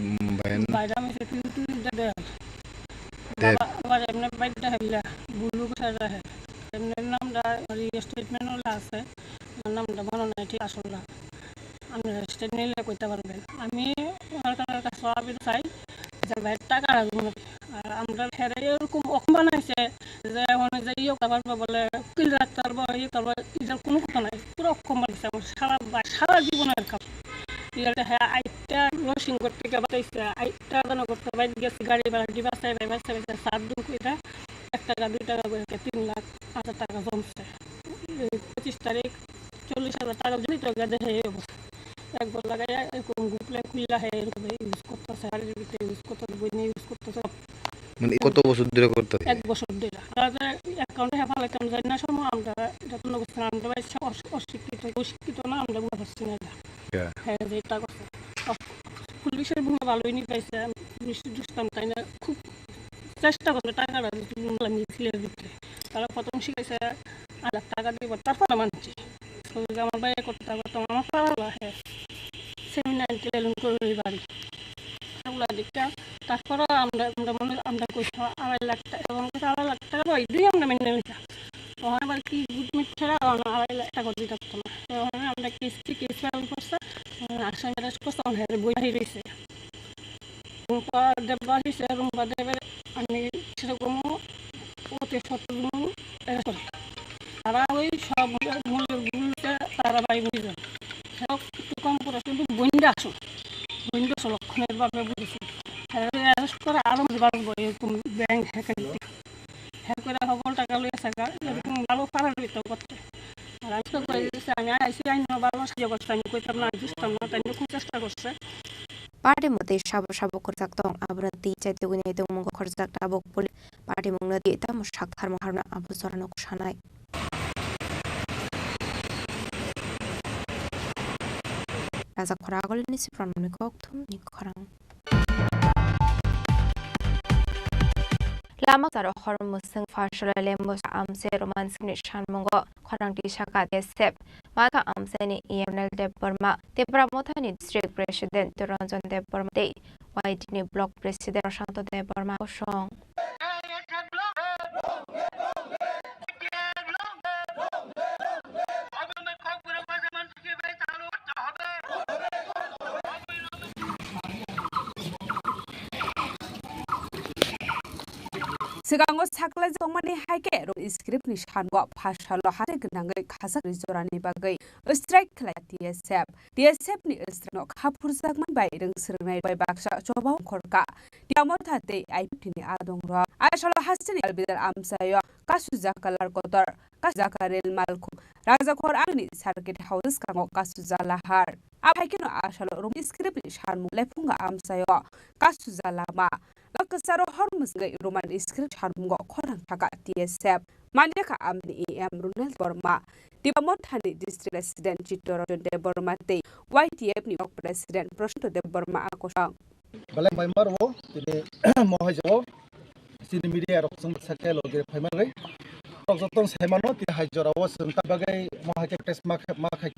উম, বাইন। বাইরে আমি সে পিউ পিউ দে দেব। দেব। বাবা, আবার এমনি বাইকটা হেললে, বুলু কোথায় যায়? এমনি নামটা, আর ইয়ে স্টেটমেন্ট হলে আছে। আমার নামটা মনে নাই ঠিক আসলে। আপনি স্টেটমেন্ট নিলে কইতে পারবেন। আমি ওনার কাছে সব চাই যে ভাই টাকা রাখবো না। আর আমরা হেরে এরকম অপমান হয়েছে যে মানে যে ইয়ে করবার বা বলে উকিল ডাক্তার বা ইয়ে করবার, এটার কোনো কথা নাই, পুরো অপমান হয়েছে আমার সারা বা-, সারা জীবন এরকম। ইয়াতে হ্যাঁ আইটা রসিং করতে গিয়ে বাতাইছে, আইটা দান করতে বাইরে গেছে, গাড়ি ভাড়া দিবা চাই ভাই বাচ্চা বাচ্চা সাত দিন কইরা এক টাকা দুই টাকা করে তিন লাখ পাঁচ হাজার টাকা জমছে। এই পঁচিশ তারিখ চল্লিশ হাজার টাকা জড়িত গেছে এই অবস্থা। একবার লাগাইয়া এরকম গুপলে খুললা হয়, এরকম ইউজ করতেছে, বাড়ির ভিতরে ইউজ করতেছে, বই নিয়ে ইউজ করতেছে। মানে কত বছর ধরে করতেছে? এক বছর ধরে। তাদের অ্যাকাউন্টে হেফা লাগতাম জানি না সময় আমরা যত্ন করছিলাম, আমরা ভাই সব অশ-, অশিক্ষিত, অশিক্ষিত না, আমরা বুঝতে পারছি না এটা। হ্যাঁ, যে এটা করছে। পুলিশের ভূমিকা ভালোই নিয়ে পাইছে, পুলিশ দুষ্টাম তাই না, খুব চেষ্টা করলো টাকাটা মিছিলে দিতে। তারা প্রথম শিখাইছে আলাদা টাকা দিব, তারপরে মানছি। তো আমার ভাই করতে পারতো, আমার পাড়া হলো, হ্যাঁ, সেমিনার লেলুন করে বাড়ি। ওগুলা দেখতে, তারপরে আমরা, আমরা মনে, আমরা কইছি, "আড়াই লাখ টাকা", এবং কইছে, "আড়াই লাখ টাকা পাই, দুই আমরা মেনে নিতাম।" তখন আবার কি গুড মিট ছাড়া আমরা আড়াই লাখ টাকা দিতে পারতাম না। তখন আমরা কিস্তি, কিস্তি ফাইল করছে, আসামি অ্যারেস্ট করছে, তখন হ্যাঁ বই বাহির হয়েছে। রুম্পা দেববার হয়েছে, রুম্পা দেবের আমি সেরকম অতি শত্রু এরা করে। তারা ওই সব মূল ভুলটা তারা ভাই বুঝে। সেরকম একটু কম করে কিন্তু বইন্ডা আসো, বইন্ডা আসো লক্ষণের বাপে বুঝেছি। হ্যাঁ, অ্যারেস্ট করে আরো বার এরকম ব্যাংক হ্যাকার হ্যাঁ করে হবল টাকা লইয়া থাকা, এরকম ভালো খারাপ হইতো করতে। আর আমি তো করে দিচ্ছি, আমি আইসি আইন ভালো সাহায্য করছি, আমি কইতাম না, বুঝতাম না, তাই নিয়ে খুব চেষ্টা করছে। Party motwi sabo sabo kwrwjak tong, abono twi chai tugwinai tongmungo khorjak tabuk police party mungno twi tamo saktharma harno abo jorano kwsanai. Raja Khoragolini Sipranoni Kokthumni Khorang. Lama saro hor mwswng Pharsala Lembosa amse Roman script ni sanmungo khorang twi saka T S F. Makha amseni E M Nel Debbarma, Tipra Mothani District President Turanjan Debbarma tei Y T ni Block President Prashanto Debbarma kosong. Swkango saklaijak tongmani hai khe Roman script ni sango Pharsalo hati gwnangwi khajak ri jorani bagwi strike khlai T S F. T S F ni strike no kha phurjakmani bai rwng swrwngnai bai baksa choba ongkhorka. Tipra Motha tei I P F T ni adongrok. Asalo hasteni albidal amchaio kasujak kalar kotor, kasujak rel malkhung, Rajakhor ani circuit house bwskango kasujak lahar. Aphai kheno asalo Roman script ni sanmung lephunga amchaio kasujak lama. Lokasaro hor mwswngwi Roman script sanmungo khorang thaka T S F. Manya kha amni E M Ronald Borma, Tipra Mothani District President Chittaranjan Debbarma tei Y T F ni Block President Prashanto Debbarma akosong. Belai bai maro tini mohai jao chini media rok chwng sakhe logi phai manwi. Rok joto sai mano tini hai jorao chwng ta bagwi mohai khe press ma kha, ma khai.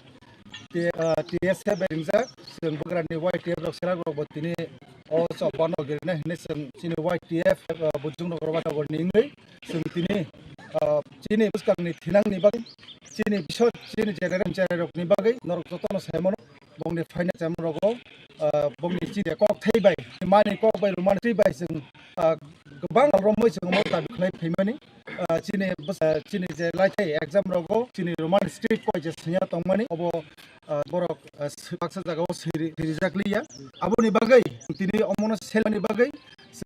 T-, ah, T S F bai ringjak, chwng bugrani Y T F rok serak rok bo tini o chopano giri na hinwi chwng chini Y T F, ah, bujung rok rok bata bo ningwi chwng tini, ah, chini bwskangni thinangni bagwi, chini bisor, chini generation cherai rokni bagwi norok jotono sai mano, bongni phaina cham rogo, ah, bongni chini kok thai bai, mani kok bai, Roman script bai chwng, ah, kwbang romwi chwng omo dabi khlai phaimani. Ah, chini bwsa, chini je laithai exam rogo, chini Roman script koi je swiya tongmani, obo, ah, borok, ah, s-, baksa jagao siri-, sirijak liya. Aboni bagwi, tini omono selani bagwi,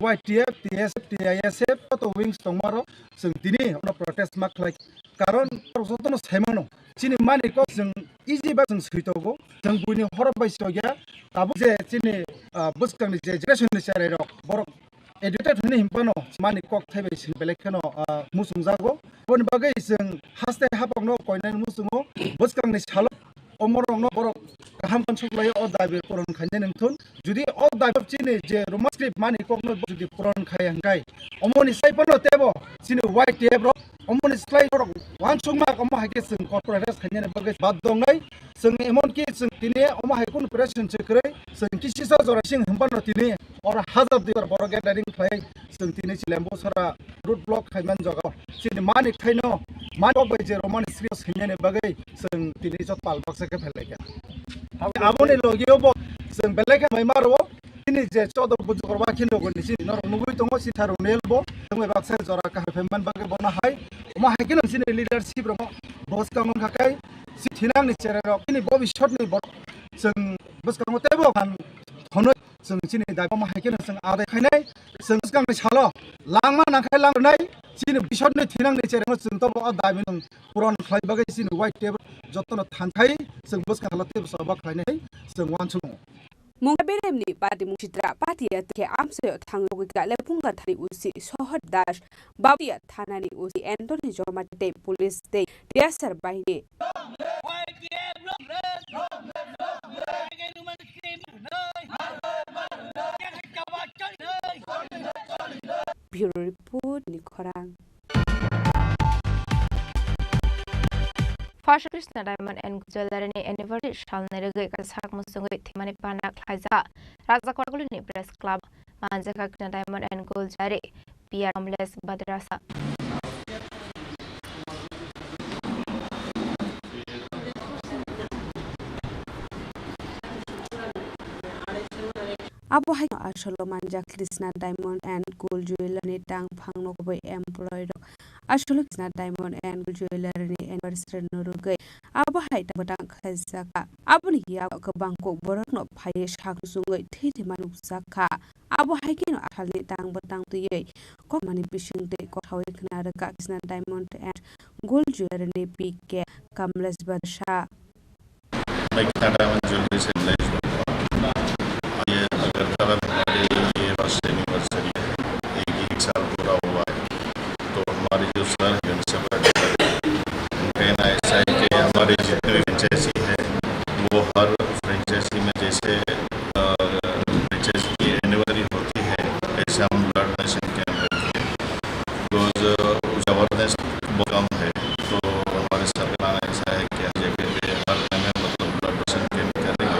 Y T F, T S F, T I S F, joto wings tongmaro, chwng tini ono protest ma khlai. Karon, borok jotono saimano, chini mani kok chwng easy ba chwng switogo, chwng buini horok bai swikya, tabuk je chini, ah, bwskangni je generation ni cherai rok, borok educated hwnwi himphano mani kok thai bai sini belai kheno, ah, muchungjago. Aboni bagwi chwng haste haphangno koinani muchungo, bwskangni salo omorokno borok kaham kansuk lai o dabi puron khainani wngthun. Jodi o dabi chini je Roman script mani kokno jodi puron khai hwnkhe, omoni sai phano teibo chini Y T F rok omoni slai borok uansukma omo hai khe chwng corporate khainani bagwi baddo wngnai. Chwng emonki chwng tini omo hai kunu press se kwrwi, chwng kisisa jora sing hwnphano tini oro hajar duibar borok gathering khlai, chwng tini Chilembosora road block khai man jaga. Chini mani khaino, mani kok bai je Roman script swinani bagwi chwng tini jot pal baksa khe phailai kha. Aboni logio bo chwng belai khe mai maro, Chini je chodok bujukor ba kheno bo ni chini norok nugwi tongo, sitharok nelbo tongwi baksa jora kahar phaimani bagwi bono hai. Omo hai kheno chini leadership rokno bwskango wngkha khe si thinangni chererok chini bobisotni borok chwng bwskango teibo phan hwnwi chwng chini dabi omo hai kheno chwng adai khainai. Chwng bwskangni salo langma nangkhai langnai chini bobisotni thinangni chererokno chwng tobo o dabi nwng puron khlai bagwi chini white table jotono thanthai chwng bwskang salo teibo choba khlainai chwng uansukgo. Mungsa beremni party mungsidra party ya tei amsoyo thang rogwi ka le phunga thani usi Sohor Das, Babuya thanani usi Anthony Joma tei police tei T S R bahini. Bureau Report ni khorang. First Krishna Diamond and Jewellery ni anniversary salni rwgwi kaisa sak muchungwi thwimani pana khlaijak. Raja Korgulini Press Club manjaka Krishna Diamond and Gold Jewellery, P R Kamlesh Badrasa. Abo hai asolo manjak Krishna Diamond and Gold Jewellery ni tang phangno kubui employee rok. Asolo Krishna Diamond and Gold Jewellery ni anniversary no rwgwi abo hai tang bwtang khlaijak. Aboni yago kwbang kok borokno phaiwi sak chungwi thwi thwima nukjak kha. Abo hai kheno asalni tang bwtang twiwi kokmani bising twi kothawi khna rwkha Krishna Diamond and Gold Jewellery ni P K Kamlesh Badrasa. मैं कितना diamond jewellery से मिला इस बात का। ये अगरतला में हमारे ये फर्स्ट एनिवर्सरी है, एक, एक साल पूरा हुआ है। तो हमारे जो सर हैं, उनसे बड़ा उनका कहना ऐसा है कि हमारे जितने भी फ्रेंचाइजी है, वो हर फ्रेंचाइजी में जैसे, अ, फ्रेंचाइजी की एनिवर्सरी होती है, ऐसे हम ब्लड डोनेशन कैंप रखते हैं। बिकॉज, अ, अवेयरनेस बहुत कम है, तो हमारे सर का मानना ऐसा है कि हर जगह पे, हर जगह, मतलब, ब्लड डोनेशन कैंप करेंगे।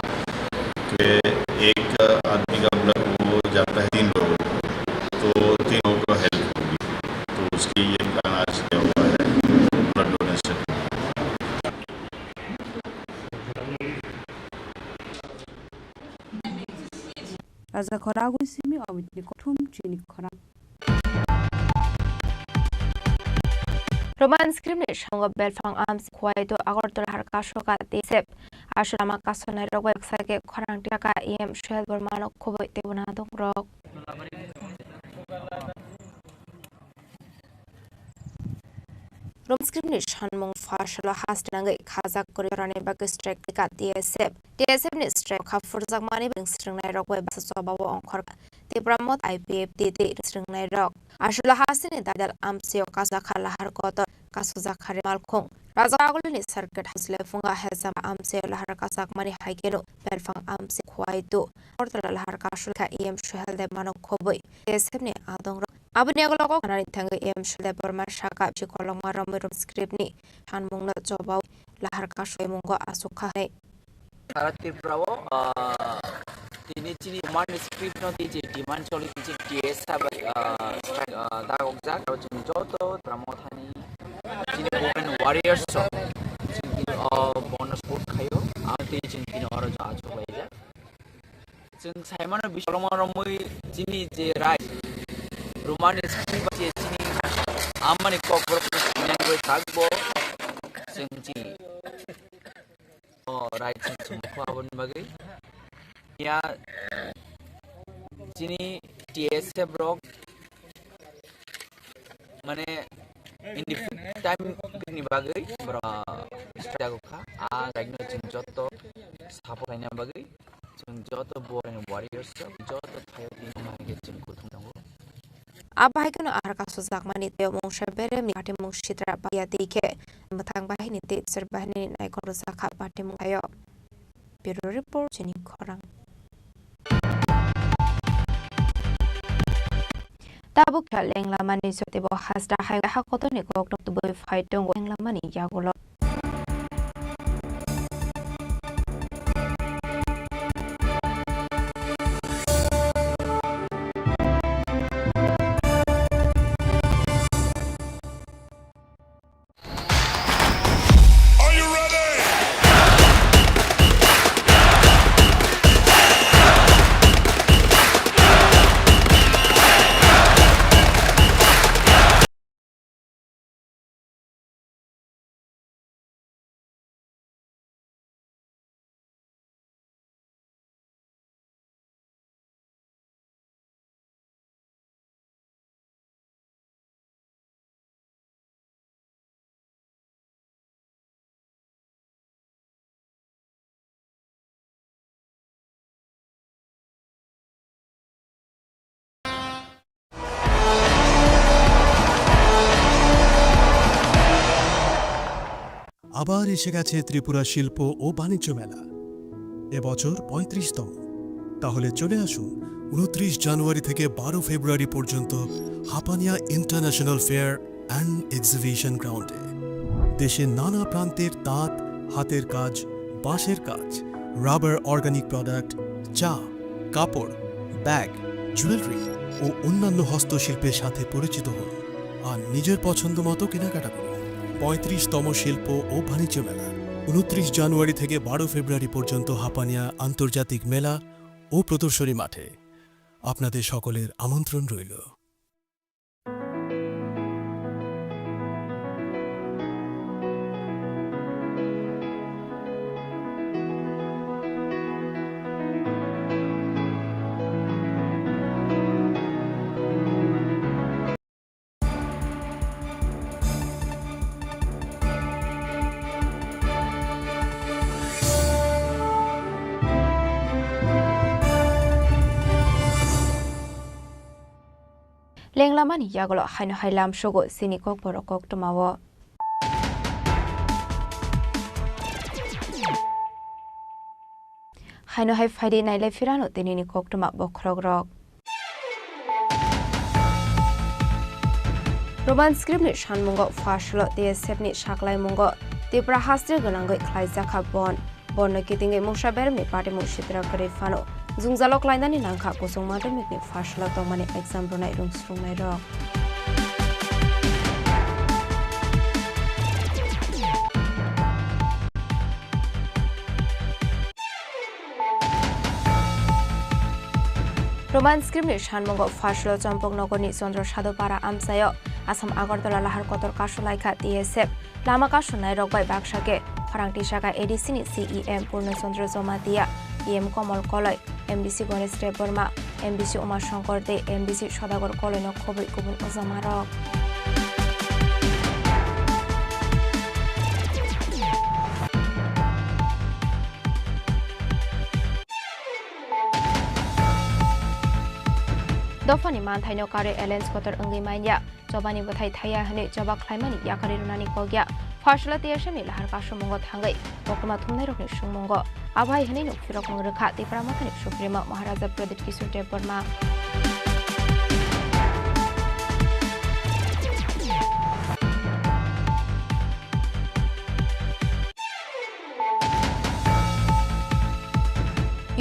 तो एक आदमी का ब्लड वो जाता है तीन लोगों को, तो तीन लोगों को हेल्प होगी। तो उसके लिए प्लान आज किया हुआ है, blood donation. Raja khorang agwi simi omitni kothum chini khorang. Roman script ni songo belphang amsi khwai to Agartala har kasoka T S F. Aswk lama kasonai rok bai baksa khe khorang tiya ka E M Suhel Borma no khoboi tei bwna dong rok. Roman script ni sanmung pha salo haste nangwi khajak kwrwi jorani bagwi strike tei ka T S F. T S F ni strike kha phurjakmani bwrwng swrwngnairok bai baksa chobao ongkhor kha. Tipra Motha I P F T tei swrwngnairok. Aswla hasteni dadal amchio kajakha lahar kotor, kasojakha malkhung. Raja Agulini Circuit House lephunga Hejama amchio lahar kajakmani haikeno belphang amchi khwai tu. Agartala lahar kasulkha E M Suhel Deb mano khoboi. T S F ni adongrok. Aboni agologo khanani thangwi E M Suhel Deb Borma saka bisi kolokma romwi Roman script ni sanmungno chobao lahar kasui mungo asukha hinwi. Sara Tripura o, ah, tini chini Roman script no tini je demand choli tini je T S F bai, ah, strike, ah, dagokjak. Aro chini joto Tripura Mothani chini women warriors rok chini tini, ah, bono support khaio. Aro tini chini tini oro jo achuk laijak. Chwng saimano bisolongma romwi chini je right Roman script bai je chini amani kokborok sinani bai takbo chwng chini. O right side sumkho aboni bagwi. Ya, chini T S F rok mane in the time ni bagwi bro struggle kha. A right no chwng joto support laina bagwi chwng joto borani warriors rok joto thayo tini mahai khe chwng kuthum tongo. Abo hai kheno ahar kasojakmani tei mungsa beremni patimung sitra baiya tei khe mwthang bahini tei sir bahini naikol rwjakha patimung thaio. Bureau Report, chini khorang. Tabuk kha lenglamani jotebo hasta hai hakotorni kokno tubui phai tongo lenglamani yagulo. আবার এসে গেছে ত্রিপুরা শিল্প ও বাণিজ্য মেলা, এবছর পঁয়ত্রিশতম। তাহলে চলে আসুন উনত্রিশ জানুয়ারি থেকে বারো ফেব্রুয়ারি পর্যন্ত Hapania international fair and exhibition গ্রাউন্ডে। দেশের নানা প্রান্তের তাঁত, হাতের কাজ, বাঁশের কাজ, রাবার অর্গানিক প্রোডাক্ট, চা, কাপড়, ব্যাগ, জুয়েলারি ও অন্যান্য হস্তশিল্পের সাথে পরিচিত হন আর নিজের পছন্দ মতো কেনাকাটা করুন। পঁয়ত্রিশতম শিল্প ও বাণিজ্য মেলা, উনত্রিশ জানুয়ারি থেকে বারো ফেব্রুয়ারি পর্যন্ত হাপানিয়া আন্তর্জাতিক মেলা ও প্রদর্শনী মাঠে। আপনাদের সকলের আমন্ত্রণ রইল। Lenglamani yagulo haino hai lamsogo chini kokborok koktwmao. Haino hai phaidi nailai phirano tinini koktwma bokhorokrok. Roman script ni sanmungo pha salo T S F ni saklaimungo Tipra haste gwnangwi khlaijakha bon. Bono kitingwi mungsa beremni patimung sitra kwrwi phano jwngjalo klainani nangkha kuchung madhyamikni pha salo tongmani exam rwnai rwngsrwngnairok. Roman script ni sanmungo pha salo Champaknagar ni Chandra Sadhu Para amchaio Assam Agartala lahar kotor kasulaikha T S F. Lama kasonai rok bai baksa khe khorang tisaka A D C ni C E M Purno Chandra Jamatia, E M Komol Koloi, M D C Ganesh Debbarma, M D C Uma Shankar tei M D C Sodagar Koloi no khobwi kubun ojama rok. Dophani manthaino karwi alliance kotor wngwi manya. Chobani bwthai thaiya hwnwi choba khlaimani yakarwi rwnani kok ya. Pha salo T S F ni lahar kasomungo thangwi koktwma thumnairokni sungmungo. Abo hai hwnwi nuk phirokmung rwkha Tipra Mothani Supremo Maharaja Pradyut Kishore Debbarma.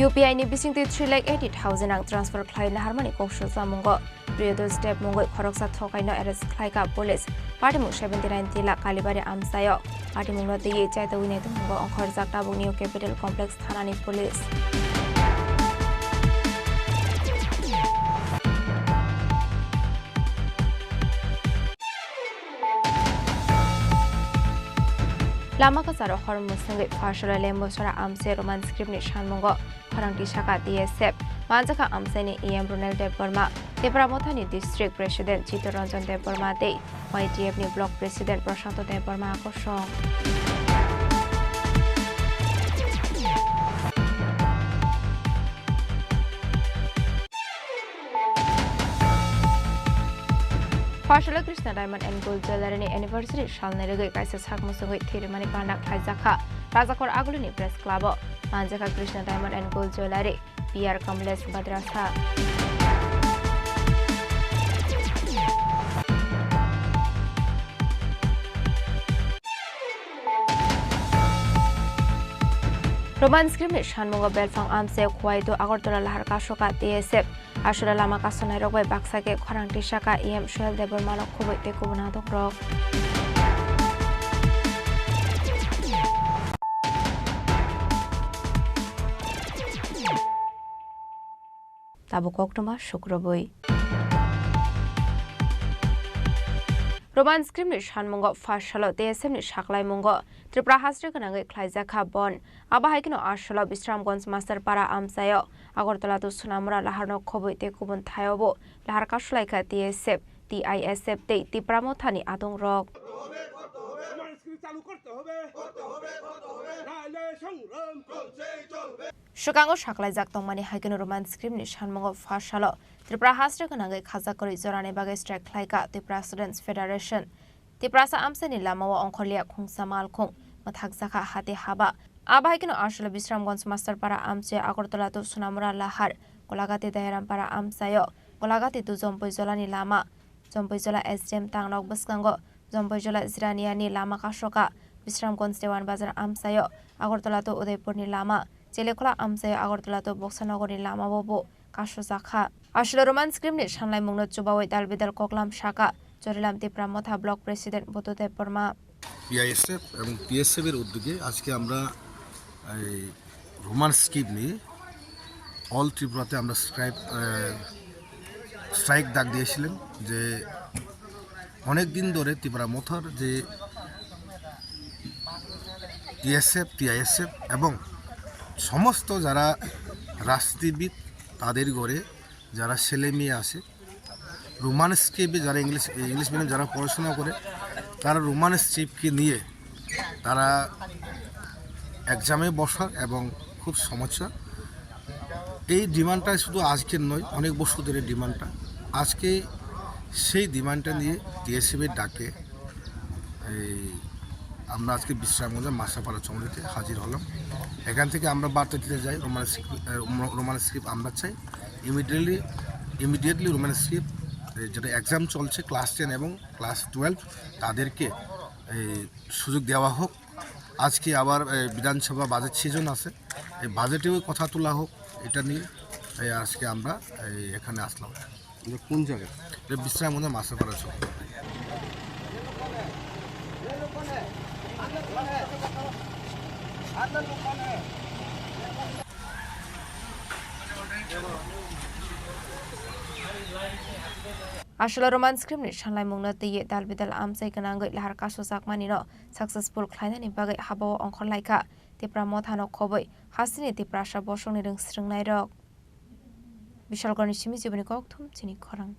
U P I ni bisingtwi three lakh eighty thousand ang transfer khlai naharmani kok sujak mungo. Priyodos Deb mungwi khoroksa thokaino arrest khlaikha police. Patimung seventy nine tila Kalibari amchaio. Patimungno twiwi chaitogwi naitukmungo ongkhorjak tabuk New Capital Complex thanani police. Lama kwcharo hor mwswngwi pha salo Lembosora amchai Roman script ni sanmungo. Khorang tisaka T S F manjakha amchaini E M Ronel Debbarma, Tipra Mothani District President Chittaranjan Debbarma tei Y T F ni Block President Prashanto Debbarma kosong. Pha salo Krishna Diamond and Gold Jewellery ni anniversary salni rwgwi kaisa sak mwswngwi thwirimani panda khlaijakha Rajakor Agulini Press Club o. Manjakha Krishna Diamond and Gold Jewellery, P R Kamlesh Badrasa. Roman script ni sanmungo belphang amchaio Khowaitu Agartala lahar kasoka T S F. Aswra lama kasonai rok bai baksa khe khorang tisaka E M Sohel Debbarma no khobwi tei kubun adong rok. Tabuk koktwma sukrubwi. Roman script ni sanmungo pha salo T S F ni saklaimungo Tripura haste gwnangwi khlaijakha bon. Abo hai kheno aswla Bisramganj Masterpara amchaio Agartala to Sonamura laharno khobwi tei kubun thaiobo lahar kasulaikha T S F, T I S F tei Tipra Mothani adongrok. Swkango saklaijak tongmani hai kheno Roman script ni sanmungo pha salo Tripura haste gwnangwi khajak kwrwi jorani bagwi strike khlaikha Tripura Students Federation. Tiprasa amchaini lamao ongkhorliya khungsa malkhung, mwthakjakha hati haba. Abo hai kheno Asolo Bisramganj Masterpara amchaio Agartala to Sonamura Lahar, Golagati Dayarampara amchaio Golagati to Jompoijolani lama, Jompoijola S D M tangnok bwskango Jompoijola Jiraniani lama kasoka, Bisramganj Dewan Bazar amchaio Agartala to Udaipurni lama, Chelekhola amchaio Agartala to Boksanogorni lamao bo kasojakha. Asolo Roman script ni sanlaimungno chubawi dalbidal koklam saka Chorilam Tipra Motha Block President Buddhadev Borma. T I S F এবং T S F এর উদ্যোগে আজকে আমরা এই Roman script নিয়ে অল ত্রিপুরাতে আমরা স্ক্রাইব, আহ, স্ট্রাইক ডাক দিয়েছিলেন যে অনেক দিন ধরে ত্রিপুরা মথার যে টিএসএফ, টিআইএসএফ এবং সমস্ত যারা রাজনীতিবিদ, তাদের ঘরে যারা ছেলে মেয়ে আছে, রোমান স্ক্রিপ্টে যারা ইংলিশ, ইংলিশ মিডিয়াম যারা পড়াশোনা করে, তারা রোমান স্ক্রিপ্টকে নিয়ে তারা এক্সামে বসার এবং খুব সমস্যা। এই ডিমান্ডটা শুধু আজকের নয়, অনেক বছর ধরে ডিমান্ডটা। আজকে সেই ডিমান্ডটা নিয়ে টিএসএফ এর ডাকে এই আমরা আজকে বিশ্রামগঞ্জে মাসাপাড়া চৌমুহনীতে হাজির হলাম। এখান থেকে আমরা বার্তা দিতে যাই রোমান স্ক্রিপ্ট, আহ, রোমান স্ক্রিপ্ট আমরা চাই। ইমিডিয়েটলি, ইমিডিয়েটলি রোমান স্ক্রিপ্ট, এই যেটা এক্সাম চলছে ক্লাস টেন এবং ক্লাস টুয়েলভ, তাদেরকে এই সুযোগ দেওয়া হোক। আজকে আবার, এ, বিধানসভা বাজেট সিজন আছে, এই বাজেটেও কথা তোলা হোক, এটা নিয়ে, এই, আজকে আমরা, এই, এখানে আসলাম। এটা কোন জায়গা? এটা বিশ্রামগঞ্জ মাসাপাড়া চৌক। Asolo Roman script ni sanlaimungno twiwi dalbidal amchai gwnangwi lahar kasojakmanino successful khlainani bagwi habao ongkhorlaikha Tipra Mothano khobwi hasteni Tiprasa bosongni rwng swrwngnairok. Bishalgarni simi jiboni kokthum chini khorang.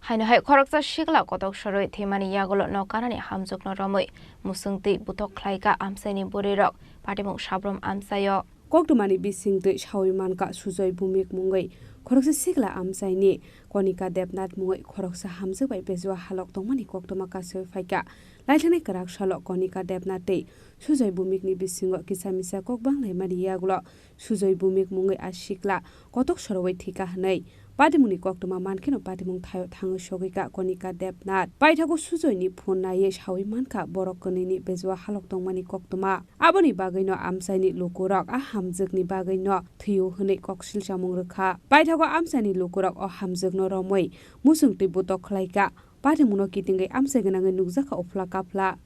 Haino hai khoroksa sikla kotok sorwi thwimani yagulo nokanani hamjwkno romwi musung twi butok khlaikha amchaini bwrwirok, patimung sabrum amchaio. Koktwmani bisingtwi sawi mankha Sujoy Bhumik mungwi khoroksa sikla amchaini Konika Debnath mungwi khoroksa hamjwk bai bejua halok tongmani koktwma kasawi phaikha. Laithani kwrak salo Konika Debnath tei Sujoy Bhumikni bisingo kisa misa kok banglaimani yagulo Sujoy Bhumik mungwi a sikla kotok sorowi thwikha hwnwi patimungni koktwma mankheno patimung thaio thangwi sogwikha Konika Debnath. Paithago Sujoyni phone naiwi sawi mankha borok kwnwini bejua halok tongmani koktwma. Aboni bagwino amchaini lukurok a hamjwkni bagwino thwio hwnwi koksil chamung rwkha. Paithago amchaini lukurok o hamjwkno romwi musung twi butok khlaikha. Patimungno kitingwi amchai gwnangwi nukjakha uphla kaphla.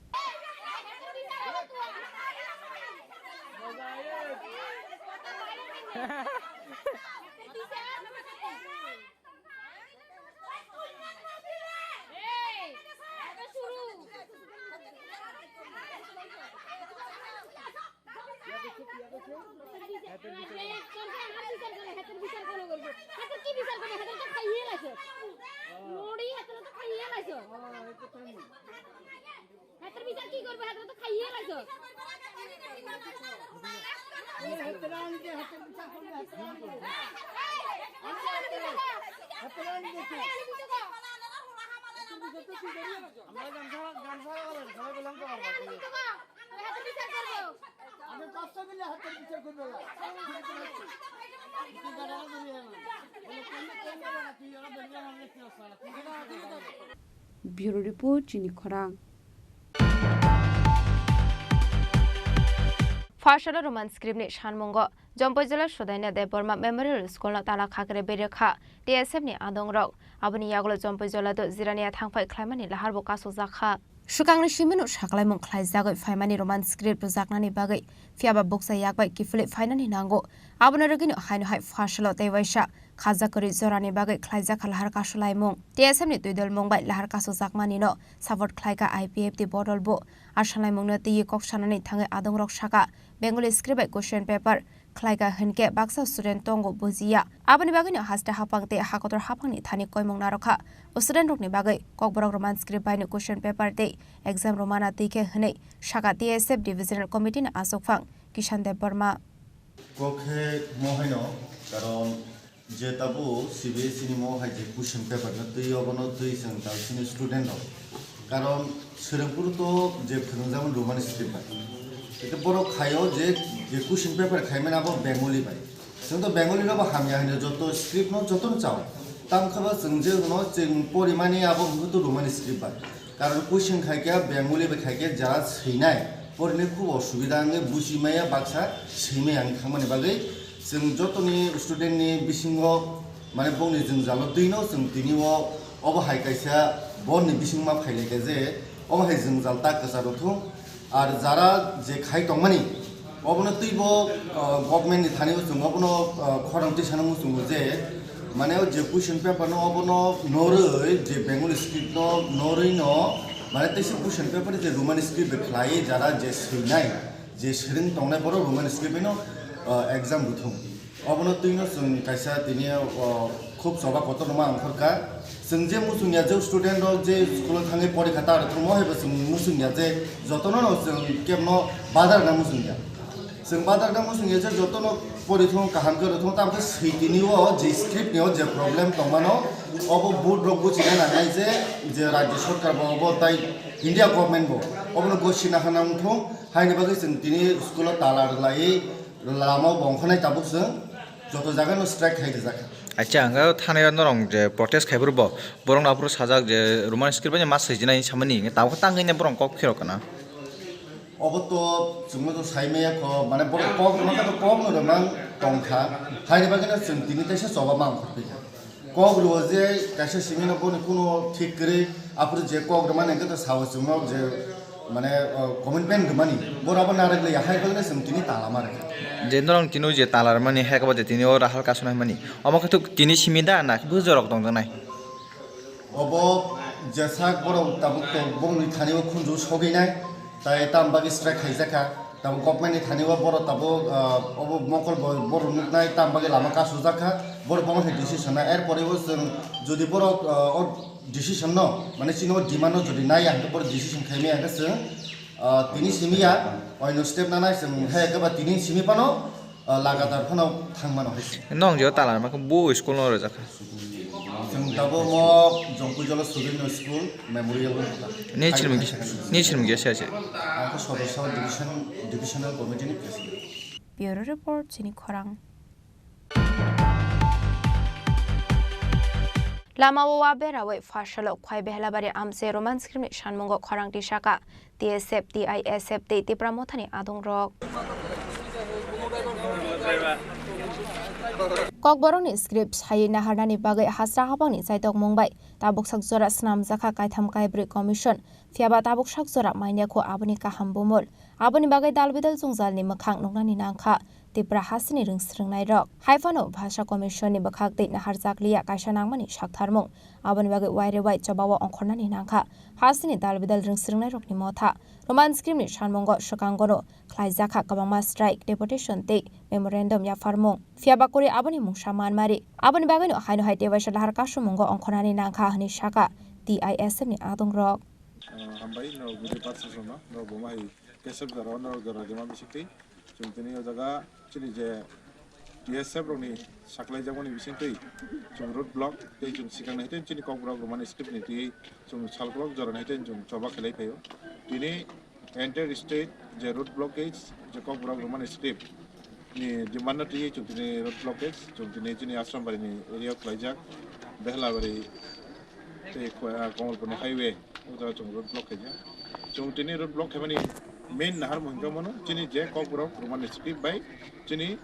Bureau Report, Chini Khorang. Phasalo Roman script ni sanmungo Jompoijala Sudaina Debbarma Memorial School no tala khakre berikha T S F ni adongrok. Aboni yagulo Jompoijala do Jirania thangphai khlaimani laharbo kasojakha. Swkangni simino saklaimung khlaijagwi phaimani Roman script rwjaknani bagwi, phiyaba bukcha yak bai kiphilwi phainani nango. Abono rwgwino haino hai phasalo tei waisa khajak kwrwi jorani bagwi khlaijak kha lahar kasulaimung. T S F ni twidulmung bai lahar kasujakmanino support khlaikha I P F T bodol bo. A salaimungno twiwi kok sanani thangwi adongrok saka, Bengali script bai question paper khlaikha hinkhe baksa student tongo bujiya. Aboni bagwino haste haphang tei hakotor haphangni thani koimung narwkha. O student rokni bagwi Kokborok Roman script baino question paper tei exam rwmana twi khe hwnwi saka T S F Divisional Committee ni achukphang Kishan Debbarma. Kok khe mo haino, karon Je tabuk C B S E ni mo hai je question paper no twi obono twi chwng tabuk chini student rok. Karon swrwngphuru to je phwrwngjakmani Roman script bai. Ete borok khaio je, je question paper khaimani abo Bengali bai. Chwng to Bengali no bo hamya hinwi joto script no joto no chao. Tamkhe bo chwng je no chwng porimani abo hwnkhe to Roman script bai. Karon question khaikhe Bengali bai khaikhe jara swinai porinai khub osubida wngwi buji maya baksa swimai ang thangmani bagwi chwng jotoni student ni bisingo mane bongni jwngjalo twino chwng tini o obo hai kaisa borni bisingma phailaikha je obo hai jwngjal ta kwcharo thung. Ar jara je khai tongmani, obono twibo, ah, government ni thani o chwng obono, ah, khorang twi sana muchungo je, mane o je question paper no obono norwi je Bengali script no norwi no, mane teisa question paper je Roman script bai khlai jara je swinai, je swrwng tongnai borok Roman script bai no, ah, exam bo thung. Obono twino chwng kaisa tini, o, khub choba kotor rwma ongkhorkha. Chwng je muchungya je student rok je school o thangwi porikha ta rwthwngmo hai bo chwng muchungya je jotono no chwng kebno badar na muchungya. Chwng badar na muchungya je jotono porithwng kaham khe rwthwng tamkhe swi tini o je script ni o je problem tongmano obo board rok buchina nangnai je, je rajya sarkar bo obo tai India government bo obono gosina hana wngthwng haini bagwi chwng tini school o tala rwlaiwi lama o bongkhanai tabuk chwng joto jaga no strike khai rijak kha. Acha, ang thani norong je protest khai phuru bo, borok no aphuru sajak je Roman script bai ma swijinai hinwi samani, tabuk tangwi borok kok phirok kana. Obo to chwngno to sai maya kho, mane borok kok rwma khe to kok no rwmang tong kha, haini bagwi no chwng tini teisa choba ma ongkhor phi kha. Kok rwo je kaisa simi no boni kuno thik kwrwi, aphuru je kok rwmani hwnkhe to sao chwngno je mane, o, commitment rwmani, borok abo narwk liya, hai bagwi no chwng tini tala ma rwkha. Je norok tino je tala rwmani, hai khe bo je tini o Rahul Kasu nai mani, omo khe to tini simi da na bujorok tongjaknai? Obo jesak borok tabuk tong, bongni thani o khunju sogwi nai, tai tam bagwi strike khaijak kha. Tabuk government ni thani o borok tabuk, ah, obo mokol bo borok nuknai tam bagwi lama kasujak kha, borok bomo se decision na. Er pore o chwng jodi borok, ah, o decision no, mane chini o demand no jodi nai ya hwnkhe borok decision khai maya hwnkhe chwng, ah, tini simi ya, oino step nanai chwng hai khe ba tini simi phano, ah, lagatar phano thang mano hai se. Nong je o talar ma khe bo school no rwjak kha. Chwng tabuk mo Jongpui Jolo Surinno School Memorial wng kha. Ni chirmung kisa, ni chirmung kisa se. Ang khe Sodorso Division, Divisional Committee ni President. Bureau Report, chini khorang. Lama o wa berawi Phasalok Khwai Behlabari Amche Roman script ni sanmungo khorang tisaka. T S F, T I S F tei Tipra Mothani adongrok. Kokborokni script sai naharnani bagwi hasra habangni chaitokmung bai tabuk sak jora swnamjakha kaitham kaibrwi commission, phiyaba tabuk sak jora manya kho aboni kaham bumul. Aboni bagwi dalbidal jwngjalni mwkhang nuknani nangkha. Tipra hasteni rwngsrwngnairok. Hai phano Bhasha Commission ni bwkhak tei naharjakliya kaisa nangmani saktharmung. Aboni bagwi wairewai chobao ongkhornani nangkha hasteni dalbidal rwngsrwngnairokni motha. Roman script ni sanmungo swkangono khlaijakha kwbangma strike, deputation tei memorandum yapharmung. Phiyaba kwrwi aboni mungsa manmari. Aboni bagwino haino hai tewaisa lahar kasumungo ongkhornani nangkha hwnwi sakha T I S F ni adongrok. Ah, hambai, norok video pass rwma, norok bo ma hai kesep jora, norok jora rwma bisingtwi. Chwng tini o jaga chini je T S F rokni saklaijakmani bisingtwi chwng road block tei chwng swkang nai tei chini kokborok rwmani script ni twi chwng salkolok jora nai tei chwng choba khlai phaio. Tini entire state je road blockage je kokborok rwmani script ni demand no twi chwng tini road blockage chwng tini chini Ashram bari ni area o khlaijak Behlabari tei Ko-, ah, Komolpur ni highway. O jaga chwng road block khaijak. Chwng tini road block khaimani main naharmung hwnkhe omono chini je kokborok rwmani script bai chini,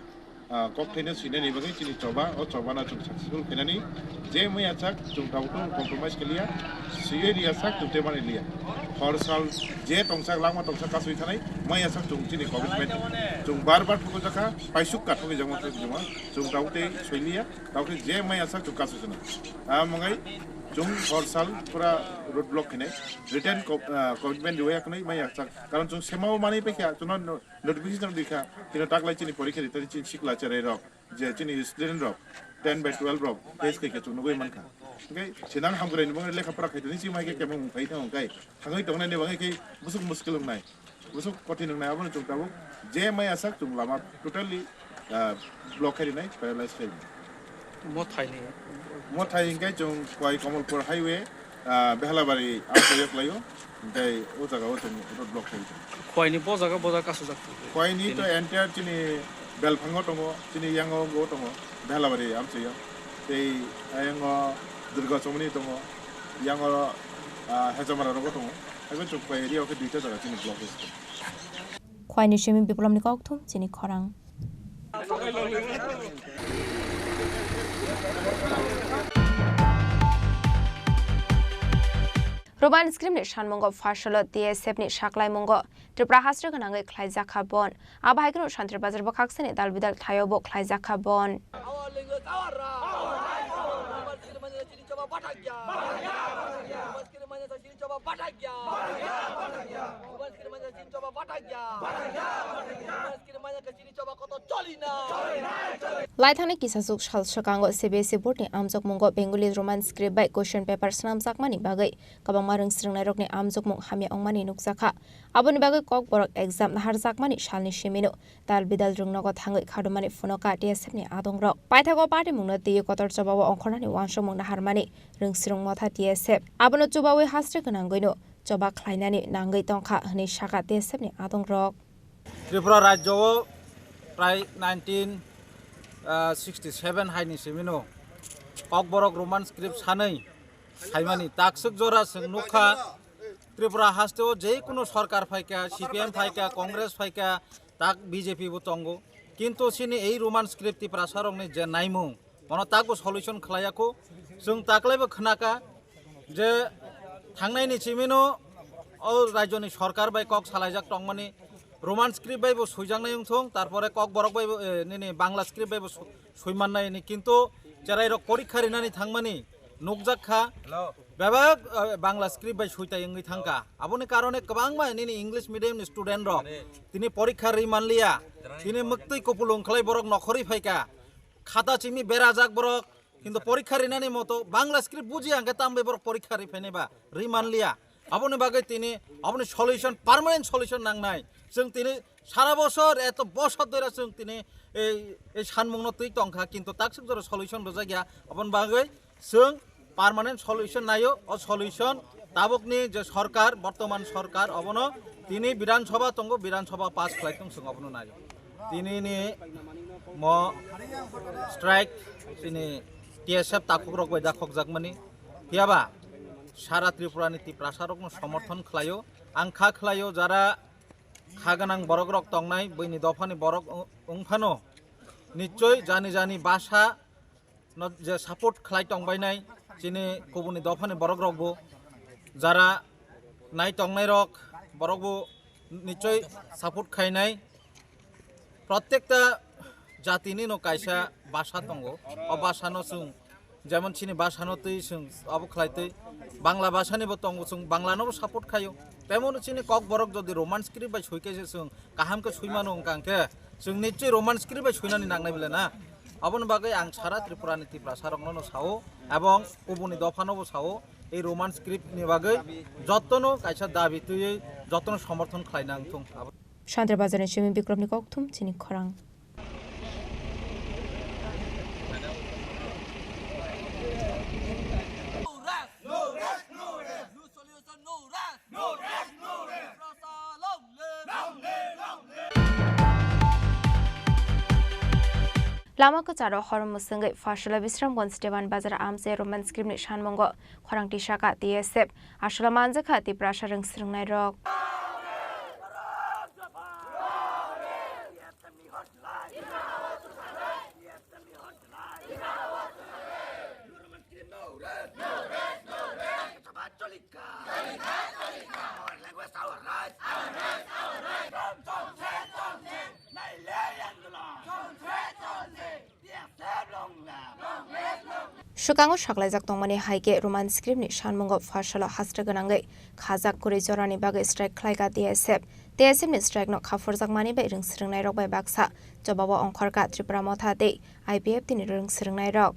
ah, kokthaino swinani bagwi chini choba, o chobano chwng successful khainani je maya sak chwng tabuk compromise khaliya, swiwi liya sak chwng tei mani liya. Hor sal je tongsak langma tongsak kasui thanai maya sak chwng chini commitment chwng bar bar thukujakha, paisuk ka thukujakma thukujakma chwng tabuk tei soiliya, tabuk tei je maya sak chwng kasui thanai. Amo wngwi chwng hor sal pura road block khainai. Written co-, ah, commitment riwi yakwnwi mai yakchak. Karon chwng semao manwi paikha, chwngno no-, notification rwkha. Chwngno taklai chini porikha ritani chini sikla cherai rok, je chini student rok, ten by twelve rok, test khaikha chwng nugwi mankha. Hwnkhe sinang hamkrai ni bangwi lekha pora khaitani chini hai khe kemang mung phai thang hwnkhe thangwi tongnani bangwi khe bwswk muskil wngnai. Bwswk kothin wngnai, abono chwng tabuk je mai asak chwng lama totally, ah, block khai rinai, paralyze khai rinai. Mothai ni. Mothai hingke chwng Khwai Kamalpur highway, ah, Behlabari amchaio khlaio, tei o jaga o chwng road block khlai tongo. Khwai ni bo jaga, bo jaga kasujak. Khwai ni to entire chini Belphango tongo, chini yango bo tongo, Behlabari amchaio. Tei ayango Durga Chomoni tongo, yango, ah, Hejamara rogo tongo. Abo chwng Khwai area o khe duita jaga chini block khlai tongo. Khwai ni simi Biplop ni kokthum chini khorang. Roman script ni sanmungo pharsalo T S F ni saklaimungo Tripura haste gwnangwi khlaijakha bon. Abo hai kheno Santri Bazar bwkhaksani dal bidal thaio bo khlaijakha bon. Laithani kisasuk sal swkango C B S E board ni amjokmungo Bengali Roman script bai question paper swnamjakmani bagwi kwbangma rwngsrwngnairokni amjokmung hamya wngmani nukjakha. Aboni bagwi Kokborok exam naharjakmani salni simino dal bidal rwngnogo thangwi khadumani phunoka T S F ni adongrok. Paithago party mungno twiwi kotor chobao ongkhornani uansukmung naharmani rwngsrwng motha T S F. Abono chubawi haste gwnangwino choba khlainani nangwi tongkha hwnwi sakha T S F ni adongrok. Tripura rajyo o prai nineteen sixty seven haini simino Kokborok Roman script sanwi khaimani takswk jora chwng nukha. Tripura haste o je kuno sarkar phaikha, C P M phaikha, Congress phaikha, tak B J P bo tongo. Kintu chini ei Roman script Tiprasa rokni je naimung, bono takbo solution khlaiya kho. Chwng taklaibo khnaka je thangnaini chimino o rajyoni sarkar bai kok salaijak tongmani Roman script bai bo swijaknai wngthung, tarpore Kokborok bai bo, eh, nini Bangla script bai bo swi-, swimannai hini. Kintu cherairok porikha rinani thangmani nukjak kha. Bebak, eh, Bangla script bai switai wngwi thangkha. Aboni karone kwbangma nini English medium ni student rok tini porikha rwi manliya. Tini mwktwi kupulung khlai borok nokhorwi phaikha. Khata chimi berajak borok, kintu porikha rinani moto Bangla script buji hwnkhe tambai borok porikha rwi phainai ba rwi manliya. Aboni bagwi tini aboni solution, permanent solution nangnai. Chwng tini sara bosor, eto bosor doira chwng tini ei, ei sanmungno twi tongkha, kintu takswk jora solution rwjakya. Aboni bagwi chwng permanent solution naio. O solution tabukni je sarkar, bortoman sarkar, obono tini Bidhan Sabha tongo, Bidhan Sabha pass khlai tong, chwng obono naio. Tinini mo strike tini T S F takhukrok bai dakhokjakmani. Phiyaba sara Tripurani Tiprasarokno somorthon khlaio. Ang kha khlaio, jara kha gwnang borokrok tongnai, buini dophani borok wng-, wngphano nichoi jani jani basa no je support khlai tongbainai chini kubuni dophani borokrokbo, jara nai tongnairok borokbo nichoi support khainai. Protekta jatini no kaisa basa tongo, o basa no chwng jemon chini basa no twi chwng abo khlai twi Bangla basa ni bo tongo, chwng Bangla no bo support khaio. Temo no chini Kokborok jodi Roman script bai swi khe se chwng kaham khe swi mano wngkha hwnkhe chwng nichoi Roman script bai swinani nangnai bole na. Aboni bagwi ang sara Tripura ni Tiprasa rokno no sao, ebong kubuni dopha no bo sao, ei Roman script ni bagwi jotono kaisa dabi twiwi jotono somorthon khlai nang thung. Santri Bazar ni simi Bikromni kokthum chini khorang. Lama kwcharo hor mwswngwi Pharsala Bisramganj Dewan Bazar amchai Roman script ni sanmungo khorang tisaka T S F. Aswla manjakha Tiprasa rwngsrwngnairok. Swkango saklaijak tongmani hai khe Roman script ni sanmungo Pharsalo haste gwnangwi khajak kwrwi jorani bagwi strike khlaikha T S F. T S F ni strike no khapurjakmani bai rwngsrwngnairok bai baksa chobao ongkhorkha Tripura Motha tei I P F T ni rwngsrwngnairok.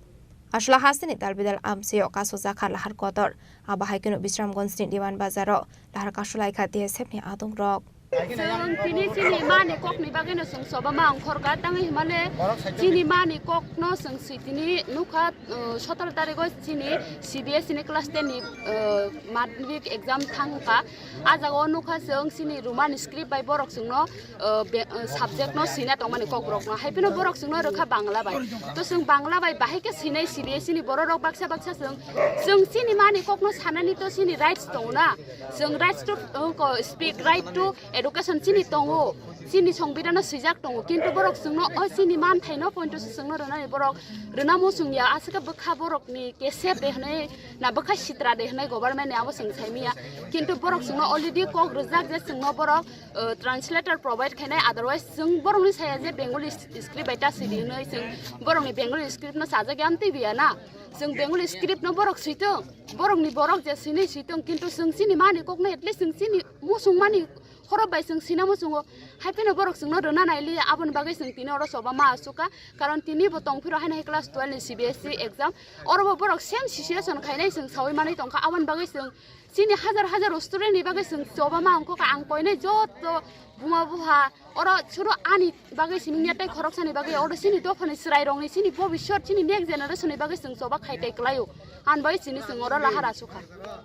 Aswla hasteni dalbidal amchaio kasojakha lahar kotor. Abo hai kheno Bisramganjni Diwan Bazaro lahar kasolaikha T S F ni adongrok. Chwng tini chini mani kokni bagwino chwng choba ma ongkhorkha, tangwi hwnmale chini mani kokno chwng swi tini nukha, uh, sotoro tarigo chini C B S E ni class ten ni, uh, madhyamik exam thangkha. A jagao nukha chwng chini Roman script bai borok chwngno, uh, be-, uh, subject no swina tongmani kokborokno. Hai phano borok chwngno rwkha Bangla bai. To chwng Bangla bai bahai khe swinai C B S E ni bororok baksa baksa chwng, chwng chini mani kokno sanani to chini rights tongo na. Chwng rights to, uh, ko speak, right to education chini tongo. Chini songbidano swijak tongo. Kintu borok chwngno o chini manthaino pointo se chwngno rwnani borok rwna muchung ya. Aswkhe bwkha borokni kesep de hwnwi na bwkha sitra de hwnwi government ni abo chwng saimanya. Kintu borok chwngno already kok rwjak je chwngno borok uh, translator provide khainai, otherwise chwng borokni saya je Bengali s-, script bai ta sidi hwnwi chwng borokni Bengali script no sajak ya amtwi biya na. Chwng Bengali script no borok switong, borokni borok je swinwi switong, kintu chwng chini mani kokno at least chwng chini muchung mani khorok bai chwng swina muchungo. Hai phano borok chwngno rwna nailiya, aboni bagwi chwng tini oro choba ma asukha, karon tini bo tongphiro haino hai class twelve ni C B S E exam, oro bo borok same situation khainai chwng sawi manwi tongkha, aboni bagwi chwng chini hajar hajar student ni bagwi chwng choba ma ongkha, ang koinai joto buma buha oro suru ani bagwi simi ya tei khoroksani bagwi oro chini dophani chwrairokni chini bobiswt chini next generation ni bagwi chwng choba khai tei kwlaio. Ani bagwi chini chwng oro lahar asukha.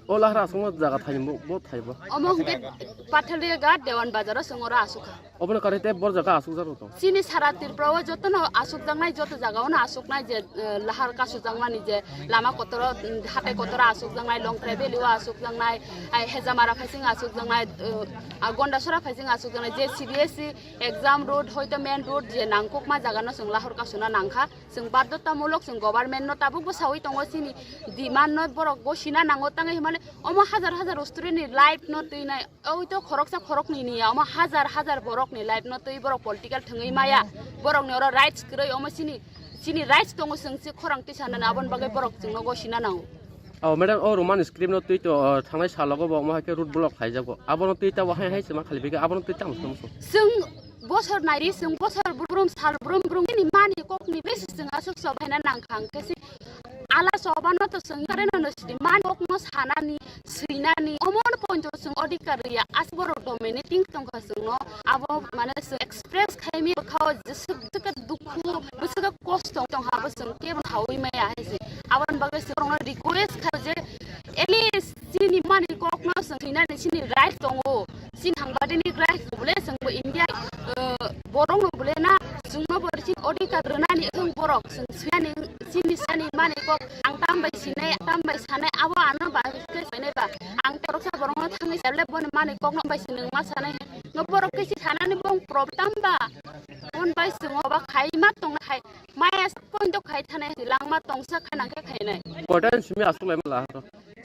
O lahar asukma jaga thani bo, bo thai bo. Omo hwnkhe Pathalia Ghat Dewan Bazar o chwng oro asukha. Obono karwi tei bor jaga asukjak rok tong. Chini sara Tripura o jotono asukjaknai, joto jaga ono asuknai je, eh, lahar kasujakmani je lama kotoro, mm, hatai kotoro asukjaknai, Longtrai Valley o asukjaknai, ai Hejamara phaising asukjaknai, eh, a Gondasora phaising asukjaknai je C B S E exam road hoito main road je nangkukma jaga no chwng lahar kasuna nangkha. Chwng badhotamulok chwng government no tabuk bo sawi tongo chini demand no borok bo sina nango tangwi hwnmale omo hajar hajar student ni life no twinai. Oito khoroksa khoroknwi ni ya, omo hajar hajar borokni life no twi borok political thwngwi maya. Borokni oro rights kwrwi, omo chini, chini rights tongo, chwng se khorang twi sanani, aboni bagwi borok chwngno gosina nango. Oh, madam, oh, Roman script no twi to, oh, thangnai salogo bo omo hai khe road block khaijago. Abono twi ta bo hai hai se ma khali bikhe, abono twi tamo somo so. Chwng bosor nairi, chwng bosor brum, sal brum brum, chini mani kokni besi chwng aswk sobaina nangkha, hwnkhe se ala sobano to chwng kareno no sidi, mani kokno sanani, swinani, omono pointo chwng odhikar riya, aswk borok dominating tongkha chwngno, abo mane chwng express khaimi bwkhao jeswk jeswk dukhu, jeswk kosto tongkha, abo chwng kebo thawi maya hai se. Aboni bagwi chwng borokno request kha je at least chini mani kokno chwng swinani chini right tongo, chini thangbarini right bole chwngbo India, eh, borokno bole na chwngno bo chini odhikar rwnani wng borok chwng swinani. Chini sani mani kok ang tam bai sinai, tam bai sanai, abo ano ba khe sinai ba. Ang toroksa borokno thangwi sale boni mani kokno bai sinai ma sanai. No borok khe si sanani bong problem ba. Mon bai singo ba khai ma tong hai. Maya point to khai thanai langma tongsa khanang khe khainai. Kotan simi asuk lai ma la.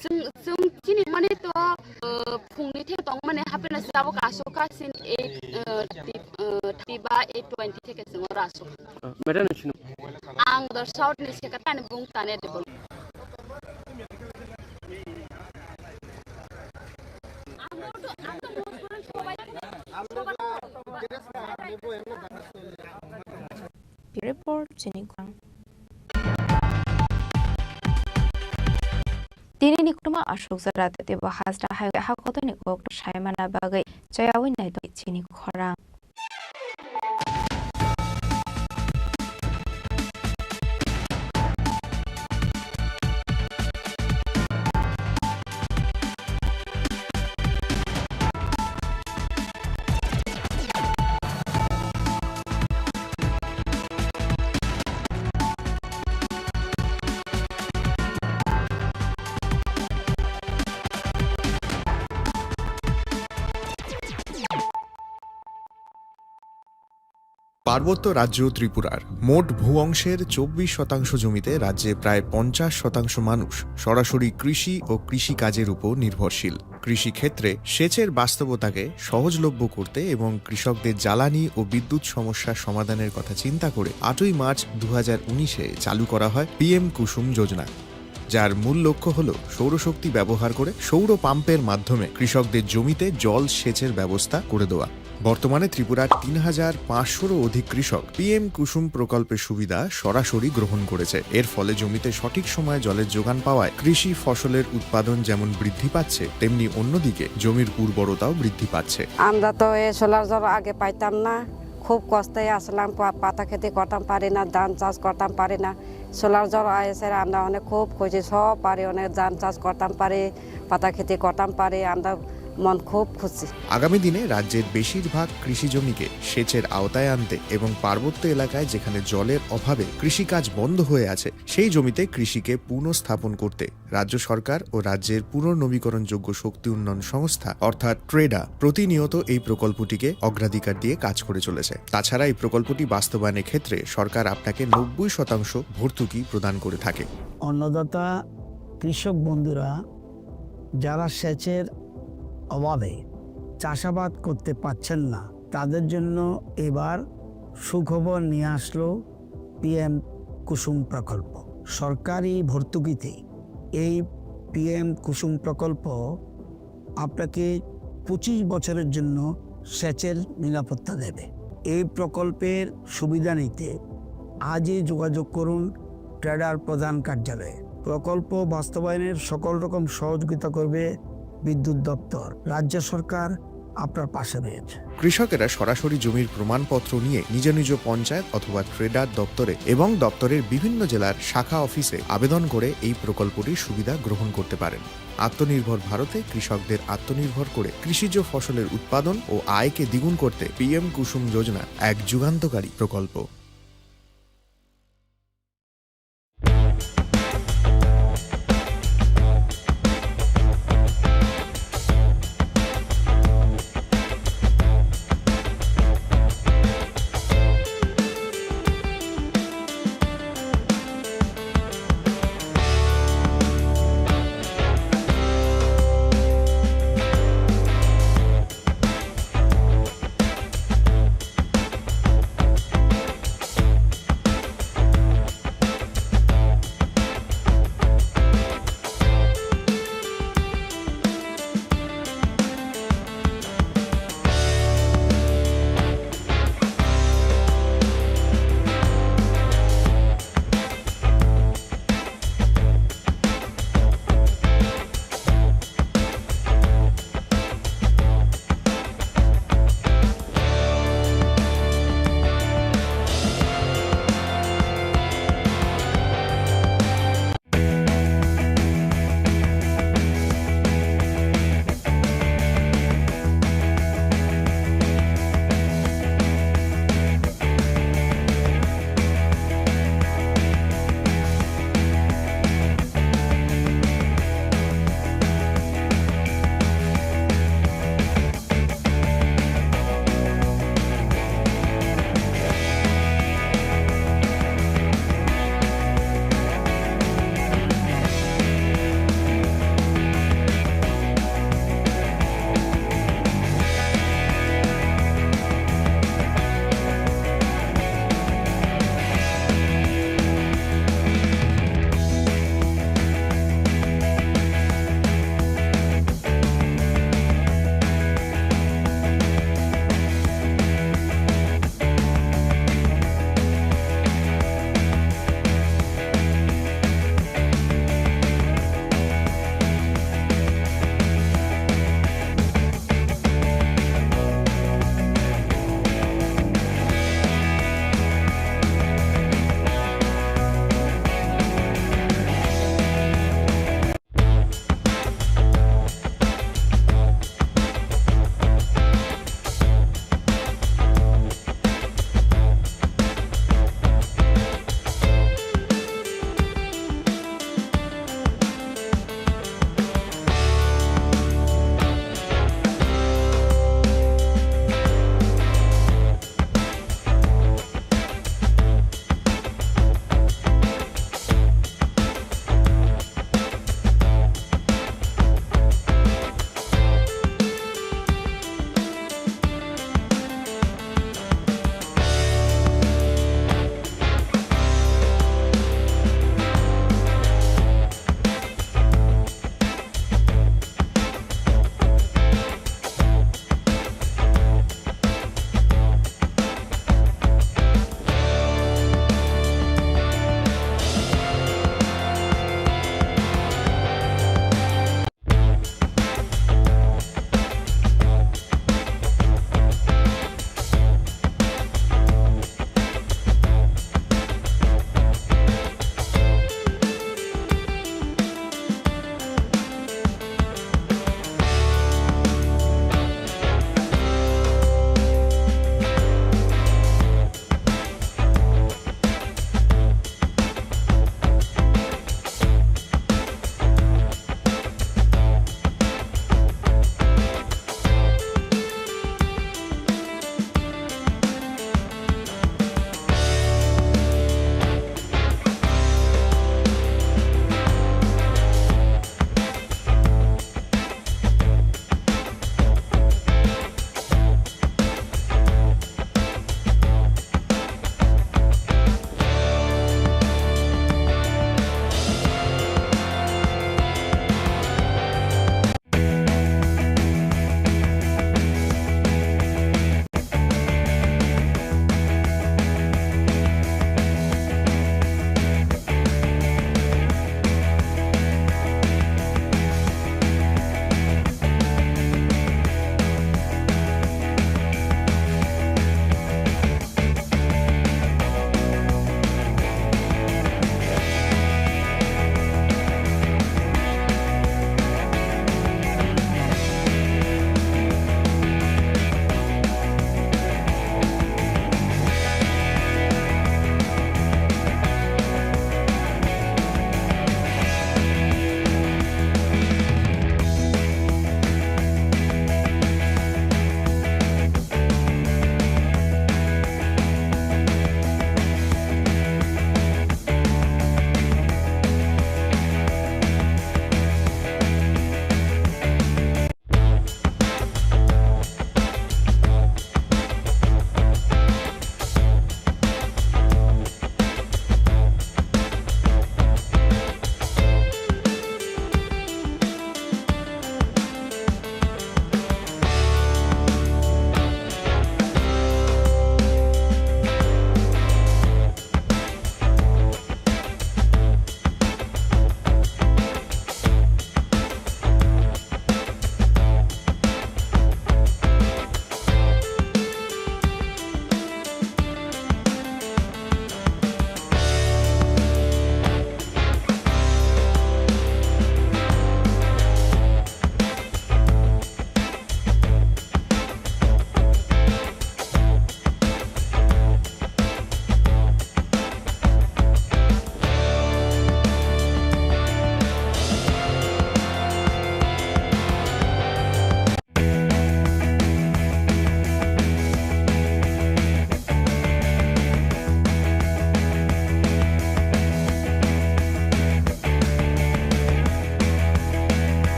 Chwng, chwng chini mani to, uh, phungni theke tongmani hapena se abo kasuk kha sin eight, uh, thirty, uh, thirty ba eight twenty theke chwng oro asuk. Ah, madam ni sino. Ang dor South ni sekatani bung tane de bol. Report chini khorang. Tini ni koktwma aswk jora tei bo hasta hai hakotoi ni kokno sai mana bagwi chayawi nai tong chini khorang. পার্বত্য রাজ্য ত্রিপুরার মোট ভূ অংশের চব্বিশ শতাংশ জমিতে রাজ্যে প্রায় পঞ্চাশ শতাংশ মানুষ সরাসরি কৃষি ও কৃষিকাজের উপর নির্ভরশীল। কৃষিক্ষেত্রে সেচের বাস্তবতাকে সহজলভ্য করতে এবং কৃষকদের জ্বালানি ও বিদ্যুৎ সমস্যা সমাধানের কথা চিন্তা করে আটই মার্চ দু হাজার উনিশে চালু করা হয় পিএম কুসুম যোজনা, যার মূল লক্ষ্য হল সৌরশক্তি ব্যবহার করে সৌর পাম্পের মাধ্যমে কৃষকদের জমিতে জল সেচের ব্যবস্থা করে দেওয়া। বর্তমানে ত্রিপুরার তিন হাজার পাঁচশোরও অধিক কৃষক পিএম কুসুম প্রকল্পের সুবিধা সরাসরি গ্রহণ করেছে। এর ফলে জমিতে সঠিক সময়ে জলের যোগান পাওয়ায় কৃষি ফসলের উৎপাদন যেমন বৃদ্ধি পাচ্ছে, তেমনি অন্যদিকে জমির উর্বরতাও বৃদ্ধি পাচ্ছে। আমরা তো এই সোলার জল আগে পাইতাম না, খুব কষ্টে আসলাম, পা-, পাতা খেতে করতাম পারি না, ধান চাষ করতাম পারি না। সোলার জল আইসে আমরা অনেক খুব খুশি, সব পারি, অনেক ধান চাষ করতাম পারি, পাতা খেতে করতাম পারি, আমরা মন খুব খুশি। আগামী দিনে রাজ্যের বেশিরভাগ কৃষি জমিকে সেচের আওতায় আনতে এবং পার্বত্য এলাকায় যেখানে জলের অভাবে কৃষিকাজ বন্ধ হয়ে আছে, সেই জমিতে কৃষিকে পুনঃস্থাপন করতে রাজ্য সরকার ও রাজ্যের পুনর্নবীকরণযোগ্য শক্তি উন্নয়ন সংস্থা অর্থাৎ ট্রেডা প্রতিনিয়ত এই প্রকল্পটিকে অগ্রাধিকার দিয়ে কাজ করে চলেছে। তাছাড়া এই প্রকল্পটি বাস্তবায়নের ক্ষেত্রে সরকার আপনাকে নব্বই শতাংশ ভর্তুকি প্রদান করে থাকে। অন্নদাতা কৃষক বন্ধুরা যারা সেচের অভাবে চাষাবাদ করতে পারছেন না, তাদের জন্য এবার সুখবর নিয়ে আসলো পিএম কুসুম প্রকল্প। সরকারি ভর্তুকিতে এই পিএম কুসুম প্রকল্প আপনাকে পঁচিশ বছরের জন্য সেচের নিরাপত্তা দেবে। এই প্রকল্পের সুবিধা নিতে আজই যোগাযোগ করুন ট্রেডার প্রধান কার্যালয়ে। প্রকল্প বাস্তবায়নের সকল রকম সহযোগিতা করবে বিদ্যুৎ দপ্তর। রাজ্য সরকার আপনার পাশে রয়েছে। কৃষকেরা সরাসরি জমির প্রমাণপত্র নিয়ে নিজ নিজ পঞ্চায়েত অথবা ট্রেডার দপ্তরে এবং দপ্তরের বিভিন্ন জেলার শাখা অফিসে আবেদন করে এই প্রকল্পটির সুবিধা গ্রহণ করতে পারেন। আত্মনির্ভর ভারতে কৃষকদের আত্মনির্ভর করে কৃষিজ ফসলের উৎপাদন ও আয়কে দ্বিগুণ করতে পিএম কুসুম যোজনা এক যুগান্তকারী প্রকল্প।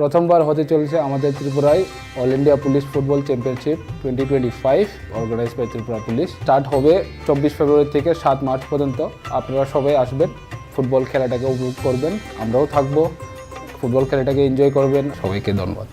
প্রথমবার হতে চলেছে আমাদের ত্রিপুরায় all India police football championship twenty twenty five, organise by Tripura police. Start হবে চব্বিশ ফেব্রুয়ারি থেকে সাত মার্চ পর্যন্ত। আপনারা সবাই আসবেন, ফুটবল খেলাটাকে উপভোগ করবেন, আমরাও থাকবো, ফুটবল খেলাটাকে এনজয় করবেন। সবাইকে ধন্যবাদ।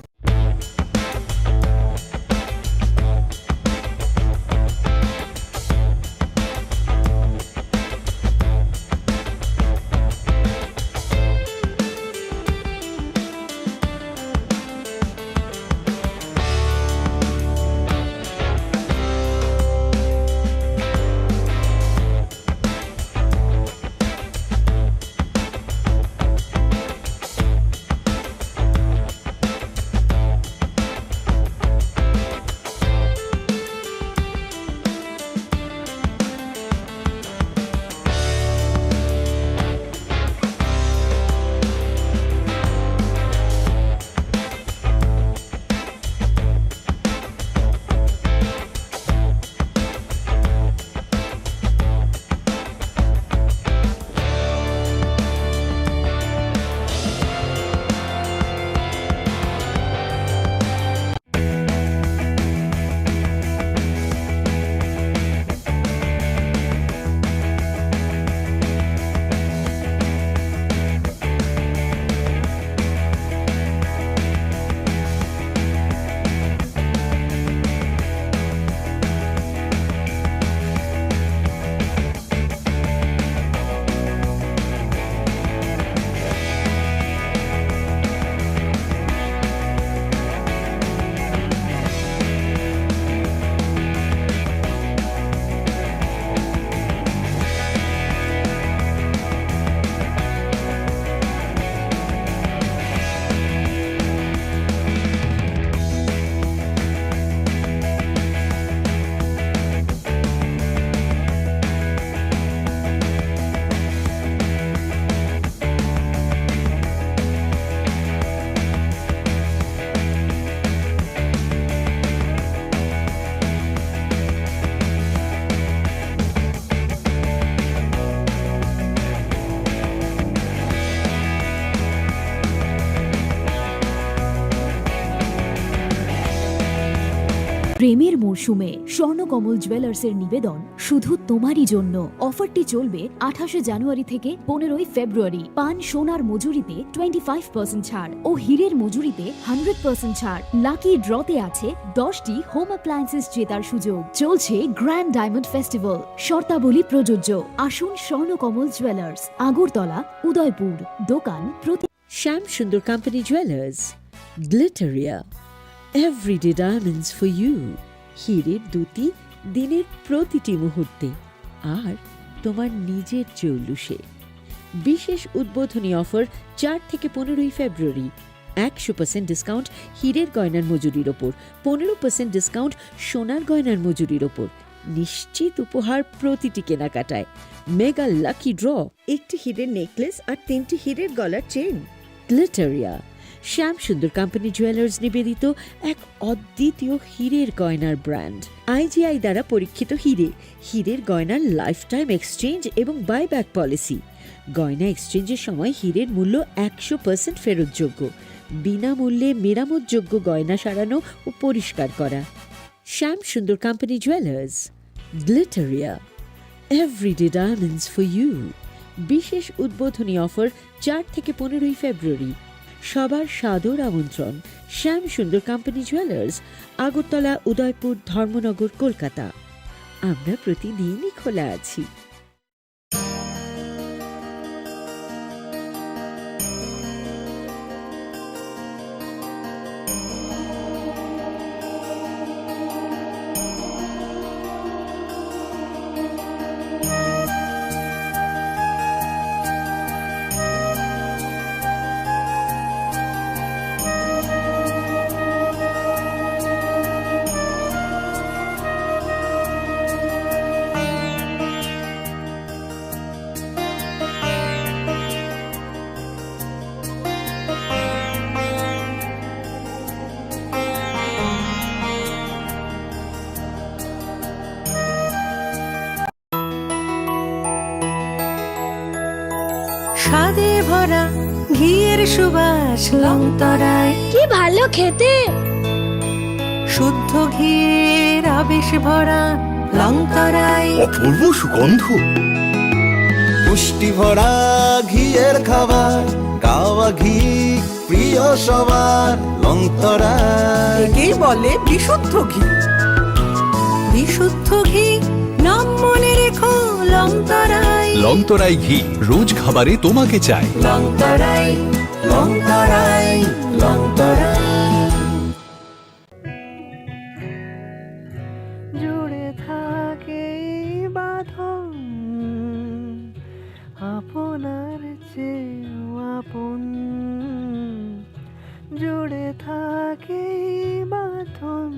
প্রেমের মরশুমে স্বর্ণকমল জুয়েলার্সের নিবেদন শুধু তোমারই জন্য। অফারটি চলবে আঠাশে জানুয়ারি থেকে পনেরোই ফেব্রুয়ারি। পান সোনার মজুরিতে টোয়েন্টি ফাইভ পার্সেন্ট ছাড় ও হীরের মজুরিতে হান্ড্রেড পার্সেন্ট ছাড়। লাকি ড্রতে আছে দশটি হোম অ্যাপ্লায়েন্সেস জেতার সুযোগ। চলছে গ্র্যান্ড ডায়মন্ড ফেস্টিভ্যাল, শর্তাবলী প্রযোজ্য। আসুন স্বর্ণকমল জুয়েলার্স, আগরতলা, উদয়পুর। দোকান প্রতি Shyam Sundar company jewellers, Glitteria, everyday diamonds for you. হীরের দ্যুতি দিনের প্রতিটি মুহূর্তে, আর তোমার নিজের জৌলুসে। বিশেষ উদ্বোধনী অফার চার থেকে পনেরোই ফেব্রুয়ারি। একশো পার্সেন্ট ডিসকাউন্ট হীরের গয়নার মজুরির ওপর, পনেরো পার্সেন্ট ডিসকাউন্ট সোনার গয়নার মজুরির ওপর। নিশ্চিত উপহার প্রতিটি কেনাকাটায়। মেগা লাকি ড্র, একটি হীরের নেকলেস আর তিনটি হীরের গলার চেইন। গ্লিটারিয়া, শ্যাম সুন্দর কোম্পানি জুয়েলার্স নিবেদিত এক অদ্বিতীয় হীরের গয়নার ব্র্যান্ড। আইজিআই দ্বারা পরীক্ষিত হীরে, হীরের গয়নার লাইফ টাইম এক্সচেঞ্জ এবং বাইব্যাক পলিসি। গয়না এক্সচেঞ্জের সময় হীরের মূল্য একশো পার্সেন্ট ফেরতযোগ্য। বিনামূল্যে মেরামতযোগ্য গয়না সারানো ও পরিষ্কার করা। Shyam Sundar company jewellers, Glitteria, everyday diamonds for you. বিশেষ উদ্বোধনী অফার চার থেকে পনেরোই ফেব্রুয়ারি। সবার সাদর আমন্ত্রণ। শ্যাম সুন্দর কোম্পানি জুয়েলার্স, আগরতলা, উদয়পুর, ধর্মনগর, কলকাতা। আমরা প্রতিদিনই খোলা আছি। স্বাদে ভরা ঘিয়ের সুবাস লংতরাই। কি ভালো খেতে। শুদ্ধ ঘিয়ের আবেশ ভরা লংতরাই। অপূর্ব সুগন্ধ। পুষ্টি ভরা ঘিয়ের খাবার, গাওয়া ঘি প্রিয় সবার, লংতরাই। একেই বলে বিশুদ্ধ ঘি। বিশুদ্ধ ঘি, নাম মনে রেখো লংতরাই। লংতরাই ঘি, রোজ খাবারে তোমাকে চাই। লংতরাই, লংতরাই, লংতরাই। জুড়ে থাকে এই বাঁধন, আপনার চেয়েও আপন। জুড়ে থাকে এই বাঁধন,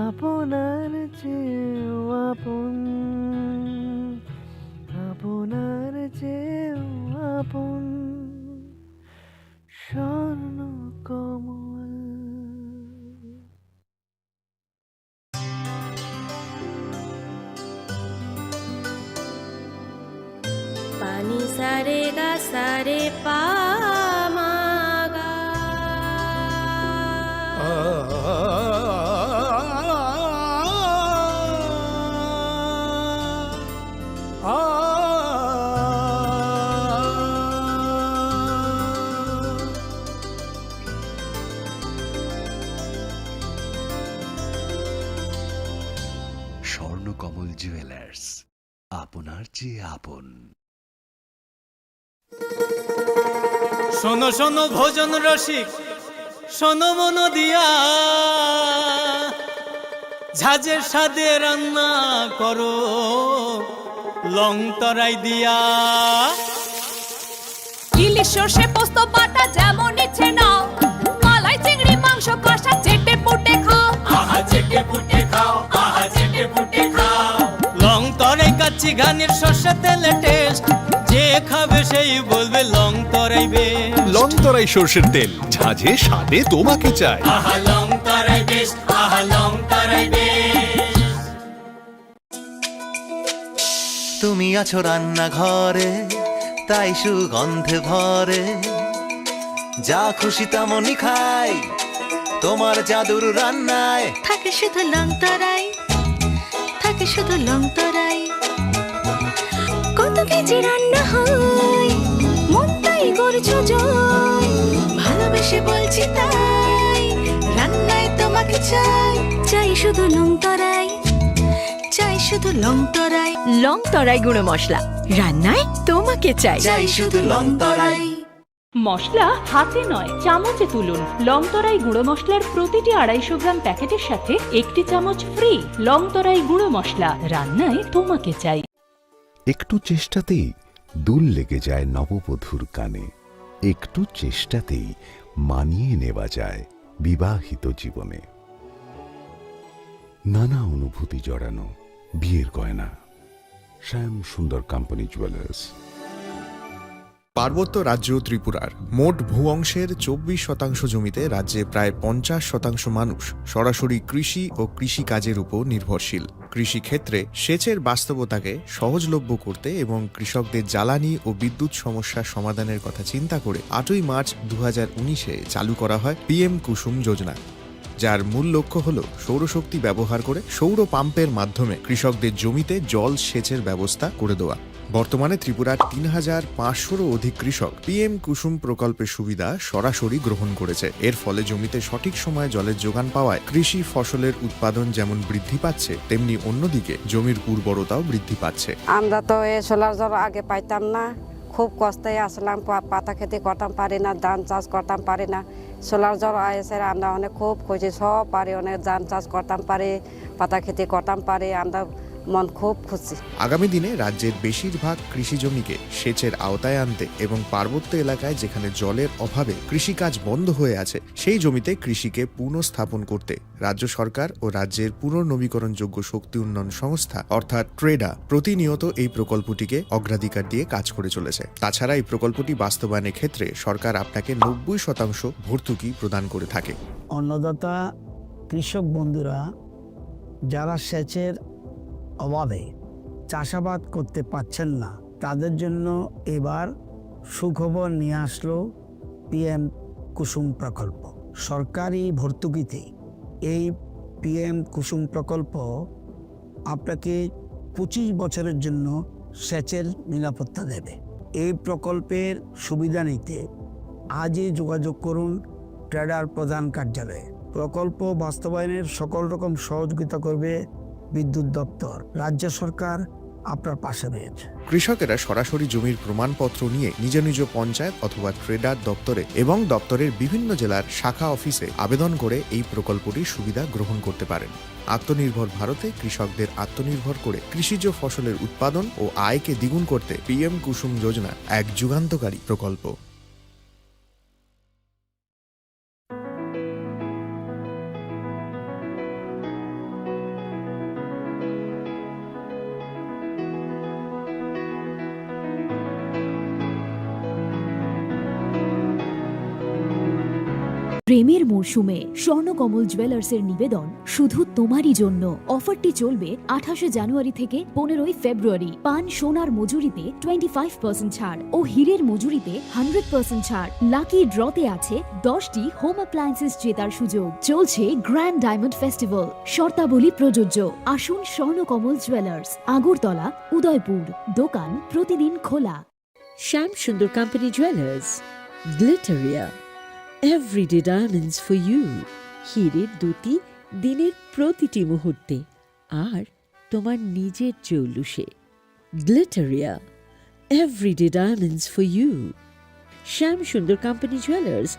আপনার চেয়েও আপন, আপনার চেয়েও আপন। স্বর্ণ কমল। পানি সারে গা সারে পা মা গা। স্বর্ণকমল জুয়েলার্স, আপনার চেয়ে আপন। শোনো শোনো ভোজন রসিক, শোনো মন দিয়া, ঝাঁঝের স্বাদে রান্না করো লং তরাই দিয়া। ইলিশ সর্ষে পোস্ত বাটা যেমন ইচ্ছে নাও, মালাই চিংড়ি মাংস কষা চেটে পুটে খাও। আহা চেটে পুটে খাও, আহা চেটে পুটে খাও। লং তরাই কাচ্চি ঘানির সর্ষে তেলে টেস্ট, যে খাবে সেই বলবে লং তরাই বেশ। লং তরাই সর্ষের তেল, ঝাঁঝে স্বাদে তোমাকে চাই। আহা লং তরাই বেশ, আহা লং তরাই বেশ। তুমি আছো রান্নাঘরে, তাই সুগন্ধে ভরে। যা খুশি তেমনই খাই, তোমার জাদুর রান্নায়। থাকে শুধু লং তরাই, থাকে শুধু লং তরাই। কত কেজি রান্না হয়, মন তাই করছো জয়। ভালোবেসে বলছি তাই, রান্নায় তোমাকে চাই। চাই শুধু লং তরাই। চাই শুধু লং তরাই। লং তরাই গুঁড়ো মশলা, রান্নায় তোমাকে চাই। চাই শুধু লং তরাই। মশলা হাতে নয়, চামচে তুলুন। লং তরাই গুঁড়ো মশলার প্রতিটি আড়াইশো গ্রাম প্যাকেটের সাথে একটি চামচ ফ্রি। লং তরাই গুঁড়ো মশলা, রান্নায় তোমাকে চাই। একটু চেষ্টাতেই দুল লেগে যায় নববধূর কানে। একটু চেষ্টাতেই মানিয়ে নেওয়া যায় বিবাহিত জীবনে। নানা অনুভূতি জড়ানো বিয়ের গয়না। শ্যাম সুন্দর কোম্পানি জুয়েলার্স। পার্বত্য রাজ্য ত্রিপুরার মোট ভূ অংশের চব্বিশ শতাংশ জমিতে রাজ্যে প্রায় পঞ্চাশ শতাংশ মানুষ সরাসরি কৃষি ও কৃষিকাজের উপর নির্ভরশীল। কৃষিক্ষেত্রে সেচের বাস্তবতাকে সহজলভ্য করতে এবং কৃষকদের জ্বালানি ও বিদ্যুৎ সমস্যা সমাধানের কথা চিন্তা করে আটই মার্চ দু হাজার উনিশে চালু করা হয় পিএম কুসুম যোজনা, যার মূল লক্ষ্য হল সৌরশক্তি ব্যবহার করে সৌর পাম্পের মাধ্যমে কৃষকদের জমিতে জল সেচের ব্যবস্থা করে দেওয়া। বর্তমানে ত্রিপুরার তিন হাজার পাঁচশোরও অধিক কৃষক পিএম কুসুম প্রকল্পের সুবিধা সরাসরি গ্রহণ করেছে। এর ফলে জমিতে সঠিক সময়ে জলের যোগান পাওয়ায় কৃষি ফসলের উৎপাদন যেমন বৃদ্ধি পাচ্ছে, তেমনি অন্যদিকে জমির উর্বরতাও বৃদ্ধি পাচ্ছে। আমরা তো এ সোলার জল আগে পাইতাম না, খুব কষ্টে আসলাম, পা-, পাতা খেতে করতাম পারি না, ধান চাষ করতাম পারি না। সোলার জল আইসে আমরা অনেক খুব খুশি, সব পারি, অনেক ধান চাষ করতাম পারি, পাতা খেতে করতাম পারি, আমরা মন খুব খুশি। আগামী দিনে রাজ্যের বেশিরভাগ কৃষি জমিকে সেচের আওতায় আনতে এবং পার্বত্য এলাকায় যেখানে জলের অভাবে কৃষিকাজ বন্ধ হয়ে আছে, সেই জমিতে কৃষিকে পুনঃস্থাপন করতে রাজ্য সরকার ও রাজ্যের পুনর্নবীকরণযোগ্য শক্তি উন্নয়ন সংস্থা অর্থাৎ ট্রেডা প্রতিনিয়ত এই প্রকল্পটিকে অগ্রাধিকার দিয়ে কাজ করে চলেছে। তাছাড়া এই প্রকল্পটি বাস্তবায়নের ক্ষেত্রে সরকার আপনাকে নব্বই শতাংশ ভর্তুকি প্রদান করে থাকে। অন্নদাতা কৃষক বন্ধুরা যারা সেচের অভাবে চাষাবাদ করতে পারছেন না, তাদের জন্য এবার সুখবর নিয়ে আসলো পিএম কুসুম প্রকল্প। সরকারি ভর্তুকিতে এই পিএম কুসুম প্রকল্প আপনাকে পঁচিশ বছরের জন্য সেচের নিরাপত্তা দেবে। এই প্রকল্পের সুবিধা নিতে আজই যোগাযোগ করুন ট্রেডার প্রধান কার্যালয়ে। প্রকল্প বাস্তবায়নের সকল রকম সহযোগিতা করবে বিদ্যুৎ দপ্তর। রাজ্য সরকার আপনার পাশে রয়েছে। কৃষকেরা সরাসরি জমির প্রমাণপত্র নিয়ে নিজ নিজ পঞ্চায়েত অথবা ট্রেডার দপ্তরে এবং দপ্তরের বিভিন্ন জেলার শাখা অফিসে আবেদন করে এই প্রকল্পটির সুবিধা গ্রহণ করতে পারেন। আত্মনির্ভর ভারতে কৃষকদের আত্মনির্ভর করে কৃষিজ ফসলের উৎপাদন ও আয়কে দ্বিগুণ করতে পিএম কুসুম যোজনা এক যুগান্তকারী প্রকল্প। প্রেমের মরশুমে স্বর্ণকমল জুয়েলার্সের নিবেদন শুধু তোমারই জন্য। অফারটি চলবে আঠাশে জানুয়ারি থেকে পনেরোই ফেব্রুয়ারি। পান সোনার মজুরিতে টোয়েন্টি ফাইভ পার্সেন্ট ছাড় ও হীরের মজুরিতে হান্ড্রেড পার্সেন্ট ছাড়। লাকি ড্রতে আছে দশটি হোম অ্যাপ্লায়েন্সেস জেতার সুযোগ। চলছে গ্র্যান্ড ডায়মন্ড ফেস্টিভ্যাল, শর্তাবলী প্রযোজ্য। আসুন স্বর্ণকমল জুয়েলার্স, আগরতলা, উদয়পুর। দোকান প্রতিদিন খোলা। Shyam Sundar company jewellers, Glitteria, everyday diamonds for you. হীরের দ্যুতি দিনের প্রতিটি মুহূর্তে, আর তোমার নিজের জৌলুসে। Glitteria, everyday diamonds for you. Shyam Sundar company jewellers.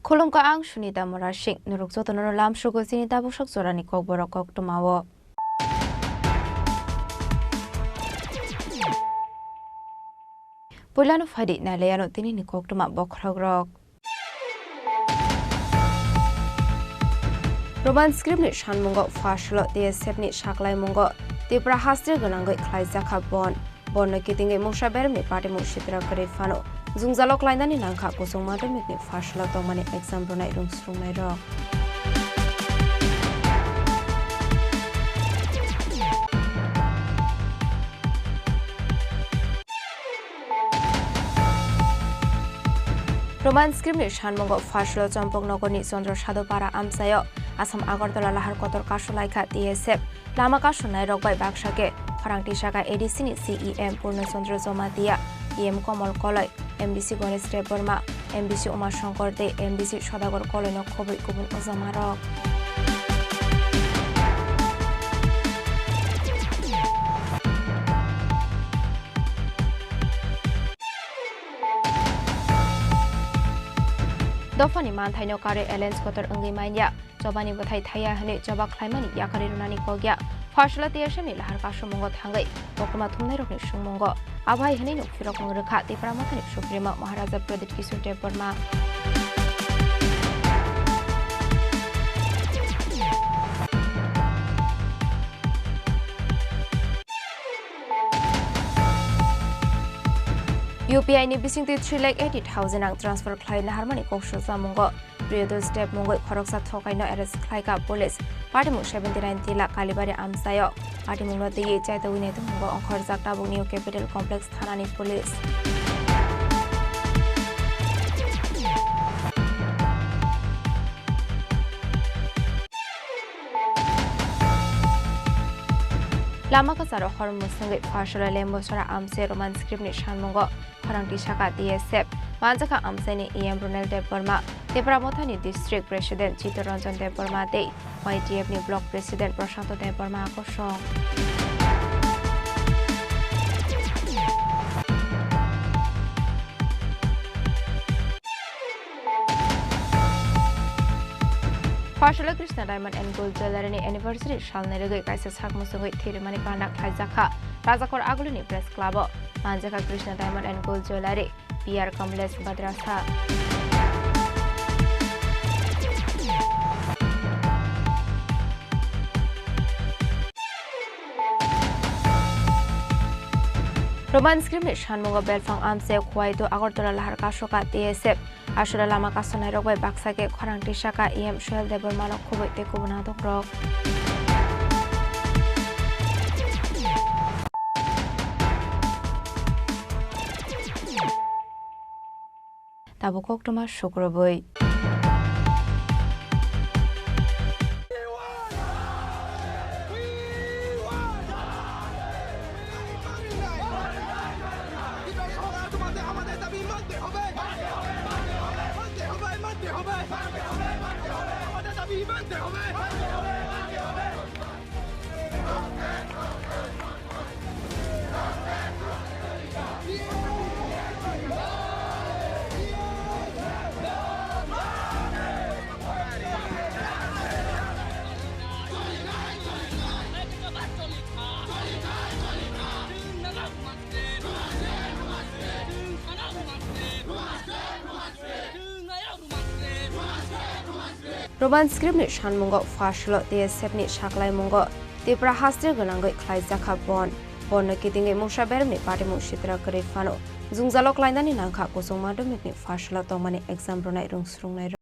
Khulumkha, ang Sunita Murasing. Norok jotono lamsrogo chini tabuksak jorani kokborok koktwmao. Puilano phaidi nailaiano tinini koktwma bokhorokrok. Roman script ni sanmungo pha solo T S F ni saklaimungo Tripura haste gwnangwi khlaijakha bon. Borno kitingwi mungsa beremni patimung sitra kwrwi phano jwngjalo klainani nangkha kuchung madhyamikni pha solo tongmani exam rwnai rwngsrwngnairok. Roman script ni sanmungo pha solo Chompoknogorni Chandra Sadhupara amchaio Assam Agartala lahar kotor kasulaikha T S F. Lama kasonai rok bai baksa khe khorang tisaka A D C ni C E M Purno Chandra Jamatia, E M Komol Koloi, M D C Ganesh Debbarma, M D C Uma Shankar tei M D C Sodagar Koloi no khobwi kubun ojama rok. Dophani manthaino karwi alliance kotor wngwi manya. Chobani bwthai thaiya hwnwi choba khlaimani yakarwi rwnani kok ya. Pha solo T S F ni lahar kasumungo thangwi koktwma thumnairokni swngmungo abo hai hwnwi nuk phirokmung rwkha Tipra Mothani Supremo Maharaja Pradyut Kishore Debbarma. U P I ni bisingtwi three lakh eighty thousand ang transfer khlai naharmani kok sujak mungo. Priyodos Deb mungwi khoroksa thokaino arrest khlaikha police. Patimung seventy nine tila Kalibari amchaio. Patimungno twiwi chaitogwi naitung mungo ongkhorjak tabuk New Capital Complex thanani police. Lama kwcharo hor mwswngwi Pharsala Lembosora amchai Roman script ni sanmungo khorang tisakha T S F. Manjakha amchaini E M Ronel Debbarma, Tipra Mothani District President Chittaranjan Debbarma tei Y T F ni Block President Prashanto Debbarma kosong. Pharsala Krishna Diamond and Gold Jewellery ni anniversary salni rwgwi kaisa sak mwswngwi thwirimani panda khlaijakha Rajakhor Agulini Press Club o. Manjakha Krishna Diamond and Gold Jewellery, P R Kamlesh Badrasa. Roman script ni sanmungo belphang amchai Khowaidu Agartala lahar kasoka T S F. Aswra lama kasonai rok bai baksa khe khorang tisakha E M Suhel Debbarma no khubui tei kubun adong rok. Tabuk koktwma sukrubui. Roman script ni sanmungo Pharsala T S F ni saklaimungo Tipra hasteo gwnangwi khlaijakha bon. Bonno kitingwi mungsa beremni patimung sitra kwrwi phano jwngjalo klainani nangkha kuchung madhyamikni Pharsala tongmani exam rwnai rwngsrwngnai rok.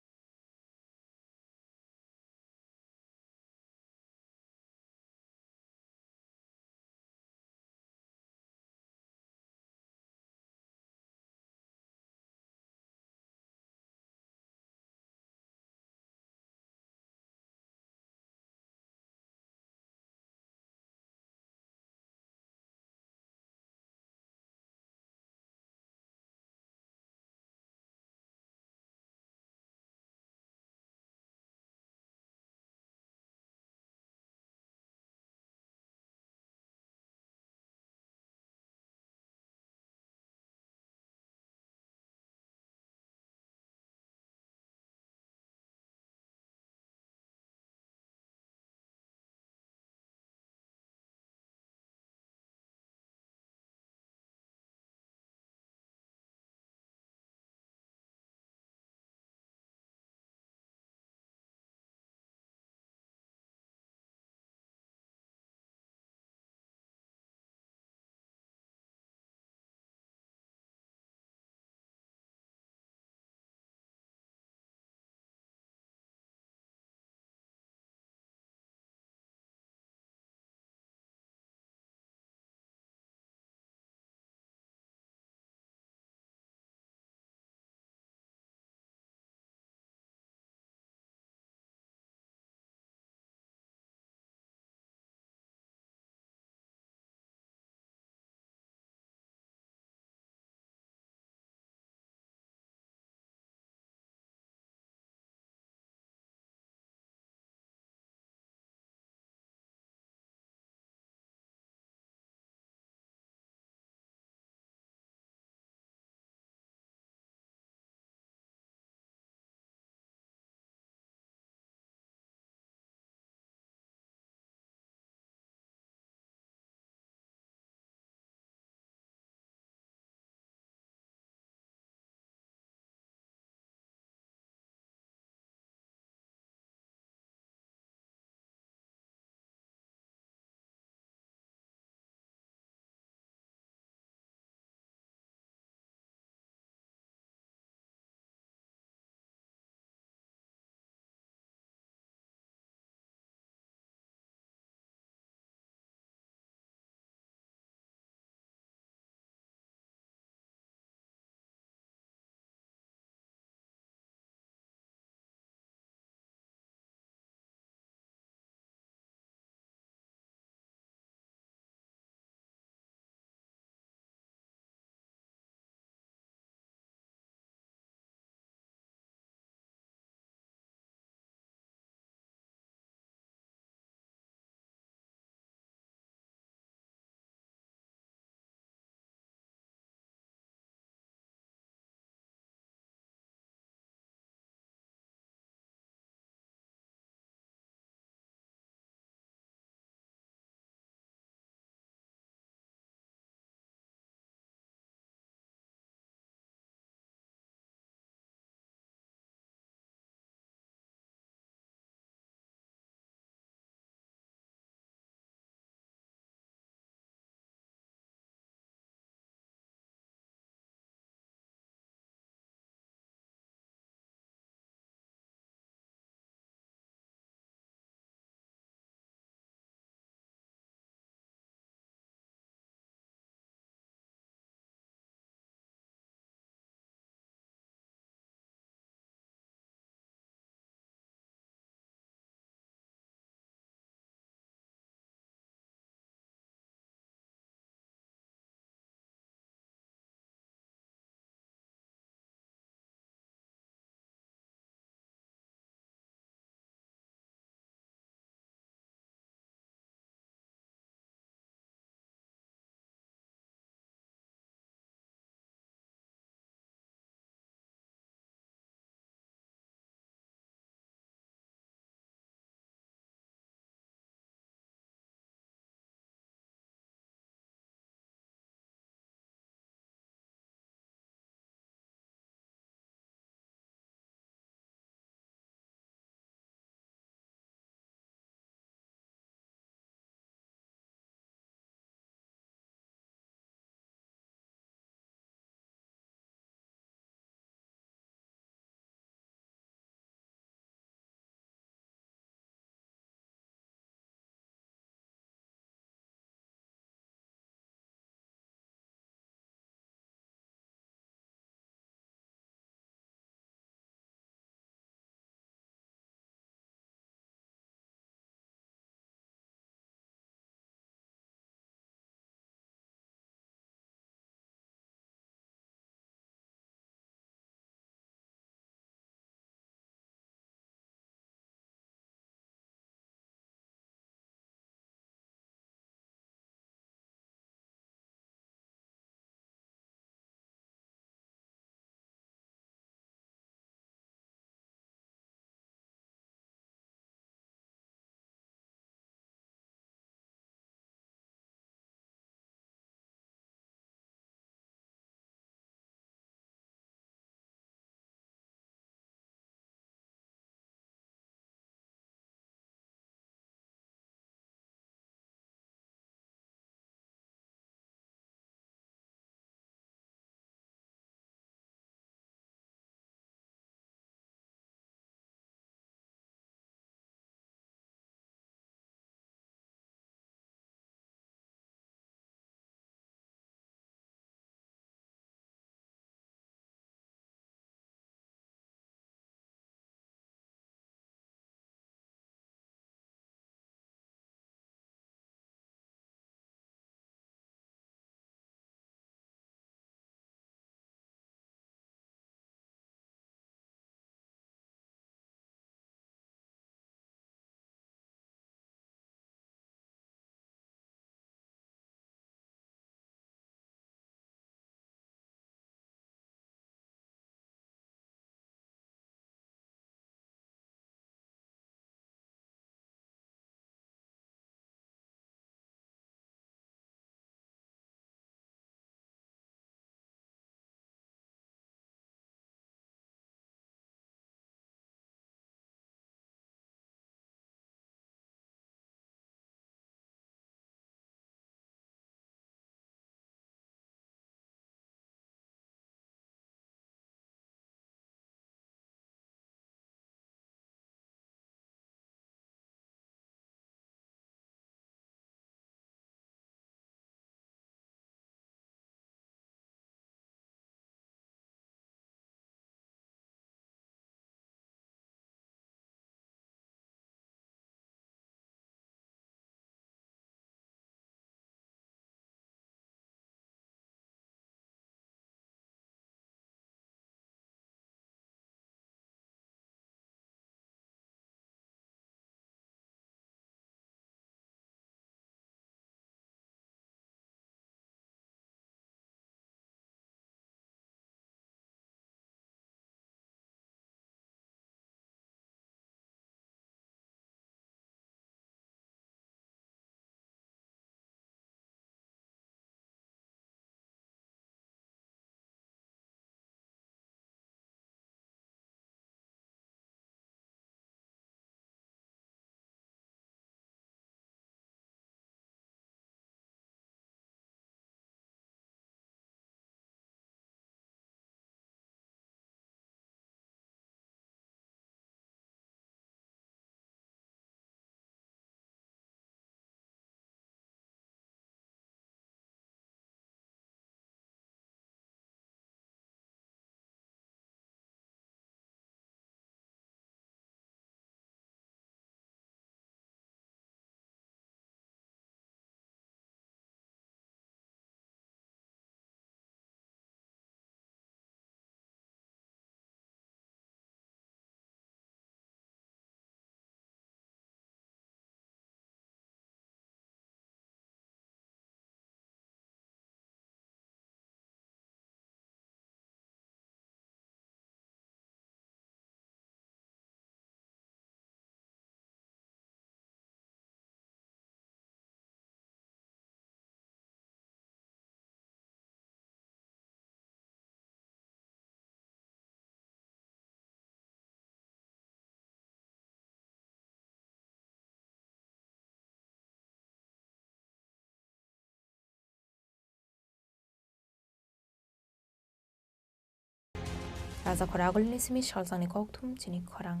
Rajakhor agulini simi salsangni kokthum chini khorang.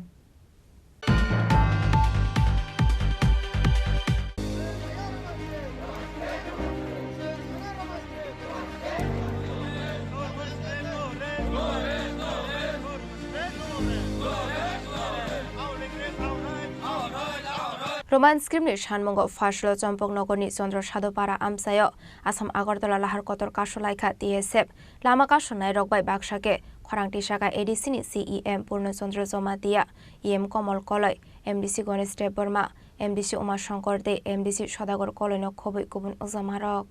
Roman script ni sanmungo Phaslo Chompok Nogorni Chandra Sadhupara amchaio Assam Agartala lahar kotor kasulaikha T S F. Lama kasonai rok bai baksa khe khorang tisaka A D C ni C E M Purno Chandra Jamatia, E M Komol Koloi, M D C Ganesh Debbarma, M D C Uma Shankar Dey, M D C Sodagar Koloi no khobwi kubun ujama rok.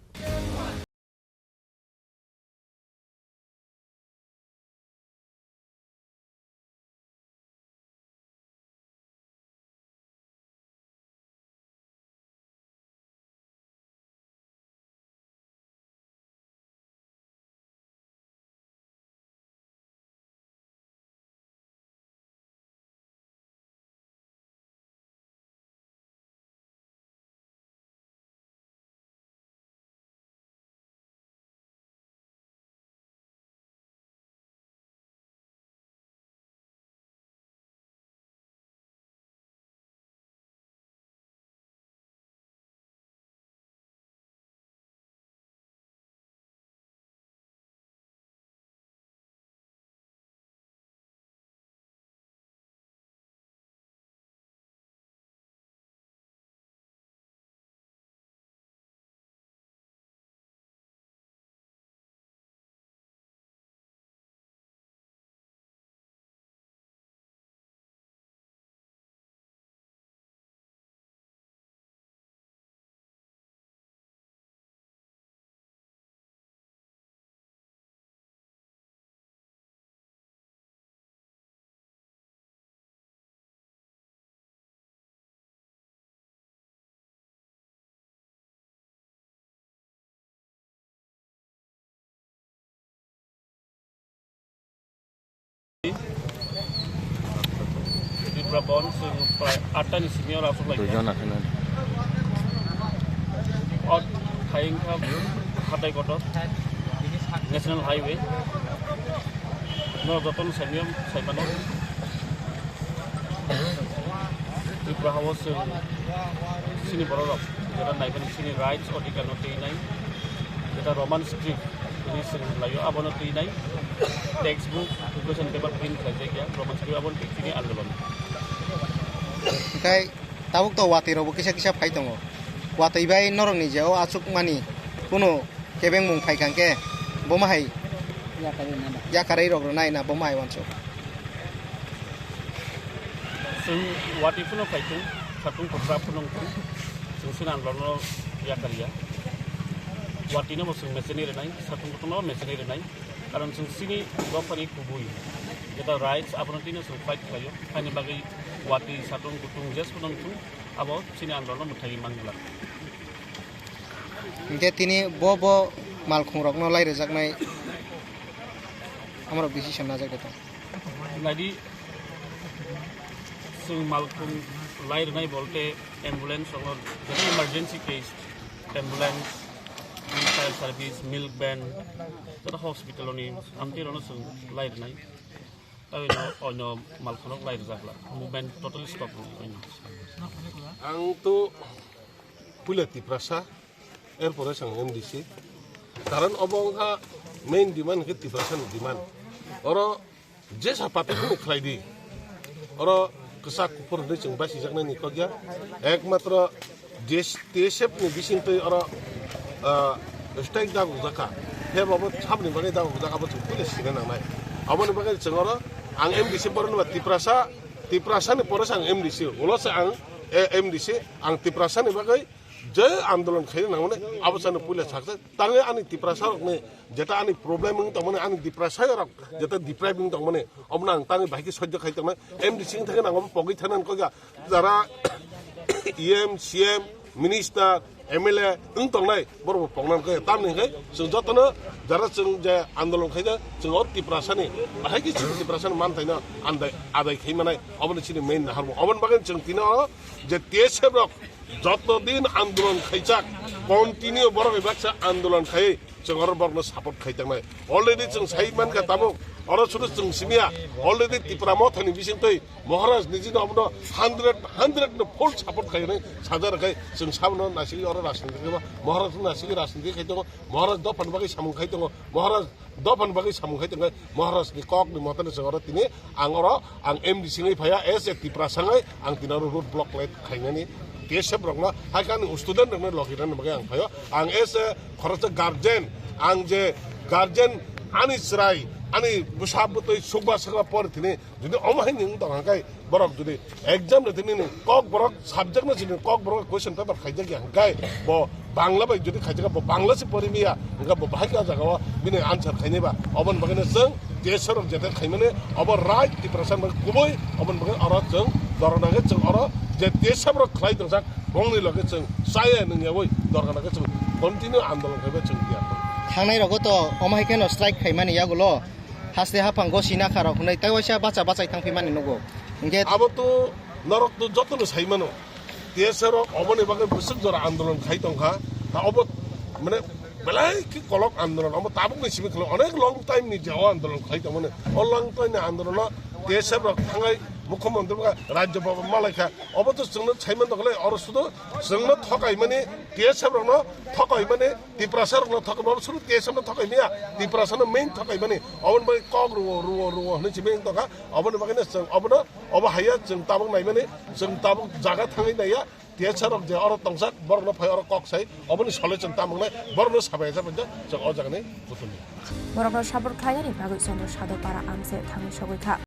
Tripura Bhavan chwng prai atta ni simi o aswk lai kha. Duijon akheno. O thai wngkha hatai kotor National Highway. No jotono saimiyam saimano. Tripura hao chwng chini bororok jeta naimani chini rights odhikar no twi nai, jeta Roman script hwnwi chwng laio abono twi nai, textbook, question paper print khlaijakya Roman script abono twi chini andolon. Tei tabuk to watwi rokbo kisa kisa phai tongo, watwi bai norokni je o achukmani kunu kebengmung phai kha hwnkhe, bo ma hai yakarwi nai na? Yakarwi rok rwnai na, bo ma hai uansuk? Chwng watwi phano phai thung, satung kotra phano wng thung, chwng chini andolonno yakarya. Watwino bo chwng mechenwi rwnai, satung kotorno bo mechenwi rwnai. Karon chwng chini dophani kubui jeta rights, abono twino chwng fight khlaio. Haini bagwi watwi, satung, kutung, jes phano wng thung, abo chini andolonno mwthaiwi man glak. Hinkhe tini bo, bo malkhungrokno lai rwjaknai amorok decision najak de tong. Naidi, chwng malkhung lai rwnai bolte ambulance rokno, jeta emergency case, ambulance, fire service, milk van, jeta hospital ni amtwi rokno chwng lai rwnai. Tei oino, oino malkhorok lai rwjakla. Movement totally stop wngkha oino. Ang to puila Tiprasa, erpore sang M D C. Karon obo wngkha main demand hwnkhe Tiprasa ni demand. Oro jesa papi phano khlai di. Oro kwchak kuphur hwnwi chwng basijaknai ni kok ya. Ekmatro T S F ni bisingtwi oro, ah, strike dagok jakha. Hebo bo sabni bagwi dagok jakha, bo chwng puila sina nangnai. Aboni bagwi chwng oro ang M D C borokno ba Tiprasa, Tiprasa ni pore se ang M D C, ulo se ang, eh, M D C, ang Tiprasa ni bagwi je andolon khaina nangmani abo chano puila saksa. Tangwi ani Tiprasa rokni jeta ani problem wng tongmani, ani Tiprasa rok jeta deprive wng tongmani, obono ang tangwi bahai khe sojjo khai tongnai. M D C wng thangwi nang obo pogwi thangna kok ya. Jara E M, C M, minister, M L A wng tongnai, borok bo pokna khe. Tamni hwnkhe chwng jotono jara chwng je andolon khaijak, chwng o Tiprasani, bahai khe chini Tiprasani manthaino andai, adai khai manai, oboni chini main naharmung. Oboni bagwi chwng tini o je T S F rok, Jotno din andolon khaijak, continue borok bai baksa andolon khai, chwng oro borokno support khai tangnai. Already chwng sai mankha tabuk, oro suru chwng simiya, already Tipra Mothani bisingtwi Maharaj nijino abono hundred, hundred no full support khainai sajar khai, chwng sabono nasigi oro rajniti khai, Maharaj nasigi rajniti khai tongo, Maharaj dophani bagwi samung khai tongo, Maharaj dophani bagwi samung khai tongkhe Maharaj ni kok ni mote no chwng oro tini ang oro ang M D C wngwi phaiya, as a Tiprasa wngwi ang tini oro road block lai khainani T S F rokno, hai khe ani student rokno logi rani bagwi ang phaio. Ang as a khoroksa guardian, ang je guardian, ani chwrai, ani bwsa bwtwi sukba sakba por tini jodi omo hai ni wng tong kha khe, borok jodi exam ni tini ni kok borok subject no sini kok borok question paper khaijak ya hwnkhe bo Bangla bai jodi khaijak bo Bangla se pori miya hwnkhe bo bahai ka jaga o bini answer khainai ba. Oboni bagwi no chwng T S F rok jete khaimani obo right Tiprasa bai kubui oboni bagwi oro chwng dorona khe chwng oro je T S F rok khlai tongjak bongni loge chwng chaya nungyawi dorona khe chwng continue andolon khaiba chwng tiya. Thangnai rogo to omo hai kheno strike khaimani yagulo. Haste haphang gosina kharok hwnwi tei waisa bacha bachai thangphimani nugo. Hinkhe abo to norok to jotono sai mano. T S F rok oboni bagwi bwswk jora andolon khai tongkha. Ta obo mane belai khe kolok andolon. Obo tabukni simi khwlai onek long time ni je o andolon khai tongmani. O long time ni andolono T S F rok thangai mukhyamantri ba rajya bhaban malaikha. Obo to chwngno sai man tongkha le oro sudo chwngno thokaimani T S F rokno thokaimani Tiprasa rokno thokai, obo suru T S F no thokai maya, Tiprasa no main thokai mani, oboni bagwi kok ruo, ruo, ruo hwnwi simi wng tongkha, oboni bagwi no chwng obono, obo haiya chwng tabuk naimani, chwng tabuk jaga thangwi naiya, T S F rok je oro tongsa, borokno phai oro kok sai, oboni solution tamo wngnai, borokno sabai sa paijak, chwng o jagani kuthumni. Borokno support khlainani bagwi Chandra Sadopara amse thangwi sogwi kha.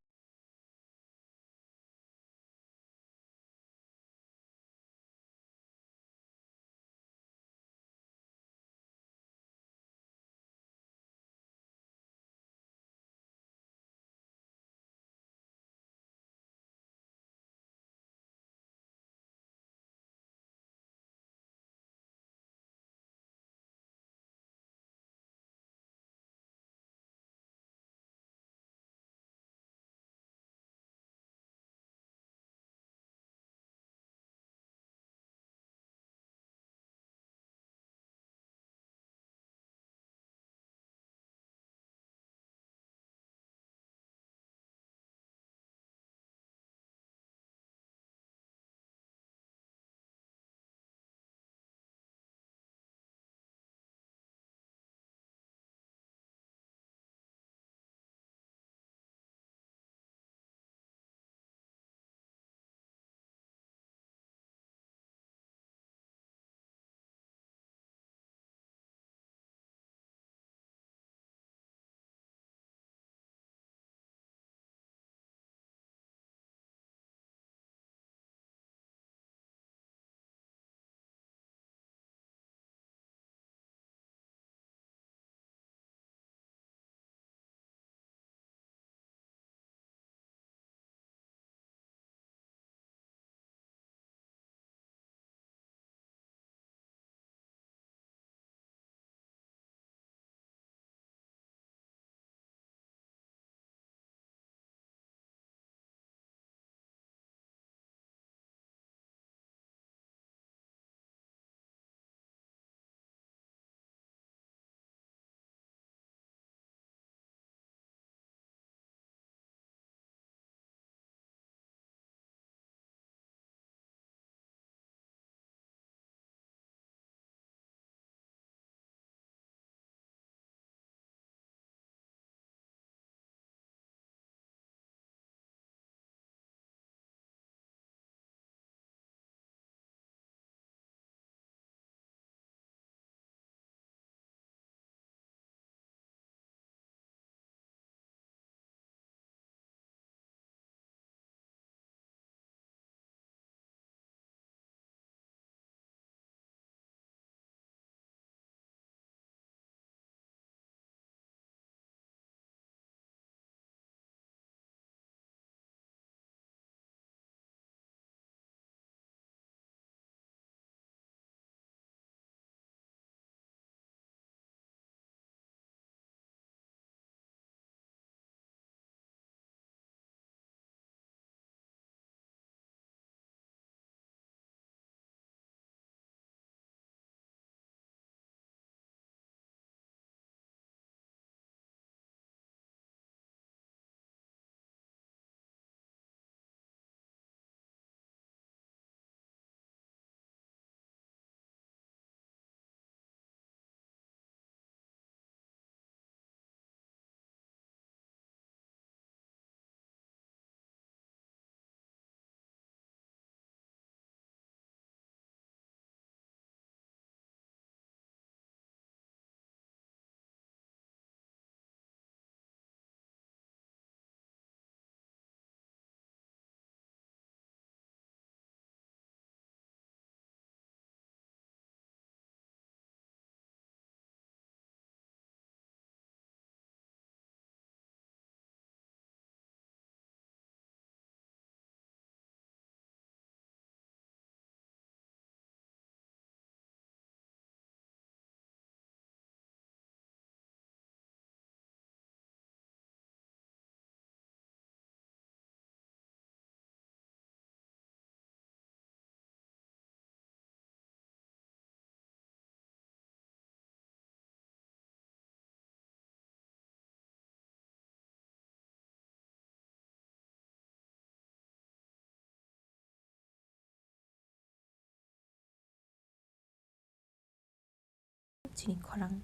ni khorang.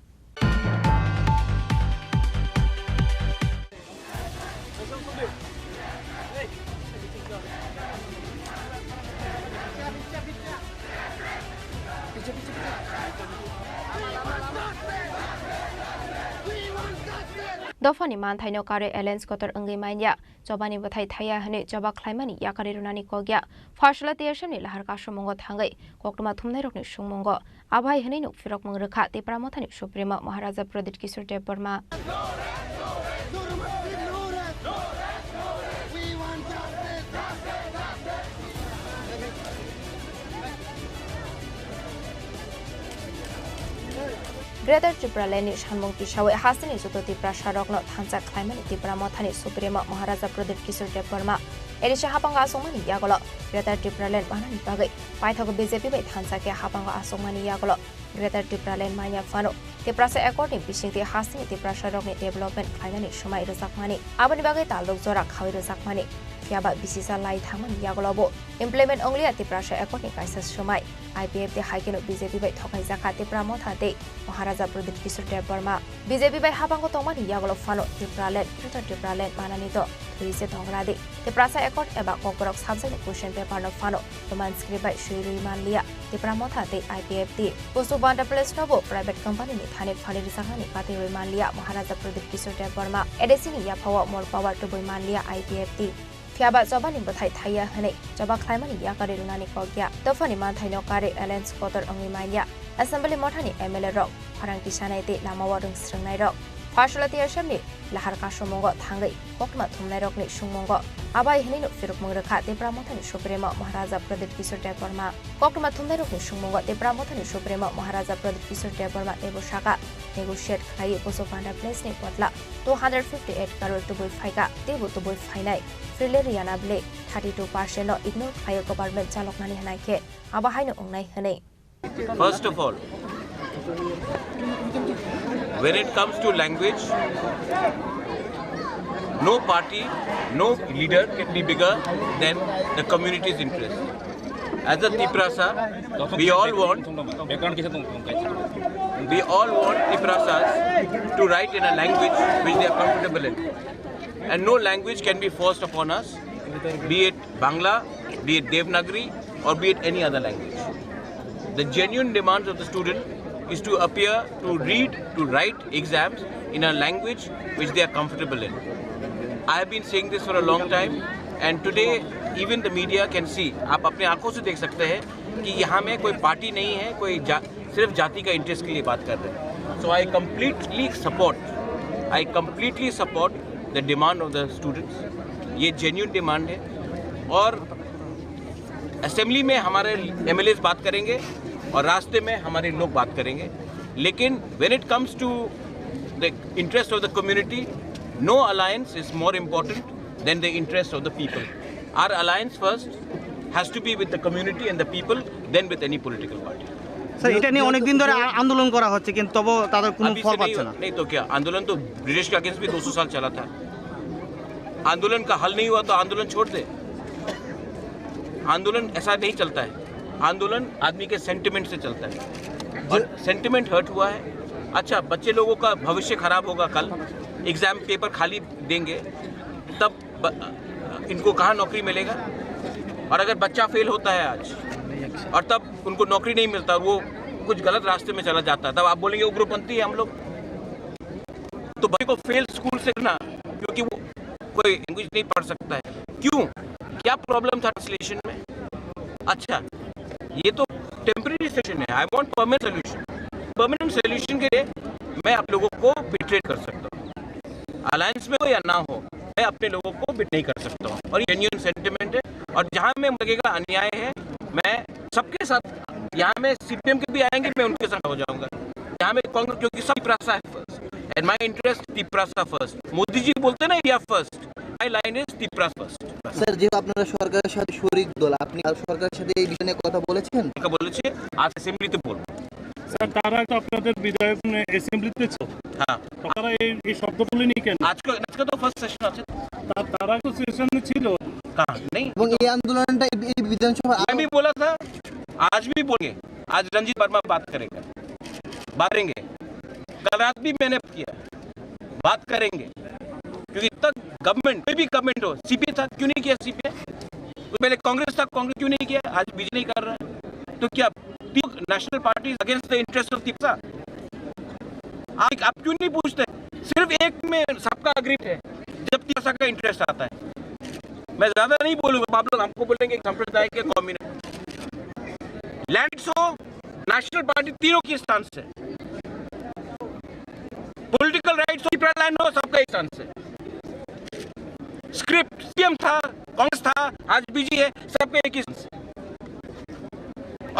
Dophani manthaino karwi alliance kotor wngwi manya, chobani bwthai thaiya hwnwi choba khlaimani yakarwi rwnani kok ya. Pharsala T S F ni lahar kasumungo thangwi koktwma thumnairokni sungmungo abo hai hwnwi nuk phirokmung rwkha Tipra Mothani Supremo Maharaja Pradyut Kishore Debbarma. Greater Tipraland ni sanmung tisawi hasteni joto Tiprasa rokno thansa khlaimani Tipra Mothani Supremo Maharaja Pradyut Kishore Debbarma A D C hapango achukmani yagulo Greater Tipraland manani bagwi paithak B J P bai thansa khe hapango achukmani yagulo Greater Tipraland manya phano Tiprasa Accord ni bisingtwi hasteni Tiprasa rokni development khlainani swmai rwjakmani, aboni bagwi talrok jora khawi rwjakmani, phiyaba bisisa lai thangmani yagulo bo implement wngliya Tiprasa Accord ni kaisa swmai. I P F T hai kheno B J P bai thokaijakha Tipra Motha tei Maharaja Pradyut Kishore Debbarma. B J P bai hapango tongmani yagulo phano Tipraland, Greater Tipraland manani to thwi se tongra di. Tiprasa Accord eba Kokborok subject ni question paper no phano Roman script bai swi rwi manliya Tipra Motha tei I P F T. Busu Banda Place no bo private company ni thani phali rwjaknani kati rwi manliya Maharaja Pradyut Kishore Debbarma. A D C ni yaphao more power tubui manliya I P F T. Phiyaba chobani bwthai thaiya hwnwi choba khlaimani yakarwi rwnani kok ya. Dophani manthaino karwi alliance kotor wngwi manya. Assembly mothani M L A rok, khorang tisanai tei lamao rwng srwngnairok. Pharsala T S F ni lahar kasumungo thangwi koktwma thumnairokni sungmungo abo hai hwnwi nuk phirokmung rwkha Tipra Mothani Supremo Maharaja Pradyut Kishore Debbarma. Koktwma thumnairokni sungmungo Tipra Mothani Supremo Maharaja Pradyut Kishore Debbarma teibo saka, negotiate khlaiwi Busu Banda Place ni botla two hundred fifty eight crore tubui phaikha, teibo tubui phainai Freely Riyana bele thirty two percent no ignore khlaiwi government chaloknani hwnai khe abo haino wngnai hwnwi. First of all, when it comes to language, no party, no leader can be bigger than the community's interest. As a Tiprasa, we all want, we all want Tiprasas to write in a language which they are comfortable in. And no language can be forced upon us, be it Bangla, be it Devanagari, or be it any other language. The genuine demands of the student is to appear, to read, to write exams in a language which they are comfortable in. I have been saying this for a long time, and today even the media can see, आप अपने आंखों से देख सकते हैं कि यहाँ में कोई पार्टी नहीं है, कोई जा, सिर्फ जाति का इंटरेस्ट के लिए बात कर रहे हैं। So I completely support, I completely support the demand of the students. ये जेन्युइन डिमांड है और असेंबली में हमारे एमएलएज बात करेंगे और रास्ते में हमारे लोग बात करेंगे, लेकिन when it comes to the interest of the community, no alliance is more important than the interest of the people. Our alliance first has to be with the community and the people, then with any political party. Sir, এটা নিয়ে অনেকদিন ধরে আ-, আন্দোলন করা হচ্ছে, কিন্তু তবু তাদের কোনো अभी ফল से नहीं, পাচ্ছে না। नहीं तो क्या, आंदोलन तो ब्रिटिश के अगेंस्ट भी दो सौ साल चला था। आंदोलन का हल नहीं हुआ तो आंदोलन छोड़ दे। आंदोलन ऐसा नहीं चलता है। आंदोलन आदमी के सेंटिमेंट से चलता है। और सेंटिमेंट हर्ट हुआ है। अच्छा, बच्चे लोगों का भविष्य खराब होगा, कल एग्जाम पेपर खाली देंगे, तब ब-, इनको कहाँ नौकरी मिलेगा? और अगर बच्चा फेल होता है आज और तब उनको नौकरी नहीं मिलता और वो कुछ गलत रास्ते में चला जाता है, तब आप बोलेंगे उग्रपंथी है हम लोग। तो बच्चे को फेल स्कूल से करना, क्योंकि वो कोई लैंग्वेज नहीं पढ़ सकता है। क्यों? क्या प्रॉब्लम था ट्रांसलेशन में? अच्छा, ये तो टेम्परेरी सोल्यूशन है। I want permanent solution। Permanent solution के लिए मैं आप लोगों को बिट्रे कर सकता हूँ, अलायंस में हो या ना हो, मैं अपने लोगों को बिट्रे नहीं कर सकता हूँ। और ये जेन्युइन सेंटिमेंट है, और जहाँ में लगेगा अन्याय है, मैं सबके साथ, यहाँ में सीपीएम के भी आएंगे, मैं उनके साथ हो जाऊंगा। यहाँ में कांग्रेस, क्योंकि सब तिपरासा है first, and my interest Tiprasa first. Modi ji बोलते ना India first, my line is Tiprasa first. Sir, যেহেতু আপনারা সরকারের সাথে শরিক দল, আপনি আর সরকারের সাথে এই বিষয় নিয়ে কথা বলেছেন? এটা বলেছে, আজ অ্যাসেম্বলিতে বলবো। স্যার, তারা তো আপনাদের বিধায়ক, মানে, অ্যাসেম্বলিতে ছিল। হ্যাঁ। তারা এই, এই শব্দ তুলেনি কেন? আজকে, আজকে তো ফার্স্ট সেশন আছে। তা-, তারা তো সেশনে ছিল। कहाँ? नहीं। এবং এই আন্দোলনটা এই, এই বিধানসভা मैं भी बोला था, आज भी बोलेंगे, आज रंजीत वर्मा बात करेगा, बात करेंगे। कल रात भी मैंने किया, बात करेंगे, क्योंकि तक गवर्नमेंट, कोई भी गवर्नमेंट हो, सीपीए था, क्यों नहीं किया सीपीए? तो पहले कांग्रेस था, कांग्रेस क्यों नहीं किया? आज बीजेपी नहीं कर रहा है। तो क्या national party against the interest of तिपसा? आप, आप क्यों नहीं पूछते? सिर्फ एक में सबका अग्रीमेंट है, जब तिपसा का इंटरेस्ट आता है। मैं ज्यादा नहीं बोलूंगा, आप लोग हमको बोलेंगे सांप्रदायिक है, कम्युनल। लैंड हो, नेशनल पार्टी, तीनों की स्टांस है। पॉलिटिकल राइट्स हो, लैंड हो, सबका एक स्टांस है। स्क्रिप्ट सीएम था, कांग्रेस था, आज बीजेपी है, सबका एक ही स्टांस है।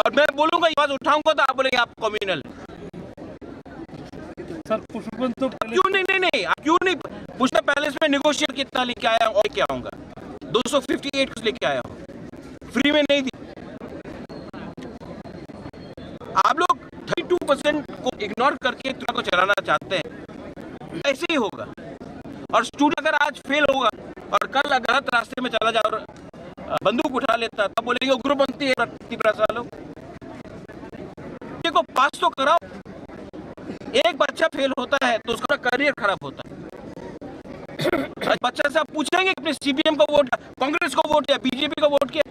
और मैं बोलूंगा, ये आवाज उठाऊंगा तो आप बोलेंगे आप कम्युनल है। सर, पुष्पन तो पहले क्यों नहीं, नहीं, नहीं, आप क्यों नहीं पूछते? पैलेस में नेगोशिएट कितना लेके आया हूँ और क्या आऊंगा, दो सौ फिफ्टी एट कुछ लेके आया हूँ, फ्री में नहीं दी। आप लोग थर्टी टू परसेंट को इग्नोर करके दुनिया को चलाना चाहते हैं, ऐसे ही होगा। और स्टूडेंट अगर आज फेल होगा और कल गलत रास्ते में चला जाए और बंदूक उठा लेता, तब बोलेंगे उग्रपंथी है तिपरा वालों। देखो, पास तो कराओ। एक बच्चा फेल होता है तो उसका करियर खराब होता है। बच्चा से आप पूछेंगे अपने सीपीएम का वोट, कांग्रेस का वोट या बीजेपी का वोट क्या?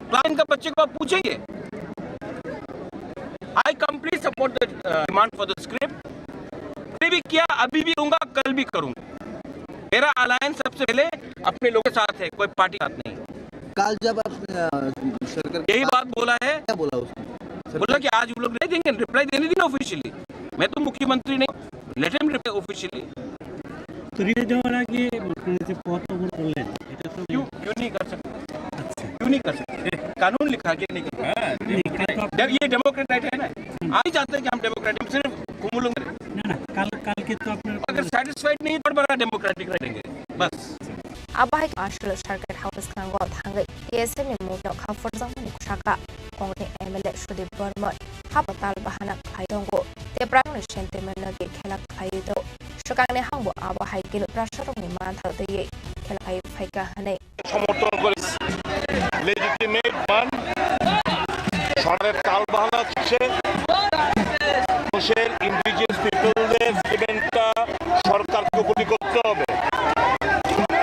क्लास टेन का बच्चे को आप पूछेंगे? I completely support the demand for the script। अभी भी किया, अभी भी करूंगा, कल भी करूंगा। मेरा अलायंस सबसे पहले अपने लोगों के साथ है, कोई पार्टी के साथ नहीं। कल जब आप, अ, सरकार के यही पास बात बोला है। क्या बोला उसने? बोला कि आज वो लोग नहीं देंगे, रिप्लाई देने दीजिए ऑफिशियली। मैं तो मुख्यमंत्री नहीं, let him reply officially। তো রিপ্লাই দেওয়ার আগে আপনারা যে পথ অবরোধ করলেন, এটা তো क्यों, क्यों नहीं कर सकते? আচ্ছা। क्यों नहीं कर सकते? कानून लिखा के नहीं कर सकते? नहीं, कल तो आप जब ये डेमोक्रेट राइट है ना, आप ही जानते हैं कि हम डेमोक्रेट, हम सिर्फ घूम लूंगे। না, না, কাল, কালকে তো আপনার अगर सेटिस्फाइड नहीं, तो बड़ा डेमोक्रेटिक रहेंगे, बस। Abo hai Marshal Circuit House kango thangwi T S F ni mungno kha phurjakmani saka Congress ni M L A Sudip Barman hapno tal bahana khlai tongo tei prasokni sentiment no khe khela khlaiwi tongo. Swkangni hangbo abo hai khe prasokni mantha twiwi khela khai phaikha hwnwi সমর্থন করেছি। Legitimate demand, সরকারের তালবাহানা চলছে, মানুষের, ইন্ডিজিনাস পিপলদের সেন্টিমেন্টটা সরকারকে উপলব্ধি করতে হবে।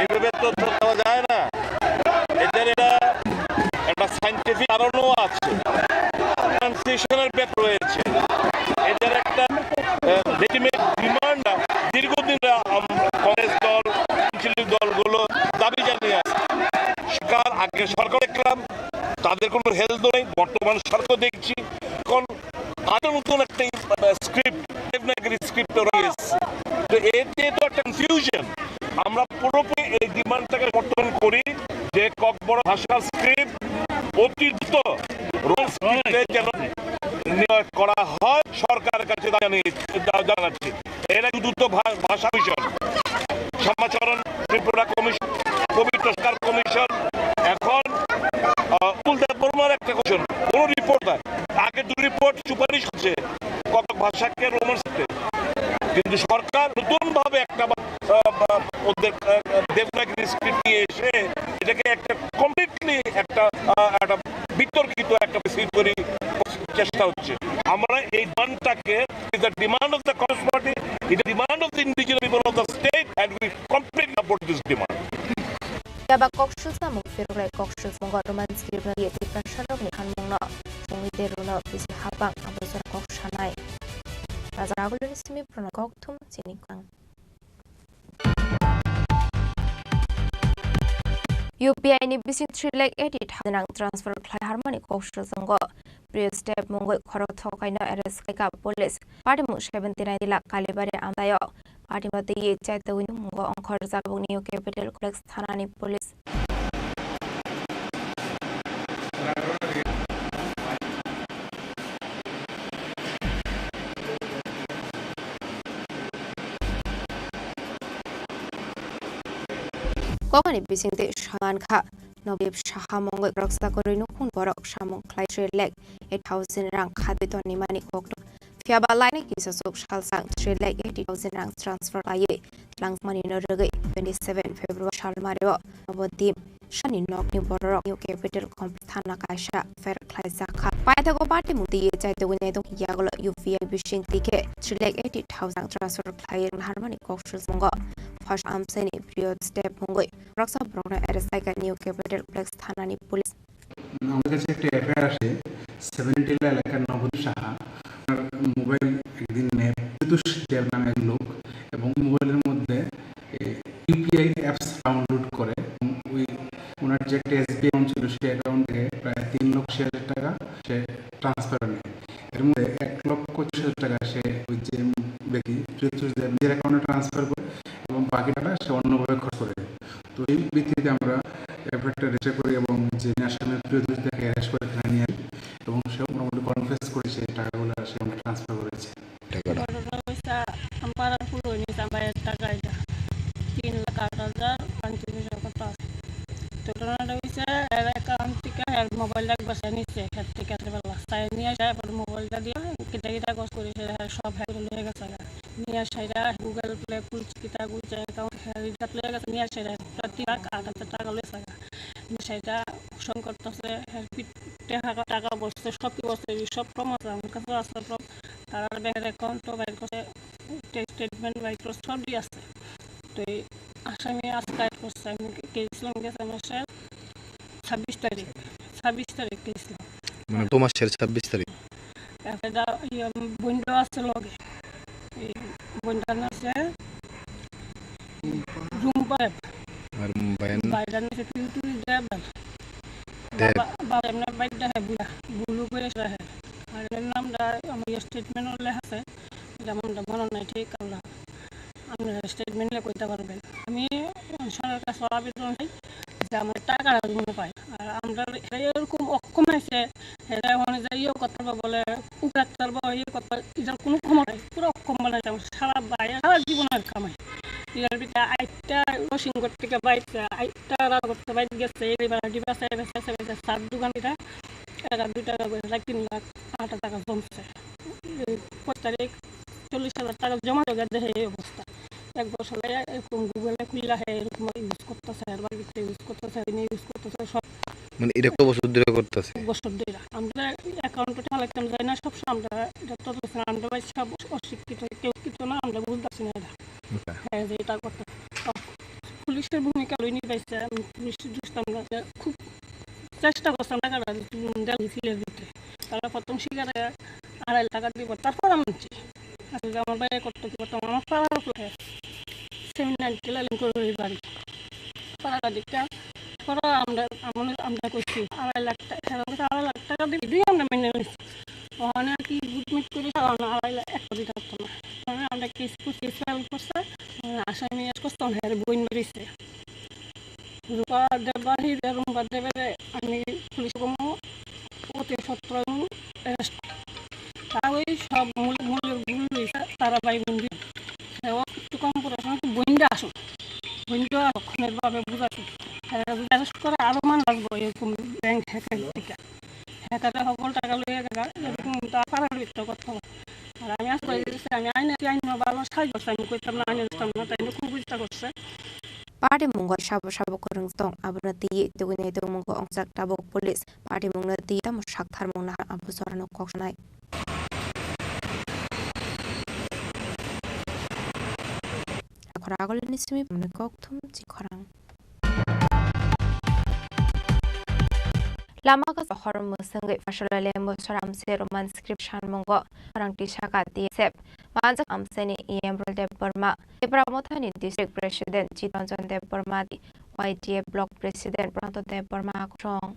এভাবে তো ধরে নেওয়া যায় না। এদের এটা একটা সায়েন্টিফিক কারণও আছে, ট্রান্সলেশনের ব্যাপার রয়েছে। এদের একটা লেজিটিমেট ডিমান্ড দীর্ঘদিন কংগ্রেস দল, আঞ্চলিক দলগুলো দাবি জানিয়ে আসছে। সরকার, আগে সরকার দেখলাম, তাদের কোনো হেলদোল নেই। বর্তমান সরকার দেখছি এখন আরো নতুন একটা স্ক্রিপ্ট, দেবনাগরী স্ক্রিপ্ট ওরা এসছে। তো এতে তো একটা কনফিউশন। আমরা পুরোপুরি এই ডিমান্ডটাকে সমর্থন করি যে ককবরক ভাষার স্ক্রিপ্ট অতি দ্রুত রোমান স্ক্রিপ্টে যেন নিয়োগ করা হয়, সরকারের কাছে দাবি জানিয়ে, দা-, জানাচ্ছি। এর আগে দ্রুত ভা-, ভাষা কমিশন, শ্যামাচরণ ত্রিপুরা কমিশন, পবিত্র সরকার কমিশন, এখন, আহ, কুল দেব বর্মার একটা কমিশন, কোনো রিপোর্ট নাই। আগে দু রিপোর্ট সুপারিশ করছে ককবরক ভাষাকে রোমান স্ক্রিপ্টে, কিন্তু সরকার নতুনভাবে একটা বা-, আহ, বা-, ওদের, আহ, দেবনাগরী স্ক্রিপ্ট নিয়ে এসে এটাকে একটা কমপ্লিটলি একটা, আহ, একটা বিতর্কিত একটা পরিস্থিতি তৈরি চেষ্টা হচ্ছে। আমরা এই ডিমান্ডটাকে, is the demand of the Congress Party, is the demand of the indigenous people of the state, and we completely support this demand. Phiya ba kok sujamung phirokrai kok sujamung roman script no ye Tiprasa rokni hanmung no chungwi de runo bisi hapang abo jora kok sanai. Raja Ragul ni simi prono kok thum chini kang. U P I ni bising three lakh eighty thousand rang transfer khlai harmani kok sujamung o. Priya step mungwi khorok thokaino arrest khaikha police. Patimung seventy nine lakh Kalibari amtaio. Patimung twiwi chaitogwini mungo ongkhor Jabukni New Capital Complex thanani police. Kokni bisingtwi saman kha. Nobdip Saha mungwi khoroksa kwrwi nukhung borok samung khlai three lakh eight thousand rang khatwi tonwi mani kokno. Phiya ba laini kisa chuk salsang three lakh eighty thousand rang transfer laiwi twlangmani no rwgwi twenty seven February salmario Nobdip Sani nokni bororok New Capital Complex thana kaisa pher khlaijak kha. Paithago party mung twi chaitugwi naitugwi yagulo U P I bising twi khe three lakh eighty thousand transfer khlai rwng harmani kok swijak mungo. First amchaini period step mungwi khoroksa borokno arrest khaikha New Capital Complex thanani police. আমাদের কাছে একটা এফআইআর আসে, সেভেন্টি এলাকার নবদ্বীপ সাহা, তার মোবাইল একদিন নেয় প্রত্যুষ দেব নামে এক লোক, এবং মোবাইলের মধ্যে ইউপিআই অ্যাপস ডাউনলোড করে, এবং ওই ওনার যে একটা এসবিআই অ্যাকাউন্ট ছিল, সেই অ্যাকাউন্ট থেকে প্রায় তিন লক্ষ আশি হাজার টাকা সে ট্রান্সফার নেয়। এর মধ্যে এক লক্ষ চল্লিশ হাজার টাকা সে ওই যে ব্যক্তি প্রত্যুষ দেব নিজের অ্যাকাউন্টে ট্রান্সফার করে, এবং বাকি টাকা সে অন্যভাবে খরচ করে। তো এই ভিত্তিতে আমরা এফআইআরটা রেজিস্টার করি এবং যে আসামি প্রত্যুষ দেবকে অ্যারেস্ট করে থানায় নিয়ে আসি এবং সে মোটামুটি কনফেস করেছে টাকাগুলো সে ট্রান্সফার করেছে। টাকাটা। ঘটনা হইছে, আমার পাড়ার পুরো হইনি, আমার টাকা এটা তিন লাখ আট হাজার পঞ্চাশ পয়সা কত আছে। ঘটনাটা হইছে, এর অ্যাকাউন্ট থেকে এর মোবাইলটা একবার সে নিচ্ছে, এর থেকে এত বেলা। তাই নিয়ে যায়, পরে মোবাইলটা দিয়ে কিটা কিটা কষ্ট করে সে সব হ্যাক করে নিয়ে গেছে। নিয়ে সেটা গুগল প্লে খুলছে, কিতা খুলছে, অ্যাকাউন্ট হ্যাক করে নিয়ে গেছে। নিয়ে সেটা তিন লাখ আট হাজার টাকা লইছে। সেটা সংকট আছে, হ্যাঁ, টাকা, টাকা বসছে, সব কিছু বসছে, সব প্রমাণ আছে, আমার কাছে আছে প্রমাণ। তারা ব্যাংকের অ্যাকাউন্টও বাইর করছে, স্টেটমেন্ট বাইর করছে, সবই আছে। তো এই আসামি আজকে বাইর করছে, আমি গেছিলাম গেছে মাসের ছাব্বিশ তারিখ, ছাব্বিশ তারিখ গেছিলাম। মানে গত মাসের ছাব্বিশ তারিখ? একটা ইয়ে, বন্ধু আছে লগে, এই বন্ধুর নাম আছে রুম্পা। আর বাইরের বাইরের নাম আছে পিউটু দেব। দেব। বাবা, বাবা এমনি বাইক দেখায় বুড়া, বুলু করে দেখায়। আর এর নামটা আমার স্টেটমেন্টও লেখা আছে, যেমন মনে নাই ঠিক আল্লাহ। আপনারা স্টেটমেন্টে কইতে পারবেন। আমি সরকারের কাছে আবেদন চাই যে আমার টাকাটা যেন পাই। আর আমরা এরা এরকম অক্ষম আছে, এরা ওখানে যাই ইয়ে করতে পারবো বলে, উপরে রাখতে পারবো, ইয়ে করতে পারবো, এটার কোনো ক্ষমতা নেই, পুরো অক্ষম বানাইছে আমার সারা বাইরে, সারা জীবনের কামাই। এটার ভিতরে আটটা রসিংগড় থেকে বাইরে, আটটা রাজগড় থেকে বাইরে গেছে, এই বেলা ডিবা সাহেব আছে, আছে, আছে, সাত দোকান এটা, টাকা দুই টাকা করে, লাখ তিন লাখ আট টাকা জমছে। এই কয় তারিখ চল্লিশ হাজার টাকা জমা জমা দেখে এই অবস্থা। এক বছর লাগে এরকম গুগলে খুললা হয়, এরকম ইউজ করতেছে, আর বাড়িতে ইউজ করতেছে, এনে ইউজ করতেছে সব। মানে এটা কত বছর ধরে করতেছে? এক বছর ধরে। আমরা অ্যাকাউন্টে টাকা রাখতাম যাই না, সবসময় আমরা এটা তদন্ত, আমরা ভাই সব অশিক্ষিত, কেউ শিক্ষিত না, আমরা বুঝতেছি না এটা। আচ্ছা। হ্যাঁ, যে এটা করতে। পুলিশের ভূমিকা লইনি পাইছে, আমি পুলিশ দোষ আমরা খুব চেষ্টা করছিলাম টাকাটা দিতে, দিতে। তারা প্রথম স্বীকারে আড়াই লাখ টাকা দিব, তারপর আমি মানছি। আসলে আমার ভাই করতে কি করতাম, আমার পাড়ার উপরে সেমিনার টেলারিং করে ওই বাড়ি। পাড়াটা দিকটা করো, আমরা, আমরা, আমরা করছি আড়াই লাখ টাকা, সেরকম করে আড়াই লাখ টাকা দিবি, দুই আমরা মেনে নিচ্ছি। ওখানে আর কি গুটমিট করে সব আমরা আড়াই লাখ, এক কোটি টাকা না। ওখানে আমরা কেস করছি, ফাইল করছে, আসামি অ্যারেস্ট করছে, ওখানে বইন বেরিয়েছে। রূপা দেববাহী, রূপা দেবের আমি পুলিশ কর্ম অতি সত্তর অ্যারেস্ট। তা ওই সব মূল, মূল ভুল হয়েছে, তারা ভাই বন্ধু। সেও একটু কম পড়াশোনা, একটু বইন্ডা আসুক, বইন্ডা আসুক, ভাবে বুঝাসুক। তারা যদি অ্যারেস্ট করে, আরো মান লাগবো এরকম ব্যাংক হ্যাকার থেকে। হ্যাকাররা সকল টাকা লইয়া গেল, এরকম তো আপার ভিতরে করতে হবে। আর আমি আশা করি যে আমি আইনে, আইন ভালো সাহায্য করছি, আমি কইতাম না, আইনে দিতাম না, তাই না খুব ইচ্ছা করছে। Party mungo sabo sabo kwrwng tong, abono twiwi tugwinai tongmungo wngjak tabuk police. Party mungno twi tamo saktharmung naha abo jorano kok sanai. Khorang agulini simi bumni kok thum chi khorang. Lama kasa hor mwswngwi Phasalali Musaram se Roman script sanmungo khorang tisaka T S F. Manjak amchaini E M Rul Debbarma, Tipra Mothani District President Chitranjan Debbarma, Y T F Block President Pranto Debbarma Akrong.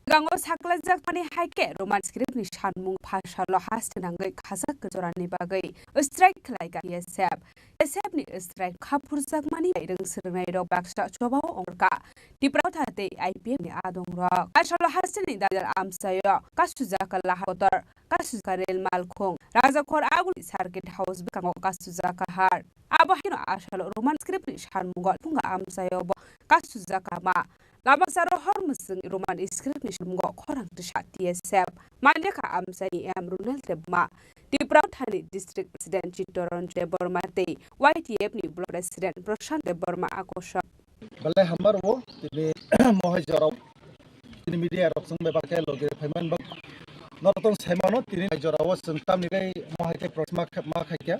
Swkango saklaijakmani hai khe Roman script ni sanmung phasalo haste nangwi khajak jorani bagwi strike khlai kha T S F. T S F ni strike khaphurjakmani bai rwng swrwngnairok baksa chobao ongkha Tipra Motha tei I P F ni adongrok. Asalo haste ni dajal amchaio kasujak lahar kotor, kasujak rel malkhung, Rajakhor aguli circuit house bwskango kasujak kahar. Abo haino asalo Roman script ni sanmungo phunga amchaio bo kasujak kama. Lama saro hor mwswng Roman script ni sanmungo khorang twisa T S F. Manjakha amchaini M Runal Debbarma, Tipra Mothani District President Chittaranjan Debbarma tei Y T F ni Block President Prashant Debbarma akosha. Belai hambar o tini mohai jorao tini media rok chwng bai bakhe logi phaiman bak norok tong saimano tini hai jorao chwng tamni kai mohai khe protest ma kha-, ma khaikha.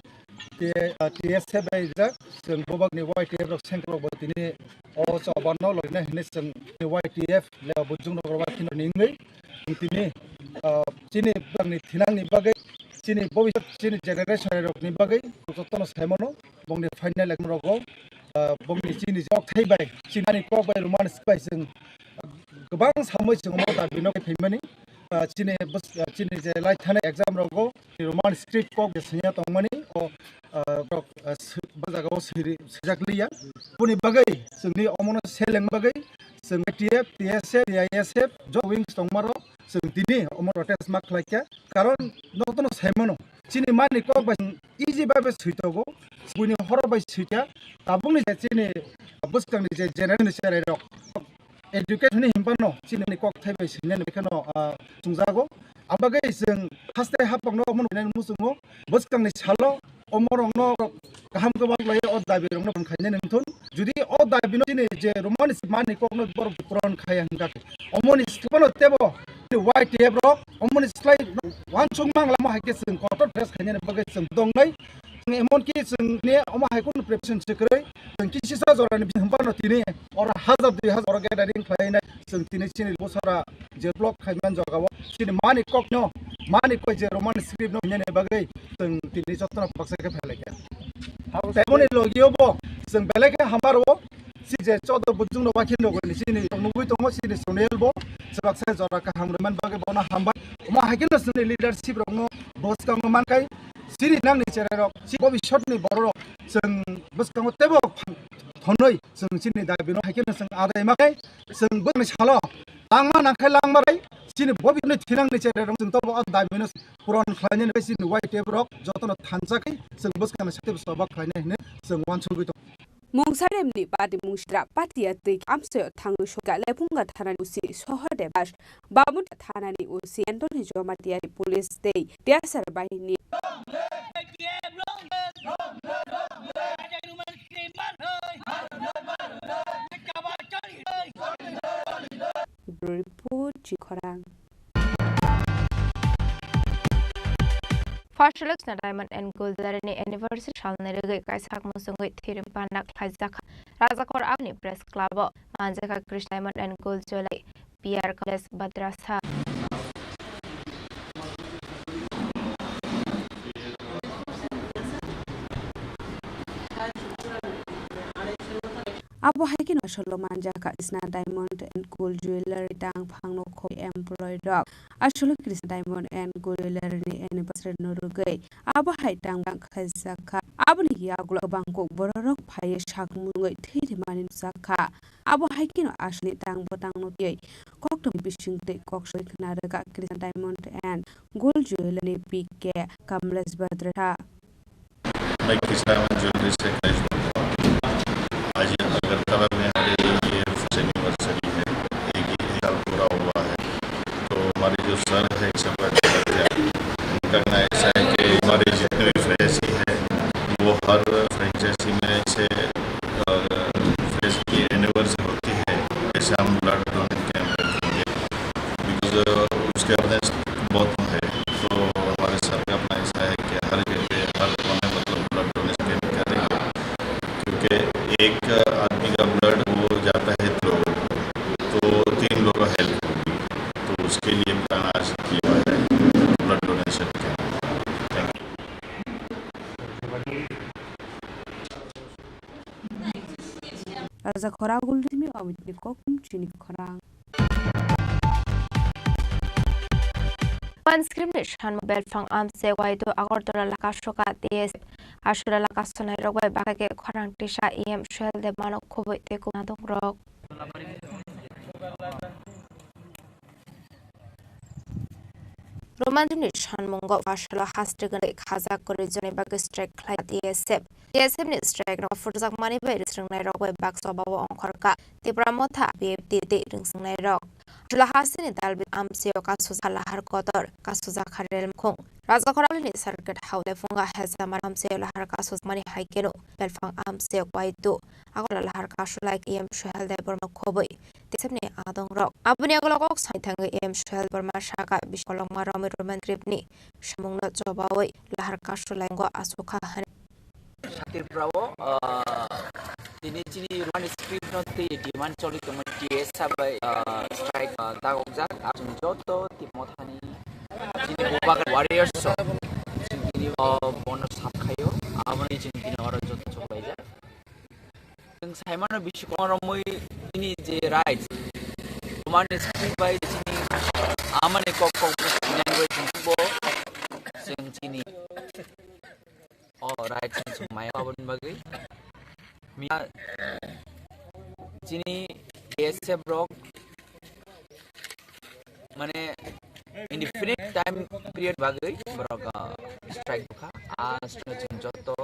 T-, ah, T S F bai rijak chwng bubak ni Y T F rok central rok bai tini o chobano logina hinwi chwng Y T F le bujung rok rok khino ningwi tini, ah, chini bwrang ni thinang ni bagwi chini bobisot chini generation rok ni bagwi jotono saimano bongni final exam rogo, ah, bongni chini jok thai bai chini ani kok bai Roman script bai chwng kwbang samui chwng omo dabi no khe phaimani, ah, chini bws-, ah, chini je lai thani exam rogo Roman script kok je sanya tongmani o, ah, rok, ah, swi-, bo jaga o swiri-, swijak liya. Boni bagwi chwngni omono seleng bagwi chwng T F, T S F, T I S F, jo wings tongmaro chwng tini omo protest ma khlaikha. Karon notono saimano chini mani kok bai chwng easy bai bai switogo, buini horo bai swikha. Tabukni je chini bwskangni je generation ni cherai rok education ni hinphano chini kok thai bai swinani kheno, ah, chungjago. Abagwi chwng haste hapangno omo nuknani muchungo bwskangni salo omorokno kaham kwbang khlaiwi o dabi rokno phuran khainani wngthun. Jodi o dabi no chini je Roman script ni kokno borok phuran khaiya hwnkha khe omoni skwbano tebo Y T F rok omoni slai uansukma lama hai khe chwng kotor press khainani bagwi chwng dongnai. Chwng emonki chwng ne omo hai kheno preparation se kwrwi, chwng kisisa jorani bini hwnphano tini oro hazar dui hazar oro gathering khlainai. Chwng tini chini bosora je block khaiman jagao chini mani kokno, mani kok je Roman script no hinani bagwi chwng tini jotono baksa khe phailai kha. Tei boni logio bo chwng belai khe hambar o si je chodo bujung no wakhi no goni chini nugui tongo chini Sunil bo chwbaksa jora kaham rwman bagwi bono hambai. Omo hai kheno chwngni leadership rokno bwskango mankai. Chini nangni cherai rok, si bobisot ni borok rok, chwng bwskango teibo thonwi chwng chini dabi no hai kheno chwng adai ma khe, chwng bwskango salo langma nang khe langma bai, chini bobisot ni thinang ni cherai rok chwng tobo o dabi no puron khlainani bai chini Y T F rok jotono thansa khe chwng bwskango sati bwskango khlainai hinwi chwng uansugwi tongo. Mungsa remni pati mungsitra patia twi amchaio thangwi sokha Lephunga thanani O C Sohor Debas, Bamutha thanani O C Anthony Jamatia, police tei T S R bahini. Bureau Report, Chikhorang. First selection Diamond and Gold Jewelry ni anniversary salni rwgwi kaisa muchungwi thirim panda khlaijakha Rajakor aboni press club o manjakha Krishna Diamond and Gold Jewelry, P R Kamlesh Badrasa. Abo hai kheno asolo manjakha Krishna Diamond and Gold Jewelry tang phangno khoi employee rok. Asolo Krishna Diamond and Gold Jewelry ni anniversary no rwgwi abo hai tang bang khlaijakha. Aboni yagulo kwbang kok borok rok phaiwi sakmungwi thwi rwmani nukjakha. Abo hai kheno asoni tang bwtangno twiwi koktwmwi bising twi kok soi khna rwkha Krishna Diamond and Gold Jewelry ni P K Kamlesh Badrasa. मैं कृष्णा ज्वेलरी से कलेश बोल रहा हूँ। आज अगरतला में हमारे ये फर्स्ट एनिवर्सरी है, एक, एक साल पूरा हुआ है। तो हमारे जो सर है छपरा के, उनका कहना ऐसा है कि हमारे जितने भी फ्रेंचाइजी है, वो हर फ्रेंचाइजी में से, अ, फ्रेंचाइजी की एनिवर्सरी होती है, जैसे हम ब्लड डोनेट कैंप रखेंगे। बिकॉज, अ, उसके अवेयरनेस बहुत है, तो हमारे सर का अपना ऐसा है कि हर जगह, हर कोने, मतलब, ब्लड डोनेशन कैंप करेंगे, क्योंकि एक आदमी का ब्लड वो जाता है तीन लोगों को, तो तीन लोगों को हेल्प होगी, तो उसके लिए प्लान आज किया हुआ है blood donation camp. Thank you. Raja khorang gulrimi omitni kokum chini khorang. Script ni sanmung belphang amchek waidu Agartala laka suka T S F. Aswk laka sunairok bai bakha khe khorang tisa E M Suhel Debbarma no khobwi tei kubun adongrok. Roman ni sanmungo Aswk hasteni khajak kwrwi joni bagwi strike khlai T S F. T S F ni strike no phurjakmani bai rwngthwngnairok bai baksa bao ongkhorkha Tipra Motha, B F D tei rwngthwngnairok. Chwla hasteni dalbit amchio kasujak lahar kotor, kasujak kha rel mukhung. Rajakhoralini circuit hao lephunga hejamar amchio lahar kasujakmani hai kheno belphang amchio waidu Agartala lahar kasulai E M Suhel Debbarma khobwi T S F ni adongrok. Aboni ulo kok sai thangwi E M Suhel Debbarma sakha, bisi kolokma romwi Roman script ni samungno chobawi lahar kasulai ngo asukha hwnwi. Tripura o, ah, tini chini Roman script no twi demand choli tongmani T S F bai, ah, strike, ah, dagokjak. Chwng joto Tipra Mothani chini Bubagra warriors rok chwng tini, ah, bono sap khaio. Aboni chwng tini oro joto chukbaijak. Chwng saimano bisi kwbangma romwi chini je rights, Roman script bai chini amani kok kok language bo chwng chini o rights ni chwng maya aboni bagwi. Miya chini B S F rok mane indefinite time period bagwi borok, ah, strike bwkha. A strike chwng joto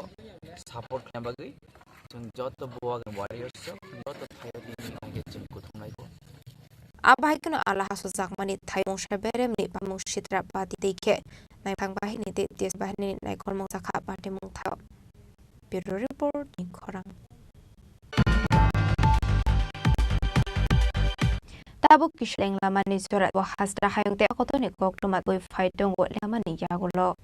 support khlaina bagwi chwng joto Bubagra warriors rok joto thaio tini hwnke chwng kuthumlai kho. A bahai kheno a lahar sujakmani thai mungsa beremni bamung sitra pati tei khe naithang bahini tei T S F bahini naikolmung sakha patimung thaio. Bureau Report ni khorang. Tabuk kisa lenglamani jora bo hasta hayung tei kotorni koktwma twi phai tongo lenglamani yagulo.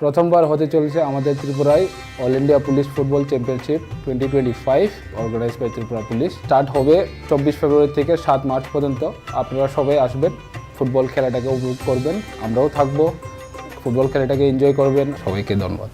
প্রথমবার হতে চলেছে আমাদের ত্রিপুরায় all India police football championship twenty twenty five, organise by Tripura police. Start হবে চব্বিশ ফেব্রুয়ারি থেকে সাত মার্চ পর্যন্ত। আপনারা সবাই আসবেন, ফুটবল খেলাটাকে উপভোগ করবেন, আমরাও থাকবো, ফুটবল খেলাটাকে এনজয় করবেন। সবাইকে ধন্যবাদ।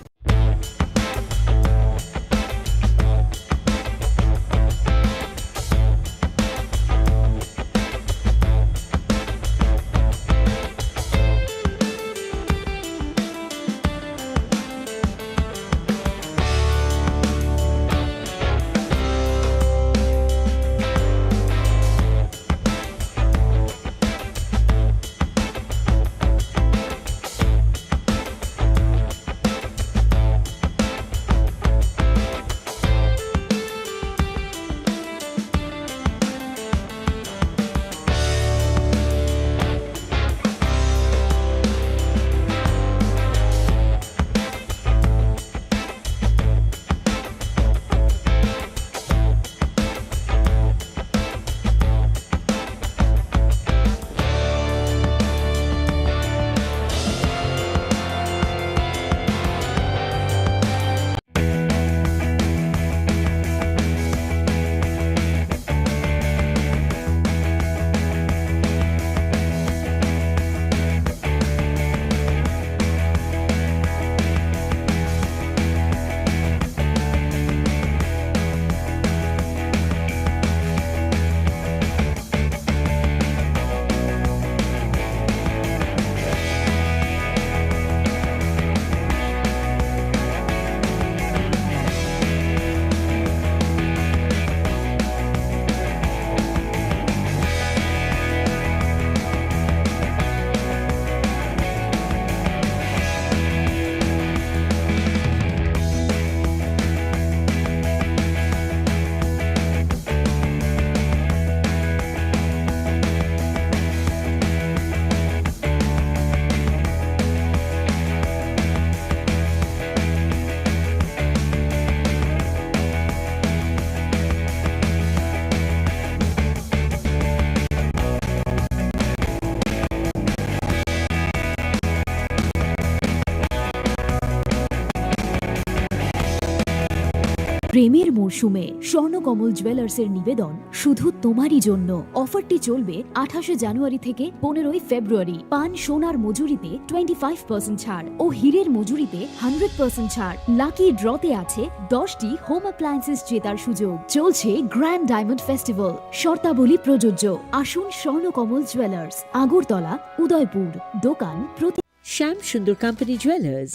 প্রেমের মরশুমে স্বর্ণকমল জুয়েলার্সের নিবেদন শুধু তোমারই জন্য। অফারটি চলবে আঠাশে জানুয়ারি থেকে পনেরোই ফেব্রুয়ারি। পান সোনার মজুরিতে টোয়েন্টি ফাইভ পার্সেন্ট ছাড় ও হীরের মজুরিতে হান্ড্রেড পার্সেন্ট ছাড়। লাকি ড্রতে আছে দশটি হোম অ্যাপ্লায়েন্সেস জেতার সুযোগ। চলছে গ্র্যান্ড ডায়মন্ড ফেস্টিভ্যাল, শর্তাবলী প্রযোজ্য। আসুন স্বর্ণকমল জুয়েলার্স, আগরতলা, উদয়পুর। দোকান প্রতি Shyam Sundar company jewellers,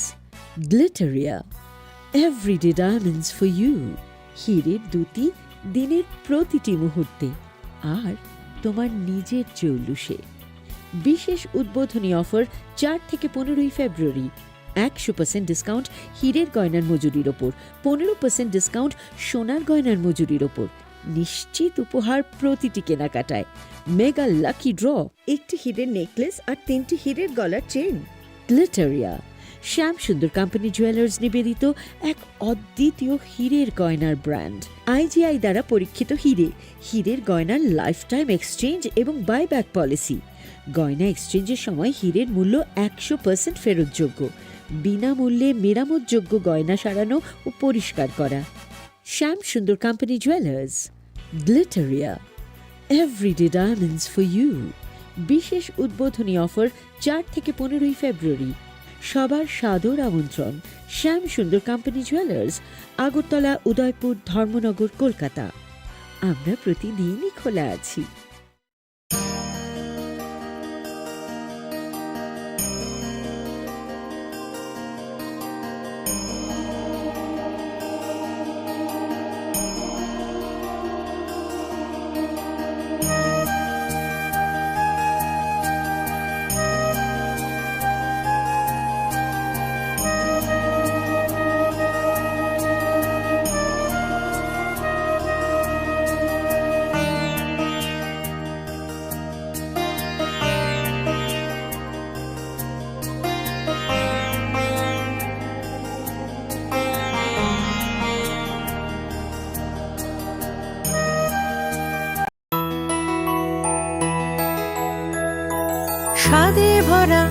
Glitteria, everyday diamonds for you. হীরের দ্যুতি দিনের প্রতিটি মুহূর্তে, আর তোমার নিজের জৌলুসে। বিশেষ উদ্বোধনী অফার চার থেকে পনেরোই ফেব্রুয়ারি। একশো পার্সেন্ট ডিসকাউন্ট হীরের গয়নার মজুরির ওপর, পনেরো পার্সেন্ট ডিসকাউন্ট সোনার গয়নার মজুরির ওপর। নিশ্চিত উপহার প্রতিটি কেনাকাটায়। মেগা লাকি ড্র, একটি হীরের নেকলেস আর তিনটি হীরের গলার চেইন। গ্লিটারিয়া, শ্যাম সুন্দর কোম্পানি জুয়েলার্স নিবেদিত এক অদ্বিতীয় হীরের গয়নার ব্র্যান্ড। আইজিআই দ্বারা পরীক্ষিত হীরে, হীরের গয়নার লাইফ টাইম এক্সচেঞ্জ এবং বাইব্যাক পলিসি। গয়না এক্সচেঞ্জের সময় হীরের মূল্য একশো পার্সেন্ট ফেরতযোগ্য। বিনামূল্যে মেরামতযোগ্য গয়না সারানো ও পরিষ্কার করা। Shyam Sundar company jewellers, Glitteria, everyday diamonds for you. বিশেষ উদ্বোধনী অফার চার থেকে পনেরোই ফেব্রুয়ারি। সবার সাদর আমন্ত্রণ। শ্যাম সুন্দর কোম্পানি জুয়েলার্স, আগরতলা, উদয়পুর, ধর্মনগর, কলকাতা। আমরা প্রতিদিনই খোলা আছি। স্বাদে ভরা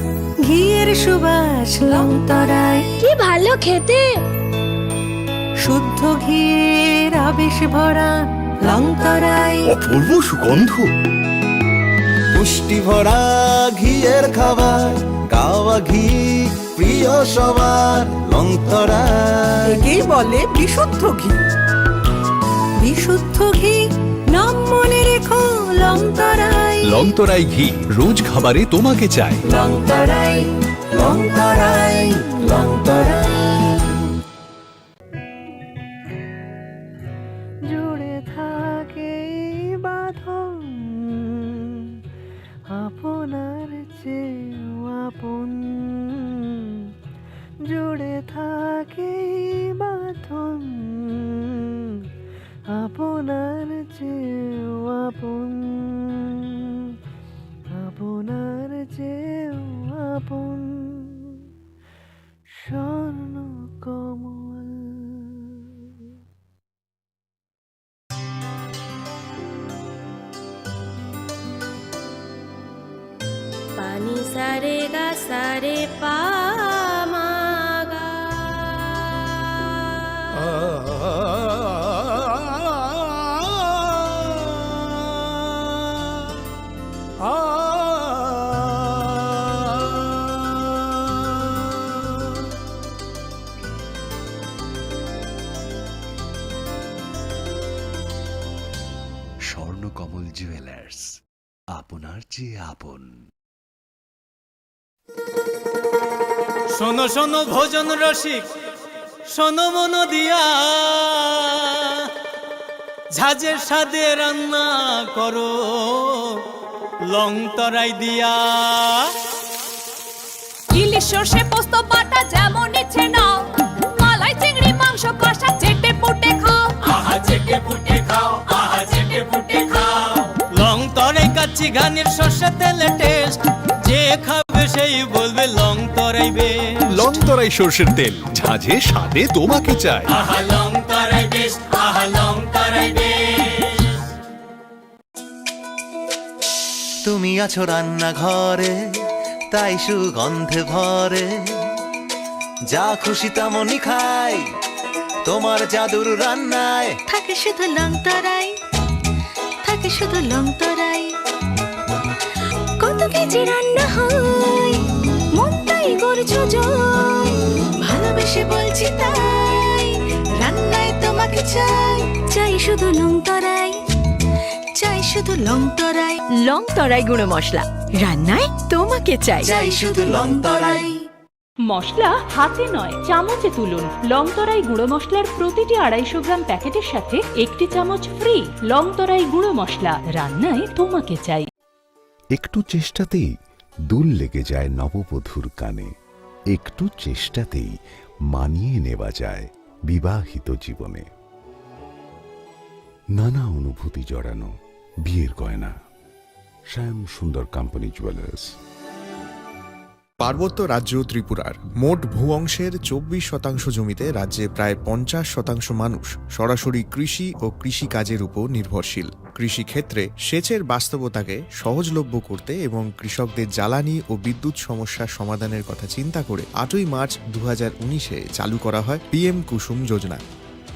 ঘিয়ের সুবাস লংতরাই। কি ভালো খেতে। শুদ্ধ ঘিয়ের আবেশ ভরা লংতরাই। অপূর্ব সুগন্ধ। পুষ্টি ভরা ঘিয়ের খাবার, গাওয়া ঘি প্রিয় সবার, লংতরাই। একেই বলে বিশুদ্ধ ঘি। বিশুদ্ধ ঘি, নাম মনে রেখো, লংতরাই। লংতরাই ঘি, রোজ খাবারে তোমাকে চাই। লংতরাই, লংতরাই, লংতরাই। জুড়ে থাকে এই বাঁধন, আপনার চেয়েও আপন। জুড়ে থাকে এই বাঁধন, আপনার চেয়েও আপন, আপনার চেয়েও আপন। স্বর্ণ কমল। পানি সারে গা সারে পা মা গা। স্বর্ণকমল জুয়েলার্স, আপনার চেয়ে আপন। শোনো শোনো ভোজন রসিক, শোনো মন দিয়া, ঝাঁঝের স্বাদে রান্না করো লং তরাই দিয়া। ইলিশ সর্ষে পোস্ত বাটা যেমন ইচ্ছে নাও, মালাই চিংড়ি মাংস কষা চেটে পুটে খাও। আহা চেটে পুটে খাও, আহা চেটে পুটে খাও। লং তরাই কাচ্চি ঘানির সর্ষে তেলে টেস্ট, যে খাবে সেই বলবে লং তরাই বেস্ট। লং তরাই সর্ষের তেল, ঝাঁঝে স্বাদে তোমাকে চাই। আহা লং তরাই বেস্ট, আহা লং তরাই বেস্ট। তুমি আছো রান্নাঘরে, তাই সুগন্ধে ভরে। যা খুশি তেমনই খাই, তোমার জাদুর রান্নায়। থাকে শুধু লং তরাই, থাকে শুধু লং তরাই। কত কেজি রান্না হয়, মন তাই করছো জয়। ভালোবেসে বলছি তাই, রান্নায় তোমাকে চাই। চাই শুধু লং তরাই, চাই শুধু লং তরাই। লং তরাই গুঁড়ো মশলা, রান্নায় তোমাকে চাই। চাই শুধু লং তরাই। মশলা হাতে নয়, চামচে তুলুন। লং তরাই গুঁড়ো মশলার প্রতিটি আড়াইশো গ্রাম প্যাকেটের সাথে একটি চামচ ফ্রি। লং তরাই গুঁড়ো মশলা, রান্নায় তোমাকে চাই। একটু চেষ্টাতেই দুল লেগে যায় নববধূর কানে। একটু চেষ্টাতেই মানিয়ে নেওয়া যায় বিবাহিত জীবনে। নানা অনুভূতি জড়ানো বিয়ের গয়না। শ্যাম সুন্দর কোম্পানি জুয়েলার্স। পার্বত্য রাজ্য ত্রিপুরার মোট ভূ অংশের চব্বিশ শতাংশ জমিতে রাজ্যে প্রায় পঞ্চাশ শতাংশ মানুষ সরাসরি কৃষি ও কৃষিকাজের উপর নির্ভরশীল। কৃষিক্ষেত্রে সেচের বাস্তবতাকে সহজলভ্য করতে এবং কৃষকদের জ্বালানি ও বিদ্যুৎ সমস্যা সমাধানের কথা চিন্তা করে আটই মার্চ দু হাজার উনিশে চালু করা হয় পিএম কুসুম যোজনা,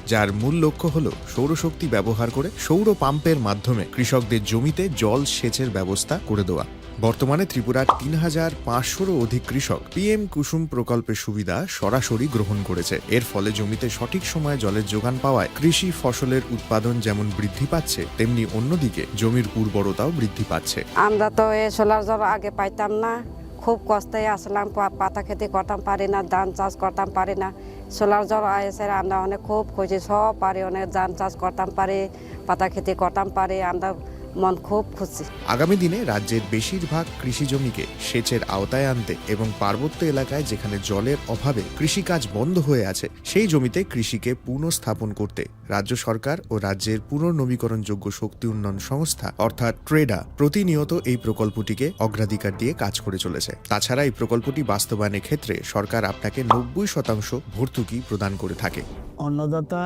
যার মূল লক্ষ্য হল সৌরশক্তি ব্যবহার করে সৌর পাম্পের মাধ্যমে কৃষকদের জমিতে জল সেচের ব্যবস্থা করে দেওয়া। বর্তমানে ত্রিপুরার তিন হাজার পাঁচশোরও অধিক কৃষক পিএম কুসুম প্রকল্পের সুবিধা সরাসরি গ্রহণ করেছে। এর ফলে জমিতে সঠিক সময়ে জলের যোগান পাওয়ায় কৃষি ফসলের উৎপাদন যেমন বৃদ্ধি পাচ্ছে, তেমনি অন্যদিকে জমির উর্বরতাও বৃদ্ধি পাচ্ছে। আমরা তো এই সোলার জল আগে পাইতাম না, খুব কষ্টে আসলাম, পা-, পাতা খেতে করতাম পারি না, ধান চাষ করতাম পারি না। সোলার জল এসে আমরা অনেক খুব খুশি, সব পারি, অনেক ধান চাষ করতাম পারি, পাতা খেতে করতাম পারি, আমরা মন খুব খুশি। আগামী দিনে রাজ্যের বেশিরভাগ কৃষি জমিকে সেচের আওতায় আনতে এবং পার্বত্য এলাকায় যেখানে জলের অভাবে কৃষিকাজ বন্ধ হয়ে আছে, সেই জমিতে কৃষিকে পুনঃস্থাপন করতে রাজ্য সরকার ও রাজ্যের পুনর্নবীকরণযোগ্য শক্তি উন্নয়ন সংস্থা অর্থাৎ ট্রেডা প্রতিনিয়ত এই প্রকল্পটিকে অগ্রাধিকার দিয়ে কাজ করে চলেছে। তাছাড়া এই প্রকল্পটি বাস্তবায়নের ক্ষেত্রে সরকার আপনাকে নব্বই শতাংশ ভর্তুকি প্রদান করে থাকে। অন্নদাতা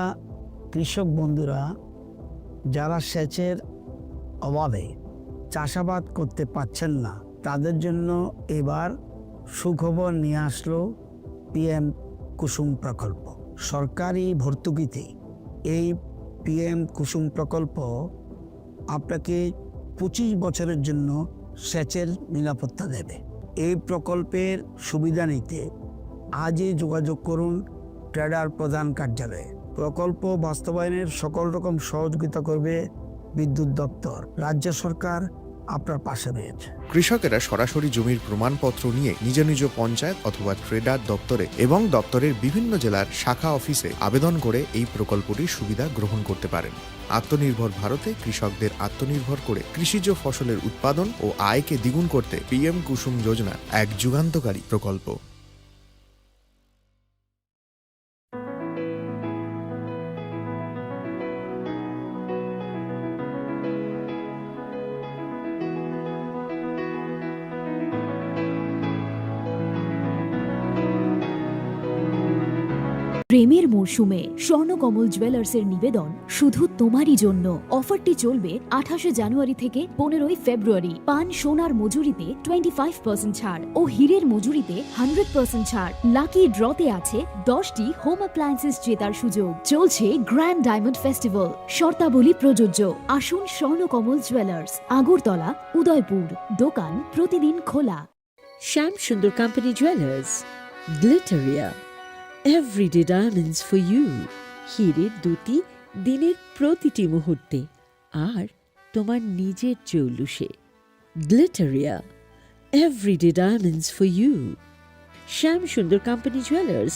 কৃষক বন্ধুরা যারা সেচের অভাবে চাষাবাদ করতে পারছেন না, তাদের জন্য এবার সুখবর নিয়ে আসলো পিএম কুসুম প্রকল্প। সরকারি ভর্তুকিতে এই পিএম কুসুম প্রকল্প আপনাকে পঁচিশ বছরের জন্য সেচের নিরাপত্তা দেবে। এই প্রকল্পের সুবিধা নিতে আজই যোগাযোগ করুন ট্রেডার প্রধান কার্যালয়ে। প্রকল্প বাস্তবায়নের সকল রকম সহযোগিতা করবে বিদ্যুৎ দপ্তর। রাজ্য সরকার আপনার পাশে রয়েছে। কৃষকেরা সরাসরি জমির প্রমাণপত্র নিয়ে নিজ নিজ পঞ্চায়েত অথবা ট্রেডার দপ্তরে এবং দপ্তরের বিভিন্ন জেলার শাখা অফিসে আবেদন করে এই প্রকল্পটির সুবিধা গ্রহণ করতে পারেন। আত্মনির্ভর ভারতে কৃষকদের আত্মনির্ভর করে কৃষিজ ফসলের উৎপাদন ও আয়কে দ্বিগুণ করতে পিএম কুসুম যোজনা এক যুগান্তকারী প্রকল্প। প্রেমের মরশুমে স্বর্ণকমল জুয়েলার্সের নিবেদন শুধু তোমারই জন্য। অফারটি চলবে আঠাশে জানুয়ারি থেকে পনেরোই ফেব্রুয়ারি। পান সোনার মজুরিতে টোয়েন্টি ফাইভ পার্সেন্ট ছাড় ও হীরের মজুরিতে হান্ড্রেড পার্সেন্ট ছাড়। লাকি ড্রতে আছে দশটি হোম অ্যাপ্লায়েন্সেস জেতার সুযোগ। চলছে গ্র্যান্ড ডায়মন্ড ফেস্টিভ্যাল, শর্তাবলী প্রযোজ্য। আসুন স্বর্ণকমল জুয়েলার্স, আগরতলা, উদয়পুর। দোকান প্রতিদিন খোলা। Shyam Sundar company jewellers, Glitteria, everyday diamonds for you. হীরের দ্যুতি দিনের প্রতিটি মুহূর্তে, আর তোমার নিজের জৌলুসে। Glitteria, everyday diamonds for you. Shyam Sundar company jewellers.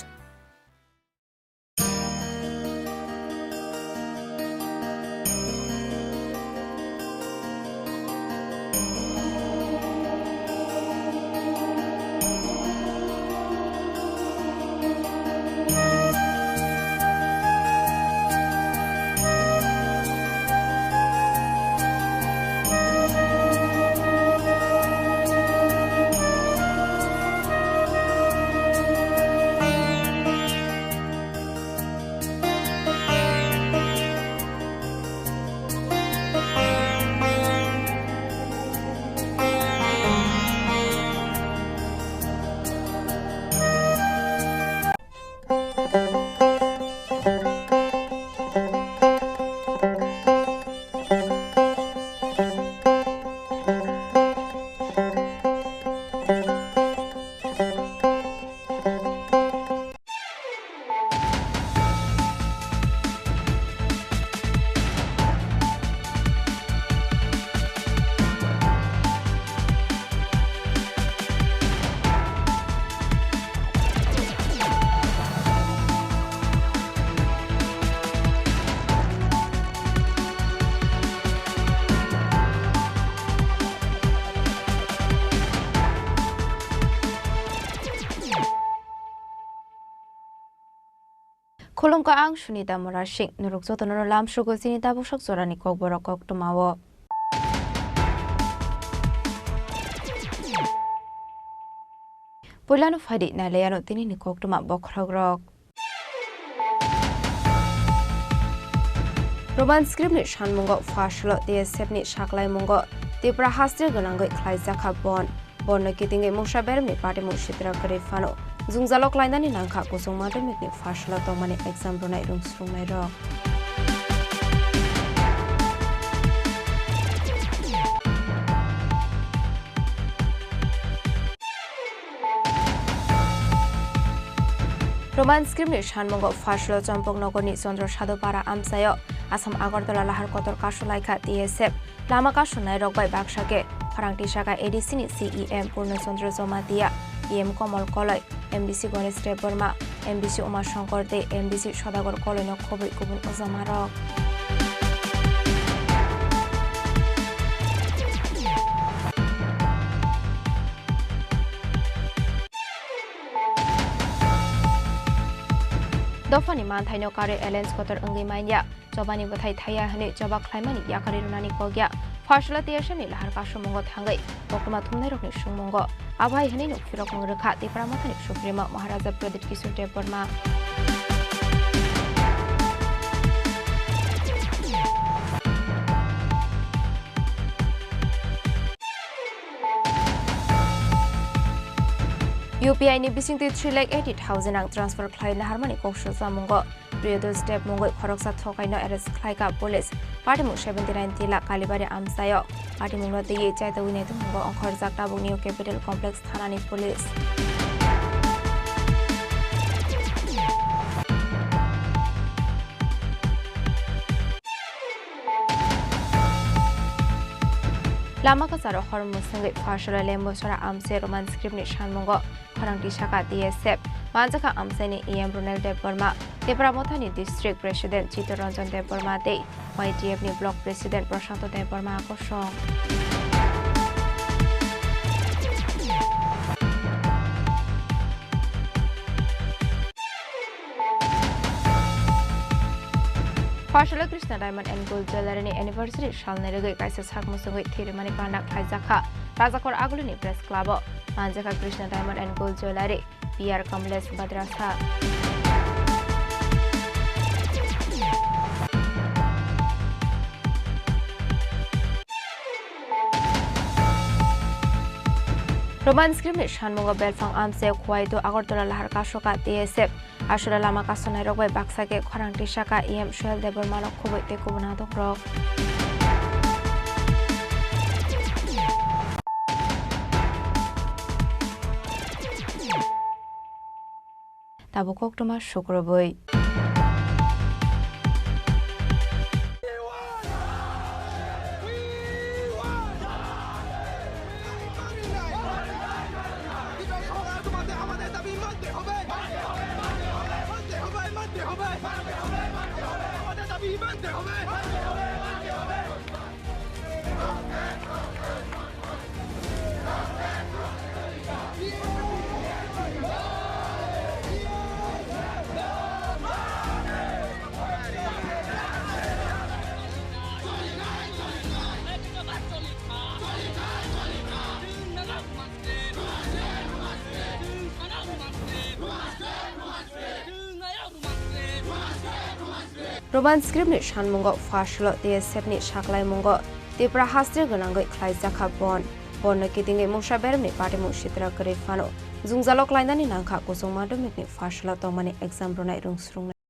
Khulumkha, ang Sunita Murasing. Norok jotono lamsogo chini tabuksak jorani kokborok koktwmao. Puilano phaidi nailaiano tinini koktwma bokhorokrok. Roman script ni sanmungo pha solo T S F ni saklaimungo Tripura haste gwnangwi khlaijakha bon. Borno kitingwi mungsa beremni patimung sitra kwrwi phano jwngjalo klainani nangkha kuchung madhyamikni pha solo tongmani exam rwnai rwngsrwngnairok. Roman script ni sanmungo pha solo Champaknagar ni Chandra Sadhu Para amchaio Assam Agartala lahar kotor kasu laikha T S F. Lama kasunai rok bai baksa khe khorang tisaka A D C ni C E M Purno Chandra Jamatia, E M Komol Koloi, M D C Ganesh Debbarma, M D C Uma Shankar tei M D C Sodagar Koloi no khobwi kubun ojama rok. Dophani manthaino karwi alliance kotor wngwi manya. Chobani bwthai thaiya hwnwi choba khlaimani yakarwi rwnani kok ya. Pha solo T S F ni lahar kasumungo thangwi koktwma thumnairokni sungmungo abo hai hwnwi nuk phirokmung rwkha Tipra Mothani Supremo Maharaja Pradyut Kishore Debbarma. U P I ni bisingtwi three lakh eighty thousand rang transfer khlai naharmani kok sujak mungo. Priyodos Deb mungwi khoroksa thokaino arrest khlaikha police. Patimung seventy nine tila Kalibari amchaio. Patimungno twiwi chaitogwi naitukmungo ongkhorjak tabuk New Capital Complex thanani police. Lama kwcharo hor mwswngwi Pharsala Lembosora amse Roman script ni sanmungo khorang tisaka T S F. Manjakha amseni E M Ronel Debbarma, Tipra Mothani District President Chittaranjan Debbarma tei Y T F ni Block President Prashanto Debbarma kosong. Pharsala Krishna Diamond and Gold Jewellery ni anniversary salni rwgwi kaisa sak muchungwi thwirimani panda khlaijakha Rajakhor Agulini Press Club o. Manjakha Krishna Diamond and Gold Jewellery, P R Kamlesh Badrasa. Roman script ni sanmungo belphang amchaio Khowaitu Agartala lahar kasoka T S F. Aswra lama kasonai rok bai baksa khe khorang tisaka E M Suhel Debbarma no khubui tei kubun adong rok. Tabuk koktwma sukrubui. Roman script ni sanmungo Pharsala T S F ni saklaimungo Tipra haste gwnangwi khlaijakha bon. Bonno kitingwi mungsa beremni patimung sitra kwrwi phano jwngjalo klainani nangkha kuchung madhyamik ni Pharsala tongmani exam rwnai rwngsrwngnai.